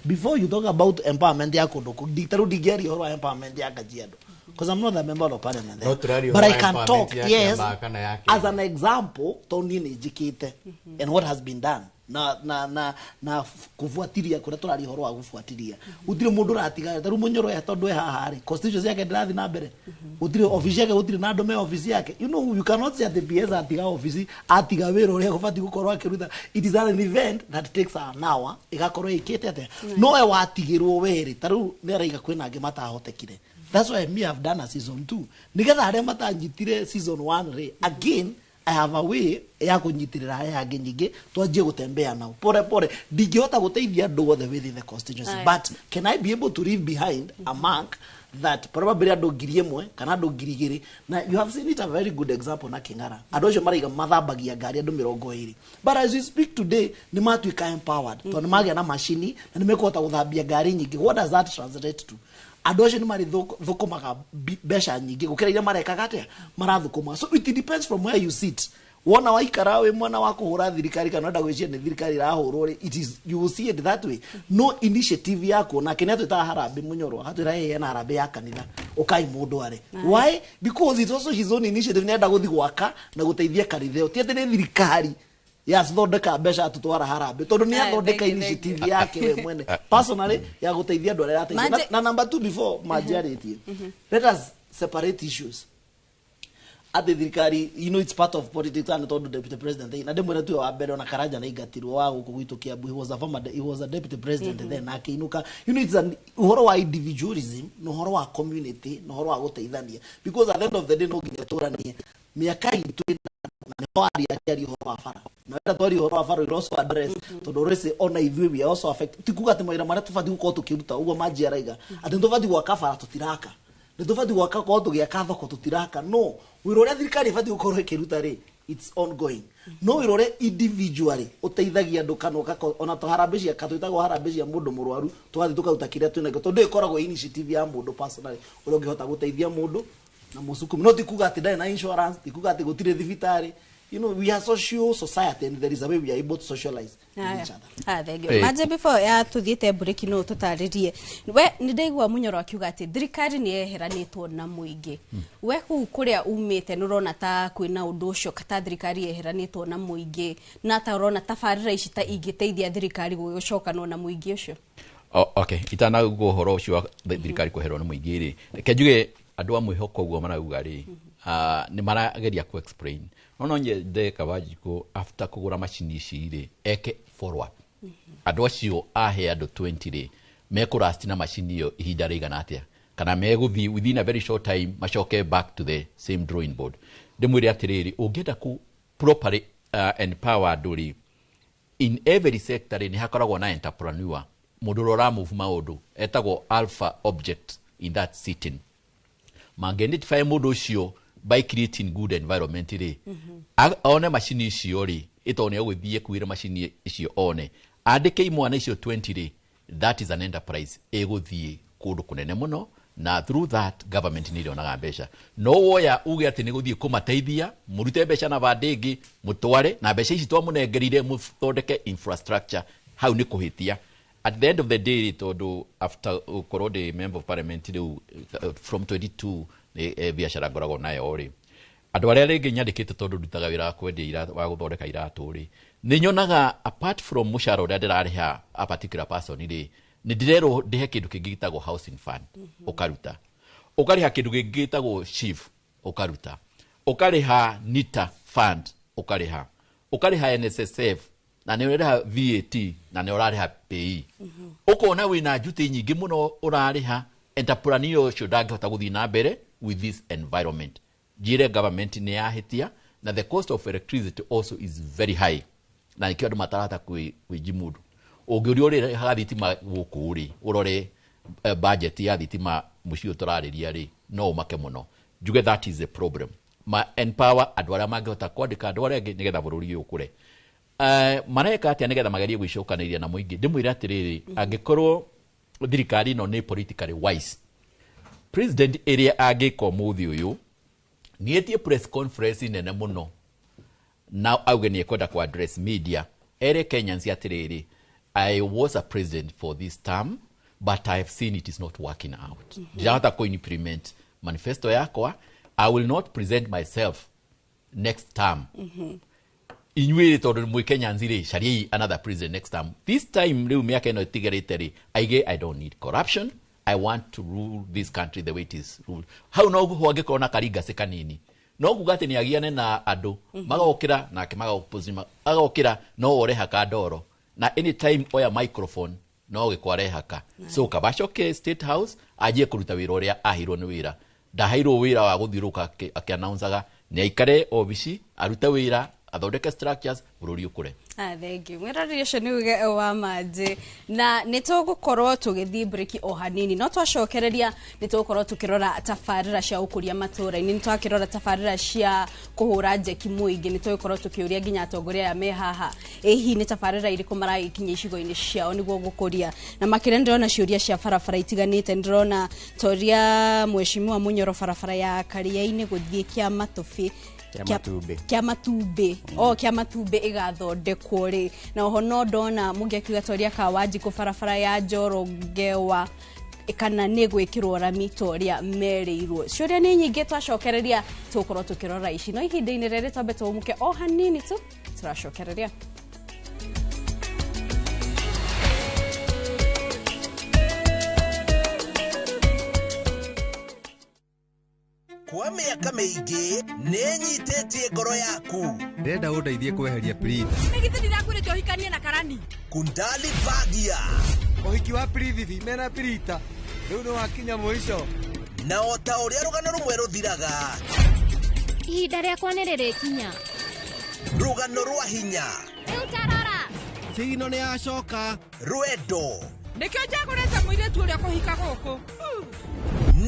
before you talk about empowerment ya kũndũ kũngĩ. Ta rĩu ndingĩaria ũhoro wa empowerment ya Kajiado because I'm not a member of parliament there. No tũraria But I ũhoro wa can talk empowerment ya yes Kiambaa kana ya as an example, tondũ niĩ nĩ njĩkĩte and what has been done na kubuatiria kuria tũraria ũhoro wa gũbuatiria, gũtirĩ mũndũ ũratiga. Ta rĩu Mũnyoro tondũ e haha rĩ, constituency yake ndĩrathiĩ na mbere, gũtirĩ ofici yake, gũtirĩ na andũ me ofici yake. You cannot say atĩ PS atiga ofici, atiga wĩra ũrĩa gũbatiĩ gũkorwo akĩruta. It is an event that takes an hour ĩgakorwo ĩkĩte atĩa, no we watigĩrwo werĩ. Ta rĩu nĩ araiga kwĩna angĩ matahotekire. That's why me have done a season 2 nigetha arĩa matanyitire season 1 rĩ, again I have a way ya kũnyitĩrĩra arĩa angĩ nyingĩ, twanjie gũtembea nao pore pore. Ndingĩhota gũteithia andũ othe within the constituency, but can I be able to leave behind a mark that probably andũ 1,000 kana andũ 2,000? Na you have seen it, a very good example na King'ara, andũ acio maraiga mathambagia ngari andũ 20, but as we speak today nĩ matuĩka empowered tondũ nĩ magĩa na macini na nĩ mekũhota gũthambia ngari nyingĩ. What does that translate to? Andũ acio nĩ marĩthũkũmaga mbeca nyingĩ gũkĩra iria marekaga atĩa marathũkũma. So it depends from where you sit. Wona waikara wĩ mwena wa kũhũra thirikari kana ũrenda gwĩciria nĩ thirikari ĩrahũrwo rĩ, it is you will see it that way. No initiative yaku nake nĩ atwĩtaga harambĩ. Mũnyoro atwĩra ĩ ena harambĩ ya kanitha, ũkai mũndũ arĩ. Why? Because it's also his own initiative, nĩenda gũthiĩ gwaka na gũteithia kanitha ĩyo, ti atĩ nĩ thirikari yathondeka mbeca atũtwara harambĩ, tondũ nĩ Aye, athondeka thank you, thank you. initiative yake we mwene personally ya gũteithia andũ arĩa arateithia. Na number two, before manjiarĩtie, let us separate issues. Atĩ thirikari, it's part of politics, and tondũ deputy president na ndĩmwĩre tuwe wa mbere, ona Karanja na ingatirwo wa gũkũ gwitũ Kiambu, he was a deputy president then akĩinũka. It's an ũhoro wa individualism na ũhoro wa community na ũhoro wa gũteithania, because at the end of the day no nginya tũranie mĩaka itũ na nĩho aria akĩaria ũhoro wa bara, na wenda twaria ũhoro wa bara, will also address, tondũ rĩcĩ ona ithuĩ we are also affected. Ti kuga atĩ mawĩra marĩa tũbatiĩ gũkorwo tũkĩruta ũguo manji araiga atĩ nĩ tũbatiĩ gwaka bara tũtiraka, nĩ tũbatiĩ gwaka korwo tũgĩaka thoko tũtiraka. No wĩra ũrĩa thirikari ĩbatiĩ gũkorwo ĩkĩruta rĩ, it's ongoing, no wĩra ũrĩa individually ũteithagia andũ kana ona harambĩ cia katwĩtagwo harambĩ cia mũndũ mũrwaru, tũgathiĩ tũkaruta kĩrĩa twĩnakĩo, tondũ ĩkoragwo initiative ya mũndũ personally ũrĩa ũngĩhota gũteithia mũndũ na mũcukumi. No ti kuga atĩ ndarĩ na insurance, ti kuga atĩ gũtirĩ thibitarĩ. We are social society and there is a way we are able to socialize with each other. Ah, thank you. Maje, before ya tuthiĩte mburĩki, no tũtarĩrie we nĩ ndaigua Munyoro akiuga atĩ thirikari nĩ yeheranĩtwo na mũingĩ. We kũu kũrĩa umĩte nĩ ũrona ta kwĩna ũndũ ũcio, ta thirikari yeheranĩtwo na mũingĩ, na ta ũrona tabarĩra ici ta ingĩteithia thirikari gũgĩcokanwo na mũingĩ ũcio? Oh, okay, itanauga ũhoro ũcio wa thirikari kweherwo nĩ mũingĩ rĩ, reke njuge andũ a mwĩhoko ũguo marauga rĩ, nĩ marageria ku explain, no nyende Kawanjikũ after kũgũra macini ici rĩ, eke follow up. Andũ acio ahe andũ 20 rĩ, mekũrasti na macini ĩyo ihinda rĩigana atĩa, kana megũthiĩ within a very short time macoke back to the same drawing board? Ndĩmwĩre atĩrĩrĩ, ũngĩenda ku properly empower andũ rĩ, in every sector rĩ, nĩ hakoragwo na entrepreneur, mũndũ ũrĩa ũramove maũndũ etagwo alpha object in that sitting. Mangĩ-identify mũndũ ũcio by creating good environment rĩ, one macini icio rĩ, ĩtondũ nĩ egũthiĩ kuĩra macini icio, one andĩke imwana icio 20 rĩ, that is an enterprise ĩgũthiĩ kũndũ kũnene mũno, na through that government nĩ ĩrĩonaga mbeca. No woya uge atĩ nĩ gũthiĩ kũmateithia, mũrute mbeca na bandĩ ĩngĩ mũtware na mbeca ici twamũnengerire mũthondeke infrastructure, hau nĩ kũhĩtia. At the end of the day rĩ, tondũ after gũkorwo ndĩ member of parliament rĩu from 22 nĩ biacara ngoragwo nayo rĩ, andũ arĩa rĩngĩ nyandĩkĩte, tondũ ndutaga wĩra wa kwendia wa gũthondeka iratũ rĩ, nĩ nyonaga apart from mũcara ũrĩa ndĩrarĩha a particular person rĩ, nĩ ndĩrerwo ndĩhe kĩndũ kĩngĩ gĩtagwo housing fund, ũkaruta, ũkarĩha kĩndũ kĩngĩ gĩtagwo SHIF, ũkaruta, ũkarĩha NITA fund, ũkarĩha NSSF, na nĩ ũrarĩha VAT, na nĩ ũrarĩha PAYE. Ũkona wĩna njuti nyingĩ mũno ũrarĩha. Entrepreneur ũcio ndangĩhota gũthiĩ na mbere with this environment. Njĩre government nĩ yahĩtia, na the cost of electricity also is very high, na nĩkĩo andũ matarahota kwĩjimudu. Ũngĩũria ũrĩhaga thitima gũkũ rĩ, ũrore budget ya thitima mũciĩ ũyũ tũrarĩria rĩ, no ũmake mũno. Njuge that is a problem. Ma empower andũ arĩa mangĩhota kwandĩka andũ arĩa angĩ nĩgetha bũrũri ũyũ ũkũre. Mareka atĩa nĩgetha magerie gwĩcokanĩrĩria na mũingĩ? Ndĩmwĩre atĩrĩrĩ, angĩkorwo thirikari ĩno nĩ politically wise, president ĩrĩa angĩka ũmũthĩ ũyũ nĩetie press conference nene mũno na auge nĩ ekwenda ku address media, ere Kenyans atĩrĩrĩ, "I was a president for this term, but I have seen it is not working out. Ndirahota ku implement manifesto yakwa. I will not present myself next term. Inyuĩ tondũ mwĩ Kenyans rĩ, cariai another president next term." This time rĩu mĩaka ĩno ĩtigarĩte rĩ, aige, "I don't need corruption. I want to rule this country the way it is ruled." Hau no hangĩkorwo na karingacĩ kanini, no kuga atĩ nĩ agiane na andũ magokĩra nake magokĩra, no orehaka ndoro na anytime oya microphone no gĩko arehaka. So kaba acoke State House anjie kũruta wĩra ũrĩa aheirwo nĩ wĩra. Ndaheirwo wĩra wa gũthiũrũrũka akĩannouncaga. Nĩ aikare obici, arute wĩra, athondeke structures, bũrũri ũkũre. Ah, thank you. Mwĩroreri, ũcio nĩ uge wa Manjĩ, na nĩ tũgũkorwo tũgĩthiĩ breki o hanini, no twacokereria nĩ tũgũkorwo tũkĩrora tabarĩra cia ũkũria matũũra-inĩ, nĩ twakĩrora tabarĩra cia kũhũra njeki mũingĩ, nĩ tũgũkorwo tũkĩũria nginya atongoria aya me haha, ĩ hihi nĩ tabarĩra irĩkũ maragĩkinyia icigo-inĩ ciao nĩguo gũkũria, na makĩria nĩ ndĩrona ciũria cia barabara itiganĩte. Nĩ ndĩrona toria Mheshimiwa Munyoro, barabara ya Karia-inĩ gũthiĩ kĩa Matũbĩ. Kĩa Matumbĩ. Kĩa Matumbĩ, o kĩa Matumbĩ ĩgathondekwo rĩ? Na oho no ndona mũngĩ akiuga toria ka Wanjikũ, barabara ya Njorogewa kana nĩ gwĩkĩrwo rami ta ũrĩa merĩirwo. Ciũria nĩ nyingĩ, twacokereria tũgũkorwo tũkĩrora ici, no ihinda-inĩ rĩrĩ twambe tũhũmũke o hanini tu, tũracokereria. Kwa mĩaka mĩingĩ nĩnyitĩtie ngoro yaku. Ndĩrenda ũndeithie kweheria Prita. Nĩ githĩ ndirakwĩrĩte ũhikanie na Karani? Kundali Bagia. Ũhiki wa Prithvi mena Prita rĩu nĩ wakinya mũico. Na o ta ũrĩa rũgano rũmwe rũthiraga, ihinda rĩakwa nĩ rĩrĩkinya. Rũgano rwa hinya, Rĩu tarora, Cigino nĩ yacoka. Rwendo Nĩkĩo njagũrĩte mũirĩtu ũrĩa kũhika gũkũ.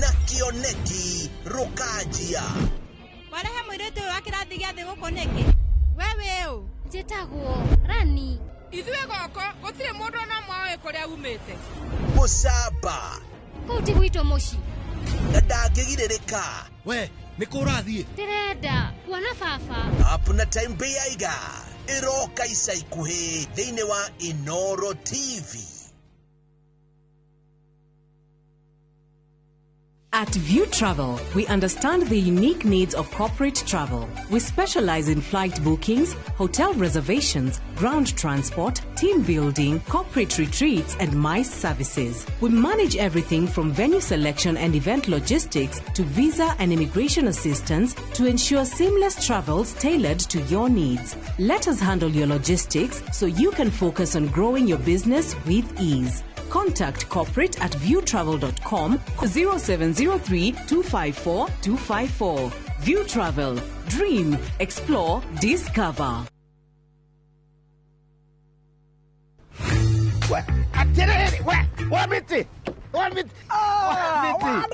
na kĩoneki rũkanjia. Warehe mũirĩtu ũyũ wa kĩrathi gĩa thĩ gũkũ nĩkĩ? We wĩ ũ? Njĩtagwo Rani. Ithuĩ gũkũ gũtirĩ mũndũ ona ũmwe ũĩ kũrĩa umĩte. Mũcamba Kũu ti gwitũ mũciĩ. na ndangĩgirĩrĩka. We nĩ kũ ũrathiĩ? Ndĩrenda kuona baba. Up na Time Beiga ĩroka ica ikuhĩ thĩinĩ wa Inoro TV. At View Travel, we understand the unique needs of corporate travel. We specialize in flight bookings, hotel reservations, ground transport, team building, corporate retreats, and MICE services. We manage everything from venue selection and event logistics to visa and immigration assistance to ensure seamless travels tailored to your needs. Let us handle your logistics so you can focus on growing your business with ease. Contact corporate at viewtravel.com 0703 254 254. View Travel. Dream, explore, discover. Atĩrĩrĩ, we, wa mĩtĩ, wa mĩtĩ, wa mĩtĩ.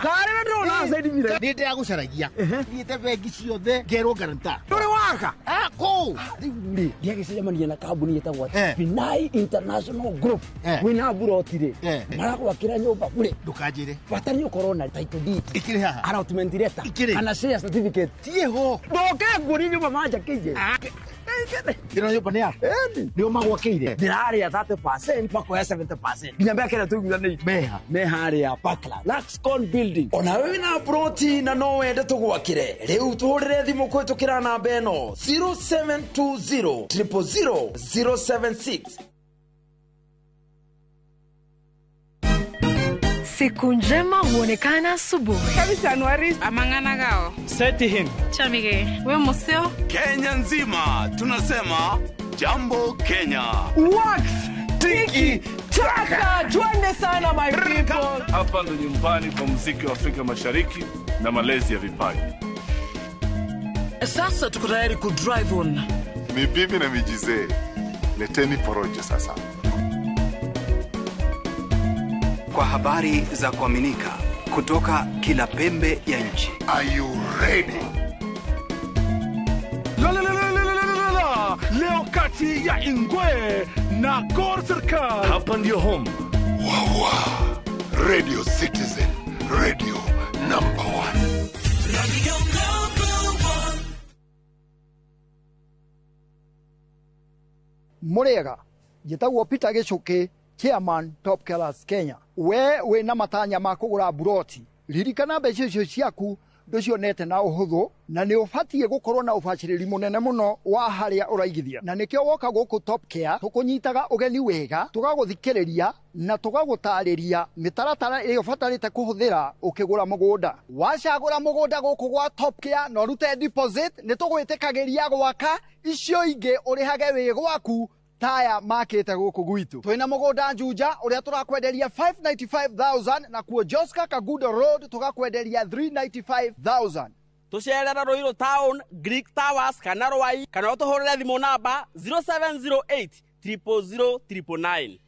Karĩ ndĩrona saidimire. Nĩ ndĩragũcaragia. Thiĩte bengi ciothe ngerwo guarantor. Ndũrĩ waka? Kũu. Rĩu rĩ, ndĩagĩcemania na kambuni ĩtagwo Finai International Group. Wĩna mburoti rĩ, maragwakĩra nyũmba bure. Ndũkanjĩre. Bata nĩ ũkorwo na title deed. Ĩkĩrĩ haha. Allotment letter. Ĩkĩrĩ. Kana share certificate. Ciĩho. Ndoke nguonie nyũmba manjakĩire. Ĩno nyũmba nĩ yaku? Nĩo magwakĩire? Ndĩrarĩa 30% makoya 70%. Nginya mĩaka ĩrĩa tũiguithanĩirie. Meha. Me harĩa Parkland. Luxcon building. Ona wewe wĩna ploti na no wende tũgwakĩre. Rĩu tũhũrĩre thimũ kũhĩtũkĩra namba ĩno 0720 000 076. Siku njema huonekana asubuhi. Kabisa Anuari amang'ana gao. Seti him. Chamige, we museo. Kenya nzima tunasema jambo Kenya. Wax tiki taka, twende sana my people. Hapa ndo nyumbani kwa muziki wa Afrika Mashariki na malezi ya vipaji. Sasa tuko tayari ku drive on. Ni bibi na mijizee. Leteni porojo sasa. Kwa habari za kuaminika kutoka kila pembe ya nchi. Are you ready? La la la la la la la. Leo kati ya Ingwe na Gor Serikal. Hapa ndio home. Wawa. Radio Citizen, radio number 1. Radio number 1. Murega, njĩtagwo Peter Gĩcũkĩ, Chairman Top Class Kenya. We wĩna matanya ma kũgũra mburoti, ririkana mbeca icio ciaku ndũcionete na ũhũthũ, na nĩ ũbatiĩ gũkorwo na ũbacĩrĩri mũnene mũno wa harĩa ũraigithia. Na nĩkĩo woka gũkũ Top Care tũkũnyitaga ũgeni wega, tũgagũthikĩrĩria na tũgagũtarĩria mĩtaratara ĩrĩa ũbatarĩte kũhũthĩra ũkĩgũra mũgũnda. Wacagũra mũgũnda gũkũ gwa Top Care na ũrute deposit, nĩ tũgwĩtĩkagĩria gwaka icio ingĩ ũrĩhage wĩ gwaku taya makĩte gũkũ gwitũ. Twĩna mũgũnda Juja ũrĩa tũrakwenderia 595,000 na kuo Joska Kagudo Road tũgakwenderia 395,000. Tũcerera Ruiru Town, Greek Towers kana Rwai kana ũtũhũrĩre thimũ namba 0708 000 999.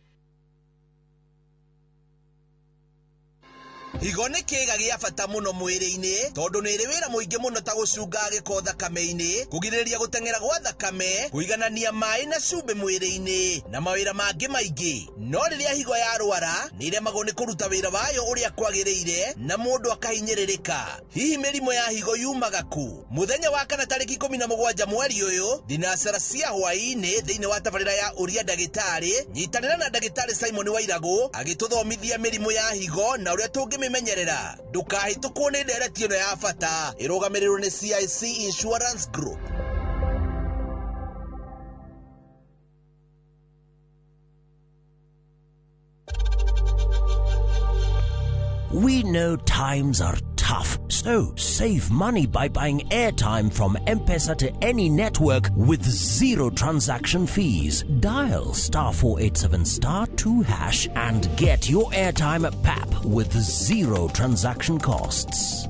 Higo nĩ kĩĩga gĩa bata mũno mwĩrĩ-inĩ tondũ nĩ ĩrĩ wĩra mũingĩ mũno ta gũcunga gĩko thakame-inĩ, kũgirĩrĩria gũteng'era gwa thakame, kũiganania maĩ na cumbĩ mwĩrĩ-inĩ na mawĩra mangĩ maingĩ. No rĩrĩa higo yarwara nĩ ĩremagwo nĩ kũruta wĩra wayo ũrĩa kwagĩrĩire na mũndũ akahinyĩrĩrĩka. Hihi mĩrimũ ya higo yumaga kũ? Mũthenya wa kana tarĩki 17 mweri ũyũ thinacara cia hwaĩ-inĩ thĩinĩ wa tabarĩra ya Ũria Ndagĩtarĩ, nyitanĩra na Ndagĩtarĩ Simon Wairagũ agĩtũthomithia mĩrimũ ya higo na ũrĩa tũngĩmĩmenyerera. Ndũkahĩtũkwo nĩ ndereti ĩno ya bata ĩrũgamĩrĩirwo nĩ CIC Insurance Group. We know times are tough. So save money by buying airtime from M-Pesa to any network with zero transaction fees. Dial star 487 star 2 hash and get your airtime at PAP with zero transaction costs.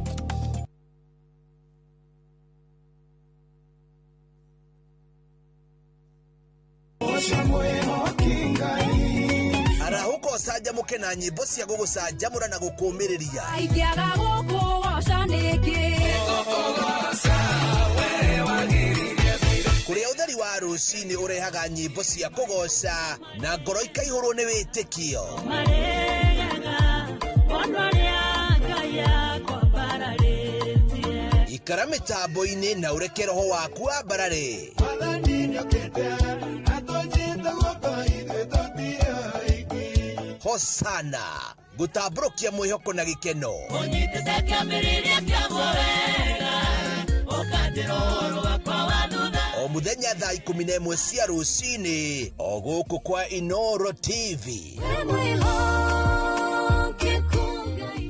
Arahũka ũcanjamũke na nyĩmbo cia gũgũcanjamũra na gũkũmĩrĩria. Ingĩaga gũkũgoca nĩkĩ? Kũrĩa ũtheri wa rũcinĩ ũrehaga nyĩmbo cia kũgoca na ngoro ikaihũrwo nĩ wĩtĩkio. Marĩaga ona arĩa Ngai akwambararĩtie. Ikara mĩtambo-inĩ na ũreke roho waku wambarare. Hosana gũtambũrũkia mwĩhoko na gĩkeno. Ũnyitĩte kĩambĩrĩria kĩaguo wega, ũkanjĩra ũhoro wakwa wa thutha. O mũthenya thaa 11 cia rũcinĩ o gũkũ kwa Inoro TV. Wĩ mwĩhokeku Ngai.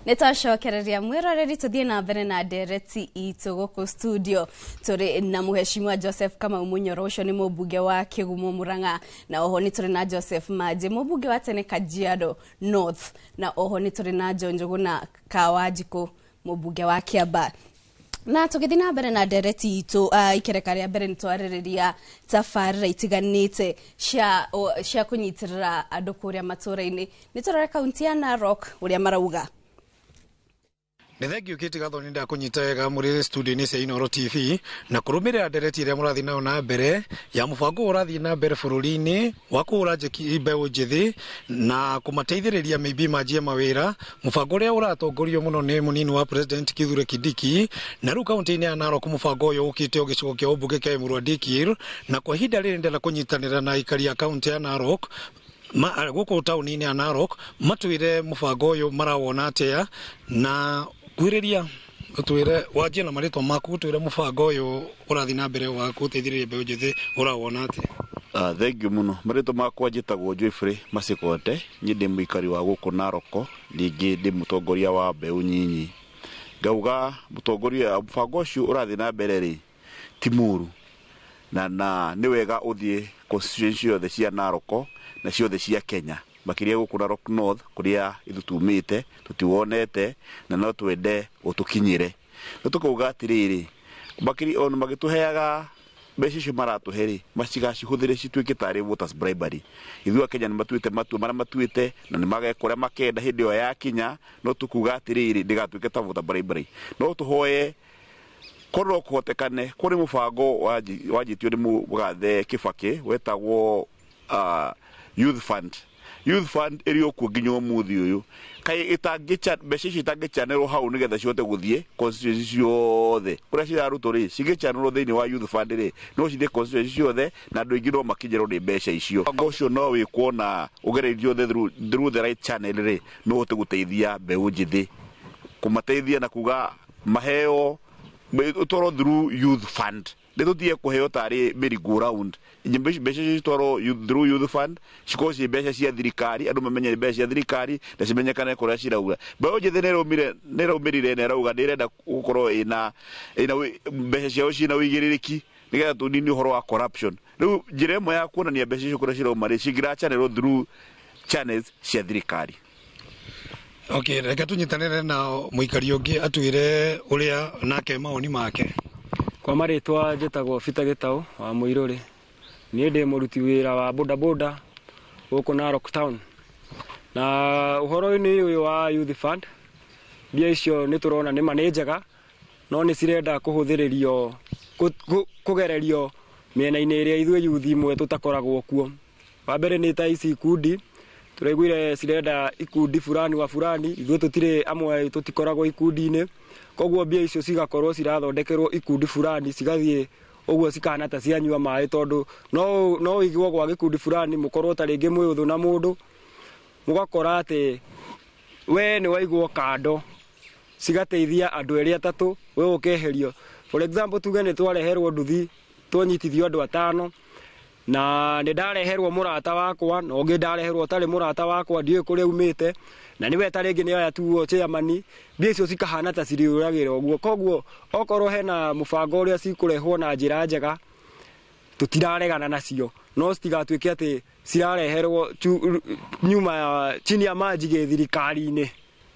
Nĩ twacokereria mwĩroreri tũthiĩ na mbere na ndereti itũ gũkũ studio tũrĩ na mũheshimiwa Joseph Kamau Mũnyoro, ũcio nĩ mũmbunge wa Kĩgumo Murang'a, na oho nĩ tũrĩ na Joseph Manji, mũmbunge wa tene Kajiado North, na oho nĩ tũrĩ na John Njuguna Kawanjikũ, mũmbunge wa Kiambaa. Na tũgĩthiĩ na mbere na ndereti itũ, ikereka rĩa mbere nĩ twarĩrĩria tabarĩra itiganĩte cia kũnyitĩrĩra andũ kũrĩa matũũra-inĩ. Nĩ tũrore kaunti ya Narok ũrĩa marauga. Nĩ thengio Kate Gathoni ndakũnyita wega mũrĩ studio-inĩ cia Inoro TV na kũrũmĩrĩra ndereti ĩrĩa mũrathiĩ nayo na mbere ya mũbango ũrathiĩ na mbere bũrũri-inĩ wa kũhũra njeki mbeũ njĩthĩ na kũmateithĩrĩria maybe manjie mawĩra, mũbango ũrĩa ũratongorio mũno nĩ mũnini wa President Kithure Kindiki. Na rĩu kaunti-inĩ ya Narok mũbango ũyũ ũkĩte o gĩcigo kĩa ũmbunge kĩa Emurua Dikirr, na kwa ihinda rĩrĩ ndĩrenda kũnyitanĩra na aikari a kaunti ya Narok gũkũ taũni-inĩ ya Narok matwĩre mũbango ũyũ marawona atĩa, na kwĩrĩria ũtwĩre wanjie na marĩtwa maku, ũtwĩre mũbango ũyũ ũrathiĩ na mbere wa gũteithĩrĩria mbeũ njĩthĩ ũrawona atĩa. Thengiũ mũno. Marĩtwa makwa njĩtagwo Joyfrey Masikonte, niĩ ndĩ mũikari wa gũkũ Narok, ningĩ ndĩ mũtongoria wa mbeũ nyinyi. Ngauga mũtongoria mũbango ũcio ũrathiĩ na mbere rĩ ti mũru, na nĩ wega ũthiĩ constituency ciothe cia Narok na ciothe cia Kenya, makĩria gũkũ Narok North kũrĩa ithuĩ tumĩte tũtiwonete na no twende ũtũkinyĩre. Nĩ tũkauga atĩrĩrĩ, makĩria ona magĩtũheaga mbeca icio maratũhe rĩ, matigacihũthĩre cituĩke tarĩ voters bribery. Ithuĩ Akenya nĩ matuĩte matua marĩa matuĩte na nĩ mageka ũrĩa makenda hĩndĩ ĩyo yakinya, no tũkuga atĩrĩrĩ ndĩgatuĩke ta voter bribery. No tũhoe korwo no kũhotekane kũrĩ mũbango wanjĩtio nĩ mũgathe Kibaki wetagwo Youth Fund. Youth Fund ĩrĩ o kuo nginya ũmũthĩ ũyũ. Kaĩ ĩtangĩcha mbeca icio itangĩchanĩrwo hau nĩgetha cihote gũthiĩ constituency ciothe kũrĩa cirarutwo rĩ, cingĩchanĩrwo thĩinĩ wa Youth Fund rĩ, no cithiĩ constituency ciothe na andũ aingĩ no makinyĩrwo nĩ mbeca icio. Mũbango ũcio no wĩkwo na ũgererio through the right channel rĩ, no ũhote gũteithia mbeũ njĩthĩ, kũmateithia na kuga maheo ũtwarwo through Youth Fund. Nĩ tũtige kũheo tarĩ merry go round. Mbeca icio citwarwo through Youth Fund cikorwo ciĩ mbeca cia thirikari, andũ mamenye nĩ mbeca cia thirikari na cimenyekane kũrĩa cirauga. Mbeũ njĩthĩ nĩ ĩraumĩrire na ĩrauga nĩ ĩrenda gũkorwo ĩna mbeca ciao ciĩna ũigĩrĩrĩki nĩgetha tũnine ũhoro wa corruption. Rĩu njĩra ĩmwe ya kuonania mbeca icio kũrĩa cirauma rĩ, cingĩrachanĩrwo through channels cia thirikari. Okay, reke tũnyitanĩre na mũikari ũngĩ atwĩre ũrĩa nake mawoni make. Kwa marĩtwa njĩtagwo Peter Gĩtaũ wa Mũirũrĩ. Niĩ ndĩ mũruti wĩra wa bodaboda gũkũ Narok Town. Na ũhoro-inĩ ũyũ wa Youth Fund, mbia icio nĩ tũrona nĩ ma nĩ njega, no nĩ cirenda kũhũthĩrĩrio kũgererio mĩena-inĩ ĩrĩa ithuĩ youth imwe tũtakoragwo kuo. Wa mbere nĩ ta ici ikundi, tũraiguire cirenda ikundi fulani wa fulani, ithuĩ tũtirĩ amwe tũtikoragwo ikundi-inĩ, koguo mbia icio cigakorwo cirathondekerwo ikundi fulani cigathiĩ ũguo cikahana ta cianyua maĩ, tondũ no ũigwo gwa gĩkundi fulani mũkorwo ta rĩngĩ mwĩ ũthũ na mũndũ, mũgakora atĩ we nĩ waigwo kando, cigateithia andũ erĩ atatũ, we ũkeherio. For example, tuge nĩ twareherwo nduthi, twanyitithio andũ atano, Na nĩ ndareherwo mũrata wakwa na ũngĩ ndareherwo ũtarĩ mũrata wakwa, ndiũĩ kũrĩa umĩte, na nĩwe ta rĩngĩ nĩoya tuo chairman, mbia icio cikahana ta cirĩũragĩra ũguo. Koguo okorwo hena mũbango ũrĩa cikũrehwo na njĩra njega, tũtiraregana nacio, no citigatuĩke atĩ cirareherwo nyuma ya chini ya maji gĩthirikari-inĩ.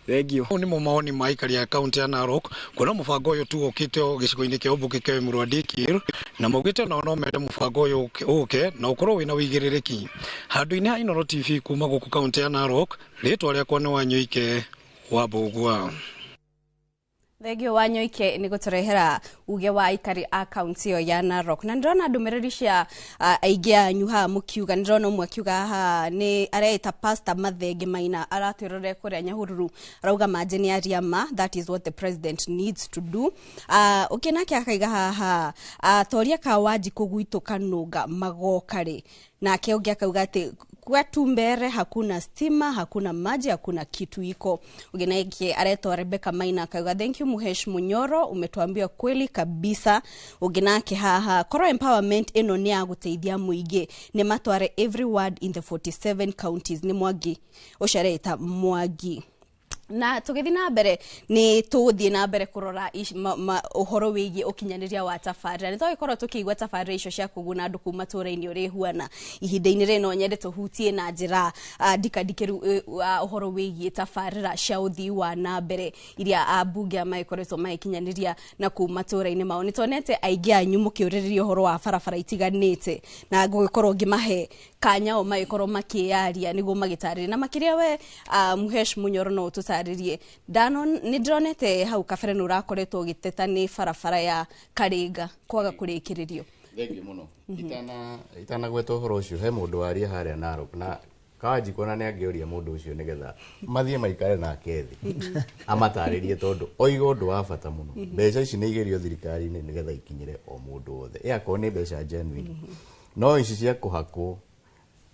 Thengio. Mau nĩmo mawoni ma aikari a kaunti ya Narok kuona mũbango ũyũ tu ũkĩte o gĩcigo-inĩ kĩa ũmbunge kĩa Emurua Dikirr, na maugĩte onao no mende mũbango ũyũ ũke na ũkorwo wĩna ũigĩrĩrĩki. Handũ-inĩ ha Inooro TV kuma gũkũ kaunti ya Narok, rĩtwa rĩakwa nĩ Wanyoike wa Mbũgua. Thengio Wanyoike nĩ gũtũrehera uge wa aikari a kaunti ĩyo ya Narok. Na ndĩrona ndũmĩrĩri cia aingĩ anyu haha mũkiuga, ndĩrona ũmwe akiuga haha nĩ areita Pastor Mathenge Maina, aratwĩrorera kũrĩa Nyahururu, arauga manje nĩ aria ma, that is what the president needs to do. Ũngĩ nake akaiga haha, toria ka Wanjikũ gwitũ Kanũnga magoka rĩ. Nake ũngĩ akauga atĩ kwetu Mbere hakuna stima, hakuna maji, hakuna kitu iko. Ũngĩ nake aretwa Rebecca Maina akauga thank you Muhesh Munyoro, umetuambia kweli kabisa. Ũngĩ nake haha, korwo empowerment ĩno nĩ ya gũteithia mũingĩ, nĩ matware every ward in the 47 counties. Nĩ Mwangi ũcio areita Mwangi. Na tũgĩthiĩ na mbere, nĩ tũgũthiĩ na mbere kũrora ũhoro wĩgiĩ ũkinyanĩria wa tabarĩra. Nĩ twagĩkorwo tũkĩigua tabarĩra icio cia kũguna andũ kuma matũũra-inĩ ũrĩa ihuana. Ihinda-inĩ rĩrĩ no nyende tũhutie na njĩra ndikandikĩru ũhoro wĩgiĩ tabarĩra cia ũthii wa na mbere iria ambunge aya magĩkoretwo magĩkinyanĩria na kũu matũũra-inĩ mao. Nĩ tuonete aingĩ anyu mũkĩũrĩrĩria ũhoro wa barabara itiganĩte, na ngũgĩkorwo ngĩmahe kanya o magĩkorwo makĩyaria nĩguo magĩtarĩrie. Na makĩria we Muhesh Munyoro no ũtũtarĩrie. Nĩ ndĩronete hau kabere nĩ ũrakoretwo ũgĩteta nĩ barabara ya Karinga kwaga kũrĩkĩrĩrio. Thengiũ mũno. Itanagweta ũhoro ũcio, he mũndũ waria harĩa Narok na Kawanjikũ na nĩ angĩũria mũndũ ũcio nĩgetha mathiĩ maikare nake thĩ amatarĩrie, tondũ oiga ũndũ wa bata mũno. Mbeca ici nĩ igerio thirikari-inĩ nĩgetha ikinyĩre o mũndũ wothe, ĩ akorwo nĩ mbeca genuine, no ici cia kũhakwo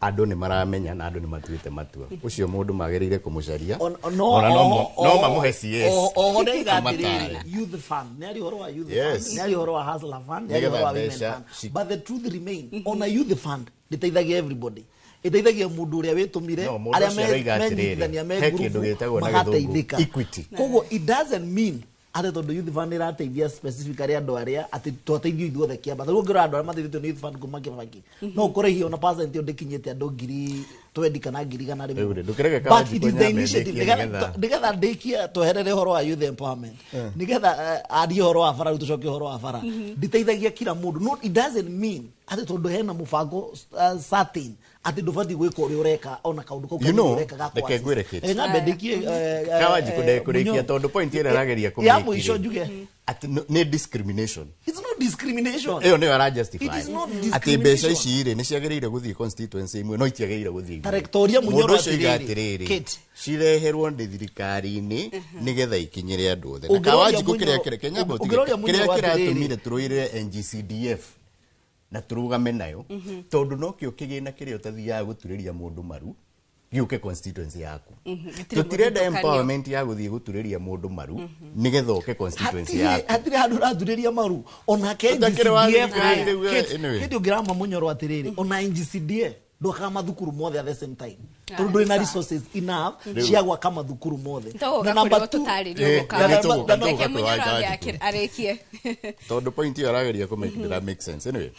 andũ nĩ maramenya na andũ nĩ matuĩte matua. Ũcio mũndũ magĩrĩire kũmũcaria, ona no mamũhe CS oho ndaiga amatare. Atĩrĩrĩ, youth fund nĩ ari ũhoro wa youth fund, nĩ ari ũhoro wa hustler fund, nĩ ari Nĩgetha ũhoro wa women mbeca fund, but the truth remain, ona youth fund ndĩteithagia everybody, ĩteithagia mũndũ ũrĩa wĩtũmire, No, mũndũ arĩa ũcio aroiga atĩrĩrĩ, menyitithania me he kĩndũ ngurubu gĩtagwo na gĩthũngũ magateithĩka. equity. Koguo it doesn't mean atĩ tondũ youth fund ĩrateithia specifically andũ arĩa atĩ twateithio ithuothe kĩamba. Tarĩu ũngĩrora andũ arĩa mateithĩtio nĩ youth fund kuma Kĩbaki, no ũkore hihi ona percent ĩyo ndĩkinyĩte andũ 20,000 kana 100,000. Rĩu rĩ, ndũkĩreke But it Kawanjikũ is the nyambe initiative. ndĩkie nĩgetha Nĩgetha ndĩkie tweherere ũhoro wa youth empowerment, nĩgetha arie ũhoro wa bara, rĩu tũcoke ũhoro wa bara, nditeithagia kila mũndũ. No it doesn't mean atĩ tondũ hena mũbango certain atĩ ndũbatiĩ gwĩka ũrĩa ũreka, ona kaũndũ kau You know, kanini ũreka ga reke kũ-assist. ngwĩre Kate. Nyambe ndĩkie, Kawanjikũ ndekũrĩkia Munyoro. tondũ point ĩrĩa arageria Ya kũmĩkĩrĩ mũico njuge atĩ nĩ discrimination. It's not discrimination. Ĩyo nĩyo ara justify. It is not Atĩ discrimination. mbeca ici rĩ nĩ ciagĩrĩire gũthiĩ constituency imwe no itiagĩrĩire gũthiĩ Ta ingĩ. Rectoria Munyoro Mũndũ ũcio oiga atĩrĩrĩ, atĩrĩrĩ, Kate. cireherwo nĩ thirikari-inĩ nĩgetha ikinyĩre andũ othe. Na Ũngĩroria Kawanjikũ kĩrĩa Munyoro- kĩrĩa Kenya ũtige- ũngĩroria kĩrĩa Munyoro kĩratũmire atĩrĩrĩ. tũrũĩrĩre NGCDF na tũrũgame nayo, tondũ nokĩo kĩgĩna kĩrĩa ũtathiaga gũturĩria mũndũ maru gĩũke constituency yaku. Gũtirĩ Tũtirenda mũthutũkanio. empowerment ya gũthiĩ gũturĩria mũndũ maru nĩgetha ũke constituency Hatirĩ yaku. hatirĩ handũ ũraturĩria maru onake. Ũtakĩrĩ wa NGCDF thirikari rĩu, Kate, anyway. Kate, ũngĩrama Munyoro atĩrĩrĩ, ona NGCDF ndwakaga mathukuru mothe at the same time tondũ ndũrĩ na resources enough Rĩu. cia gwaka mathukuru mothe. Tũgũka Na number kũrĩ two- ũtũtarĩrie ũgũka. Nĩ tũgũka, Reke tũgũka Munyoro kũrĩ ambe Wanjikũ. arĩkie. Tondũ point ĩyo arageria kũ make make sense. Anyway,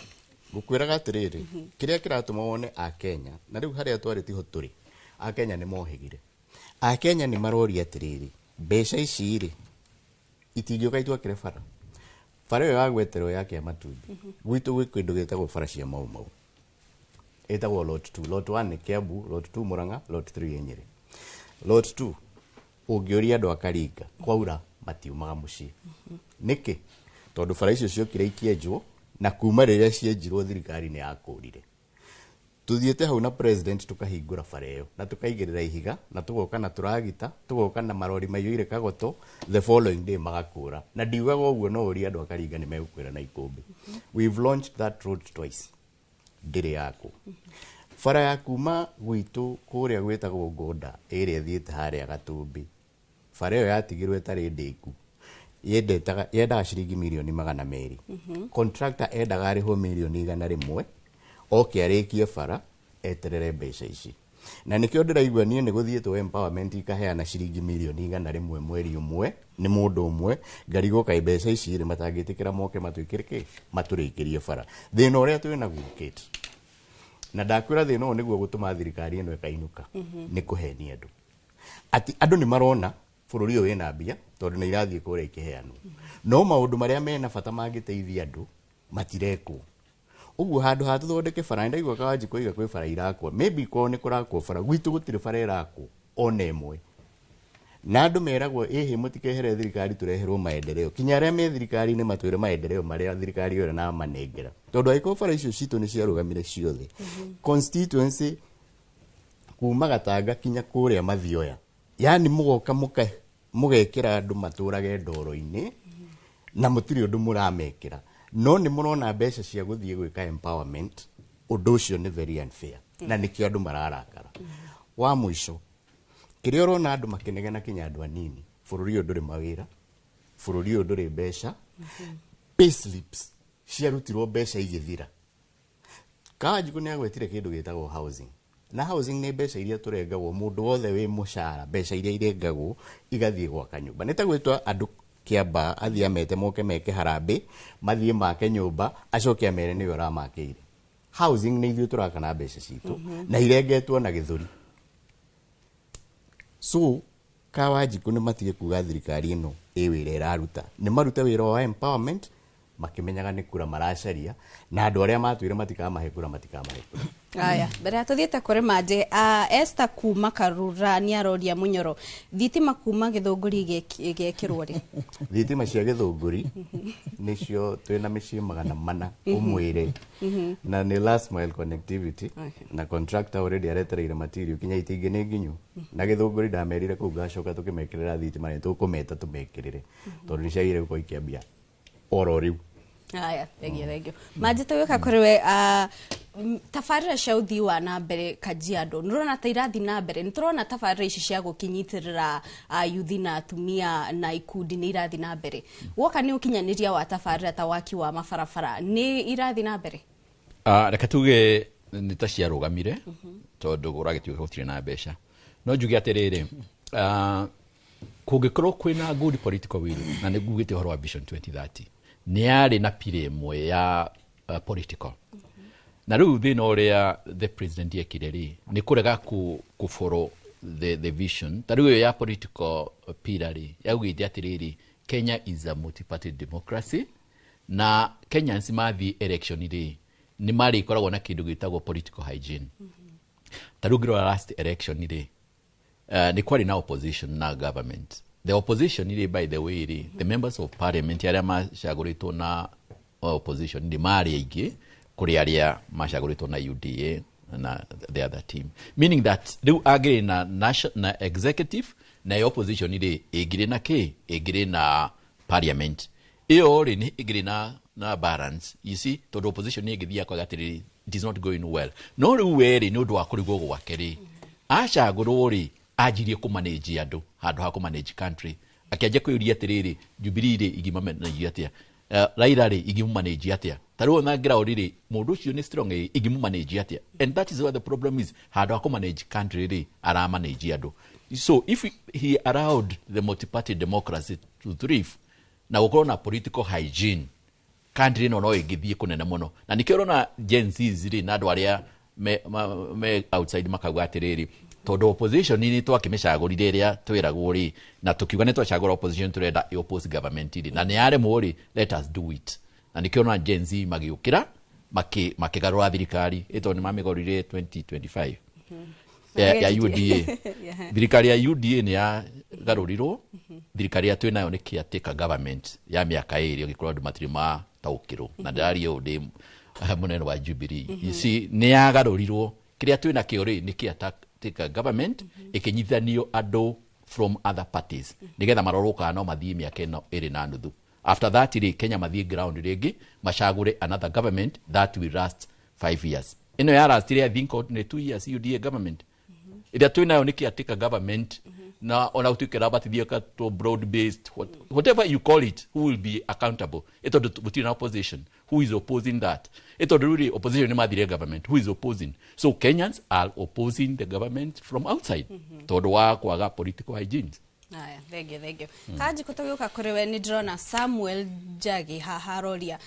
ngũkwĩraga atĩrĩrĩ, kĩrĩa kĩratũma wone akenya na rĩu harĩa twarĩ tiho tũrĩ, akenya nĩ mohĩgire, akenya nĩ maroria atĩrĩrĩ, mbeca ici rĩ itingĩũka itwakĩre bara. Bara ĩyo yagweterwo ya Kĩamatumbĩ, gwitũ gwĩ kĩndũ gĩtagwo bara cia Mau Mau, ĩtagwo lot 2. Lot 1 nĩ Kiambu, lot 2 Murang'a, lot 3 ĩ Nyĩrĩ. Lot 2 ũngĩũria andũ a Karinga kwaura matiumaga mũciĩ. Nĩkĩ? Tondũ bara icio ciokire ikĩenjwo, na kuma rĩrĩa cienjirwo thirikari nĩ yakũrire. Tuthiĩte hau na president tukahingũra bara ĩyo na tukaigĩrĩra ihiga na tugoka na tũragita, tugoka na marori maiyũire kagoto, the following day magakũra. Na ndiugaga ũguo, no ũrie andũ a Karinga nĩ megũkwĩra na ikũmbĩ. We've launched that road twice, ndĩrĩ yakwo. Bara ya kuma gwitũ kũrĩa gwĩtagwo Ngonda ĩrĩa ĩthiĩte harĩa Gatũmbĩ, bara ĩyo yatigirwo ĩtarĩ ndĩku, yendaga ciringi 200,000,000. Contractor endaga arĩhwo 100,000,000. Oke arĩkie bara, eterere mbeca ici. Na nĩkĩo ndĩraigua niĩ nĩ gũthiĩtwo empowerment ikaheana ciringi mirioni 100 mweri ũmwe nĩ mũndũ ũmwe, ngarigwo kaĩ mbeca ici rĩ matangĩtĩkĩra moke matwĩkĩre kĩ, matũrĩkĩrie bara. Thĩna ũrĩa twĩ naguo, Kate, na ndakwĩra thĩna ũyũ nĩguo gũtũma thirikari ĩno ĩkainũka, nĩ kũhenia andũ atĩ andũ nĩ marona bũrũri ũyũ wĩna mbia tondũ nĩ irathiĩ kũrĩa ikĩheanwo, no maũndũ marĩa mena bata mangĩteithia andũ matirekwo. Ũguo handũ ha tũthondeke bara, ndaigua Kawanjikũ oiga kwĩ bara irakwo, maybe korwo nĩ kũrakwo bara, gwitũ gũtirĩ bara ĩrakwo ona ĩmwe. Na andũ meragwo ĩhĩ, mũtikehere thirikari tũreherwo maendeleo. Kinya arĩa me thirikari-inĩ matwĩre maendeleo marĩa thirikari ĩyo ĩramanengera, tondũ angĩkorwo bara icio citũ nĩ ciarũgamire ciothe, constituency kuma Gatanga kinya kũrĩa Mathioya, yani mũgoka mũgekĩra andũ matũrage ndoro-inĩ na mũtirĩ ũndũ mũramekĩra, no nĩ mũrona mbeca cia gũthiĩ gwĩka empowerment. Ũndũ ũcio nĩ very unfair na nĩkĩo andũ mararakara. Wa mũico, kĩrĩa ũrona andũ makĩnegena, kinya andũ anini, bũrũri ũyũ ndũrĩ mawĩra, bũrũri ũyũ ndũrĩ mbeca. Payslips ciarutirwo mbeca igĩthira. Kawanjikũ nĩ agwetire kĩndũ gĩtagwo housing, na housing nĩ mbeca iria tũrengagwo mũndũ wothe wĩ mũcara, mbeca iria irengagwo igathiĩ gwaka nyũmba. Nĩ ta gwĩtwa andũ kĩamba athiĩ amete moke meke harambĩ, mathiĩ make nyũmba, acoke amere nĩwe ũramakĩire. Housing nĩ ithuĩ tũraka na mbeca citũ na irengetwo na gĩthũri. So Kawanjikũ nĩ matige kuga thirikari ĩno ĩ wĩra ĩraruta, nĩ marute wĩra wa empowerment makĩmenyaga nĩ kura maracaria, na andũ arĩa matwĩre matikamahe kura, matikamahe kura. Aya, mbere ya tuthiĩte kũrĩ manje, Esther kuma Karura nĩ aroria Mũnyoro, thitima kuma Gĩthũngũri ĩgekĩrwo rĩ? Thitima cia Gĩthũngũri nĩcio twĩna mĩciĩ 400 ũmwĩre, na nĩ last mile connectivity, na contractor already aretereire material kinya itingĩ nĩ nginyu. Na Gĩthũngũri ndamerire kũu ngacoka tũkĩmekĩrĩra thitima, nĩ tũkũmeta tũmekĩrĩre tondũ nĩ ciagĩrĩire gũkorwo ikĩambia oro rĩu. Aya, thengio, thengio. Manje, tũgĩũka kũrĩ we, tabarĩra cia ũthii wa na mbere Kajiado, nĩ ũrona ta irathiĩ na mbere? Nĩ tũrona tabarĩra ici cia gũkĩnyitĩrĩra yuthi na atumia na ikundi nĩ irathiĩ na mbere. Woka nĩ ũkinyanĩria wa tabarĩra ta waki wa mabarabara, nĩ irathiĩ na mbere? Reke tuge nĩ ta ciarũgamire tondũ ũragĩtuĩka gũtirĩ na mbeca. No njuge atĩrĩrĩ, kũngĩkorwo kwĩna good political will, na nĩ ngugĩte ũhoro wa Vision 2030, nĩ yarĩ na pillar ĩmwe ya political, na rĩu thĩna ũrĩa the president ekire rĩ nĩ kũrega kũ follow the vision. Ta rĩu ĩyo ya political pillar rĩ yaugĩte atĩrĩrĩ, Kenya is a multi-party democracy, na Kenyans mathiĩ election rĩ nĩ marĩkoragwo na kĩndũ gĩtagwo political hygiene. Ta rĩu ngĩrora last election rĩ, nĩ kwarĩ na opposition na government. The opposition rĩ, by the way rĩ, the members of parliament arĩa macagũrĩtwo na opposition rĩ marĩ aingĩ kũrĩ arĩa macagũrĩtwo na UDA na the other team, meaning that rĩu angĩrĩ na, na executive na yo opposition rĩ ĩngĩrĩ na kĩ, ĩngĩrĩ na parliament ĩyo rĩ nĩ ĩngĩrĩ na balance, you see, tondũ opposition nĩ ĩngĩthiĩ akauga atĩrĩrĩ, it is not going well. No rĩu we rĩ, nĩ ũndũ wa kũrigwo gwake rĩ, acagũrwo rĩ anjirie kũmanage andũ handũ ha kũmanage country. Akĩanjia kwĩyũria atĩrĩrĩ, Jubilee rĩ ingĩmamanage atĩa? Raila rĩ ingĩmũmanage atĩa? Ta rĩu ona ground rĩ, mũndũ ũcio nĩ strong ĩ, ingĩmũmanage atĩa? And that is where the problem is. Handũ ha kũmanage country rĩ, aramanage andũ. So if he allowed the multi-party democracy to thrive na gũkorwo na political hygiene, country ĩno no ĩngĩthiĩ kũnene mũno. Na nĩkĩo ũrona Gen Zs rĩ na andũ arĩa me outside makauga atĩrĩrĩ, tondũ opposition nĩ twakĩmĩcagũrire ĩrĩa twĩragwo rĩ, na tũkiuga nĩ twacagũra opposition tũrenda ĩ oppose government rĩ, na nĩ yaremwo rĩ, let us do it. Na nĩkĩo ũrona Gen Z magĩũkĩra makĩgarũra thirikari ĩtondũ nĩ mamĩgarũrire 2025 ya UDA. Thirikari ya UDA nĩ yagarũrirwo. Thirikari ya twĩ nayo nĩ caretaker government ya mĩaka 2, ũgĩkorwo andũ matirĩ mataũkĩrwo na ndĩraria ũũ ndĩ mũnene wa Jubilee. You see, nĩ yagarũrirwo. Kĩrĩa twĩ nakĩo rĩ nĩ caretaker government ĩkĩnyitithanio andũ from other parties nĩgetha marorwo kana no mathiĩ mĩaka ĩno 2.5. After that rĩ, Kenya mathiĩ ground rĩngĩ macagũre another government that will last 5 years. Ĩno ya last I think nĩ 2 years, UDA government. Ĩrĩa twĩ nayo nĩ caretaker government. Na ona gũtuĩke rabatithia katwo broad based, whatever you call it, who will be accountable? Ĩtondũ gũtirĩ na opposition. Who is opposing that? Ĩtondũ rĩu rĩ, opposition nĩ mathire government. Who is opposing? So Kenyans are opposing the government from outside tondũ wa kwaga political hygiene. Aya, thank you, thank you. Kanjikũ, tũgĩũka kũrĩ we, nĩ ndĩrona Samuel Njagi haha aroria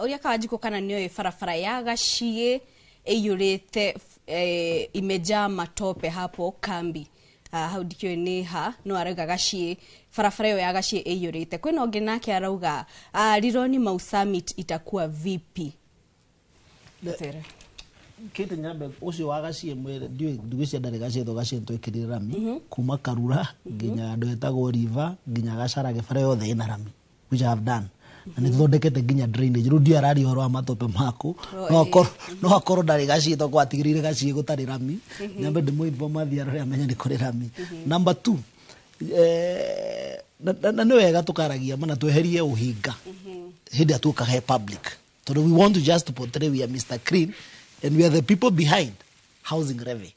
ũria Kawanjikũ kana nĩoĩ barabara ya Gaciĩ ĩiyũrĩte, imejaa matope hapo kambi. Hau ndikĩũĩ nĩ ha, no arauga Gaciĩ, barabara ĩyo ya Gaciĩ ĩiyũrĩte. Kwĩna ũngĩ nake arauga, Rironi Mau Summit itakuwa vipi? Tere. Kĩte nyambe ũcio wa Gaciĩ mwĩre ndiũĩ, ndigwĩciria ndarĩ Gaciĩ to Gaciĩ twĩkĩrire rami kuma Karura nginya andũ etagwo River nginya Gacarage, bara yothe ĩna rami, which I have done, na nĩ tũthondekete nginya drainage. Rĩu ndiũĩ araria ũhoro wa matope maku. No akorwo, no akorwo ndarĩ Gaciĩ to gwatigĩrĩire Gaciĩ gũtarĩ rami. Nyambe ndĩmũ-inform athiĩ arore amenye nĩ kũrĩ rami. Number two, na nĩ wega tũkaragia mana tweherie ũhinga hĩndĩ ĩrĩa tuoka he public, tondũ we want to just portray we are Mr Clean and we are the people behind housing levy.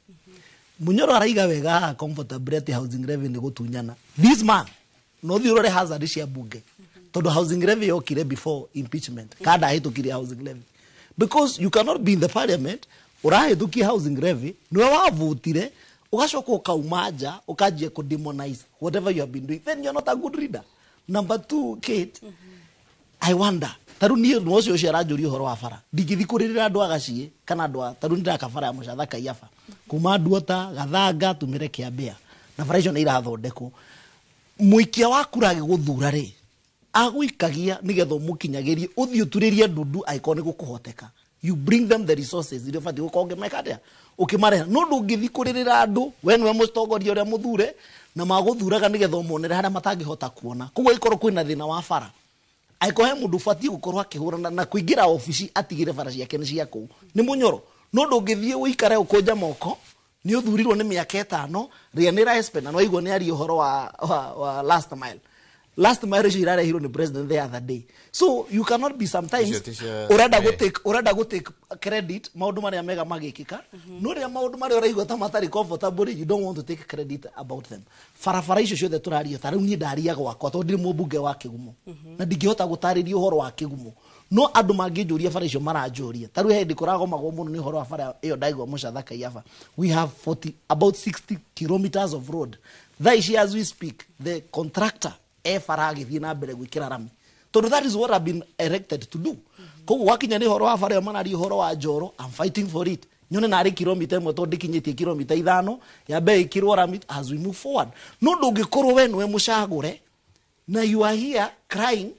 Munyoro araiga wega haha comfortably atĩ housing levy nĩ gũtunyana. This man no thiĩ ũrore hazard cia bunge, tondũ housing levy yokire before impeachment kada ahĩtũkirie housing levy, because you cannot be in the parliament ũrahĩtũkia housing levy, nĩwe wavutire, ũgacoka ũkauma nja ũkanjia kũ demonize whatever you have been doing. Then you're not a good leader. Number two, Kate, I wonder, tarĩu niĩ no ũcio aranjũria ũhoro wa bara, ndingĩthiĩ kũrĩrĩra andũ a Gaciĩ kana andũ a tarĩu nĩndaka bara ya Mũcatha Kaiaba kuma Nduota Gathanga tumĩre Kĩambĩa, na bara icio nĩ irathondekwo. Mũikia wa kura agĩgũthura rĩ, agũikagia nĩgetha ũmũkinyagĩrie, ũthiĩ ũturĩrie ndundu angĩkorwo nĩ gũkũhoteka. You bring them the resources iria ũbatiĩ gũkorwo ũngĩmeka atĩa ũkĩmareha, no ndũngĩthiĩ kũrĩrĩra andũ. We nĩwe mũtongoria ũrĩa mũthure, na magũthuraga nĩgetha ũmonere harĩa matangĩhota kuona. Koguo ĩkorwo kwĩna thĩna wa bara, angĩkorwo he mũndũ ũbatiĩ gũkorwo akĩhũrana na kũingĩra obici atigĩre bara ciake nĩ cia kũu, nĩ Mũnyoro. No ndũngĩthiĩ ũikare ũkũnja moko nĩ ũthurirwo nĩ mĩaka 5 rĩanĩra espen na nĩwaigua nĩ aria ũhoro wa last mile. Last mile icio irarehirwo nĩ president the other day, so you cannot be sometimes Icio ti cia- ũrenda gũ take credit maũndũ marĩa mega magĩkĩka, no rĩrĩa maũndũ marĩa ũraigua ta matarĩ comfortable, you don't want to take credit about them. Barabara icio ciothe tũraria, ta rĩu niĩ ndaria gwakwa tondũ ndirĩ mũmbunge wa Kĩgumo na ndingĩhota gũtarĩria ũhoro wa Kĩgumo, no andũ mangĩnjũria bara icio maranjũria, ta rĩu he hĩndĩ kũragomagwo mũno nĩ ũhoro wa bara ĩyo ndaigua Mũcatha Kaiaba. We have 40, about 60 kilometers of road. Thaa ici as we speak, the contractor e bara agĩthiĩ na mbere gwĩkĩra rami, tondũ that is what I've been elected to do. Koguo gwakinya nĩ ũhoro wa bara ĩyo mararia ũhoro wa Njoro, I'm fighting for it, nyone narĩ kilomita 1, tondũ ndĩkinyĩtie kilomita 5, yambe ĩkĩrwo rami as we move forward. No ndũngĩkorwo we nĩwe mũcagũre na you are here crying,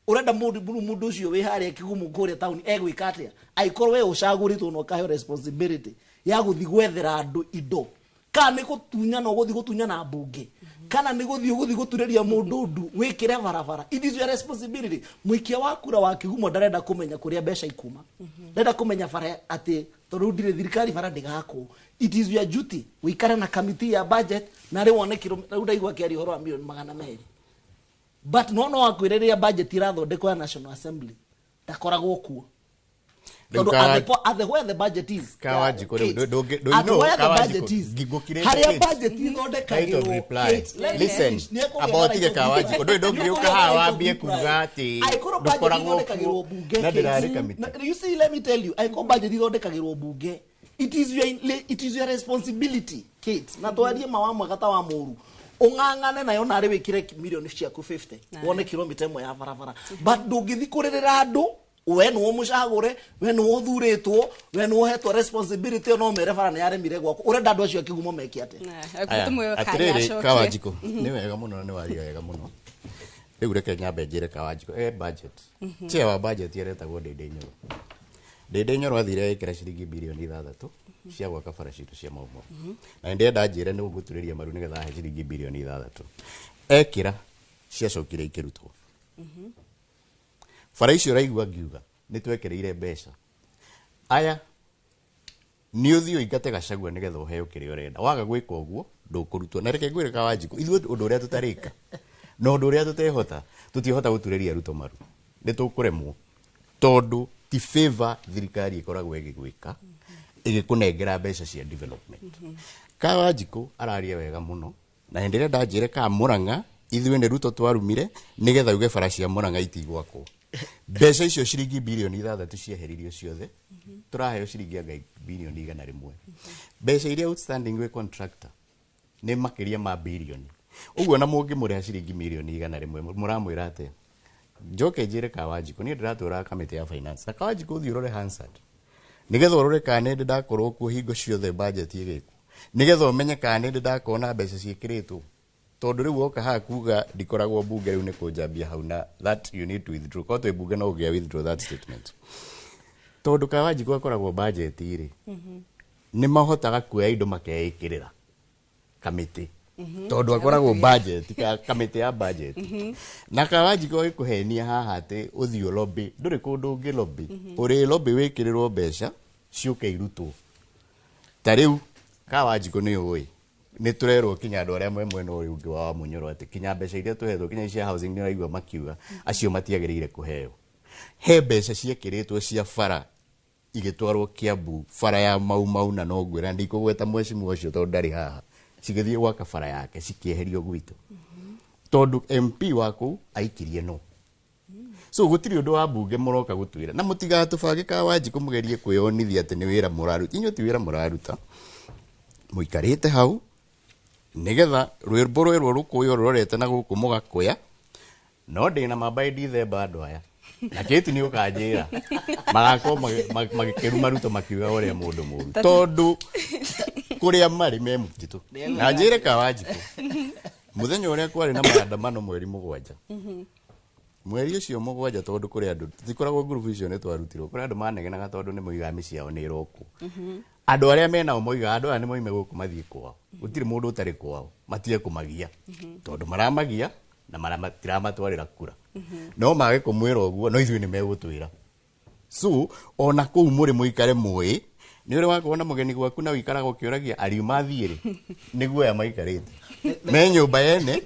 urenda mundu ucio wi haria Kigumu kuria town egwika atia aikorwo we ucagũrĩtwo na ũkaheo responsibility ya gũthi gwethera andũ indo, kana nĩ gũtunyana ũgũthi gũtunyana mbunge, kana nĩ gũthiĩ ũgũthiĩ gũturĩria mũndũ ndu wĩkĩre barabara? It is your responsibility. Mũikia wa kura wa Kĩgumo ndarenda kũmenya kũrĩa mbeca ikuma, ndarenda kũmenya bara atĩ tondũ ndirĩ thirikari bara ndĩgakwo. It is your duty wĩikare na kamiti ya budget na rĩ wone kiro rĩu ndaigua akĩaria ũhoro wa milioni 200, but no akwĩre rĩrĩa budget irathondekwo ya National Assembly ndakoragwo kuo. Rĩu Tondũ at the where the budget is Kawanjikũ rĩu, Kate, at no, where the Kawanjikũ, budget is, ngũkirĩte harĩa Kate. budget Right of ithondekagĩrwo, reply. Kate, let me Listen, finish. Nĩ ekũgĩa amba na ũtige right of Kawanjikũ. reply. Ndũĩ ndũngĩũka Nĩ haha ekũgĩa na wambie right of kuga reply. atĩ Angĩkorwo budget ndũkoragwo ithondekagĩrwo kuo bunge, na Kate, ndĩrarĩ kamĩtĩ. You see, let me tell you, angĩkorwo budget ithondekagĩrwo bunge, it is your responsibility, Kate, na twarie ma wa mwega ta wa mũru, ũng'ang'ane nayo narĩ wĩkĩre milioni ciaku 50 wone kilomita 1 ya barabara, but ndũngĩthi kũrĩrĩra andũ. We nĩwe mũcagũre, we nĩwe ũthurĩtwo, we nĩwe ũhetwo responsibility ĩyo, no mere bara nĩ yaremire gwaku. Ũrenda andũ acio a Kĩgumo meke atĩa? Aya, atĩrĩrĩ Kawanjikũ, nĩ wega mũno na nĩ waria wega mũno. Rĩu reke nyambe njĩre Kawanjikũ e budget, chair wa budget aretagwo Ndĩndĩ Nyoro. Ndĩndĩ Nyoro athire ĩkĩra ciringi birioni 6 cia gwaka bara citũ cia Mau Mau, na nĩ ndĩrenda njĩre nĩ gũturĩria maru nĩgetha ahe ciringi birioni 6 ekĩra, ciacokire ikĩrutwo. Bara icio ũraigua ngiuga nĩ twekĩrĩire mbeca, aya nĩ ũthiĩ ũingate Gachagua nĩgetha ũheo kĩrĩa ũrenda. Waga gwĩka ũguo ndũkũrutwo. Na reke ngwĩre Kawanjikũ, ithuĩ ũndũ ũrĩa tũtarĩka na ũndũ ũrĩa tũtehota, tũtiĩhota gũturĩria Ruto maru, nĩ tũkũremwo, tondũ ti favor thirikari ĩkoragwo ĩgĩgwĩka ĩgĩkũnengera mbeca cia development. Kawanjikũ araria wega mũno Na hĩndĩ ĩrĩa ndanjĩre ka Mũrang'a, ithuĩ nĩ Ruto twarumire nĩgetha uge bara cia Mũrang'a itigwakwo. Mbeca icio ciringi 6 birioni cieheririo ciothe, tũraheo ciringi anga 100 birioni. Mbeca iria outstanding gwĩ contractor nĩ makĩria ma birioni. Ũguo na mũngĩmũrĩha ciringi 100 mirioni mũramwĩra atĩa? Njoke njĩre Kawanjikũ, niĩ ndĩratũraga kamĩtĩ ya finance, na Kawanjikũ ũthiĩ ũrore Hansard nĩgetha ũrore kana nĩ ndĩ ndakorwo kuo hingo ciothe budget ĩgĩkwo, nĩgetha ũmenye kana nĩ ndĩ ndakona mbeca ciĩkĩrĩtwo, tondũ rĩu woka haha kuga ndikoragwo bunge, rĩu nĩ kũnjambia hau, na that you need to withdraw. Korwo twĩ bunge no ũngĩa withdraw that statement, tondũ Kawanjikũ akoragwo budget rĩ, nĩ mahotaga kuoya indo makeĩkĩrĩra kamĩtĩ, tondũ akoragwo budget kamĩtĩ ya budget. Na Kawanjikũ agĩkũhenia haha atĩ ũthiĩ lobby, ndũrĩ kũndũ ũngĩ lobby. Ũrĩ lobby wĩkĩrĩrwo mbeca ciũke irutwo. Ta rĩu Kawanjikũ nĩ ũĩ nĩ tũrerwo kinya andũ arĩa mwe mwena ũyũ ũngĩ wa Munyoro atĩ kinya mbeca iria tũhetwo, kinya cia housing, nĩ ũraigua makiuga acio matiagĩrĩire kũheo. He mbeca ciekĩrĩtwo cia bara igĩtwarwo Kiambu, bara ya Mau Mau, na no ngwĩra ndikũgweta mwecimu ũcio tondũ ndarĩ haha, cigĩthiĩ gwaka bara yake, cikĩeherio gwitũ tondũ MP wa kũu aikirie no. So gũtirĩ ũndũ wa bunge mũroka gũtwĩra, na mũtigatũbange Kawanjikũ mũgerie kwĩyonithia atĩ nĩ wĩra mũraruta. Inyuĩ ti wĩra mũraruta, mũikarĩte hau nĩgetha rwĩmbo rwerwo rũkũyũ rũrorete na gũkũ mũgakũya. No ndĩna mamba ndithemba andũ aya na kĩti nĩ ũkanjĩra magakorwo magĩkĩruma Ruto makiuga ũrĩa mũndũ mũru, tondũ kũrĩa marĩ me mũtitũ. Na njĩre Kawanjikũ, mũthenya ũrĩa kwarĩ na maandamano mweri 7, mweri ũcio 7, tondũ kũrĩ andũ tikoragwo ngurubu icio nĩ twarutirwo, kũrĩ andũ manegenaga tondũ nĩ moigaga mĩciĩ yao nĩ ĩrokwo. Andũ arĩa menao moigaga andũ aya nĩ moime gũkũ mathiĩ kwao, gũtirĩ mũndũ ũtarĩ kwao, matige kũmagia tondũ maramagia na matiramatwarĩra kura. No mage kũmwĩra ũguo, no ithuĩ nĩ megũtwĩra. So ona kũu mũrĩ mũikare mũĩ nĩ ũrĩ wakorwo na mũgeni gwaku na ũikaraga ũkĩũragia ariuma thiĩ rĩ, nĩguo aya maikarĩte me nyũmba yene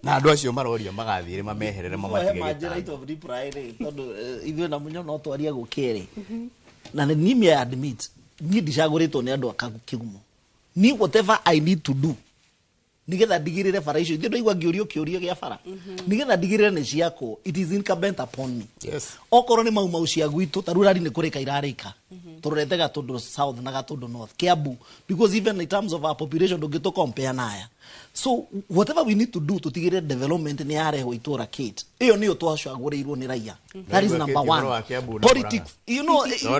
na andũ acio maroria magathiĩ rĩ, mameherere, mamatige He gĩtanda. Right of reply rĩ, tondũ ithuĩ na Mũnyo no twarie gũkĩrĩ na nĩ niĩ I admit niĩ ndicagũrĩtwo nĩ andũ a Kĩgumo. Niĩ whatever I need to do nigetha ndigĩrĩre bara icio, ithuĩ ndaigua ngĩũrio kĩũria gĩa bara, nigetha ndigĩrĩre nĩ ciakwo, it is incumbent upon me. Okorwo nĩ Mau Mau cia gwitũ, ta rĩu rari nĩ kũrĩka irarĩka, tũrorete Gatũndũ South na Gatũndũ North, Kiambu, because even in terms of our population ndũngĩtũ compare na aya. So whatever we need to do tũtigĩrĩre development nĩ yarehwo itũra kate ĩyo nĩyo twacagũrĩirwo nĩ raia, that is number one. Politics, we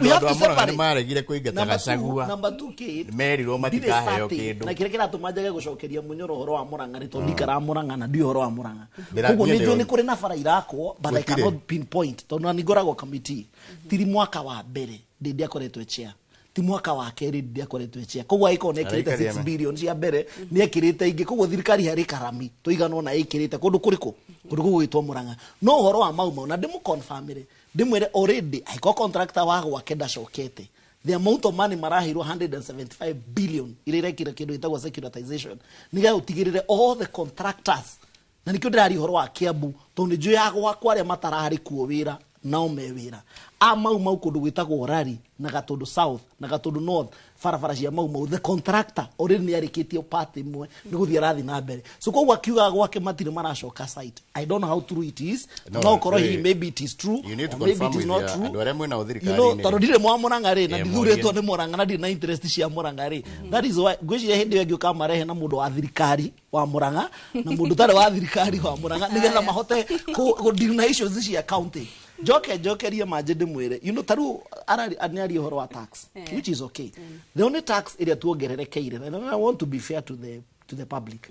have to separate. Nĩ maregire kũingata Gachagua. Number two, Kate, merirwo matikaheo kĩndũ. Na kĩrĩa kĩratũma njage gũcokeria Mũnyoro ũhoro wa Mũrang'a nĩ tondũ ndikaraga Mũrang'a na ndiũĩ ũhoro wa Mũrang'a. Koguo niĩ nĩ njũĩ ndĩro- nĩ kũrĩ na bara irakwo, but I Gũtirĩ. cannot pinpoint tondũ na nĩ ngoragwo committee. Tiri mwaka wa mbere ndĩ ndiakoretwo chair, ti mwaka wa kerĩ ndĩ ndiakoretwo chair, koguo angĩkorwo nĩ ekĩrĩte Araikaria 6 billion cia mbere, nĩ ekĩrĩte ingĩ. Koguo thirikari harĩ karami tũigana ũna ĩkĩrĩte kũndũ kũrĩkũ, kũndũ kũu gwĩtwo Mũrang'a. No ũhoro wa Mau Mau na ndĩmũconfirmĩre, ndĩmwĩre already angĩkorwo contractor wa gwake ndacokete, the amount of money maraheirwo 175 billion iria irekire kĩndũ gĩtagwo securitization nĩgetha ũtigĩrĩre all the contractors. Na nĩkĩo ndĩraria ũhoro wa Kiambu, tondũ nĩ njũĩ ya gwakwa arĩa matararĩ kuo wĩra nao me wĩra a Mau Mau kũndũ gwĩtagwo Rari na Gatũndũ South na Gatũndũ North, barabara cia Mau Mau, the contractor already nĩ arĩkĩtie part ĩmwe, nĩ gũthiĩ arathiĩ na mbere. So koguo akiugaga gwake matirĩ maracoka site, I don't know how true it is. No ũkorwo hihi maybe it is true You need to or maybe confirm it is with not your- true. andũ arĩa mwĩnao You know, thirikari-inĩ. tondũ ndirĩ mwa Mũrang'a rĩ, na ndithurĩtwo morie. nĩ Mũrang'a na ndirĩ na interest cia Mũrang'a rĩ. That is why ngwĩciria hĩndĩ ĩyo ĩngĩ ũkamarehe na mũndũ wa thirikari wa Mũrang'a na mũndũ ũtarĩ wa thirikari wa Mũrang'a nĩgetha mahote kũ-deal na issues cia county. Njoke njokerie manjĩ ndĩmwĩre, ta rĩu nĩ aria ũhoro wa tax, which is okay. The only tax ĩrĩa tuongererekeire, and I want to be fair to the public,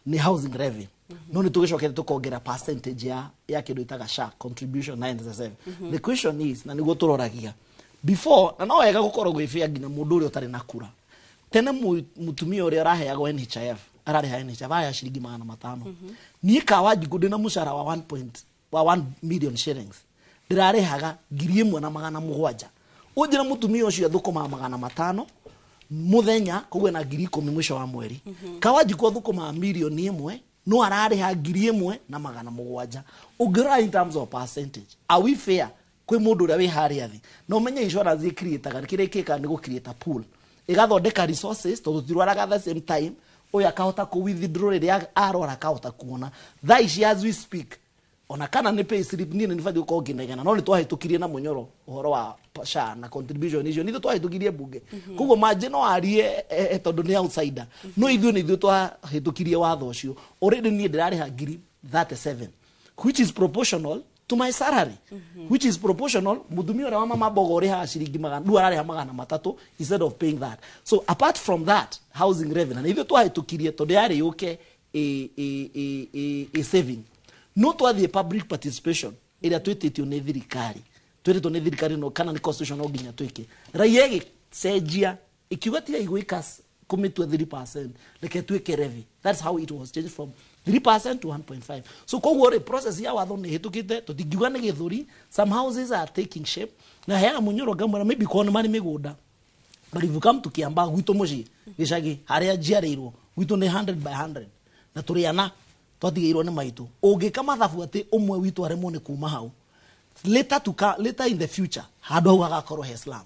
nĩ housing levy. No nĩ tũgĩcokete tũkongera percentage ya kĩndũ ĩtaga SHA contribution na NSSF. The question is, na nĩguo tũroragia before, na no wega gũkorwo gwĩ fair nginya mũndũ ũrĩa ũtarĩ na kura. Tene mũtumia ũrĩa ũraheagwo NHIF, ararĩha NHIF aya ciringi 500. Niĩ Kawanjikũ ndĩna mũcara wa 1 point wa 1 million shillings, ndĩrarĩhaga 1700. Ũnjĩra mũtumia ũcio athũkũmaga 500 mũthenya, koguo na 10,000 mũico wa mweri. Kawanjikũ athũkũmaga 1 mirioni no ararĩha 1700. Ũngĩrora in terms of percentage, are we fair kwĩ mũndũ ũrĩa wĩ harĩa thĩ? Na ũmenye insurance ĩcreataga kĩrĩa ĩkĩkaga nĩ gũ create a pool, ĩgathondeka resources, tondũ tũtirwaraga the same time. Ũyũ akahota kũ withdraw rĩrĩa arora, akahota kuona. Thaa ici as we speak, ona kana nĩ pay slip, niĩ nĩ nĩbatiĩ gũkorwo ngĩnegena, no nĩ twahĩtũkirie na mũnyoro ũhoro wa SHA na contribution icio, nĩ ithuĩ twahĩtũkirie bunge. Koguo manjĩ no arie tondũ nĩ outsider, no ithuĩ nĩ ithuĩ twahĩtũkirie watho ũcio. Already niĩ ndĩrarĩha 37,000, which is proportional to my salary, which is proportional. Mutumia ũrĩa wa mama mboga ũrĩhaga ciringi magana, rĩu ararĩha 300 instead of paying that. So apart from that, housing revenue na ithuĩ twahĩtũkirie tondũ yarĩ yũke a saving. No twathiĩ public participation ĩrĩa twĩtĩtio nĩ thirikari, twĩrĩtwo nĩ thirikari, no kana nĩ constitution, no nginya twĩke. Raia ĩgĩcenjia ĩkiuga tigai gwĩka kũmĩtua 3%, reke twĩke levy. That's how it was changed from 3% to 1.5. So koguo rĩ, process ya watho nĩ ĩhĩtũkĩte, tũtingiuga nĩ gĩthũri. Some houses are taking shape, na heaga mũnyoro ngamwĩra maybe korwo nĩ marĩ mĩgũnda. But if you come to Kiambaa gwitũ mũciĩ, gĩcagi harĩa njiarĩirwo, gwitũ nĩ 100 by 100 na tũrĩ ana twatigĩirwo nĩ maitũ. Ũngĩka mathabu atĩ ũmwe witũ aremwo nĩ kuma hau, later in the future handũ hau hagakorwo he slum.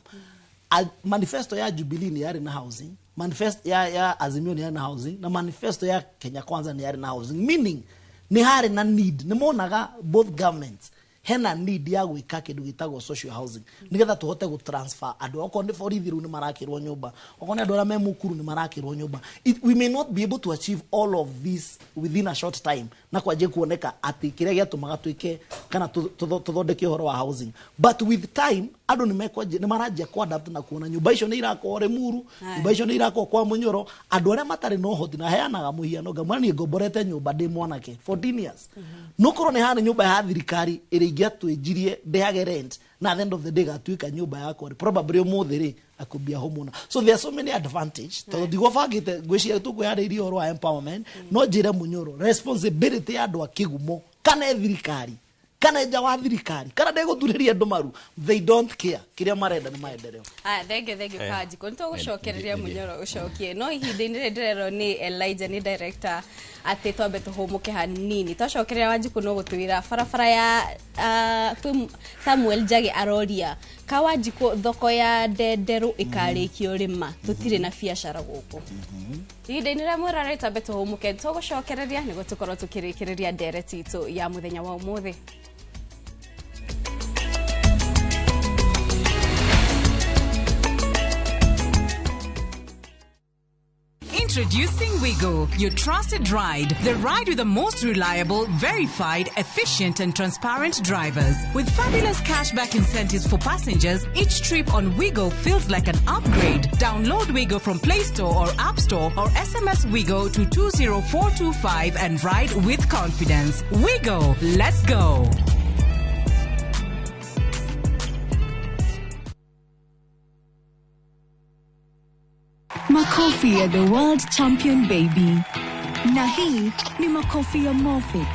Manifesto ya Jubilee nĩ yarĩ na housing, manifesto ya Azimio nĩ yarĩ na housing, na manifesto ya Kenya Kwanza nĩ yarĩ na housing, meaning nĩ harĩ na need. Nĩ monaga both governments hena need ya gwĩka kĩndũ gĩtagwo social housing, nĩgetha tũhote gũ transfer andũ. Okorwo nĩ borithi rĩu nĩ marakĩrwo nyũmba, okorwo nĩ andũ arĩa me mũkuru nĩ marakĩrwo nyũmba. We may not be able to achieve all of this within a short time, na kwanjie kuoneka atĩ kĩrĩa gĩatũmaga twĩke kana tũthondeke ũhoro wa housing, but with time andũ nĩ mekwanjia, nĩ maranjia ku adapt na kuona nyũmba icio nĩ irakwo Limuru, nyũmba icio nĩ irakwo kwa Mũnyoro, andũ arĩa matarĩ na ũhoti. Na heanaga mũhiano ngamwĩra niĩ ngomborete nyũmba ndĩ mwanake 14 years, no korwo nĩ harĩ nyũmba ya thirikari ĩrĩa ingĩatwĩnjirie ndĩhage rent, na at the end of the day gatuĩka nyũmba yakwa rĩ, probably ũmũthĩ rĩ I could be a homeowner. So there are so many advantage, tondũ ndigũbangĩte ngwĩciria tũkwĩharĩirie ũhoro wa empowerment. No njĩre Mũnyoro, responsibility ya andũ a kĩgumo, kana ĩ thirikari kana nja wa thirikari, kana ndĩgũturĩria andũ maru, they don't care. Kĩrĩa marenda nĩ maendeleo. Ah, thank you, thank you. Kanjikũ nĩ tũgũcokereria Mũnyoro ũcokie, no ihinda-inĩ rĩrĩ ndĩrerwo nĩ Elijah, nĩ director, atĩ twambe tũhũmũke hanini. Twacokereria, Wanjikũ no gũtwĩra barabara ya kwĩ Samuel Njagi aroria ka Wanjikũ thoko ya Ndenderũ ĩkarĩkio rĩma, tũtirĩ na biacara gũkũ. Ihinda-inĩ rĩa mwĩrore, twambe tũhũmũke, tũgũcokereria nĩguo tũkorwo tũkĩrĩkĩrĩria ndereti itũ ya mũthenya wa ũmũthĩ. Introducing Wigo, your trusted ride. The ride with the most reliable, verified, efficient, and transparent drivers. With fabulous cashback incentives for passengers, each trip on Wigo feels like an upgrade. Download Wigo from Play Store or App Store or SMS Wigo to 20425 and ride with confidence. Wigo, let's go. Makofi ya the world champion baby. Na hii ni makofi ya Molfix,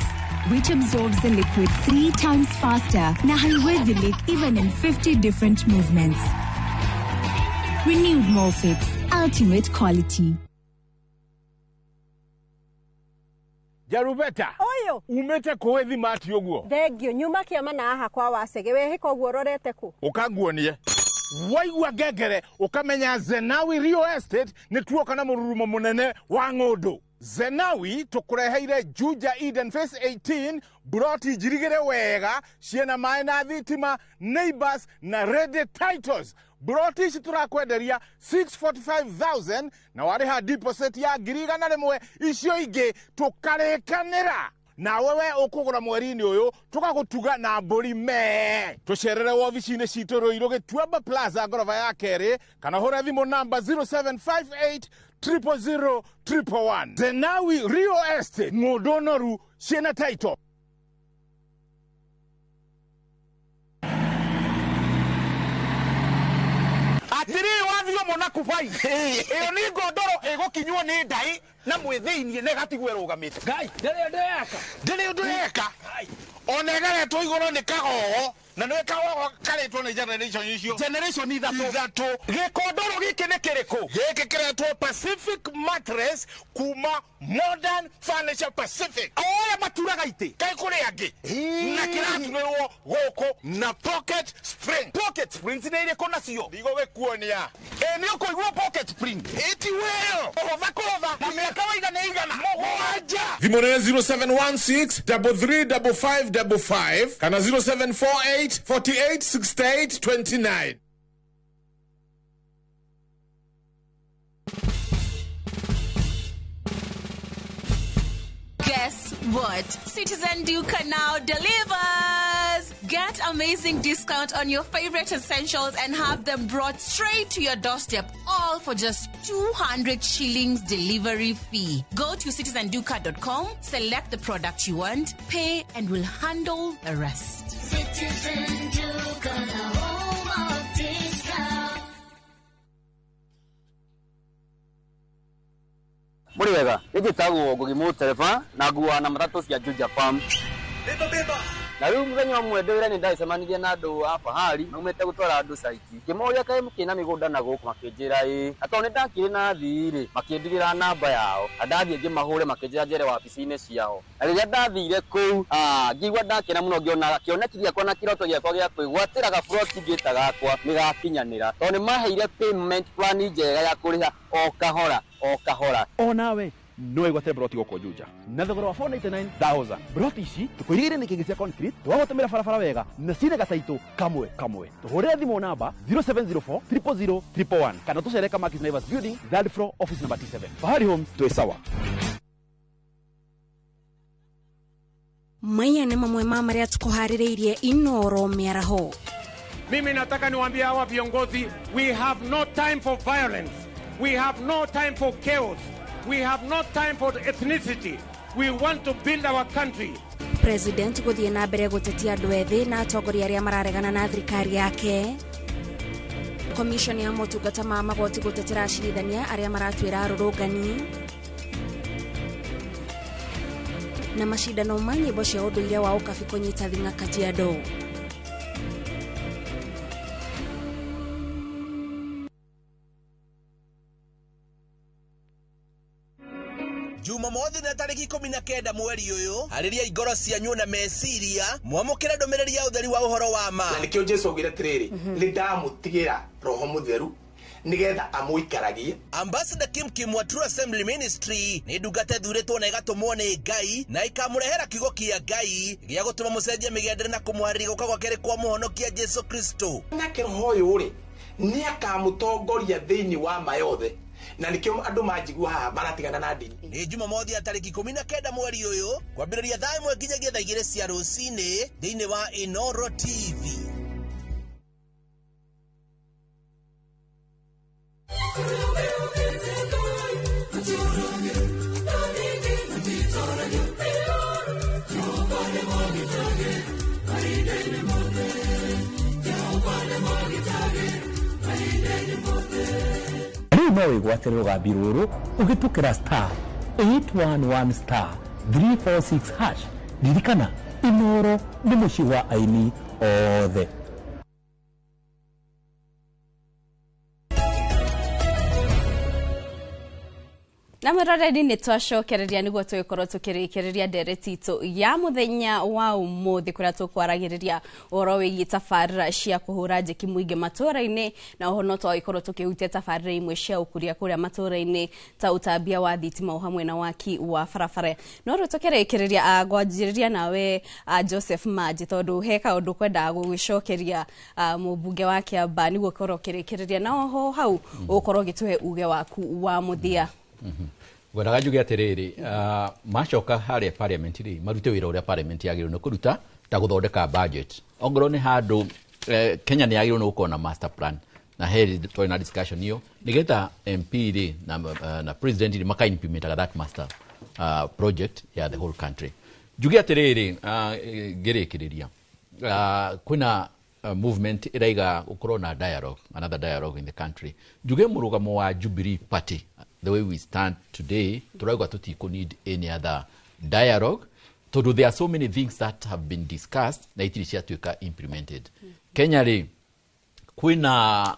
which absorbs the liquid three times faster na haiwezi leak even in 50 different movements. Renewed Molfix, ultimate quality. Jarubeta. Oyo. Umete kũĩ thimati ũguo? Thengio, nyuma kĩama na haha kwa wacege wehĩka ũguo ũrorete kũ? Ũkanguonie. Waigua ngengere ũkamenya Zenawi Real Estate nĩ tuoka na mũrurumo mũnene wa ng'ũndũ. Zenawi tũkũreheire Juja Eden Phase 18, buroti njirigĩre wega, ciĩna maĩ na thitima, neighbors na ready titles. Buroti ici tũrakwenderia 645,000 na warĩha deposit ya 100,000, icio ingĩ tũkarĩkanĩra. Nawe we ũkũgũra mweri-inĩ ũyũ tũgagũtuga na mbũri mee. Tũcerere wobici-inĩ citũ Rũirũ Gĩtuamba Plaza ngoroba ya kerĩ, kana ũhũre thimũ namba 0758 000 111. Zenawi Real Estate, ng'ũndũ noru ciĩna title. Atirĩ wathio mũna kubai ĩyo nĩ ngondoro ĩgũkinywo nĩ ndai na mwĩthĩiniĩ na ĩgatigwo ĩrũgamĩte. Ngai ndĩrĩ ũndũ eka, ndĩrĩ ũndũ eka, ona ĩgaretwo igũrũ nĩ kagogo, na nĩ kagogo karĩtwo nĩ generation icio, generation ithatũ. Gĩkondoro gĩkĩ nĩ kĩrĩkũ? Gĩkĩ kĩretwo Pacific Mattress kuma Modern Furniture Pacific. Oya maturaga itĩ kaĩ kũrĩ angĩ, na kĩraturĩrwo gũkũ na pocket spring. Pocket springs nĩ irĩkũ nacio? Ndigũgĩkuonia. Ĩ nĩ ũkũigua pocket spring ĩti wĩyo kũhũtha kũhũtha na mĩaka waiga. Thimũ nĩ 0716 335555 kana 0748 48 68 29. Guess what? Citizen Duka now delivers! Get amazing discount on your favorite essentials and have them brought straight to your doorstep, all for just 200 shillings delivery fee. Go to citizenduka.com, select the product you want, pay, and we'll handle the rest. Citizen Duka, the home of discount. Mũrĩ wega, nĩ njĩtagwo Ngugi Mũtereba na nguaga na matatũ cia Juja Farm. Na rĩu mũthenya ũmwe ndĩ wĩra nĩ ndacemanirie na andũ a fahari maumĩte gũtwara andũ caiti. Ngĩmoria kaĩ mũkĩrĩ na mĩgũnda na gũkũ, makĩnjĩra ĩĩ. Na tondũ nĩ ndakĩrĩ na athii rĩ, makĩndigĩra namba yao. Na ndathiĩ ngĩmahũre makĩnjĩra njere wabici-inĩ ciao. Na rĩrĩa ndathire kũu, ngĩigua ndakena mũno ngĩona kĩoneki gĩakwa na kĩroto gĩakwa gĩa kwĩgwatĩra gaburoti ngĩta gakwa nĩ gakinyanĩra. Tondũ nĩ maheire payment plan njega ya kũrĩha o kahora o kahora. Onawe no wĩgwatĩre broti gũkũ Juja na thogora wa 499,000. Broti ici tũkũirigĩire nĩ kĩngĩ cia concrete, twagũtũmĩra barabara wega na ciĩna gataitũ kamwe kamwe. Tũhũrĩre thimũ namba 0704 000 111 kana tũcere Kamakis Naivas Building, third floor, office number T7. Fahari Homes, twĩ sawa. Maya nĩ mamwe ma marĩa tũkũharĩrĩirie Inoro mĩaraho. Mimi nataka niwaambie hawa viongozi, we have no time for violence. We have no time for chaos. We have no time for ethnicity. We want to build our country. President gũthiĩ na mbere gũtetia andũ ethĩ na atongoria arĩa mararegana na thirikari yake. Commission ya motungata ma magoti gũtetera acirithania arĩa maratuĩra arũrũngani. Na macindano ma nyĩmbo cia ũndũire wa ũkabi kũnyita thing'a Kajiado. Jumamothi na tarĩki 19 mweri ũyũ, harĩria ingoro cianyu na meciria mwamũkĩre ndũmĩrĩri ya ũtheri wa ũhoro wa ma. Na nĩkĩo Jesu augire atĩrĩrĩ, nĩ ndamũtigĩra Roho Mũtheru nĩgetha amũikaragie. Ambassador Kim Kim wa True Assembly Ministry nĩ ndungata ĩthurĩtwo na ĩgatũmwo nĩ Ngai na ĩkamũrehera kiugo kĩa Ngai gĩa gũtũma mũcenjie mĩgendere na kũmũharĩria gũka gwa kerĩ kwa mũhonokia Jesu Kristo. Nake Roho ũyũ rĩ, nĩ akamũtongoria thĩinĩ wa ma yothe. Na nikio andũ manjigua haha maratigana na ndini. Nĩ Jumamothi ya tarĩki 19 mweri ũyũ kwambĩrĩria thaa 1 nginyagia thaa 2 cia rũcinĩ thĩinĩ wa Inoro TV. Rĩu no wĩgwatĩre rũgambi rũrũ ũgĩtũkĩra star 811 star 346 hash. Ririkana, Inoro nĩ mũciĩ wa aini othe. Na mwĩroreri nĩ twacokereria nĩguo tũgĩkorwo tũkĩrĩkĩrĩria ndereti itũ ya mũthenya wa ũmũthĩ kũrĩa tũkwaragĩrĩria ũhoro wĩgiĩ tabarĩra cia kũhũra njeki mũingĩ matũũra-inĩ, na oho no twagĩkorwo tũkĩhutia tabarĩra imwe cia ũkũria kũrĩa matũũra-inĩ ta ũtambia wa thitima o hamwe na waki wa barabara. No rĩu tũkĩrĩkĩrĩria, ngwanjĩrĩria nawe Joseph Manji, tondũ he kaũndũ kwendaga gũgĩcokeria mũmbunge wa Kĩamba nĩguo ũkorwo ũkĩrĩkĩrĩria, na oho hau ũkorwo ũgĩtũhe uge waku wa mũthia. Ngwendaga njuge atĩrĩrĩ, macoka harĩa parliament rĩ, marute wĩra ũrĩa parliament yagĩrĩirwo nĩ kũruta ta gũthondeka budget. Ongorwo nĩ handũ Kenya nĩ yagĩrĩirwo nĩ gũkorwo na master plan, na he twarĩ na discussion ĩyo nĩgetha MP rĩ na president rĩ maka implementaga that master project ya the whole country. Njuge atĩrĩrĩ, ngĩrĩkĩrĩria, kwĩna movement ĩraiga gũkorwo na dialogue, another dialogue in the country. Njuge mũrũgamo wa Jubilee Party, the way we stand today, turauga tutiku need any other dialogue, tondu there are so many things that have been discussed na itiri ciatuika implemented. Kenya rĩ, kwina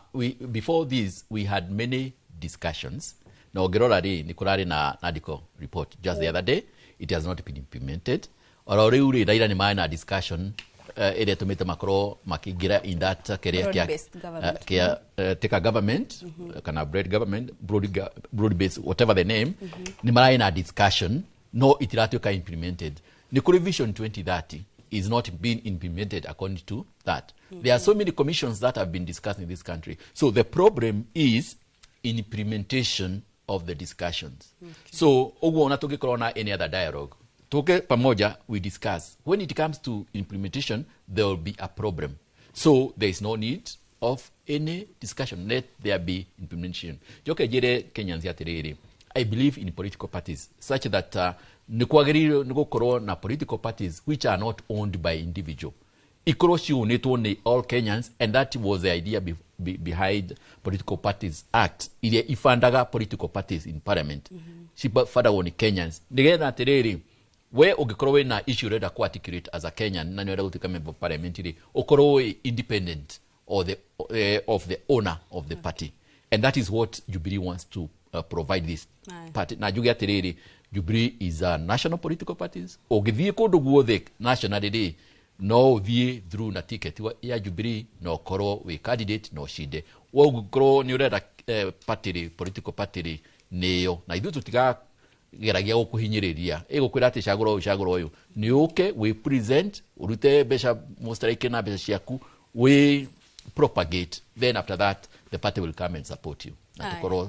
before this we had many discussions, na ũngĩrora rĩ, nĩ kũrarĩ na NADCO report just the other day, it has not been implemented. Oro rĩu rĩ, Raila nĩ marĩ na discussion ĩrĩa ĩtũmĩte makorwo makĩingĩra in that kĩrĩa kĩa tika government, kana bread government, broad based, whatever the name, nĩ mararĩ na discussion No itiratuĩka implemented. Nĩ kũrĩ Vision 2030 is not being implemented according to that. There are so many commissions that have been discussed in this country. So the problem is implementation of the discussions. So ũguo ona tũngĩkorwo na any other dialogue, tuke pamoja, we discuss, when it comes to implementation there will be a problem. So there is no need of any discussion. Let there be implementation. Njoke njĩre Kenyans atĩrĩrĩ, I believe in political parties such that nĩ kwagĩrĩirwo nĩ gũkorwo na political parties which are not owned by individual, ikorwo ciunĩtwo nĩ all Kenyans, and that was the idea behind Political Parties Act iria ibandaga political parties in parliament. Cibandagwo nĩ Kenyans nĩgetha atĩrĩrĩ, we ũngĩkorwo wĩna issue ũrenda ku articulate as a Kenyan na nĩ ũrenda gũtuĩka member of parliament rĩ, ũkorwo wĩ independent of the owner of the party, and that is what Jubilee wants to provide this party. Na njuge atĩrĩrĩ, Jubilee is a national political parties. Ũngĩthiĩ kũndũ guothe nationally rĩ, no ũthiĩ through na ticket ya Jubilee na ũkorwo wĩ candidate na ũcinde. We ũngĩkorwo nĩ ũrenda party rĩ, political party rĩ, nĩyo na ithuĩ tũtigageragia gũkũhinyĩrĩria ĩgũkwĩra atĩ cagũra ũyũ, cagũra ũyũ. Nĩ ũke wĩ present, ũrute mbeca, mũstrike na mbeca ciaku, wĩ propagate, then after that the party will come and support you na tũkorwo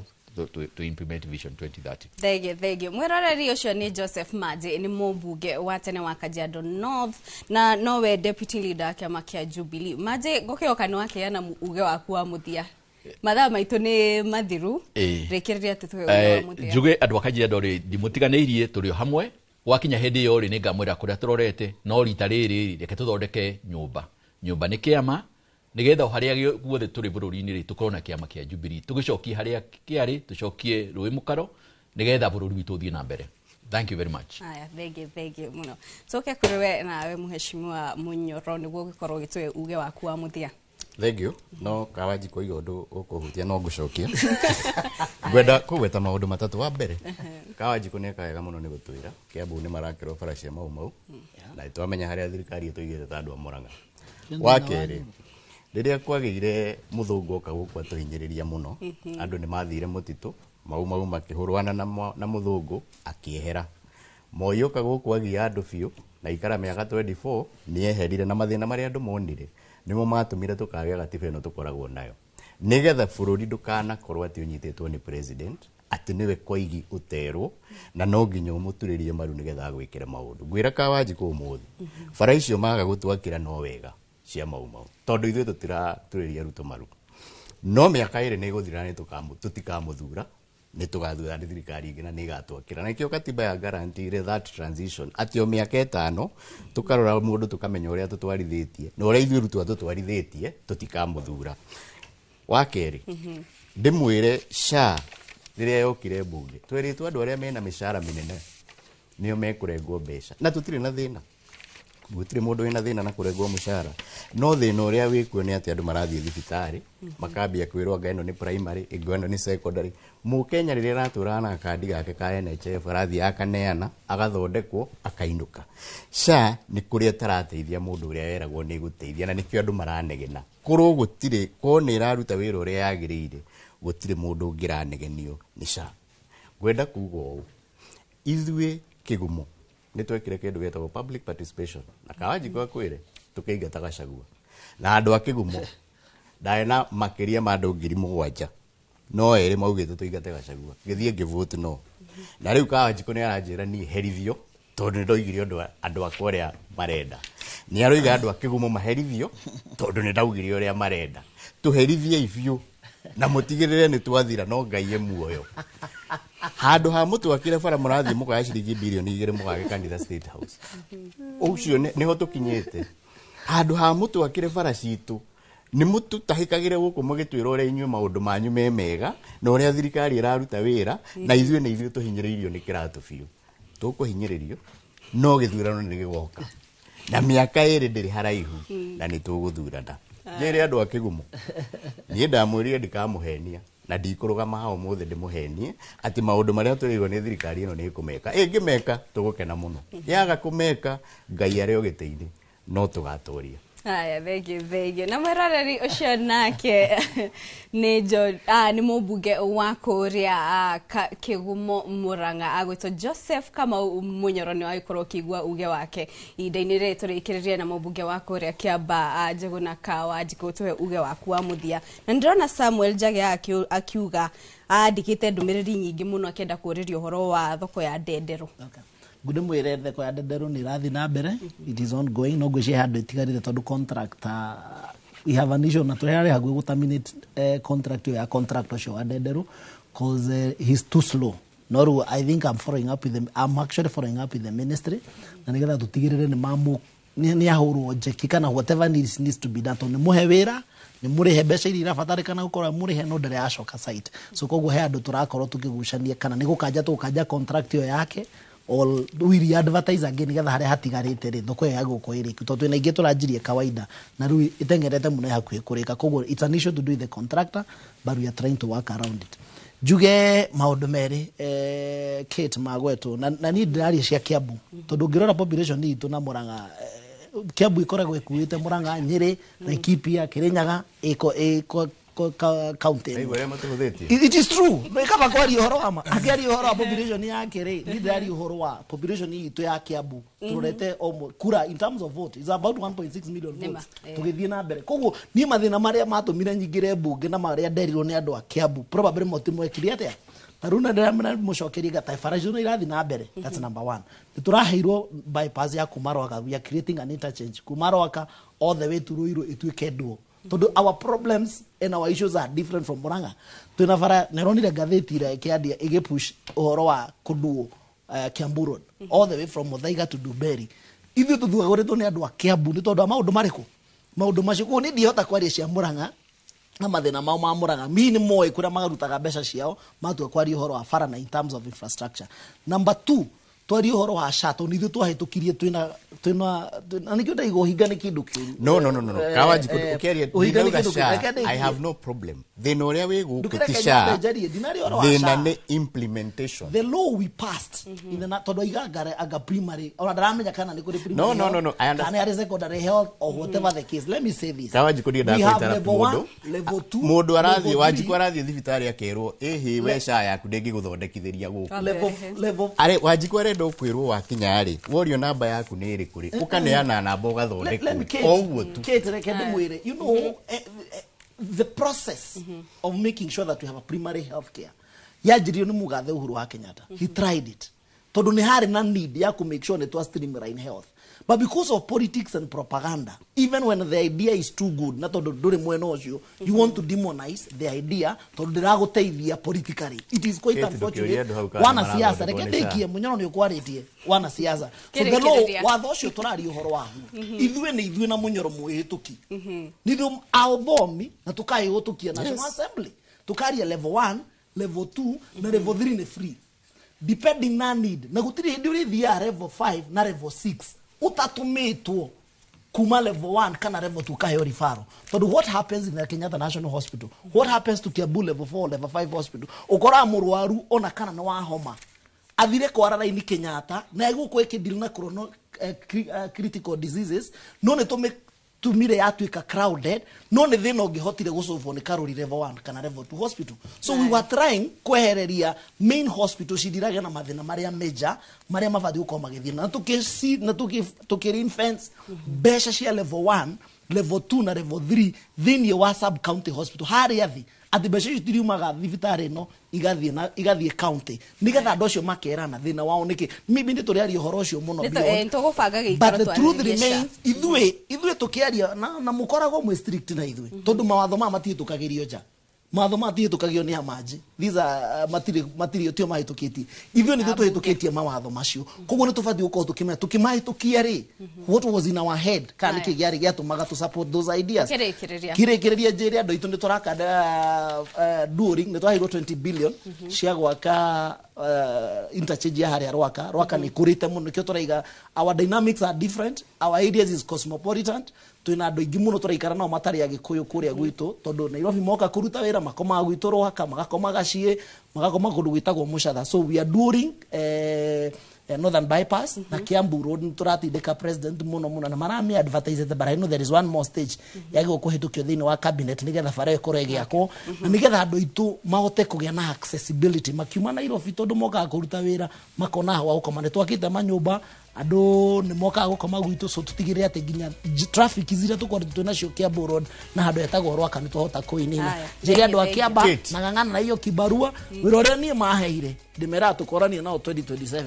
to implement Vision 2030. Thengio, thengio mwiroreri. Ũcio nĩ Joseph Maje, nĩ mũmbunge wa tene wa Kajiado North na nowe deputy leader wa kĩama kĩa Jubilee. Maje, ngũkĩoka nĩ wakĩana uge waku wa mũthia. Mathaa maitũ nĩ mathiru. Rĩkĩrĩria atĩ tuge uge wa mũthia. Njuge andũ a Kajiado rĩ, ndimũtiganĩirie, tũrĩ o hamwe. Gwakinya hĩndĩ ĩyo rĩ, nĩngamwĩra kũrĩa tũrorete. No rita rĩrĩ, reke tũthondeke nyũmba. Nyũmba nĩ kĩama, nĩgetha o harĩa guothe tũrĩ bũrũri-inĩ rĩ, tũkorwo na kĩama kĩa Jubilee, tũgĩcokie harĩa kĩarĩ, tũcokie rũĩ mũkaro, nĩgetha bũrũri witũ ũthiĩ na mbere. Thank you very much. Aya, thengio, thengio mũno. Tũke kũrĩ we nawe Mũheshimiwa Mũnyoro, nĩguo ũgĩkorwo ũgĩtũhe uge waku wa mũthia. Thank you. No Kawanji koiga ũndũ ũkũhutia no ngũcokia. Ngwenda kũgweta maũndũ matatũ. Wa mbere, Kawanjikũ nĩ eka wega mũno nĩ gũtwĩra Kiambu nĩ marakĩrwo bara cia Mau Mau, na twamenya harĩa thirikari ĩtũigĩte ta andũ a Mũrang'a. Wa kerĩ, rĩrĩa kwagĩire mũthũngũ oka gũkũ atũhinyĩrĩria mũno, andũ nĩ mathire mũtitũ Mau Mau makĩhũrwana na mũthũngũ akĩehera. Moi oka gũkũ agia andũ biũ na ikara mĩaka 24 nĩ eherire, na mathĩna marĩa andũ monire nĩmo matũmire tũkagĩa gatiba ĩno tũkoragwo nayo, nĩgetha bũrũri ndũkanakorwo atĩ ũnyitĩtwo nĩ president, atĩ nĩwe koigi ũterwo na no nginya ũmũturĩrie maru nĩgetha agwĩkĩre maũndũ. Ngwĩra Kawanjikũ ũmũthĩ, bara icio maga gũtwakĩra no wega cia Mau Mau, tondũ ithuĩ tũtiraturĩria Ruto maru, no mĩaka 2 nĩ ĩgũthira, nĩ tũtikamũthura, nĩ tũgathura nĩ thirikari ĩngĩ na nĩ ĩgatwakĩra. Na nĩkĩo katiba ya guarantee that transition, atĩ o mĩaka 5 tũkarora mũndũ, tũkamenya ũrĩa tũtwarithĩtie na ũrĩa ithuĩ Ruto atũtwarithĩtie, tũtikamũthura. Wa kerĩ, ndĩmwĩre SHA rĩrĩa yokire mbunge twerĩtwo andũ arĩa mena mĩcara mĩnene nĩo mekũrengwo mbeca, na tũtirĩ na thĩna, gũtirĩ mũndũ wĩna thĩna na kũrengwo mũcara. No thĩna ũrĩa wĩkuo nĩ atĩ andũ marathiĩ thibitarĩ makambia kwĩrwo anga ĩno nĩ primary, ĩngĩ ĩno nĩ secondary. Mũkenya rĩrĩa aratũraga na kandi gake ka NHIF, arathiĩ akaneana, agathondekwo, akainũka. SHA nĩ kũrĩa ĩtarateithia mũndũ ũrĩa weragwo nĩ ĩgũteithia, na nĩkĩo andũ maranegena. Korwo gũtirĩ, korwo nĩ ĩraruta wĩra ũrĩa yagĩrĩire, gũtirĩ mũndũ ũngĩranegenio nĩ SHA. Ngwenda kuga ũũ, ithuĩ kĩgumo nĩ twekire kĩndũ gĩtagwo public participation, na Kawanjikũ akwĩre tũkĩingata Gachagua na andũ a kĩgumo ndarĩ na makĩria ma andũ 7,000, no erĩ maugĩte tũingate Gachagua, ngĩthiĩ ngĩvote no. Na rĩu Kawanjikũ nĩ aranjĩra niĩ herithio tondũ nĩ ndoigire ũndũ andũ akwa ũrĩa marenda. Nĩ aroiga andũ a kĩgumo maherithio tondũ nĩ ndaugire ũrĩa marenda. Tũherithiei biũ na mũtigĩrĩre nĩ twathira, no Ngai e muoyo. Handũ ha mũtwakĩre bara, mũrathiĩ mũkaya ciringi birioni 2 mũgake kanitha State House. Ũcio nĩho tũkinyĩte. Handũ ha mũtwakĩre bara citũ, nĩ mũtũtahĩkagĩre gũkũ mũgĩtwĩra ũrĩa inyuĩ maũndũ manyu me mega na ũrĩa thirikari ĩraruta wĩra, na ithuĩ nĩ ithuĩ tũhinyĩrĩirio nĩ kĩratũ biũ. Tũkũhinyĩrĩrio, no gĩthurano nĩ gĩgoka na mĩaka 2 ndĩrĩ haraihu na nĩ tũgũthurana. Njĩre andũ a kĩgumo, niĩ ndamwĩrire ndikamũhenia na ndikũrũgama haha ũmũthĩ ndĩmũhenie atĩ maũndũ marĩa tũrĩirwo nĩ thirikari ĩno nĩ ĩkũmeka. Ĩngĩmeka tũgũkena mũno, yaga kũmeka, Ngai arĩ o gĩtĩ-inĩ, no tũgatoria. Haya, thengiũ, thengiũ. Na mwĩroreri ũcio nake nĩ Jo- nĩ mũmbunge wa kũrĩa Kĩgumo Mũrang'a agwĩtwo Joseph Kamau Mũnyoro. Nĩ wagĩkorwo ũkĩigua uge wake ihinda-inĩ rĩrĩ tũrĩkĩrĩrie na mũmbunge wa kũrĩa Kĩamba, Njũgũna Kawanjikũ, tũhe uge waku wa mũthia. Na nĩndĩrona Samuel Njage akiuga andĩkĩte ndũmĩrĩri nyingĩ mũno akĩenda kũũrĩria ũhoro wa thoko ya Ndenderũ. Ngũndĩmwĩre thoko ya Ndenderũ nĩ ĩrathiĩ na mbere, it is ongoing, no ngwĩciria handũ ĩtigarĩte tondũ contract, we have an issue na tũrarĩ hakuhĩ gũ terminate contract ĩyo ya contract ũcio wa Ndenderũ cause he's too slow. No rĩu I think I'm following up with them, I'm actually following up with the ministry na nĩgetha tũtigĩrĩre nĩ mamũ nĩ ahũrwo njeki kana whatever needs to be done, tondũ nĩ mũhe wĩra, nĩ mũrĩhe mbeca iria irabatarĩkana gũkorwo mũrĩhe, no ndarĩ acoka site. So koguo he andũ tũrakorwo tũkĩgucania kana nĩ gũkanja tũgũkanja contract ĩyo yake or we re-advertise again nĩgetha harĩa hatigarĩte rĩ, thoko ĩyo ya gũkorwo ĩrĩku, tondũ twĩna ingĩ tũranjirie kawaida na rĩu ĩteng'erete mũno, ĩ hakuhĩ kũrĩka. Koguo it's an issue to do with the contractor, but we are trying to work around it. Njuge maũndũ merĩ, Kate, magwetwo na niĩ ndĩraria cia Kiambu tondũ ũngĩrora population itũ na Murang'a, Kiambu ĩkoragwo ĩkuĩte Murang'a, Nyĩrĩ, Laikipia, Kirinyaga, ĩko county ĩmwe. Naigua ũrĩa matũhũthĩtie. It is true. No ikaba kwaria ũhoro wa ma. Akĩaria ũhoro wa population yake rĩ, niĩ ndĩraria ũhoro wa population itũ ya Kiambu. Tũrorete o kura in terms of vote is about 1.6 million Nĩma, votes. eh. Tũgĩthiĩ na mbere. Koguo niĩ mathĩna marĩa matũmire nyingĩre mbunge na marĩa nderirwo nĩ andũ a Kiambu probably motimwekire atĩa. Ta rĩu na ndĩramũcokeria gata bara icio nĩ irathiĩ na mbere. That's number one. Nĩ tũraheirwo bypass ya kuma Rwaka. We are creating an interchange kuma Rwaka all the way to Ruiru ĩtuĩke nduo, tondũ our problems and our issues are different from Murang'a. Twĩna bara nĩronire ngathĩti ira ĩkĩandia ĩgĩpush ũhoro wa kũnduo Kiambu Road all the way from Muthaiga to Dumberi. Ithuĩ tũthuagũrĩtwo nĩ andũ a Kiambu nĩ tondũ wa maũndũ marĩkũ, maũndũ macio. Koguo niĩ ndihota kwaria cia Murang'a na mathĩna mao ma Murang'a. Mi nĩ moĩ kũrĩa marutaga mbeca ciao matua kwaria ũhoro wa bara na in terms of infrastructure. Number two, twarie ũhoro wa SHA, tondũ ithuĩ twahĩtũkirie twĩna na nĩkĩo ndaiga ũhinga nĩ kĩndũ kĩũru. No. Kawanjikũ, ũkĩaria Ũhinga nĩ ndinauga kĩndũ kĩũru. SHA. Reke ndĩkie. I have no problem. Thĩna ũrĩa wĩ gũkũ Ndũkĩreke ti nyambe SHA. njarie, ndinaria ũhoro wa Thĩna SHA. nĩ implementation. The law we passed in the tondũ aiga anga primary ona ndaramenya kana nĩ kũrĩ primary No, health, no, no, I understand. kana nĩ harĩ secondary health or whatever the case. Let me say this. Kawanjikũ, ndiendaga We have kũ interrupt level mũndũ. 1, level 2, Mũndũ arathiĩ, level Wanjikũ 3. arathiĩ thibitarĩ akerwo ĩhĩ, we SHA yaku ndĩngĩgũthondekithĩria gũkũ. Level Arĩ Wanjikũ arenda ũkwĩrwo wakinya rĩ, worio namba yaku nĩ ĩrĩkũ rĩ, ũkaneana namba Let me ũgathondekwo Kate, o ũguo tu. Kate, reke ndĩmwĩre, the process of making sure that we have a primary health care yanjĩrĩirio nĩ mũgathe Uhuru wa Kenyatta. He tried it tondũ nĩ harĩ na need ya kũ make sure nĩ twa streamline health, but because of politics and propaganda, even when the idea is too good, na tondũ ndũrĩ mwena ũcio, you want to demonize the idea tondũ ndĩragũteithia politically. It is quite Kate, ndũkĩũrie unfortunate. andũ hau kana Wanasiasa, nĩmarathondekwo reke nĩ SHA. ndĩkie, mũnyoro nĩ ũkwarĩtie wanasiasa. So the law, Kĩrĩkĩrĩria. watho ũcio tũraria ũhoro waguo, ithuĩ nĩ ithuĩ na mũnyoro mwĩhĩtũki nĩ ithuĩ athomi na tũkaĩhũtũkia National Assembly, tũkaria level 1, level 2 na level 3 nĩ free depending na need, na gũtirĩ hĩndĩ ũrĩthiaga level 5 na level 6 ũtatũmĩtwo kuma level 1 kana level 2 kaheo referral. Tondũ what happens in the Kenyatta National Hospital, what happens to Kiambu level 4, level 5 hospital, ũkoraga mũrwaru ona kana nĩ wa homa athire kwara raini Kenyatta na egũkũ ĩkĩdeal na chrono, critical diseases, no nĩ tũmĩ tumire yatuĩka crowded, no nĩ thĩna ũngĩhotire gũcũbwo nĩ Karori level 1 kana level 2 hospital. So we were trying kwehereria main hospital cidirage na mathĩna marĩa major marĩa mabatiĩ gũkorwo magĩthiĩ na tũkĩ ring fence mbeca cia level 1, level 2 na level 3 thĩinĩ wa sub county hospital harĩa thĩ, atĩ mbeca icio tiriumaga thibitarĩ ĩno igathiĩ na igathiĩ county nĩgetha andũ acio makerana thĩna wao nĩkĩ. Mimi nĩ tũrĩaria ũhoro ũcio mũno beyond. Tũgũbanga gĩikaro But the truth twarĩrĩrie SHA. remains, ithuĩ tũkĩaria na mũkoragwo mwĩ strict na ithuĩ tondũ mawatho maya matihĩtũkagĩrio nja, mawatho maya matihĩtũkagio nĩ amanji. These are matirĩ tio mahĩtũkĩtie, ithuĩ nĩthuĩ tũhĩtũkĩtie mawatho macio. Koguo nĩ tũbatiĩ gũkorwo tũkĩmenya tũkĩmahĩtũkia rĩ, what was in our head kana nĩkĩ gĩarĩ gĩatũmaga tũ support those ideas. Kĩrĩkĩrĩria. Kĩrĩkĩrĩria, njĩre andũ aitũ nĩ tũraka during nĩ twaheirwo 20 billion cia gwaka interchange ya harĩa Rwaka. Rwaka nĩ kũrĩte mũno, nĩkĩo tũraiga our dynamics are different, our areas is cosmopolitan. Twĩna andũ aingĩ mũno tũraikara nao matarĩ agĩkũyũ kũrĩa gwitũ, tondũ Nairobi moka kũruta wĩra makomaga gwitũ Rwaka, magakoma Gaciĩ, magakoma kũndũ gwĩtagwo Mũcatha. So we are doing Northern Bypass na Kiambu Road nĩ tũratindĩka president mũno mũno na marami advertise, but I know there is one more stage yagĩrĩirwo kũhĩtũkio thĩinĩ wa cabinet nĩgetha bara ĩyo ĩkorwo ĩgĩakwo na nĩgetha andũ aitũ mahote kũgĩa na accessibility makiuma Nairobi, tondũ mokaga kũruta wĩra makona hau gũkoma. Nĩ twakĩte manyũmba, andũ nĩ mokaga gũkoma gwitũ, so tũtigĩrĩre atĩ nginya traffic iria tũkoretwo twĩ nacio Kiambu Road na handũ hetagwo Rwaka nĩ twahota kũinina. Haya. Njĩre andũ a Thank you. Kĩamba Kate. na ng'ang'ana na hiyo kibarua wĩra ũrĩa niĩ maheire, ndĩmeraga tũkoranie nao 2027,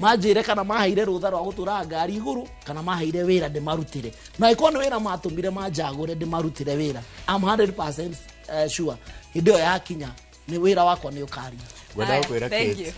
manjĩre kana maheire rũtha rwa gũtũraga ngari igũrũ kana maheire wĩra ndĩmarutĩre, na ĩkorwo nĩ wĩra matũmire manjagũre ndĩmarutĩre wĩra, I'm 100% sure hĩndĩ ĩyo yakinya nĩ wĩra wakwa nĩ ũkaria. Ngwendaga kwĩra Kate,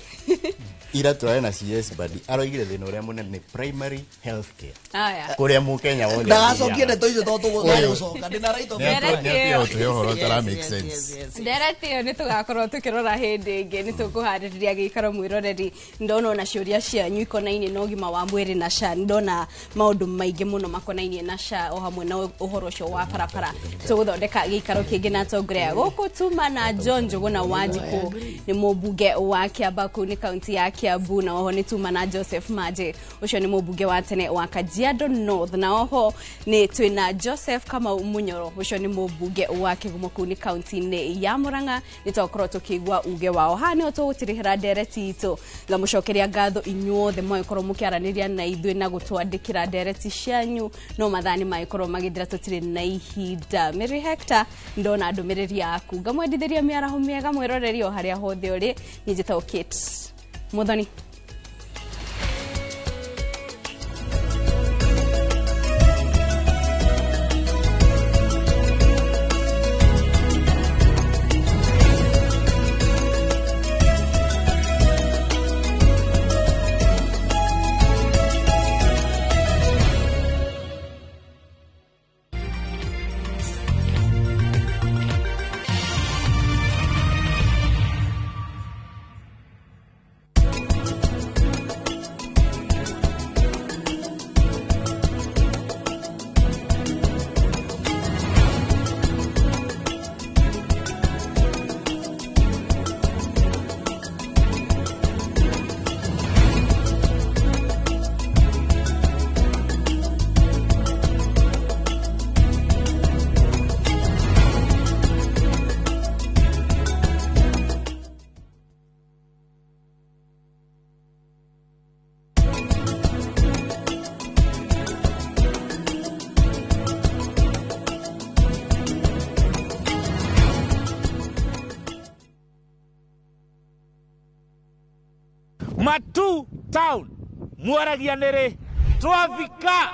ira tũrarĩ na CS Badi, aroigire thĩna ũrĩa mũnene nĩ primary health care Haya. kũrĩa mũkenya wothe Ndagacokie ndeto icio tondũ Ũyũ. tũgũcoka ndĩna right of Ndereti ĩyo. Nĩ ũhoro ũtara make sense. Ndereti ĩyo nĩ tũgakorwo tũkĩrora hĩndĩ ĩngĩ, nĩ tũkũharĩrĩria gĩikaro. Mwĩroreri, ndona ona ciũria cianyu ikonainie na ũgima wa mwĩrĩ na SHA, ndona maũndũ maingĩ mũno makonainie na SHA o hamwe na ũhoro ũcio wa barabara. Tũgũthondeka gĩikaro kĩngĩ na atongoria gũkũ tuma na John Njũgũna Wanjikũ, nĩ mũmbunge wa Kĩamba kũu nĩ kaunti ya Kiambu, na oho nĩ tuma na Joseph Maje, ũcio nĩ mũmbunge wa tene wa Kajiado North, na oho nĩ twĩna Joseph Kamau Munyoro, ũcio nĩ mũmbunge wa Kĩgumo kũu nĩ kaunti-inĩ ya Murang'a. Nĩ tũgakorwo tũkĩigua uge wao. Haha nĩho tũgũtirĩhĩra ndereti itũ. Ngamũcokeria ngatho inyuothe mwagĩkorwo mũkĩaranĩria na ithuĩ na gũtwandĩkĩra ndereti cianyu, no mathaa nĩ magĩkorwo magĩthira, tũtirĩ na ihinda. Mary Hector, ndona ndũmĩrĩri yaku, ngamwendithĩria mĩaraho mĩega mwĩroreri o harĩa hothe ũrĩ. Niĩ njĩtagwo Kate Muthoni. Matu Town mwaragia nĩ rĩ twafika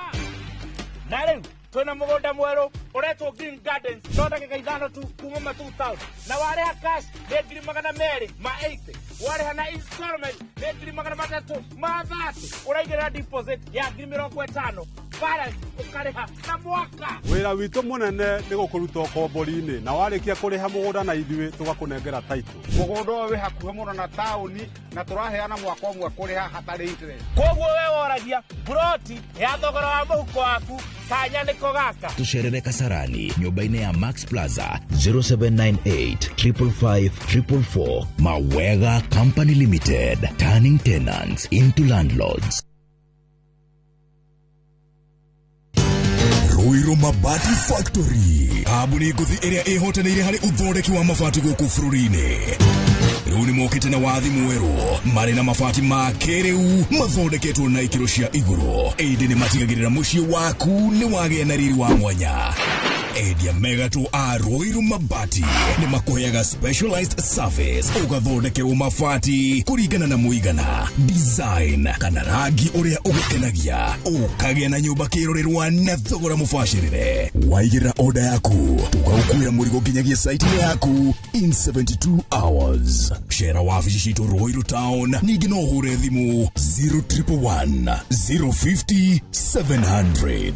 na rĩu twĩna mũgũnda mwerũ ũretwo Green Gardens, no ndagĩka 5 tu kuma Matu Town, na warĩha cash nĩ 280,000, warĩha na installment nĩ 330,000, ũraigĩrĩra deposit ya 50,000, balance ũkarĩha na mwaka. Wĩra witũ mũnene nĩ gũkũruta ũkombori-inĩ, na warĩkia kũrĩha mũgũnda na ithuĩ tũgakũnengera title. Mũgũnda ũyũ wĩ hakuhĩ mũno na taũni na tũraheana mwaka ũmwe kũrĩha hatarĩ interest. Koguo we woragia buroti ya thogora wa mũhuko waku, kanya nĩko gaka. Tucerere Kasarani nyũmba-inĩ ya Max Plaza, 0798 555 444. Mawega Company Limited, turning tenants into landlords. Ruiru Mabati Factory, kambuni ngũthi ĩrĩa ĩhotanĩire harĩ ũthondeki wa mabati gũkũ bũrũri-inĩ, rĩu nĩ mokĩte na wathi mwerũ marĩ na mabati ma kĩrĩu mathondeketwo na ikĩro cia igũrũ, ĩndĩ nĩ matigagĩrĩra mũciĩ waku nĩ wagĩa na riri wa mwanya. Endia megatũ a Ruiru Mabati nĩ makũheaga specialized service, ũgathondekerwo mabati kũringana na mũigana, design kana rangi ũrĩa ũgũkenagia, ũkagĩa na nyũmba kĩrorerwa na thogora mũbacĩrĩre. Waigĩrĩra oda yaku tũgaũkuĩra mũrigo nginyagia site-inĩ yaku in 72 hours. Cera wabici citũ Ruiru Town, ningĩ no ũhũre thimũ 0111 050 700.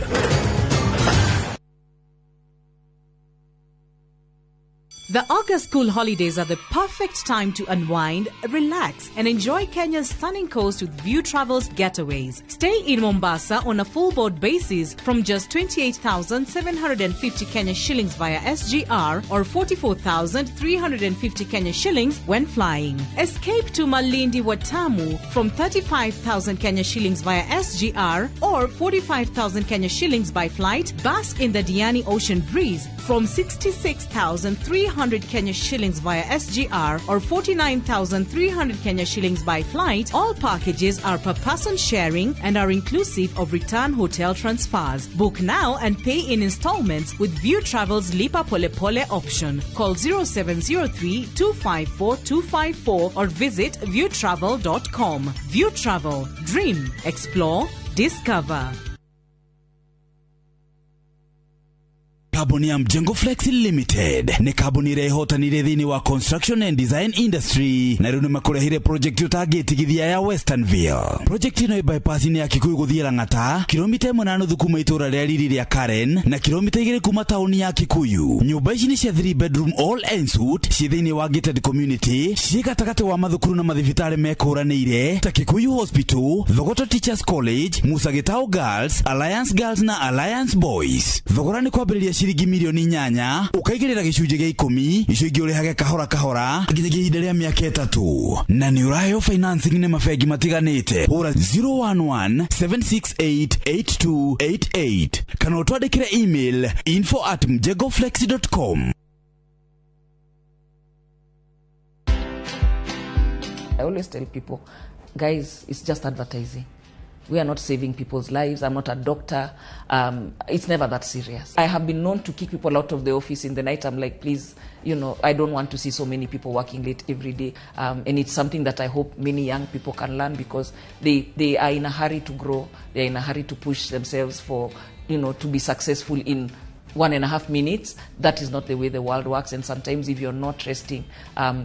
The August school holidays are the perfect time to unwind, relax, and enjoy Kenya's stunning coast with View Travels Getaways. Stay in Mombasa on a full board basis from just 28,750 Kenya shillings via SGR or 44,350 Kenya shillings when flying. Escape to Malindi Watamu from 35,000 Kenya shillings via SGR or 45,000 Kenya shillings by flight. Bask in the Diani Ocean breeze from 66,300 Kenya shillings via SGR or 49,300 Kenya shillings by flight. All packages are per person sharing and are inclusive of return hotel transfers. Book now and pay in installments with View Travel's Lipa Pole Pole option. Call 0703 254 254 or visit viewtravel.com. View Travel. Dream, explore, discover. Kambuni ya Mjengo Flex Limited nĩ kambuni ĩrĩa ĩhotanire thĩinĩ wa construction and design industry na rĩu nĩmakũrehire project ũtangĩtigithia ya Westernville. Project ĩno ĩ bypass-inĩ ya Kikuyu gũthiĩ Lang'ata, kilomita 1.5 kuma itũũra rĩa riri rĩa Karen na kilomita 2 kuma taũni ya Kikuyu. Nyũmba ici nĩ cia 3 bedroom all en suite ciĩ thĩinĩ wa gated community, ciĩ gatagatĩ wa mathukuru na mathibitarĩ mekũranĩire ta Kikuyu Hospital, Thogoto Teachers College, Musa Gitau Girls, Alliance Girls na Alliance Boys. Thogora nĩ kwambĩrĩria ciringi milioni 8 ukaigĩrĩra gĩcunjĩ gĩa 10 icio ingĩ ũrĩhage kahora kahora nginyagia ihinda rĩa mĩaka 3 na nĩ ũraheo financing nĩ mabengi matiganĩte. Hũra 011 768 8288 kana ũtwandĩkĩre email info@mjengoflex.com. I always tell people, guys, it's just advertising. We are not saving people's lives. I'm not a doctor. It's never that serious. I have been known to kick people out of the office in the night. I'm like, please, you know, I don't want to see so many people working late every day. And it's something that I hope many young people can learn, because they are in a hurry to grow. They're in a hurry to push themselves for, you know, to be successful in 1.5 minutes. That is not the way the world works. And sometimes if you're not resting,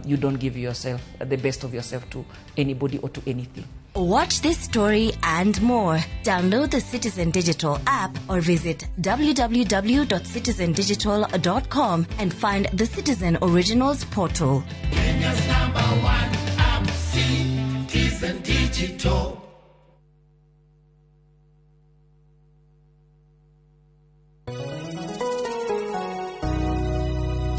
you don't give yourself the best of yourself to anybody or to anything. Watch this story and more. Download the Citizen Digital app or visit www.citizendigital.com and find the Citizen Originals portal. Kenya's #1 app, Citizen Digital.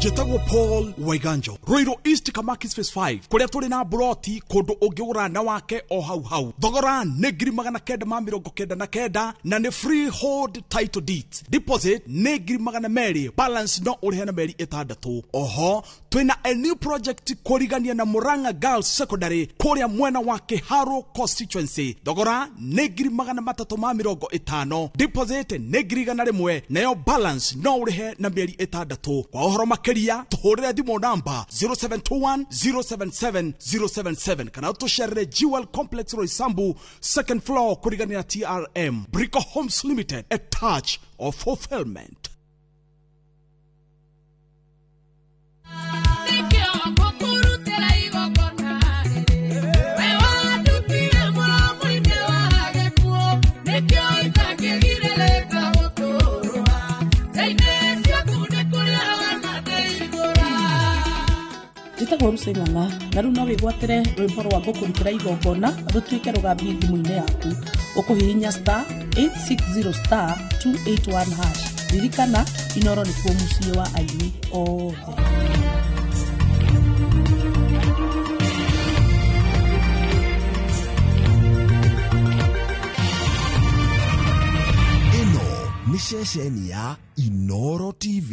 Njĩtagwo Paul Waiganjo, Ruiru East Kamakis Phase 5, kũrĩa tũrĩ na broti kũndũ ũngĩgũra na wake o hau hau. Thogora nĩ 999 na nĩ freehold title deed. Deposit nĩ 200,000, balance no ũrĩhe na mĩeri 6. Oho twĩna a new project kũrigania na Murang'a Girls Secondary kũrĩa mwena wa Kiharu constituency. Thogora nĩ 350,000, deposit nĩ 100,000, nayo balance no ũrĩhe na mĩeri 6. Kwa ũhoro makĩria tũhũrĩre thimũ namba 0721 077 077 kana tũcerere Jewel Complex Roysambu second floor kũrigania na TRM. Brico Homes Limited, a touch of fulfillment. Njĩtagwo Lucy Ng'ang'a na rĩu no wĩgwatĩre rwĩmbo rwa ngũkũrutĩra igongona rũtuĩke rũgambi thimũ-inĩ yaku. Ũkũhihinya star 860 star 281 hash. Ririkana, Inoro nĩkuo mũciĩ wa aini othe. Ĩno nĩ ceceni ya Inoro TV.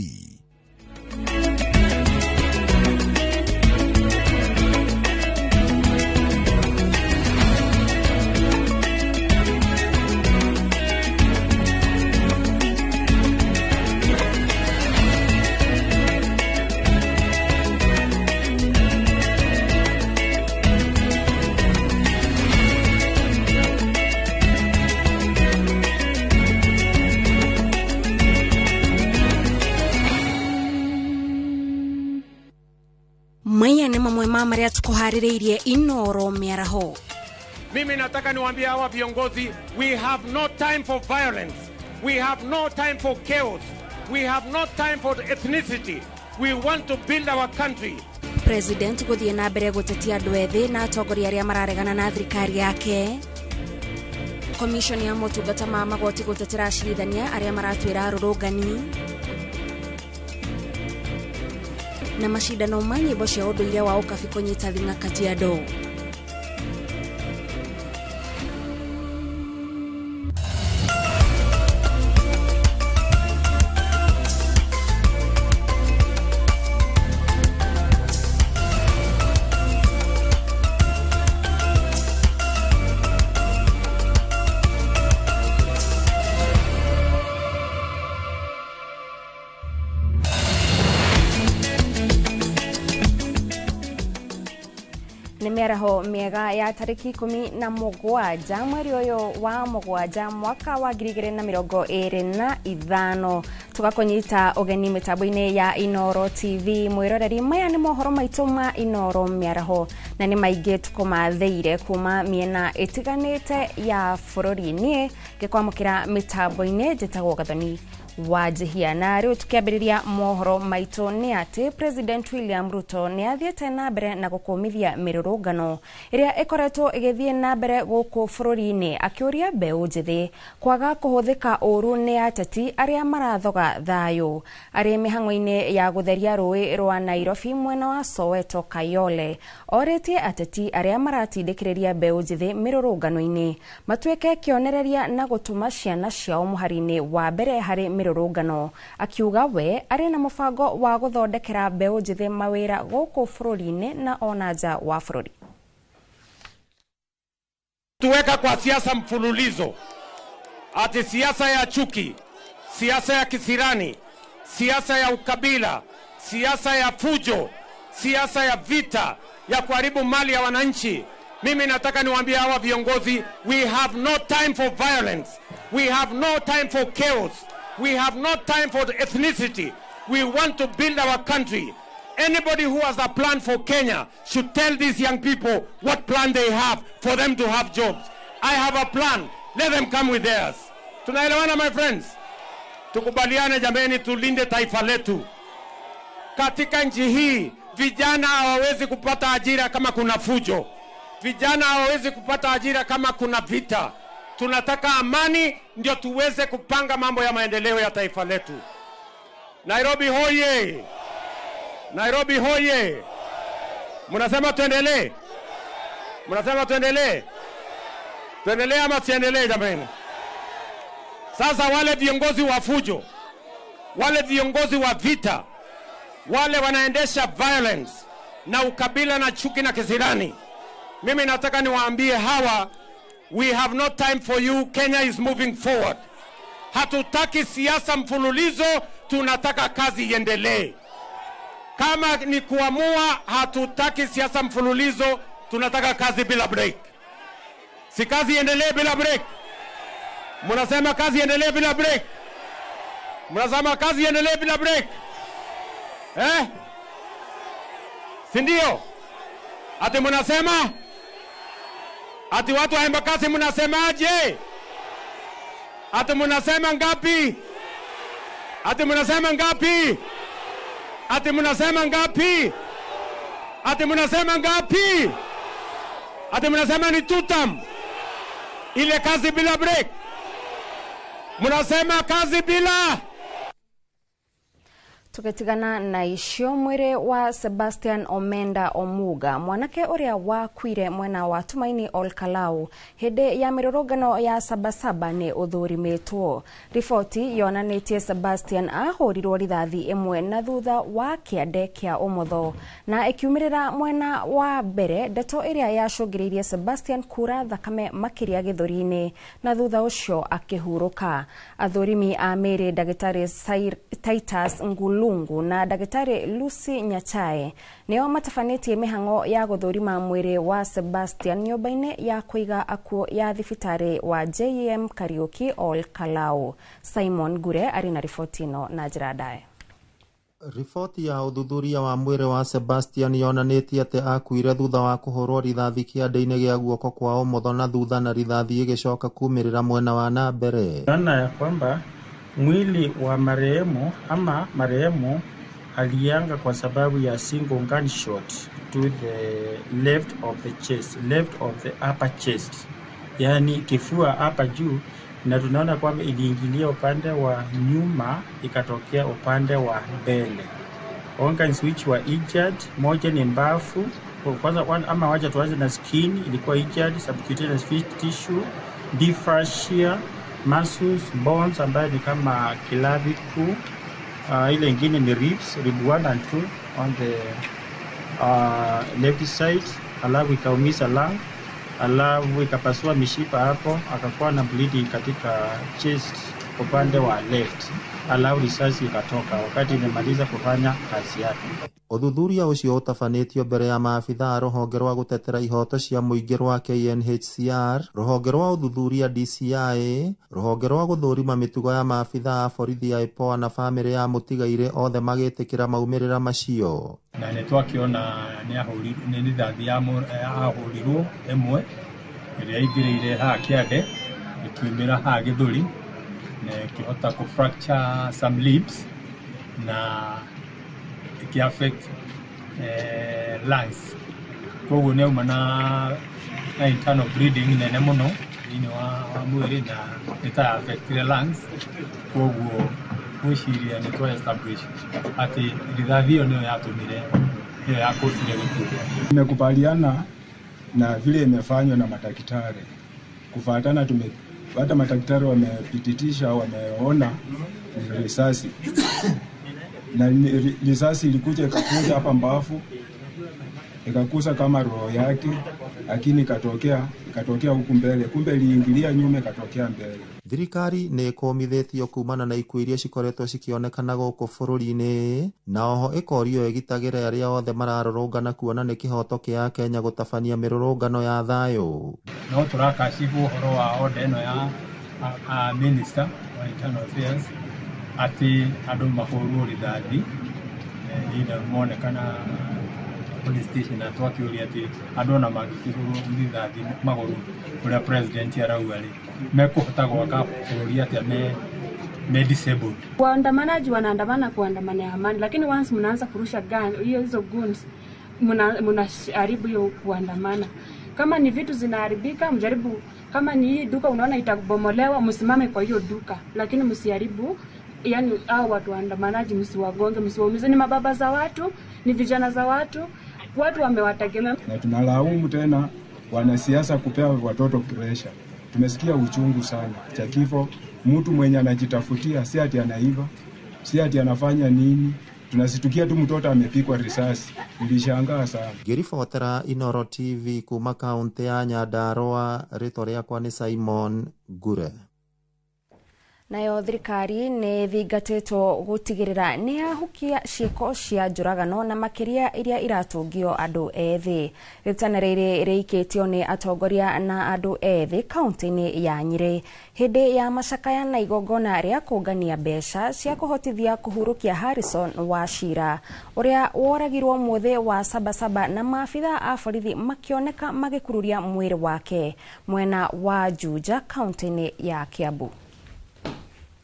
Maya nĩ mamwe ma marĩa tũkũharĩrĩirie Inoro mĩaraho. Mimi nataka niwaambie hawa viongozi, we have no time for violence. We have no time for chaos. We have no time for ethnicity. We want to build our country. President gũthiĩ na mbere gũtetia andũ ethĩ na atongoria arĩa mararegana na thirikari yake. Commission ya motungata ma magoti gũtetera acirithania arĩa maratuĩra arũrũngani. Na macindano ma nyĩmbo cia ũndũire wa ũkabi kũnyita thing'a Kajiado. Mĩaraho mĩega ya tarĩki 17 mweri ũyũ wa 7 mwaka wa 2025 tũgakũnyita ũgeni mĩtambo-inĩ ya Inooro TV. Mwĩroreri, maya nĩ mohoro maitũ ma Inooro mĩaraho na nĩ maingĩ tũkũmathĩire kuma mĩena ĩtiganĩte ya bũrũri. Niĩ ngĩkwamũkĩra mĩtambo-inĩ njĩtagwo Gathoni Wanjihia. Na rĩu tukiambĩrĩria mohoro maitũ nĩ atĩ President William Ruto nĩ athiĩte na mbere na gũkũmithia mĩrũrũngano ĩrĩa ĩkoretwo ĩgĩthiĩ na mbere gũkũ bũrũri-inĩ, akĩũria mbeũ njĩthĩ kwaga kũhũthĩka ũru nĩ ateti arĩa marathoga thayũ. Arĩ mĩhang'o-inĩ ya gũtheria rũĩ rwa Nairobi mwena wa Soweto Kayole, orĩtie ateti arĩa maratindĩkĩrĩria mbeũ njĩthĩ mĩrũrũngano-inĩ matuĩke kĩonereria na gũtũma ciana ciao mũhari-inĩ wa mbere harĩ mĩrũrũngano, akiuga we arĩ na mũbango wa gũthondekera mbeũ njĩthĩ mawĩra gũkũ bũrũri-inĩ na ona nja wa bũrũri. Tuweka kwa siasa mfululizo, ati siasa ya chuki, siasa ya kisirani, siasa ya ukabila, siasa ya fujo, siasa ya vita, ya kuharibu mali ya wananchi. Mimi nataka niwaambie hawa viongozi, we have no time for violence. We have no time for chaos. We have no time for ethnicity. We want to build our country. Anybody who has a plan for Kenya should tell these young people what plan they have for them to have jobs. I have a plan. Let them come with theirs. Tunaelewana, my friends? Tukubaliane jameni, tulinde taifa letu. Katika nchi hii, vijana hawawezi kupata ajira kama kuna fujo. Vijana hawawezi kupata ajira kama kuna vita. Tunataka amani ndio tuweze kupanga mambo ya maendeleo ya taifa letu. Nairobi hoye! Nairobi hoye! Mnasema tuendelee? Mnasema tuendelee? Tuendelee ama tuendelee jamani? Sasa wale viongozi wa fujo, wale viongozi wa vita, wale wanaendesha violence na ukabila na chuki na kisirani, mimi nataka niwaambie hawa, we have no time for you. Kenya is moving forward. Hatutaki siasa mfululizo, tunataka kazi iendelee. Kama ni kuamua, hatutaki siasa mfululizo, tunataka kazi bila break. Si kazi iendelee bila break? Mnasema kazi iendelee bila break? Mnasema kazi iendelee bila break? Eh? Si ndio? Ati mnasema? Ati watu wa Embakasi mnasemaje? Ati mnasema ngapi? Ati mnasema ngapi? Ati mnasema ngapi? Ati mnasema ngapi? Ati mnasema ni tutam. Ile kazi bila break. Mnasema kazi bila. Tugetigana na icio mwĩrĩ wa Sebastian Omenda Omuga, mwanake ũrĩa wakuire mwena wa Tumaini Olkalau hĩndĩ ya mĩrũrũngano ya Sabasaba nĩ ũthũrimĩtwo. Riboti yonanĩtie Sebastian ahũrirwo rithathi ĩmwe na thutha wa kĩande kĩa ũmotho na ĩkiumĩrĩra mwena wa mbere, ndeto ĩrĩa yacũngĩrĩirie Sebastian kura thakame makĩria gĩthũri-inĩ na thutha ũcio akĩhurũka. Athũrimi a mĩĩrĩ ndagĩtarĩ Titus Ngulu na ndagĩtarĩ Lucy Nyachae nĩo matabanĩtie mĩhang'o ya gũthũrima mwĩrĩ wa Sebastian nyũmba-inĩ ya kũiga akuũ ya thibitarĩ wa JM Kariuki Olkalau. Simon Ngure arĩ na riboti ĩno na njĩra ndaya. Riboti ya ũthuthuria wa mwĩrĩ wa Sebastian yonanĩtie atĩ akuire thutha wa kũhũrwo rithathi kĩande-inĩ gĩa guoko kwa ũmotho na thutha na rithathi ĩgĩcoka kumĩrĩra mwena wa na mbere. Naona ya kwamba mwili wa marehemu ama marehemu Alianga kwa sababu ya single gunshot to the left of the chest, left of the upper chest, yaani kifua hapa juu, na tunaona kwamba iliingilia upande wa nyuma ikatokea upande wa mbele. Organs which were injured, moja ni mbafu kwanza, ama wacha tuanze na skin, ilikuwa injured, subcutaneous tissue, deep fascia, muscles, bones ambayo ni kama clavicle. Ile ingine ni ribs, rib 1 and 2 on the left side, alafu ikaumiza lung, alafu ikapasua mishipa hapo, akakuwa na bleeding katika chest upande wa left, alafu risasi ikatoka wakati imemaliza kufanya kazi yake. Ũthuthuria ũcio ũtabanĩtio mbere ya maabitha a rũhonge rwa gũtetera ihoto cia mũingĩ rwa KNHCR, rũhonge rwa ũthuthuria DCI, rũhonge rwa gũthũrima mĩtugo ya maabitha a borithi ya IPOA na bamĩrĩ ya mũtigairĩ othe magĩtĩkĩra maumĩrĩra macio. Na nĩ twakĩona nĩ rithathi ahũrirwo ĩmwe ĩrĩa ĩingĩrĩire haha kĩande ĩkiumĩra haha gĩthũri na ĩkĩhota kũ fracture some ribs na affect lungs. Koguo nĩ auma na internal bleeding nene mũno thĩinĩ wa mwĩrĩ na nĩ ta affectire lungs. Koguo gwĩciria nĩ twa establish atĩ rithathi ĩyo nĩyo yatũmire nĩyo yakũcire gĩkuũ gĩake. Nimekubaliana na vile imefanywa na madaktari kufuatana, hata madaktari wamepititisha, wameona ni risasi na risasi ilikuja ikakuja hapa mbafu ikakusa kama roho yake, lakini ikatokea huku mbele, kumbe iliingilia nyuma ikatokea mbele. Thirikari nĩ ĩkũmithĩtio kumana na ikuũ iria cikoretwo cikĩonekana gũkũ bũrũri-inĩ, na oho ĩkorio ĩgitagĩre arĩa othe mararũrũngana kuona nĩ kĩhoto kĩa Kenya gũtabania mĩrũrũngano ya thayũ. No tũrakacibwo ũhoro wa order ĩno ya minister wa internal affairs atĩ andũ mahũrwo rithathi either monekana police station, na twakĩũria atĩ andũ ona mangĩkĩhũrwo rithathi magũrũ ũrĩa president arauga rĩ, mekũhota gwaka bũrũri atĩa me disabled. Waandamanaji wanaandamana kuandamana ya amani, lakini once mnaanza kurusha gun, hiyo hizo guns mnaharibu hiyo kuandamana. Kama ni vitu zinaharibika, mjaribu. Kama ni hii duka unaona itabomolewa, msimame kwa hiyo duka, lakini msiharibu. Yani hao watu waandamanaji msiwagonge, msiwaumize. Ni mababa za watu, ni vijana za watu, watu wamewategemea. Na tunalaumu tena wanasiasa kupea watoto pressure. Tumesikia uchungu sana cha kifo, mtu mwenye anajitafutia, si ati anaiva, si ati anafanya nini. Tunasitukia tu mtoto amepikwa risasi. Nilishangaa sana. Ngĩribotera Inoro TV kuma kaunti ya Nyandarua, rĩtwa rĩakwa nĩ Simon Ngure. Nayo thirikari nĩ thingatĩtwo gũtigĩrĩra nĩ yahukia ciĩko cia njũragano na makĩria iria iratũngio andũ ethĩ. Rĩtana rĩrĩ rĩikĩtio nĩ atongoria na andũ ethĩ kaunti-inĩ ya Nyĩrĩ hĩndĩ ya macakaya na igongona rĩa kũngania mbeca cia kũhotithia kũhurũkia Harrison Wachira ũrĩa woragirwo mũthĩ wa Sabasaba na maabitha a borithi makĩoneka magĩkururia mwĩrĩ wake mwena wa Juja kaunti-inĩ ya Kiambu.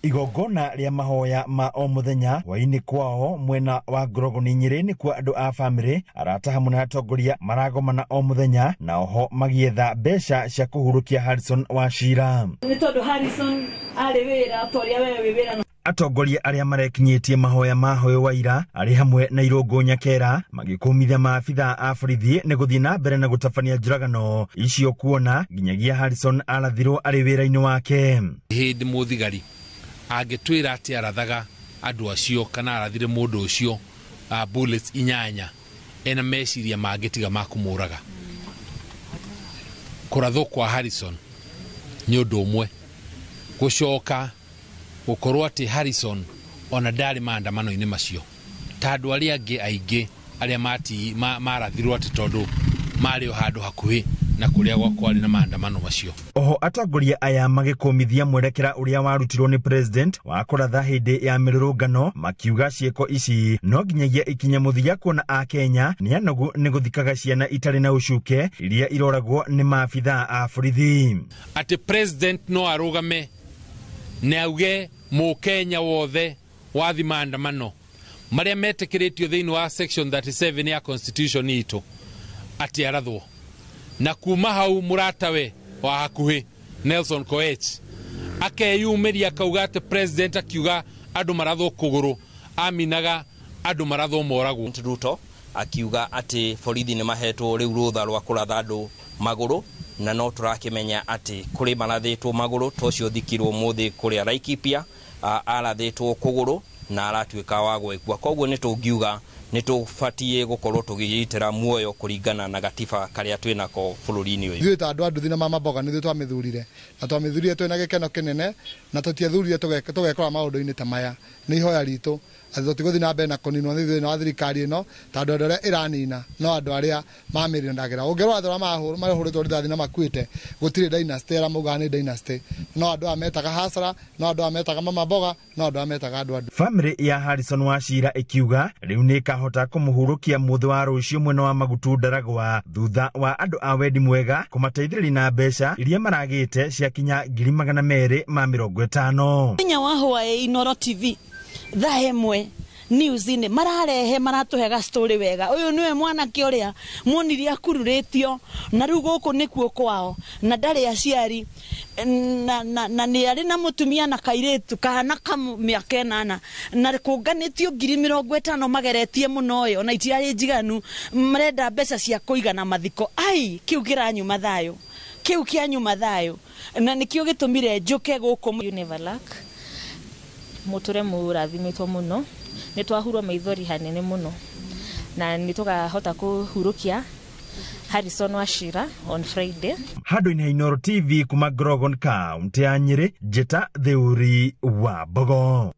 Igongona rĩa mahoya ma o mũthenya hwaĩ-inĩ kwao mwena wa Ngorogoni Nyĩrĩ nĩkuo andũ a bamĩrĩ, arata hamwe na atongoria maragomana o mũthenya na oho magietha mbeca cia kũhurũkia Harrison Wachira. Nĩ tondũ Harrison arĩ wĩra ta ũrĩa we wĩ wĩra. Atongoria arĩa marekinyĩtie mahoya ma hoyo wa ira arĩ hamwe na Irũngũ Nyakera magĩkũmithia maabitha a borithi nĩ gũthiĩ na mbere na gũtabania njũragano icio kuona nginyagia Harrison arathirwo arĩ wĩra-inĩ wake. Hĩndĩ mũthigari angĩtwĩra atĩ arathaga andũ acio kana arathire mũndũ ũcio bullets 8 ena meciria mangĩ tiga ma kũmũraga. Kũrathwo kwa Harrison nĩ ũndũ ũmwe, gũcoka gũkorwo atĩ Harrison ona ndarĩ maandamano-inĩ macio ta andũ arĩa angĩ aingĩ arĩa marathirwo atĩ tondũ marĩ o handũ hakuhĩ na kuria gwakwa na maandamano macio. Oho atongoria aya magĩkũmithia mwerekera ũrĩa warutirwo nĩ president wa kũratha hĩndĩ ya mĩrũrũngano makiuga ciĩko ici no nginyagia ikinye mũthia kuona a Kenya nĩ anogu nĩ gũthikaga ciana itarĩ na ũcuke iria iroragwo nĩ maabitha a borithi. Atĩ president no arũgame na auge mũkenya wothe wathi maandamano Marĩa metĩkĩrĩtio thĩinĩ wa section 37 ya constitution itũ atĩ arathwo. Na kuma hau mũratawe wa hakuhĩ Nelson Koech akeyumĩria akauga atĩ president akiuga andũ marathwo kũgũrũ aminaga andũ marathwo moragwo. Ruto akiuga atĩ borithi nĩ mahetwo rĩu rũtha rwa kũratha andũ magũrũ, na no tũrakĩmenya atĩ kũrĩ marathĩtwo magũrũ ta ũcio thikirwo mũthĩ kũrĩa Laikipia, arathĩtwo kũgũrũ na aratuĩka wa gwĩkua. Koguo nĩ tũngiuga nĩ tũbatiĩ gũkorwo tũgĩgitĩra muoyo kũringana na gatiba karĩa twĩnako bũrũri-inĩ ũyũ. Ithuĩ ta andũ a nduthi na mama mboga nĩ ithuĩ twamĩthurire, na twamĩthurire twĩna gĩkeno kĩnene, na tũtiethurire tũgekora maũndũ-inĩ ta maya. Nĩ ihoya ritũ atĩ tũtigũthiĩ na mbere na kũninwo nĩ thĩna wa thirikari ĩno, ta andũ arĩa ĩranina no andũ arĩa mamĩrindagĩra. Ũngĩrora andũ arĩa mahũrĩtwo rithathi na makuĩte, gũtirĩ dynasty arĩa maugaga nĩ dynasty, no andũ aya metaga hasara, no andũ aya metaga mama mboga, no andũ aya metaga andũ a Family ya Harrison Wachira ĩkiuga rĩu nĩ ĩkahota kũmũhurũkia mũthĩ wa rũciũ mwena wa Magutu Ndaragwa, thutha wa andũ a wendi mwega kũmateithĩrĩria na mbeca iria maragĩte ciakinya 250,000. Mũthenya wa hwaĩ Inooro TV thaa ĩmwe news-inĩ mararehe maratũhe ga story wega. Ũyũ nĩwe mwanake ũrĩa muonire akururĩtio, na rĩu gũkũ nĩkuo kwao, na ndarĩ aciari, na nĩ arĩ na mũtumia na kairĩtu kana ka mĩaka 8, na kũnganĩtio 50,000 mageretie mũno ĩyo na itiarĩ njiganu, marenda mbeca cia kũigana mathiko. Ai, kĩu kĩranyuma thayũ, kĩu kĩanyuma thayũ, na nĩkĩo gĩtũmire njũke gũkũ. You never lack. Mũtũre mũrathimĩtwo mũno, nĩ twahurwo maithori hanene mũno, na nĩ tũkahota kũhurũkia Harrison Wachira on Friday. Handũ-inĩ ha Inooro TV kuma Grogon kaunti ya Nyĩrĩ, Njĩta Theuri wa Mbogo.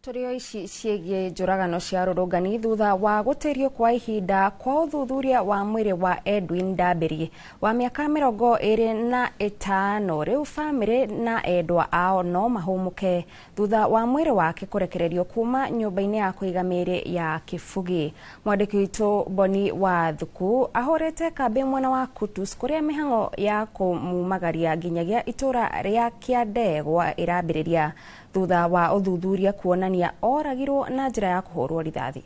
Tũrĩ o ici ciĩgiĩ njũragano cia rũrũngani thutha wa gũtĩrio kwa ihinda kwa ũthuthuria wa mwĩrĩ wa Edwin Ndambĩri wa mĩaka 25. Rĩu bamĩrĩ na endwa ao no mahũmũke thutha wa mwĩrĩ wake kũrekererio kuma nyũmba-inĩ ya kũiga mĩĩrĩ ya Kĩbugi. Mwandĩki witũ Boni wa Thuku ahũrĩte kambĩ mwena wa Kutus kũrĩa mĩhang'o ya kũmumagaria nginyagia itũra rĩa Kĩandegwa ĩrambĩrĩria thutha wa ũthuthuria kuonania oragirwo na njĩra ya kũhũrwo rithathi.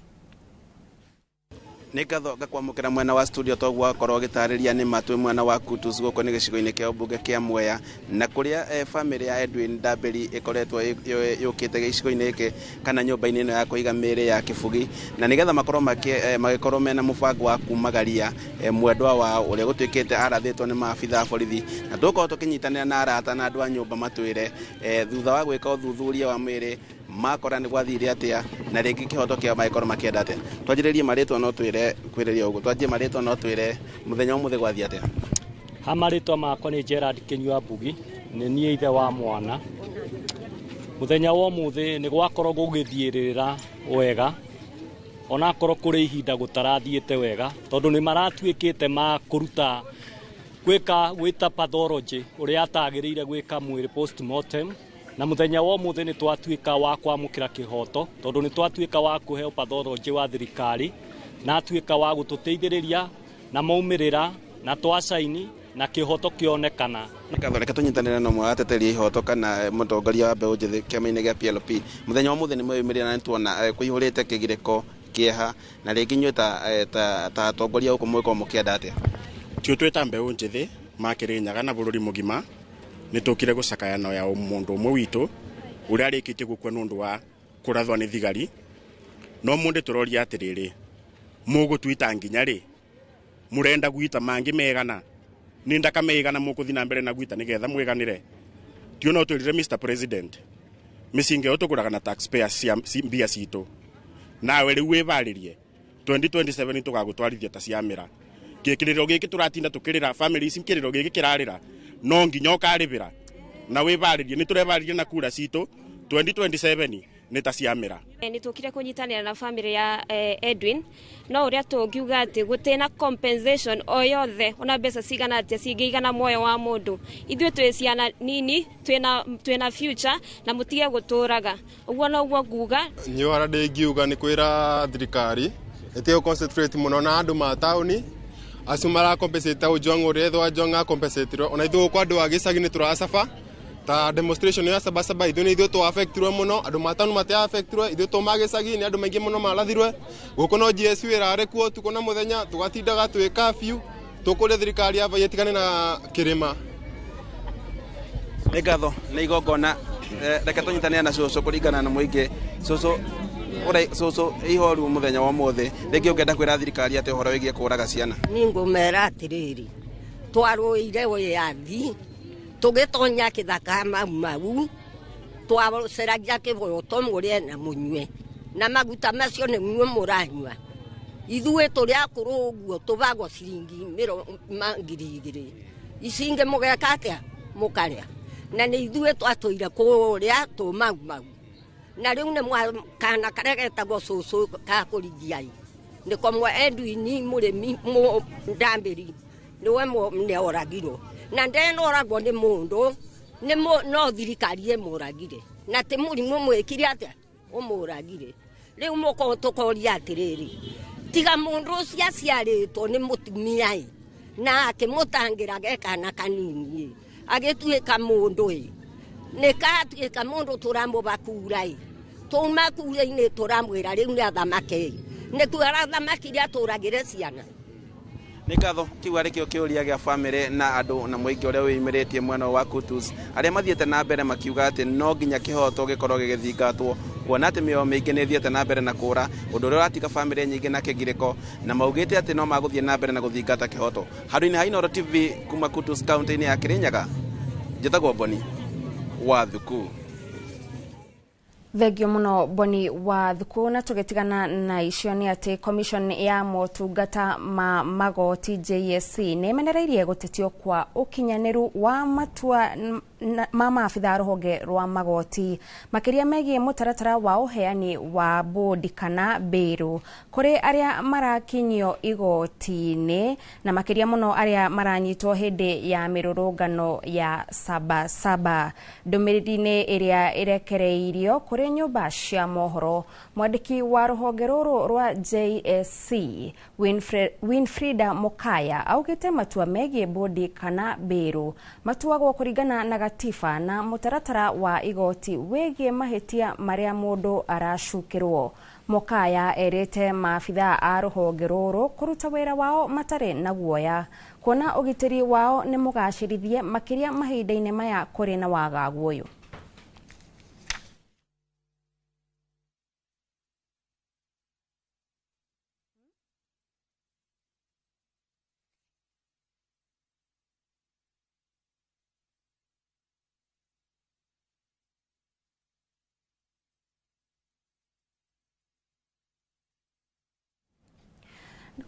Nĩ ngatho ngakwamũkĩra mwena wa studio toguo wakorwo ũgĩtarĩria nĩ matũ mwena wa Kutus gũkũ nĩ gĩcigo-inĩ kĩa ũmbunge kĩa Mwea, na kũrĩa famĩlĩ ya Edwin Ndambĩri ĩkoretwo yũkĩte gĩcigo-inĩ gĩkĩ kana nyũmba-inĩ ĩno ya kũiga mĩĩrĩ ya Kĩbugi, na nĩgetha makorwo magĩkorwo mena mũbango wa kumagaria mwendwa wao ũrĩa gũtuĩkĩte arathĩtwo nĩ maabitha a borithi. Na tũgũkorwo tũkĩnyitanĩra na arata na andũ a nyũmba matwĩre thutha wa gwĩka ũthuthuria wa mwĩrĩ makora nĩ gwathire atĩa, na rĩngĩ kĩhoto kĩao magĩkorwo makĩenda atĩa. Twanjĩrĩrie marĩtwa no twĩre kwĩrĩria ũguo, twanjie marĩtwa no twĩre mũthenya ũmũthĩ gwathiĩ atĩa. Ha marĩtwa makwa nĩ Gerard Kĩnyua Mbugi, nĩ niĩ ithe wa mwana. Mũthenya wa ũmũthĩ nĩ gwakorwo gũgĩthiĩrĩra wega, onakorwo kũrĩ ihinda gũtarathiĩte wega, tondũ nĩ maratuĩkĩte ma kũruta gwĩka gwĩta pathology ũrĩa atagĩrĩire gwĩka mwĩrĩ postmortem. Na mũthenya wa ũmũthĩ nĩ twatuĩka wa kwamũkĩra kĩhoto, tondũ nĩ twatuĩka wa kũheo pathology wa thirikari, na atuĩka wa gũtũteithĩrĩria na maumĩrĩra na twacaini na kĩhoto kĩonekana. Ngatho, reke tũnyitanĩre na ũmwe wa ateteri a ihoto kana mũtongoria wa mbeũ njĩthĩ kĩama-inĩ gĩa PLP. Mũthenya wa ũmũthĩ nĩ mweyumĩria na nĩtuona kũihũrĩte kĩgirĩko, kĩeha, na rĩngĩ inyuĩ ta atongoria gũkũ mũgĩkorwo mũkĩenda atĩa? Tio twĩ ta mbeũ njĩthĩ ma Kĩrĩnyaga na bũrũri mũgima nĩ tũkire gũcakayano ya mũndũ ũmwe witũ ũrĩa arĩkĩtie gũkua nĩ ũndũ wa kũrathwo nĩ thigari. No mũndũ tũroria atĩrĩrĩ, mũgũtuita nginya rĩ? Mũrenda gwita mangĩ megana? Nĩ ndaka meigana mũkũthiĩ na mbere na gwita nĩgetha mwĩganĩre? Tio no twĩrire Mr President, mĩcinga ĩyo tũgũraga na taxpayers mbia citũ, nawe rĩu wĩbarĩrie 2027 tũgagũtwarithia ta ciamĩra. Kĩrĩro gĩkĩ tũratinda tũkĩrĩra family ici, kĩrĩro gĩkĩ kĩrarĩra no nginya ũkarĩbĩra na wĩbarĩrie. Nĩ tũrebarĩria na kura citũ 2027 nĩ ta ciamĩra. Nĩ tũkire kũnyitanĩra na family ya Edwin, no ũrĩa tũngiuga atĩ gũtirĩ compensation o yothe ona mbeca cigana atĩa cingĩigana muoyo wa mũndũ. Ithuĩ twĩ ciana nini, twĩna future na mũtige gũtũraga. Ũguo noguo nguga. Niĩ ũrĩa ndĩngiuga nĩ kwĩra thirikari ĩtige concentrate mũno na andũ ma taũni acio mara compensate Ojwang ũrĩa ethwa Ojwang a compensate ona ithuĩ gũkũ andũ a gĩcagi nĩ tũracaba Ta demonstration ya Sabasaba ithuĩ nĩ ithuĩ twa affectirwe mũno, andũ ma town matia affectirwe, ithuĩ tũma gĩcagi nĩ andũ maingĩ mũno marathirwe. Gũkũ no GSU ĩrarĩ kuo ũtukũ na mũthenya, tũgatindaga twĩ curfew, tũkũria thirikari ya ĩtigane na kĩrĩma. Nĩ ngatho nĩ igongona. Reke tũnyitanĩre na cũcũ kũringana na mũingĩ. Cũcũ ũrĩa cũcũ ihoru mũthenya wa ũmũthĩ, rĩngĩ ũngĩenda kwĩra thirikari atĩ ũhoro wĩgiĩ kũraga ciana? Nĩngũmera atĩrĩrĩ, twarũire wĩyathi tũgĩtonya kĩthaka Mau Mau, twaceragia kĩboto mũrĩe na mũnyue, na maguta macio nĩ muo mũranyua. Ithuĩ tũrĩ akũrũ ũguo tũbagwo ciringi 2,000, ici ingĩ mũgeka atĩa? Mũkarĩa. Na nĩ ithuĩ twatũire kũrĩa tũ Mau Mau, na rĩu nĩ kana karĩa getagwo cũcũ ka kũrigia ĩ, nĩko mwa Edwin mũrĩmi Ndambĩri nĩwe nĩoragirwo, na ndenoragwo nĩ mũndũ, no thirikari ĩmũragire, na ti mũrimũ mwĩkire atĩa ũmũragire. Rĩu tũkoria atĩrĩrĩ, tiga mũndũ ũcio aciarĩtwo nĩ mũtumia ĩ, na akĩmũtangĩra ge kana kanini ĩ, agĩtuĩka mũndũ ĩ, nĩ katuĩka mũndũ tũramũbakura ĩ, twauma kura-inĩ tũramwĩra rĩu nĩ athamake ĩ, nĩkuo arathamakire atũragĩre ciana. Nĩ ngatho kĩu arĩ kĩo kĩũria gĩa bamĩrĩ na andũ na mũingĩ ũrĩa wĩyumĩrĩtie mwena wa Kutus, arĩa mathiĩte na mbere makiuga atĩ no nginya kĩhoto gĩkorwo gĩgĩthingatwo, kuona atĩ mĩoyo mĩingĩ nĩ ĩthiĩte na mbere na kũra, ũndũ ũrĩa ũratiga bamĩrĩ nyingĩ na kĩgirĩko, na maugĩte atĩ no magũthiĩ na mbere na gũthingata kĩhoto. Handũ-inĩ ha Inooro TV kuma Kutus kaunti-inĩ ya Kirinyaga, njĩtagwo Boni wa Thuku. Thengio muno Boni wa Thuku. Na tũgĩtigana na icio nĩ atĩ Commission ya motungata ma magoti JSC nĩ ĩmenereirie gũtetio kwa ũkinyanĩru wa matua ma maabitha rũhonge rwa magoti, makĩria megiĩ mũtaratara wa ũheani wa bodi kana bĩrũ kũrĩ arĩa marakinyio igoti-inĩ, na makĩria mũno arĩa maranyitwo hĩndĩ ya mĩrũrũngano ya Sabasaba. Ndũmĩrĩri-inĩ ĩrĩa ĩrekereirio kũrĩ nyũmba cia mohoro, mwandĩki wa rũhonge rũrũ rwa JSC Winfrida Mokaya augĩte matua megiĩ bodi kana bĩrũ matuagwo kũringana na gatiba na mũtaratara wa igoti wĩgiĩ mahĩtia marĩa mũndũ aracukĩrwo. Mokaya erĩte maabitha a rũhonge rũrũ kũruta wĩra wao matarĩ na guoya, kuona ũgitĩri wao nĩ mũgacĩrithie makĩria mahinda-inĩ maya kũrĩ na wagagu ũyũ.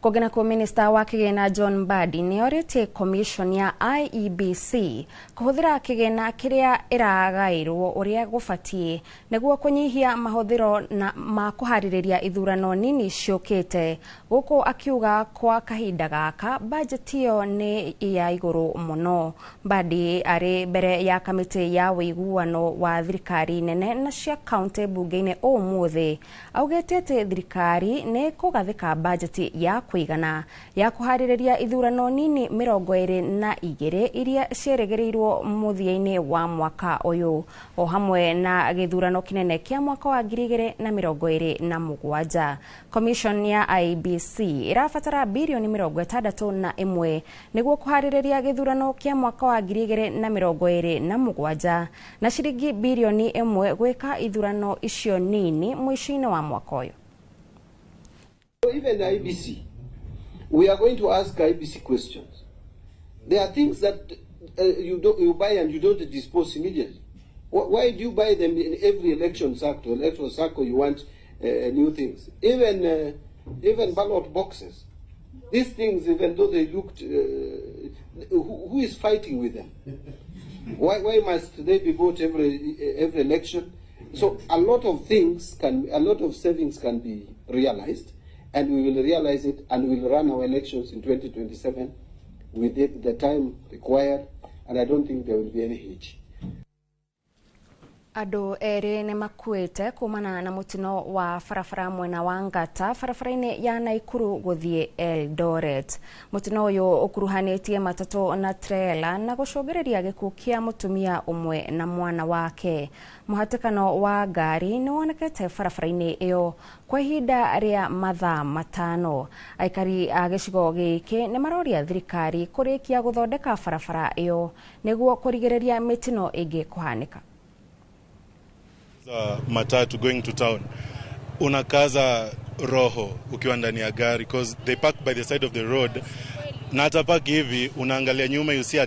Kũngĩ nakuo, minista wa kĩgĩna John Mbadi nĩ orĩtie commission ya IEBC kũhũthĩra kĩgĩna kĩrĩa ĩragaĩrwo ũrĩa gũbatiĩ nĩguo kũnyihia mahũthĩro na ma kũharĩrĩria ithurano nini ciũkĩte, gũkũ akiuga kwa kahinda gaka bajeti ĩyo nĩ ya igũrũ mũno. Mbadi arĩ mbere ya kamĩtĩ ya ũiguano wa thirikari nene na cia kaunti bunge-inĩ ũmũthĩ augĩte atĩ thirikari nĩ ĩkũgathĩka bajeti ya kũigana ya kũharĩrĩria ithurano nini 22 iria ciĩrĩgĩrĩirwo mũthia-inĩ wa mwaka ũyũ, o hamwe na gĩthurano kĩnene kĩa mwaka wa 2027. Commission ya IEBC ĩrabatara birioni 61 nĩguo kũharĩrĩria gĩthurano kĩa mwaka wa 2027 na ciringi birioni 1 gwĩka ithurano icio nini mũico-inĩ wa mwaka ũyũ. So even the IEBC, we are going to ask IEBC questions. There are things that you buy and you don't dispose immediately. Why do you buy them in every election cycle? Electoral cycle, you want new things. Even ballot boxes. These things, even though they looked, who is fighting with them? Why must they be bought every election? So a lot of things can, a lot of savings can be realized. And we will realize it, and we will run our elections in 2027 within the time required, and I don't think there will be any hitch. Andũ erĩ nĩ makuĩte kumana na mũtino wa barabara mwena wa Ngata barabara-inĩ ya Naikuru gũthiĩ Eldoret. Mũtino ũyũ ũkuruhanĩtie matatũ na trela na gũcũngĩrĩria gĩkuũ kĩa mũtumia ũmwe na mwana wake. Mũhatĩkano wa ngari nĩ wonekete barabara-inĩ ĩyo kwa ihinda rĩa mathaa 5. Aikari a gĩcigo gĩkĩ nĩ maroria thirikari kũrĩkia gũthondeka barabara ĩyo nĩguo kũrigĩrĩria mĩtino ĩngĩ kũhanĩka. Matatu going to town, unakaza roho ukiwa ndani ya gari because they park by the side of the road, na hata park hivi unaangalia nyuma, you see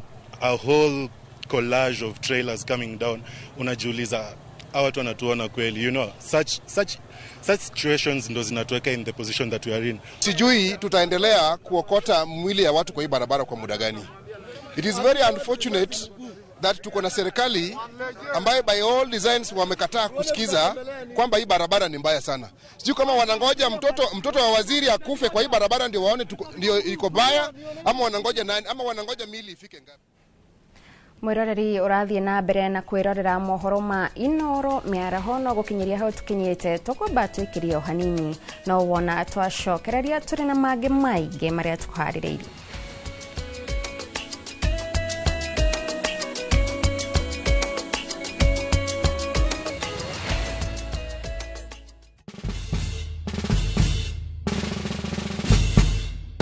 a whole collage of trailers coming down, unajiuliza hawa watu wanatuona kweli? You know, such situations ndo zinatuweka in the position that we are in. Sijui tutaendelea kuokota mwili ya watu kwa hii barabara kwa muda gani. It is very unfortunate that tuko na serikali ambaye by all designs wamekataa kusikiza kwamba hii barabara ni mbaya sana. Sijui kama wanangoja mtoto wa waziri akufe kwa hii barabara ndio waone ndio iko baya, ama wanangoja nani, ama wanangoja mili ifike ngapi. Mwiroreri ũrathiĩ na mbere na kwĩrorera mohoro ma Inoro mĩaraho no gũkinyĩria hau tũkinyĩte tũkwamba twĩkĩrie o hanini no wona twacokereria tũrĩ na mangĩ maingĩ marĩa tũkũharĩrĩirie.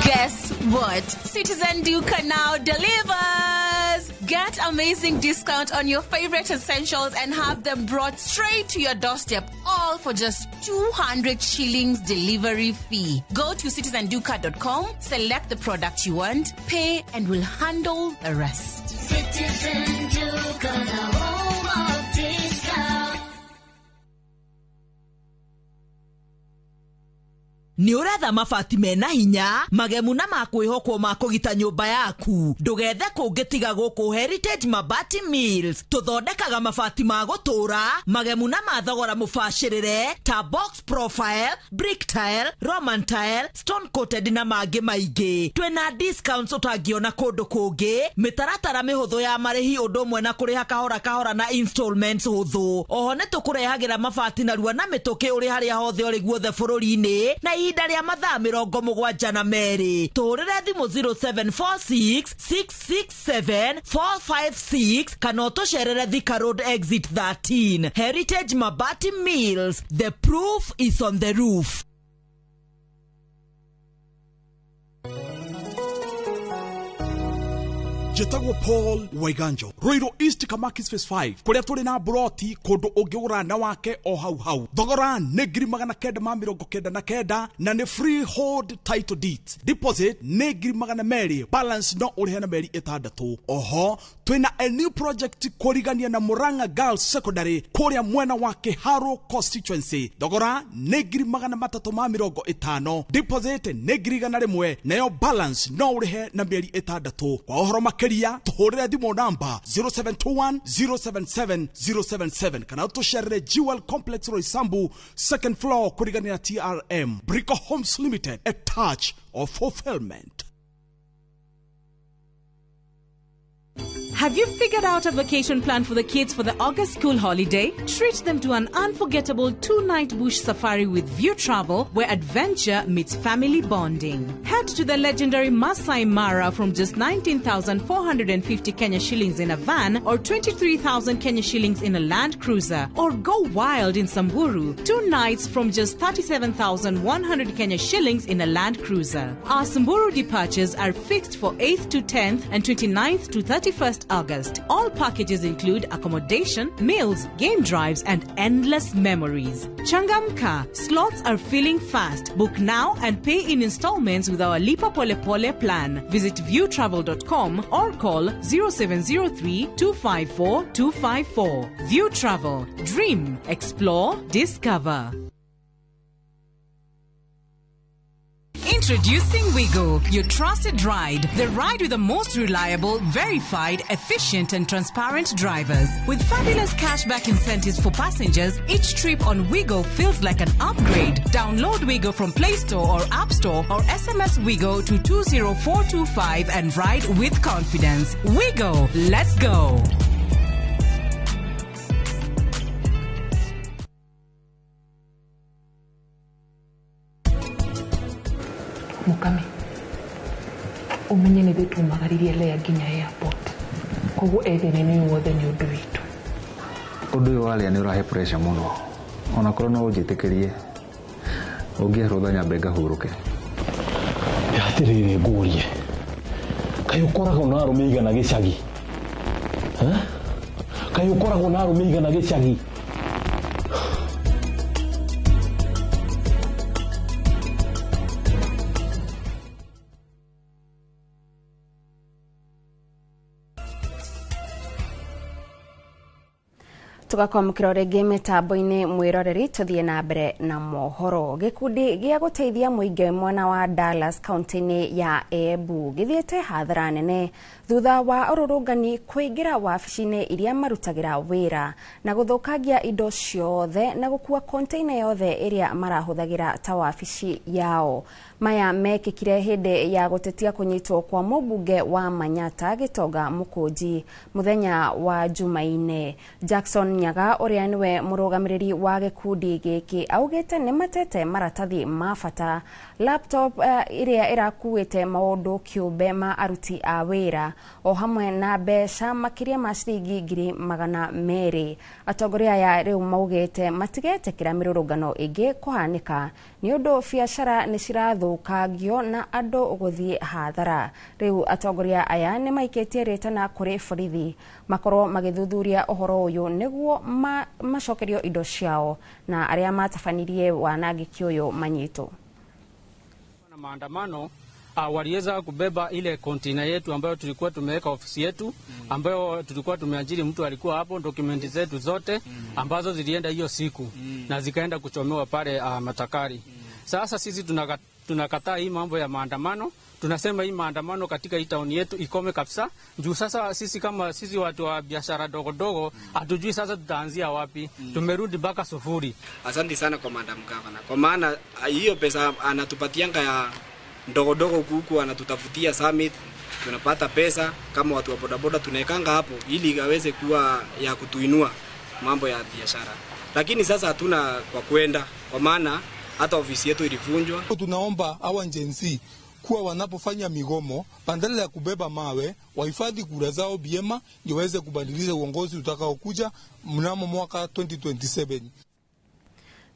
Guess what? Citizen Duka now delivers! Get amazing discount on your favorite essentials and have them brought straight to your doorstep, all for just 200 shillings delivery fee. Go to citizenduka.com, select the product you want, pay, and we'll handle the rest. Citizen Duka, the home of discount. Nĩ ũretha mabati mena hinya magemu na makwĩhokwo ma kũgita nyũmba yaku. Ndũgethe kũngĩ tiga gũkũ Heritage Mabati Mills. Tũthondekaga mabati ma gũtũra magemu na ma thogora mũbacĩrĩre ta box profile, brick tile, Roman tile, stone coated na mangĩ maingĩ. Twĩna discounts ũtangĩona kũndũ kũngĩ, mĩtaratara mĩhũthũ ya marĩhi ũndũ ũmwe na kũrĩha kahora kahora na installments hũthũ. Oho nĩ tũkũrehagĩra mabati narua na mĩtũkĩ ũrĩ harĩa hothe ũrĩ guothe bũrũri-inĩ na ihinda rĩa mathaa 72. Tũhũrĩre thimũ 0746 667 456 kana ũtũcerere Thika Road exit 13. Heritage Mabati Mills, the proof is on the roof. Njĩtagwo Paul Waiganjo, Ruiru East Kamakis Phase 5, kũrĩa tũrĩ na broti kũndũ ũngĩgũra na wake o hau hau. Thogora nĩ 999 na nĩ freehold title deed. Deposit nĩ 200,000, balance no ũrĩhe na mĩeri 6. Oho twĩna a new project kũrigania na Murang'a Girls Secondary kũrĩa mwena wa Kiharo constituency. Thogora nĩ 350,000, deposit nĩ 100,000, nayo balance no ũrĩhe na mĩeri 6. Kwa ũhoro makĩria tũhũrĩre thimũ namba 0721 077 077 kana ũtũcerere Jewel Complex Roysambu second floor kũrigania na TRM. Brico Homes Limited, a touch of fulfillment. Have you figured out a vacation plan for the kids for the August school holiday? Treat them to an unforgettable 2-night bush safari with View Travel, where adventure meets family bonding. Head to the legendary Masai Mara from just 19,450 Kenya shillings in a van or 23,000 Kenya shillings in a Land Cruiser. Or go wild in Samburu, 2 nights from just 37,100 Kenya shillings in a Land Cruiser. Our Samburu departures are fixed for 8th to 10th and 29th to 31st August. All packages include accommodation, meals, game drives, and endless memories. Changamka, slots are filling fast. Book now and pay in installments with our Lipa Pole Pole plan. Visit viewtravel.com or call 0703 254 254. View Travel. Dream, explore, discover. Introducing Wigo, your trusted ride. The ride with the most reliable, verified, efficient and transparent drivers. With fabulous cashback incentives for passengers, each trip on Wigo feels like an upgrade. Download Wigo from Play Store or App Store or SMS Wigo to 20425 and ride with confidence. Wigo, let's go. Mukami umenye nĩ ithuĩ tumagaririe Lea nginya airport koguo e thĩna-inĩ ũyũ wothe nĩ ũndũ witũ. Ũndũ ũyũ warĩa nĩ ũrahe pressure mũno onakorwo no ũnjĩtĩkĩrie ũngĩhe rũtha nyambe ngahurũke. Atirĩrĩ ngũrie kaĩ ũkoragwo na arũme igana gĩcagi? Kaĩ ũkoragwo na arũme igana gĩcagi? Tugakwamũkĩra rĩngĩ mĩtambo-inĩ mwĩroreri tũthiĩ na mbere na mohoro. Gĩkundi gĩa gũteithia mũingĩ mwena wa Dallas kaunti-inĩ ya Embu gĩthiĩte hathara nene thutha wa ũrũrũngani kũingĩra wabici-inĩ iria marutagĩra wĩra na gũthũkangia indo ciothe na gũkua konteina yothe ĩrĩa marahũthagĩra ta wabici yao. Maya mekĩkire hĩndĩ ya gũtetia kũnyitwo kwa mũmbunge wa Manyata Gĩtonga Mũkũnji mũthenya wa Jumaine. Jackson Nyaga ũrĩa nĩwe mũrũgamĩrĩri wa gĩkundi gĩkĩ augĩte nĩ matete maratathi ma bata, laptop ĩrĩa ĩrakuĩte maũndũ kĩũmbe ma aruti a wĩra o hamwe na mbeca makĩria ma ciringi 200,000. Atongoria aya rĩu maugĩte matigetĩkĩra mĩrũrũngano ĩngĩ kũhanĩka nĩ ũndũ biacara nĩ cirathũkangio na andũ gũthiĩ hathara. Rĩu atongoria aya nĩ maikĩtie rĩtana kũrĩ borithi makorwo magĩthuthuria ũhoro ũyũ nĩguo macokerio indo ciao na arĩa matabanirie wanangĩki ũyũ manyitwo. Na maandamano waliweza kubeba ile container yetu ambayo tulikuwa tumeweka ofisi yetu ambayo tulikuwa tumeajiri mtu alikuwa hapo, dokumenti zetu zote ambazo zilienda hiyo siku na zikaenda kuchomewa pale Matakari. Sasa sisi tunakataa hii mambo ya maandamano. Tunasema hii maandamano katika hii town yetu ikome kabisa. Juu sasa sisi kama sisi watu wa biashara dogo dogo hatujui sasa tutaanzia wapi. Tumerudi mpaka sufuri. Asante sana kwa Madam Governor. Kwa maana hiyo pesa anatupatianga ya ndogo dogo huku anatutafutia summit, tunapata pesa kama watu wa bodaboda tunaekanga hapo ili aweze kuwa ya kutuinua mambo ya biashara. Lakini sasa hatuna kwa kwenda kwa maana hata ofisi yetu ilivunjwa. Tunaomba hawa Gen Z kuwa wanapofanya migomo, badala ya kubeba mawe, wahifadhi kura zao vyema ndio waweze kubadilisha uongozi utakaokuja mnamo mwaka 2027.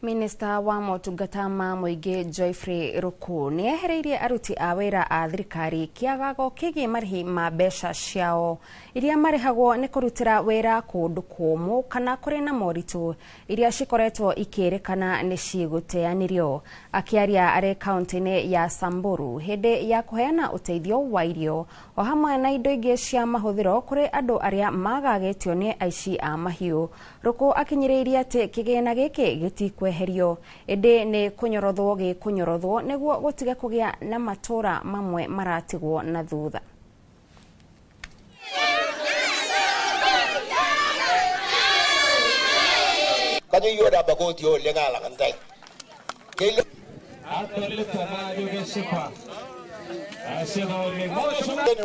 Minista wa motungata ma mũingĩ Geoffrey Ruku nĩ ehereirie aruti a wĩra a thirikari kĩagago kĩgiĩ marĩhi ma mbeca ciao iria marĩhagwo nĩ kũrutĩra wĩra kũndũ kũmũ kana kũrĩ na moritũ iria cikoretwo ikĩrĩkana nĩ cigũteanĩrio. Akĩaria arĩ kaunti-inĩ ya Samburu hĩndĩ ya kũheana ũteithio wa irio o hamwe na indo ingĩ cia mahũthĩro kũrĩ andũ arĩa magagĩtio nĩ aici a mahiũ, Ruku akinyĩrĩirie atĩ kĩgĩna gĩkĩ gĩtikweherio ĩndĩ nĩ kũnyorothwo gĩkũnyorothwo nĩguo gũtige kũgĩa na matũra mamwe maratigwo na thutha.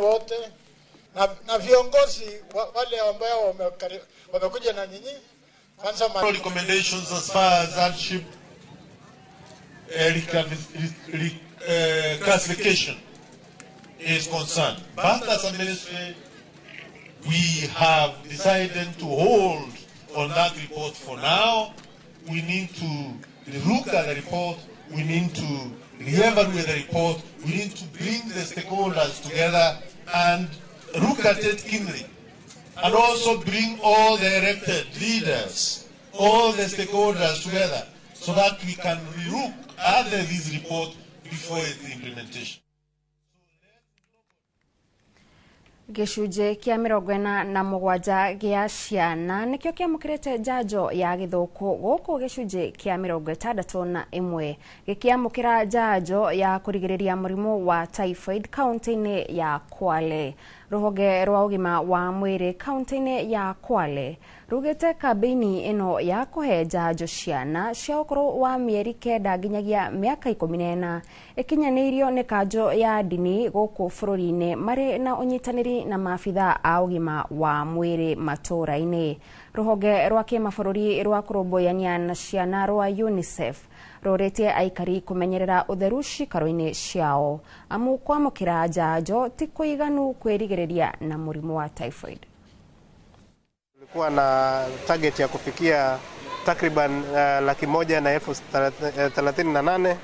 Wote na viongozi wale ambao wamekuja na nyinyi. Recommendations as far as hardship classification is concerned. But as a ministry, we have decided to hold on that report for now. We need to look at the report. We need to reevaluate the report. We need to bring the stakeholders together and look at it keenly. And also bring all the elected leaders, all the stakeholders together so that we can look at this report before its implementation. Gĩcunjĩ kĩa 47 gĩa ciana nĩkĩo kĩamũkĩrĩte njanjo ya gĩthũkũ gũkũ gĩcunjĩ kĩa 61 gĩkĩamũkĩra njanjo ya kũrigĩrĩria mũrimũ wa typhoid kaunti-inĩ ya Kwale. Rũhonge rwa ũgima wa mwĩrĩ kaunti-inĩ ya Kwale rugĩte kambĩini ĩno ya kũhe njanjo ciana cia ũkũrũ wa mĩeri 9 nginyagia mĩaka 14 ĩkinyanĩirio nĩ kanjo ya ndini gũkũ bũrũri-inĩ marĩ na ũnyitanĩri na maabitha a ũgima wa mwĩrĩ matũra-inĩ. Rũhonge rwa kĩmabũrũri rwa kũrũmbũyania na ciana rwa UNICEF Rũrĩtie aikari kũmenyerera ũtheru cikaro-inĩ ciao amu kwamũkĩra njanjo ti kũiganu kwĩrigĩrĩria na mũrimũ wa typhoid. Tulikuwa na target ya kufikia takriban 138,000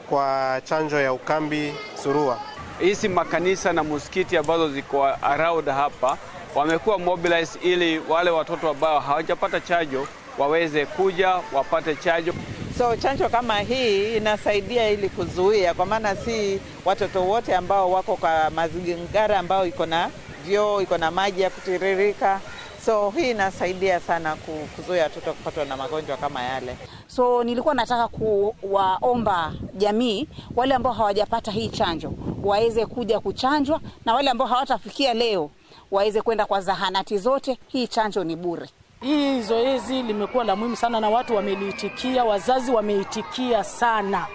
kwa chanjo ya ukambi surua. Hizi makanisa na musikiti ambazo ziko around hapa wamekuwa mobilized ili wale watoto ambao hawajapata chanjo waweze kuja wapate chanjo. So chanjo kama hii inasaidia ili kuzuia, kwa maana si watoto wote ambao wako kwa mazingira ambao iko na vyoo, iko na maji ya kutiririka. So hii inasaidia sana kuzuia watoto kupatwa na magonjwa kama yale. So nilikuwa nataka kuwaomba jamii wale ambao hawajapata hii chanjo waweze kuja kuchanjwa, na wale ambao hawatafikia leo waweze kwenda kwa zahanati zote. Hii chanjo ni bure. Hii zoezi limekuwa la muhimu sana na watu wameliitikia, wazazi wameitikia sana,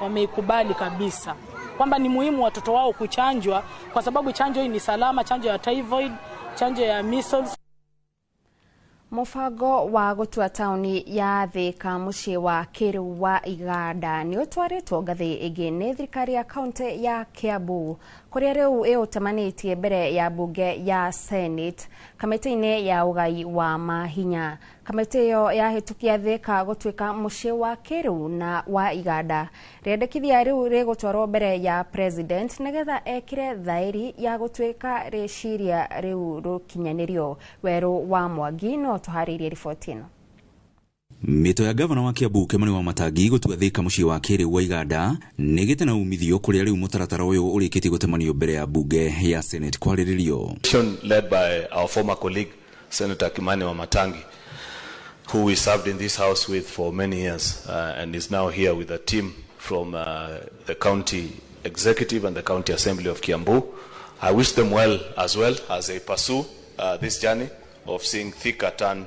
wameikubali kabisa kwamba ni muhimu watoto wao kuchanjwa kwa sababu chanjo hii ni salama, chanjo ya typhoid, chanjo ya measles. Mũbango wa gũtua taũni ya Thika mũciĩ wa kĩrĩu wa iganda nĩ ũtwarĩtwo ngathĩ ĩngĩ nĩ thirikari ya kaunti ya Kiambu kũrĩa rĩu ĩũtemanĩtie mbere ya mbunge ya Senate kamĩtĩ-inĩ ya ũgai wa mahinya. Kamĩtĩ ĩyo yahĩtũkia Thika gũtuĩka mũciĩ wa kĩrĩu na wa iganda. Rĩendekithia rĩu rĩgũtwarwo mbere ya president nĩgetha ekĩre thaĩri ya gũtuĩka rĩciria rĩu rũkinyanĩrio. Werũ wa Mwangi no tũharĩirie riboti ĩno. Mĩto ya gavana wa Kiambu Kimani Wamatangi gũtua Thika mũciĩ wa kĩrĩu wa iganda nĩ gĩte na umithio kũrĩa rĩu mũtaratara ũyũ ũrĩkĩtie gũtemanio mbere ya mbunge ya Senate kwarĩrĩrio. Led by our former colleague Senator Kimani Wamatangi, who we served in this house with for many years and is now here with a team from the county executive and the county assembly of Kiambu. I wish them well as they pursue this journey of seeing Thika turn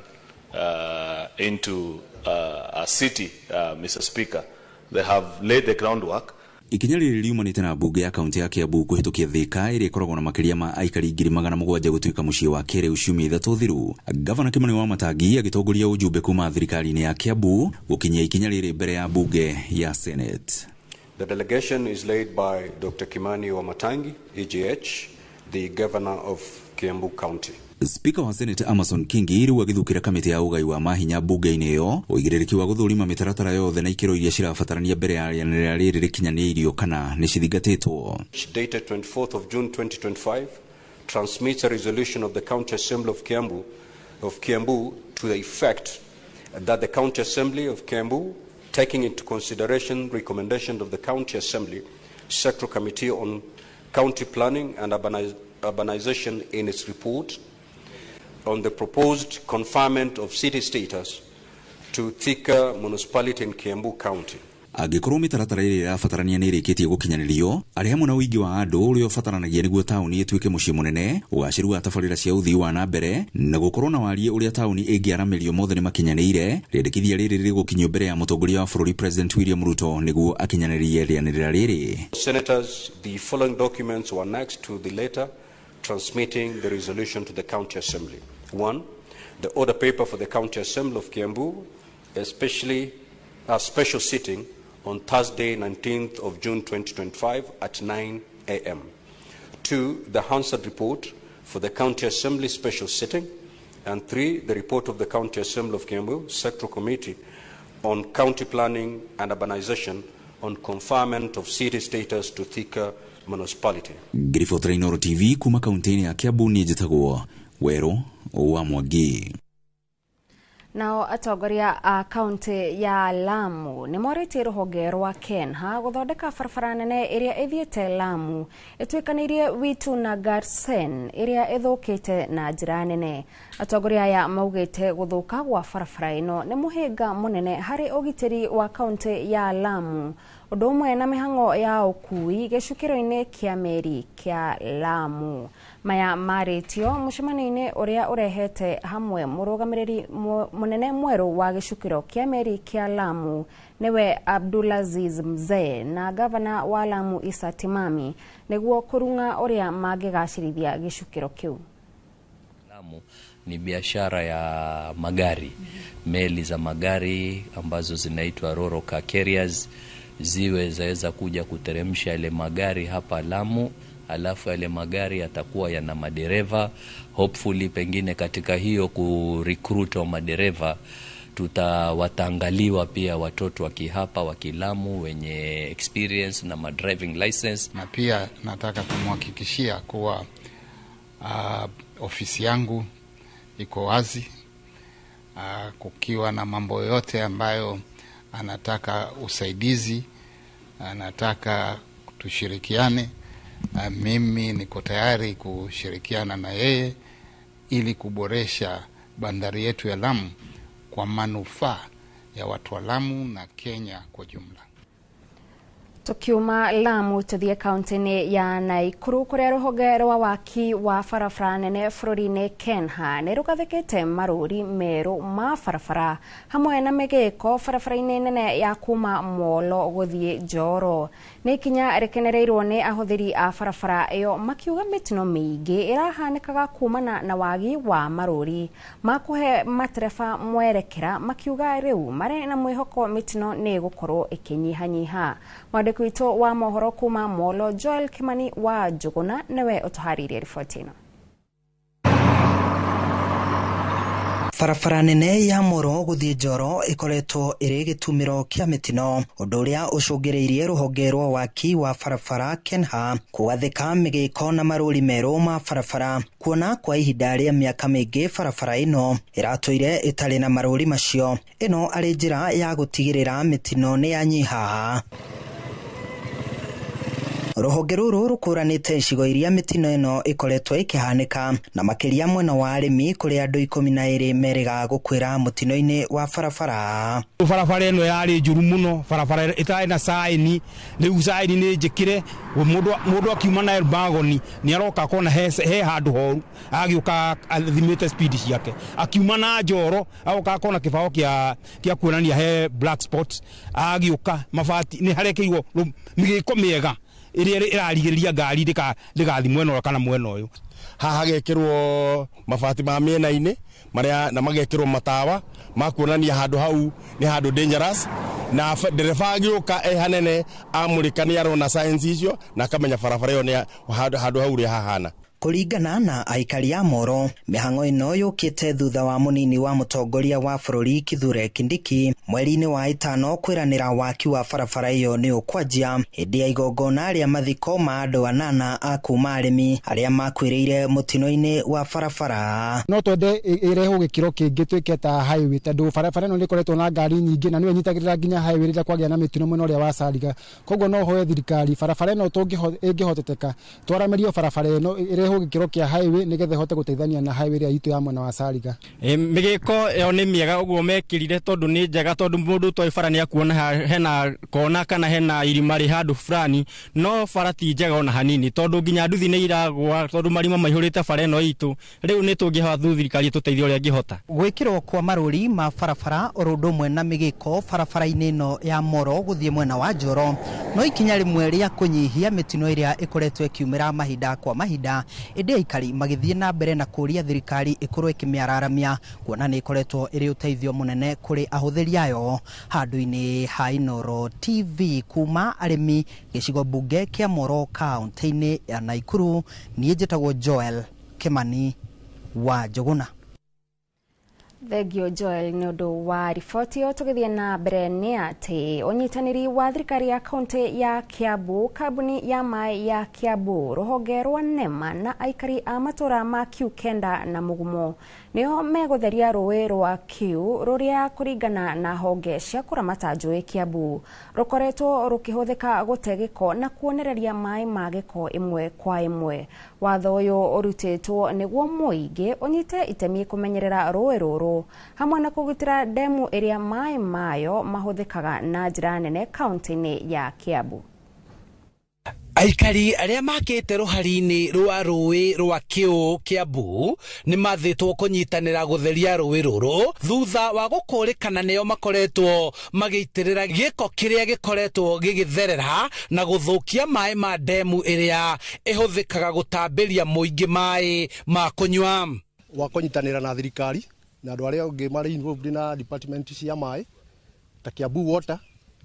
into a city, Mr. Speaker. They have laid the groundwork. Ikinya rĩrĩ riumanĩte na mbunge ya kaunti ya Kiambu kũhĩtũkia Thika ĩrĩa ĩkoragwo na makĩria ma aikari 700,000 gũtuĩka mũciĩ wa kĩrĩu ciumia 3 thiru. Gavana Kimani Wamatangi agĩtongoria ũjumbe kuma thirikari-inĩ ya Kiambu gũkinyia ikinya rĩrĩ mbere ya mbunge ya Senate. The delegation is led by Dr. Kimani Wamatangi, EGH, the governor of Kiambu County. Speaker wa Senate Amason Kingi rĩu agĩthukĩra kamĩtĩ ya ũgai wa mahinya mbunge-inĩ ĩyo ũigĩrĩrĩki wa gũthũrima mĩtaratara yothe na ikĩro iria cirabatarania mbere ya rĩanĩrĩra rĩrĩ rĩkinyanĩirio kana nĩ cithingatĩtwo. Dated 24th of June 2025 transmits a resolution of the County Assembly of Kiambu to the effect that the County Assembly of Kiambu, taking into consideration recommendation of the County Assembly Sectoral Committee on County Planning and Urbanization in its report on the proposed conferment of city status to Thika Municipality in Kiambu County. Angĩkorwo mĩtaratara ĩrĩa ĩrabatarania nĩ ĩrĩkĩtie gũkinyanĩrio, arĩ hamwe na ũingĩ wa andũ ũrĩa ũbataranagia nĩguo taũni ĩtuĩke mũciĩ mũnene, ũgacĩru wa tabarĩra cia ũthii wa na mbere na gũkorwo na wariĩ ũrĩa taũni ĩngĩaramĩrio mothe nĩ makinyanĩire. Rĩendekithia rĩrĩ rĩgũkinyio mbere ya mũtongoria wa bũrũri President William Ruto nĩguo akinyanĩrie rĩanĩrĩra rĩrĩ. Senators, the following documents were annexed to the letter transmitting the resolution to the County Assembly. 1. The order paper for the County Assembly of Kiambu, especially a special sitting on Thursday, 19th of June 2025 at 9 a.m. 2. The Hansard report for the County Assembly special sitting. And 3. The report of the County Assembly of Kiambu Sectoral Committee on County Planning and Urbanization on conferment of city status to Thika Municipality. Ngiribotera Inooro TV kuma kaunti-inĩ ya Kiambu niĩ njĩtagwo Werũ wa Mwangi. Nao atongoria a kaunti ya Lamu nĩ morĩtie rũhonge rwa KENHA gũthondeka barabara nene ĩrĩa ĩthiĩte Lamu ĩtuĩkanĩirie Witu na Garsen ĩrĩa ĩthũkĩte na njĩra nene. Atongoria aya maugĩte gũthũka gwa barabara ĩno nĩ mũhĩnga mũnene harĩ ũgitĩri wa kaunti ya Lamu ũndũ ũmwe na mĩhang'o ya ũkui gĩcukĩro-inĩ kĩa meri kĩa Lamu. Maya marĩtio mũcemanio-inĩ ũrĩa ũrehete hamwe mũrũgamĩrĩri mũnene mwerũ wa gĩcukĩro kĩa meri kĩa Lamu nĩwe Abdulaziz Mzee na gavana wa Lamu Issa Timami nĩguo kũrung'a ũrĩa mangĩgacĩrithia gĩcukĩro kĩu. Lamu ni biashara ya magari, meli za magari ambazo zinaitwa Roro Car Carriers ziwe zaweza kuja kuteremsha yale magari hapa Lamu, alafu yale magari yatakuwa yana madereva. Hopefully pengine katika hiyo kurecruit wa madereva tutawatangaliwa pia watoto wa kihapa wa Kilamu wenye experience na ma driving license. Na pia nataka kumhakikishia kuwa ofisi yangu iko wazi. Kukiwa na mambo yote ambayo anataka usaidizi, anataka tushirikiane, mimi niko tayari kushirikiana na yeye ili kuboresha bandari yetu ya Lamu kwa manufaa ya watu wa Lamu na Kenya kwa jumla. Tukiuma Lamu tuthie kaunti-inĩ ya Naikuru kũrĩa rũhonge rwa waki wa barabara nene bũrũri-inĩ KENHA nĩ rũgathĩkĩte marũri merũ ma barabara hamwe na mĩgĩko barabara-inĩ nene ya kuma Molo gũthiĩ Njoro. Nĩ ikinya rĩkenereirwo nĩ ahũthĩri a barabara ĩyo makiuga mĩtino mĩingĩ ĩrahanĩkaga kumana na wagi wa marũri ma kũhe matereba mwerekera, makiuga rĩu marĩ na mwĩhoko mĩtino nĩ ĩgũkorwo ĩkĩnyihanyiha. Mwandĩki witũ wa mohoro kuma Molo Joel Kimani wa Njuguna nĩwe ũtũharĩirie riboti ĩno. Barabara nene ya Moro gũthiĩ Njoro ĩkoretwo ĩrĩ gĩtumĩro kĩa mĩtino, ũndũ ũrĩa ũcũngĩrĩirie rũhonge rwa waki wa barabara KENHA kũgathĩka mĩgĩko na marũri merũ ma barabara, kuona kwa ihinda rĩa mĩaka mĩingĩ barabara ĩno ĩratũire ĩtarĩ na marũri macio. Ĩno arĩ njĩra ya gũtigĩrĩra mĩtino nĩ yanyiha. Rũhonge rũrũ rũkũranĩte icigo iria mĩtino ĩno ĩkoretwo ĩkĩhanĩka na makĩria mwena wa arĩmi kũrĩa andũ 12 merĩga gũkuĩra mũtino-inĩ wa barabara. Barabara ĩno yarĩ njũru mũno, barabara ĩtarĩ na saini, rĩu saini nĩ njĩkĩre, mũndũ akiuma na Elbagoni nĩ aroka akona he handũ horu, agĩũka athimĩte speed ciake, akiuma na Njoro agoka akona kĩbaũ kĩa kuonania he black spots, agĩũka mabati nĩ harekĩirwo mĩgĩko mĩega ĩrĩa ĩrarigĩrĩria ngari ndĩgathiĩ mwena ũyũ kana mwena ũyũ. Haha hagekĩrwo mabati ma mĩena-inĩ marĩa na magekĩrwo matawa ma kuonania handũ hau nĩ handũ dangerous, na ndereba agĩũka e hanene amũrĩka nĩ arona signs icio na akamenya barabara ĩyo nĩ handũ hau ũrĩa hahana. Kũringana na aikari a Moro, mĩhang'o ĩno yũkĩte thutha wa mũnini wa mũtongoria wa bũrũri Kithure Kindiki mweri-inĩ wa 5 kwĩranĩra waki wa barabara ĩyo nĩ ũkwanjia hĩndĩ ya igongona rĩa mathiko ma andũ 8 a kuma arĩmi arĩa makuĩrĩire mũtino-inĩ wa barabara. No twende ĩrehwo gĩkĩro kĩngĩ twĩke ta highway, tondũ barabara ĩno nĩ ĩkoretwo na ngari nyingĩ na nĩyo ĩnyitagĩrĩra nginya highway rĩrĩa kwagĩa na mĩtino mwena ũrĩa wa Sariga. Koguo no hoe thirikari barabara ĩno ĩngĩhoteteka twaramĩrio barabara ĩno ĩrehwo gĩkĩro kĩa highway nĩgetha ĩhote gũteithania na highway ĩrĩa itũ ya mwena wa Sariga. Mĩgĩko ĩyo nĩ mĩega ũguo mekĩrire, tondũ nĩ njega, tondũ mũndũ ũtoĩ bara nĩ akuona hena kona kana hena irima rĩ handũ fulani, no bara ti njega ona hanini, tondũ nginya nduthi nĩ iragwa, tondũ marima maihũrĩte bara ĩno itũ. Rĩu nĩ tũngĩhoya thirikari ĩtũteithie ũrĩa ĩngĩhota. Gwĩkĩrwo kwa marũri ma barabara oro ũndũ ũmwe na mĩgĩko barabara-inĩ ĩno ya Moro gũthiĩ mwena wa Njoro no ikinya rĩmwe rĩa kũnyihia mĩtino ĩrĩa ĩkoretwo ĩkiumĩra mahinda kwa mahinda, ĩndĩ aikari magĩthiĩ na mbere na kũũria thirikari ĩkorwo ĩkĩmĩararamia kuona nĩ ĩkoretwo ĩrĩ ũteithio mũnene kũrĩ ahũthĩri ayo. Handũ-inĩ ha Inooro TV kuma arĩmi gĩcigo mbunge kĩa Moro kaunti-inĩ ya Naikuru, niĩ njĩtagwo Joel Kimani wa Njuguna. Thengio Joel nĩ ũndũ wa riboti ĩyo. Tũgĩthiĩ na mbere nĩ atĩ ũnyitanĩri wa thirikari ya kaunti ya Kiambu, kambuni ya maĩ ya Kiambu, rũhonge rwa NEMA na aikari a matũra ma Kiu Kenda na Mũgumo nĩo megũtheria rũĩ rwa Kiu rũrĩa kũringana na honge cia kũramata njũĩ Kiambu rũkoretwo rũkĩhũthĩka gũte gĩko na kuonereria maĩ ma gĩko ĩmwe kwa ĩmwe. Watho ũyũ ũrutĩtwo nĩguo mũingĩ ũnyite itemi kũmenyerera rũĩ rũrũ hamwe na kũgitĩra ndemu ĩrĩa maĩ mayo mahũthĩkaga na njĩra nene kaunti-inĩ ya Kiambu. Aikari arĩa makĩte rũhari-inĩ rwa rũĩ rwa Kĩũ Kiambu nĩ mathĩtwo kũnyitanĩra gũtheria rũĩ rũrũ thutha wa gũkũrĩkana nĩo makoretwo magĩitĩrĩra gĩko kĩrĩa gĩkoretwo gĩgĩtherera na gũthũkia maĩ ma ndemu ĩrĩa ĩhũthĩkaga gũtambĩria mũingĩ maĩ ma kũnyua. Wa kũnyitanĩra na thirikari na andũ arĩa angĩ marĩ involved na department cia maĩ ta Kiambu Water,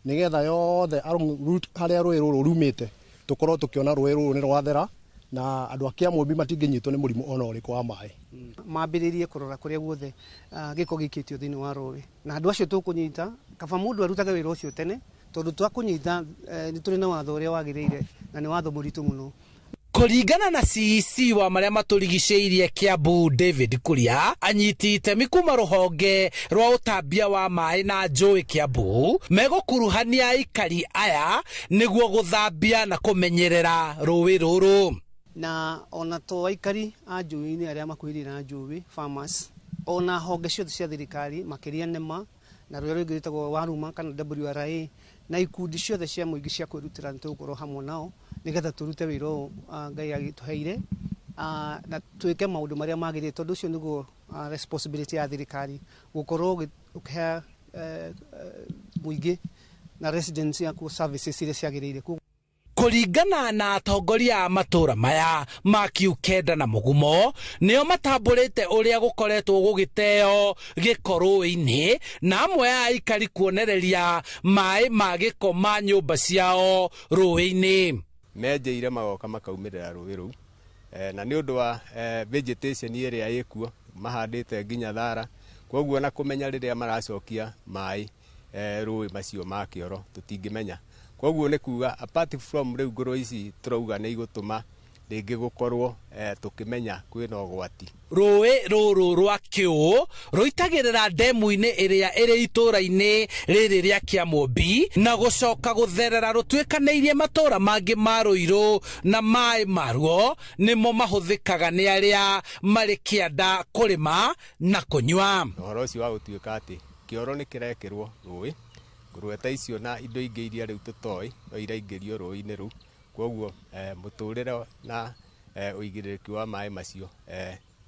nĩgetha yothe route harĩa rũĩ rũrũ rumĩte tũkorwo tũkĩona rũĩ rũrũ nĩ rwathera na andũ a Kĩamũmbi matingĩnyitwo nĩ mũrimũ ona ũrĩkũ wa maĩ. Mambĩrĩrie kũrora kũrĩa guothe gĩko gĩikĩtio thĩinĩ wa rũĩ, na andũ acio tũkũnyita kaba mũndũ arutage wĩra ũcio tene, tondũ twakũnyita nĩ tũrĩ na watho ũrĩa wagĩrĩire na nĩ watho mũritũ mũno. Kũringana na CEC wa marĩa matũrigicĩirie Kiambu David Kuria, anyiti itemi kuma rũhonge rwa ũtambia wa maĩ na njũĩ Kiambu megũkuruhania aikari aya nĩguo gũthambia na kũmenyerera rũĩ rũrũ. Na ona to aikari a njũĩ-inĩ arĩa makuhĩrĩirie na njũĩ, farmers, ona honge ciothe cia thirikari makĩria NEMA na rũrĩa rũngĩ rwĩtagwo Waruma kana WRA na ikundi ciothe cia mũingĩ cia kwĩrutĩra, nĩ tũgũkorwo hamwe nao nĩgetha tũrute wĩra ũyũ Ngai agĩtũheire na twĩke maũndũ marĩa magĩrĩire, tondũ ũcio nĩguo responsibility ya thirikari gũkorwo ũkĩhe mũingĩ na residents yaku services iria ciagĩrĩire. Kũringana na atongoria a matũra maya ma Kiukenda na Mũgumo, nĩo matambũrĩte ũrĩa gũkoretwo gũgĩteo gĩko rũĩ-inĩ, na amwe a aikari kuonereria maĩ ma gĩko ma nyũmba ciao rũĩ-inĩ. Menjeire magoka makaumĩrĩra rũĩ rũu, na nĩ ũndũ wa vegetation ĩrĩa ĩkuo mahandĩte nginya thara, koguo na kũmenya rĩrĩa maracokia maĩ rũĩ macio ma kĩoro tũtingĩmenya. Koguo nĩ kuga apart from rĩu ngũrwe ici tũrauga nĩ igũtũma rĩngĩ gũkorwo tũkĩmenya kwĩna ũgwati. Rũĩ rũrũ rwa Kĩũ rũitagĩrĩra ndemu-inĩ ĩrĩa ĩrĩ itũũra-inĩ rĩrĩ rĩa Kĩamũmbi na gũcoka gũtherera rũtuĩkanĩirie matũũra mangĩ ma Rũirũ, na maĩ maruo nĩmo mahũthĩkaga nĩ arĩa marĩ kĩanda kũrĩma na kũnyua. Ũhoro ũcio wa gũtuĩka atĩ kĩoro nĩ kĩrekĩrwo rũĩ, ngũrwe ta icio na indo ingĩ iria rĩu tũtoĩ no iraingĩrio rũĩ-inĩ rũu, koguo mũtũrĩre na ũigĩrĩrĩki wa maĩ macio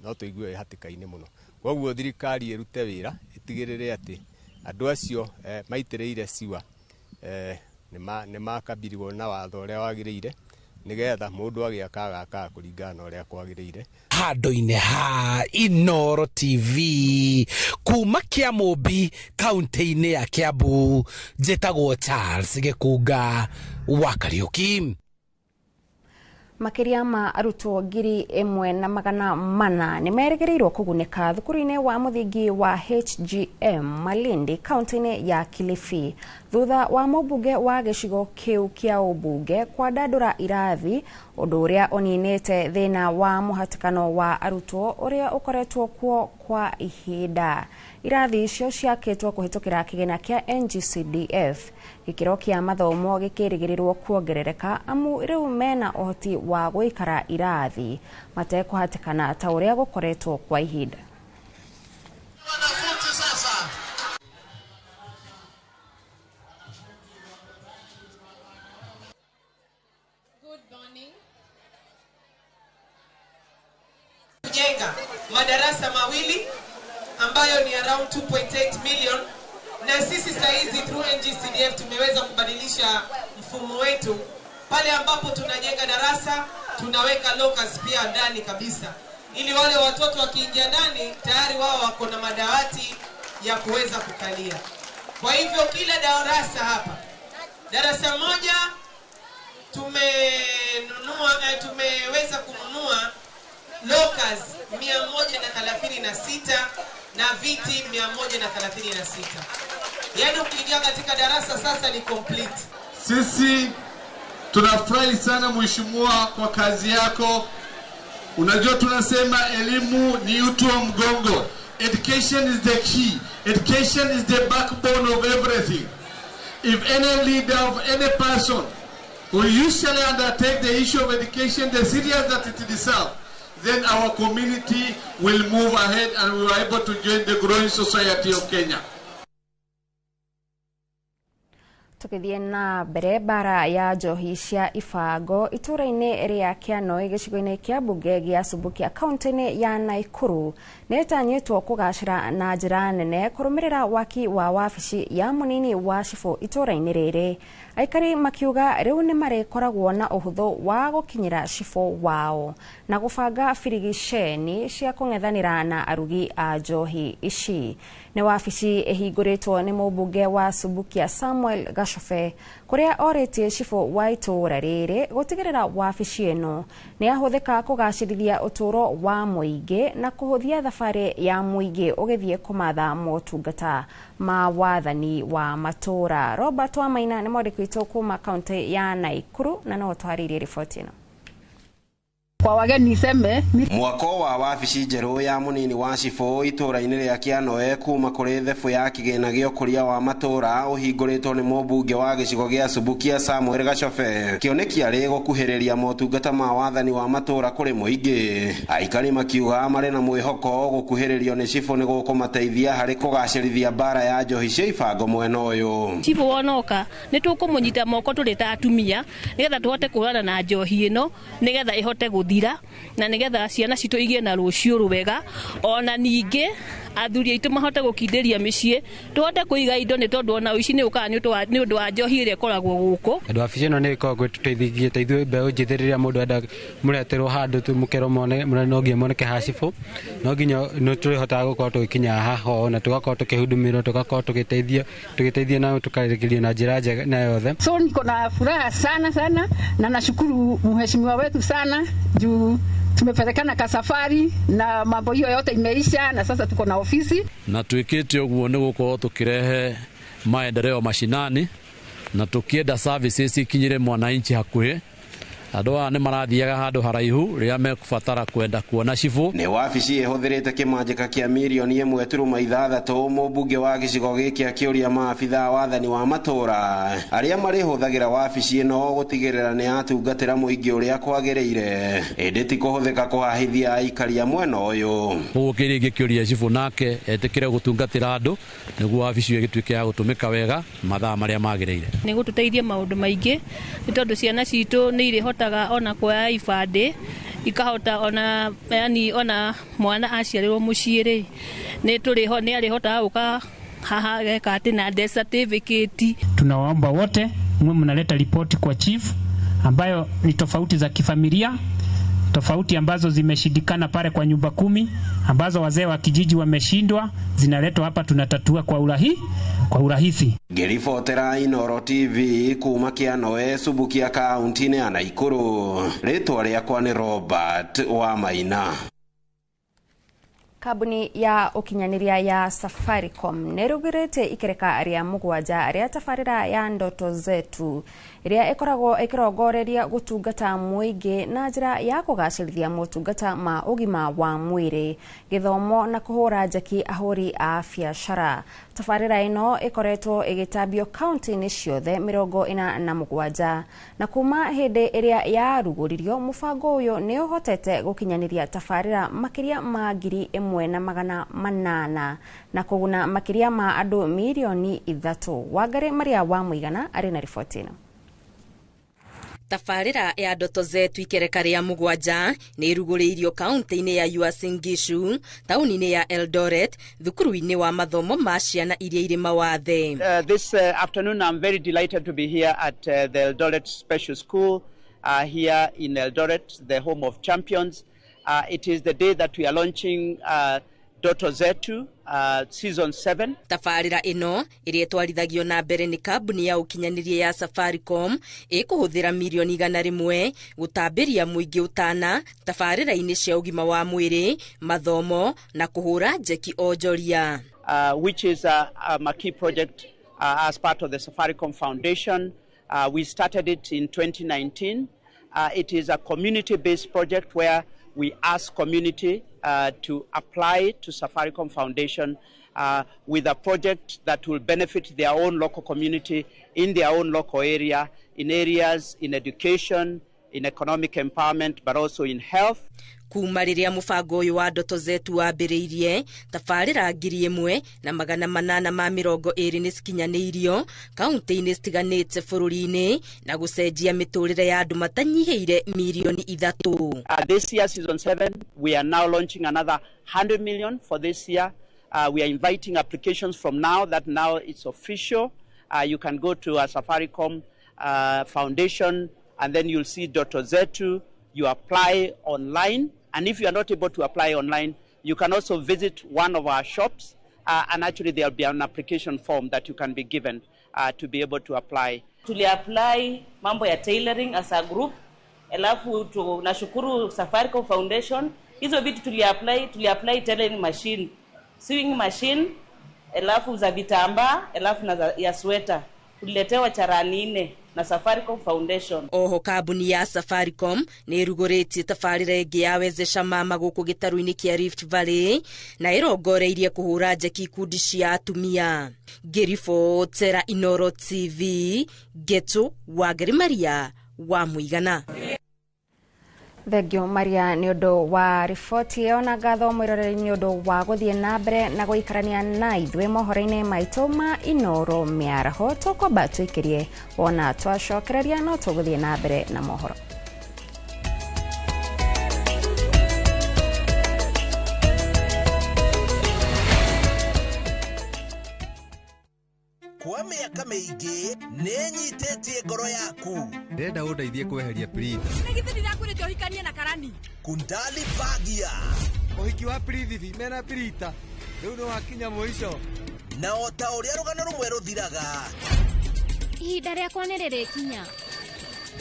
no tũigue hatĩka-inĩ mũno. Koguo thirikari ĩrute wĩra ĩtigĩrĩre atĩ andũ acio maitĩrĩire ciwa nĩ makabiriwo na watho ũrĩa wagĩrĩire, nĩgetha mũndũ agĩaka agakaga kũringana na ũrĩa kwagĩrĩire. Handũ-inĩ ha Inooro TV kuma Kĩamũmbi kaunti-inĩ ya Kiambu, njĩtagwo Charles Gĩkunga wa Kariũki. Makĩria ma arutwo 1400 nĩ merĩgĩrĩirwo kũgunĩka thukuru-inĩ wa mũthingi wa HGM Malindi kaunti-inĩ ya Kilifi thutha wa mũmbunge wa gĩcigo kĩu kĩa ũmbunge kwandandũra irathi, ũndũ ũrĩa ũninĩte thĩna wa mũhatĩkano wa arutwo ũrĩa ũkoretwo kuo kwa ihinda. Irathi icio ciakĩtwo kũhĩtũkĩra kĩgĩna kĩa NGCDF. Gĩkĩro kĩa mathomo gĩkĩrĩgĩrĩrwo kuongerereka amu rĩu mena ũhoti wa gũikara irathi matekũhatĩkana ta ũrĩa gũkoretwo kwa ihinda. Kujenga madarasa mawili ambayo ni around 2.8 million, na sisi saizi through NGCDF tumeweza kubadilisha mfumo wetu. Pale ambapo tunajenga darasa tunaweka lockers pia ndani kabisa, ili wale watoto wakiingia ndani tayari wao wako na madawati ya kuweza kukalia. Kwa hivyo kila darasa hapa, darasa moja tumeweza kununua lockers 136 na viti 136. Yaani ukiingia katika darasa sasa ni complete. Sisi tunafurahi sana mheshimiwa kwa kazi yako. Unajua tunasema elimu ni uti wa mgongo. Education is the key. Education is the backbone of everything. If any leader of any person who usually undertake the issue of education the serious that it deserves, then our community will move ahead and we are able to join the growing society of Kenya. Tũgĩthiĩ na mbere, mbara ya njohi cia ibango itũra-inĩ rĩa Kĩanoi gĩcigo-inĩ kĩa mbunge gĩa Subukia kaunti-inĩ ya Naikuru nĩ ĩtanyĩtwo kũgacĩra na njĩra nene kũrũmĩrĩra waki wa wabici ya mũnini wa cibũ itũra-inĩ rĩrĩ. Aikari makiuga rĩu nĩ marĩkoragwo na ũhũthũ wa gũkinyĩra cibũ wao na gũbanga birigiceni cia kũng'ethanĩra na arugi a njohi ici. Nĩ wabici ĩhingũrĩtwo nĩ mũmbunge wa Subukia Samuel Gacobe kũrĩa orĩtie cibũ wa itũũra rĩrĩ gũtigĩrĩra wabici ĩno nĩ yahũthĩka kũgacĩrithia ũtũũro wa mũingĩ na kũhũthia thabarĩ ya mũingĩ ũgĩthiĩ kũmatha motungata ma wathani wa matũũra. Robert Wamaina nĩ mwandĩki witũ kuma kaunti ya Naikuru na no twarĩirie riboti ĩno. Kwa wageni niseme Mwako wa wabici njerũ ya mũnini wa cibũ itũra-inĩ rĩa Kĩanoe kuma kũrĩ thebũ ya kĩgĩna gĩa ũkũria wa matũra ũhingũrĩtwo nĩ mũmbunge wa gĩcigo gĩa Subukia Samuel Gacobe. Kĩoneki arĩ gũkuhĩrĩria motungata ma wathani wa matũra kũrĩ mũingĩ. Aikari makiuga marĩ na mwĩhoko gũkuhĩrĩrio nĩ cibũ nĩ gũkũmateithia harĩ kũgacĩrithia mbara ya njohi cia ibango mwena ũyũ. Cibũ wonoka nĩ tũkũmũnyita moko tũrĩ ta atumia nĩgetha tũhote kũhũrana na njohi ĩno nĩgetha ĩhote gũthira na nigetha ciana citũ igie na rũciũ rwega, ona ningĩ athuri aitũ mahote gũkindĩria mĩciĩ tũhote kũiga indo nĩ tondũ ona ũici nĩ ũkaga nĩ ũndũ wa njohi ĩrĩa ĩkoragwo gũkũ. Andũ wabici ĩno nĩ ĩkoragwo ĩtũteithagia ta ithuĩ mbeũ njĩthĩ rĩrĩa mũndũ enda mũreterwo handũ mũkerwo mone no nginya moneke ha cibũ, no nginya nĩ tũrĩhotaga gũkorwo tũgĩkinya haha na tũgakorwo tũkĩhudumirwo, tũgakorwo tũgĩteithio na tũkarĩkĩrio na njĩra njega na yothe. So niko na furaha sana sana na nashukuru mheshimiwa wetu sana juu tumepelekana kasafari na mambo hiyo yote imeisha na sasa tuko na ofisi. Na twikite uguo ni gukorwo tukirehe maendeleo mashinani na tukienda services ikinyire mwananchi hakuhi. Andũ aya nĩ marathiaga handũ haraihu rĩrĩa mekũbatara kwenda kuona cibũ. Nĩ wabici ĩhũthĩrĩte kĩmanjĩka kĩa mirioni 1.6 mũmbunge wa gĩcigo gĩkĩ akĩũria maabithaa wathani wa matũra arĩa marĩhũthagĩra wabici ĩno gũtigĩrĩra nĩ yatungatĩra mũingĩ ũrĩa kwagĩrĩire, ĩndĩ ti kũhũthĩka kũhahithia aikari a mwena ũyũ. Ũguo kĩrĩa ingĩkĩũria cibũ nake etĩkĩre gũtungatĩra andũ nĩguo wabici ĩyo ĩgĩtuĩke ya gũtũmĩka wega mathaa marĩa magĩrĩire. Nĩ gũtũteithia maũndũ maingĩ nĩ tondũ ciana citũ nĩ irĩhotaga ona kuoya ibandĩ ikahota ona yani ona mwana aciarirwo mũciĩ rĩ nĩ tũrĩho nĩ arĩhotaga gũka haha geka atĩ na death certificate. Tunawaomba wote mwe mnaleta ripoti kwa chief ambayo ni tofauti za kifamilia, tofauti ambazo zimeshindikana pale kwa nyumba 10 ambazo wazee wa kijiji wameshindwa, zinaletwa hapa tunatatua kwa urahisi. Ngĩribotera Inooro TV kuma Kĩanoe Subukia kaunti-inĩ ya Naikuru, rĩtwa rĩakwa nĩ Robert Wamaina. Kambuni ya ũkinyanĩria ya Safaricom nĩrugĩrĩte ikereka rĩa 7 rĩa tabarĩra ya Ndoto Zetu ĩrĩa ĩkoragwo ĩkĩrongoreria gũtungata mũingĩ na njĩra ya kũgacĩrithia motungata ma ũgima wa mwĩrĩ, gĩthomo na kũhũra njeki ahũri a biacara. Tabarĩra ĩno ĩkoretwo ĩgĩtambio kaunti-inĩ ciothe 47 na kuma hĩndĩ ĩrĩa yarugũririo mũbango ũyũ nĩ ũhotete gũkinyanĩria tabarĩra makĩria ma 1800 na kũguna makĩria ma andũ mirioni 3. Wangari Maria wa Mũigana arĩ na riboti ĩno. Tabarĩra ya Ndoto Zetu ikereka rĩa 7 nĩ ĩrugũrĩirio kaunti-inĩ ya Uasin Gishu, taũni-inĩ ya Eldoret, thukuru-inĩ wa mathomo ma ciana iria irĩ mawathe. This afternoon I'm very delighted to be here at the Eldoret Special School here in Eldoret, the home of champions. It is the day that we are launching Ndoto Zetu season 7. Tabarĩra ĩno ĩrĩa ĩtwarithagio na mbere nĩ kambuni ya ũkinyanĩria ya Safaricom ĩkũhũthĩra mirioni 100 gũtambĩria mũingĩ ũtana tabarĩra-inĩ cia ũgima wa mwĩrĩ, mathomo na kũhũra njeki onjoria. Which is a marquee project as part of the Safaricom Foundation. We started it in 2019. It is a community-based project where we ask community to apply to Safaricom Foundation with a project that will benefit their own local community, in their own local area, in areas in education, in economic empowerment, but also in health. Kuma rĩrĩa mũbango ũyũ wa Ndoto Zetu wambĩrĩirie, tabarĩra 1820 nĩ cikinyanĩirio kaunti-inĩ citiganĩte bũrũri-inĩ na gũcenjia mĩtũrĩre ya andũ matanyihĩire mirioni 3. This year, season 7, we are now launching another 100 million for this year. We are inviting applications from now, that now it's official. You can go to Safaricom Foundation and then you'll see Ndoto Zetu. You apply online, and if you are not able to apply online, you can also visit one of our shops, and actually there'll be an application form that you can be given to be able to apply. Tuliapply mambo ya tailoring as a group, alafu tunashukuru Safaricom Foundation. Hizo vitu tuliapply tailoring machine, sewing machine, alafu za vitambaa, alafu na ya sweta. Tuliletewa charani 4 na Safaricom Foundation. Oho kambuni ya Safaricom nĩ ĩrugũrĩtie tabarĩra ĩngĩ ya Wezesha Mama gũkũ gĩtarũ-inĩ kĩa Rift Valley na ĩrongoreirie kũhũra njeki ikundi cia atumia. Ngĩribotera Inooro TV, Ngetu Wangari Maria wa Mũigana. Thengio Maria nĩ ũndũ wa riboti ĩyo na ngatho mwĩroreri nĩ ũndũ wa gũthiĩ na mbere na gũikarania na ithuĩ mohoro-inĩ maitũ ma Inooro mĩaraho. Tũkwamba tũikĩrie wona twacokereria no tũgũthiĩ na mbere na mohoro. Kwa mĩaka mĩingĩ nĩnyitĩtie ngoro yaku. Ndĩrenda ũndeithie kweheria Prita. Nĩ githĩ ndirakwĩrĩte ũhikanie na Karani? Kundali Bagia. Ũhiki wa Prithibi mena Prita rĩu nĩ wakinya mũico. Na o ta ũrĩa rũgano rũmwe rũthiraga, ihinda rĩakwa nĩ rĩrĩkinya.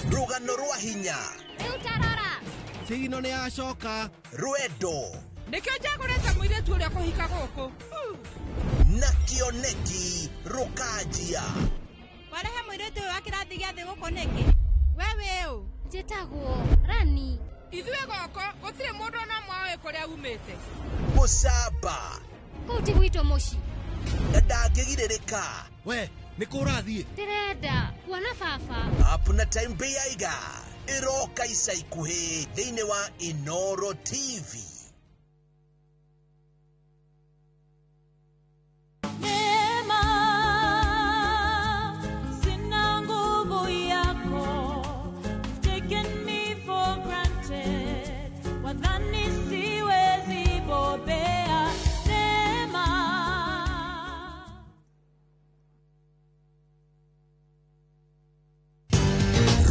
Rũgano rwa hinya. Rĩu tarora. Cigino nĩ yacoka. Rwendo. Nĩkĩo njagũrĩte mũirĩtu ũrĩa kũhika gũkũ. Na kĩoneki rũkanjia. Warehe mũirĩtu ũyũ wa kĩrathi gĩa thĩ gũkũ nĩkĩ? We wĩ ũ? Njĩtagwo Rani. Ithuĩ gũkũ gũtirĩ mũndũ ona ũmwe ũĩ kũrĩa umĩte. Mũcamba. Kũu ti gwitũ mũciĩ. Na ndangĩgirĩrĩka. We nĩ kũ ũrathiĩ? Ndĩrenda kuona baba. App na Time Beiga ĩroka ica ikuhĩ thĩinĩ wa Inooro TV.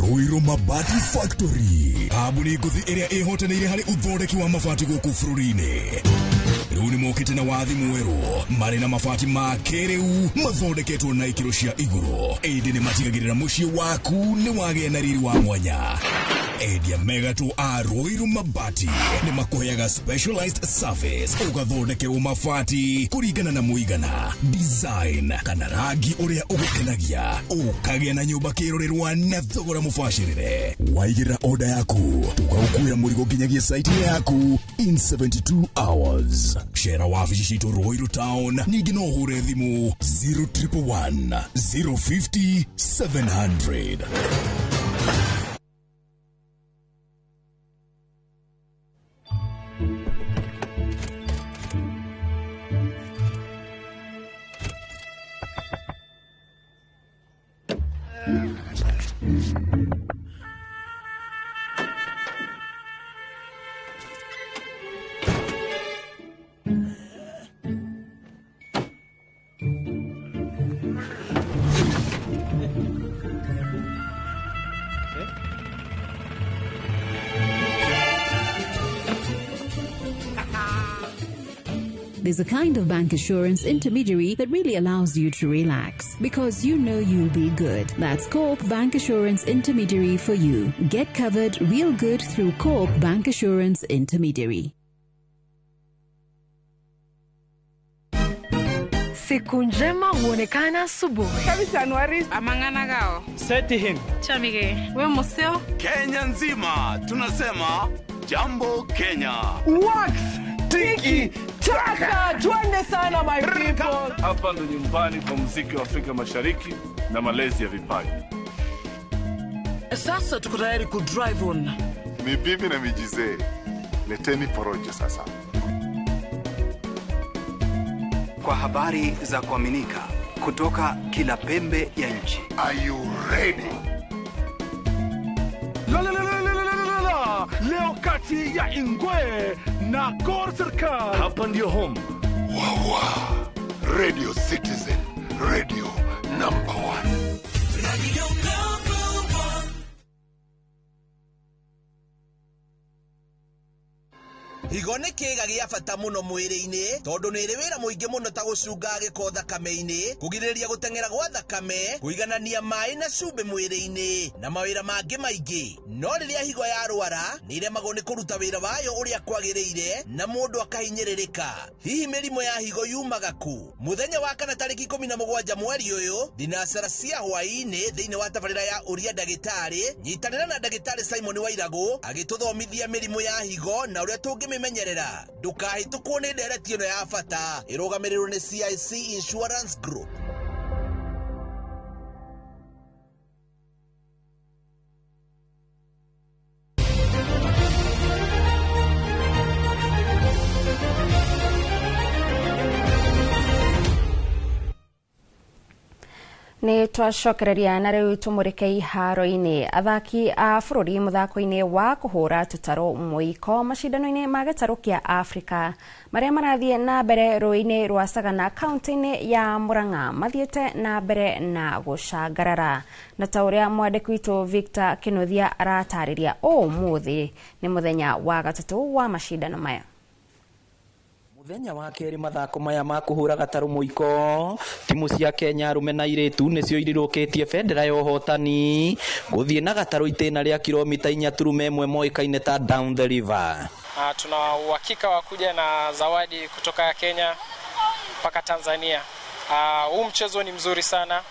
Ruiru Mabati Factory kambuni ngũthi ĩrĩa ĩhotanĩire harĩ ũthondeki wa mabati gũkũ bũrũri-inĩ. Rĩu nĩ mokĩte na wathi mwerũ marĩ na mabati ma kĩrĩu mathondeketwo na ikĩro cia igũrũ, ĩndĩ nĩ matigagĩrĩra mũciĩ waku nĩ wagĩa na riri wa mwanya. Endia megatũ a Ruiru Mabati nĩ makũheaga specialized service, ũgathondekerwo mabati kũringana na mũigana, design kana rangi ũrĩa ũgũkenagia, ũkagĩa na nyũmba kĩrorerwa na thogora mũbacĩrĩre. Waigĩrĩra order yaku tũgagũkuĩra mũrigo nginyagia site yaku in 72 hours. Cera wabici citũ Ruiru Town, ningĩ no ũhũre thimũ 0111 050 700. There's a kind of bank assurance intermediary that really allows you to relax because you know you'll be good. That's Co-op Bank Assurance Intermediary for you. Get covered real good through Co-op Bank Assurance Intermediary. Siku njema huonekana asubuhi. Kabisa amangana gao. Seti him. Chamige. We museo. Kenya nzima tunasema jambo Kenya. Wax tiki taka, twende sana my people. Hapa ndo nyumbani kwa muziki wa Afrika Mashariki na malezi ya vipaji. Sasa tuko tayari ku drive on. Ni bibi na mijizee. Leteni porojo sasa. Kwa habari za kuaminika kutoka kila pembe ya nchi. Are you ready? La, la, la, la, la, la, la, la. Leo kati ya Ingwe na Gor Serikal. Hapa ndio home. Wawa. Radio Citizen, radio number one. Radio number one. Higo nĩ kĩĩga gĩa bata mũno mwĩrĩ-inĩ tondũ nĩ ĩrĩ wĩra mũingĩ mũno ta gũcunga gĩko thakame-inĩ, kũgirĩrĩria gũteng'era gwa thakame, kũiganania maĩ na cumbĩ mwĩrĩ-inĩ na mawĩra mangĩ maingĩ. No rĩrĩa higo yarwara nĩ ĩremagwo nĩ kũruta wĩra wayo ũrĩa kwagĩrĩire na mũndũ akahinyĩrĩrĩka. Hihi mĩrimũ ya higo yumaga kũ? Mũthenya wa kana tarĩki 17 mweri ũyũ thinacara cia hwaĩ-inĩ thĩinĩ wa tabarĩra ya ũria ndagĩtarĩ, nyitanĩra na ndagĩtarĩ Simon Wairagũ agĩtũthomithia mĩrimũ ya higo na ũrĩa tũngĩmĩmenyerera. Ndũkahĩtũkwo nĩ ndereti ĩno ya bata ĩrũgamĩrĩirwo nĩ CIC Insurance Group. Nĩ twacokereria na rĩu tũmũrĩke iharo-inĩ. Athaki a bũrũri mũthako-inĩ wa kũhũra tũtarũ mũiko macindano-inĩ ma gĩtarũ kĩa Afrika marĩa marathiĩ na mbere rũĩ-inĩ rwa Sagana kaunti-inĩ ya Murang'a mathiĩte na mbere na gũcangarara, na ta ũrĩa mwandĩki witũ Victor Kĩnuthia aratarĩria, ũmũthĩ nĩ mũthenya wa gatatũ wa macindano maya. Mũthenya wa kerĩ mathako maya ma kũhũra gatarũ mũiko, timu cia Kenya arũme na airĩtu nĩcio irirũkĩtie bendera ya ũhotani gũthiĩ na gatarũ itĩna rĩa kilomita 4.1 moĩkaine ta down the river. Tuna uhakika wa kuja na zawadi kutoka Kenya mpaka Tanzania. Huu mchezo ni mzuri sana.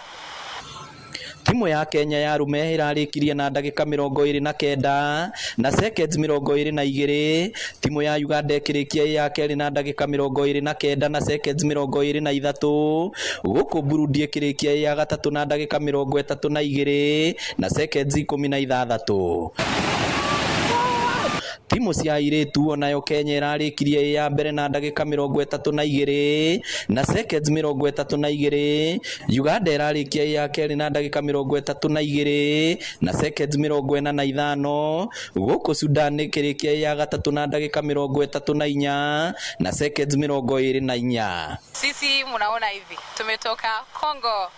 Timu ya Kenya ya arume irarĩkirie na ndagĩka 29 na seconds 22. Timu ya Uganda ĩkĩrĩkia ĩ ya kerĩ na ndagĩka 29 na seconds 23, gũkũ Burundi ĩkĩrĩkia ĩ ya gatatũ na ndagĩka 32 na seconds 16. Timu cia airĩtu onayo Kenya ĩrarĩkirie ĩ ya mbere na ndagĩka 32 na seconds 32. Uganda ĩrarĩkia ĩ ya kerĩ na ndagĩka 32 na seconds 45, gũkũ Sudan ĩkĩrĩkia ĩ ya gatatũ na ndagĩka 34 na seconds 24. Sisi munaona hivi tumetoka Congo,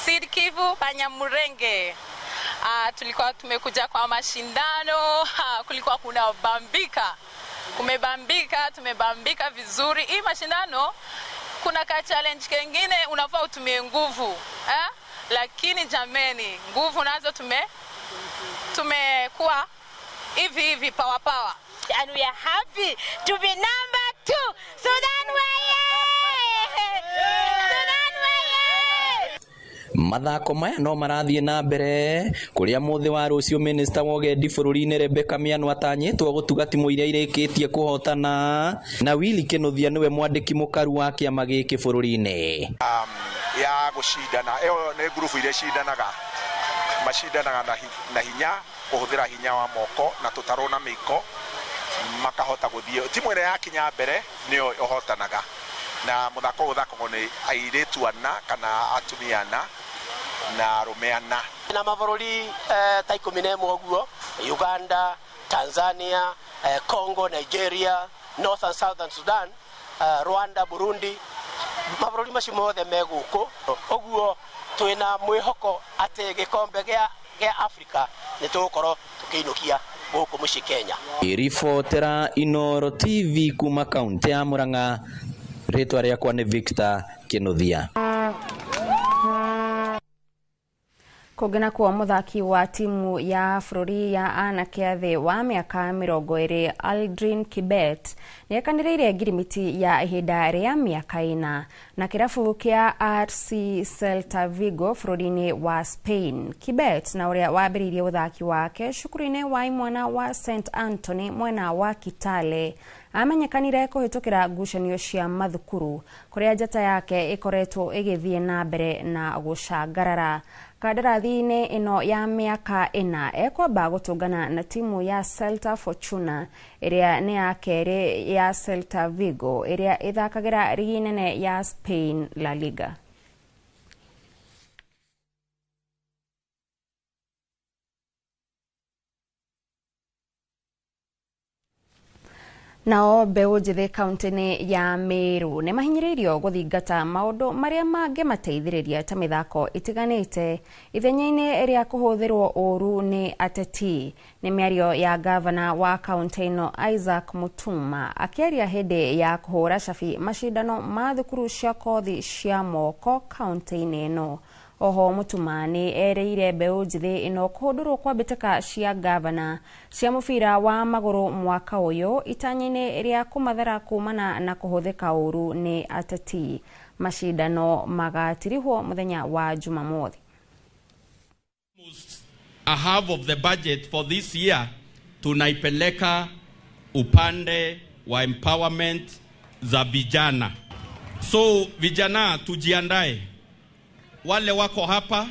Sud Kivu, Banyamulenge. Tulikuwa tumekuja kwa mashindano, kulikuwa kuna bambika. Kumebambika, tumebambika vizuri. Hii mashindano kuna ka challenge kengine unafaa utumie nguvu, eh? Lakini jameni, nguvu nazo tumekuwa hivi hivi power power. And we are happy to be number 2. Sudan waye! Sudan waye! Mathako maya no marathiĩ na mbere kũrĩa mũthĩ wa rũciũ minista wa ũgendi bũrũri-inĩ Rebecca Miano atanyĩtwo gũtuga timu iria irĩkĩtie kũhotana, na Willy Kĩnuthia nĩwe mwandĩki mũkaru wa kĩama gĩkĩ bũrũri-inĩ. Ya gũcindana ĩyo nĩ ngurubu iria cindanaga, macindanaga na hinya, kũhũthĩra hinya wa moko na tũtarũ na mĩiko, makahota gũthiĩ. Timu ĩrĩa yakinya mbere nĩyo ĩhotanaga, na mũthako ũthakagwo nĩ airĩtu ana kana atumia ana na arũme ana. Na mabũrũri ta 11 ũguo, Uganda, Tanzania, Congo, Nigeria, North and Southern Sudan, Rwanda, Burundi, mabũrũri macio mothe me gũkũ. Ũguo twĩna mwĩhoko atĩ gĩkombe gĩa Afrika nĩ tũgũkorwo tũkĩinũkia gũkũ mũciĩ Kenya. Ribotera Inooro TV kuma kaunti ya Murang'a, rĩtwa rĩakwa nĩ Victor Kĩnuthia. Kũngĩ nakuo, mũthaki wa timu ya bũrũri ya anake a thĩ wa mĩaka 20 Aldrin Kibet nĩekanĩrĩire ngirimiti ya ihinda rĩa mĩaka 4 na kĩrabu kĩa RC Celta Vigo bũrũri-inĩ wa Spain. Kibet na ũrĩa wambĩrĩirie ũthaki wake cukuru-inĩ wa imwana wa St Anthony mwena wa Kitale Amenyekanire kũhĩtũkĩra ngucanio cia mathukuru kũrĩa njata yake ĩkoretwo ĩgĩthiĩ na mbere na gũcangarara. Kandarathi-inĩ ĩno ya mĩaka 4 ekwamba gũtũngana na timu ya Celta Fortuna ĩrĩa nĩ ya kerĩ ya Celta Vigo ĩrĩa ĩthakagĩra rigi nene ya Spain La Liga. Nao mbeũ njĩthĩ kaunti-inĩ ya Meru nĩ mahinyĩrĩirio gũthingata maũndũ marĩa mangĩmateithĩrĩria ta mĩthako ĩtiganĩte ithenya-inĩ rĩa kũhũthĩrwo ũũru nĩ ateti. Nĩ mĩario ya gavana wa kaunti ĩno Isaac Mutuma akĩaria hĩndĩ ya kũhũra cabi macindano ma thukuru cia kothi cia moko kaunti-inĩ ĩno. Oho Mutuma nĩ erĩire mbeũ njĩthĩ ĩno kũhũndũrwo kwa mbĩtĩka cia gavana cia mũbira wa magũrũ mwaka ũyũ itanya-inĩ rĩa kũmathara kumana na kũhũthĩka ũũru nĩ ateti. Macindano magatirihwo mũthenya wa Jumamothi. A half of the budget for this year tunaipeleka upande wa empowerment za vijana. So vijana tujiandae, wale wako hapa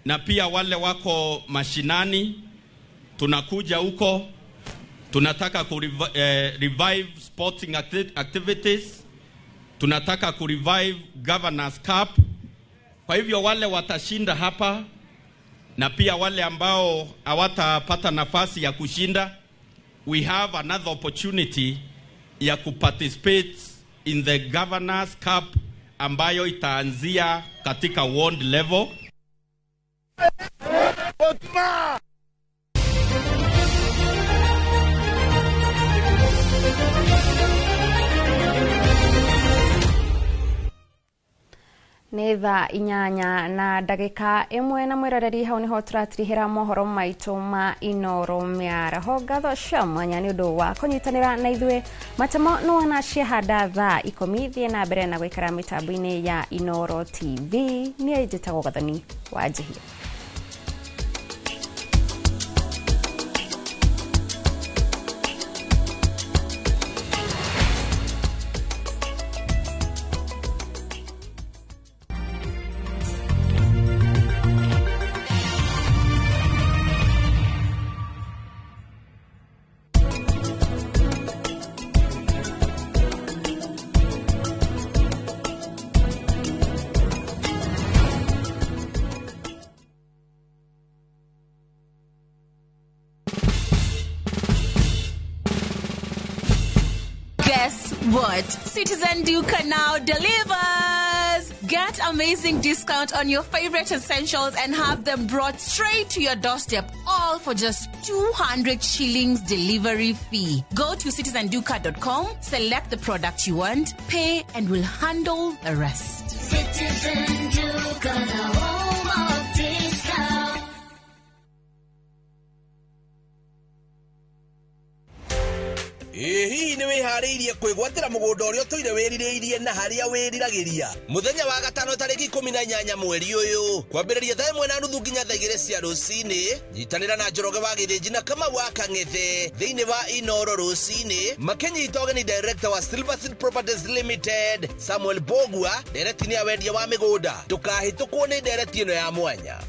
na pia wale wako mashinani, tunakuja huko, tunataka ku revive sporting activities, tunataka ku revive Governors Cup. Kwa hivyo wale watashinda hapa na pia wale ambao hawatapata nafasi ya kushinda, we have another opportunity ya kuparticipate in the Governors Cup ambayo itaanzia katika world level. Nĩ thaa 8:01 na mwĩroreri hau nĩho tũratirihĩra mohoro maitũ ma Inoro mĩaraho. Ngatho cia mwanya nĩ ũndũ wa kũnyitanĩra na ithuĩ. Matemo nĩwona ciahanda thaa 10 thiĩ na mbere na gũikara mĩtambo-inĩ ya Inoro TV. Niĩ njĩtagwo Gathoni wa Njihia. Guess what? Citizen Duka now delivers! Get amazing discount on your favorite essentials and have them brought straight to your doorstep, all for just 200 shillings delivery fee. Go to citizenduka.com, select the product you want, pay, and we'll handle the rest. Citizen Duka, the home of discount. Hihi nĩ wĩharĩirie kwĩgwatĩra mũgũnda ũrĩa ũtũire wĩrirĩirie na harĩa wĩriragĩria? Mũthenya wa gatano tarĩki 18 mweri ũyũ kwambĩrĩria thaa 1:30 nginya thaa 2 cia rũcinĩ, nyitanĩra na Njoroge wa Gĩthĩnji na Kamau wa Kang'ethe thĩinĩ wa Inoro rũcinĩ makĩnyita ũgeni director wa Silver Seed Properties Limited Samuel Bogua ndereti-inĩ ya wendia wa mĩgũnda. Ndũkahĩtũkwo nĩ ndereti ĩno ya mwanya.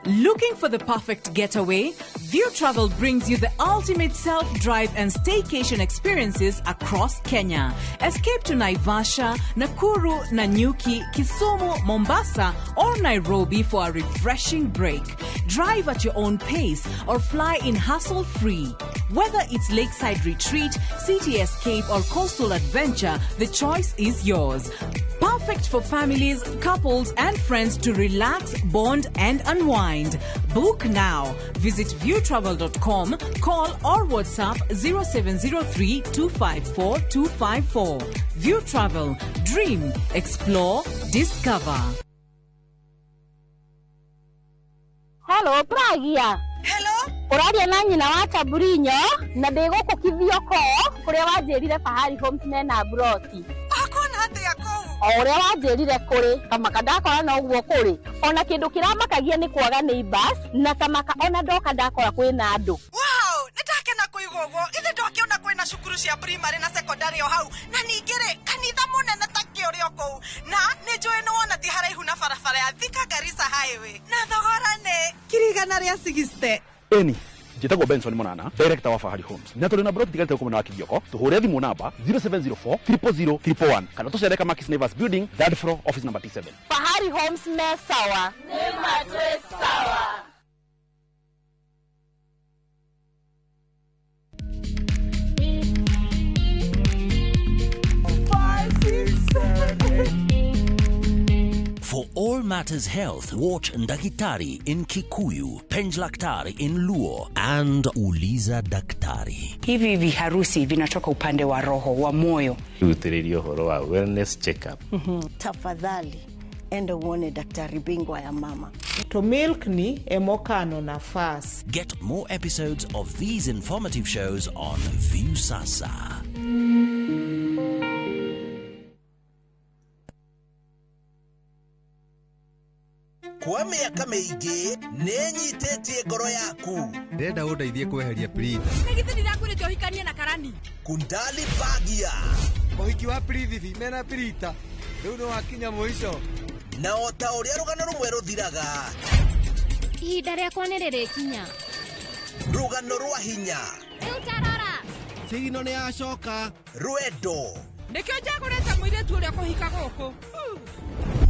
Looking for the perfect getaway? View Travel brings you the ultimate self-drive and staycation experiences across Kenya. Escape to Naivasha, Nakuru, Nanyuki, Kisumu, Mombasa, or Nairobi for a refreshing break. Drive at your own pace or fly in hassle-free. Whether it's lakeside retreat, city escape, or coastal adventure, the choice is yours. Perfect for families, couples, and friends to relax, bond, and unwind. Book now. Visit viewtravel.com, call or WhatsApp 0703 254 254. View Travel. Dream, explore, discover. Hello, Pragia. Hello. Ũraria na nyina wa Taburinyo na ndĩ gũkũ Kithioko kũrĩa wanjĩrire Fahari Homes mena broti. Akona atĩa kũu? O ũrĩa wanjĩrire kũrĩ kamaka ndakora na ũguo kũrĩ ona kĩndũ kĩramakagia nĩ kwaga neighbors na kamaka ona ndoka ndakora kwĩna andũ. Wow, nĩndakena kũigua ũguo. Githĩ ndwakĩona kwĩna cukuru cia primary na secondary o hau, na ningĩ rĩ kanitha mũnene ta kĩ ũrĩ o kũu, na nĩ njũĩ nĩ wona ti haraihu na barabara ya Thika Garissa Highway, na thogora nĩ 160,000. Eni njĩtagwo Benson Monana, director wa Fahari Homes, na tũrĩ na broti tigarĩte gũkũ mwena wa Kĩgioko. Tũhũre thimũ namba 0704 000 111 kana tũcere Kamakis Neighbors Building, third floor, office number T7. Fahari Homes me sawa. Nĩ matwĩ sawa. For all matters health, watch Ndakitari in Kikuyu, Penjlaktari in Luo, and Uliza Daktari. Hivi viharusi vinatoka upande wa roho wa moyo. Rutĩrĩria ũhoro wa wellness check-up. Tafadhali enda uone daktari bingwa ya mama. To milk ni emokano nafas. Get more episodes of these informative shows on Viusasa. Kwa mĩaka mĩingĩ nĩ nyitĩtie ngoro yaku. Ndĩrenda ũndeithie kweheria Prita. Nĩ githĩ ndirakwĩrĩte ũhikanie na karani. Kundali Bagia. Ũhiki wa Prithibi mena Prita rĩu nĩ wakinya mũico. Na o ta ũrĩa rũgano rũmwe rũthiraga, ihinda rĩakwa nĩ rĩrĩkinya. Rũgano rwa hinya. Rĩu tarora. Sigino nĩ yacoka. Rwendo. Nĩkĩo njagũrĩte mũirĩtu ũrĩa kũhika gũkũ.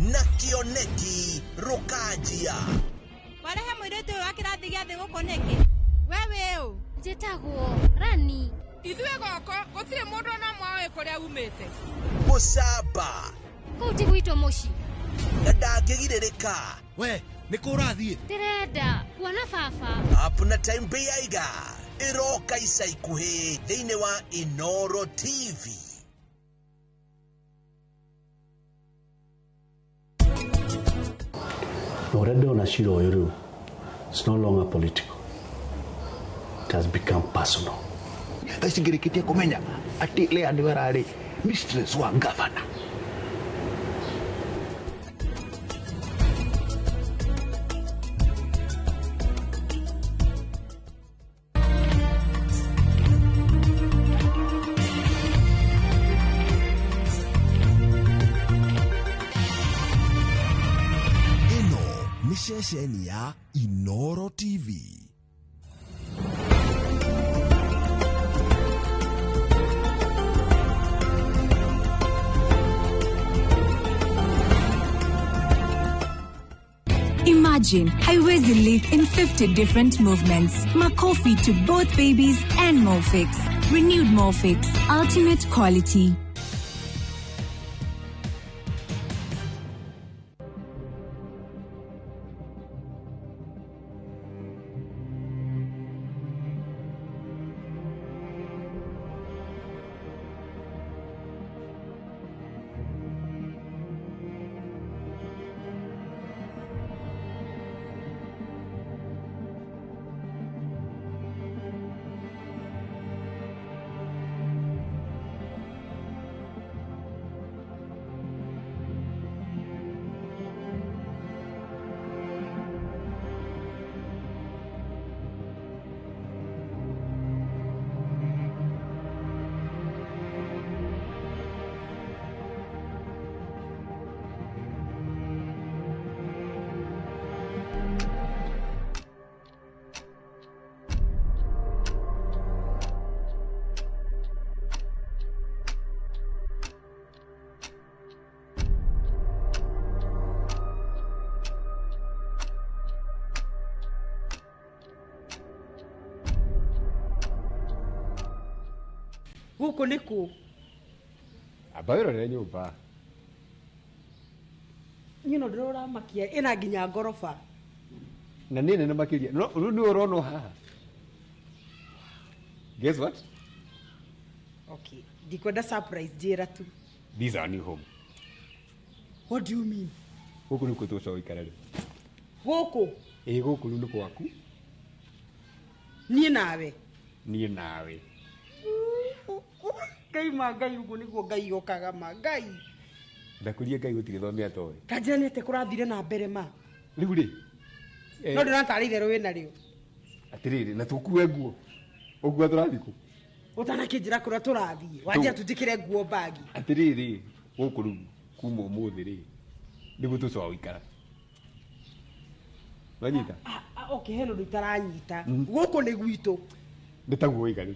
Na kĩoneki rũkanjia. Warehe mũirĩtu ũyũ wa kĩrathi gĩa thĩ gũkũ nĩkĩ? We wĩ ũ? Njĩtagwo Rani. Ithuĩ gũkũ gũtirĩ mũndũ ona ũmwe ũĩ kũrĩa umĩte. Gũcamba. Kũu ti gwitũ mũciĩ. Na ndangĩgirĩrĩka. We nĩ kũ ũrathiĩ? Ndĩrenda kuona baba. Up na time Bĩaiga ĩroka ica ikuhĩ thĩinĩ wa Inoro TV. Na ũrĩa ndĩrona cira ũyũ rĩu, it's no longer political. It has become personal. Thaa ici ngĩrĩkĩtie kũmenya atĩ Lea nĩwe ararĩ mistress wa governor. Ceceni ya Inoro TV. Imagine haiwezi live in 50 different movements. Makofi to both babies and Molfix. Renewed Molfix. Ultimate quality. Gũkũ nĩ kũ? Amba wĩrorere nyũmba. Niĩ no ndĩroramakia ĩna nginya ngoroba. Na nĩ nene makĩria. No rĩu nĩwe ũronwo haha. Guess what? Okay, ndikwenda surprise, njĩra tu. This is our new home. What do you mean? Gũkũ nĩkuo tũgũcoka gũikara rĩu. Gũkũ? Ĩĩ gũkũ rĩu nĩ gwaku. Niĩ nawe? Niĩ nawe. Ngai ma Ngai, ũguo nĩguo Ngai okaga ma Ngai. Ndakũria Ngai gũtirĩ thome atoĩ. Kanjĩra nĩ atĩa kũrathire na mbere ma. Rĩu rĩ. No ndĩratarĩire rũĩ narĩo. Atĩrĩrĩ, na tũkue nguo. Ũguo tũrathiĩ kũ? Ũtanakĩnjĩra kũrĩa tũrathiĩ. Wanjĩra tũnjĩkĩre nguo bagi. Atĩrĩrĩ, gũkũ rĩu kuma ũmũthĩ rĩ, nĩguo tũcoka gũikara. Wanyita? Okay, hena ũndũ itaranyita. Gũkũ nĩ gwitũ. Nĩ taguo waiga rĩu.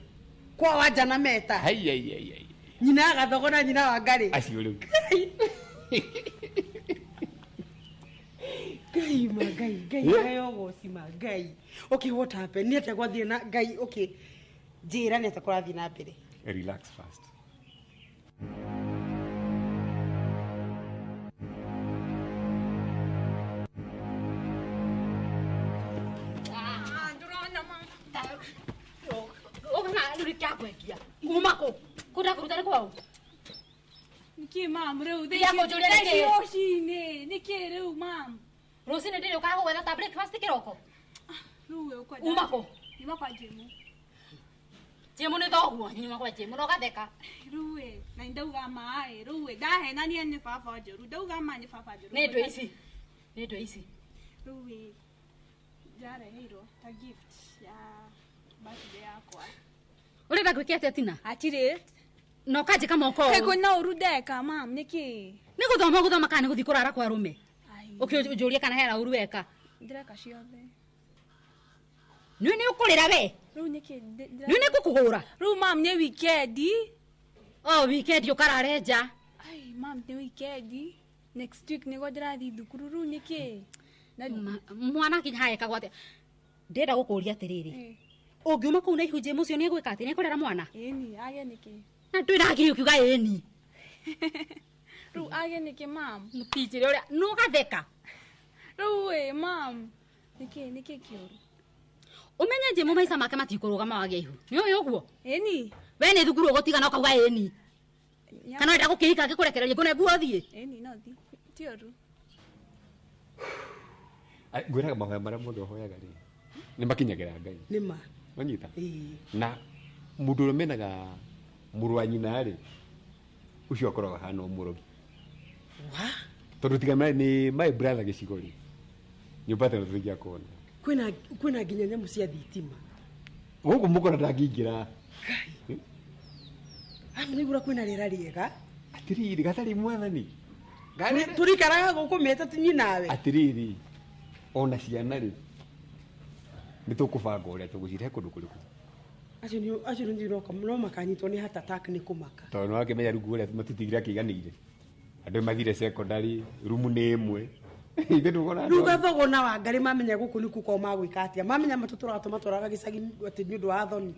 Kwa Wanja na Meta. Hai hai hai hai. Nyina wa Gathogo na nyina wa Ngarĩ. Acio rĩu. Ngai ma Ngai, Ngai heo goci ma Ngai. Okay, what happened? Nĩ atĩa gwathiĩ na Ngai, okay. Njĩra nĩ atĩa kũrathiĩ na mbere. Relax first. Kuma kũ? Kũnda kũruta nĩ kwao? Nĩkĩ mam rĩu Tiga kũnjũria nĩkĩ? Rũcinĩ nĩkĩ rĩu mam? Rũcinĩ ndĩrĩ ũkaga gũgwetha ta breakfast kĩroko? Rĩu we ũkwenda. Uma kũ? Nyuma kwa Jĩmũ. Jĩmũ nĩ thoguo, nyuma kwa Jĩmũ na ũgatheka. Rĩu we na ndauga ma ĩ rĩu we ndahenania nĩ baba njũru ndauga ma nĩ baba njũru. Nĩ ndũ ici. Nĩ ndũ ici. Rĩu we ndareheirwo ta gift ya birthday yakwa. Ũrenda gwĩka atĩa Tina? Hatirĩ. Na ũkanjĩka moko ũũ. Kaĩ kwĩna ũru ndeka mam nĩkĩ? Nĩ gũthoma gũthoma kana nĩ gũthiĩ kũrara kwa arũme? Ũkĩnjũria kana hena ũru weka. Ndĩreka ciothe. Nĩ nĩ ũkũrĩra we? Rĩu nĩkĩ? Nĩ nĩ ngũkũhũra? Rĩu mam nĩ weekend. Oh weekend ũkarare nja. Ai mam nĩ weekend. Next week nĩguo ndĩrathiĩ thukuru rĩu nĩkĩ? Mwana akinya haha ekagwo atĩa? Ndĩrenda gũkũria atĩrĩrĩ. Ũngiuma kũu na ihu Jĩmũ ũcio nĩ egwĩka atĩ nĩ ekũrera mwana? Ĩni, age nĩkĩ? Na ndwĩ na hakiri ũkiuga ĩni. Rĩu age nĩkĩ mam? Mũtinjĩre ũrĩa nĩ ũgatheka. Rĩu ĩ mam, nĩkĩ nĩkĩ kĩũru? Ũmenye Jĩmũ maica make matikũrũgama wagĩa ihu. Nĩ ũĩ ũguo? Ĩni. We nĩ thukuru ũgũtiga na ũkauga ĩni. Kana ũrenda gũkĩhika ngĩkũrekererie ngũne nguo ũthiĩ? Ĩni no thiĩ. Ti ũru. Ngwĩraga mahoya marĩa mothe ũhoyaga rĩ, nĩ makinyagĩra Ngai. Nĩ ma. Wanyita? Na mũndũ ũrĩa menaga mũrũ wa nyina rĩ, ũcio akoragwo ahana o mũrogi. Wa? Tondũ tiga nĩ my brother gĩcigo rĩ, nyũmba teno tũtingĩakona. Kwĩna nginya nyamũ cia thitima. Gũkũ mũkora ndangĩingĩra. Ngai. Arabu nĩigura kwĩna rĩera rĩega. Atĩrĩrĩ, gatarĩ mwathani. Tũrikaraga gũkũ mĩetatũ niĩ nawe. Atĩrĩrĩ, ona ciana rĩ, nĩ tũkũbanga ũrĩa tũgũcirehe kũndũ kũrĩkũ. Acio nĩ no makanyitwo nĩ heart attack nĩ kũmaka. Tondũ nĩ wakĩmenya rĩu ũrĩa matitigire akĩiganĩire. Andũ mathire secondary, rumu nĩ ĩmwe. Ithuĩ ndũkona Rĩu Gathogo na Wangarĩ mamenya gũkũ nĩ kwao magwĩka atĩa? Mamenya matũtũraga tũmatwaraga gĩcagi atĩ nĩ ũndũ wa thoni.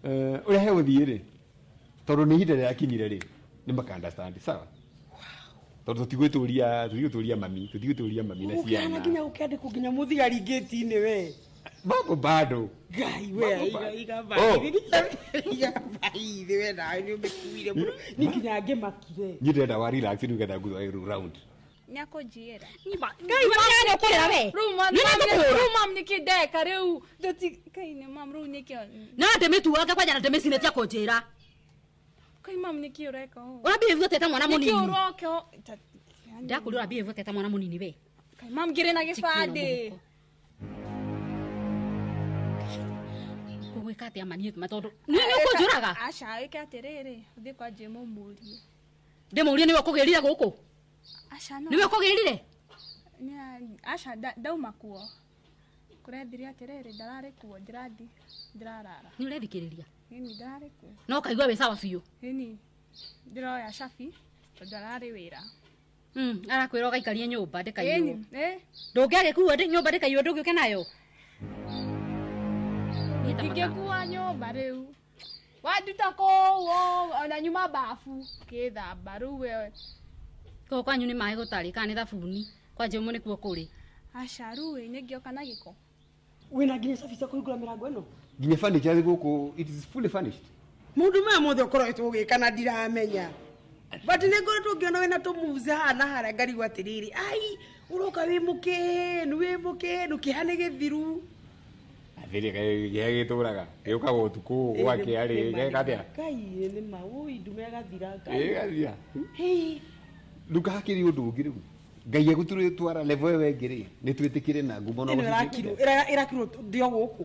Ũrĩa he gũthiĩ rĩ, tondũ nĩ ihinda rĩrakinyire rĩ, nĩ maka understand, sawa? Tondũ tũtigwĩtũria mami, tũtigwĩtũria mami na ciana. Gũkĩhana nginya gũkĩandĩkwo nginya mũthigari ngĩti-inĩ we. Mambo bado. Ngai we, iga baithi we nawe nĩ ũmĩkuire mũno. Niĩ nginya ngĩmakire. Niĩ ndĩrenda wa relax rĩu nĩgetha ngũtware round. Nĩakũnjiyĩra. Ngai we nĩ ũkũrĩra we. Rĩu mam nĩkĩ ndeka rĩu? Kai nĩ mam rĩu nĩkĩ? No ndĩmĩtuange kwanja na ndĩmĩcine tia kũnjĩra. Kai mam nĩkĩ ũreka ũũ? Ũra behave atĩa ta mwana mũnini? Nĩkĩ ũroka ũũ? Ndakũria ũra behave atĩa ta mwana mũnini we? Kai mam ngĩrĩ na gĩbandĩ. Ũgwĩka atĩa ma niĩ tondũ nĩ ũkũnjũraga? Aca wĩke atĩrĩrĩ, ũthiĩ kwa Jĩmũ ũmũrie. Ndĩmũrie nĩwe ũkũgĩrire gũkũ? Aca no. Nĩwe ũkũgĩrire? Aca ndauma kuo. Kũrethire atĩrĩrĩ, ndararĩ kuo, ndĩrathiĩ, ndĩrarara. Nĩ ũrethikĩrĩria? Ĩni ndararĩ kuo. Na ũkaigua wĩ sawa biũ? Ĩni, ndĩroya cabi tondũ ararĩ wĩra. Arakwĩra ũgaikarie nyũmba ndĩkaiywo. Ĩni, ĩ. Ndũngĩagĩkua nyũmba ndĩkaiywo ndũgĩũke nayo? Ingĩkua nyũmba rĩu. Wanduta kũu ona nyuma bafu ngĩthamba rĩu we. Kũu kwanyu nĩ maĩ gũtarĩ kana nĩ thabuni? Kwa Jĩmũ nĩkuo kũrĩ. Aca rĩu ĩ nĩngĩoka na gĩko. Wĩna nginya cabi cia kũhingũra mĩrango ĩno? Nginya furniture gũkũ, it is fully furnished. Maũndũ maya mothe ũkoretwo ũgĩka na ndiramenya. But nĩ ngoretwo ngĩona wĩna tũmoves haha na harĩa ngarigwo atĩrĩrĩ, ai ũroka wĩ mũkenu, wĩ mũkenu, kĩeha nĩ gĩthiru. Athiri kĩeha gĩtũraga, gĩũkaga ũtukũ gwakĩa rĩ, geka atĩa? Ngai nĩ ma, ũi ndume ĩgathira. Ĩgathira. Hĩ. Rĩu hakĩrĩ ũndũ ũngĩ rĩu. Ngai egũtũrĩtwara level ĩyo ĩngĩ rĩ, nĩ twĩtĩkĩre na ngumo Ĩno ĩrakirwo ĩrakirwo ndio gũkũ.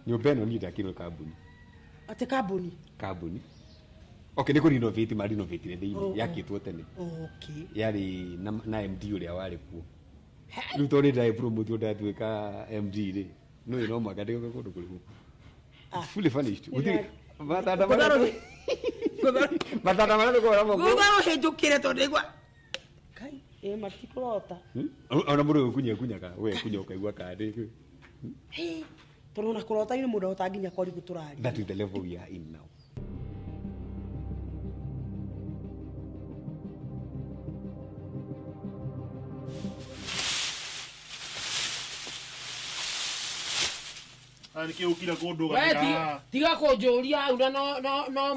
Nyũmba ĩno niĩ ndakirwo kambuni. Atĩ kambuni? Kambuni. Okay, nĩ kũrenovate ma renovatire thĩinĩ, Oh, oh. yakĩtwo tene. Okay. Yarĩ na MD ũrĩa warĩ kuo. Rĩu tondũ nĩ ndapromote ndatuĩka MD rĩ, nĩ no mũhaka ndĩgoke kũndũ kũrĩhu. It's fully furnished. Gũtirĩ matanda marĩa matanda marĩa tũkoragwo namo. Thutha rũhĩnjũkĩre tondũ ndaigua Kai, ĩ matikũrota. Ona mũndũ ũyũ kunya kunyaga, we kunya ũkaigua kandĩ. Hĩ, tondũ ona kũrota-inĩ mũndũ ahotaga nginya kwarigũ tũraria. That is the level we are in now. Nä kä å kire kå ndå We tiga kũnjũria hau na no no no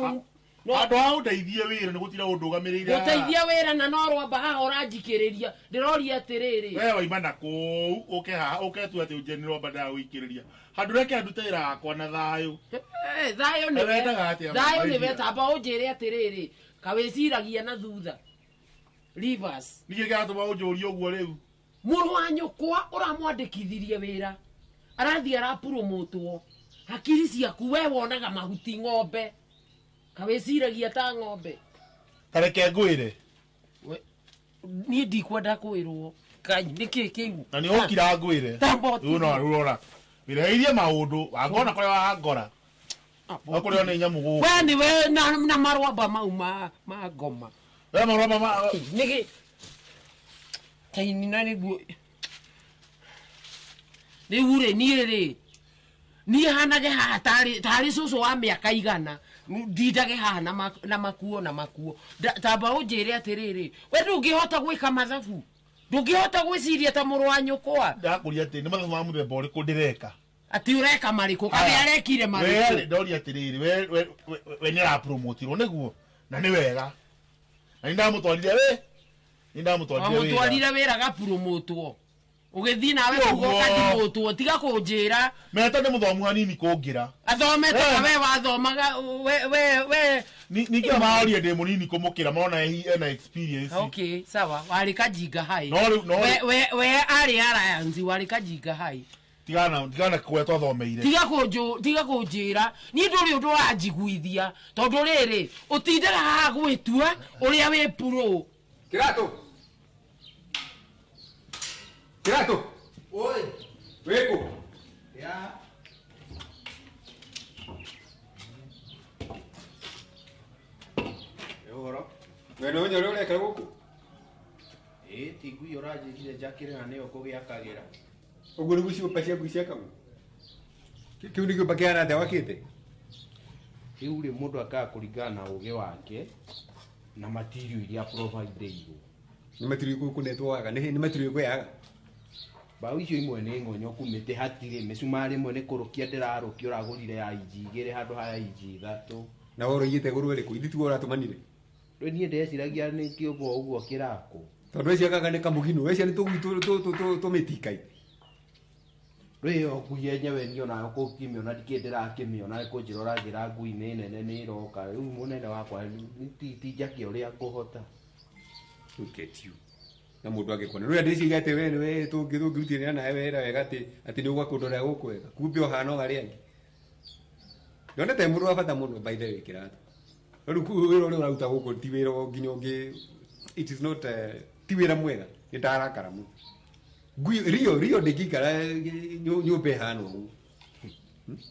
no handå ha å ndeithie wä ra nä gå tira å ndå gamä rä ire gũteithia wĩra na no rwamba haha ũranjikĩrĩria ndĩroria atĩrĩrĩ we waima na kũu ũke haha ũke tu atä ũnjeni rwamba ndagå ikä rä ria handå reke ndute wä ra wakwa na thayå Eh, thayũ nĩ Wendaga atĩa, thayũ nĩ my we dear? tamba ũnjĩre atĩrĩrĩ kawĩciragia na thutha Rivers nĩkĩ kĩratũma ũnjũrie ũguo rĩu mũrũ wa nyũkwa ũramwandĩkithirie wĩra arathiĩ arapurũmũtwo hakiri ciaku we wonaga mahuti ng'ombe kawĩciragia ta ng'ombe tareke ngwĩre niĩ ndikwenda kwĩrwo kai nĩkĩ kĩu na nĩ ũkira ngwĩre Tamba rĩu no rĩu ũrona wĩreheirie maũndũ wangona kũrĩa wangora kũrĩa nĩ nyamũ gũkũ we nĩ we na marwamba mau ma ngoma we marwamba ma nĩkĩ kaini na nĩguo rĩu rĩ niĩ rĩ niĩ hanage haha tarĩ cũcũ wa mĩaka igana ndindage haha na makuo na makuo tamba ũnjĩre atĩrĩrĩ we ndũngĩhota gwĩka mathabu ndũngĩhota gwĩciria ta mũrũ wa nyũkwa ndakũria atĩ nĩ mathabu ma mũthemba ũrĩkũ ndĩreka atĩ ũreka marĩkũ kana arekire marĩkũ ndoria atĩrĩrĩ we nĩ arapromotirwo nĩguo na nĩ wega na nĩ ndamũtwarire wĩ nĩ ndamũtwarire wĩra wamũtwarire wĩra gapromotwo ũgĩthiĩ nawe Ũguo. kuga ũkadimotwo tiga kũnjĩra meta nĩ mũthomu hanini kũngĩra athomete Eh. ta we wathomaga we ningĩ maroria ndĩ mũnini kũmũkĩra marona ena experience okay sawa warĩ kajinga hai No rĩu- no rĩu- we arĩ alliance warĩ kajinga hai tigana kũrĩa twathomeire tiga kũnjĩra niĩ ndũrĩ ũndũ ũranjiguithia tondũ rĩrĩ ũtindaga haha gwĩtua ũrĩa wĩ puro Kĩratũ. Kĩratũ. Oi. Wĩkũ? Ya. Ĩ ũhoro. We nĩ ũnya ũrĩa ũreka gũkũ? Ĩ ti ngui ũranjĩrire njakĩre na nĩyo ngũgĩakagĩra. Ũguo nĩguo ciũmba cia ngui ciakagwo? Kĩu nĩ kĩũmba kĩhana atĩa wakĩte? Rĩu rĩ mũndũ akaga kũringana na ũgĩ wake na material iria provideirwo. Nĩ material kũnetwo waga, nĩ material kwĩyaga. Mbaũ icio imwe nĩ ng'onyoku mĩtĩ hatirĩ mĩcumarĩ ĩmwe nĩ kũrũkia ndĩrarũkia ũragũrire ya inji 2 handũ ha ya inji 3. Na wewe ũroigĩte gũrũ ĩrĩkũ? Ithuĩ tiwe ũratũmanire. Rĩu niĩ ndeciragia nĩ kĩũmba ũguo kĩrakwo. Tondũ weciakaga nĩ kamũgino, wecia nĩ tũgui tũmĩtikai. Rĩu ĩyo ngui yenyewe niĩ onayo kũngĩmĩona ndikĩĩ ndĩrakĩmĩona nĩ kũnjĩra ũranjĩra ngui nĩ nene nĩ ĩroka. Rĩu mũnene wakwa ti njake ũrĩa ngũhota. Look at you. Na mũndũ angĩkuona. Rĩu ndĩciria atĩ we nĩwe tũngĩrutithania nawe wĩra wega atĩ nĩ ũgakũndorera gũkũ wega. Kumbe ũhana o arĩa angĩ. Ndonete mũndũ wa bata mũno by the way Kĩratũ. No rĩu wĩra ũrĩa ũraruta gũkũ ti wĩra nginya ũngĩ it is not ti wĩra mwega. Nĩ ndarakara mũno. Ngui rio ndĩngĩikara nyũmba ĩhana ũguo.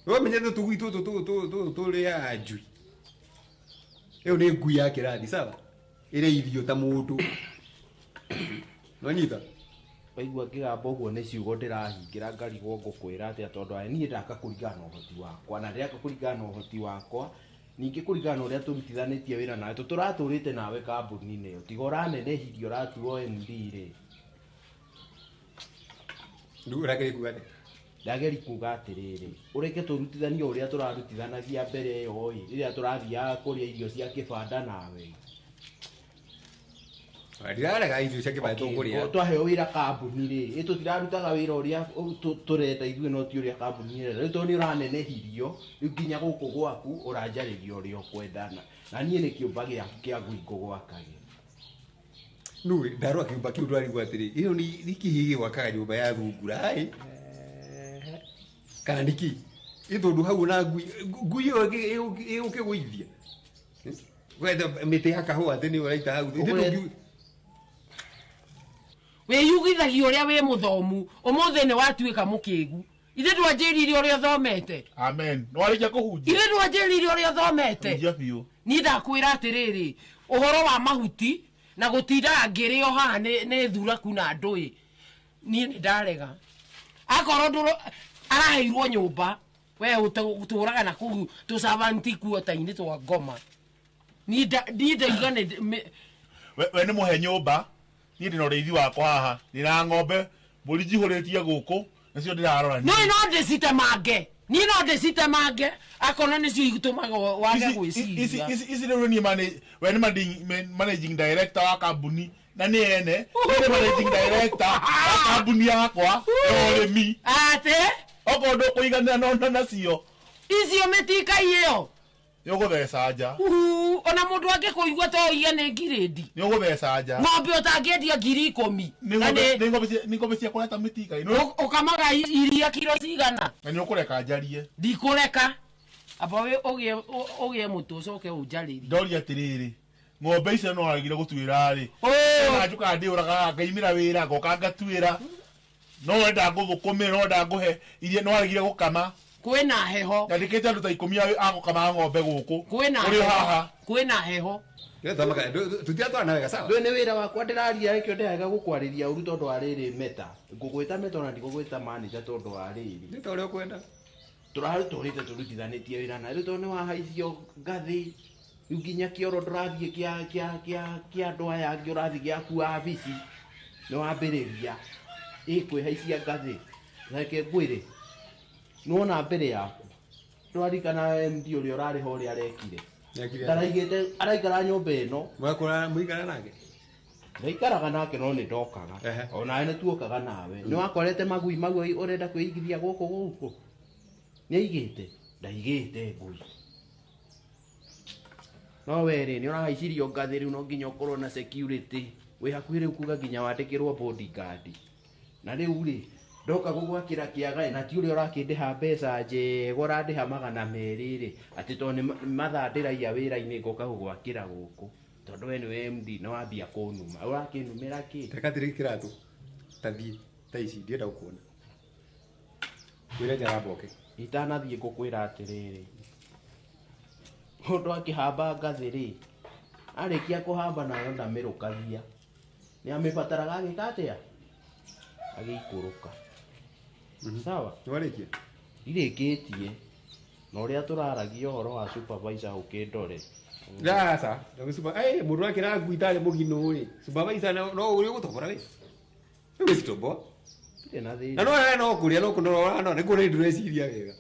Wamenyete tũgui tũtũ tũrĩaga njui. Ĩyo nĩ ngui ya kĩrathi sawa? Ĩrĩa irio ta mũndũ. Nonyita? Waigua ngĩgamba ũguo nĩ ciugo ndĩrahingĩra ngarigwo ngũkwĩra atĩa tondũ aĩ niĩ ndaka kũringana na ũhoti wakwa na ndĩraka kũringana na ũhoti wakwa ningĩ kũringana na ũrĩa tũrutithanĩtie wĩra nawe tũtũratũrĩte nawe kambuni-inĩ ĩyo tiga ũranenehirie ũratuo MD rĩ. Rĩu ũrageria kuga atĩa? Ndageri kuga atĩrĩrĩ ũreke tũrutithanie ũrĩa tũrarutithanagia mbere ĩyo ĩ rĩrĩa tũrathiaga kũrĩa irio cia kĩbanda nawe. Ndirarega irio cia kĩbanda tũkũrĩa. Twaheo wĩra kambuni rĩ ĩ tũtirarutaga wĩra ũrĩa tũrenda ithuĩ no ti ũrĩa kambuni ĩrenda. Rĩu tondũ nĩ ũranenehirio rĩu nginya gũkũ gwaku ũranjarĩria ũrĩa ũkwendana na niĩ nĩ kĩũmba kĩa ngui ngũgwakagĩra. Nũĩ ndarora kĩũmba kĩu ndwarigwo atĩrĩ ĩyo nĩ kĩĩ gĩgwakaga nyũmba ya thungura ĩ kana nĩ kĩĩ ĩ tondũ hau ona ngui ngui ĩyo ĩgũkĩgũithia wetha mĩtĩ ya kahũa atĩ nĩyo ũraita hau Ithe ndũngiu- wĩyugithagia ũrĩa wĩ mũthomu ũmũthĩ nĩ watuĩka mũkĩgu ithe ndwanjĩrire ũrĩa ũthomete amen nĩwarĩkia kũhunjia ithe ndwanjĩrire ũrĩa ũthomete hunjia biũ niĩ ndakwĩra atĩrĩrĩ ũhoro wa mahuti na gũtindaga ngĩrĩo haha nĩ thuraku na ndũĩ niĩ nĩ ndarega akorwo ndũro araheirwo nyũmba we ũtũraga na kũu tũcabanti kuota-inĩ twa ngoma niĩ ndaiga nĩ we nĩ mũhe nyũmba niĩ ndĩna ũrĩithi wakwa haha ndĩna ng'ombe mbũri njihũrĩtie gũkũ nacio ndĩrarora niĩ no ndĩcitemange niĩ no ndĩcitemange akorwo nĩcio itũmaga wage gwĩciria ici rĩu niĩ we nĩ managing director wa kambuni na nĩ ene we nĩ managing director wa kambuni yakwa ya ũrĩmi atĩ okorwo ndũkũiganĩra no nacio icio mĩtikai ĩyo nĩ ũgũtheca nja Uhu, ona mũndũ angĩkũigua to ũige nĩ ngirĩndi nĩ ũgũtheca nja ng'ombe ũtangĩendia 10,000 Nĩ Na ng'ombe- nĩ ng'ombe cia kũreta mĩtikai Ũkamaga iria kiro cigana na nĩ ũkũreka njarie ndikũreka amba ũgĩe mũtũ ũcoke ũnjarĩrie ndoria atĩrĩrĩ ng'ombe icio no wagire gũtuĩra rĩ na njũkaga ndĩũragaga ngaimĩra wĩra ngoka ngatuĩra no wenda ngũthũkũmĩre no wenda ngũhe iria no waregire gũkama kwĩna heho nyandĩkĩte andũ ta 10 a gũkama ng'ombe gũkũ kwĩna ũrĩ haha kwĩna heho tutiratwarana wega sawa Ndũĩ nĩ wĩra wakwa ndĩraria nĩkĩo ndĩrarega gũkwarĩria ũru tondũ wa rĩrĩ meta ngũgwĩta meta ona ndigũgwĩta manager tondũ wa rĩrĩ nĩ ta ũrĩa ũkwenda tũratũrĩte tũrutithanĩtie wĩra na rĩu tondũ nĩ wahaicio ngathĩ rĩu nginya kĩoro ndũrathiĩ kĩa kĩa kĩa kĩa andũ aya angĩ ũrathiĩ gĩaku wabici nĩ wambĩrĩria ĩ kwĩhaicia ngathĩ reke ngwĩre nĩwona mbere yaku ndũrarikana MD ũrĩa ũrarĩ ho ũrĩa arekire ndaraigĩte araikara nyũmba ĩno mũikara nake ndaikaraga nake no nĩ ndokaga onawe nĩ tuokaga nawe nĩ wakorete magui mau ũrenda kwĩigithia gũkũ gũkũ nĩ aigĩte ndaigĩte ngui no werĩ nĩ ũrahaicirio ngathĩ rĩu no nginya ũkorwo na security wĩ hakuhĩ rĩu kuga nginya wandĩkĩrwo bodyguard na rĩu rĩ ndoka gũgwakĩra kĩaga na ti ũrĩa ũrakĩndĩha mbeca njega ũrandĩha 200 rĩ atĩ tondũ nĩ mathaa ndĩraiya wĩra-inĩ ngoka gũgwakĩra gũkũ tondũ we nĩwe MD nĩ wambia kũnuma ũrakĩnumĩra kĩ reka atĩrĩ kĩratũ tathiĩ thaa ici ndienda gũkuona wĩra njaramboke itanathiĩ ngũkwĩra atĩrĩrĩ mũndũ akĩhamba ngathĩ rĩ arĩkia kũhamba nayo ndamĩrũkagia nĩ amĩbataraga agĩka atĩa agĩikũrũka sawa nĩwarĩkia ndirĩkĩtie na ũrĩa tũraragia ũhoro wa supervisor ũkĩndore aca mũndũ akĩra ngui tarĩ mũgino rĩ supervisor no ũrĩa ũgũtobora wĩ rĩu wĩcitomboa ndirĩ na thĩna na no no kũrĩa no kũnora no nĩkuo nĩ ndĩreciria wega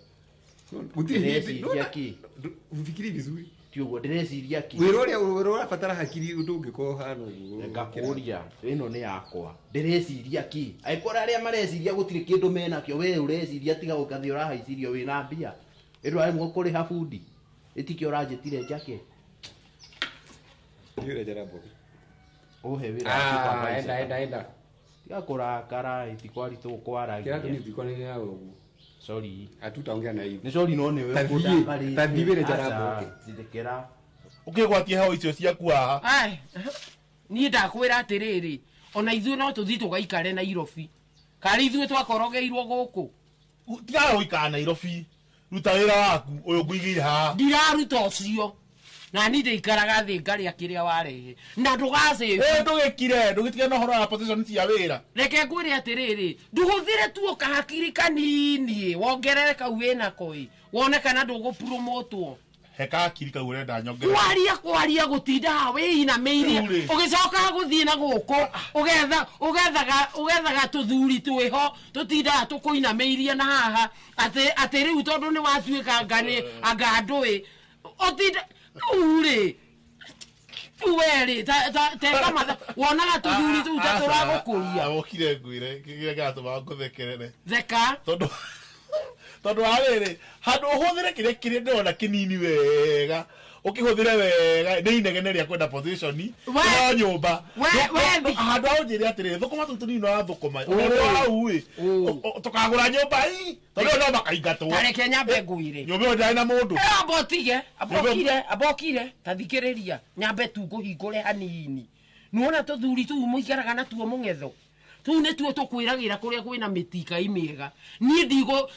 Gũtirĩ hĩndĩ- Ndĩreciria kĩ ufikiri vizuri ti ũguo ndĩreciria kĩ wĩra ũrĩa wĩra ũrabatara hakiri ndũngĩkorwo ũhana ũguo ngakũria ĩno nĩ yakwa ndĩreciria kĩ angĩkorwo arĩa mareciria gũtirĩ kĩndũ menakĩo we ũreciria tiga gũkathĩ ũrahaicirio wĩna mbia ĩndwaremwo kũrĩha bundi ĩtikĩo ũranjĩtire njake Wĩra njaramboke ũhe wĩra wa Ah, supervisor. enda enda enda tiga kũrakara itikwari tũkwaragia kĩratũ nĩ tikwanĩria nawe ũguo sorry hatutaongea na hivi nĩ sorry no nĩwe Tathiĩ, tathiĩ wĩra njaramboke njĩtĩkĩra ũkĩgwatie heho icio ciaku haha Ai, niĩ ndakwĩra atĩrĩrĩ ona ithuĩ no tũthiĩ tũgaikare Nairobi karĩ ithuĩ twakorogeirwo gũkũ tigaga gũikara Nairobi ruta wĩra waku ũyũ ngũigĩire haha ndiraruta ũcio na ni ndĩikaraga thĩ ngarĩa kĩrĩa warehe na ndũgacĩbe ĩ ndũgĩkire ndũgĩtige na ũhoro wa position cia wĩra reke ngwĩre atĩrĩrĩ ndũhũthĩre tu kahakiri kanini wongerere kau wĩnako ĩ wone kana ndũgũpromotwo he kakiri kau ũrenda nyongerere kwaria kwaria gũtinda haha wĩinamĩirie Rĩu rĩ. ũgĩcoka gũthiĩ na gũkũ ũgetha ũgethaga ũgethaga tũthuri twĩho tũtindaga tũkũinamĩirie na haha atĩ atĩ rĩu tondũ nĩ watuĩka anga nĩ anga ndũĩ ũtinda rĩu rĩ rĩu we rĩ teka matha wonaga tũthuri tũu ta tũragũkũria wokire ngwĩre kĩrĩa kĩratũma ngũthekerere theka tondũ Tondu wa rĩrĩ, handũ ũhũthĩre kĩrĩa kĩrĩa ndĩrona kĩnini wega, ũkĩhũthĩre wega nĩ inegene rĩa kwenda position no nyũmba. Handũ ha ũnjĩre atĩrĩrĩ, thũkũma tũu tũnini ũrathũkũma ũndũ hau ĩ, tũkagũra nyũmba ĩ, tondũ no makaingatwo. Ta reke nyambe ngwĩre. Nyũmba ĩyo ndĩrarĩ na mũndũ. Amba ũtige, ambokire, ta thikĩrĩria, nyambe tu ngũhingũre hanini. Nĩwona tũthuri tũu mũikaraga natuo mũng'etho, tũu nĩtuo tũkwĩragĩra kũrĩa kwĩna mĩtikai mĩega. Niĩ ndigũ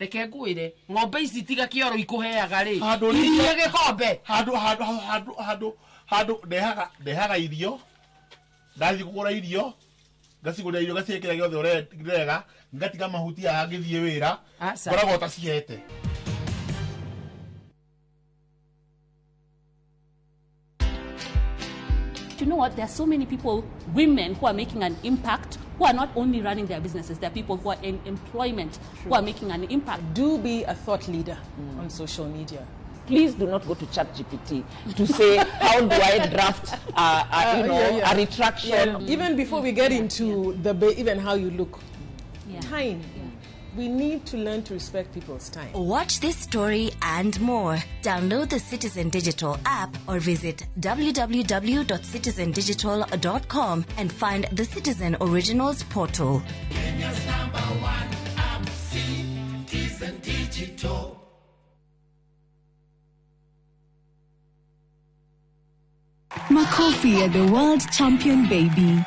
reke ngwĩre, ng'ombe ici tiga kĩoro ikũheaga rĩ, iria gĩkombe. Handũ handũ handũ handũ handũ ndehaga irio, ndathiĩ kũgũra irio, ngacigũrĩra irio ngaciĩkĩra gĩothe ũrega, ngatiga mahuti haha ngĩthiĩ wĩra, ngoragwo ũtacihete. You know what? There are so many people, women, who are making an impact, who are not only running their businesses, there are people who are in employment, who are making an impact. Do be a thought leader on social media. Please do not go to ChatGPT to say, how do I draft a retraction? Yeah. Even before we get into the even how you look, time. Yeah. We need to learn to respect people's time. Watch this story and more. Download the Citizen Digital app or visit www.citizendigital.com and find the Citizen Originals portal. Kenya's #1 app, Citizen Digital. Makofi ya the world champion baby.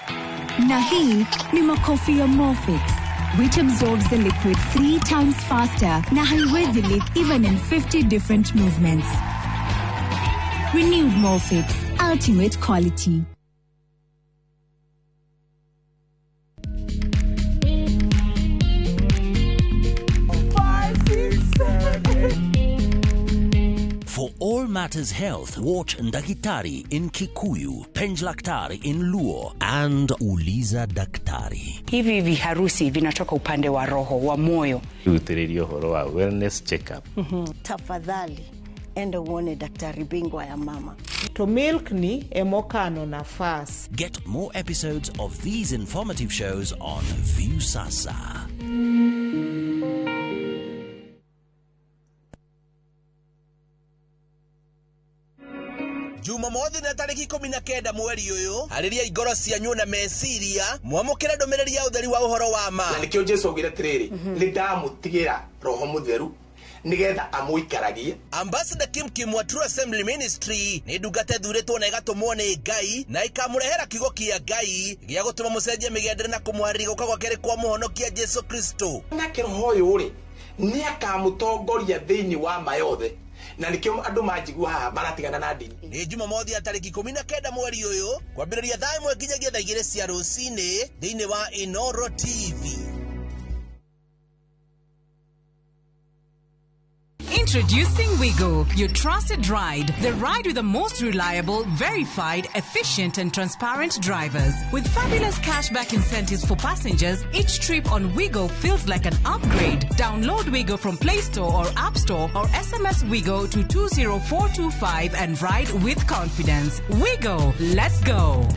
Na hii ni makofi ya Morfix, which absorbs the liquid 3 times faster na haiwezi leak even in 50 different movements. Renewed Morfix, ultimate quality. For all matters health, watch Ndakitari in Kikuyu, Penjlaktari in Luo, and Uliza Daktari. Hivi viharusi vinatoka upande wa roho, wa moyo. Rutĩrĩria ũhoro wa wellness checkup. Tafadhali, enda uone daktari bingwa ya mama. To milk ni emokano nafas. Get more episodes of these informative shows on Viusasa. Jumamothi na tariki 19 mweri uyu hariria ingoro cianyu na meciria mwamukire ndumiriri ya utheri wa uhoro wa ma na nikio Jesu augire atiriri ni ndamutigira roho mutheru nigetha amuikaragie. Ambassador Kim Kim wa True Assembly Ministry ni ndungata thuritwo na igatumwo ni Ngai na ikamurehera kiugo kia Ngai gia gutuma mucenjie migendere na kumuharĩria guka gwake kwa muhonokia Jesu Kristo. Nake roho uyu ri ni akamutongoria thiini wa ma yothe na nikio andu manjigua haha maratigana na ndini. Ni Jumamothi ya tariki 19 mweri uyu kwambĩrĩria thaa 1 nginyagia thaa 2 cia rũcinĩ thĩinĩ wa Inoro TV. Introducing Wigo, your trusted ride. The ride with the most reliable, verified, efficient and transparent drivers. With fabulous cashback incentives for passengers, each trip on Wigo feels like an upgrade. Download Wigo from Play Store or App Store or SMS Wigo to 20425 and ride with confidence. Wigo, let's go.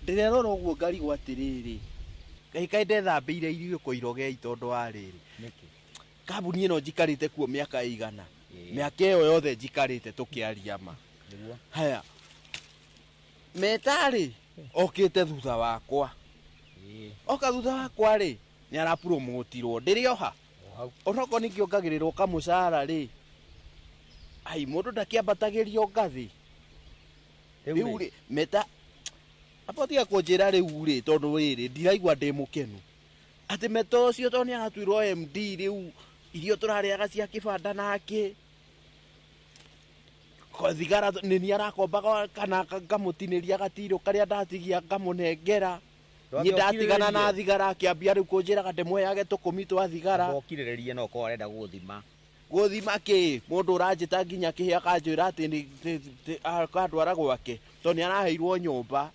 Ndirerora ũguo ngarigwo atĩrĩrĩ, Ngai kaĩ ndethambĩire irio kũ irogei tondũ wa rĩrĩ kambuni ĩno njikarĩte kuo mĩaka ĩigana, mĩaka ĩyo yothe njikarĩte tũkĩaria ma. Haya, Meta rĩ okĩte thutha wakwa, oka thutha wakwa rĩ nĩ arapromotirwo ndĩrĩ oha onokorwo nĩkĩongagĩrĩrwo kamũcara rĩ, ai mũndũ ndakĩambatagĩrio ngathĩ rĩu rĩ Meta apotiga kũnjĩra rĩu rĩ tondũ rĩrĩ ndiraigua ndĩ mũkenu atĩ Meta ũcio tondũ nĩ aratuirwo MD rĩu irio tũrarĩaga cia kĩbanda nake thigara nĩ niĩ arakombaga kana ngamũtinĩria gatirũ karĩa ndatigia ngamũnengera niĩ ndatigana na thigara akĩambia rĩu kũnjĩraga ndĩmũheage tũkũmi twa thigara. Ũkirĩrĩrie no ũkorwo arenda gũgũthima gũthima kĩ mũndũ ũranjĩta nginya kĩhĩ akanjĩra atĩ akandwara gwake tondũ nĩ araheirwo nyũmba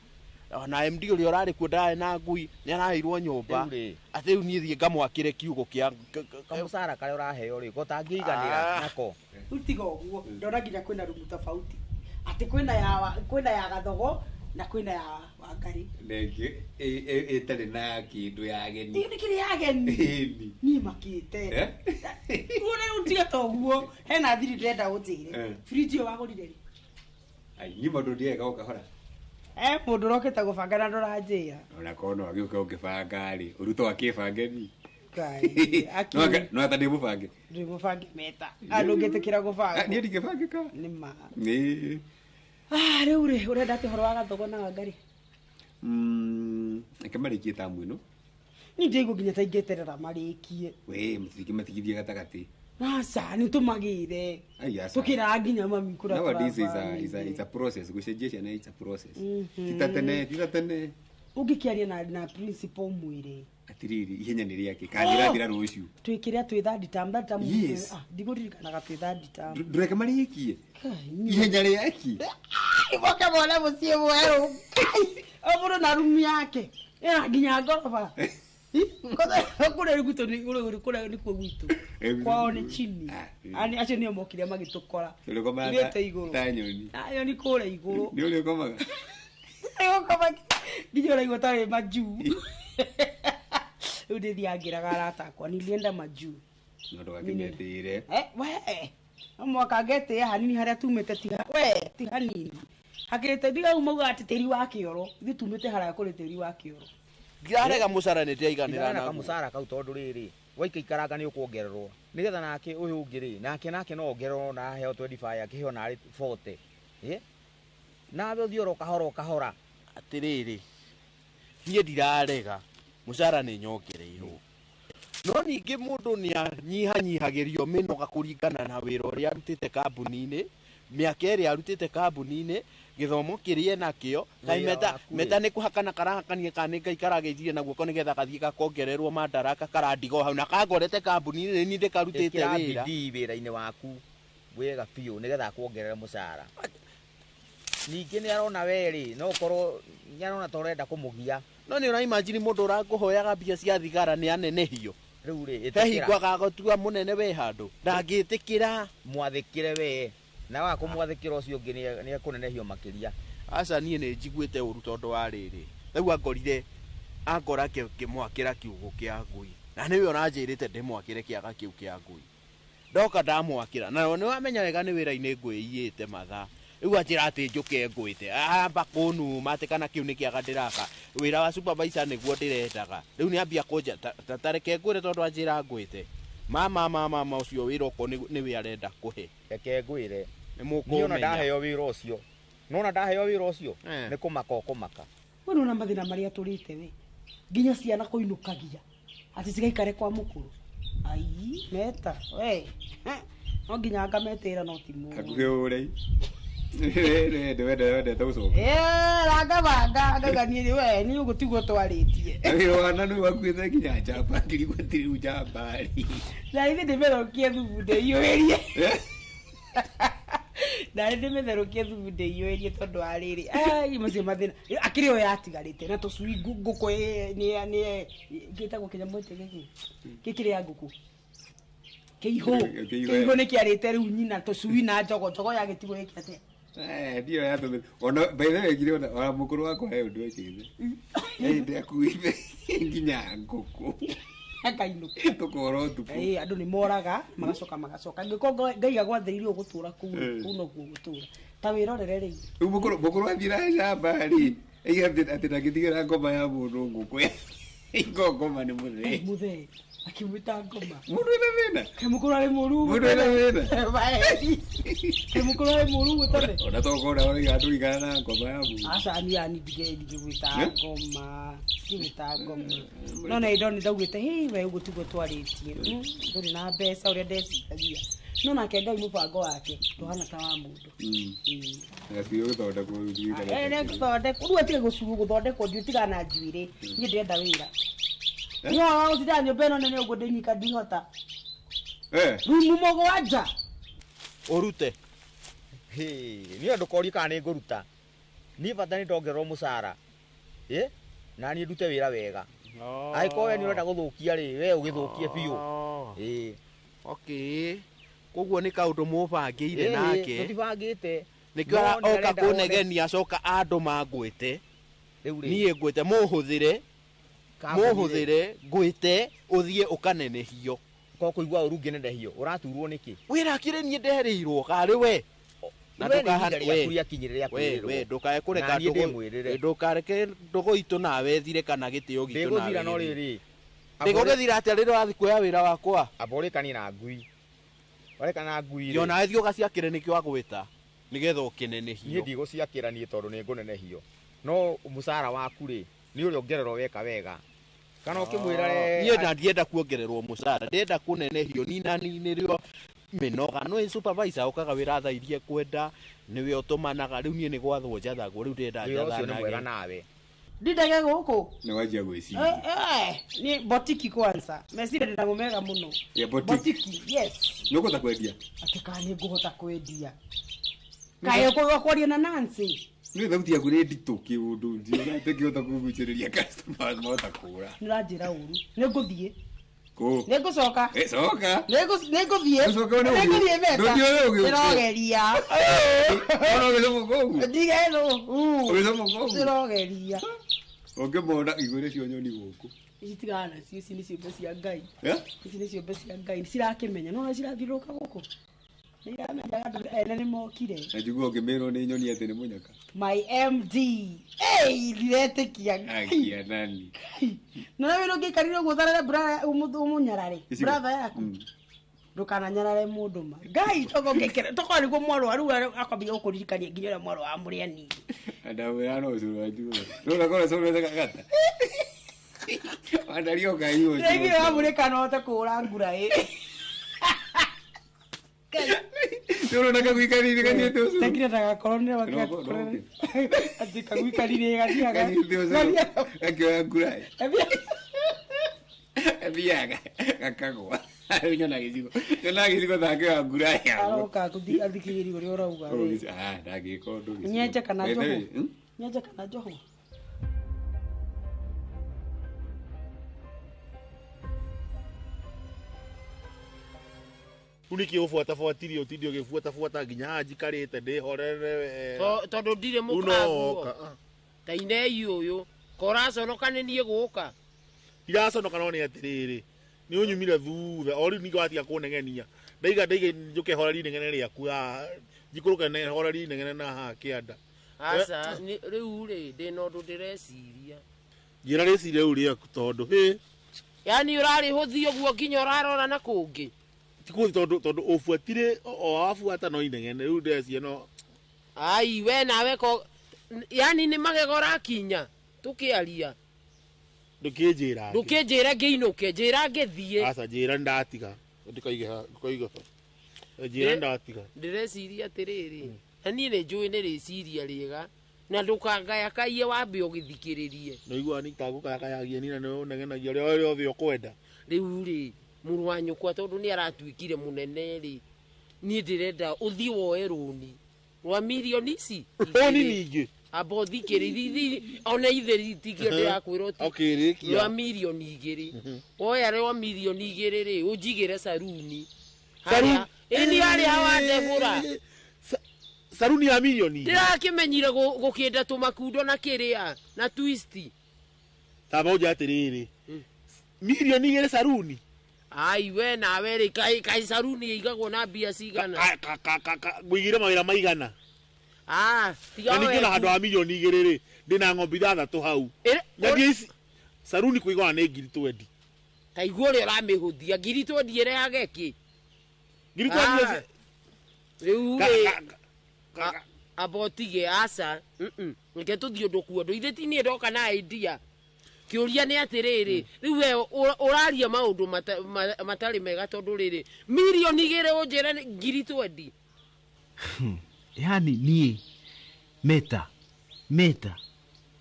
na MD ũrĩa ũrarĩ kuo ndarĩ na ngui nĩ araheirwo nyũmba atĩ rĩu niĩ thiĩ ngamwakĩre kiugũ kĩa kamũcara karĩa ũraheo rĩ gotangĩiganĩra nako. Rĩu tiga ũguo ndona nginya kwĩna rumu tofauti Atĩ kwĩna ya kwĩna ya Gathogo na kwĩna ya Wangari. Nengĩ ĩtarĩ na kĩndũ ya ageni. Nĩ kĩrĩ ya ageni. Ĩni. Niĩ makĩte. Eh? Uone rĩu tiga ta ũguo hena thiri ndĩrenda ũnjĩre. Eh. Fridge ĩyo wagũrire rĩ? Ai, niĩ maũndũ ndieka o kahora. Mũndũ ũrokĩte gũbanga na ndũranjĩra. Ona korwo no agĩũke ũngĩbanga rĩ, ũruto akĩbange ni. Ngai, aki. No ata ndĩ mũbange. Ndũrĩ mũbange meta. Andũ ũngĩtĩkĩra gũbanga. Niĩ ndingĩbangĩka. Nĩ ma. Nĩ. Rĩu rĩ ũrenda atĩ ũhoro wa Gathogo na Wangari? Reke marĩkie tamu ĩno. Niĩ ndĩraigua nginya ta ingĩeterera marĩkie. We mũtingĩmatigithie gatagatĩ. Aca nĩ tũmagĩre. Ai, aca. Tũkĩraga nginya mami kũrĩa Nowadays is a, tũrabanire. is a, it's a process. Gũcenjia ciana it's a process. Mhm. Ti ta tene, ti ta tene. Ũngĩkĩaria na principal mwĩre. Atirĩrĩ, ihenya nĩ rĩake. Kanĩrathira rũciũ. Twĩkĩre twĩ third term, third term. Yes. Ndigũririkanaga twĩ third term. Ndũreke marĩkie. Ihenya rĩaki. Moke mone mũciĩ mwerũ. O mũndũ na rumu yake. Ĩna nginya ngoroba. Kũrĩa gwitũ nĩ kũrĩa nĩkuo gwitũ. Kwao nĩ chini. Ani acio nĩo mokire magĩtũkora. Ũrĩkomaga Ithuĩ igũrũ. ta nyoni. Ayo nĩ kũrĩa igũrũ. Nĩ ũrĩa ũkomaga. Ũkoma nginya ũraigua ta wĩ majuu. Rĩu ndĩthiaga ngĩraga arata akwa nilienda majuu. No ndũgakĩmetĩĩre. We no mwaka ngetĩĩa hanini harĩa tumĩte tiga we ti hanini. Hakĩrĩte ndiga rĩu maugaga atĩ tĩri wa kĩoro. Ithuĩ tumĩte haraya kũrĩ tĩri wa kĩoro. Ndirarega mũcara nĩ ndĩraiganĩra Ndirarega naguo. kamũcara kau tondũ rĩrĩ waikaikaranga nĩ ũkuongererwo nĩgetha nake ũyũ ũngĩ rĩ nake no ongererwo na aheo 25 akĩheo narĩ 40. Nawe ũthiĩ oro kahora o kahora. Atĩrĩrĩ, niĩ ndirarega mũcara nĩ nyongereirwo, no ningĩ mũndũ nĩ anyihanyihagĩrio mĩnoga kũringana na wĩra ũrĩa arutĩte kambuni-inĩ, mĩaka ĩrĩa arutĩte kambuni-inĩ, gĩthomo kĩrĩa enakĩo. Kaĩ Wĩra meta waku rĩ. meta nĩ kũhakana karahakania kana nĩ Ngai karageithire na guoko nĩgetha gathiĩ gakongererwo mandaraka karandiga o hau na kangorete kambuni-inĩ nĩ niĩ ndĩkarutĩte Ĩkĩra wĩra. bidii wĩra-inĩ waku wega biũ nĩgetha akuongerere mũcara. Ningĩ nĩ arona we rĩ no ũkorwo nĩ arona ta ũrenda kũmũgia. No nĩ ũraimagine mũndũ ũrakũhoyaga mbia cia thigara nĩ anenehio. Rĩu rĩ He ĩtĩkĩra. hingo agagũtua mũnene we handũ ndangĩtĩkĩra. Mwathĩkĩre we na waga kũmwathĩkĩra ũcio ũngĩ nĩ ekũnenehio makĩria. Aca niĩ nĩ njiguĩte ũru tondũ wa rĩrĩ rĩu angorire angora ngĩmwakĩra kiugũ kĩa ngui na nĩwe ũranjĩrĩte ndĩmwakĩre kĩaga kĩu kĩa ngui. Ndoka ndamwakĩra na nĩ wamenya wega nĩ wĩra-inĩ ngwĩiyĩte mathaa. Rĩu anjĩra atĩ njũke ngwĩte amba kũnuma atĩ kana kĩu nĩ kĩaga ndĩraka wĩra wa supervisor nĩguo ndĩrendaga. Rĩu nĩ ambia kũnja ta reke ngwĩre tondũ anjĩra ngwĩte mama mama mama ũcio wĩra okorwo nĩwe arenda kũhe. Reke ngwĩre. Nĩ Niĩ ona mũkũmenya. ndaheo wĩra ũcio. Nona ndaheo wĩra ũcio nĩ kũmaka ũkũmaka. We nĩwona mathĩna marĩa tũrĩte we. Nginya ciana kũinũkagia. Atĩ cigaikare kwa mũkũrũ. Ai, meta we. No nginya ngametĩra no ti mũũru. Hakuhĩ ũrei. Wendete gũcoka. Ranga banga ngauga niĩ rĩ, we niĩ ũguo tiguo twarĩtie. Na wĩra wa na nĩ wakuĩte nginya njamba ngirigwo atĩ rĩu njamba rĩ. Na ithe ndĩmĩtherũkie thubu ndĩiyũrĩrie. Ndarĩ ndĩmĩtherũkie thubu ndĩiyũrĩrie tondũ wa rĩrĩ. Ai, macio mathĩna. Akĩrĩ o yatigarĩte na tũcui ngũkũ nĩ gĩtagwo kĩnyamũ gĩkĩ. Gĩkĩ kĩrĩa ngũkũ. Kĩihũ. Kĩihũ nĩ kĩarĩte rĩu nyina tũcui na njogo. Njogo yagĩtigwo ĩke atĩa? Ndio yatũmĩte. Ona by the way ngire ona mũkũrũ wakwa he ũndũ ekĩte. Hĩndĩ akuĩte nginya ngũkũ. Akainũka. Tũkora ũtukũ. Andũ nĩ moraga magacoka magacoka. Angĩkorwo Ngai agwathĩrĩirie ũgũtũra kũu, kũu noguo ũgũtũra. Ta wĩrorere rĩu. Rĩu mũkũrũ athira shamba rĩ, aiga atĩ ndangĩtigĩra ngoma ya mũndũ ngũkũ. Ingo ngoma nĩ mũthee. Mũthee. Akĩmwĩta ngoma. Mũndũ wĩna thĩna. Kaĩ mũkũrũ arĩ mũũru ũguo Mũndũ wĩna tene? thĩna. Kaĩ mũkũrũ arĩ mũũru ũguo tene? Ona tokorwo ũrauga tũringana na ngoma ya mũndũ. Aca niĩ ani ndigĩgwĩta ngoma. Ndigĩgwĩta ngoma. No nĩ ndonire ndaugĩte, hĩ we ũguo tiguo twarĩtie. Ndũrĩ na mbeca ũrĩa ndeciragia. No nake Ngai mũbango wake ndũhana ta wa mũndũ. Gacigo gũthondekwo rĩu ndirikana. Nĩ gũthondekwo. Rĩu atige gũcugwo gũthondekwo ndiũ tigana na njuĩrĩ. Niĩ ndĩrenda wĩra. Niĩ wa gũtinda nyũmba ĩno nene ũguo ndĩ nyika ndihota. Rumu mũgwanja. Ũrute. Niĩ ndũkorie kana nĩ ngũruta. Niĩ bata nĩ ndongererwo mũcara. Na niĩ ndute wĩra wega. Angĩkorwo we nĩ ũrenda gũthũkia rĩ, we ũgĩthũkie biũ. Okay. Koguo nĩ kaũndũ mũbangĩire nake. Tũtibangĩte. Nĩkĩo oka kũnegenia acoka andũma ngwĩte. Niĩ ngwĩte mũhũthĩre. Mũhũthĩre ngwĩte ũthiĩ ũkanenehio. Ko kũigua ũru ngĩnenehio ũraturwo nĩkĩ? Wĩra akĩrĩ niĩ nderĩirwo karĩ we. Na we ndũkae kũreka ndũkareke ndũgũ itũ nawe thire kana gĩtĩo gitũ nawe. Ndĩgũthira no rĩrĩ. Ndĩgũgĩthira atĩa rĩrĩa ũrathiĩ kuoya wĩra wakwa? Amba ũrĩkanie na ngui. Warĩkana na ngui rĩ. Yo nawe thiĩ ũgaciakĩre nĩkĩo agwĩta. Nĩgetha ũkĩnenehio. Niĩ ndigũciakĩra niĩ tondũ nĩngũnenehio. No mũcara waku rĩ nĩ ũrĩa ongererwo weka wega. Kana ũkĩmwĩra niĩ na ndienda kuongererwo mũcara, ndĩrenda kũnenehio ninaninĩrĩo mĩnoga. No supervisor okaga wĩra thaa iria ekwenda, nĩwe ũtũmanaga. Rĩu niĩ nĩ gwathwo njathagwo, rĩu ndĩrenda Wĩra ũcio nĩ njathanage. mwega nawe. Ndindage gũkũ. Nĩ wanjia gwĩciria. Ni botiki kwanza. Meciria ndĩnamo mega mũno. Ya botiki. Botiki, yes. Nĩ ũkũhota kwendia? Atĩ kana nĩ ngũhota kwendia. Kaĩ ũkũigua kwaria na Nancy? Nĩ thauti yaku nĩ nditũ kĩũndũ ndiona ndĩngĩhota kũgucĩrĩria customers mahota kũgũra. Nĩ ũranjĩra ũru. Nĩ ngũthiĩ. Kũ? Nĩ ngũcoka. Coka. Nĩ ngũthiĩ. Ũcoke nĩ Nĩ ngũthiĩ meta. Ndũthiĩ ũrĩa ũgĩũka. Ndĩrogeria. Ona ũgĩcomoka ũguo. Ndige rũ. Ũgĩcomoka ũguo. Ndĩrogeria. Ũngĩmona igũrĩ cio nyoni gũkũ. Ici tigana nacio, ici nĩ ciũmbe cia Ngai. Eh? Ici nĩ ciũmbe cia Ngai. Cirakĩmenya. No cirathiũrũrũka gũkũ. Nĩ iramenyaga andũ ene nĩ mokire. Na njigua ũngĩmĩrwo nĩ nyoni atĩ nĩ mũnyaka. My MD. Hey, ndiretĩkia. Akia nani. Na nawe ndũngĩikarire ũguo ũtharare brother ũmũnyarare. Ici- Brother yaku. Ndũkananyarare mũndũ ma. Ngai togo ngĩkĩra. Tokorwo nĩguo mwarwa rĩu akwambia gũkũririkania nginya ũrĩa mwarwa wa mũrĩani. Ndamwĩra no ũcũrũ wa njũra. Nĩ ũrakora ũcũrũ gata. Wandaria ũkaiywo. Rĩngĩ wamũrĩka no ũhote kũhũra ngura ĩ. Nĩ ũrona kagui kanini gatiĩte ũcũrũ. Tekire ndagakorwo nĩ atĩ kagui kanini gathiaga. Kanyitĩte ũcũrũ. Gakĩoya ngura. Gathiaga gakagwa. Rĩu nyona gĩcigo. Nyona gĩcigo ta akĩoya ngura yakwa. Aroka athikĩrĩria ũrĩa ũrauga. Ah, ndangĩka ũndũ gĩcigo. Nyenje kana By the njohu? way, Nyenje kana njohu? Rĩu nĩkĩ ũbuatabuatirie ũtinde ũgĩbuatabuata nginya haha njikarĩte ndĩhorere wega. Tondũ ndirĩ Rĩu no mũkanguo. woka. Ta inei ũyũ. Koraconoka nĩ niĩ gũka. Ndiraconoka no nĩ atĩrĩrĩ, nĩ ũnyumire thutha o rĩu ningĩ watiga kũnegenia. Ndaiga ndaiga njũke horeri inegene rĩaku haha njikũrũke horeri inegene na haha kĩanda. Aca, rĩu rĩ ndĩna ũndũ ndĩreciria. Njĩra rĩciria rĩu rĩaku tondũ hĩ Yaani ũrarĩhũthia ũguo nginya ũrarora na kũngĩ. ti kũthi tondũ tondũ ũbuatire o wabuata no inegene rĩu ndĩreciria no Ai we nawe ko yaani nĩ magego ũrakinya tũkĩaria. ndũkĩnjĩra. Ndũkĩnjĩre ngĩinũke, njĩra ngĩthiĩ. Aca njĩra nĩndatiga. Ndĩkaige haha, ndĩkaige haha. Njĩra nĩndatiga. Ndĩreciria atĩrĩrĩ, na niĩ nĩ njũĩ nĩ rĩciria rĩega na ndũkangayakaiye wambe ũgĩthikĩrĩrie. Nĩũiguaga nĩ tagũkayakayagia nina nĩ ũnegenagia ũrĩa rĩothe ũkwenda. Rĩu rĩ mũrũ wa nyũkwa tondũ nĩ aratuĩkire mũnene rĩ, niĩ ndĩrenda ũthiĩ woe rũni rwa mirioni ici. Rũni ningĩ? Amba ũthikĩrĩrie ona itheri itikio ndĩrakwĩra ũti. Okay, rĩkia. Rwa mirioni igĩrĩ. Woya rwa mirioni igĩrĩ rĩ, ũnjigĩre saruni. Saruni? Ĩni harĩa hawa Debora. Saruni ya mirioni igĩrĩ? Ndĩrakĩmenyire gũkĩnda tũmakundo na kĩrĩa na twist. Tamba ũnjĩre atĩrĩrĩ, mirioni igĩrĩ saruni? Ai we nawe rĩ, kaĩ saruni ĩigagwo na mbia cigana? Ngũigĩre mawĩra maigana? Ah, tiga Na ningĩ ona handũ ha mirioni igĩrĩ rĩ, ndĩna ng'ombe ithathatũ hau. Nyendie ici saruni kũigana nĩ ngiri twendi. Ta igua ũrĩa ũramĩhũthia, ngiri twendi ĩrehage kĩ? Ngiri twendi Rĩu rĩ, amba ũtige aca, reke tũthiĩ ũndũ kuo ũndũ. Ithe ti niĩ ndoka na idea. Kĩũria nĩ atĩrĩrĩ, rĩu we ũraria maũndũ matarĩ mega tondũ rĩrĩ, mirioni igĩrĩ ũnjĩre nĩ ngiri twendi. Yaani niĩ Meta Meta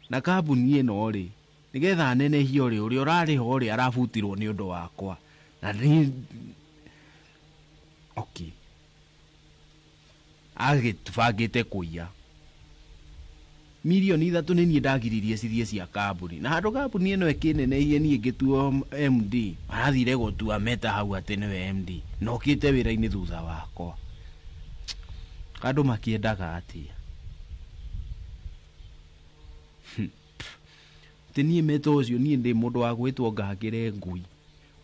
na kambuni ĩno rĩ nĩgetha nenehio rĩ ũrĩa ũrarĩha ũrĩa arabutirwo nĩ ũndũ wakwa na niĩ okay agĩtubangĩte kũiya mirioni ithatũ nĩ niĩ ndagiririe cithiĩ cia kambuni na handũ kambuni ĩno ĩkĩnenehie niĩ ngĩtuo MD marathire gũtua Meta hau atĩ nĩwe MD na okĩte wĩra-inĩ thutha wakwa. Andũ makĩendaga atĩa? Ti niĩ metwo ũcio, niĩ ndĩ mũndũ wa gwĩtwo ngahakĩre ngui.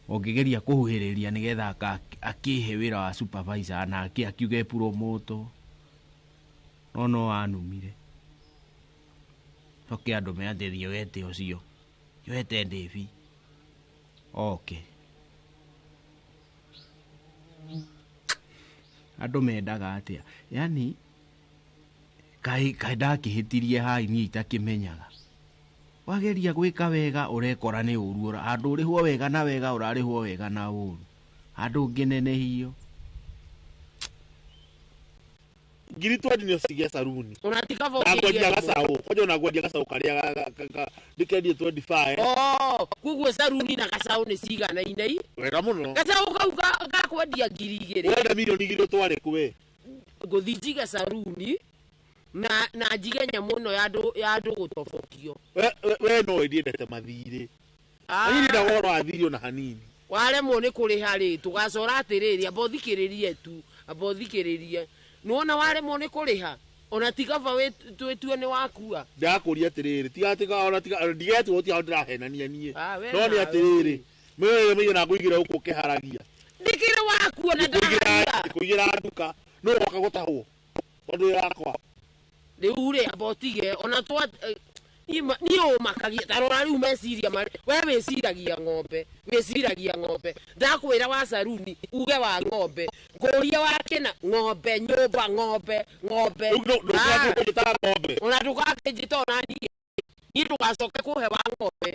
Ũngĩgeria kũhuhĩrĩria nĩgetha akĩhe wĩra wa supervisor nake akiuge promote. No no anumire. Coke andũ me atĩ thiĩ wete ũcio. Wete Ndĩbi. Okay. Andũ mendaga atĩa? Yaani kaĩ ndakĩhĩtirie hai niĩ itakĩmenyaga. Wageria gwĩka wega ũrekora nĩ ũru, handũ ũrĩhwo wega na wega ũrarĩhwo wega na ũru. Handũ ũngĩnenehio. Ngiri twendi nĩ ũcige saruni. Unatika Na ngwendia gacaũ. Kwanja ona ngwendia gacaũ karĩa ndĩkendie 25. Oh, koguo saruni na gacaũ nĩ ciganaine i? Wega mũno. Gacaũ kau gakwendia ngiri igĩrĩ. Ũrenda mirioni igĩrĩ ũtware kũ we? Ngũthiĩ njige saruni na njige nyamũ ĩno ya andũ gũtobokio. We no wendete mathirĩ. Niĩ ndĩrenda ũhoro wa thirĩ ona hanini. Waremwo nĩ kũrĩha rĩ, tũgacora atĩrĩrĩ, amba ũthikĩrĩrie tu, amba ũthikĩrĩrie. Nĩwona waremwo nĩ kũrĩha, ona ti kaba twĩtue nĩ wakua. Ndakũria atĩrĩrĩ, tiga tiga ona tiga ndigetuo tiga ndĩrahenania niĩ. No nĩ atĩrĩrĩ, mĩĩ na ngũigĩra gũkũ ũkĩharagia. Ndikĩrĩ wakua na ndaharagia. Ngũigĩra nduka, nũ ũgoka gũtahwo? Tondũ wĩ wakwa. Rĩu rĩ, amba ũtige, ona twa niĩ ũmakagia, ta rora rĩu meciria marĩa, we wĩciragia ng'ombe, wĩciragia ng'ombe. Ndakwĩra wa saruni, uge wa ng'ombe. Ngũria wa kĩna, ng'ombe, nyũmba, ng'ombe, ng'ombe. Ndũgakĩnjĩta ng'ombe. Ona ndũgakĩnjĩta ona niĩ. Niĩ ndũgacoke kũhe wa ng'ombe.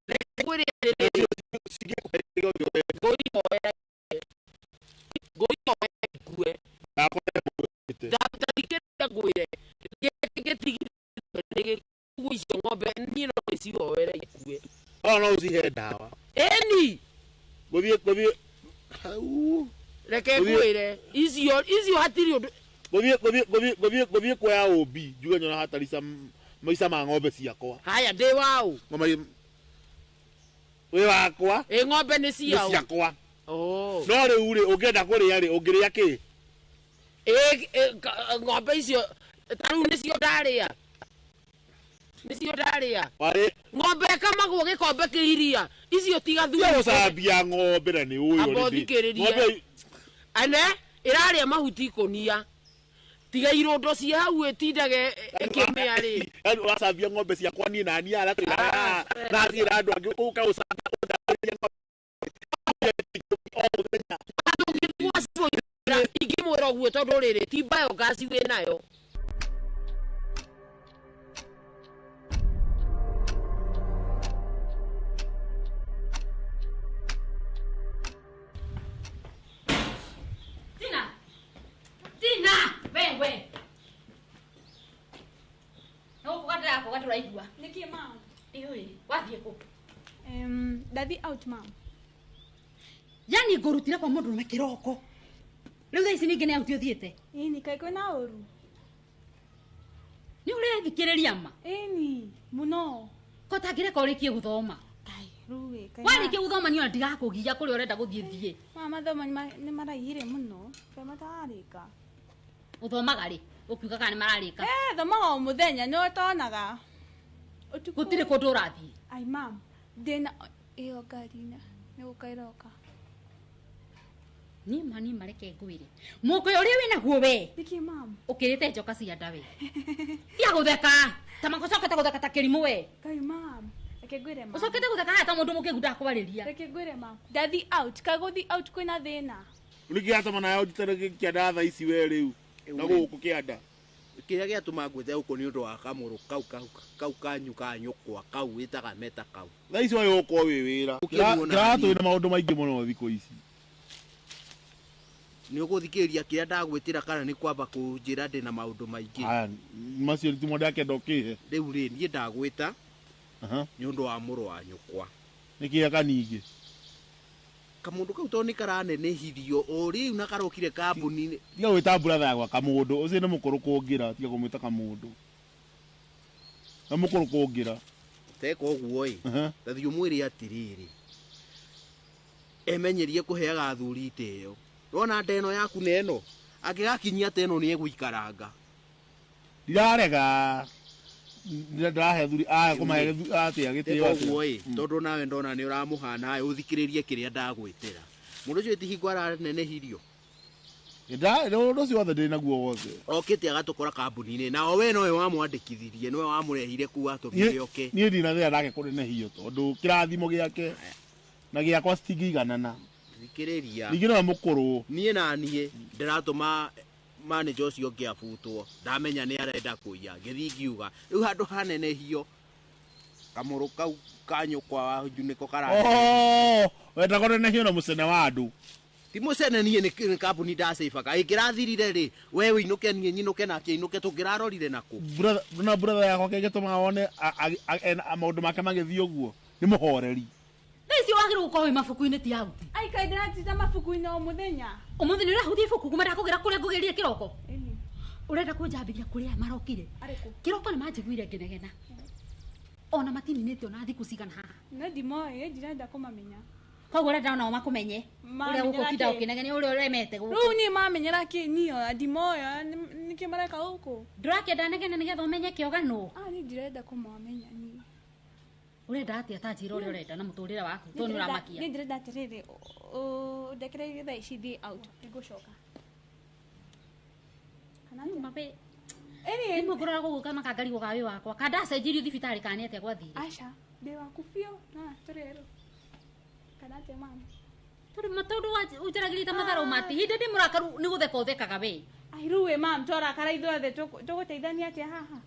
Reke ngwĩre atĩrĩrĩ. Ngũihoera ngue. Ndathikĩrĩria ngwĩre. Gĩtigithĩrio icio ng'ombe niĩ no ndĩcihoere ikue. Ona no ũcihe ndawa. Ĩni. Gũthiĩ Reke ngwĩre icio hatirĩ ũndũ. Gũthiĩ kuoya ũmbi njuge nyona hatarica maica ma ng'ombe ciakwa. Haya ndĩ waũ? Wĩ wakwa. Ĩ ng'ombe nĩ ciaũ? Nĩ ciakwa. Oh. No rĩu rĩ ũngĩenda kũrĩa rĩ ũngĩrĩa kĩ? Ĩ ng'ombe icio ta rĩu nĩcio ndarĩa. Nĩcio ndarĩa. Ng'ombe ĩkamagwo gĩkombe kĩa iria. Icio tiga thumu. Gũcambia ng'ombe na nĩ ũĩ Amba ũthikĩrĩrie. Ane ĩrarĩa mahuti ikũnia. Tiga irondo cia hau ĩtindage ĩkĩmĩa rĩ. Yaani ũracambia ng'ombe ciakwa niĩ na niĩ arĩa twĩna na thiĩ na andũ angĩ ũka gũcambia o mũthenya. Ingĩmwĩra ũguo tondũ rĩrĩ ti biogas wĩ nayo. Tina, wewe. No kugata kugata Niki ma'am. Iyo wathiĩ kũ? Ndathi out ma'am. Yani ngũrutire kwa mũndũ ũrũme kĩroko. Rĩu thaa ici ningĩ nĩ out ũthiĩte? Ĩni kaĩ kwĩna ũru? Nĩ ũrethikĩrĩria ma? Ĩni, mũno. Ko tangĩreka ũrĩkie gũthoma? Ai, rĩu ĩ. Warĩkia gũthoma niĩ ona ndigakũgia kũrĩa ũrenda gũthiĩ thiĩ. Ma mathomo nĩ maraihire mũno. Kaĩ matararĩka. Ũthomaga rĩ? Ũkiuga kana nĩ mararĩka? Thomaga o mũthenya nĩ ũtonaga. Gũtirĩ kũndũ ũrathiĩ. Ai ma'am, ndĩna ĩyo ngari-inĩ nĩ gũka ĩroka. Nima nima reke ngwĩre. Mũkũyũ ũrĩa wĩnaguo we. Nĩkĩ ma'am? Ũkĩrĩte njoka cia nda we. Tiga gũtheka. Ta ũcokete gũtheka ta kĩrimũ we. Kai ma'am, reke ngwĩre ma'am. Ũcokete gũtheka haha ta mũndũ mũkĩgu ndakwarĩria. Reke ngwĩre ma'am. Ndathi out, kaĩ gũthiĩ out kwĩna thĩna? Nĩkĩ gĩatũma nawe ũnjĩtane kĩanda thaa ici we rĩu? Na gũkũ kĩanda. Kĩrĩa gĩatũma ngwĩte gũkũ nĩ ũndũ wa kamũrũ kau kau kanyu ka nyũkwa kau wĩtaga meta kau. Thaa ici wagĩrĩirwo gũkorwo wĩ wĩra. Kĩratũ wĩna maũndũ maingĩ mũno thikũ ici. Nĩ ũgũthikĩrĩria kĩrĩa ndagwĩtĩra kana nĩ kwamba kũnjĩra ndĩna maũndũ maingĩ? Aya, macio timo ndakenda ũkĩhe. Rĩu rĩ, niĩ ndagwĩta nĩ ũndũ wa mũrũ wa nyũkwa. Nĩkĩ eka ningĩ? Kamũndũ kau tondũ nĩ karanenehirio o rĩu na karokire kambuni-inĩ. Tiga gwĩta brother yakwa kamũndũ, ũcio nĩ mũkũrũ kũngĩra, tiga kũmwĩta kamũndũ. Nĩ mũkũrũ kũngĩra. Teka ũguo ĩ, ta thiĩ ũmwĩre atĩrĩrĩ, emenyerie kũheaga athuri itĩo. Wona nda ĩno yaku na ĩno, Angĩgakinyia ta ĩno nĩ egũikaranga. Ndirarega. Ndirahe thuri aya kũmahe atĩa gĩtĩo Ũguo ĩ, tondũ nawe ndona nĩ ũramũhana ĩ, ũthikĩrĩrie kĩrĩa ndagwĩtĩra. Mũndũ ũcio ti hingo aranenehirio. Ũndũ ũcio wothe ndĩ naguo wothe. Okĩte agatũkora kambuni-inĩ na o we nowe wamwandĩkithirie, nĩwe wamũrehire kuu atũmire oke. Niĩ ndina thĩna nake kũnenehio tondũ kĩrathimo gĩake na gĩakwa citingĩiganana. Thikĩrĩria. Ningĩ nowe mũkũrũ. Niĩ na niĩ ndĩratũma manager ũcio ũngĩ abutwo, ndamenya nĩ arenda kũiya, ngĩthiĩ ngiuga rĩu handũ hanenehio kamũrũ kau ka nyũkwa wa nĩko kara. Wenda kũnenehio na mũcene wa andũ. Ti mũcene niĩ nĩ kambuni ndacĩbaga ĩngĩrathirire rĩ, we ũinũke niĩ nyinũke nake ainũke tũngĩrarorire nakũ. Na brother yakwa kĩngĩtũma wone maũndũ make magĩthiĩ ũguo nĩ mũhoreri. Thaa ici wagĩrĩirwo gũkorwo wĩ mabuku-inĩ ti auti. Ai kaĩ ndĩratinda mabuku-inĩ o mũthenya. Ũmũthĩ nĩ ũrahutia ibuku kuma ndakũgĩra kũrĩa ngũgĩrire kĩroko. Ũrenda kũnjambĩria kũrĩa marokire. Kĩroko nĩ manjiguire ngĩnegena. Ona matininĩte ona thikũ cigana haha. No ndimoĩ, ndirenda kũmamenya. Koguo ũrenda onao makũmenye. Ũrĩa gũkũ tinda ũkĩnegenia ũrĩa ũremete gũkũ. Rĩu niĩ mamenyera kĩ niĩ ona ndimoĩ nĩkĩ mareka gũkũ. Ndũrakĩenda negene nĩgetha ũmenye kĩoga nũ? Ah, niĩ ndirenda kũmamenya niĩ. Urenda atia ta njira uria urenda na muturire waku to ni uramakia. Niĩ ndĩrenda atĩrĩrĩ, ndekereirie thaa ici thiĩ out nĩngũcoka. Kana mabe ĩni mũngũrora gũgũka makangarigwo ga wĩ wakwa ka ndacenjirio thibitarĩ kana nĩ atĩa gwathire. Aca ndĩ waku biũ na tũrĩ erũ. Kana atĩa mama? Tondũ ũnjaragĩria ta matharũ mati hĩndĩ ndĩ mũrakaru nĩ gũtheka ũthekaga we. Ai rĩu ĩ mam twarakara ithuothe tũgũteithania atĩa haha?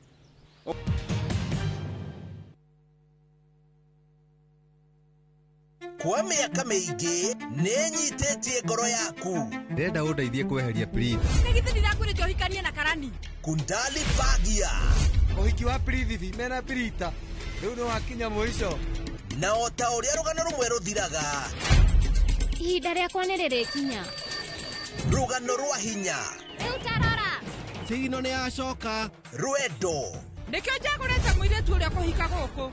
Kwa mĩaka mĩingĩ nĩnyitĩtie ngoro yaku. Ndĩrenda ũndeithie kweheria Priti. Nĩ githĩ ndirakwĩrĩte ũhikanie na Karani? Kundali Bagia. Ũhiki wa Prithibi mena Prita rĩu nĩ wakinya mũico. Na o ta ũrĩa rũgano rũmwe rũthiraga, ihinda rĩakwa nĩ rĩrĩkinya. Rũgano rwa hinya. Rĩu tarora. Cigino nĩ yacoka. Rwendo. Nĩkĩo njagũrĩte mũirĩtu ũrĩa kũhika gũkũ.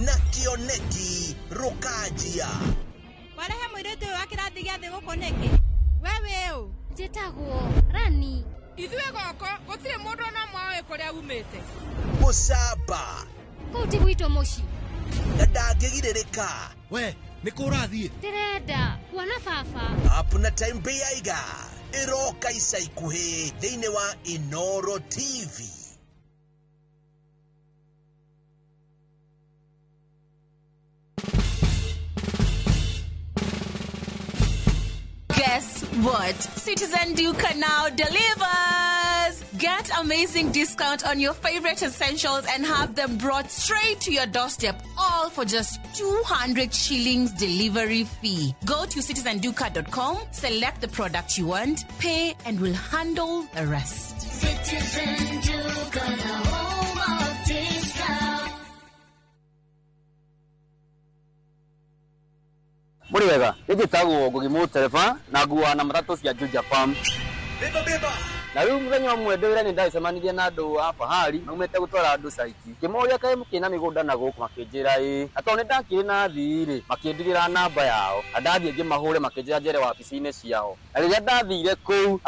Na kĩoneki rũkanjia. Warehe mũirĩtu ũyũ wa kĩrathi gĩa thĩ gũkũ nĩkĩ? We wĩ ũ? Njĩtagwo Rani. Ithuĩ gũkũ gũtirĩ mũndũ ona ũmwe ũĩ kũrĩa umĩte. Mũcamba. Kũu ti gwitũ mũciĩ. Na ndangĩgirĩrĩka. We nĩ kũ ũrathiĩ? Ndĩrenda kuona baba. Up na Time Bĩaiga ĩroka ica ikuhĩ thĩinĩ wa Inoro TV. Guess what? Citizen Duka now delivers! Get amazing discount on your favorite essentials and have them brought straight to your doorstep, all for just 200 shillings delivery fee. Go to citizenduka.com, select the product you want, pay, and we'll handle the rest. Citizen Duka, the home of discount. Mũrĩ wega, nĩ njĩtagwo Ngugi Mũtereba na nguaga na matatũ cia Juja Farm. Na rĩu mũthenya ũmwe ndĩ wĩra-inĩ ndacemanirie na andũ a fahari maumĩte gũtwara andũ caiki. Ngĩmoria kaĩ mũkĩrĩ na mĩgũnda na gũkũ makĩnjĩra ĩĩ. Na tondũ nĩ ndakĩrĩ na athii rĩ, makĩndigĩra namba yao. Na ndathiĩ ngĩmahũre makĩnjĩra njere wabici-inĩ ciao. Na rĩrĩa ndathire kũu,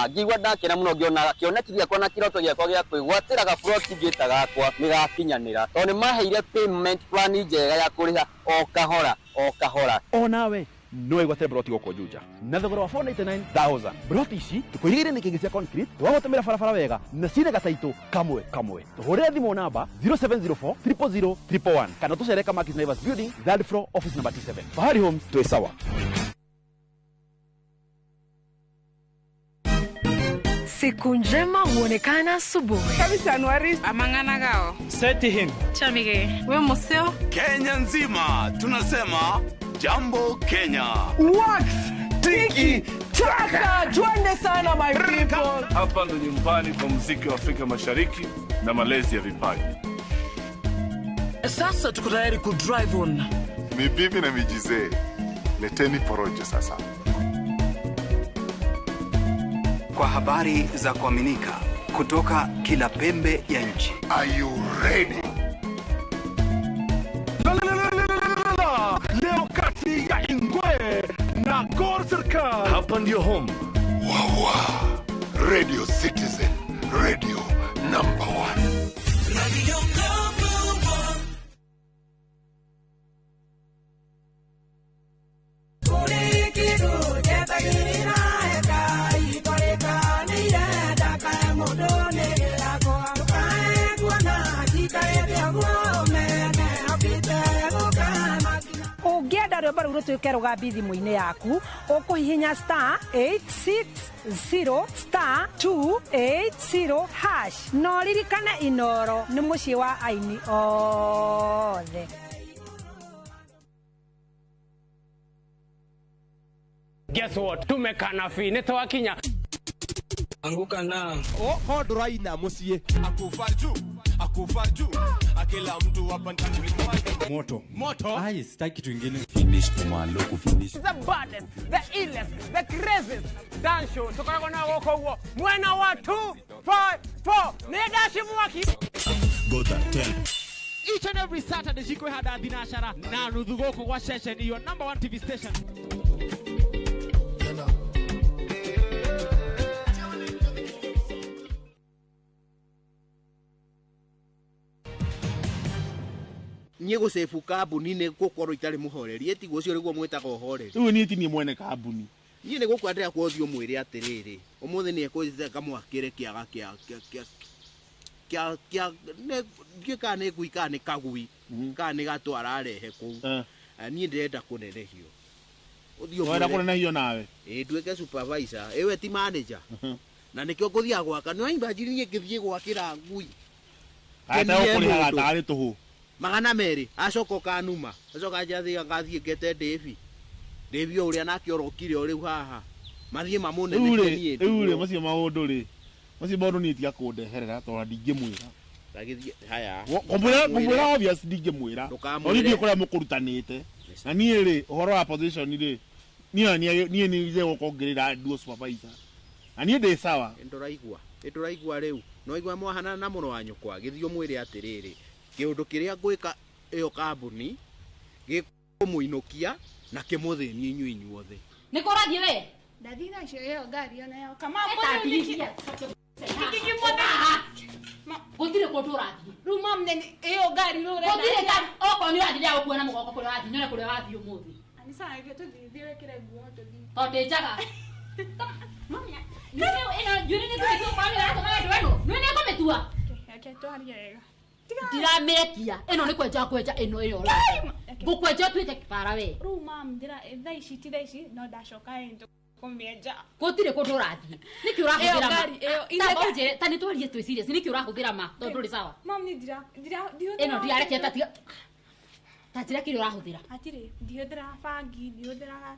ngĩigua ndakena mũno ngĩona kĩoneki gĩakwa na kĩroto gĩakwa gĩa kwĩgwatĩra gaburoti ngĩta gakwa nĩ gakinyanĩra. Tondũ nĩ maheire payment plan njega ya kũrĩha o kahora o kahora. O nawe no wĩgwatĩre broti gũkũ Juja na thogora wa 499,000. Broti ici tũkũigĩire nĩ kĩngĩ cia concrete twagũtũmĩra barabara wega na cina gataitũ kamwe kamwe. Tũhũrĩre thimũ namba 0704 000 111 kana tũcere Kamakis Naivas Building, third floor, office number T7. Fahari Homes twĩ sawa. Siku njema huonekana asubuhi. Kabisa Anuari amangana gao. Seti him. Chamige. We museo. Kenya nzima tunasema Jambo Kenya. Wax tiki taka, twende sana my people. Hapa ndo nyumbani kwa muziki wa Afrika Mashariki na malezi ya vipaji. Sasa tuko tayari ku drive on. Ni bibi na mijizee. Leteni porojo sasa. Kwa habari za kuaminika kutoka kila pembe ya nchi. Are you ready? Leo kati ya Ingwe na Gor Serikali. Hapa ndio home. Wawa. Radio Citizen, radio number one. Radio number one. Ũngĩenda rwĩmbo rũu rũtuĩke rũgambi thimũ-inĩ yaku ũkũhihinya star 860 star 280 hash na ũririkane Inoro nĩ mũciĩ wa aini othe. Guess what? Tumekana fi nĩtwakinya. Anguka na Oho ndũraina mũciĩ. Akufa juu, akufa juu. Akila mtu hapa ndani moto. Moto. Ai, sitaki kitu ingine. Finish kumalo kufinish. The baddest, the illest, the craziest dance show. Tukoragwo na gũkũ ũguo mwena wa 2 5 4 nĩ ndaci mwaki. Gota 10. Each and every Saturday cikwĩhanda thinacara na nuthu gũkũ gwa ceceni your number one TV station. Niĩ gũcebu kambuni nĩ gũkorwo itarĩ mũhoreri ĩtiguo ũcio nĩguo mwĩtaga ũhoreri. Rĩu niĩ ti niĩ mwene kambuni. Niĩ nĩ gũkwendera kwa ũthiũ mwĩre atĩrĩrĩ ũmũthĩ nĩ ekũnjĩte ngamwakĩre kĩaga kĩa kĩa kĩa kĩa kĩa nĩ ndiũĩ kana nĩ ngui kana nĩ kagui kana nĩ gatũ ararehe kũu. Niĩ ndĩrenda kũnenehio. Ũthiĩ Wenda ũmwĩre kũnenehio nawe? Ĩĩ nduĩke supervisor ĩwe ti manager. Na nĩkĩo ngũthiaga gwaka nĩ waimagine niĩ ngĩthiĩ gwakĩra ngui. Ata ũkũrĩhaga tarĩ tũhũ. 200 acoka ũkanuma acoka njathia ngathiĩ ngete Davy Davy o ũrĩa nake orokire o rĩu haha mathiĩ mamũnenehe niĩ Rĩu rĩ macio maũndũ rĩ macio maũndũ niĩ tiga kũndeherera tondũ ndingĩmwĩra. Ndagĩthiĩ haya Kũmwĩra obvious ndingĩmwĩra. Ndũkamwĩre. No niĩ kũrĩa mũkũrutanĩte. Na niĩ rĩ ũhoro wa position rĩ niĩ niĩ nĩ gũka ngĩrĩra nduo supervisor. Na niĩ ndĩ sawa. Nĩndũraigua nĩndũraigua rĩu no igua mwahanana na mũrũ wa nyũkwa gĩthiĩ ũmwĩre atĩrĩrĩ kĩũndũ kĩrĩa ngwĩka ĩyo kambuni gĩkũmũinũkia na kĩmũthĩnie inyuĩ inyuothe. Nĩ kũ ũrathiĩ we? Ndathiĩ nacio ĩyo ngari ona yo kama Gũtirĩ kũndũ ũrathiĩ. Rĩu mam nĩ ĩyo ngari rĩu ũrenda. Gũtirĩ ta okorwo nĩ ũrathiĩ ndĩragũkua na mũgongo kũrĩa ũrathiĩ nyone kũrĩa ũrathiĩ ũmũthĩ. Ni sawa hivyo tũthiĩ thiĩ wĩkĩre nguo tũthiĩ. Tondũ ndĩ njaga. Mami, nĩ ĩno njuĩrĩ nĩ tũgĩthiĩ okorwo nĩ ũratũma andũ ĩno. Nĩ nĩ ngũmĩtua. Reke twarie wega. Ndiramĩrekia ĩno nĩ kwenja kwenja ĩno ĩyo ngũkwenja ũtuĩke kĩbara we. Rĩu mam ndĩra thaa ici ti thaa ici no ndacoka ĩ tũkũmĩenja. Gũtirĩ kũndũ ũrathiĩ. Nĩkĩ ũrahũthĩra ma? Ĩyo ngari ĩyo Tamba ũnjĩre ta nĩ twarie twĩ serious nĩkĩ ũrahũthĩra ma tondũ ndũrĩ sawa. Mam nĩ ndira ndira ndihũthĩra. Ĩno ndirarekia ta tiga ta njĩra kĩrĩa ũrahũthĩra. Hatirĩ ndihũthĩraga bangi ndihũthĩraga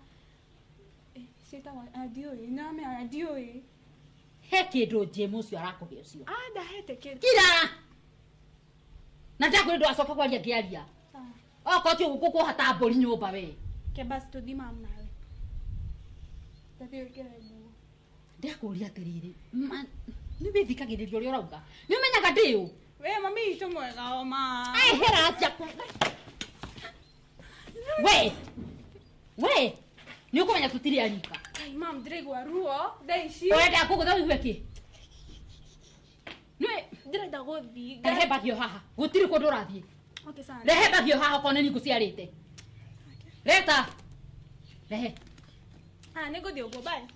ciĩtagwo ndiũĩ no ndiũĩ. He kĩndũ Jim ũcio arakũhe ũcio. Ah ndahete kĩndũ. Kira. Na ndakwĩra ndũgacoka kwaria ngĩaria. Okorwo ti ũguo ngũkuoha ta mbũri nyũmba we. Ke basi tũthiĩ mam nawe. Ndathiĩ wĩkĩre nguo. Ndakũria atĩrĩrĩ nĩ wĩthikagĩrĩria ũrĩa ũrauga. Nĩ ũmenyaga ndĩ ũ? We mami witũ mwega o ma. Ehera atĩa We. We. Nĩ ũkũmenya tũtirĩ arika. Ai mam ndĩraigua ruo thaa ici. Ũrenda kũgũtha ũigue kĩ? Nĩ ndĩrenda gũthiĩ. Rehe bagi ĩyo haha. Gũtirĩ kũndũ ũrathiĩ. Okay sawa. Rehe bagi ĩyo haha okorwo nĩ niĩ ngũciarĩte. Leta. Rehe. Ah nĩ ngũthiĩ ũguo bye.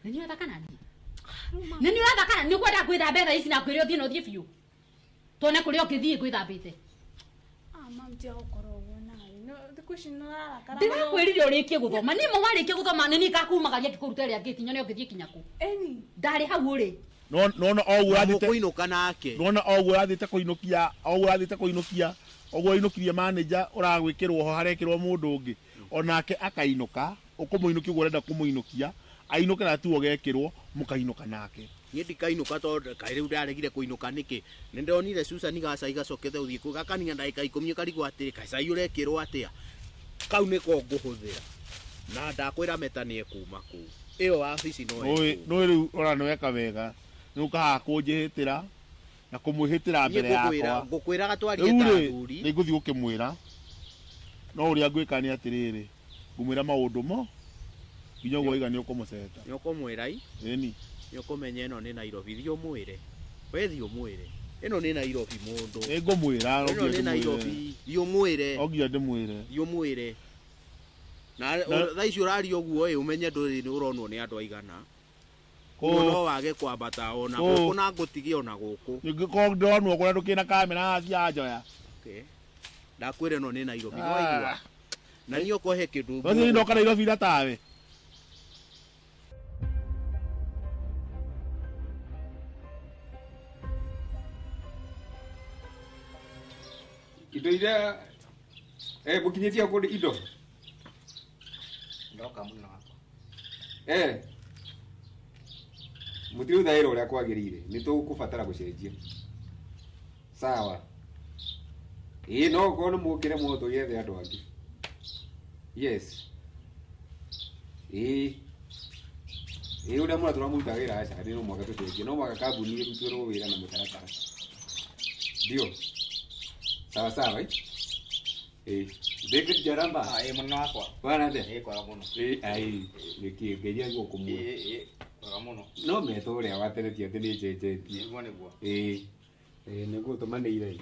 Nĩ niĩ ũrathaka naniĩ? Nĩ niĩ ũrathaka naniĩ? Nĩ ũkwenda gwĩthamba thaa ici na ngwĩre ũthiĩ na ũthiĩ biũ. Tuone kũrĩa ũngĩthiĩ ngwĩthambĩte. Ah mam tiga gũkorwo ũguo nawe. No thikũ ici nĩ ũrarakara. Ndĩrakwĩrire ũrĩkie gũthoma. Niĩ ma warĩkia gũthoma nĩ niĩ ngakumagaria ngĩkũruta ĩrĩa ngĩti nyone ũngĩthiĩ kinya kũ. Ĩni. Ndarĩ hau ũrĩ. Nona o ũguo ũrathiĩte Mũkũinũka nake. Nona o ũguo ũrathiĩte kũinũkia o ũguo ũrathiĩte kũinũkia ũguo ũinũkirie manager ũragwĩkĩrwo ho harekĩrwo mũndũ ũngĩ onake akainũka ũkũmũinũkia ũguo ũrenda kũmũinũkia ainũke na tu ũgekĩrwo mũkainũka nake. Niĩ ndikainũka tondũ kaĩ rĩu ndaregire kũinũka nĩkĩ? Nĩ ndonire Susan gacai gacokete gũthiĩ kũ gakania ndagĩka 10 karigwo atĩrĩ gacai ũrekĩrwo atĩa? Kau nĩko ngũhũthĩra. Na ndakwĩra Meta nĩ ekuma kũu. Ĩyo wabici no Nũĩ rĩu ũra nĩ weka wega. Nĩ ũkahaga kũnjĩhĩtĩra na kũmwĩhĩtĩra mbere yakwa. Ngũkwĩraga twarie ta athuri. Nĩ ngũthiĩ gũkĩmwĩra. No ũrĩa ngwĩka nĩ atĩrĩrĩ ngũmwĩra maũndũ mo Nginya ũguo waiga nĩ ũkũmũceta. Nĩ ũkũmwĩra i. Ĩni. Nĩ ũkũmenya ĩno nĩ Nairobi thiĩ ũmwĩre. We thiĩ ũmwĩre. Ĩno nĩ Nairobi mũndũ. Nĩ ngũmwĩra. Ĩno nĩ Nairobi thiĩ ũmwĩre. O nginya ndĩmwĩre. Thiĩ ũmwĩre. Na thaa ici ũraria ũguo ĩ ũmenye ndũrĩ ũronwo nĩ andũ aigana. Koguo no wage kwambata ona gũkũ na ngũtige ona gũkũ. Ingĩkorwo ndĩronwo kũrĩa ndũkĩna kamera cia njoya. Okay. Ndakwĩra ĩno nĩ Nairobi nĩ waigua. Na niĩ okorwo he kĩndũ. Ũcio ndoka Nairobi ira tawe. Indo iria mũkinyĩtie kũndũ indo ndoka mũno wakwa mũtirutha wĩra ũrĩa kwagĩrĩire nĩ tũkũbatara gũcenjia sawa ĩĩ no okorwo nĩ mũngĩremwo tũgĩethe andũ angĩ yes ĩĩ ĩĩ ũrĩa mũra tũramũruta wĩra aca nĩ no mũhaka tũcenjie no mũhaka kambuni ĩrutĩrwo wĩra na mũtaratara ndio sawa sawa eh David Jaramba ah mũno wakwa bwana atĩa eh kwega mũno eh ai nĩkĩ ngeria gũkũmua eh kwega mũno no metho ũrĩa wateretie atĩ nĩ njenjetie nĩguo nĩguo eh nĩguo tũmanĩire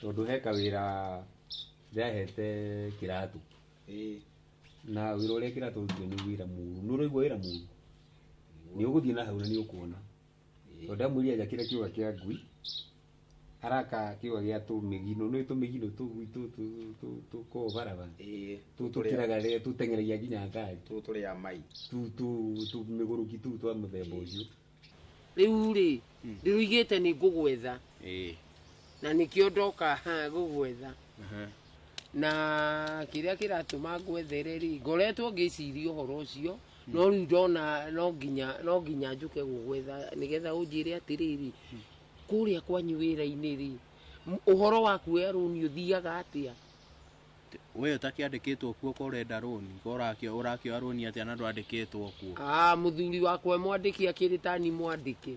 tondũ he kawĩra ndĩrahete kĩratũ na wĩra ũrĩa kĩratũ ũrutire nĩ wĩra mũru nĩ ũraigua wĩra mũru nĩ ũgũthiĩ na hau na nĩ ũkuona tondũ ndamwĩrire njakĩre kĩũga kĩa ngui haraka kiuga gĩa tũmĩgino nĩ tũmĩgino tũgui tũkoragwo barabara tũtũkĩraga rĩrĩa tũteng'eragia nginya ngari tũtũrĩa mai tũmĩgũrũki tũu twa mũthemba ũcio rĩu rĩ ndĩrũigĩte nĩ ngũgwetha na nĩkĩo ndoka gũgwetha na kĩrĩa kĩratũma ngwethere rĩ ngoretwo ngĩciria ũhoro ũcio no rĩu ndona no nginya njũke gũgwetha nĩgetha ũnjĩre atĩrĩrĩ kũrĩa kwanyu wĩra-inĩ rĩ ũhoro wa kuoya rũni ũthiaga atĩa we ũtakĩandĩkĩtwo kuo ko ũrenda rũni ko ũrakĩoya rũni atĩa na ndwandĩkĩtwo kuo mũthuri wakwa mwandĩki akĩrĩ tani mwandĩke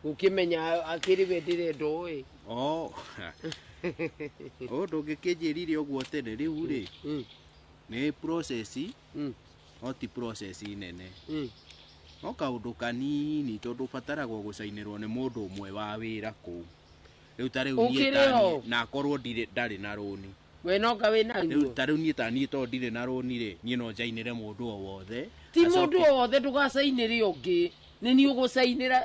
gũkĩmenya akĩrĩ we ndĩrenda ũĩ o ndũngĩkĩnjĩrire ũguo tene rĩu rĩ nĩ process no ti process nene no kaũndũ kanini tondũ ũbataragwo gũcainĩrwo nĩ mũndũ ũmwe wa wĩra kũu rĩu ta rĩu niĩ tani na akorwo ndarĩ na rũni we noka wĩna ruo ta rĩu niĩ taniĩ tondũ ndirĩ na rũni rĩ niĩ no njainĩre mũndũ o wothe ti mũndũ o wothe ndũgacainĩre ũngĩ nĩ niĩ ũgũcainĩra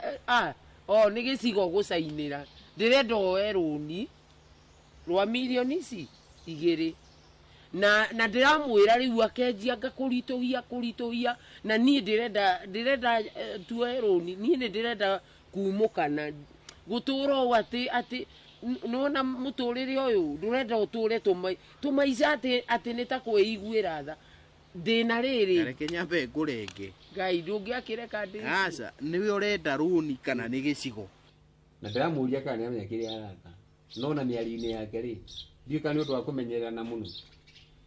o nĩ gĩcigo ũgũcainĩra ndĩrenda oe rũni rwa mirioni ici 2 na ndĩramwĩra rĩu akenjia ngakũritũhia na niĩ ndĩrenda tuoe rũni niĩ nĩ ndĩrenda kumũkana gũtũra ũũ atĩ nĩwona mũtũrĩre ũyũ ndũrenda ũtũre tũmaica atĩ nĩ ta kwĩiguĩra tha ndĩna rĩrĩ reke nyambe ngũrenge Ngai ndũngĩakĩreka ndĩ aca nĩwe ũrenda rũni kana nĩ gĩcigo na ndĩramũria kana nĩamenya kĩrĩa araka no na mĩario-inĩ yake rĩ ndiũĩ kana nĩ ũndũ wa kũmenyerana mũno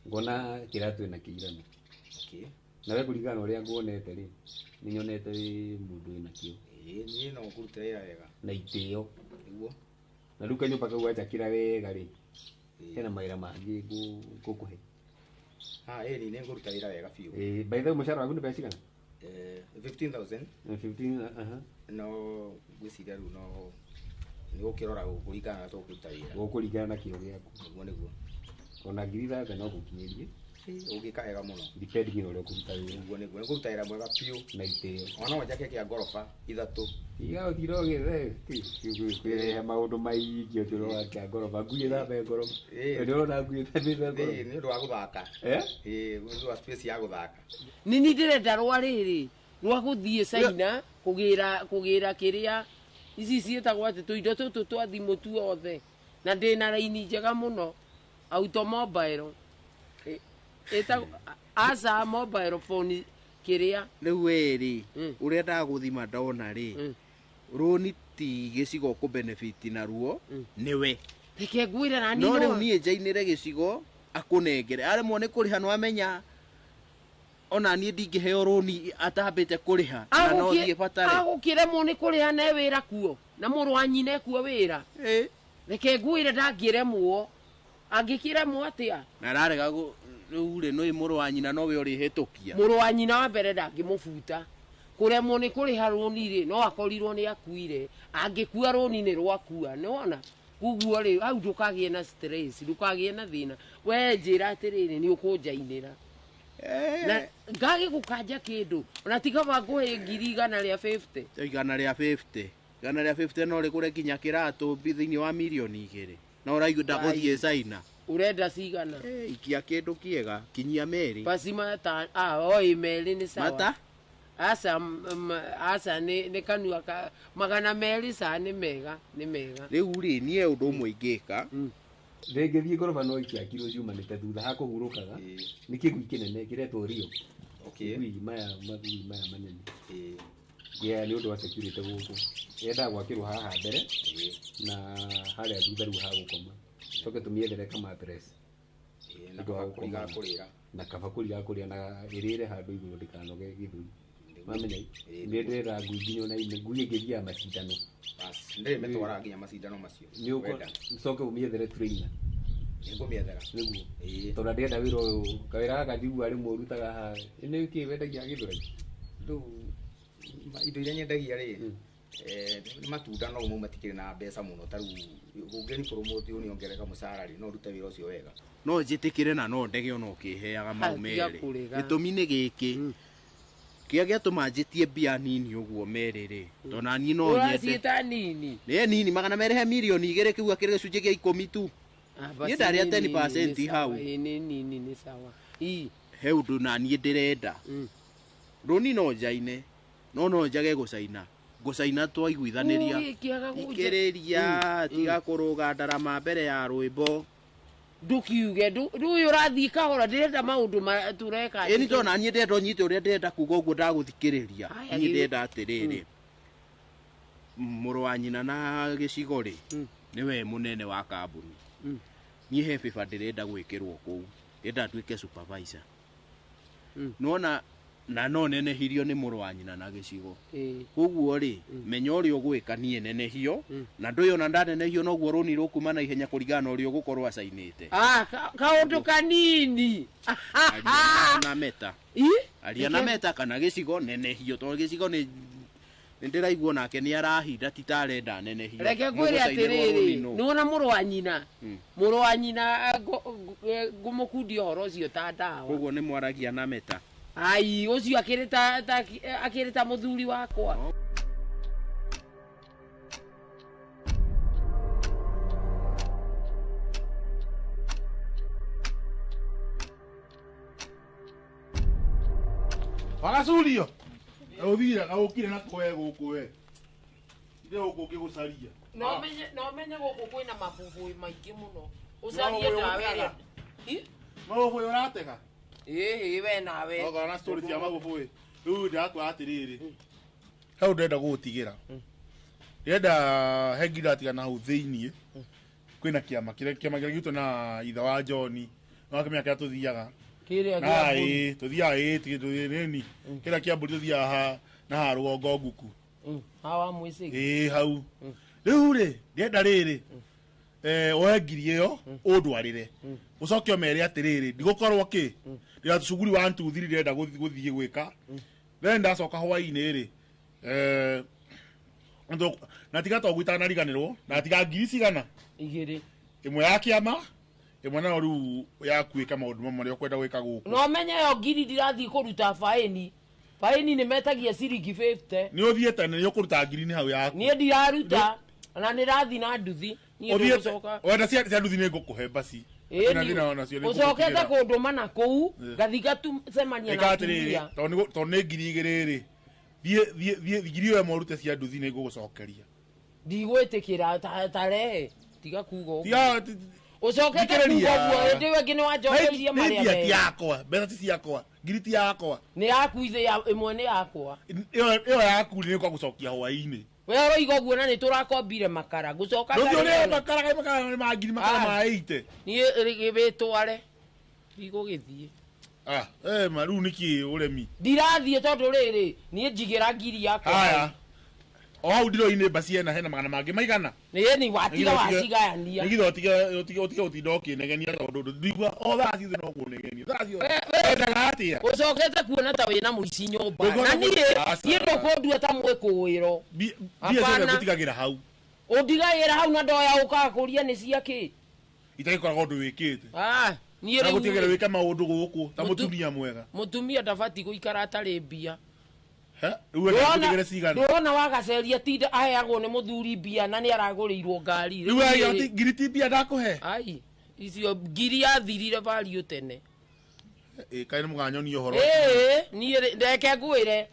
ngona kĩratũ ĩna kĩirano na we kũringana na ũrĩa nguonete rĩ nĩ nyonete wĩ mũndũ wĩna kĩo niĩ no ngũrute wĩra wega na itĩo nĩguo na rĩu kanyũmba kau wanjakĩra wega rĩ hena mawĩra mangĩ ngũkũhe ĩni nĩ ngũruta wĩra wega biũ by the way mũcara waku nĩ mbeca cigana 15,000 15 no ngwĩciria rĩu no nĩ gũkĩrora kũringana na tũkũruta wĩra gũkũringana na kĩo gĩaku nĩguo nĩguo ona 6,000 no gũkinyĩrie ũngĩka wega mũno depending na ũrĩa ũkũruta wĩra nĩguo nĩguo nĩ kũruta wĩra mwega biũ na itĩo ona no njake kĩa ngoroba 3 tiga ũtira ũgĩthe kwĩrehe maũndũ maingĩ ũtũro wa kĩa ngoroba ngui ĩthambe ngoroba nĩ ũrona ngui ĩthambĩte ngoroba nĩ ũndũ wa gũthaka nĩ ũndũ wa space ya gũthaka nĩ niĩ ndĩrenda rwa rĩrĩ rwa gũthiĩ China kũgĩra kĩrĩa ici ciĩtagwo atĩ tũindo tũtũ twa thimũ tuothe na ndĩna raini njega mũno automobile ĩtagwo aca mobile phone kĩrĩa rĩu we rĩ ũrĩa ndagũthima ndona rĩ rũni ti gĩcigo kũ-benefit naruo nĩwe reke ngwĩre na no rĩu niĩ njainĩre gĩcigo akũnengere aremwo nĩ kũrĩha nĩwamenya ona niĩ ndingĩheo rũni atambĩte kũrĩha na no thiĩ batare agũkĩremwo nĩ kũrĩha ne wĩra kuo na mũrũ wa nyina ekuo wĩra reke ngwĩre ndangĩremwo angĩkĩremwo atĩa na ararega Rĩu rĩ nĩ mũrũ wa nyina nowe ũrĩhĩtũkia. Mũrũ wa nyina wa mbere ndangĩmũbuta. Kũremwo nĩ kũrĩha rũni rĩ, no akorirwo nĩ akuire. Angĩkua rũni nĩ rwakua, nĩwona? Koguo rĩ, hau ndũkagĩe na stress, ndũkagĩe na thĩna. We njĩra atĩrĩrĩ, nĩ ũkũnjainĩra. Na ngage gũkanja kĩndũ, ona ti kaba ngũhe 150,000. 150. 150 no rĩgũre nginya kĩratũ thĩinĩ wa 2 mirioni. Na ũraigua ndagũthiĩ China. Ũrenda cigana? Ikia kĩndũ kĩega, kinyia merĩ. Basi mata, oi merĩ nĩ sawa. Mata? Aca, aca nĩ kanua ka 200 ca nĩ mega, nĩ mega. Rĩu rĩ, niĩ ũndũ ũmwe ingĩka. Rĩngĩ thiĩ ngoroba no itiakirwo ciumanĩte thutha ha kũhurũkaga. Nĩ kĩgui kĩnene kĩretwo Rio. Kĩgui maya magui maya manene. Yeah, nĩ ũndũ wa security gũkũ. Yendaga gwakĩrwo haha mbere na harĩa thutha rĩu ha gũkoma. Coke tũmĩethere ka mattress. Na kabakũri ga kũrĩra. Na kabakũri ga kũrĩa na ĩrĩre handũ igũrũ ndĩkanoge gĩthũri. Mamenya nĩ ndĩrenda ngui nginya ona ine ngui ĩngĩthiaga macindano. Bas, ndĩrĩmĩtwaraga nginya macindano macio. Nĩ Wenda. ũcoke ũmĩethere trainer. Nĩngũmĩethera. Nĩguo. Tondũ ndĩrenda wĩra ũyũ kawĩra gaka njiguaga rĩmwe ũrutaga haha. Nĩ kĩĩ wendagia Gĩthũrai? Rĩu indo iria nyendagia rĩ, nĩ matunda no mau matikĩrĩ na mbeca mũno ta rĩu ũngĩni promote ũniongerera mũcara rĩ, no ndute wĩra ũcio wega. No njĩtĩkĩre na no ndege ona ũkĩheaga mau Tiga merĩ. kũrega. Gĩtũmi nĩ gĩkĩ. Kĩrĩa gĩatũma njĩtie mbia nini ũguo merĩ rĩ, tondũ na niĩ no nyende. Ũraciĩta nini? Nĩ nini 200 he 2 mirioni kĩu akĩrĩ gĩcunjĩ kĩa 10 tu. Niĩ ndarĩa 10% hau. Ĩ nĩ nini nĩ sawa. Ii. He ũndũ na niĩ ndĩrenda. Rũni no njaine, no no njage gũcaina. Ngũcaina twaiguithanĩria. Ũgĩkĩaga gũnja- Thikĩrĩria, tiga kũrũga ndarama mbere ya rwĩmbo. Ndũkiuge, ndũyũ ũrathiĩ kahora, ndĩrenda maũndũ tũreka. Ĩni tondũ na niĩ ndĩrenda ũnyite ũrĩa ndĩrenda kuga ũguo ndagũthikĩrĩria. Haya, Niĩ ndĩrenda atĩrĩrĩ, mũrũ wa nyina na gĩcigo rĩ, nĩwe mũnene wa kambuni. Niĩ he bĩba ndĩrenda gwĩkĩrwo kũu. Ndĩrenda nduĩke supervisor. Nĩwona na no nenehirio nĩ mũrũ wa nyina na gĩcigo. Koguo rĩ, menya ũrĩa ũgwĩka niĩ nenehio, na ndũĩ ona ndanenehio noguo rũni rũkuma na ihenya kũringana na ũrĩa ũgũkorwo acainĩte. Kaũndũ kanini. Aria na meta. Ii? Aria na meta kana gĩcigo nenehio tondũ gĩcigo nĩ ndĩraigua nake nĩ arahinda ti ta arenda nenehio. Reke ngwĩre Mũgũcainĩrwo rũni atĩrĩrĩ, nũ? nĩwona mũrũ wa nyina, mũrũ wa nyina ngũmũkundia ũhoro ũcio ta ndawa. Koguo nĩ mwaragia na meta. Ai, ũcio akĩrĩ ta akĩrĩ ta mũthuri wakwa. Wagacurio. Ũthire ũkire na kwe gũkũ we. Ire gũkũ ngĩgũcaria. No menye no menye gũkũ kwĩna mabũbũĩ maingĩ mũno. Ũcarie ndawa ĩrĩa. Mabũbũĩ ũratega? Ĩĩ we nawe. Okorwo na story cia mabũbũĩ. Rĩu ndĩrakwĩra atĩrĩrĩ. Hau ndĩrenda gũgũtigĩra. Ndĩrenda he ngi ndatiga na hau thĩiniĩ. Kwĩna kĩama kĩrĩa kĩama kĩrĩa gĩtwo na ithe wa John. No akĩmenya kĩrĩa tũthiaga. Kĩrĩa Na kĩa mbũri. ĩĩ tũthiaga ĩĩ tũthiĩ nini. Kĩrĩa kĩa mbũri tũthiaga ha na ha rũgongo nguku. Hawa mwĩcĩgi. Ĩĩ hau. Rĩu rĩ ndĩrenda rĩrĩ. Woe ngiri ĩyo ũndwarĩre. Ũcoke ũmere atĩrĩrĩ ndigũkorwo kĩ. Ndĩra tũcuguri 1 2 3 ndĩrenda gũthiĩ gwĩka. Then ndacoka hwaĩ-inĩ rĩ. Na tiga to itanariganĩrwo na tiga ngiri cigana 2. Ĩmwe ya kĩama ĩmwe nayo rĩu ya gwĩka maũndũ mamwe marĩa ũkwenda gwĩka gũkũ. No menye yo ngiri ndirathiĩ kũruta baĩni. Baĩni nĩ metagia ciringi 50. Nĩ ũthiĩ tene nĩ ũkũruta ngiri nĩ hau yaku. Niĩ ndiraruta na nĩ rathiĩ na nduthi. Niĩ Ũthiĩte ndũgũcoka. wenda cia nduthi nĩ ngũkũhe basi. Ĩĩ Hatirĩ na ni- thĩna onacio, nĩ Ũcokete ngũgũtigĩra. kũndũma na kũu Ĩĩ. ngathi ngacemania Ĩka na atĩrĩrĩ atumia. tondũ nĩ 2,000 rĩ thiĩ thiĩ thiĩ ngiri ĩyo ĩmwe ũrute cia nduthi nĩ ngũgũcokeria. Ndigwĩtĩkĩra tarehe tiga kuga ũguo. Tiga Ũcokete kuga thikĩrĩria. ũguo hĩndĩ ĩyo ĩngĩ nĩ wanjokeirie Nĩ marĩa mbia ti merĩ. yakwa mbeca ti ciakwa ngiri ti yakwa. Nĩ yaku ithe ya ĩmwe nĩ yakwa. Ĩyo yaku nĩ ngũgũcokia hwaĩ-inĩ. We ũroiga ũguo na nĩ tũrakombire makara ngũcoka Ndũthiĩ ũrĩe ngarĩe. makara kaĩ makara nĩ ma ngiri makara ma 80. Niĩ wĩtware ndigũgĩthiĩ. Ah, ma rĩu nĩkĩ ũremi? Ndirathiĩ tondũ rĩrĩ niĩ njigĩra ngiri yakwa. Haya. O hau ndiro-inĩ mbaci ena hena magana mangĩ maigana. Nĩ ni watiga wacigayania. Nĩgetha ũtige ũtinda ũkĩnegenia tondũ ndigua o thaa ciothe no kũnegenia. Thaa ciothe. Wendaga atĩa? Ũcokete kuona ta wĩna mũici nyũmba. Ndũkuona Na niĩ Aca. niĩ ndũkũndua ta mwĩkũĩro. Mbia ciothe Hapana. ngũtigagĩra hau. Ũndigagĩra hau na ndoya ũkaga kũria nĩ cia kĩ? Itagĩkoragwo ũndũ wĩkĩte. Ah, niĩ Na rĩu gũtigagĩra wĩka maũndũ gũkũ ta mũtumia mwega. Mũtumia ndabatiĩ gũikara atarĩ mbia. He? Rĩu wenda ngũtigĩre cigana? Ndũrona wagaceria tinda aheagwo nĩ mũthuri mbia na nĩ aragũrĩirwo ngari. Rĩu waiga atĩ ngiri ti mbia ndakũhe? Ai, icio ngiri yathirire value tene. Ĩ kaĩ nĩ mũganyonia ũhoro. Ĩĩ, niĩ reke ngwĩre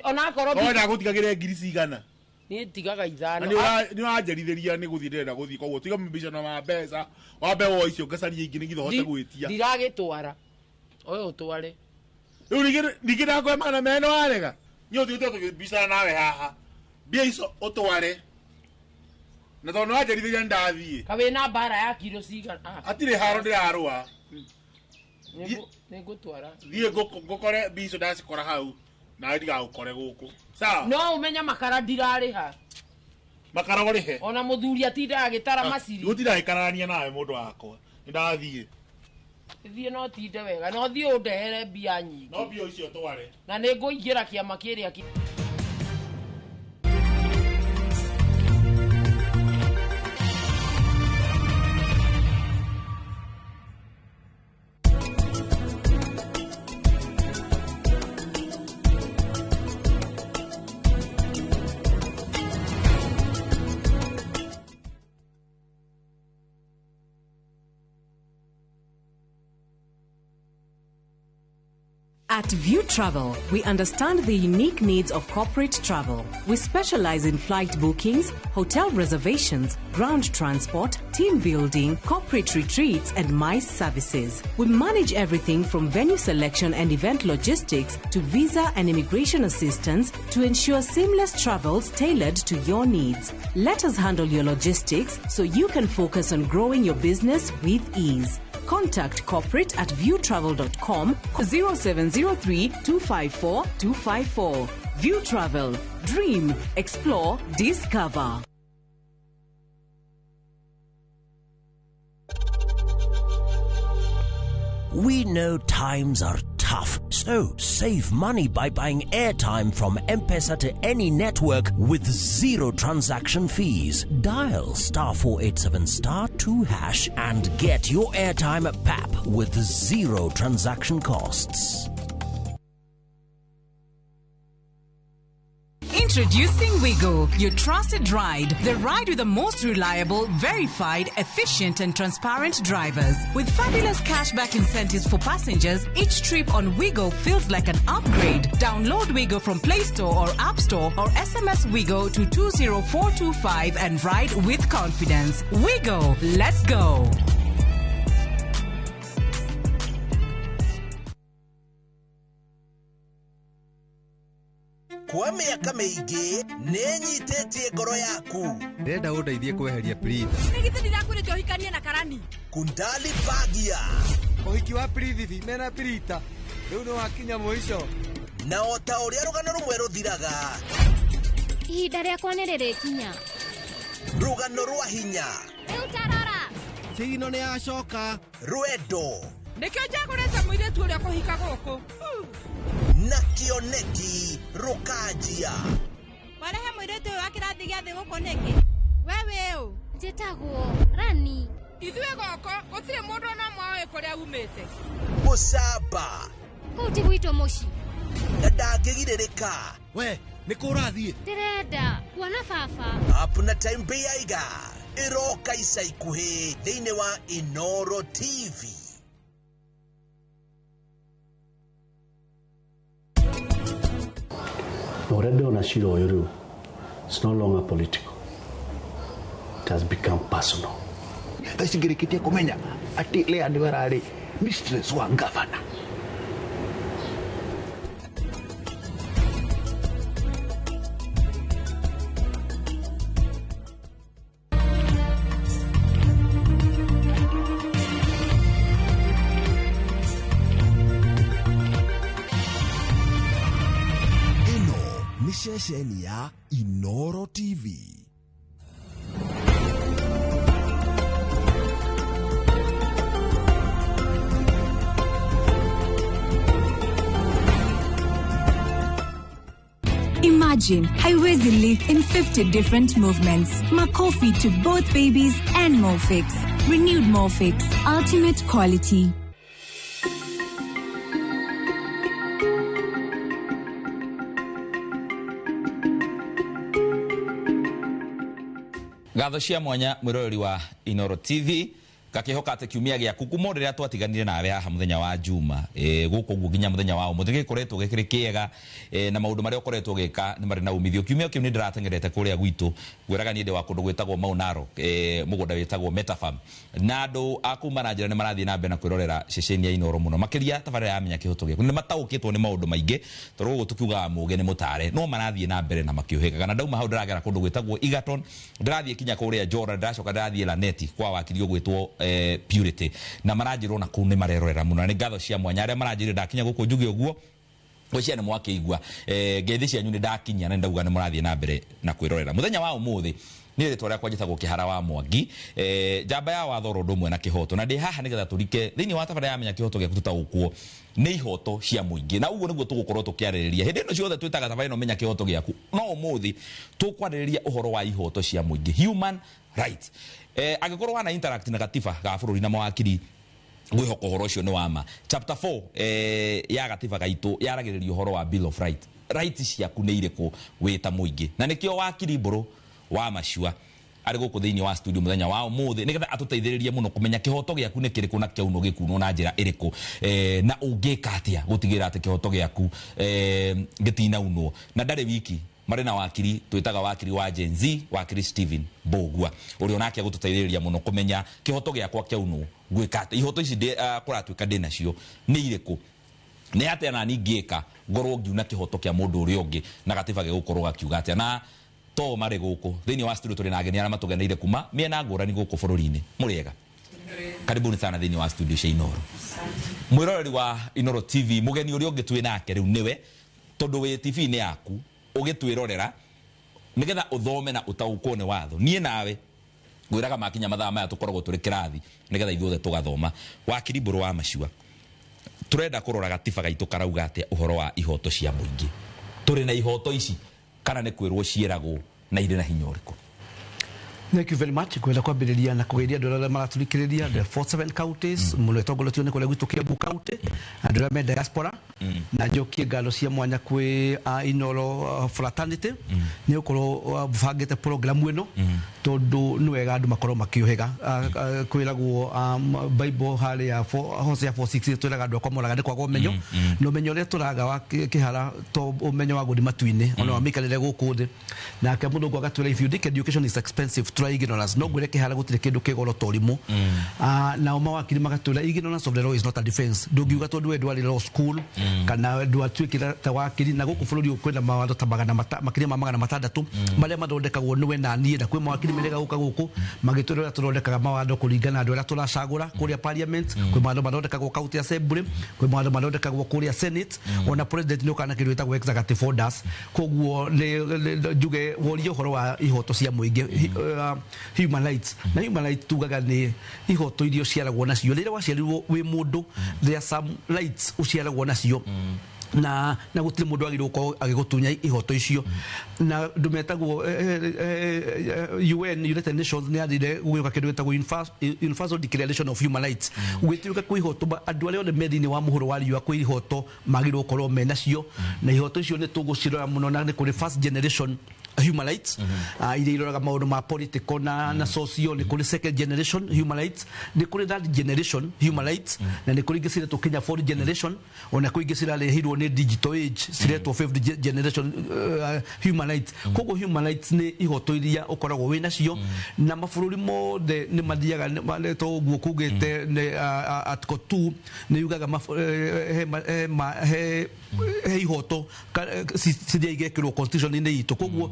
onakorwo No wenda ngũtigagĩre ngiri cigana? Niĩ tigaga Na ithano. nĩ ũranjerithĩria nĩ gũthiĩ ndĩrenda gũthiĩ koguo tiga mabicano ma mbeca wambe woe icio ngacarie ingĩ nĩgetha ũhote gwĩtia. Ndiragĩtwara. Oya ũtware. Rĩu ningĩ ndakũhe magana merĩ nĩ warega. Niĩ ũthiĩte tũkĩbicana nawe haha. Mbia icio ũtware. Na tondũ nĩ wanjerithĩria nĩ ndathiĩ. Ka wĩna mbara ya kiro cigana? Ah. Hatirĩ haro ndĩrarũa. Nĩngũtwara. Thiĩ ngũkore mbia icio ndacikora hau nawe ndigagũkore gũkũ. Sawa? No ũmenye makara ndirarĩha. Makara ũrĩhe. Ona mũthuri atindaga agĩtara maciri. Gũtinda agĩkararania nawe mũndũ wakwa. Nĩ ndathiĩ. Thiĩ no tinde wega. No thiĩ ũndehere mbia nyingĩ. No mbia icio ũtware. Na nĩ ngũingĩra kĩama kĩrĩa kĩ At View Travel, we understand the unique needs of corporate travel. We specialize in flight bookings, hotel reservations, ground transport, team building, corporate retreats, and MICE services. We manage everything from venue selection and event logistics to visa and immigration assistance to ensure seamless travels tailored to your needs. Let us handle your logistics so you can focus on growing your business with ease. Contact corporate at viewtravel.com 0703 254 254. View Travel. Dream, explore, discover. We know times are tough, so save money by buying airtime from M-Pesa to any network with zero transaction fees. Dial *487 *2# and get your airtime at PAP with zero transaction costs. Introducing Wigo, your trusted ride. The ride with the most reliable, verified, efficient and transparent drivers. With fabulous cashback incentives for passengers, each trip on Wigo feels like an upgrade. Download Wigo from Play Store or App Store or SMS Wigo to 20425 and ride with confidence. Wigo, let's go. Kwa mĩaka mĩingĩ nĩnyitĩtie ngoro yaku. Ndĩrenda ũndeithie kweheria Prita. Nĩ githĩ ndirakwĩrĩte ũhikanie na Karani? Kundali Bagia. Ũhiki wa Prithibi mena Prita rĩu nĩ wakinya mũico. Na o ta ũrĩa rũgano rũmwe rũthiraga, ihinda rĩakwa nĩ rĩrĩkinya. Rũgano rwa hinya. Rĩu tarora. Cigino nĩ yacoka. Rwendo. Nĩkĩo njagũrĩte mũirĩtu ũrĩa kũhika gũkũ. Na kĩoneki rũkanjia. Warehe mũirĩtu ũyũ wa kĩrathi gĩa thĩ gũkũ nĩkĩ? We wĩ ũ? Njĩtagwo Rani. Ithuĩ gũkũ gũtirĩ mũndũ ona ũmwe ũĩ kũrĩa umĩte. Gũcamba. Kũu ti gwitũ mũciĩ. Na ndangĩgirĩrĩka. We nĩ kũ ũrathiĩ? Ndĩrenda kuona baba. Up na Time Beiga ĩroka ica ikuhĩ thĩinĩ wa Inoro TV. Na ũrĩa ndĩrona cira ũyũ rĩu, it's no longer political. It has become personal. Thaa ici ngĩrĩkĩtie kũmenya atĩ Lea nĩwe ararĩ mistress wa governor. Ĩno nĩ Ceceni ya Inoro TV. Imagine haiwezi live in 50 different movements. Makofi to both babies and Molfix. Renewed Molfix. Ultimate quality. Ngatho cia mwanya mwiroreri wa Inoro TV ngakihoka ati kiumia giaku kuma riria twatiganire nawe haha muthenya wa Juma guku guo nginya muthenya wa umuthi gikoretwo gikiri kiega na maundu maria ukoretwo gika ni mari na umithio. Kiumia kiu ni ndiratengerete kuria gwitu ngwiraga nie ndi wa kundu gwitagwo Mau Narok, mugunda witagwo Metafarm, na andu a kuma na njira ni marathie na mbere na kwirorera ceceni ya Inoro muno makiria tabarira ya Menya Kihoto Giaku. Ni mataukitwo ni maundu maingi tondu gugu tukiugaga muge ni mutare no marathie na mbere na makiuhigaga. Na ndauma hau ndiragera kundu gwitagwo Egerton, ndirathie kinya kuria Jordan, ndiracoka ndirathie Laneti kwa wakiri ugwitwo Purity, na maranjirwo na kuu ni marerorera muno. Na nĩ ngatho cia mwanya aria maranjirire ndakinya guku njuge uguo gwĩciria nĩ mwakĩigua ngeithi cianyu nĩ ndakinyia na ndauga nĩ mũrathiĩ na mbere na kwĩrorera. Mũthenya wa ũmũthĩ nĩ rĩtwa rĩakwa njĩtagwo Kĩhara wa Mwangi, njamba ya watho oro ũndũ ũmwe na kĩhoto, na ndĩ haha nĩgetha tũrike thĩinĩ wa tabarĩra ya Menya Kĩhoto Gĩaku tũtaũkwo nĩ ihoto cia mũingĩ, na ũguo nĩguo tũgũkorwo tũkĩarĩrĩria hĩndĩ ĩno ciothe twĩtaga tabarĩra ĩno Menya Kĩhoto Gĩaku. No ũmũthĩ tũkwarĩrĩria ũhoro wa ihoto cia mũingĩ, human rights. Angĩkorwo wana interact na gatiba ga bũrũri na mawakiri ngwihoka ũhoro ũcio nĩ wa ma. Chapter 4 ya gatiba gaitũ yaragĩrĩria ũhoro wa Bill of Rights, rights ciaku nĩ irĩkũ wĩ ta mũingĩ, na nĩkĩo wakiri Mbũrũ wa Macua arĩ gũkũ thĩinĩ wa studio mũthenya wa ũmũthĩ nĩgetha atũteithĩrĩrie mũno kũmenya kĩhoto gĩaku nĩ kĩrĩkũ na kĩaunwo gĩkunwo na njĩra ĩrĩkũ, na ũngĩka atĩa gũtigĩrĩra atĩ kĩhoto gĩaku gĩtinaunwo. Na ndarĩ wiki marĩ na wakiri twĩtaga wakiri wa Gen Z, wakiri Stephen Mbũgua, ũrĩa onake agũtũteithĩrĩria mũno kũmenya kĩhoto gĩakwa kĩaunwo ngwĩka atĩa, ihoto ici kũratuĩka ndĩ nacio nĩ irĩkũ, nĩ atĩa nani ngĩka ngorwo ngiuna kĩhoto kĩa mũndũ ũrĩa ũngĩ, na gatiba gĩgũkorwo gakiuga atĩa. Na to marĩ gũkũ thĩinĩ wa studio tũrĩ na ageni arĩa matũgeneire kuma mĩena ngũrani gũkũ bũrũri-inĩ. Mũrĩega, karibuni sana thĩinĩ wa studio cia Inoro. Mwĩroreri wa Inoro TV, mũgeni ũrĩa ũngĩ twĩ nake rĩu nĩwe, tondũ wĩ TV-inĩ yaku ũgĩtwĩrorera nĩgetha ũthome na ũtaũkwo nĩ watho. Niĩ nawe ngwĩraga makinya mathaa maya tũkoragwo tũrĩ kĩrathi nĩgetha ithuothe tũgathoma. Wakiri Mbũrũ wa Macua, tũrenda kũrora gatiba gaitũ karauga atĩa ũhoro wa ihoto cia mũingĩ. Tũrĩ na ihoto ici kana nĩ kwĩrwo ciĩragwo na irĩ na hinya ũrĩkũ? Thank you very much. Kwenda kwambĩrĩria na kũgeithia andũ arĩa maratũthikĩrĩria the 47 counties mũno ĩtongoretio nĩ kũrĩa gwitũ Kiambu County, andũ arĩa me diaspora, na njokie ngatho cia mwanya kwĩ Inoro fraternity nĩ gũkorwo bangĩte program ĩno, tondũ nĩ wega andũ makorwo makĩũhĩga. Kwĩragwo Bible harĩa Hosea 4:6 twĩraga andũ akwa moraga nĩ kwaga ũmenyo, na ũmenyo ũrĩa tũraga wa kĩhara to ũmenyo wa gũthiĩ matu-inĩ ona wa mĩikarĩre gũkũ thĩ. Nake mũthũngũ agatwĩra if you think education is expensive, try ignorance. No ngwĩre kĩhara gũtirĩ kĩndũ kĩ goro ta ũrimũ. Nao mawakiri magatwĩra ignorance of the law is not a defense. Ndũngiuga tondũ we ndwarĩ law school kana ndwatuĩkire ta wakiri, na gũkũ bũrũri ũyũ kwĩna mawatho ta makĩria ma 600 marĩa mathondekagwo nĩwe na niĩ, na kwĩ mawakiri merega gũka gũkũ magĩtwĩra ũrĩa tũthondekaga mawatho kũringana na andũ arĩa tũracagũra kũrĩa parliament, kwĩ mawatho mathondekagwo county assembly, kwĩ mawatho mathondekagwo kũrĩa senate, ona president nĩ ũkaga na kĩndũ gĩtagwo executive orders. Koguo njuge worie ũhoro wa ihoto cia mũingĩ, human rights. Na human rights tugaga nĩ ihoto iria ũciaragwo nacio rĩrĩa waciarirwo wĩ mũndũ, there are some rights ũciaragwo nacio, na gũtirĩ mũndũ wagĩrĩirwo gũkorwo agĩgũtunya ihoto icio. Na andũ metagwo UN, United Nations, nĩ yathire gũgĩũka kĩndũ gĩtagwo Universal Declaration of Human Rights, gũgĩtuĩka kwĩ ihoto andũ arĩa othe me thĩinĩ wa mũhuro wa riũa kwĩ ihoto magĩrĩirwo gũkorwo menacio, na ihoto icio nĩ tũgũcirora mũno, na nĩ kũrĩ first generation human rights iria iroraga maũndũ ma political na social, nĩ kũrĩ second generation human rights, nĩ kũrĩ third generation human rights, na nĩ kũrĩ ingĩ ciretwo Kenya fourth generation, ona kwĩ ingĩ cirarehirwo nĩ digital age ciretwo fifth generation human rights. Koguo human rights nĩ ihoto iria ũkoragwo wĩ nacio, na mabũrũri mothe nĩ mathiaga to ũguo kugĩte article 2 nĩ yugaga he ihoto ciria igekĩrwo constitution-inĩ itũ. Koguo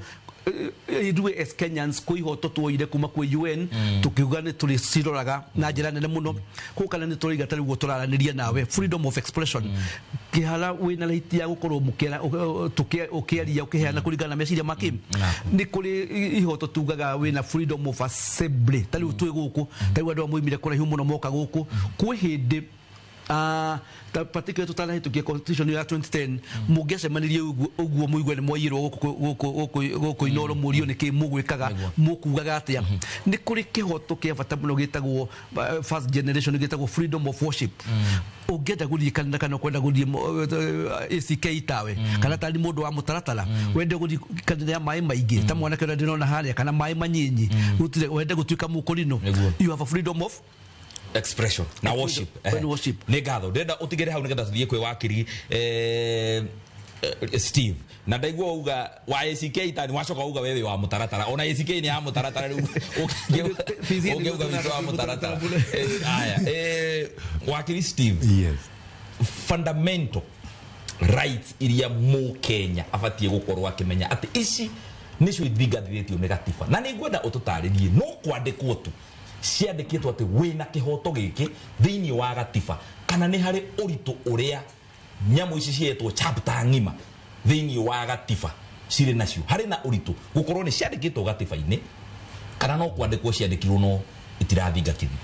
Ithuĩ as Kenyans kwĩ ihoto tuoire kuma kwĩ UN, tukiuga nĩ tũrĩciroraga na njĩra nene mũno. Kũu kana nĩ tũraiga ta rĩu ũguo tũraranĩria nawe, freedom of expression, kĩhara wĩna right ya gũkorwo mũkĩara ũkĩaria, ũkĩheana kũringana na meciria make. Nĩ kũrĩ ihoto tugaga wĩna freedom of assembly. Ta rĩu twĩ gũkũ, ta rĩu andũ amwe moimire kũraihu mũno moka gũkũ. Kwĩ hĩndĩ, ta particularly tutanahĩtũkia constitution ya 2010, mũngĩacemanirie ũguo mũigue nĩ mwaiyĩrwo gũkũ Inoro, mũrio nĩkĩ mũgwĩkaga, mũkugaga atĩa. Nĩ kũrĩ kĩhoto kĩa bata mũno gĩtagwo, first generation, gĩtagwo freedom of worship. Ũngĩenda gũthiĩ kanitha kana ũkwenda gũthiĩ ACK tawe, kana tari mũndũ wa mũtaratara, wende gũthiĩ kanitha ya maĩ maingĩ ta mwanake ũrĩa ndĩrona harĩa, kana maĩ manyinyi, gũtirĩ, wende gũtuĩka mũkũrinũ, you have a freedom of expression na worship. And worship. Nĩ ngatho. Ndĩrenda ũtigĩre hau nĩgetha tũthiĩ kwĩ wakiri Steve, na ndaigua uga wa ACK tani, wacoka uga wewe wa mũtaratara. Ona ACK nĩ ya mũtaratara rĩu ũngĩuga witũ wa mũtaratara. Aya, wakiri Steve. Yes. Fundamental rights iria mũkenya abatiĩ gũkorwo akĩmenya atĩ ici nĩcio ithingathithĩtio nĩ gatiba, na nĩ ngwenda ũtũtarĩrie, no kwandĩkwo tu ciandĩkĩtwo atĩ wĩna kĩhoto gĩkĩ thĩinĩ wa gatiba, kana nĩ harĩ ũritũ ũrĩa nyamũ ici cietwo chapter ng'ima thĩinĩ wa gatiba cirĩ nacio, harĩ na ũritũ gũkorwo nĩ ciandĩkĩtwo gatiba-inĩ, kana no kwandĩkwo ciandĩkirwo no itirathingatithio?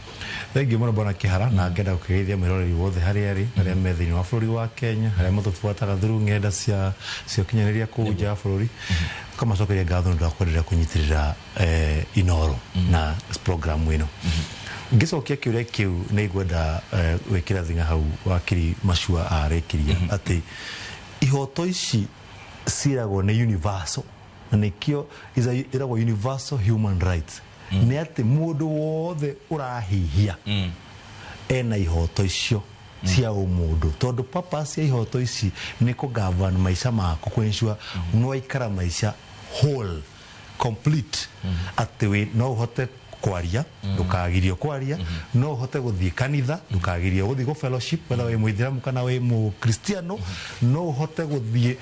Thengiũ mũno bwana Kĩhara, na ngenda gũkĩgeithia mwĩroreri wothe harĩa arĩ, arĩa me thĩinĩ wa bũrũri wa Kenya, arĩa matũbuataga through ng'enda cia ũkinyanĩria kũu nja ya bũrũri. Kamacokeria ngatho nĩ ũndũ wa kwenderea kũnyitĩrĩra Inoro na program ĩno. Ngĩcokia kĩũria kĩu, nĩ ngwenda gwĩkĩra thing'a hau wakiri Macua arĩkirie atĩ ihoto ici ciragwo nĩ universal, na nĩkĩo ĩragwo universal human rights. Nĩ atĩ mũndũ wothe ũrahihia ena ihoto icio cia ũmũndũ, tondũ purpose ya ihoto ici nĩ kũ-govern maica maku, kũ-ensure nĩ waikara maica whole complete, atĩ wĩ no ũhote kwaria, ndũkagirio kwaria, no ũhote gũthiĩ kanitha, ndũkagirio gũthiĩ gũ fellowship, whether wĩ mũithĩramu kana wĩ mũkristiano, no ũhote gũthiĩ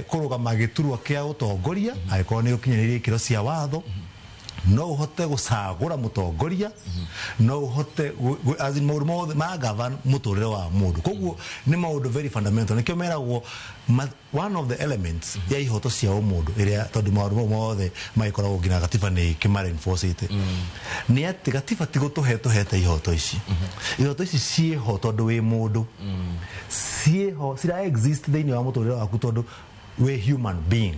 kũrũgama gĩturwa kĩa ũtongoria angĩkorwo nĩ ũkinyanĩirie ikĩro cia watho, no ũhote gũcagũra mũtongoria, no ũhote as in maũndũ mothe ma govern mũtũrĩre wa mũndũ. Koguo nĩ maũndũ very fundamental, nĩkĩo meragwo one of the elements ya ihoto cia ũmũndũ ĩrĩa, tondũ maũndũ mau mothe magĩkoragwo nginya gatiba nĩ kĩmara enforce-ĩte, nĩ atĩ gatiba ti gũtũhe tũhete ihoto ici. Ihoto ici ciĩho tondũ wĩ mũndũ, ciĩho cira exist thĩinĩ wa mũtũrĩre waku tondũ wĩ human being.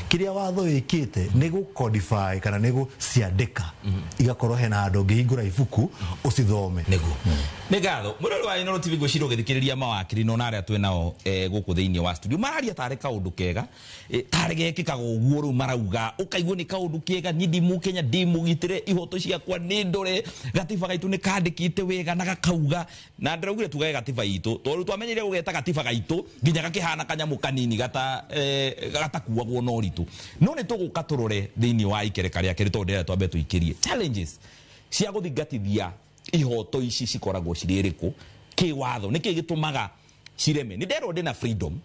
Kĩrĩa watho wĩkĩte nĩ gũ-codify kana nĩ gũciandĩka, igakorwo hena handũ ũngĩhingũra ibuku ũcithome. Nĩguo. Nĩ ngatho mũrori wa Inoro TV. Ngwĩciria ũgĩthikĩrĩria mawakiri no na arĩa twĩ nao gũkũ thĩinĩ wa studio mararia tarĩ kaũndũ kega, tarĩ gekĩkaga ũguo. Rĩu marauga ũkaigua nĩ kaũndũ kega, niĩ ndi mũkenya, ndĩ mũgitĩre, ihoto ciakwa nĩ ndore, gatiba gaitũ nĩ kandĩkĩte wega na gakauga. Na ndĩraugire tugage gatiba itũ tondũ twamenyire gũgeta gatiba gaitũ nginya gakĩhana kanyamũ kanini gata gatakuagwo na ũritũ. No nĩ tũgũka tũrore thĩinĩ wa ikereka rĩa kerĩ, tondũ ndĩrenda twambe tũikĩrie challenges cia gũthingatithia ihoto ici cikoragwo cirĩ ĩrĩkũ kĩwatho, nĩkĩ gĩtũmaga cireme. Nĩ nderwo ndĩna freedom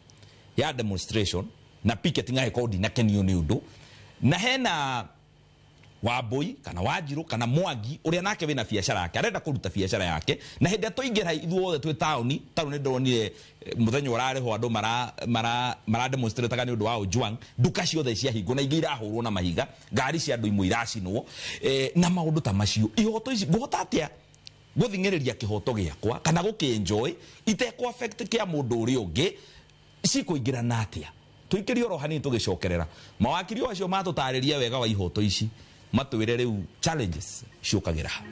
ya demonstration na picketing angĩkorwo ndinakenio nĩ ũndũ, na hena Wambui kana Wanjiru kana Mwangi ũrĩa nake wĩna biacara yake, arenda kũruta biacara yake, na hĩndĩ ĩrĩa tũingĩra ithuothe twĩ taũni tarĩu nĩ ndonire mũthenya ũrarĩho andũ mara demonstrate nĩ ũndũ wa Ojwang, nduka ciothe ciahingwo na ingĩ irahũrwo na mahiga, ngari cia andũ imwe iracinwo, na maũndũ ta macio. Ihoto ici ngũhota atĩa gũthing'ĩrĩria kĩhoto gĩakwa kana gũkĩ-enjoy itekũ affect kĩa mũndũ ũrĩa ũngĩ? Cikũingĩrana atĩa? Tũikĩrie oro hanini, tũgĩcokerera mawakiri o acio matũtarĩria wega wa ihoto ici, matwĩre rĩu challenges ciũkagĩra ha.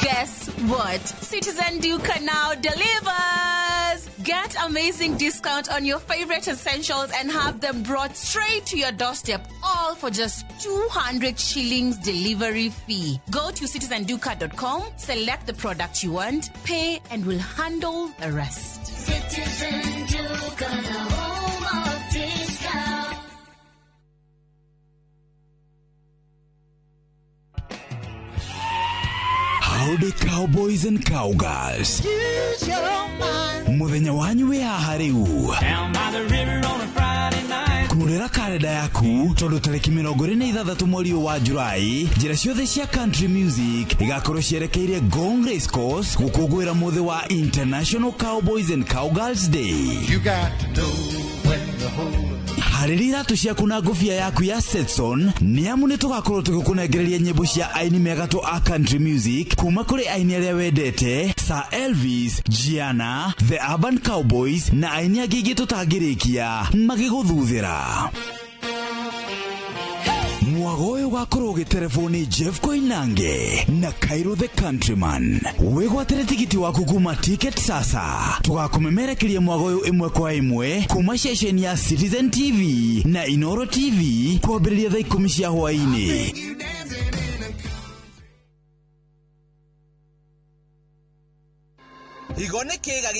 Guess what? Citizen Duka now delivers! Get amazing discount on your favorite essentials and have them brought straight to your doorstep, all for just 200 shillings delivery fee. Go to citizenduka.com, select the product you want, pay, and we'll handle the rest. Citizen Duka, the home of discount. Howdy cowboys and cowgirls. Muthenya wanyu wĩ haha rĩu. Kurĩra karenda yaku tondũ tarĩki 26 mweri ũyũ wa Julai, njĩra ciothe cia country music igakorwo cierekeire Ngong Race Course gũkũngũĩra mũthĩ wa International Cowboys and Cowgirls Day. You got to know when to hold up. Harĩria iratũ ciaku na ngũbia yaku ya Stetson nĩ amu nĩ tũgakorwo tũgĩkũnengereria nyĩmbo cia aini megatũ a country music kuma kũrĩ aini arĩa wendete Sir Elvis, Gianna, The Urban Cowboys na aini angĩ aingĩ tũtangĩrĩkia magĩgũthuthĩra. Mwago ũyũ ũgakorwo ũgĩterebwo nĩ Jeff Koinange na Cairo the Countryman. Wĩgwatĩre tigiti waku kuma Ticket Sasa. Tũgakũmemerekeria mwago ũyũ ĩmwe kwa ĩmwe kuma ceceni ya Citizen TV na Inoro TV kwambĩrĩria thaa 10 cia hwaĩ-inĩ. Higo nĩ kĩga.